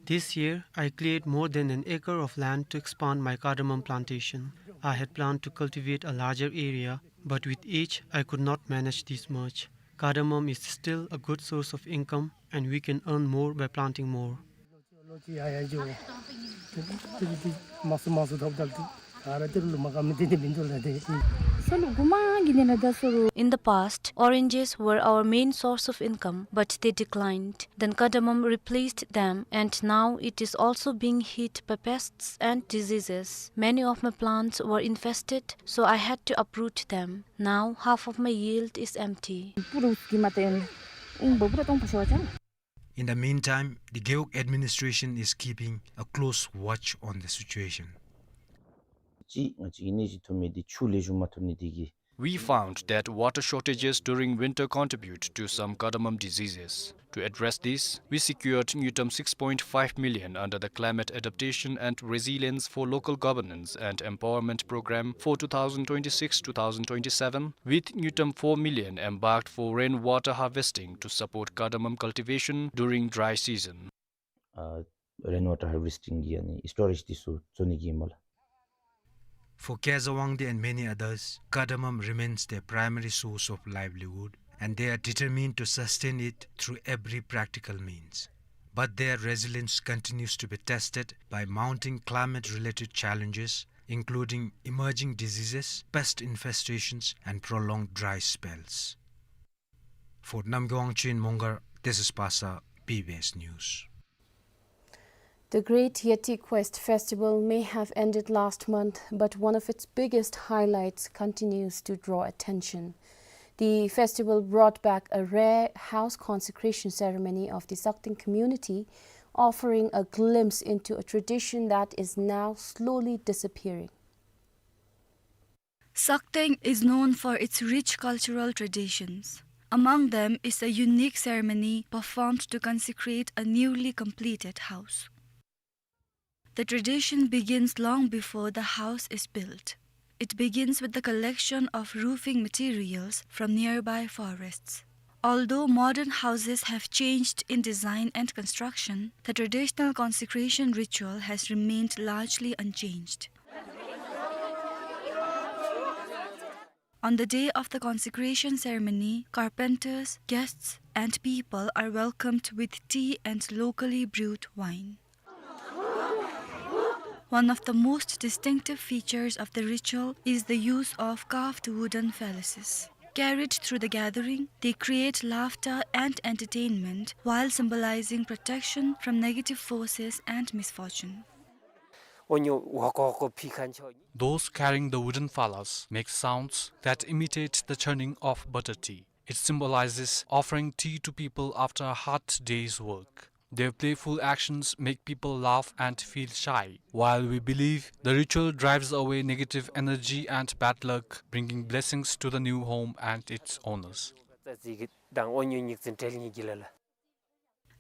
This year, I cleared more than an acre of land to expand my cardamom plantation. I had planned to cultivate a larger area, but with age, I could not manage this much. Cardamom is still a good source of income, and we can earn more by planting more. In the past, oranges were our main source of income, but they declined. Then cardamom replaced them, and now it is also being hit by pests and diseases. Many of my plants were infested, so I had to uproot them. Now, half of my yield is empty. In the meantime, the Gewog administration is keeping a close watch on the situation. We found that water shortages during winter contribute to some cardamom diseases. To address this, we secured ngultrum six point five million under the Climate Adaptation and Resilience for Local Governance and Empowerment Program for two thousand twenty-six two thousand twenty-seven, with ngultrum four million embarked for rainwater harvesting to support cardamom cultivation during dry season. Uh, rainwater harvesting གི་ཨ་ནི་སི་ཊོ་རེཇ་འདི་ཚུ་བཟོ་ནི་གི་ཨིན་པས་ལགས། For Kezawangde and many others, cardamom remains their primary source of livelihood, and they are determined to sustain it through every practical means. But their resilience continues to be tested by mounting climate-related challenges, including emerging diseases, pest infestations, and prolonged dry spells. For Namgay Wangchuk in Mongar, this is Pasa, B B S News. The Great Yeti Quest Festival may have ended last month, but one of its biggest highlights continues to draw attention. The festival brought back a rare house consecration ceremony of the Sakteng community, offering a glimpse into a tradition that is now slowly disappearing. Sakteng is known for its rich cultural traditions. Among them is a unique ceremony performed to consecrate a newly completed house. The tradition begins long before the house is built. It begins with the collection of roofing materials from nearby forests. Although modern houses have changed in design and construction, the traditional consecration ritual has remained largely unchanged. On the day of the consecration ceremony, carpenters, guests, and people are welcomed with tea and locally brewed wine. One of the most distinctive features of the ritual is the use of carved wooden falises. Carried through the gathering, they create laughter and entertainment while symbolizing protection from negative forces and misfortune. འོ་ཉོ་ཝ་ཀོ་ཝ་ཀོ་ཕི་ཁན་ཆོ། Those carrying the wooden phalas make sounds that imitate the churning of butter tea. It symbolizes offering tea to people after a hard day's work. Their playful actions make people laugh and feel shy, while we believe the ritual drives away negative energy and bad luck, bringing blessings to the new home and its owners.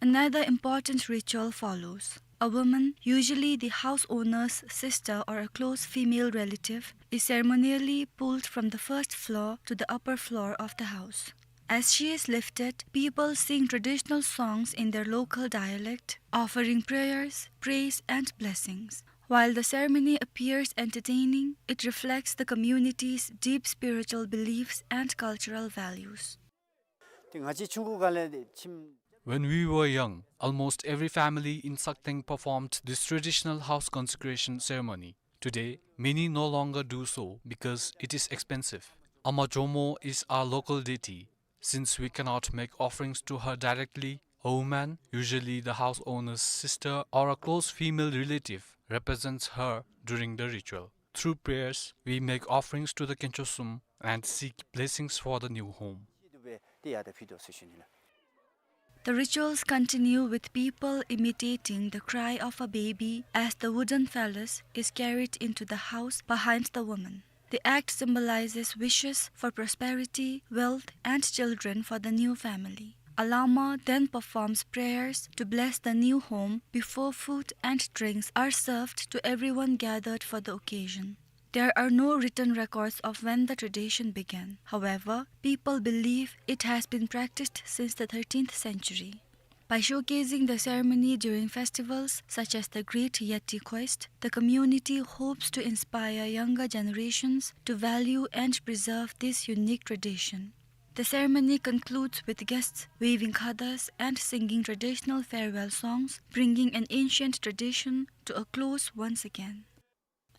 Another important ritual follows. A woman, usually the house owner's sister or a close female relative, is ceremonially pulled from the first floor to the upper floor of the house. As she is lifted, people sing traditional songs in their local dialect, offering prayers, praise, and blessings. While the ceremony appears entertaining, it reflects the community's deep spiritual beliefs and cultural values. ཏེ་ང་བཅས་ཆུང་ཀུ་སྒང་ལས་ཏེ་ཁྱིམ། When we were young, almost every family in Sakteng performed this traditional house consecration ceremony. Today, many no longer do so because it is expensive. Ama Jomo is our local deity. Since we cannot make offerings to her directly, a woman, usually the house owner's sister or a close female relative, represents her during the ritual. Through prayers, we make offerings to the Kenchosum and seek blessings for the new home. The rituals continue with people imitating the cry of a baby as the wooden phallus is carried into the house behind the woman. The act symbolizes wishes for prosperity, wealth, and children for the new family. A lama then performs prayers to bless the new home before food and drinks are served to everyone gathered for the occasion. There are no written records of when the tradition began. However, people believe it has been practiced since the thirteenth century. By showcasing the ceremony during festivals such as the Great Yeti Quest, the community hopes to inspire younger generations to value and preserve this unique tradition. The ceremony concludes with guests waving khadas and singing traditional farewell songs, bringing an ancient tradition to a close once again.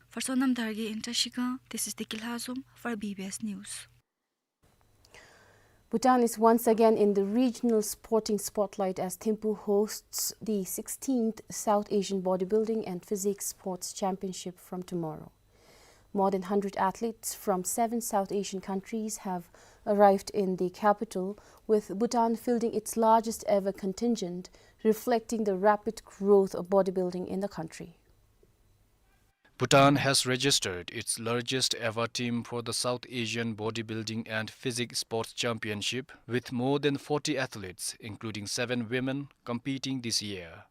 For Sonam Dargye in Trashigang, this is Deki Lhazom for B B S News. Bhutan is once again in the regional sporting spotlight as Thimphu hosts the sixteenth South Asian Bodybuilding and Physique Sports Championship from tomorrow. More than hundred athletes from seven South Asian countries have arrived in the capital, with Bhutan fielding its largest ever contingent, reflecting the rapid growth of bodybuilding in the country. Bhutan has registered its largest ever team for the South Asian Bodybuilding and Physique Sports Championship, with more than forty athletes, including seven women, competing this year.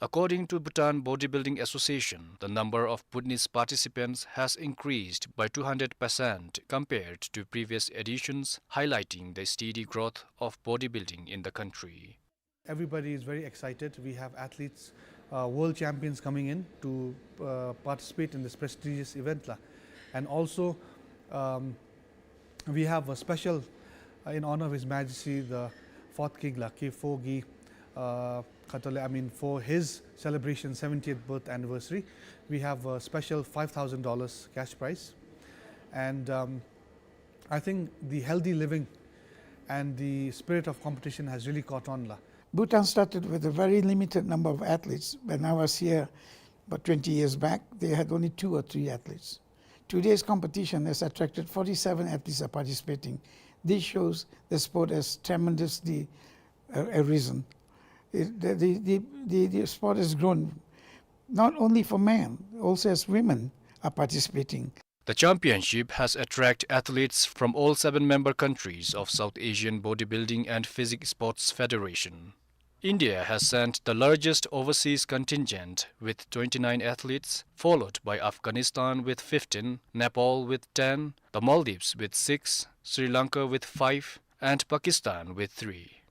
According to Bhutan Bodybuilding Association, the number of Bhutanese participants has increased by two hundred percent compared to previous editions, highlighting the steady growth of bodybuilding in the country. Everybody is very excited. We have athletes, uh, world champions coming in to, uh, participate in this prestigious event la. And also, um, we have a special, uh, in honor of His Majesty the Fourth King la, Khe Pho Gyi, uh, Khatole, I mean, for his celebration seventieth birth anniversary, we have a special five thousand dollars cash prize. And, um, I think the healthy living and the spirit of competition has really caught on la. Bhutan started with a very limited number of athletes. When I was here about twenty years back, they had only two or three athletes. Today's competition has attracted forty-seven athletes are participating. This shows the sport has tremendously, uh, arisen. It, the, the, the, the, the sport has grown not only for men, also as women are participating. The championship has attracted athletes from all seven member countries of South Asian Bodybuilding and Physique Sports Federation. India has sent the largest overseas contingent with twenty-nine athletes, followed by Afghanistan with fifteen, Nepal with ten, the Maldives with six, Sri Lanka with five, and Pakistan with three.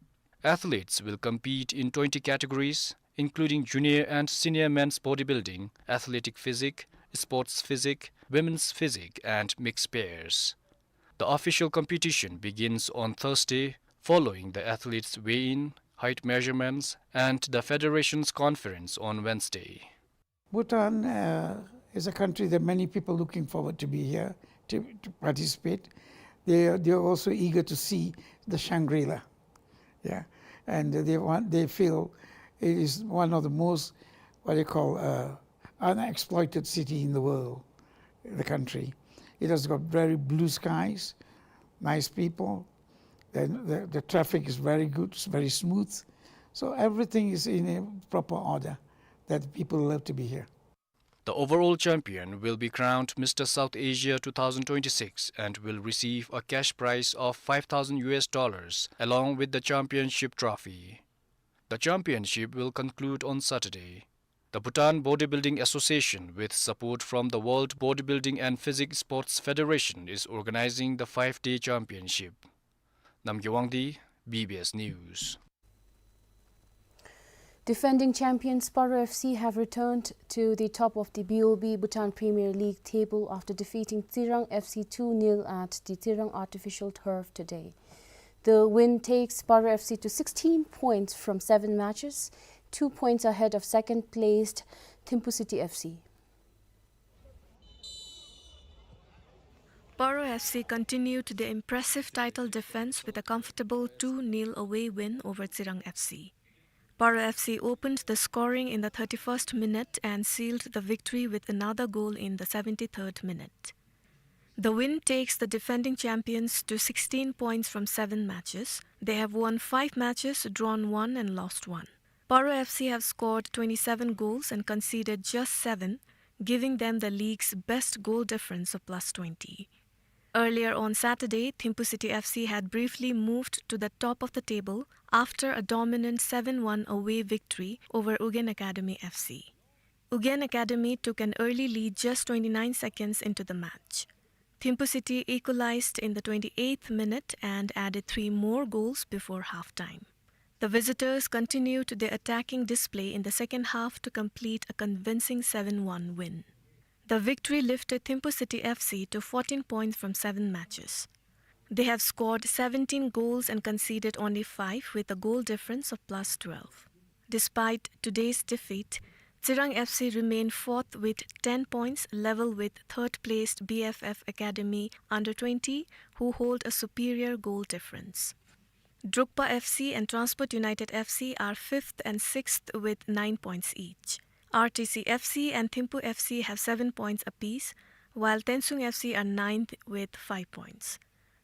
Athletes will compete in twenty categories, including junior and senior men's bodybuilding, athletic physique, sports physique, women's physique, and mixed pairs. The official competition begins on Thursday, following the athletes' weigh-in, height measurements, and the federation's conference on Wednesday. Bhutan, uh, is a country that many people looking forward to be here to, to participate. They, they are also eager to see the Shangri-La. Yeah, and they want, they feel it is one of the most, what do you call, uh, unexploited city in the world, the country. It has got very blue skies, nice people. The, the, the traffic is very good, it's very smooth. So everything is in a proper order that people love to be here. The overall champion will be crowned Mister South Asia two thousand twenty-six and will receive a cash prize of five thousand U S dollars along with the championship trophy. The championship will conclude on Saturday. The Bhutan Bodybuilding Association, with support from the World Bodybuilding and Physique Sports Federation, is organizing the five-day championship. Namgay Wangdi, B B S News. Defending champions Paro F C have returned to the top of the B O B Bhutan Premier League table after defeating Tsirang F C two nil at the Tsirang artificial turf today. The win takes Paro F C to sixteen points from seven matches, two points ahead of second-placed Thimphu City F C. Paro F C continued their impressive title defense with a comfortable two nil away win over Tsirang F C. Paro F C opened the scoring in the thirty-first minute and sealed the victory with another goal in the seventy-third minute. The win takes the defending champions to sixteen points from seven matches. They have won five matches, drawn one and lost one. Paro F C have scored twenty-seven goals and conceded just seven, giving them the league's best goal difference of plus twenty. Earlier on Saturday, Thimphu City F C had briefly moved to the top of the table after a dominant seven one away victory over Ugyen Academy F C. Ugyen Academy took an early lead just twenty-nine seconds into the match. Thimphu City equalized in the twenty-eighth minute and added three more goals before halftime. The visitors continued their attacking display in the second half to complete a convincing seven one win. The victory lifted Thimphu City F C to fourteen points from seven matches. They have scored seventeen goals and conceded only five, with a goal difference of plus twelve. Despite today's defeat, Tsirang F C remain fourth with ten points, level with third-placed B F F Academy under twenty, who hold a superior goal difference. Drukpa F C and Transport United F C are fifth and sixth with nine points each. R T C F C and Thimphu F C have seven points apiece, while Tensung F C are ninth with five points.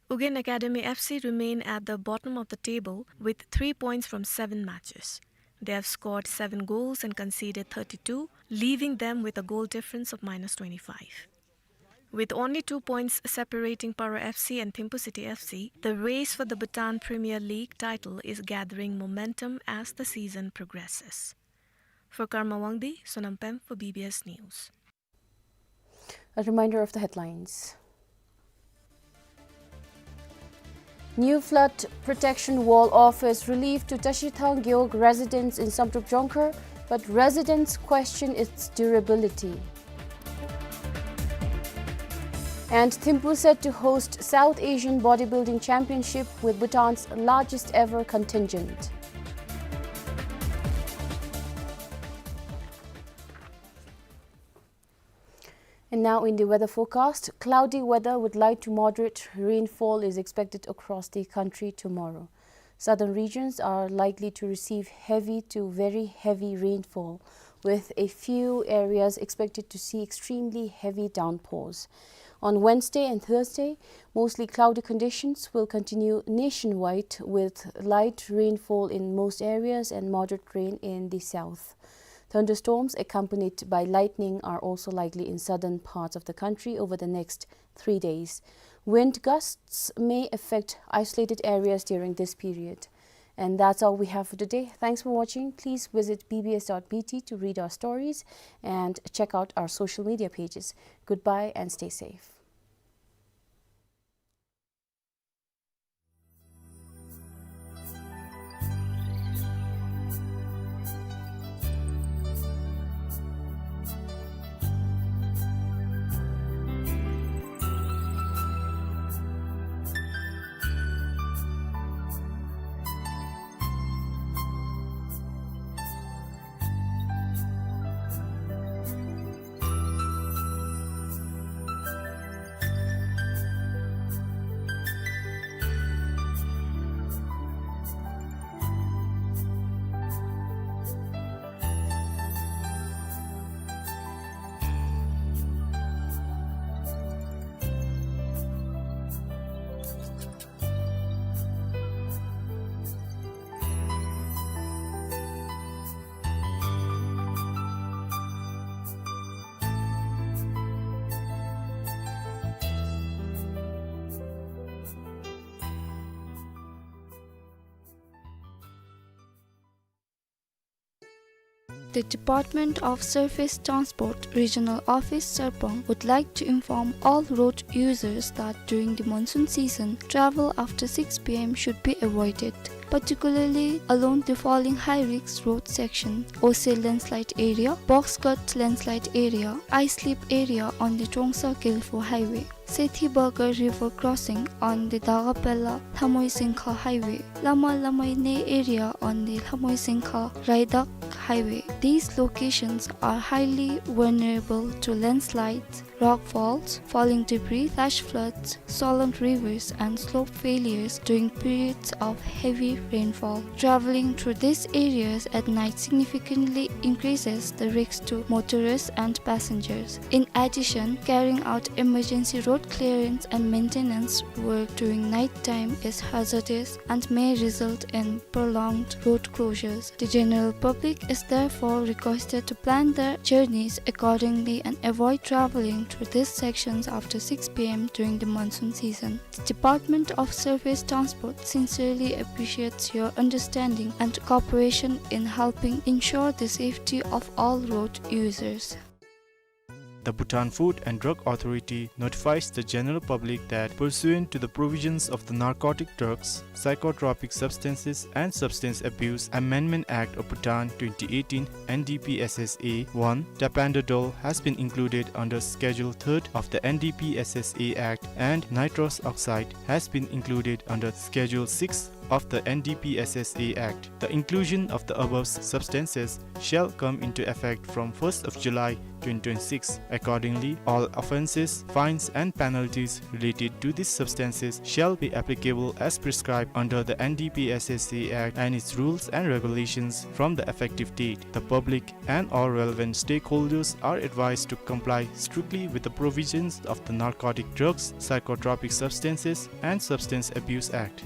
Ugyen Academy F C remain at the bottom of the table with three points from seven matches. They have scored seven goals and conceded thirty-two, leaving them with a goal difference of minus twenty-five. With only two points separating Paro F C and Thimphu City F C, the race for the Bhutan Premier League title is gathering momentum as the season progresses. For Karma Wangdi, Sonam Pem for B B S News. A reminder of the headlines. New flood protection wall offers relief to Tashithang Gewog residents in Samdrup Jongkhar, but residents question its durability. And Thimphu set to host South Asian Bodybuilding Championship with Bhutan's largest ever contingent. And now in the weather forecast, cloudy weather with light to moderate rainfall is expected across the country tomorrow. Southern regions are likely to receive heavy to very heavy rainfall, with a few areas expected to see extremely heavy downpours. On Wednesday and Thursday, mostly cloudy conditions will continue nationwide, with light rainfall in most areas and moderate rain in the south. Thunderstorms accompanied by lightning are also likely in southern parts of the country over the next three days. Wind gusts may affect isolated areas during this period. And that's all we have for today. Thanks for watching. Please visit B B S dot B T to read our stories and check out our social media pages. Goodbye and stay safe. The Department of Surface Transport Regional Office Sarpang would like to inform all road users that during the monsoon season, travel after six p m should be avoided, particularly along the following high-risk road section: Ose landslide area, Box Cut landslide area, ice slip area on the Trongsa Gelfo Highway, Sethi Bagar River crossing on the Dagapela Lhamoi Singkha Highway, Lama Lamai Ne area on the Lhamoi Singkha Raidak Highway. These locations are highly vulnerable to landslides, rock falls, falling debris, flash floods, swollen rivers, and slope failures during periods of heavy rainfall. Traveling through these areas at night significantly increases the risk to motorists and passengers. In addition, carrying out emergency road clearance and maintenance work during night time is hazardous and may result in prolonged road closures. The general public is therefore requested to plan their journeys accordingly and avoid traveling through these sections after six p m during the monsoon season. The Department of Surface Transport sincerely appreciates your understanding and cooperation in helping ensure the safety of all road users. The Bhutan Food and Drug Authority notifies the general public that, pursuant to the provisions of the Narcotic Drugs, Psychotropic Substances and Substance Abuse Amendment Act of Bhutan twenty eighteen, N D P S S A one, tapentadol has been included under Schedule third of the N D P S S A Act, and nitrous oxide has been included under Schedule six of the N D P S S A Act. The inclusion of the above substances shall come into effect from first of July twenty twenty-six. Accordingly, all offences, fines and penalties related to these substances shall be applicable as prescribed under the N D P S S A Act and its rules and regulations from the effective date. The public and all relevant stakeholders are advised to comply strictly with the provisions of the Narcotic Drugs, Psychotropic Substances and Substance Abuse Act.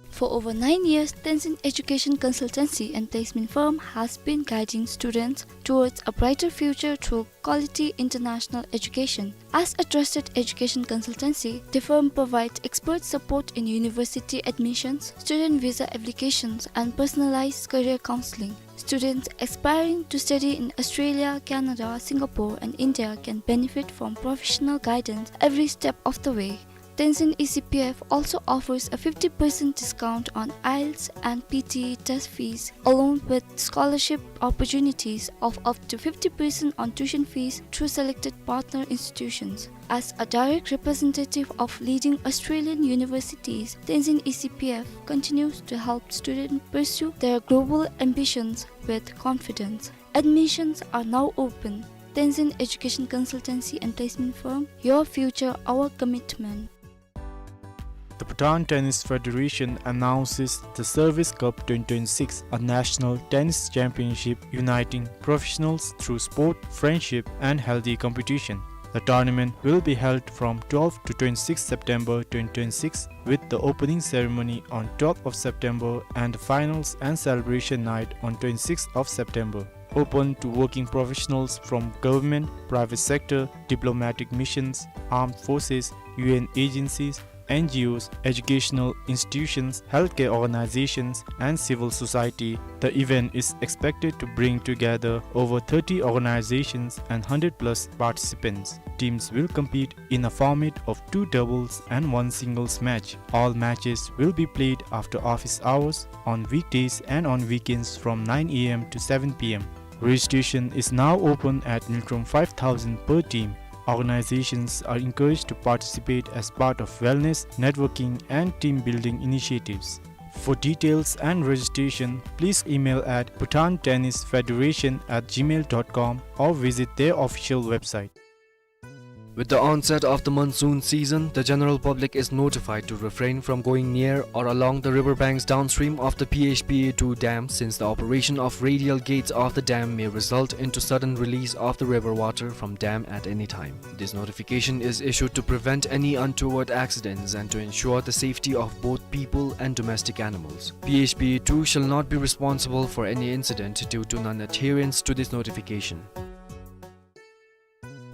For over nine years, Tenzin Education Consultancy and Placement Firm has been guiding students towards a brighter future through quality international education. As a trusted education consultancy, the firm provides expert support in university admissions, student visa applications, and personalized career counseling. Students aspiring to study in Australia, Canada, Singapore, and India can benefit from professional guidance every step of the way. Tenzin E C P F also offers a fifty percent discount on IELTS and P T E test fees, along with scholarship opportunities of up to fifty percent on tuition fees through selected partner institutions. As a direct representative of leading Australian universities, Tenzin E C P F continues to help students pursue their global ambitions with confidence. Admissions are now open. Tenzin Education Consultancy and Placement Firm, your future, our commitment. The Bhutan Tennis Federation announces the Service Cup twenty twenty-six, a national tennis championship uniting professionals through sport, friendship, and healthy competition. The tournament will be held from twelfth to twenty-sixth September twenty twenty-six, with the opening ceremony on twelfth of September and the finals and celebration night on twenty-sixth of September. Open to working professionals from government, private sector, diplomatic missions, armed forces, U N agencies, N G Os, educational institutions, healthcare organizations, and civil society. The event is expected to bring together over thirty organizations and hundred plus participants. Teams will compete in a format of two doubles and one singles match. All matches will be played after office hours on weekdays and on weekends from nine A M to seven P M. Registration is now open at Ngultrum five thousand per team. Organizations are encouraged to participate as part of wellness, networking, and team building initiatives. For details and registration, please email at bhutan tennis federation at gmail dot com or visit their official website. With the onset of the monsoon season, the general public is notified to refrain from going near or along the river banks downstream of the P H P A two dam, since the operation of radial gates of the dam may result into sudden release of the river water from dam at any time. This notification is issued to prevent any untoward accidents and to ensure the safety of both people and domestic animals. P H P A two shall not be responsible for any incident due to non-adherence to this notification.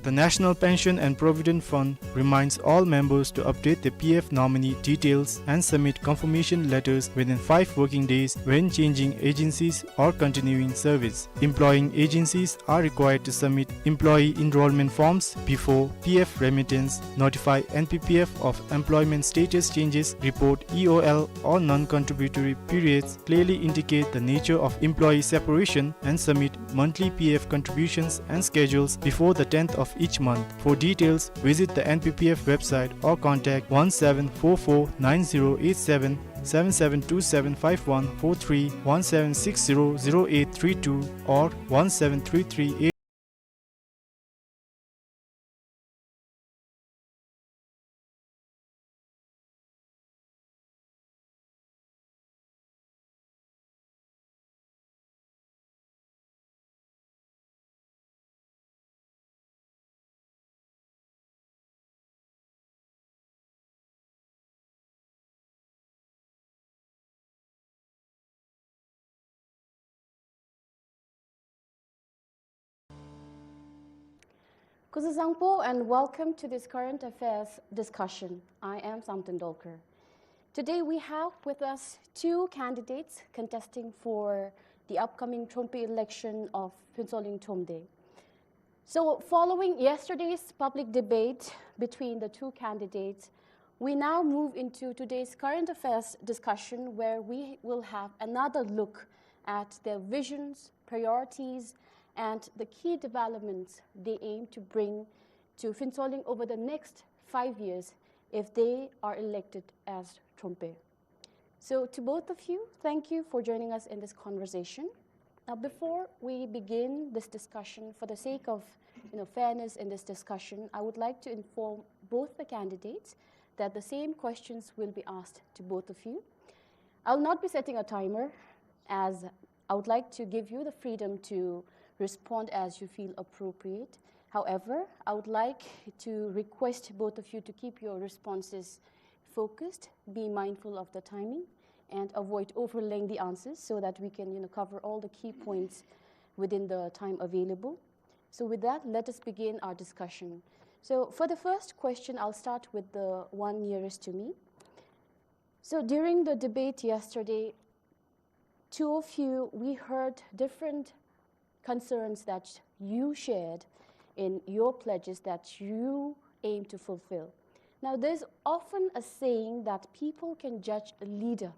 The National Pension and Provident Fund reminds all members to update their P F nominee details and submit confirmation letters within five working days when changing agencies or continuing service. Employing agencies are required to submit employee enrollment forms before P F remittance, notify N P P F of employment status changes, report E O L or non-contributory periods, clearly indicate the nature of employee separation, and submit monthly P F contributions and schedules before the tenth of each month. For details, visit the N P P F website or contact one seven four four nine zero eight seven, seven seven two seven five one four three, one seven six zero zero eight three two, or one seven three three eight. Kuzuzangpo and welcome to this current affairs discussion. I am Samten Dolkar. Today we have with us two candidates contesting for the upcoming Thrompe election of Phuentsholing Thromde. So, following yesterday's public debate between the two candidates, we now move into today's current affairs discussion, where we will have another look at their visions, priorities, and the key developments they aim to bring to Phuentsholing over the next five years if they are elected as Thrompe. So, to both of you, thank you for joining us in this conversation. Now, before we begin this discussion, for the sake of, you know, fairness in this discussion, I would like to inform both the candidates that the same questions will be asked to both of you. I'll not be setting a timer, as I would like to give you the freedom to respond as you feel appropriate. However, I would like to request both of you to keep your responses focused, be mindful of the timing, and avoid over lengthy answers so that we can, you know, cover all the key points within the time available. So with that, let us begin our discussion. So for the first question, I'll start with the one nearest to me. So during the debate yesterday, two of you, we heard different concerns that you shared in your pledges that you aim to fulfill. Now, there's often a saying that people can judge a leader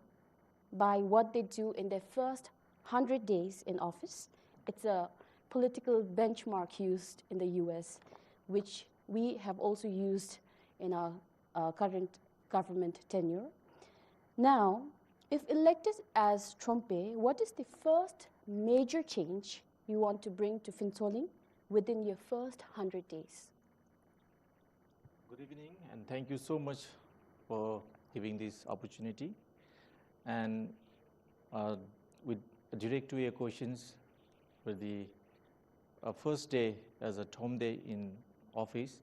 by what they do in their first hundred days in office. It's a political benchmark used in the U S, which we have also used in our, uh, current government tenure. Now, if elected as Thrompe, what is the first major change you want to bring to Phuentsholing within your first hundred days? Good evening, and thank you so much for giving this opportunity. And, uh, with direct to your questions, for the, uh, first day as a Thromde in office,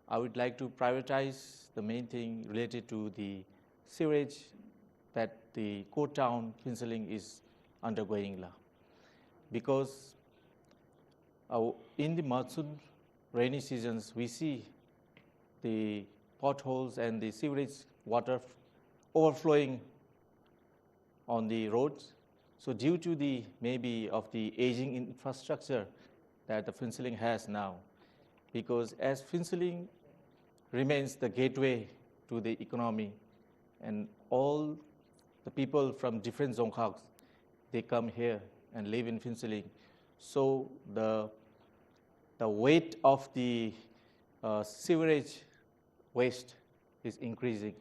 I would like to prioritize the main thing related to the sewerage that the core town Phuentsholing is undergoing la. Because, uh, in the monsoon rainy seasons, we see the potholes and the sewerage water f-, overflowing on the roads. So due to the, maybe, of the aging infrastructure that the Phuentsholing has now, because as Phuentsholing remains the gateway to the economy, and all the people from different dzongkhags, they come here and live in Phuentsholing. So the, the weight of the, uh, sewerage waste is increasing.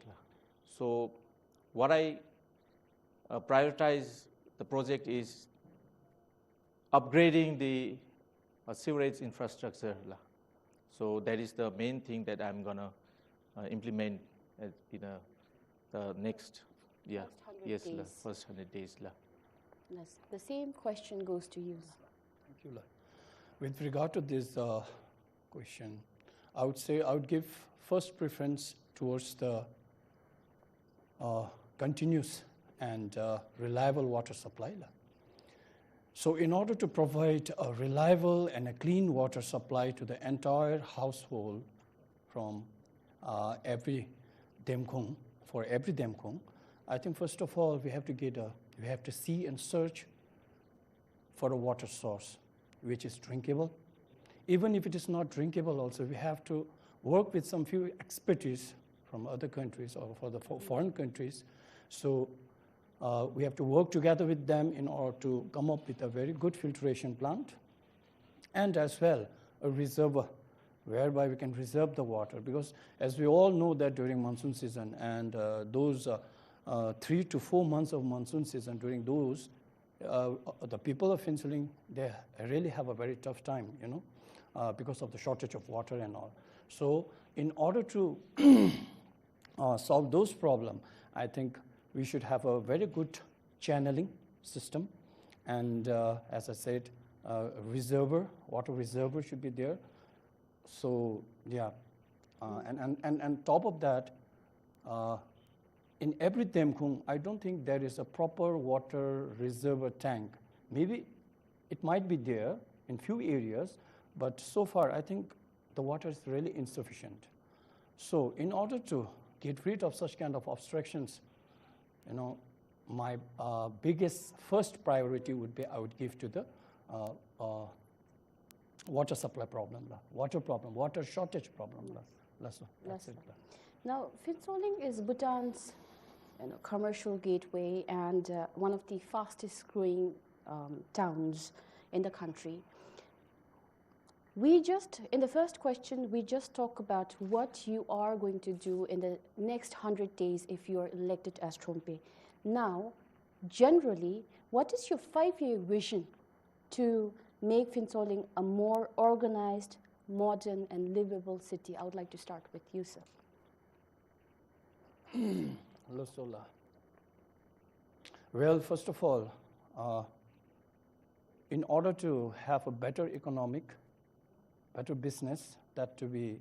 So what I, uh, prioritize the project is upgrading the, uh, sewerage infrastructure la. So that is the main thing that I'm gonna, uh, implement, uh, in, uh, the next, yeah, first hundred days. Yes, la, first hundred days la. Yes, the same question goes to you. Thank you la. With regard to this, uh, question, I would say I would give first preference towards the, uh, continuous and, uh, reliable water supply la. So in order to provide a reliable and a clean water supply to the entire household from, uh, every Demkhong, for every Demkhong, I think first of all we have to get a, we have to see and search for a water source which is drinkable. Even if it is not drinkable also, we have to work with some few expertise from other countries or for the fo-, foreign countries. So, uh, we have to work together with them in order to come up with a very good filtration plant and as well a reservoir whereby we can reserve the water, because as we all know that during monsoon season and, uh, those, uh, uh, three to four months of monsoon season, during those, uh, the people of Phuentsholing, they really have a very tough time, you know, uh, because of the shortage of water and all. So in order to, uh, solve those problems, I think we should have a very good channeling system. And, uh, as I said, uh, reservoir, water reservoir should be there. So, yeah. Uh, and, and, and, and top of that, uh, in every Demkhong, I don't think there is a proper water reservoir tank. Maybe it might be there in few areas, but so far I think the water is really insufficient. So in order to get rid of such kind of obstructions, you know, my, uh, biggest first priority would be I would give to the, uh, uh, water supply problem la, water problem, water shortage problem la. Yes. That's all. That's it la. Now, Phuentsholing is Bhutan's, you know, commercial gateway and, uh, one of the fastest growing, um, towns in the country. We just, in the first question, we just talk about what you are going to do in the next hundred days if you are elected as Trungpa. Now, generally, what is your five-year vision to make Phuentsholing a more organized, modern, and livable city? I would like to start with you, sir. Losola. Well, first of all, uh, in order to have a better economic, better business, that to be,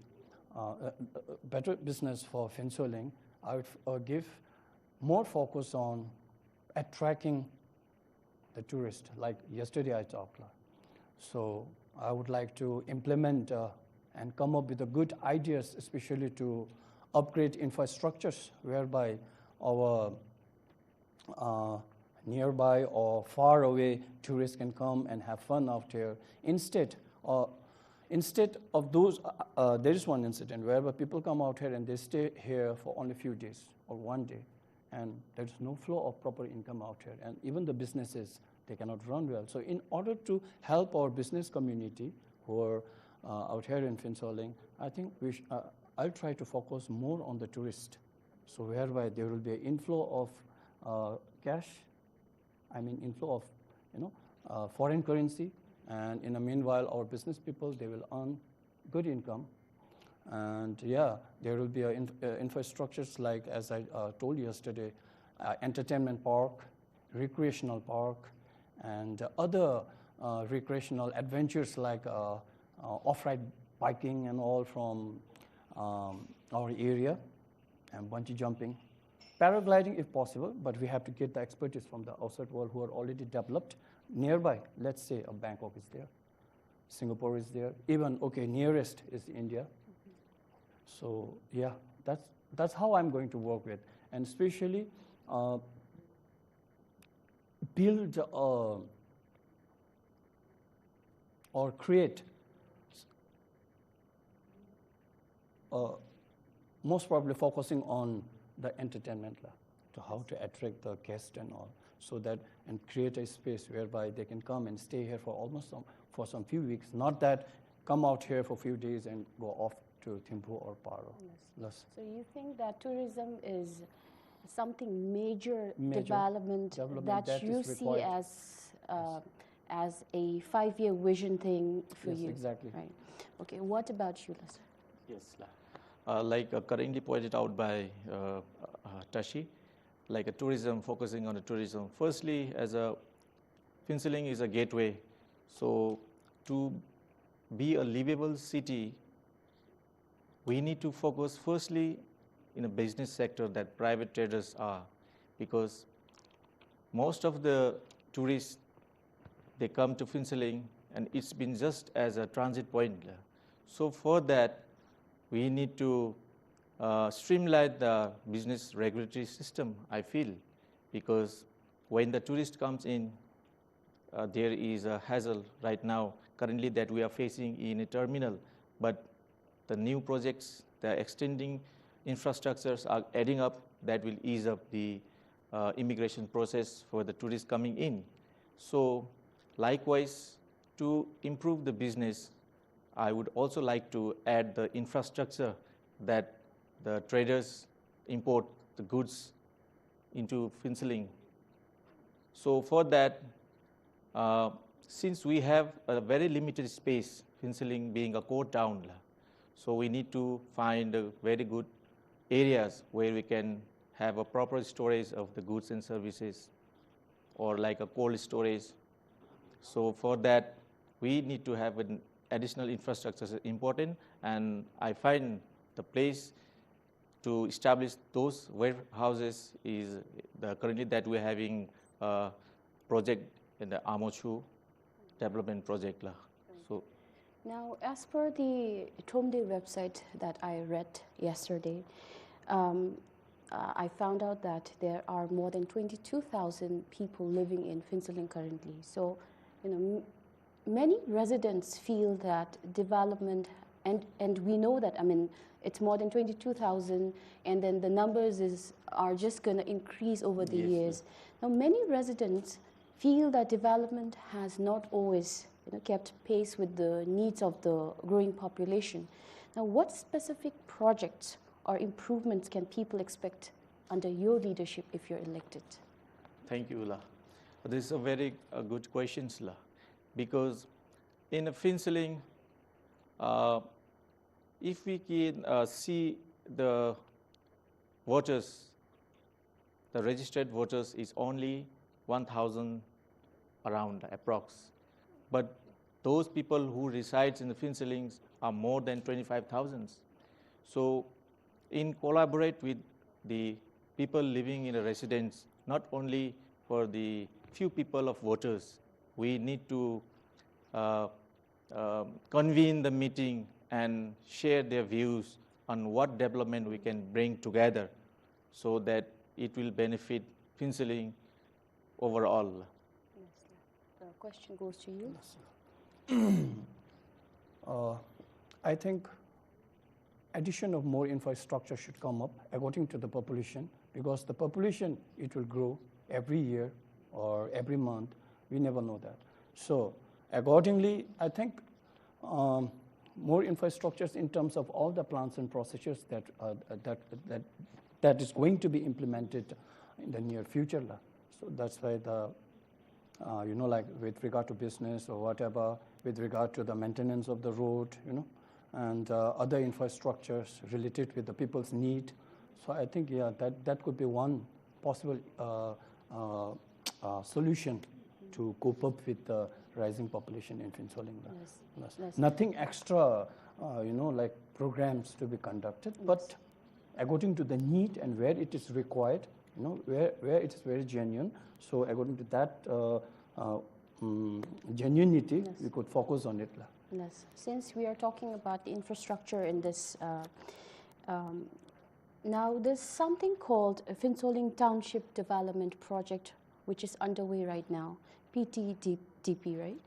uh, a, a better business for Phuentsholing, I would, uh, give more focus on attracting the tourist, like yesterday I talked la. So I would like to implement, uh, and come up with the good ideas, especially to upgrade infrastructures whereby our, uh, nearby or far away tourists can come and have fun out here. Instead, uh, instead of those, uh, uh, there is one incident whereby people come out here and they stay here for only few days or one day, and there's no flow of proper income out here, and even the businesses, they cannot run well. So in order to help our business community who are, uh, out here in Phuentsholing, I think we sh-, uh, I'll try to focus more on the tourist. So whereby there will be an inflow of, uh, cash, I mean inflow of, you know, uh, foreign currency, and in the meanwhile our business people, they will earn good income. And yeah, there will be a inf-, uh, infrastructures like, as I, uh, told yesterday, uh, entertainment park, recreational park, and other, uh, recreational adventures like, uh, uh, off-road biking and all from, um, our area, and bungee jumping. Paragliding if possible, but we have to get the expertise from the outside world who are already developed nearby. Let's say, uh, Bangkok is there, Singapore is there, even, okay, nearest is India. So yeah, that's, that's how I'm going to work with, and especially, uh, build, uh, or create, uh, most probably focusing on the entertainment la, to how to attract the guest and all, so that, and create a space whereby they can come and stay here for almost some, for some few weeks, not that come out here for few days and go off to Thimphu or Paro. Yes. Yes. So you think that tourism is something major, major development, development that, that you is see required, as, uh, yes, as a five-year vision thing for you? Yes, exactly. Right. Okay, what about you, Lester? Yes, la. Uh, like, uh, currently pointed out by, uh, uh, Tashi, like a tourism, focusing on the tourism. Firstly, as a Phuentsholing is a gateway. So to be a livable city, we need to focus firstly in a business sector that private traders are, because most of the tourists they come to Phuentsholing, and it's been just as a transit point. So for that, we need to uh, streamline the business regulatory system, I feel, because when the tourist comes in, uh, there is a hassle right now, currently, that we are facing in a terminal. But the new projects, the extending infrastructures are adding up that will ease up the uh, immigration process for the tourists coming in. So, likewise, to improve the business, I would also like to add the infrastructure that the traders import the goods into Phuentsholing. So for that, uh, since we have a very limited space, Phuentsholing being a core town, so we need to find a very good areas where we can have a proper storage of the goods and services, or like a cold storage. So for that, we need to have an additional infrastructure is important, and I find the place to establish those warehouses is the, currently that we're having a project in the Amochu development project la. So Now, as per the Thromde website that I read yesterday, um, uh, I found out that there are more than twenty-two thousand people living in Phuentsholing currently. So, you know, m- many residents feel that development, and, and we know that, I mean, it's more than twenty-two thousand, and then the numbers is, are just going to increase over the Yes, years. Now, many residents feel that development has not always, you know, kept pace with the needs of the growing population. Now, what specific projects or improvements can people expect under your leadership if you're elected? Thank you, la. This is a very uh, good question, la. Because in Phuentsholing, uh, if we can uh, see the voters, the registered voters is only one thousand around approx. But those people who resides in the Phuentsholing are more than twenty-five thousand. So in collaborate with the people living in a residence, not only for the few people of voters, we need to uh, um, convene the meeting and share their views on what development we can bring together so that it will benefit Phuentsholing overall. Yes, the question goes to you. Uh, I think addition of more infrastructure should come up according to the population, because the population, it will grow every year or every month. We never know that. So accordingly, I think um, more infrastructures in terms of all the plants and procedures that, uh, that, that, that is going to be implemented in the near future la. So that's why the, uh, you know, like with regard to business or whatever, with regard to the maintenance of the road, you know, and uh, other infrastructures related with the people's need. So I think, yeah, that, that could be one possible uh, uh, uh, solution to cope up with the rising population in Phuentsholing la. Yes. Yes. Yes. Nothing extra, uh, you know, like programs to be conducted, but according to the need and where it is required, you know, where, where it is very genuine. So according to that uh, uh, mm, genuinity, Yes. we could focus on it la. Yes, since we are talking about the infrastructure in this, uh, um, now there's something called a Phuentsholing Township Development Project, which is underway right now, P T D P, right?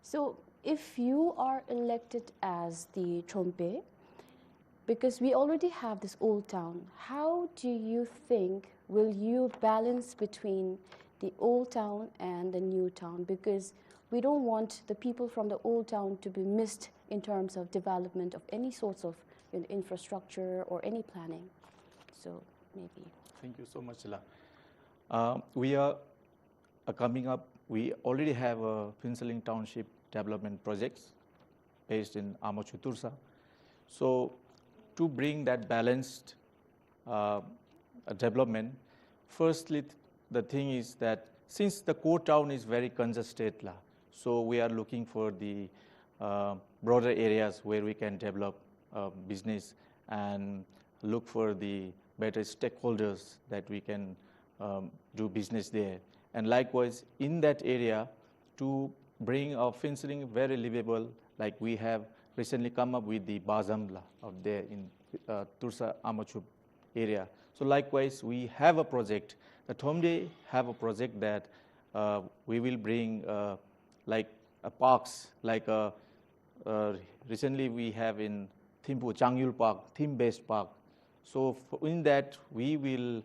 So if you are elected as the Thrombe, because we already have this old town, how do you think will you balance between the old town and the new town? Because we don't want the people from the old town to be missed in terms of development of any sorts of, you know, infrastructure or any planning. So maybe. Thank you so much, la. Uh, we are uh, coming up, we already have a Phuentsholing Township development projects based in Amochu Toursa. So to bring that balanced uh, development, firstly, th- the thing is that since the core town is very congested la, so we are looking for the uh, broader areas where we can develop uh, business and look for the better stakeholders that we can um, do business there. And likewise, in that area, to bring our Phuentsholing very livable, like we have recently come up with the Bazam la, out there in, uh, Torsha Amachub area. So likewise, we have a project, the Thromde have a project that, uh, we will bring, uh, like, uh, parks, like, uh, uh, recently we have in Thimphu Changyul Park, theme-based park. So f-, in that we will,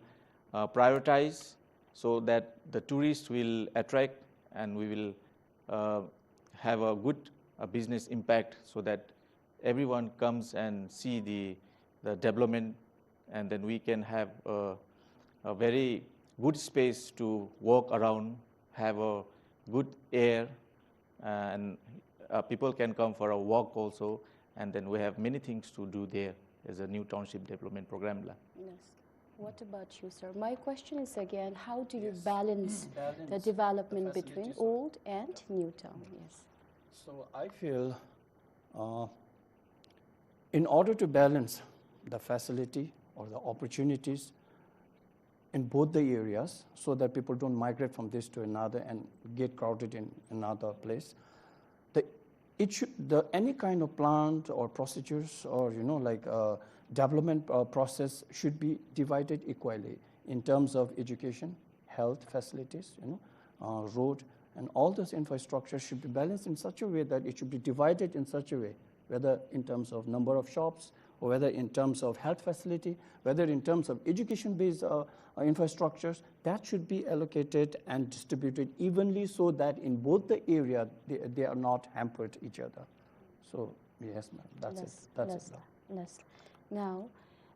uh, prioritize so that the tourists will attract and we will, uh, have a good, uh, business impact so that everyone comes and see the, the development, and then we can have a, a very good space to walk around, have a good air, and, uh, people can come for a walk also, and then we have many things to do there as a new township development program la. Yes. What about you, sir? My question is again, how do you Yes. balance Balance the the development between facilities of old and new town? Yes. So I feel, uh, in order to balance the facility or the opportunities in both the areas so that people don't migrate from this to another and get crowded in another place, the, it should, the, any kind of plant or procedures or, you know, like, uh, development, uh, process should be divided equally in terms of education, health facilities, you know, uh, road, and all those infrastructure should be balanced in such a way that it should be divided in such a way, whether in terms of number of shops, or whether in terms of health facility, whether in terms of education-based, uh, uh, infrastructures, that should be allocated and distributed evenly so that in both the area, they, they are not hampered each other. So, yes, ma'am, that's it. That's it, Lord. Yes, yes. Now,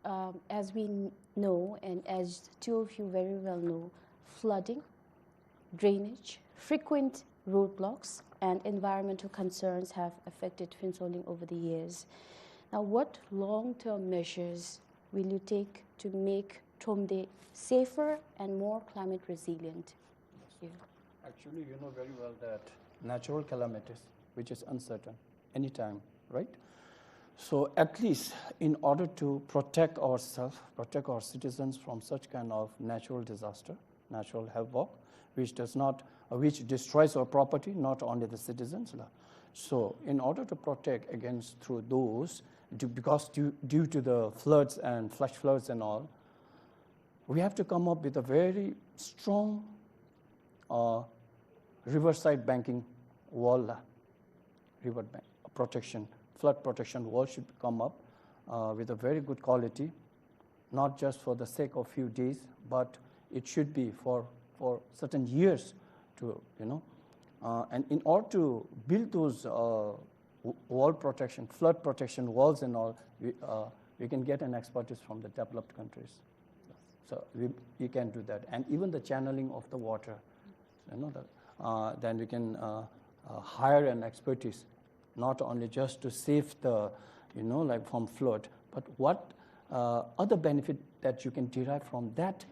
um, as we kn-, know, and as two of you very well know, flooding, drainage, frequent roadblocks, and environmental concerns have affected Phuentsholing over the years. Now, what long-term measures will you take to make Thromde safer and more climate resilient? Yes. Yeah. Actually, you know very well that natural calamities, which is uncertain, anytime, right? So at least in order to protect ourselves, protect our citizens from such kind of natural disaster, natural havoc, which does not, uh, which destroys our property, not only the citizens la. So in order to protect against through those, due, because due, due to the floods and flash floods and all, we have to come up with a very strong, uh, riverside banking wall la. River bank protection, flood protection wall should come up, uh, with a very good quality, not just for the sake of few days, but it should be for, for certain years to, you know. Uh, and in order to build those, uh, w-, wall protection, flood protection walls and all, we, uh, we can get an expertise from the developed countries. So we, we can do that. And even the channeling of the water, you know, the, uh, then we can, uh, uh, hire an expertise, not only just to save the, you know, like, from flood, but what, uh, other benefit that you can derive from that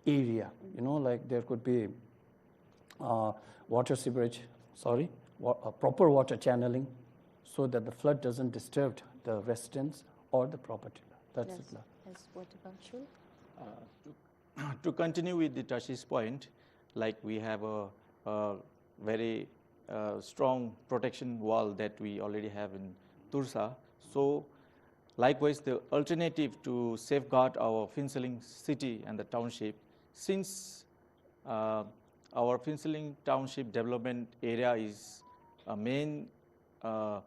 area, you know, like, there could be, uh, water sewerage, sorry, wa-, uh, proper water channeling, so that the flood doesn't disturb the residents or the property. That's it, Yes. la. Yes, what about you? Uh, to to continue with the Tashi's point, like, we have a, a very, uh, strong protection wall that we already have in Torsha. So, likewise, the alternative to safeguard our Phuentsholing city and the township, since, uh, our Phuentsholing township development area is a main uh,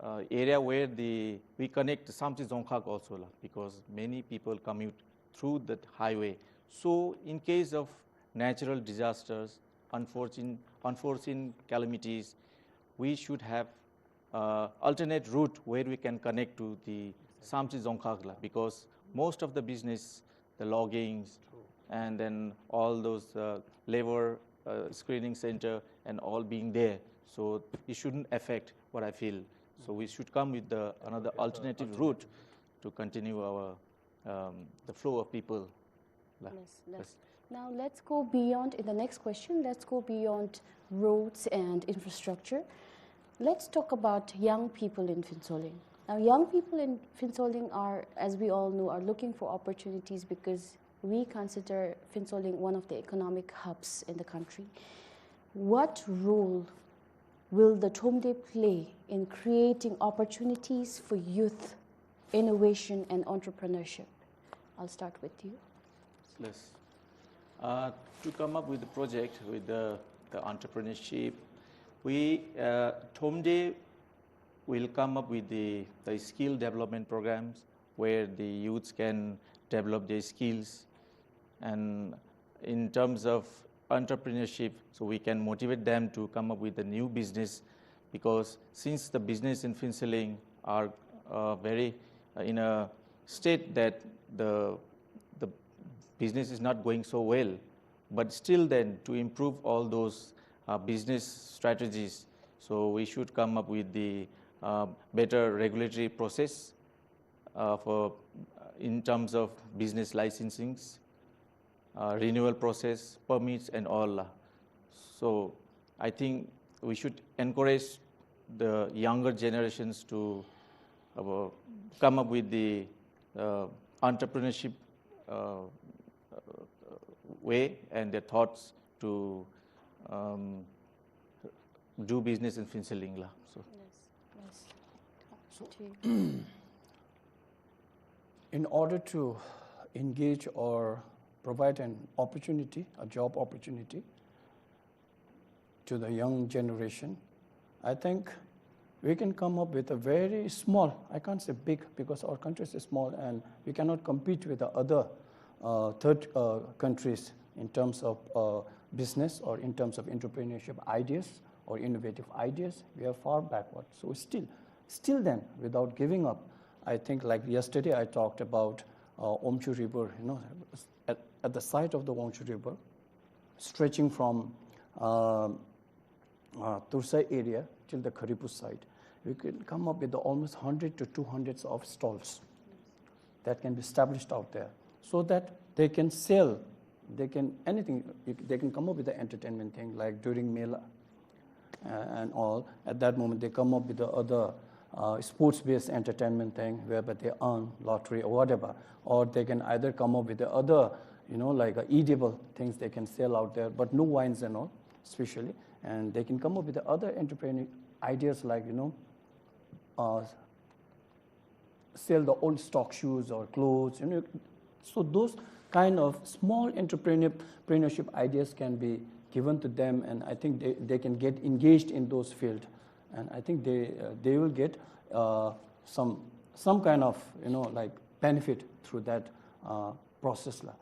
uh, area where the, we connect Samtse Dzongkhag also la, because many people commute through that highway. So in case of natural disasters, unforeseen, unforeseen calamities, we should have, uh, alternate route where we can connect to the Samtse Dzongkhag la, because most of the business, the loggings, True. and then all those, uh, labor, uh, screening center and all being there. So it shouldn't affect what I feel. So we should come with the, another Okay, so alternative alternative. route to continue our, um, the flow of people. La. Yes, yes. Yes. Now let's go beyond, in the next question, let's go beyond roads and infrastructure. Let's talk about young people in Phuentsholing. Now, young people in Phuentsholing are, as we all know, are looking for opportunities because we consider Phuentsholing one of the economic hubs in the country. What role will the Thromde play in creating opportunities for youth, innovation, and entrepreneurship? I'll start with you. Yes. Uh, to come up with the project with the, the entrepreneurship, we, uh, Thromde will come up with the, the skill development programs where the youths can develop their skills. And in terms of entrepreneurship, so we can motivate them to come up with a new business, because since the business in Phuentsholing are, uh, very, uh, in a state that the, the business is not going so well, but still then to improve all those, uh, business strategies, so we should come up with the, uh, better regulatory process, uh, for, uh, in terms of business licensings, uh, renewal process, permits and all. So I think we should encourage the younger generations to, uh, come up with the, uh, entrepreneurship, uh, way and their thoughts to, um, do business in Phuentsholing la. So. Yes, yes. So, in order to engage or provide an opportunity, a job opportunity to the young generation, I think we can come up with a very small, I can't say big because our country is small and we cannot compete with the other, uh, third, uh, countries in terms of, uh, business or in terms of entrepreneurship ideas or innovative ideas. We are far backward. So still, still then, without giving up, I think, like, yesterday I talked about, uh, Wangchhu River, you know, at, at the side of the Wangchhu River, stretching from, uh, uh, Tursai area till the Kharibus side. We can come up with almost hundred to two hundred of stalls that can be established out there, so that they can sell, they can, anything, you c-, they can come up with the entertainment thing, like during Mela, uh, and all. At that moment, they come up with the other, uh, sports-based entertainment thing, whereby they earn lottery or whatever. Or they can either come up with the other, you know, like, uh, edible things they can sell out there, but no wines and all, especially. And they can come up with the other entrepreneur ideas like, you know, uh, sell the old stock shoes or clothes, you know. So those kind of small entrepreneur-, entrepreneurship ideas can be given to them, and I think they, they can get engaged in those field, and I think they, uh, they will get, uh, some, some kind of, you know, like, benefit through that, uh, process la.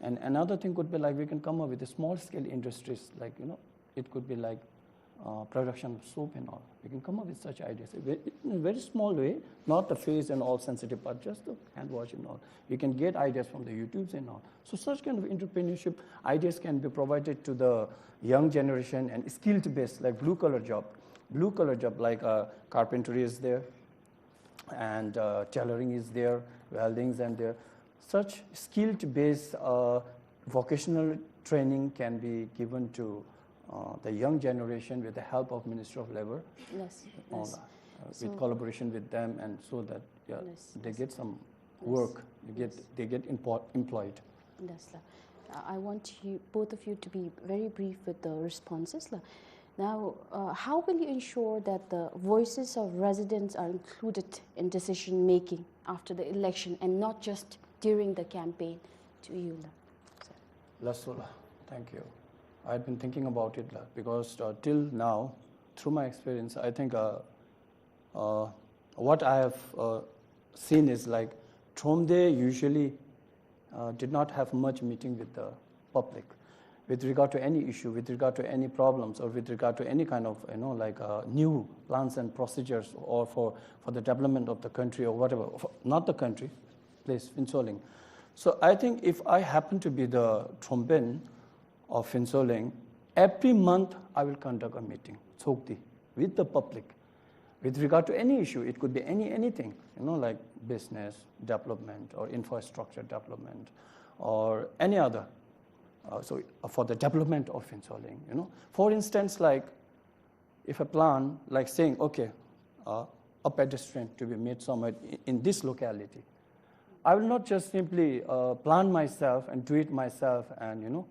And another thing could be, like, we can come up with the small scale industries, like, you know, it could be like, uh, production of soap and all. We can come up with such ideas. A ve-, in a very small way, not the face and all sensitive part, just the hand wash and all. We can get ideas from the YouTubes and all. So such kind of entrepreneurship ideas can be provided to the young generation and skilled base, like blue collar job. Blue collar job, like, uh, carpentry is there, and, uh, tailoring is there, welding is there. Such skilled based, uh, vocational training can be given to, uh, the young generation with the help of Ministry of Labor. Yes, all, yes. Uh, so with collaboration with them, and so that, yeah, yes, they, yes, get some, yes, work, they get, yes, they get empo-, employed. Yes, sir. Uh, I want you, both of you, to be very brief with the responses la. Now, uh, how will you ensure that the voices of residents are included in decision making after the election and not just during the campaign? To you la. Sir. Lasula, thank you. I've been thinking about it la, because, uh, till now, through my experience, I think, uh, uh, what I have, uh, seen is, like, Thromde usually, uh, did not have much meeting with the public with regard to any issue, with regard to any problems, or with regard to any kind of, you know, like, uh, new plans and procedures, or for, for the development of the country or whatever, for, not the country, place, Phuentsholing. So I think if I happen to be the Thromben of Phuentsholing, every month I will conduct a meeting, Chokdi, with the public. With regard to any issue, it could be any, anything, you know, like business development or infrastructure development or any other, uh, so, uh, for the development of Phuentsholing, you know. For instance, like, if a plan, like saying, okay, uh, a pedestrian to be made somewhere i-, in this locality, I will not just simply, uh, plan myself and do it myself and, you know,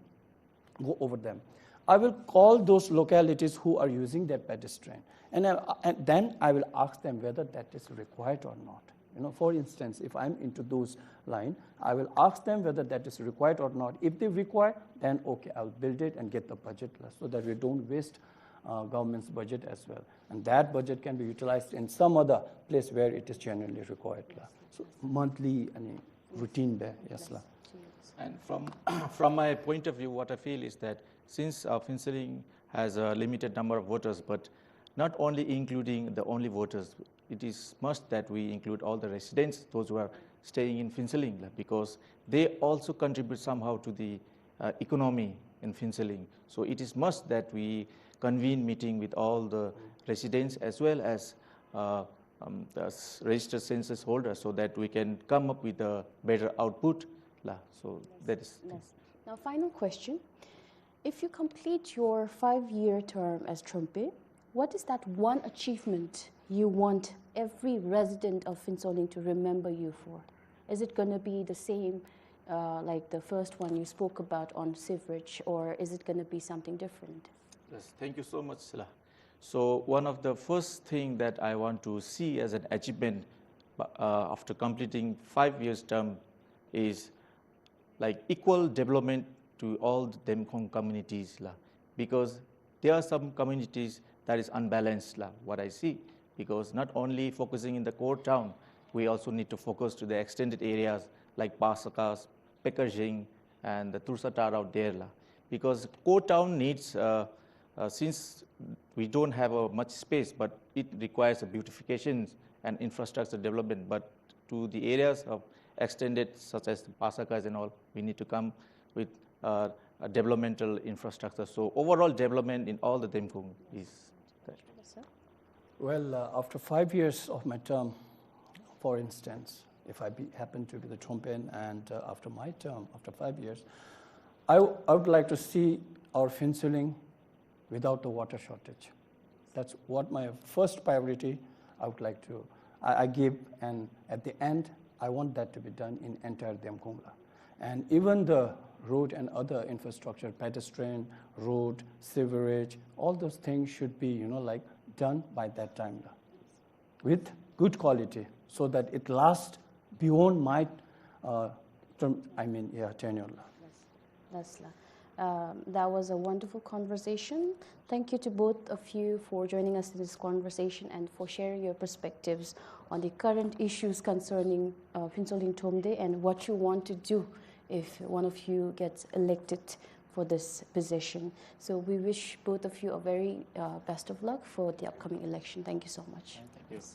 go over them. I will call those localities who are using that pedestrian, and, I, and then I will ask them whether that is required or not. You know, for instance, if I'm into those line, I will ask them whether that is required or not. If they require, then okay, I'll build it and get the budget, so that we don't waste uh, government's budget as well. And that budget can be utilized in some other place where it is genuinely required. So monthly, I mean, routine there, yes, la. And from, from my point of view, what I feel is that since, uh, Phuentsholing has a limited number of voters, but not only including the only voters, it is must that we include all the residents, those who are staying in Phuentsholing, la, because they also contribute somehow to the, uh, economy in Phuentsholing. So it is must that we convene meeting with all the residents as well as, uh, um, the s-, registered census holders, so that we can come up with a better output, la. So that is. Yes. Now, final question. If you complete your five-year term as Trungpa, what is that one achievement you want every resident of Phuentsholing to remember you for? Is it gonna be the same, uh, like the first one you spoke about on sewerage, or is it gonna be something different? Yes, thank you so much, la. So one of the first thing that I want to see as an achievement, uh, after completing five years term is, like, equal development to all the Demkhong communities, la. Because there are some communities that is unbalanced, la, what I see. Because not only focusing in the core town, we also need to focus to the extended areas like Pasakas, Pekerjeng, and the Tursa Tarao there, la. Because core town needs, uh, uh, since we don't have, uh, much space, but it requires a beautification and infrastructure development. But to the areas of extended, such as Pasakas and all, we need to come with, uh, a developmental infrastructure. So overall development in all the Demkhong is there. Yes, sir. Well, uh, after five years of my term, for instance, if I be, happen to be the Trungpa and, uh, after my term, after five years, I, w- I would like to see our Phuentsholing without the water shortage. That's what my first priority I would like to, I, I give, and at the end, I want that to be done in entire Demkhong la. And even the road and other infrastructure, pedestrian, road, sewerage, all those things should be, you know, like, done by that time la, with good quality, so that it lasts beyond my, uh, term, I mean, yeah, tenure la. Yes, la. Um, that was a wonderful conversation. Thank you to both of you for joining us in this conversation and for sharing your perspectives on the current issues concerning, uh, Phuentsholing Thromde and what you want to do if one of you gets elected for this position. So we wish both of you a very, uh, best of luck for the upcoming election. Thank you so much. Thank you.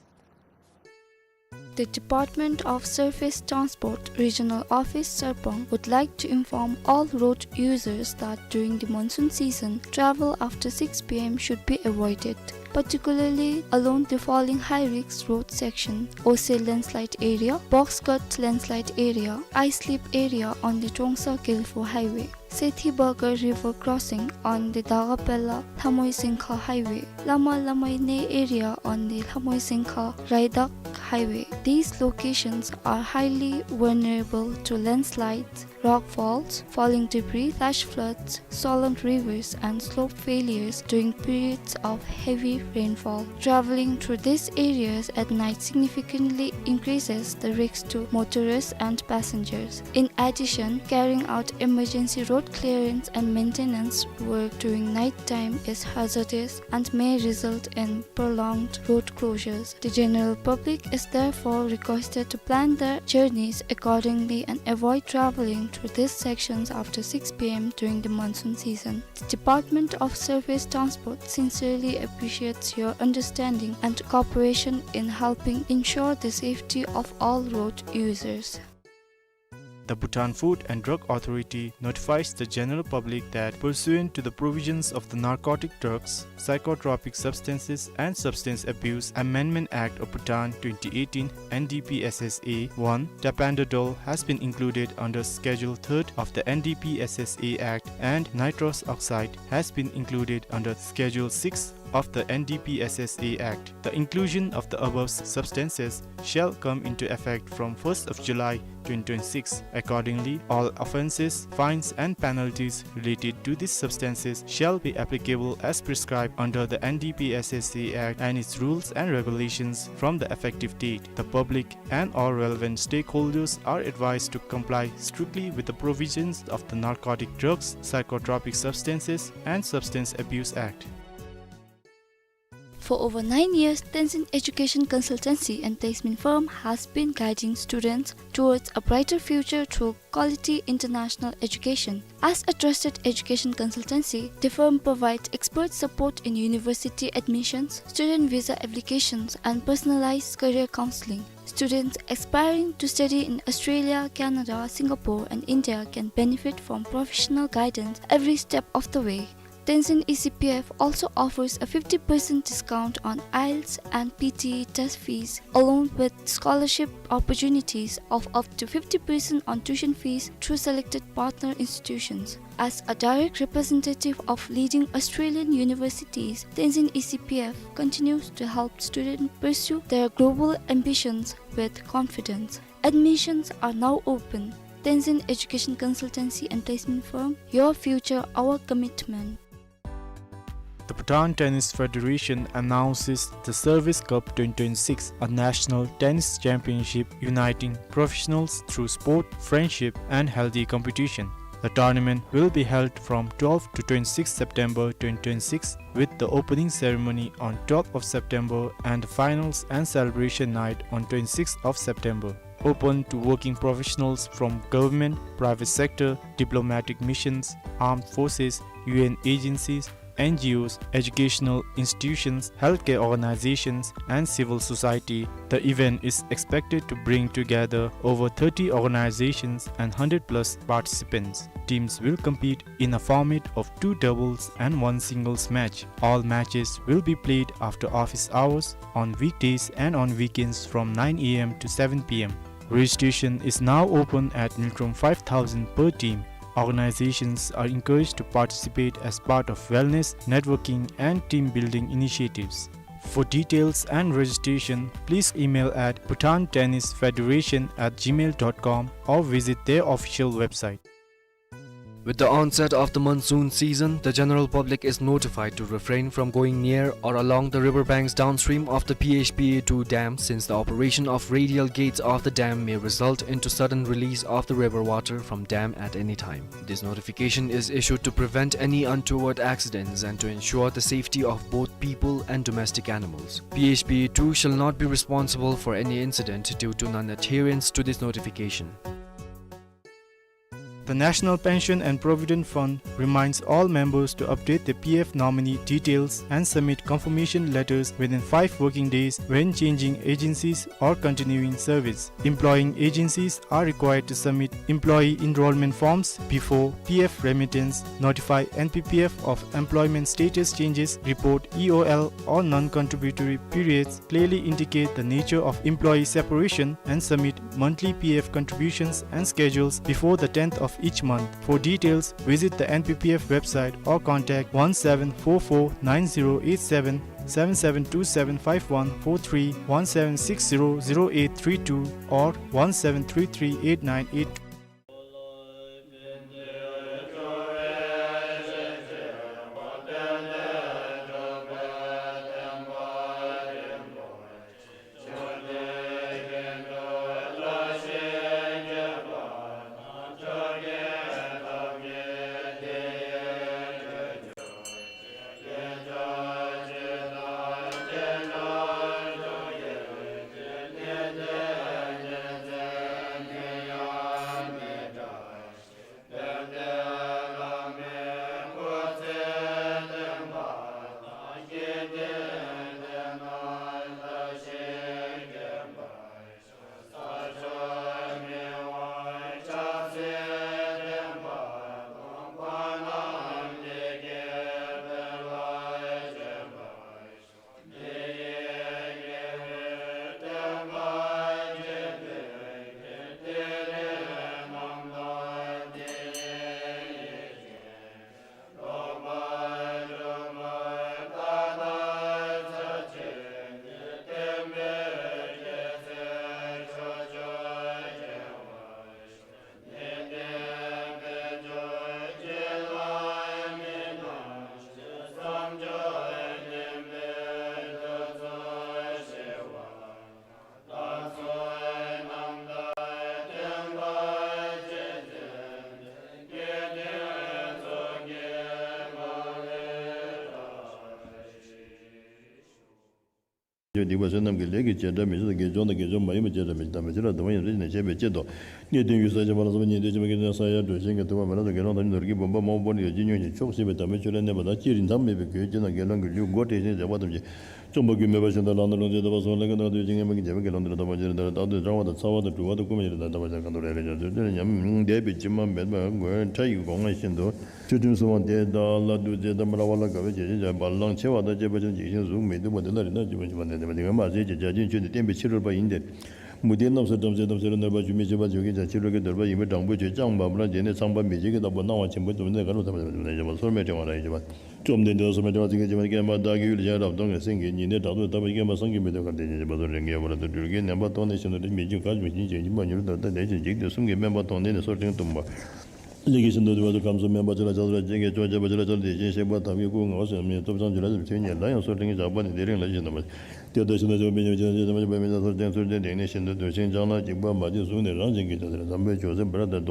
The Department of Surface Transport Regional Office Sarpang would like to inform all road users that during the monsoon season, travel after six p m should be avoided, particularly along the following high-risk road section: Ose landslide area, Box Cut landslide area, Ice Slip area on the Trongsa Gelfo Highway, Sethi Bagar River crossing on the Dagapella Lhamoi Singkha Highway, Lama Lamai Ne area on the Lhamoi Singkha Raidak Highway. These locations are highly vulnerable to landslides, rock falls, falling debris, flash floods, swollen rivers, and slope failures during periods of heavy rainfall. Traveling through these areas at night significantly increases the risk to motorists and passengers. In addition, carrying out emergency road clearance and maintenance work during night time is hazardous and may result in prolonged road closures. The general public is therefore requested to plan their journeys accordingly and avoid traveling through these sections after six p m during the monsoon season. The Department of Surface Transport sincerely appreciates your understanding and cooperation in helping ensure the safety of all road users. The Bhutan Food and Drug Authority notifies the general public that, pursuant to the provisions of the Narcotic Drugs, Psychotropic Substances and Substance Abuse Amendment Act of Bhutan twenty eighteen, N D P S S A one, tapentadol has been included under Schedule third of the N D P S S A Act, and nitrous oxide has been included under Schedule six of the N D P S S A Act. The inclusion of the above substances shall come into effect from first of July twenty twenty-six. Accordingly, all offences, fines and penalties related to these substances shall be applicable as prescribed under the N D P S S A Act and its rules and regulations from the effective date. The public and all relevant stakeholders are advised to comply strictly with the provisions of the Narcotic Drugs, Psychotropic Substances and Substance Abuse Act. For over nine years, Tenzin Education Consultancy and Placement Firm has been guiding students towards a brighter future through quality international education. As a trusted education consultancy, the firm provides expert support in university admissions, student visa applications, and personalized career counseling. Students aspiring to study in Australia, Canada, Singapore, and India can benefit from professional guidance every step of the way. Tenzin E C P F also offers a fifty percent discount on IELTS and P T E test fees, along with scholarship opportunities of up to fifty percent on tuition fees through selected partner institutions. As a direct representative of leading Australian universities, Tenzin E C P F continues to help students pursue their global ambitions with confidence. Admissions are now open. Tenzin Education Consultancy and Placement Firm, your future, our commitment. The Bhutan Tennis Federation announces the Service Cup twenty twenty-six, a national tennis championship uniting professionals through sport, friendship, and healthy competition. The tournament will be held from twelfth to twenty-sixth September twenty twenty-six, with the opening ceremony on twelfth of September and the finals and celebration night on twenty-sixth of September. Open to working professionals from government, private sector, diplomatic missions, armed forces, U N agencies, N G Os, educational institutions, healthcare organizations, and civil society. The event is expected to bring together over thirty organizations and hundred plus participants. Teams will compete in a format of two doubles and one singles match. All matches will be played after office hours on weekdays and on weekends from nine A M to seven P M. Registration is now open at Ngultrum five thousand per team. Organizations are encouraged to participate as part of wellness, networking, and team building initiatives. For details and registration, please email at bhutan tennis federation at gmail dot com or visit their official website. With the onset of the monsoon season, the general public is notified to refrain from going near or along the river banks downstream of the P H P A two dam, since the operation of radial gates of the dam may result into sudden release of the river water from dam at any time. This notification is issued to prevent any untoward accidents and to ensure the safety of both people and domestic animals. P H P A two shall not be responsible for any incident due to non-adherence to this notification. The National Pension and Provident Fund reminds all members to update their P F nominee details and submit confirmation letters within five working days when changing agencies or continuing service. Employing agencies are required to submit employee enrollment forms before P F remittance, notify N P P F of employment status changes, report E O L or non-contributory periods, clearly indicate the nature of employee separation, and submit monthly P F contributions and schedules before the tenth of each month. For details, visit the N P P F website or contact one seven four four nine zero eight seven, seven seven two seven five one four three, one seven six zero zero eight three two, or one seven three three eight nine eight. སྡིག་པ་བསོད་ནམས་ཀྱི་ལས་ཀྱི་བྱེ་བྲག་མི་ཆོད་དགེ་སྦྱོང་དང་དགེ་སྦྱོང་མ་ཡིན་པའི་བྱེ་བྲག་མི་ཆོད་དམ་པའི་ཆོས་ལ་དད་པ་ཡིན་རེ་ཞིག་ནས་བྱས་པའི་ཆེད་དུ། གནས་བརྟན་ཡུལ་ས་ཁྱད་པར་ལ་སོགས་པ་ཉན་ཐོས་ཕྱི་མ་སྐད་ཅིག་ས་ཡ་དྲོད་ཆེན་གྱི་དུ་བ་མ་ལ་དུ་དགེ་སློང་དམ་ཆོས་ནོར་གྱི་བུམ་པ་མང་པོ་ཡོད་ཅིག་ཉོན་ཞིང་ཆོག་ཤེས་པའི་དམ་པའི་ཆོས་ལ་གནས་པ་དང་། སྤྱིར་མཐའ་མེད་པའི་གོས་ཅན་དང་དགེ་སློང་གི་ལུས་སྒོ་བྲེགས་ཤིང་བཞག་པ་ཐམས་ཅད་བཅོམ་པ་ཀུན་མོས་པ་བཞིན་དུ་བླངས་ཏེ་ལོངས་སྤྱོད་ཐོབ་པ་སོགས་ལ་ཀུན་ནས་བསྟོད་ཅིང་སྙན་པོ་གི་རྒྱལ་པོའི་དགེ་སློང་འདི་ལ་དད་པ་ཅན་དེ་ལྟར་རྟག་ཏུ་བྱང་བ་དང་ཚ་བ་དང་དུ་བ་དང་སྐུ་མི་ཞིག་དང་དམ་པ་ཅན་གང་དུ་རེ་རེ་བཞིན་དུ་ཆོས་ཐུན་སྲུང་བ་དེ་དག་ལ་འདོད་པའི་ཕྱིར་མ་འབད་པར་མགོན་ཁྲ་ཡི་གོང་བཞིན་དུ། ཆོས་ཐུན་སྲུང་བ་དེ་དག་ལ་འདུ་བྱེད་དམ་ར་བ་ལ་དགའ་བའི་བྱད་བཞིན་བྱ་བ་ལང་ཆེ་བ་དང་བཅས་པ་ཅན་འཇིགས་ཤིང་གཟུགས་མི་སྡུག་པ་དེ་ལ་རིགས་ལྔ་སྤྱོད་པ་ཞི་བ་ནི་དེ་མ་ཟད་ཀྱི་བྱ་བྱིན་ཆོས་ནི་བསྟན་པའི་ཕྱི་རོལ་པ་ཡིན་ཏེ། མུ་སྟེགས་རྣམས་སུ་བྲམ་ཟེ་དམ་ཟེར་ནོར་བ་ཞུ་མི་ཤེས་པ་ཞུ་གི་ཀྱང་ཕྱི་རོལ་གྱི་འདོད་པ་ཡིན་པས་དྲང་པོའི་ཆོས་རྐྱང་མ་པ་ལ་བྱས་ནས་ཚངས་པ་མི་མཇེད་ཀྱི་བདག་པོ་སྣང་བ་ཆེན་པོའི་གདུང་ནས་ག་རུ་ཐོབ་པ་ཞེས་པ་སོར་མོས་དྲི་བ་ར་ཡི་བྱེད་པ། བཅོམ་ལྡན་འདས་སོར་མོས་དྲི་བ་ཚིག་གི་བྱིན་པ་བསྐྱེད་པ་བདག་གི་ཡུལ་གཞན་རབ་སྟོང་གི་སེང་གེ་ཉི་ཟླའི་བྲག་ཏུ་བཏབ་པ་བསྐྱེད་པ་སངས་རྒྱས་མི་འདོད་ཀ་དེ་ཉིད་བྱེད་པ་སོགས་རིགས་ལྔའི་དབང་དུ་གྲོལ་གྱི་ནན་པ་ཐོབ་ནས་ཤིན་ཏུ་མི་འཇིགས་ག་མི་ཞིག་ཅིང་སྦྱིན་པ་མྱུར་དུ་ལྡན་ཞིང་འཇིག་རྟེན་གསུམ་གྱི་སྨན་པ་མཐོང་ནས་ནི་སོར་ཕྲེང་གཏུམ་པ། ལས་ཀྱི་ཤིན་ཏུ་དུལ་བ་དང་ཁམས་གསུམ་སྨན་པ་ཆེ་ལ་ཕྱག་འཚལ་ལོ། སྤྱན་གྱི་མཆོག་བརྗོད་པ་ཆེ་ལ་ཕྱག་འཚལ་ལོ། དེ་བཞིན་གཤེགས་པ་ཐབས་མཁས་སྐུ་མངའ་བ་སེམས་ཅན་ཐོབ་བྱང་ཇི་ལྟར་ཆོས་ཉན་ལ་ཡང་སོར་ཕྲེང་ཞགས་པ་ནི་དེ་རིང་ལ་ཞིག་ནམ། དེ་ལྟར་ཤིན་ཏུ་ཆེ་བ་པཎ་ཆེན་ཆེ་ལ་ཕྱག་འཚལ་ལོ། སོར་ཕྲེང་ཚུར་སྟོན་དེང་ནས་ཤིན་ཏུ་དུལ་ཞིང་བྱང་ལ་འཇིགས་པ་མ་བྱེད་གཟུགས་ནི་རང་བཞིན་གྱིས་ཕྱག་འཚལ་ལོ། དམ་པའི་ཆོས་སེམས་འབར་དང་མདོག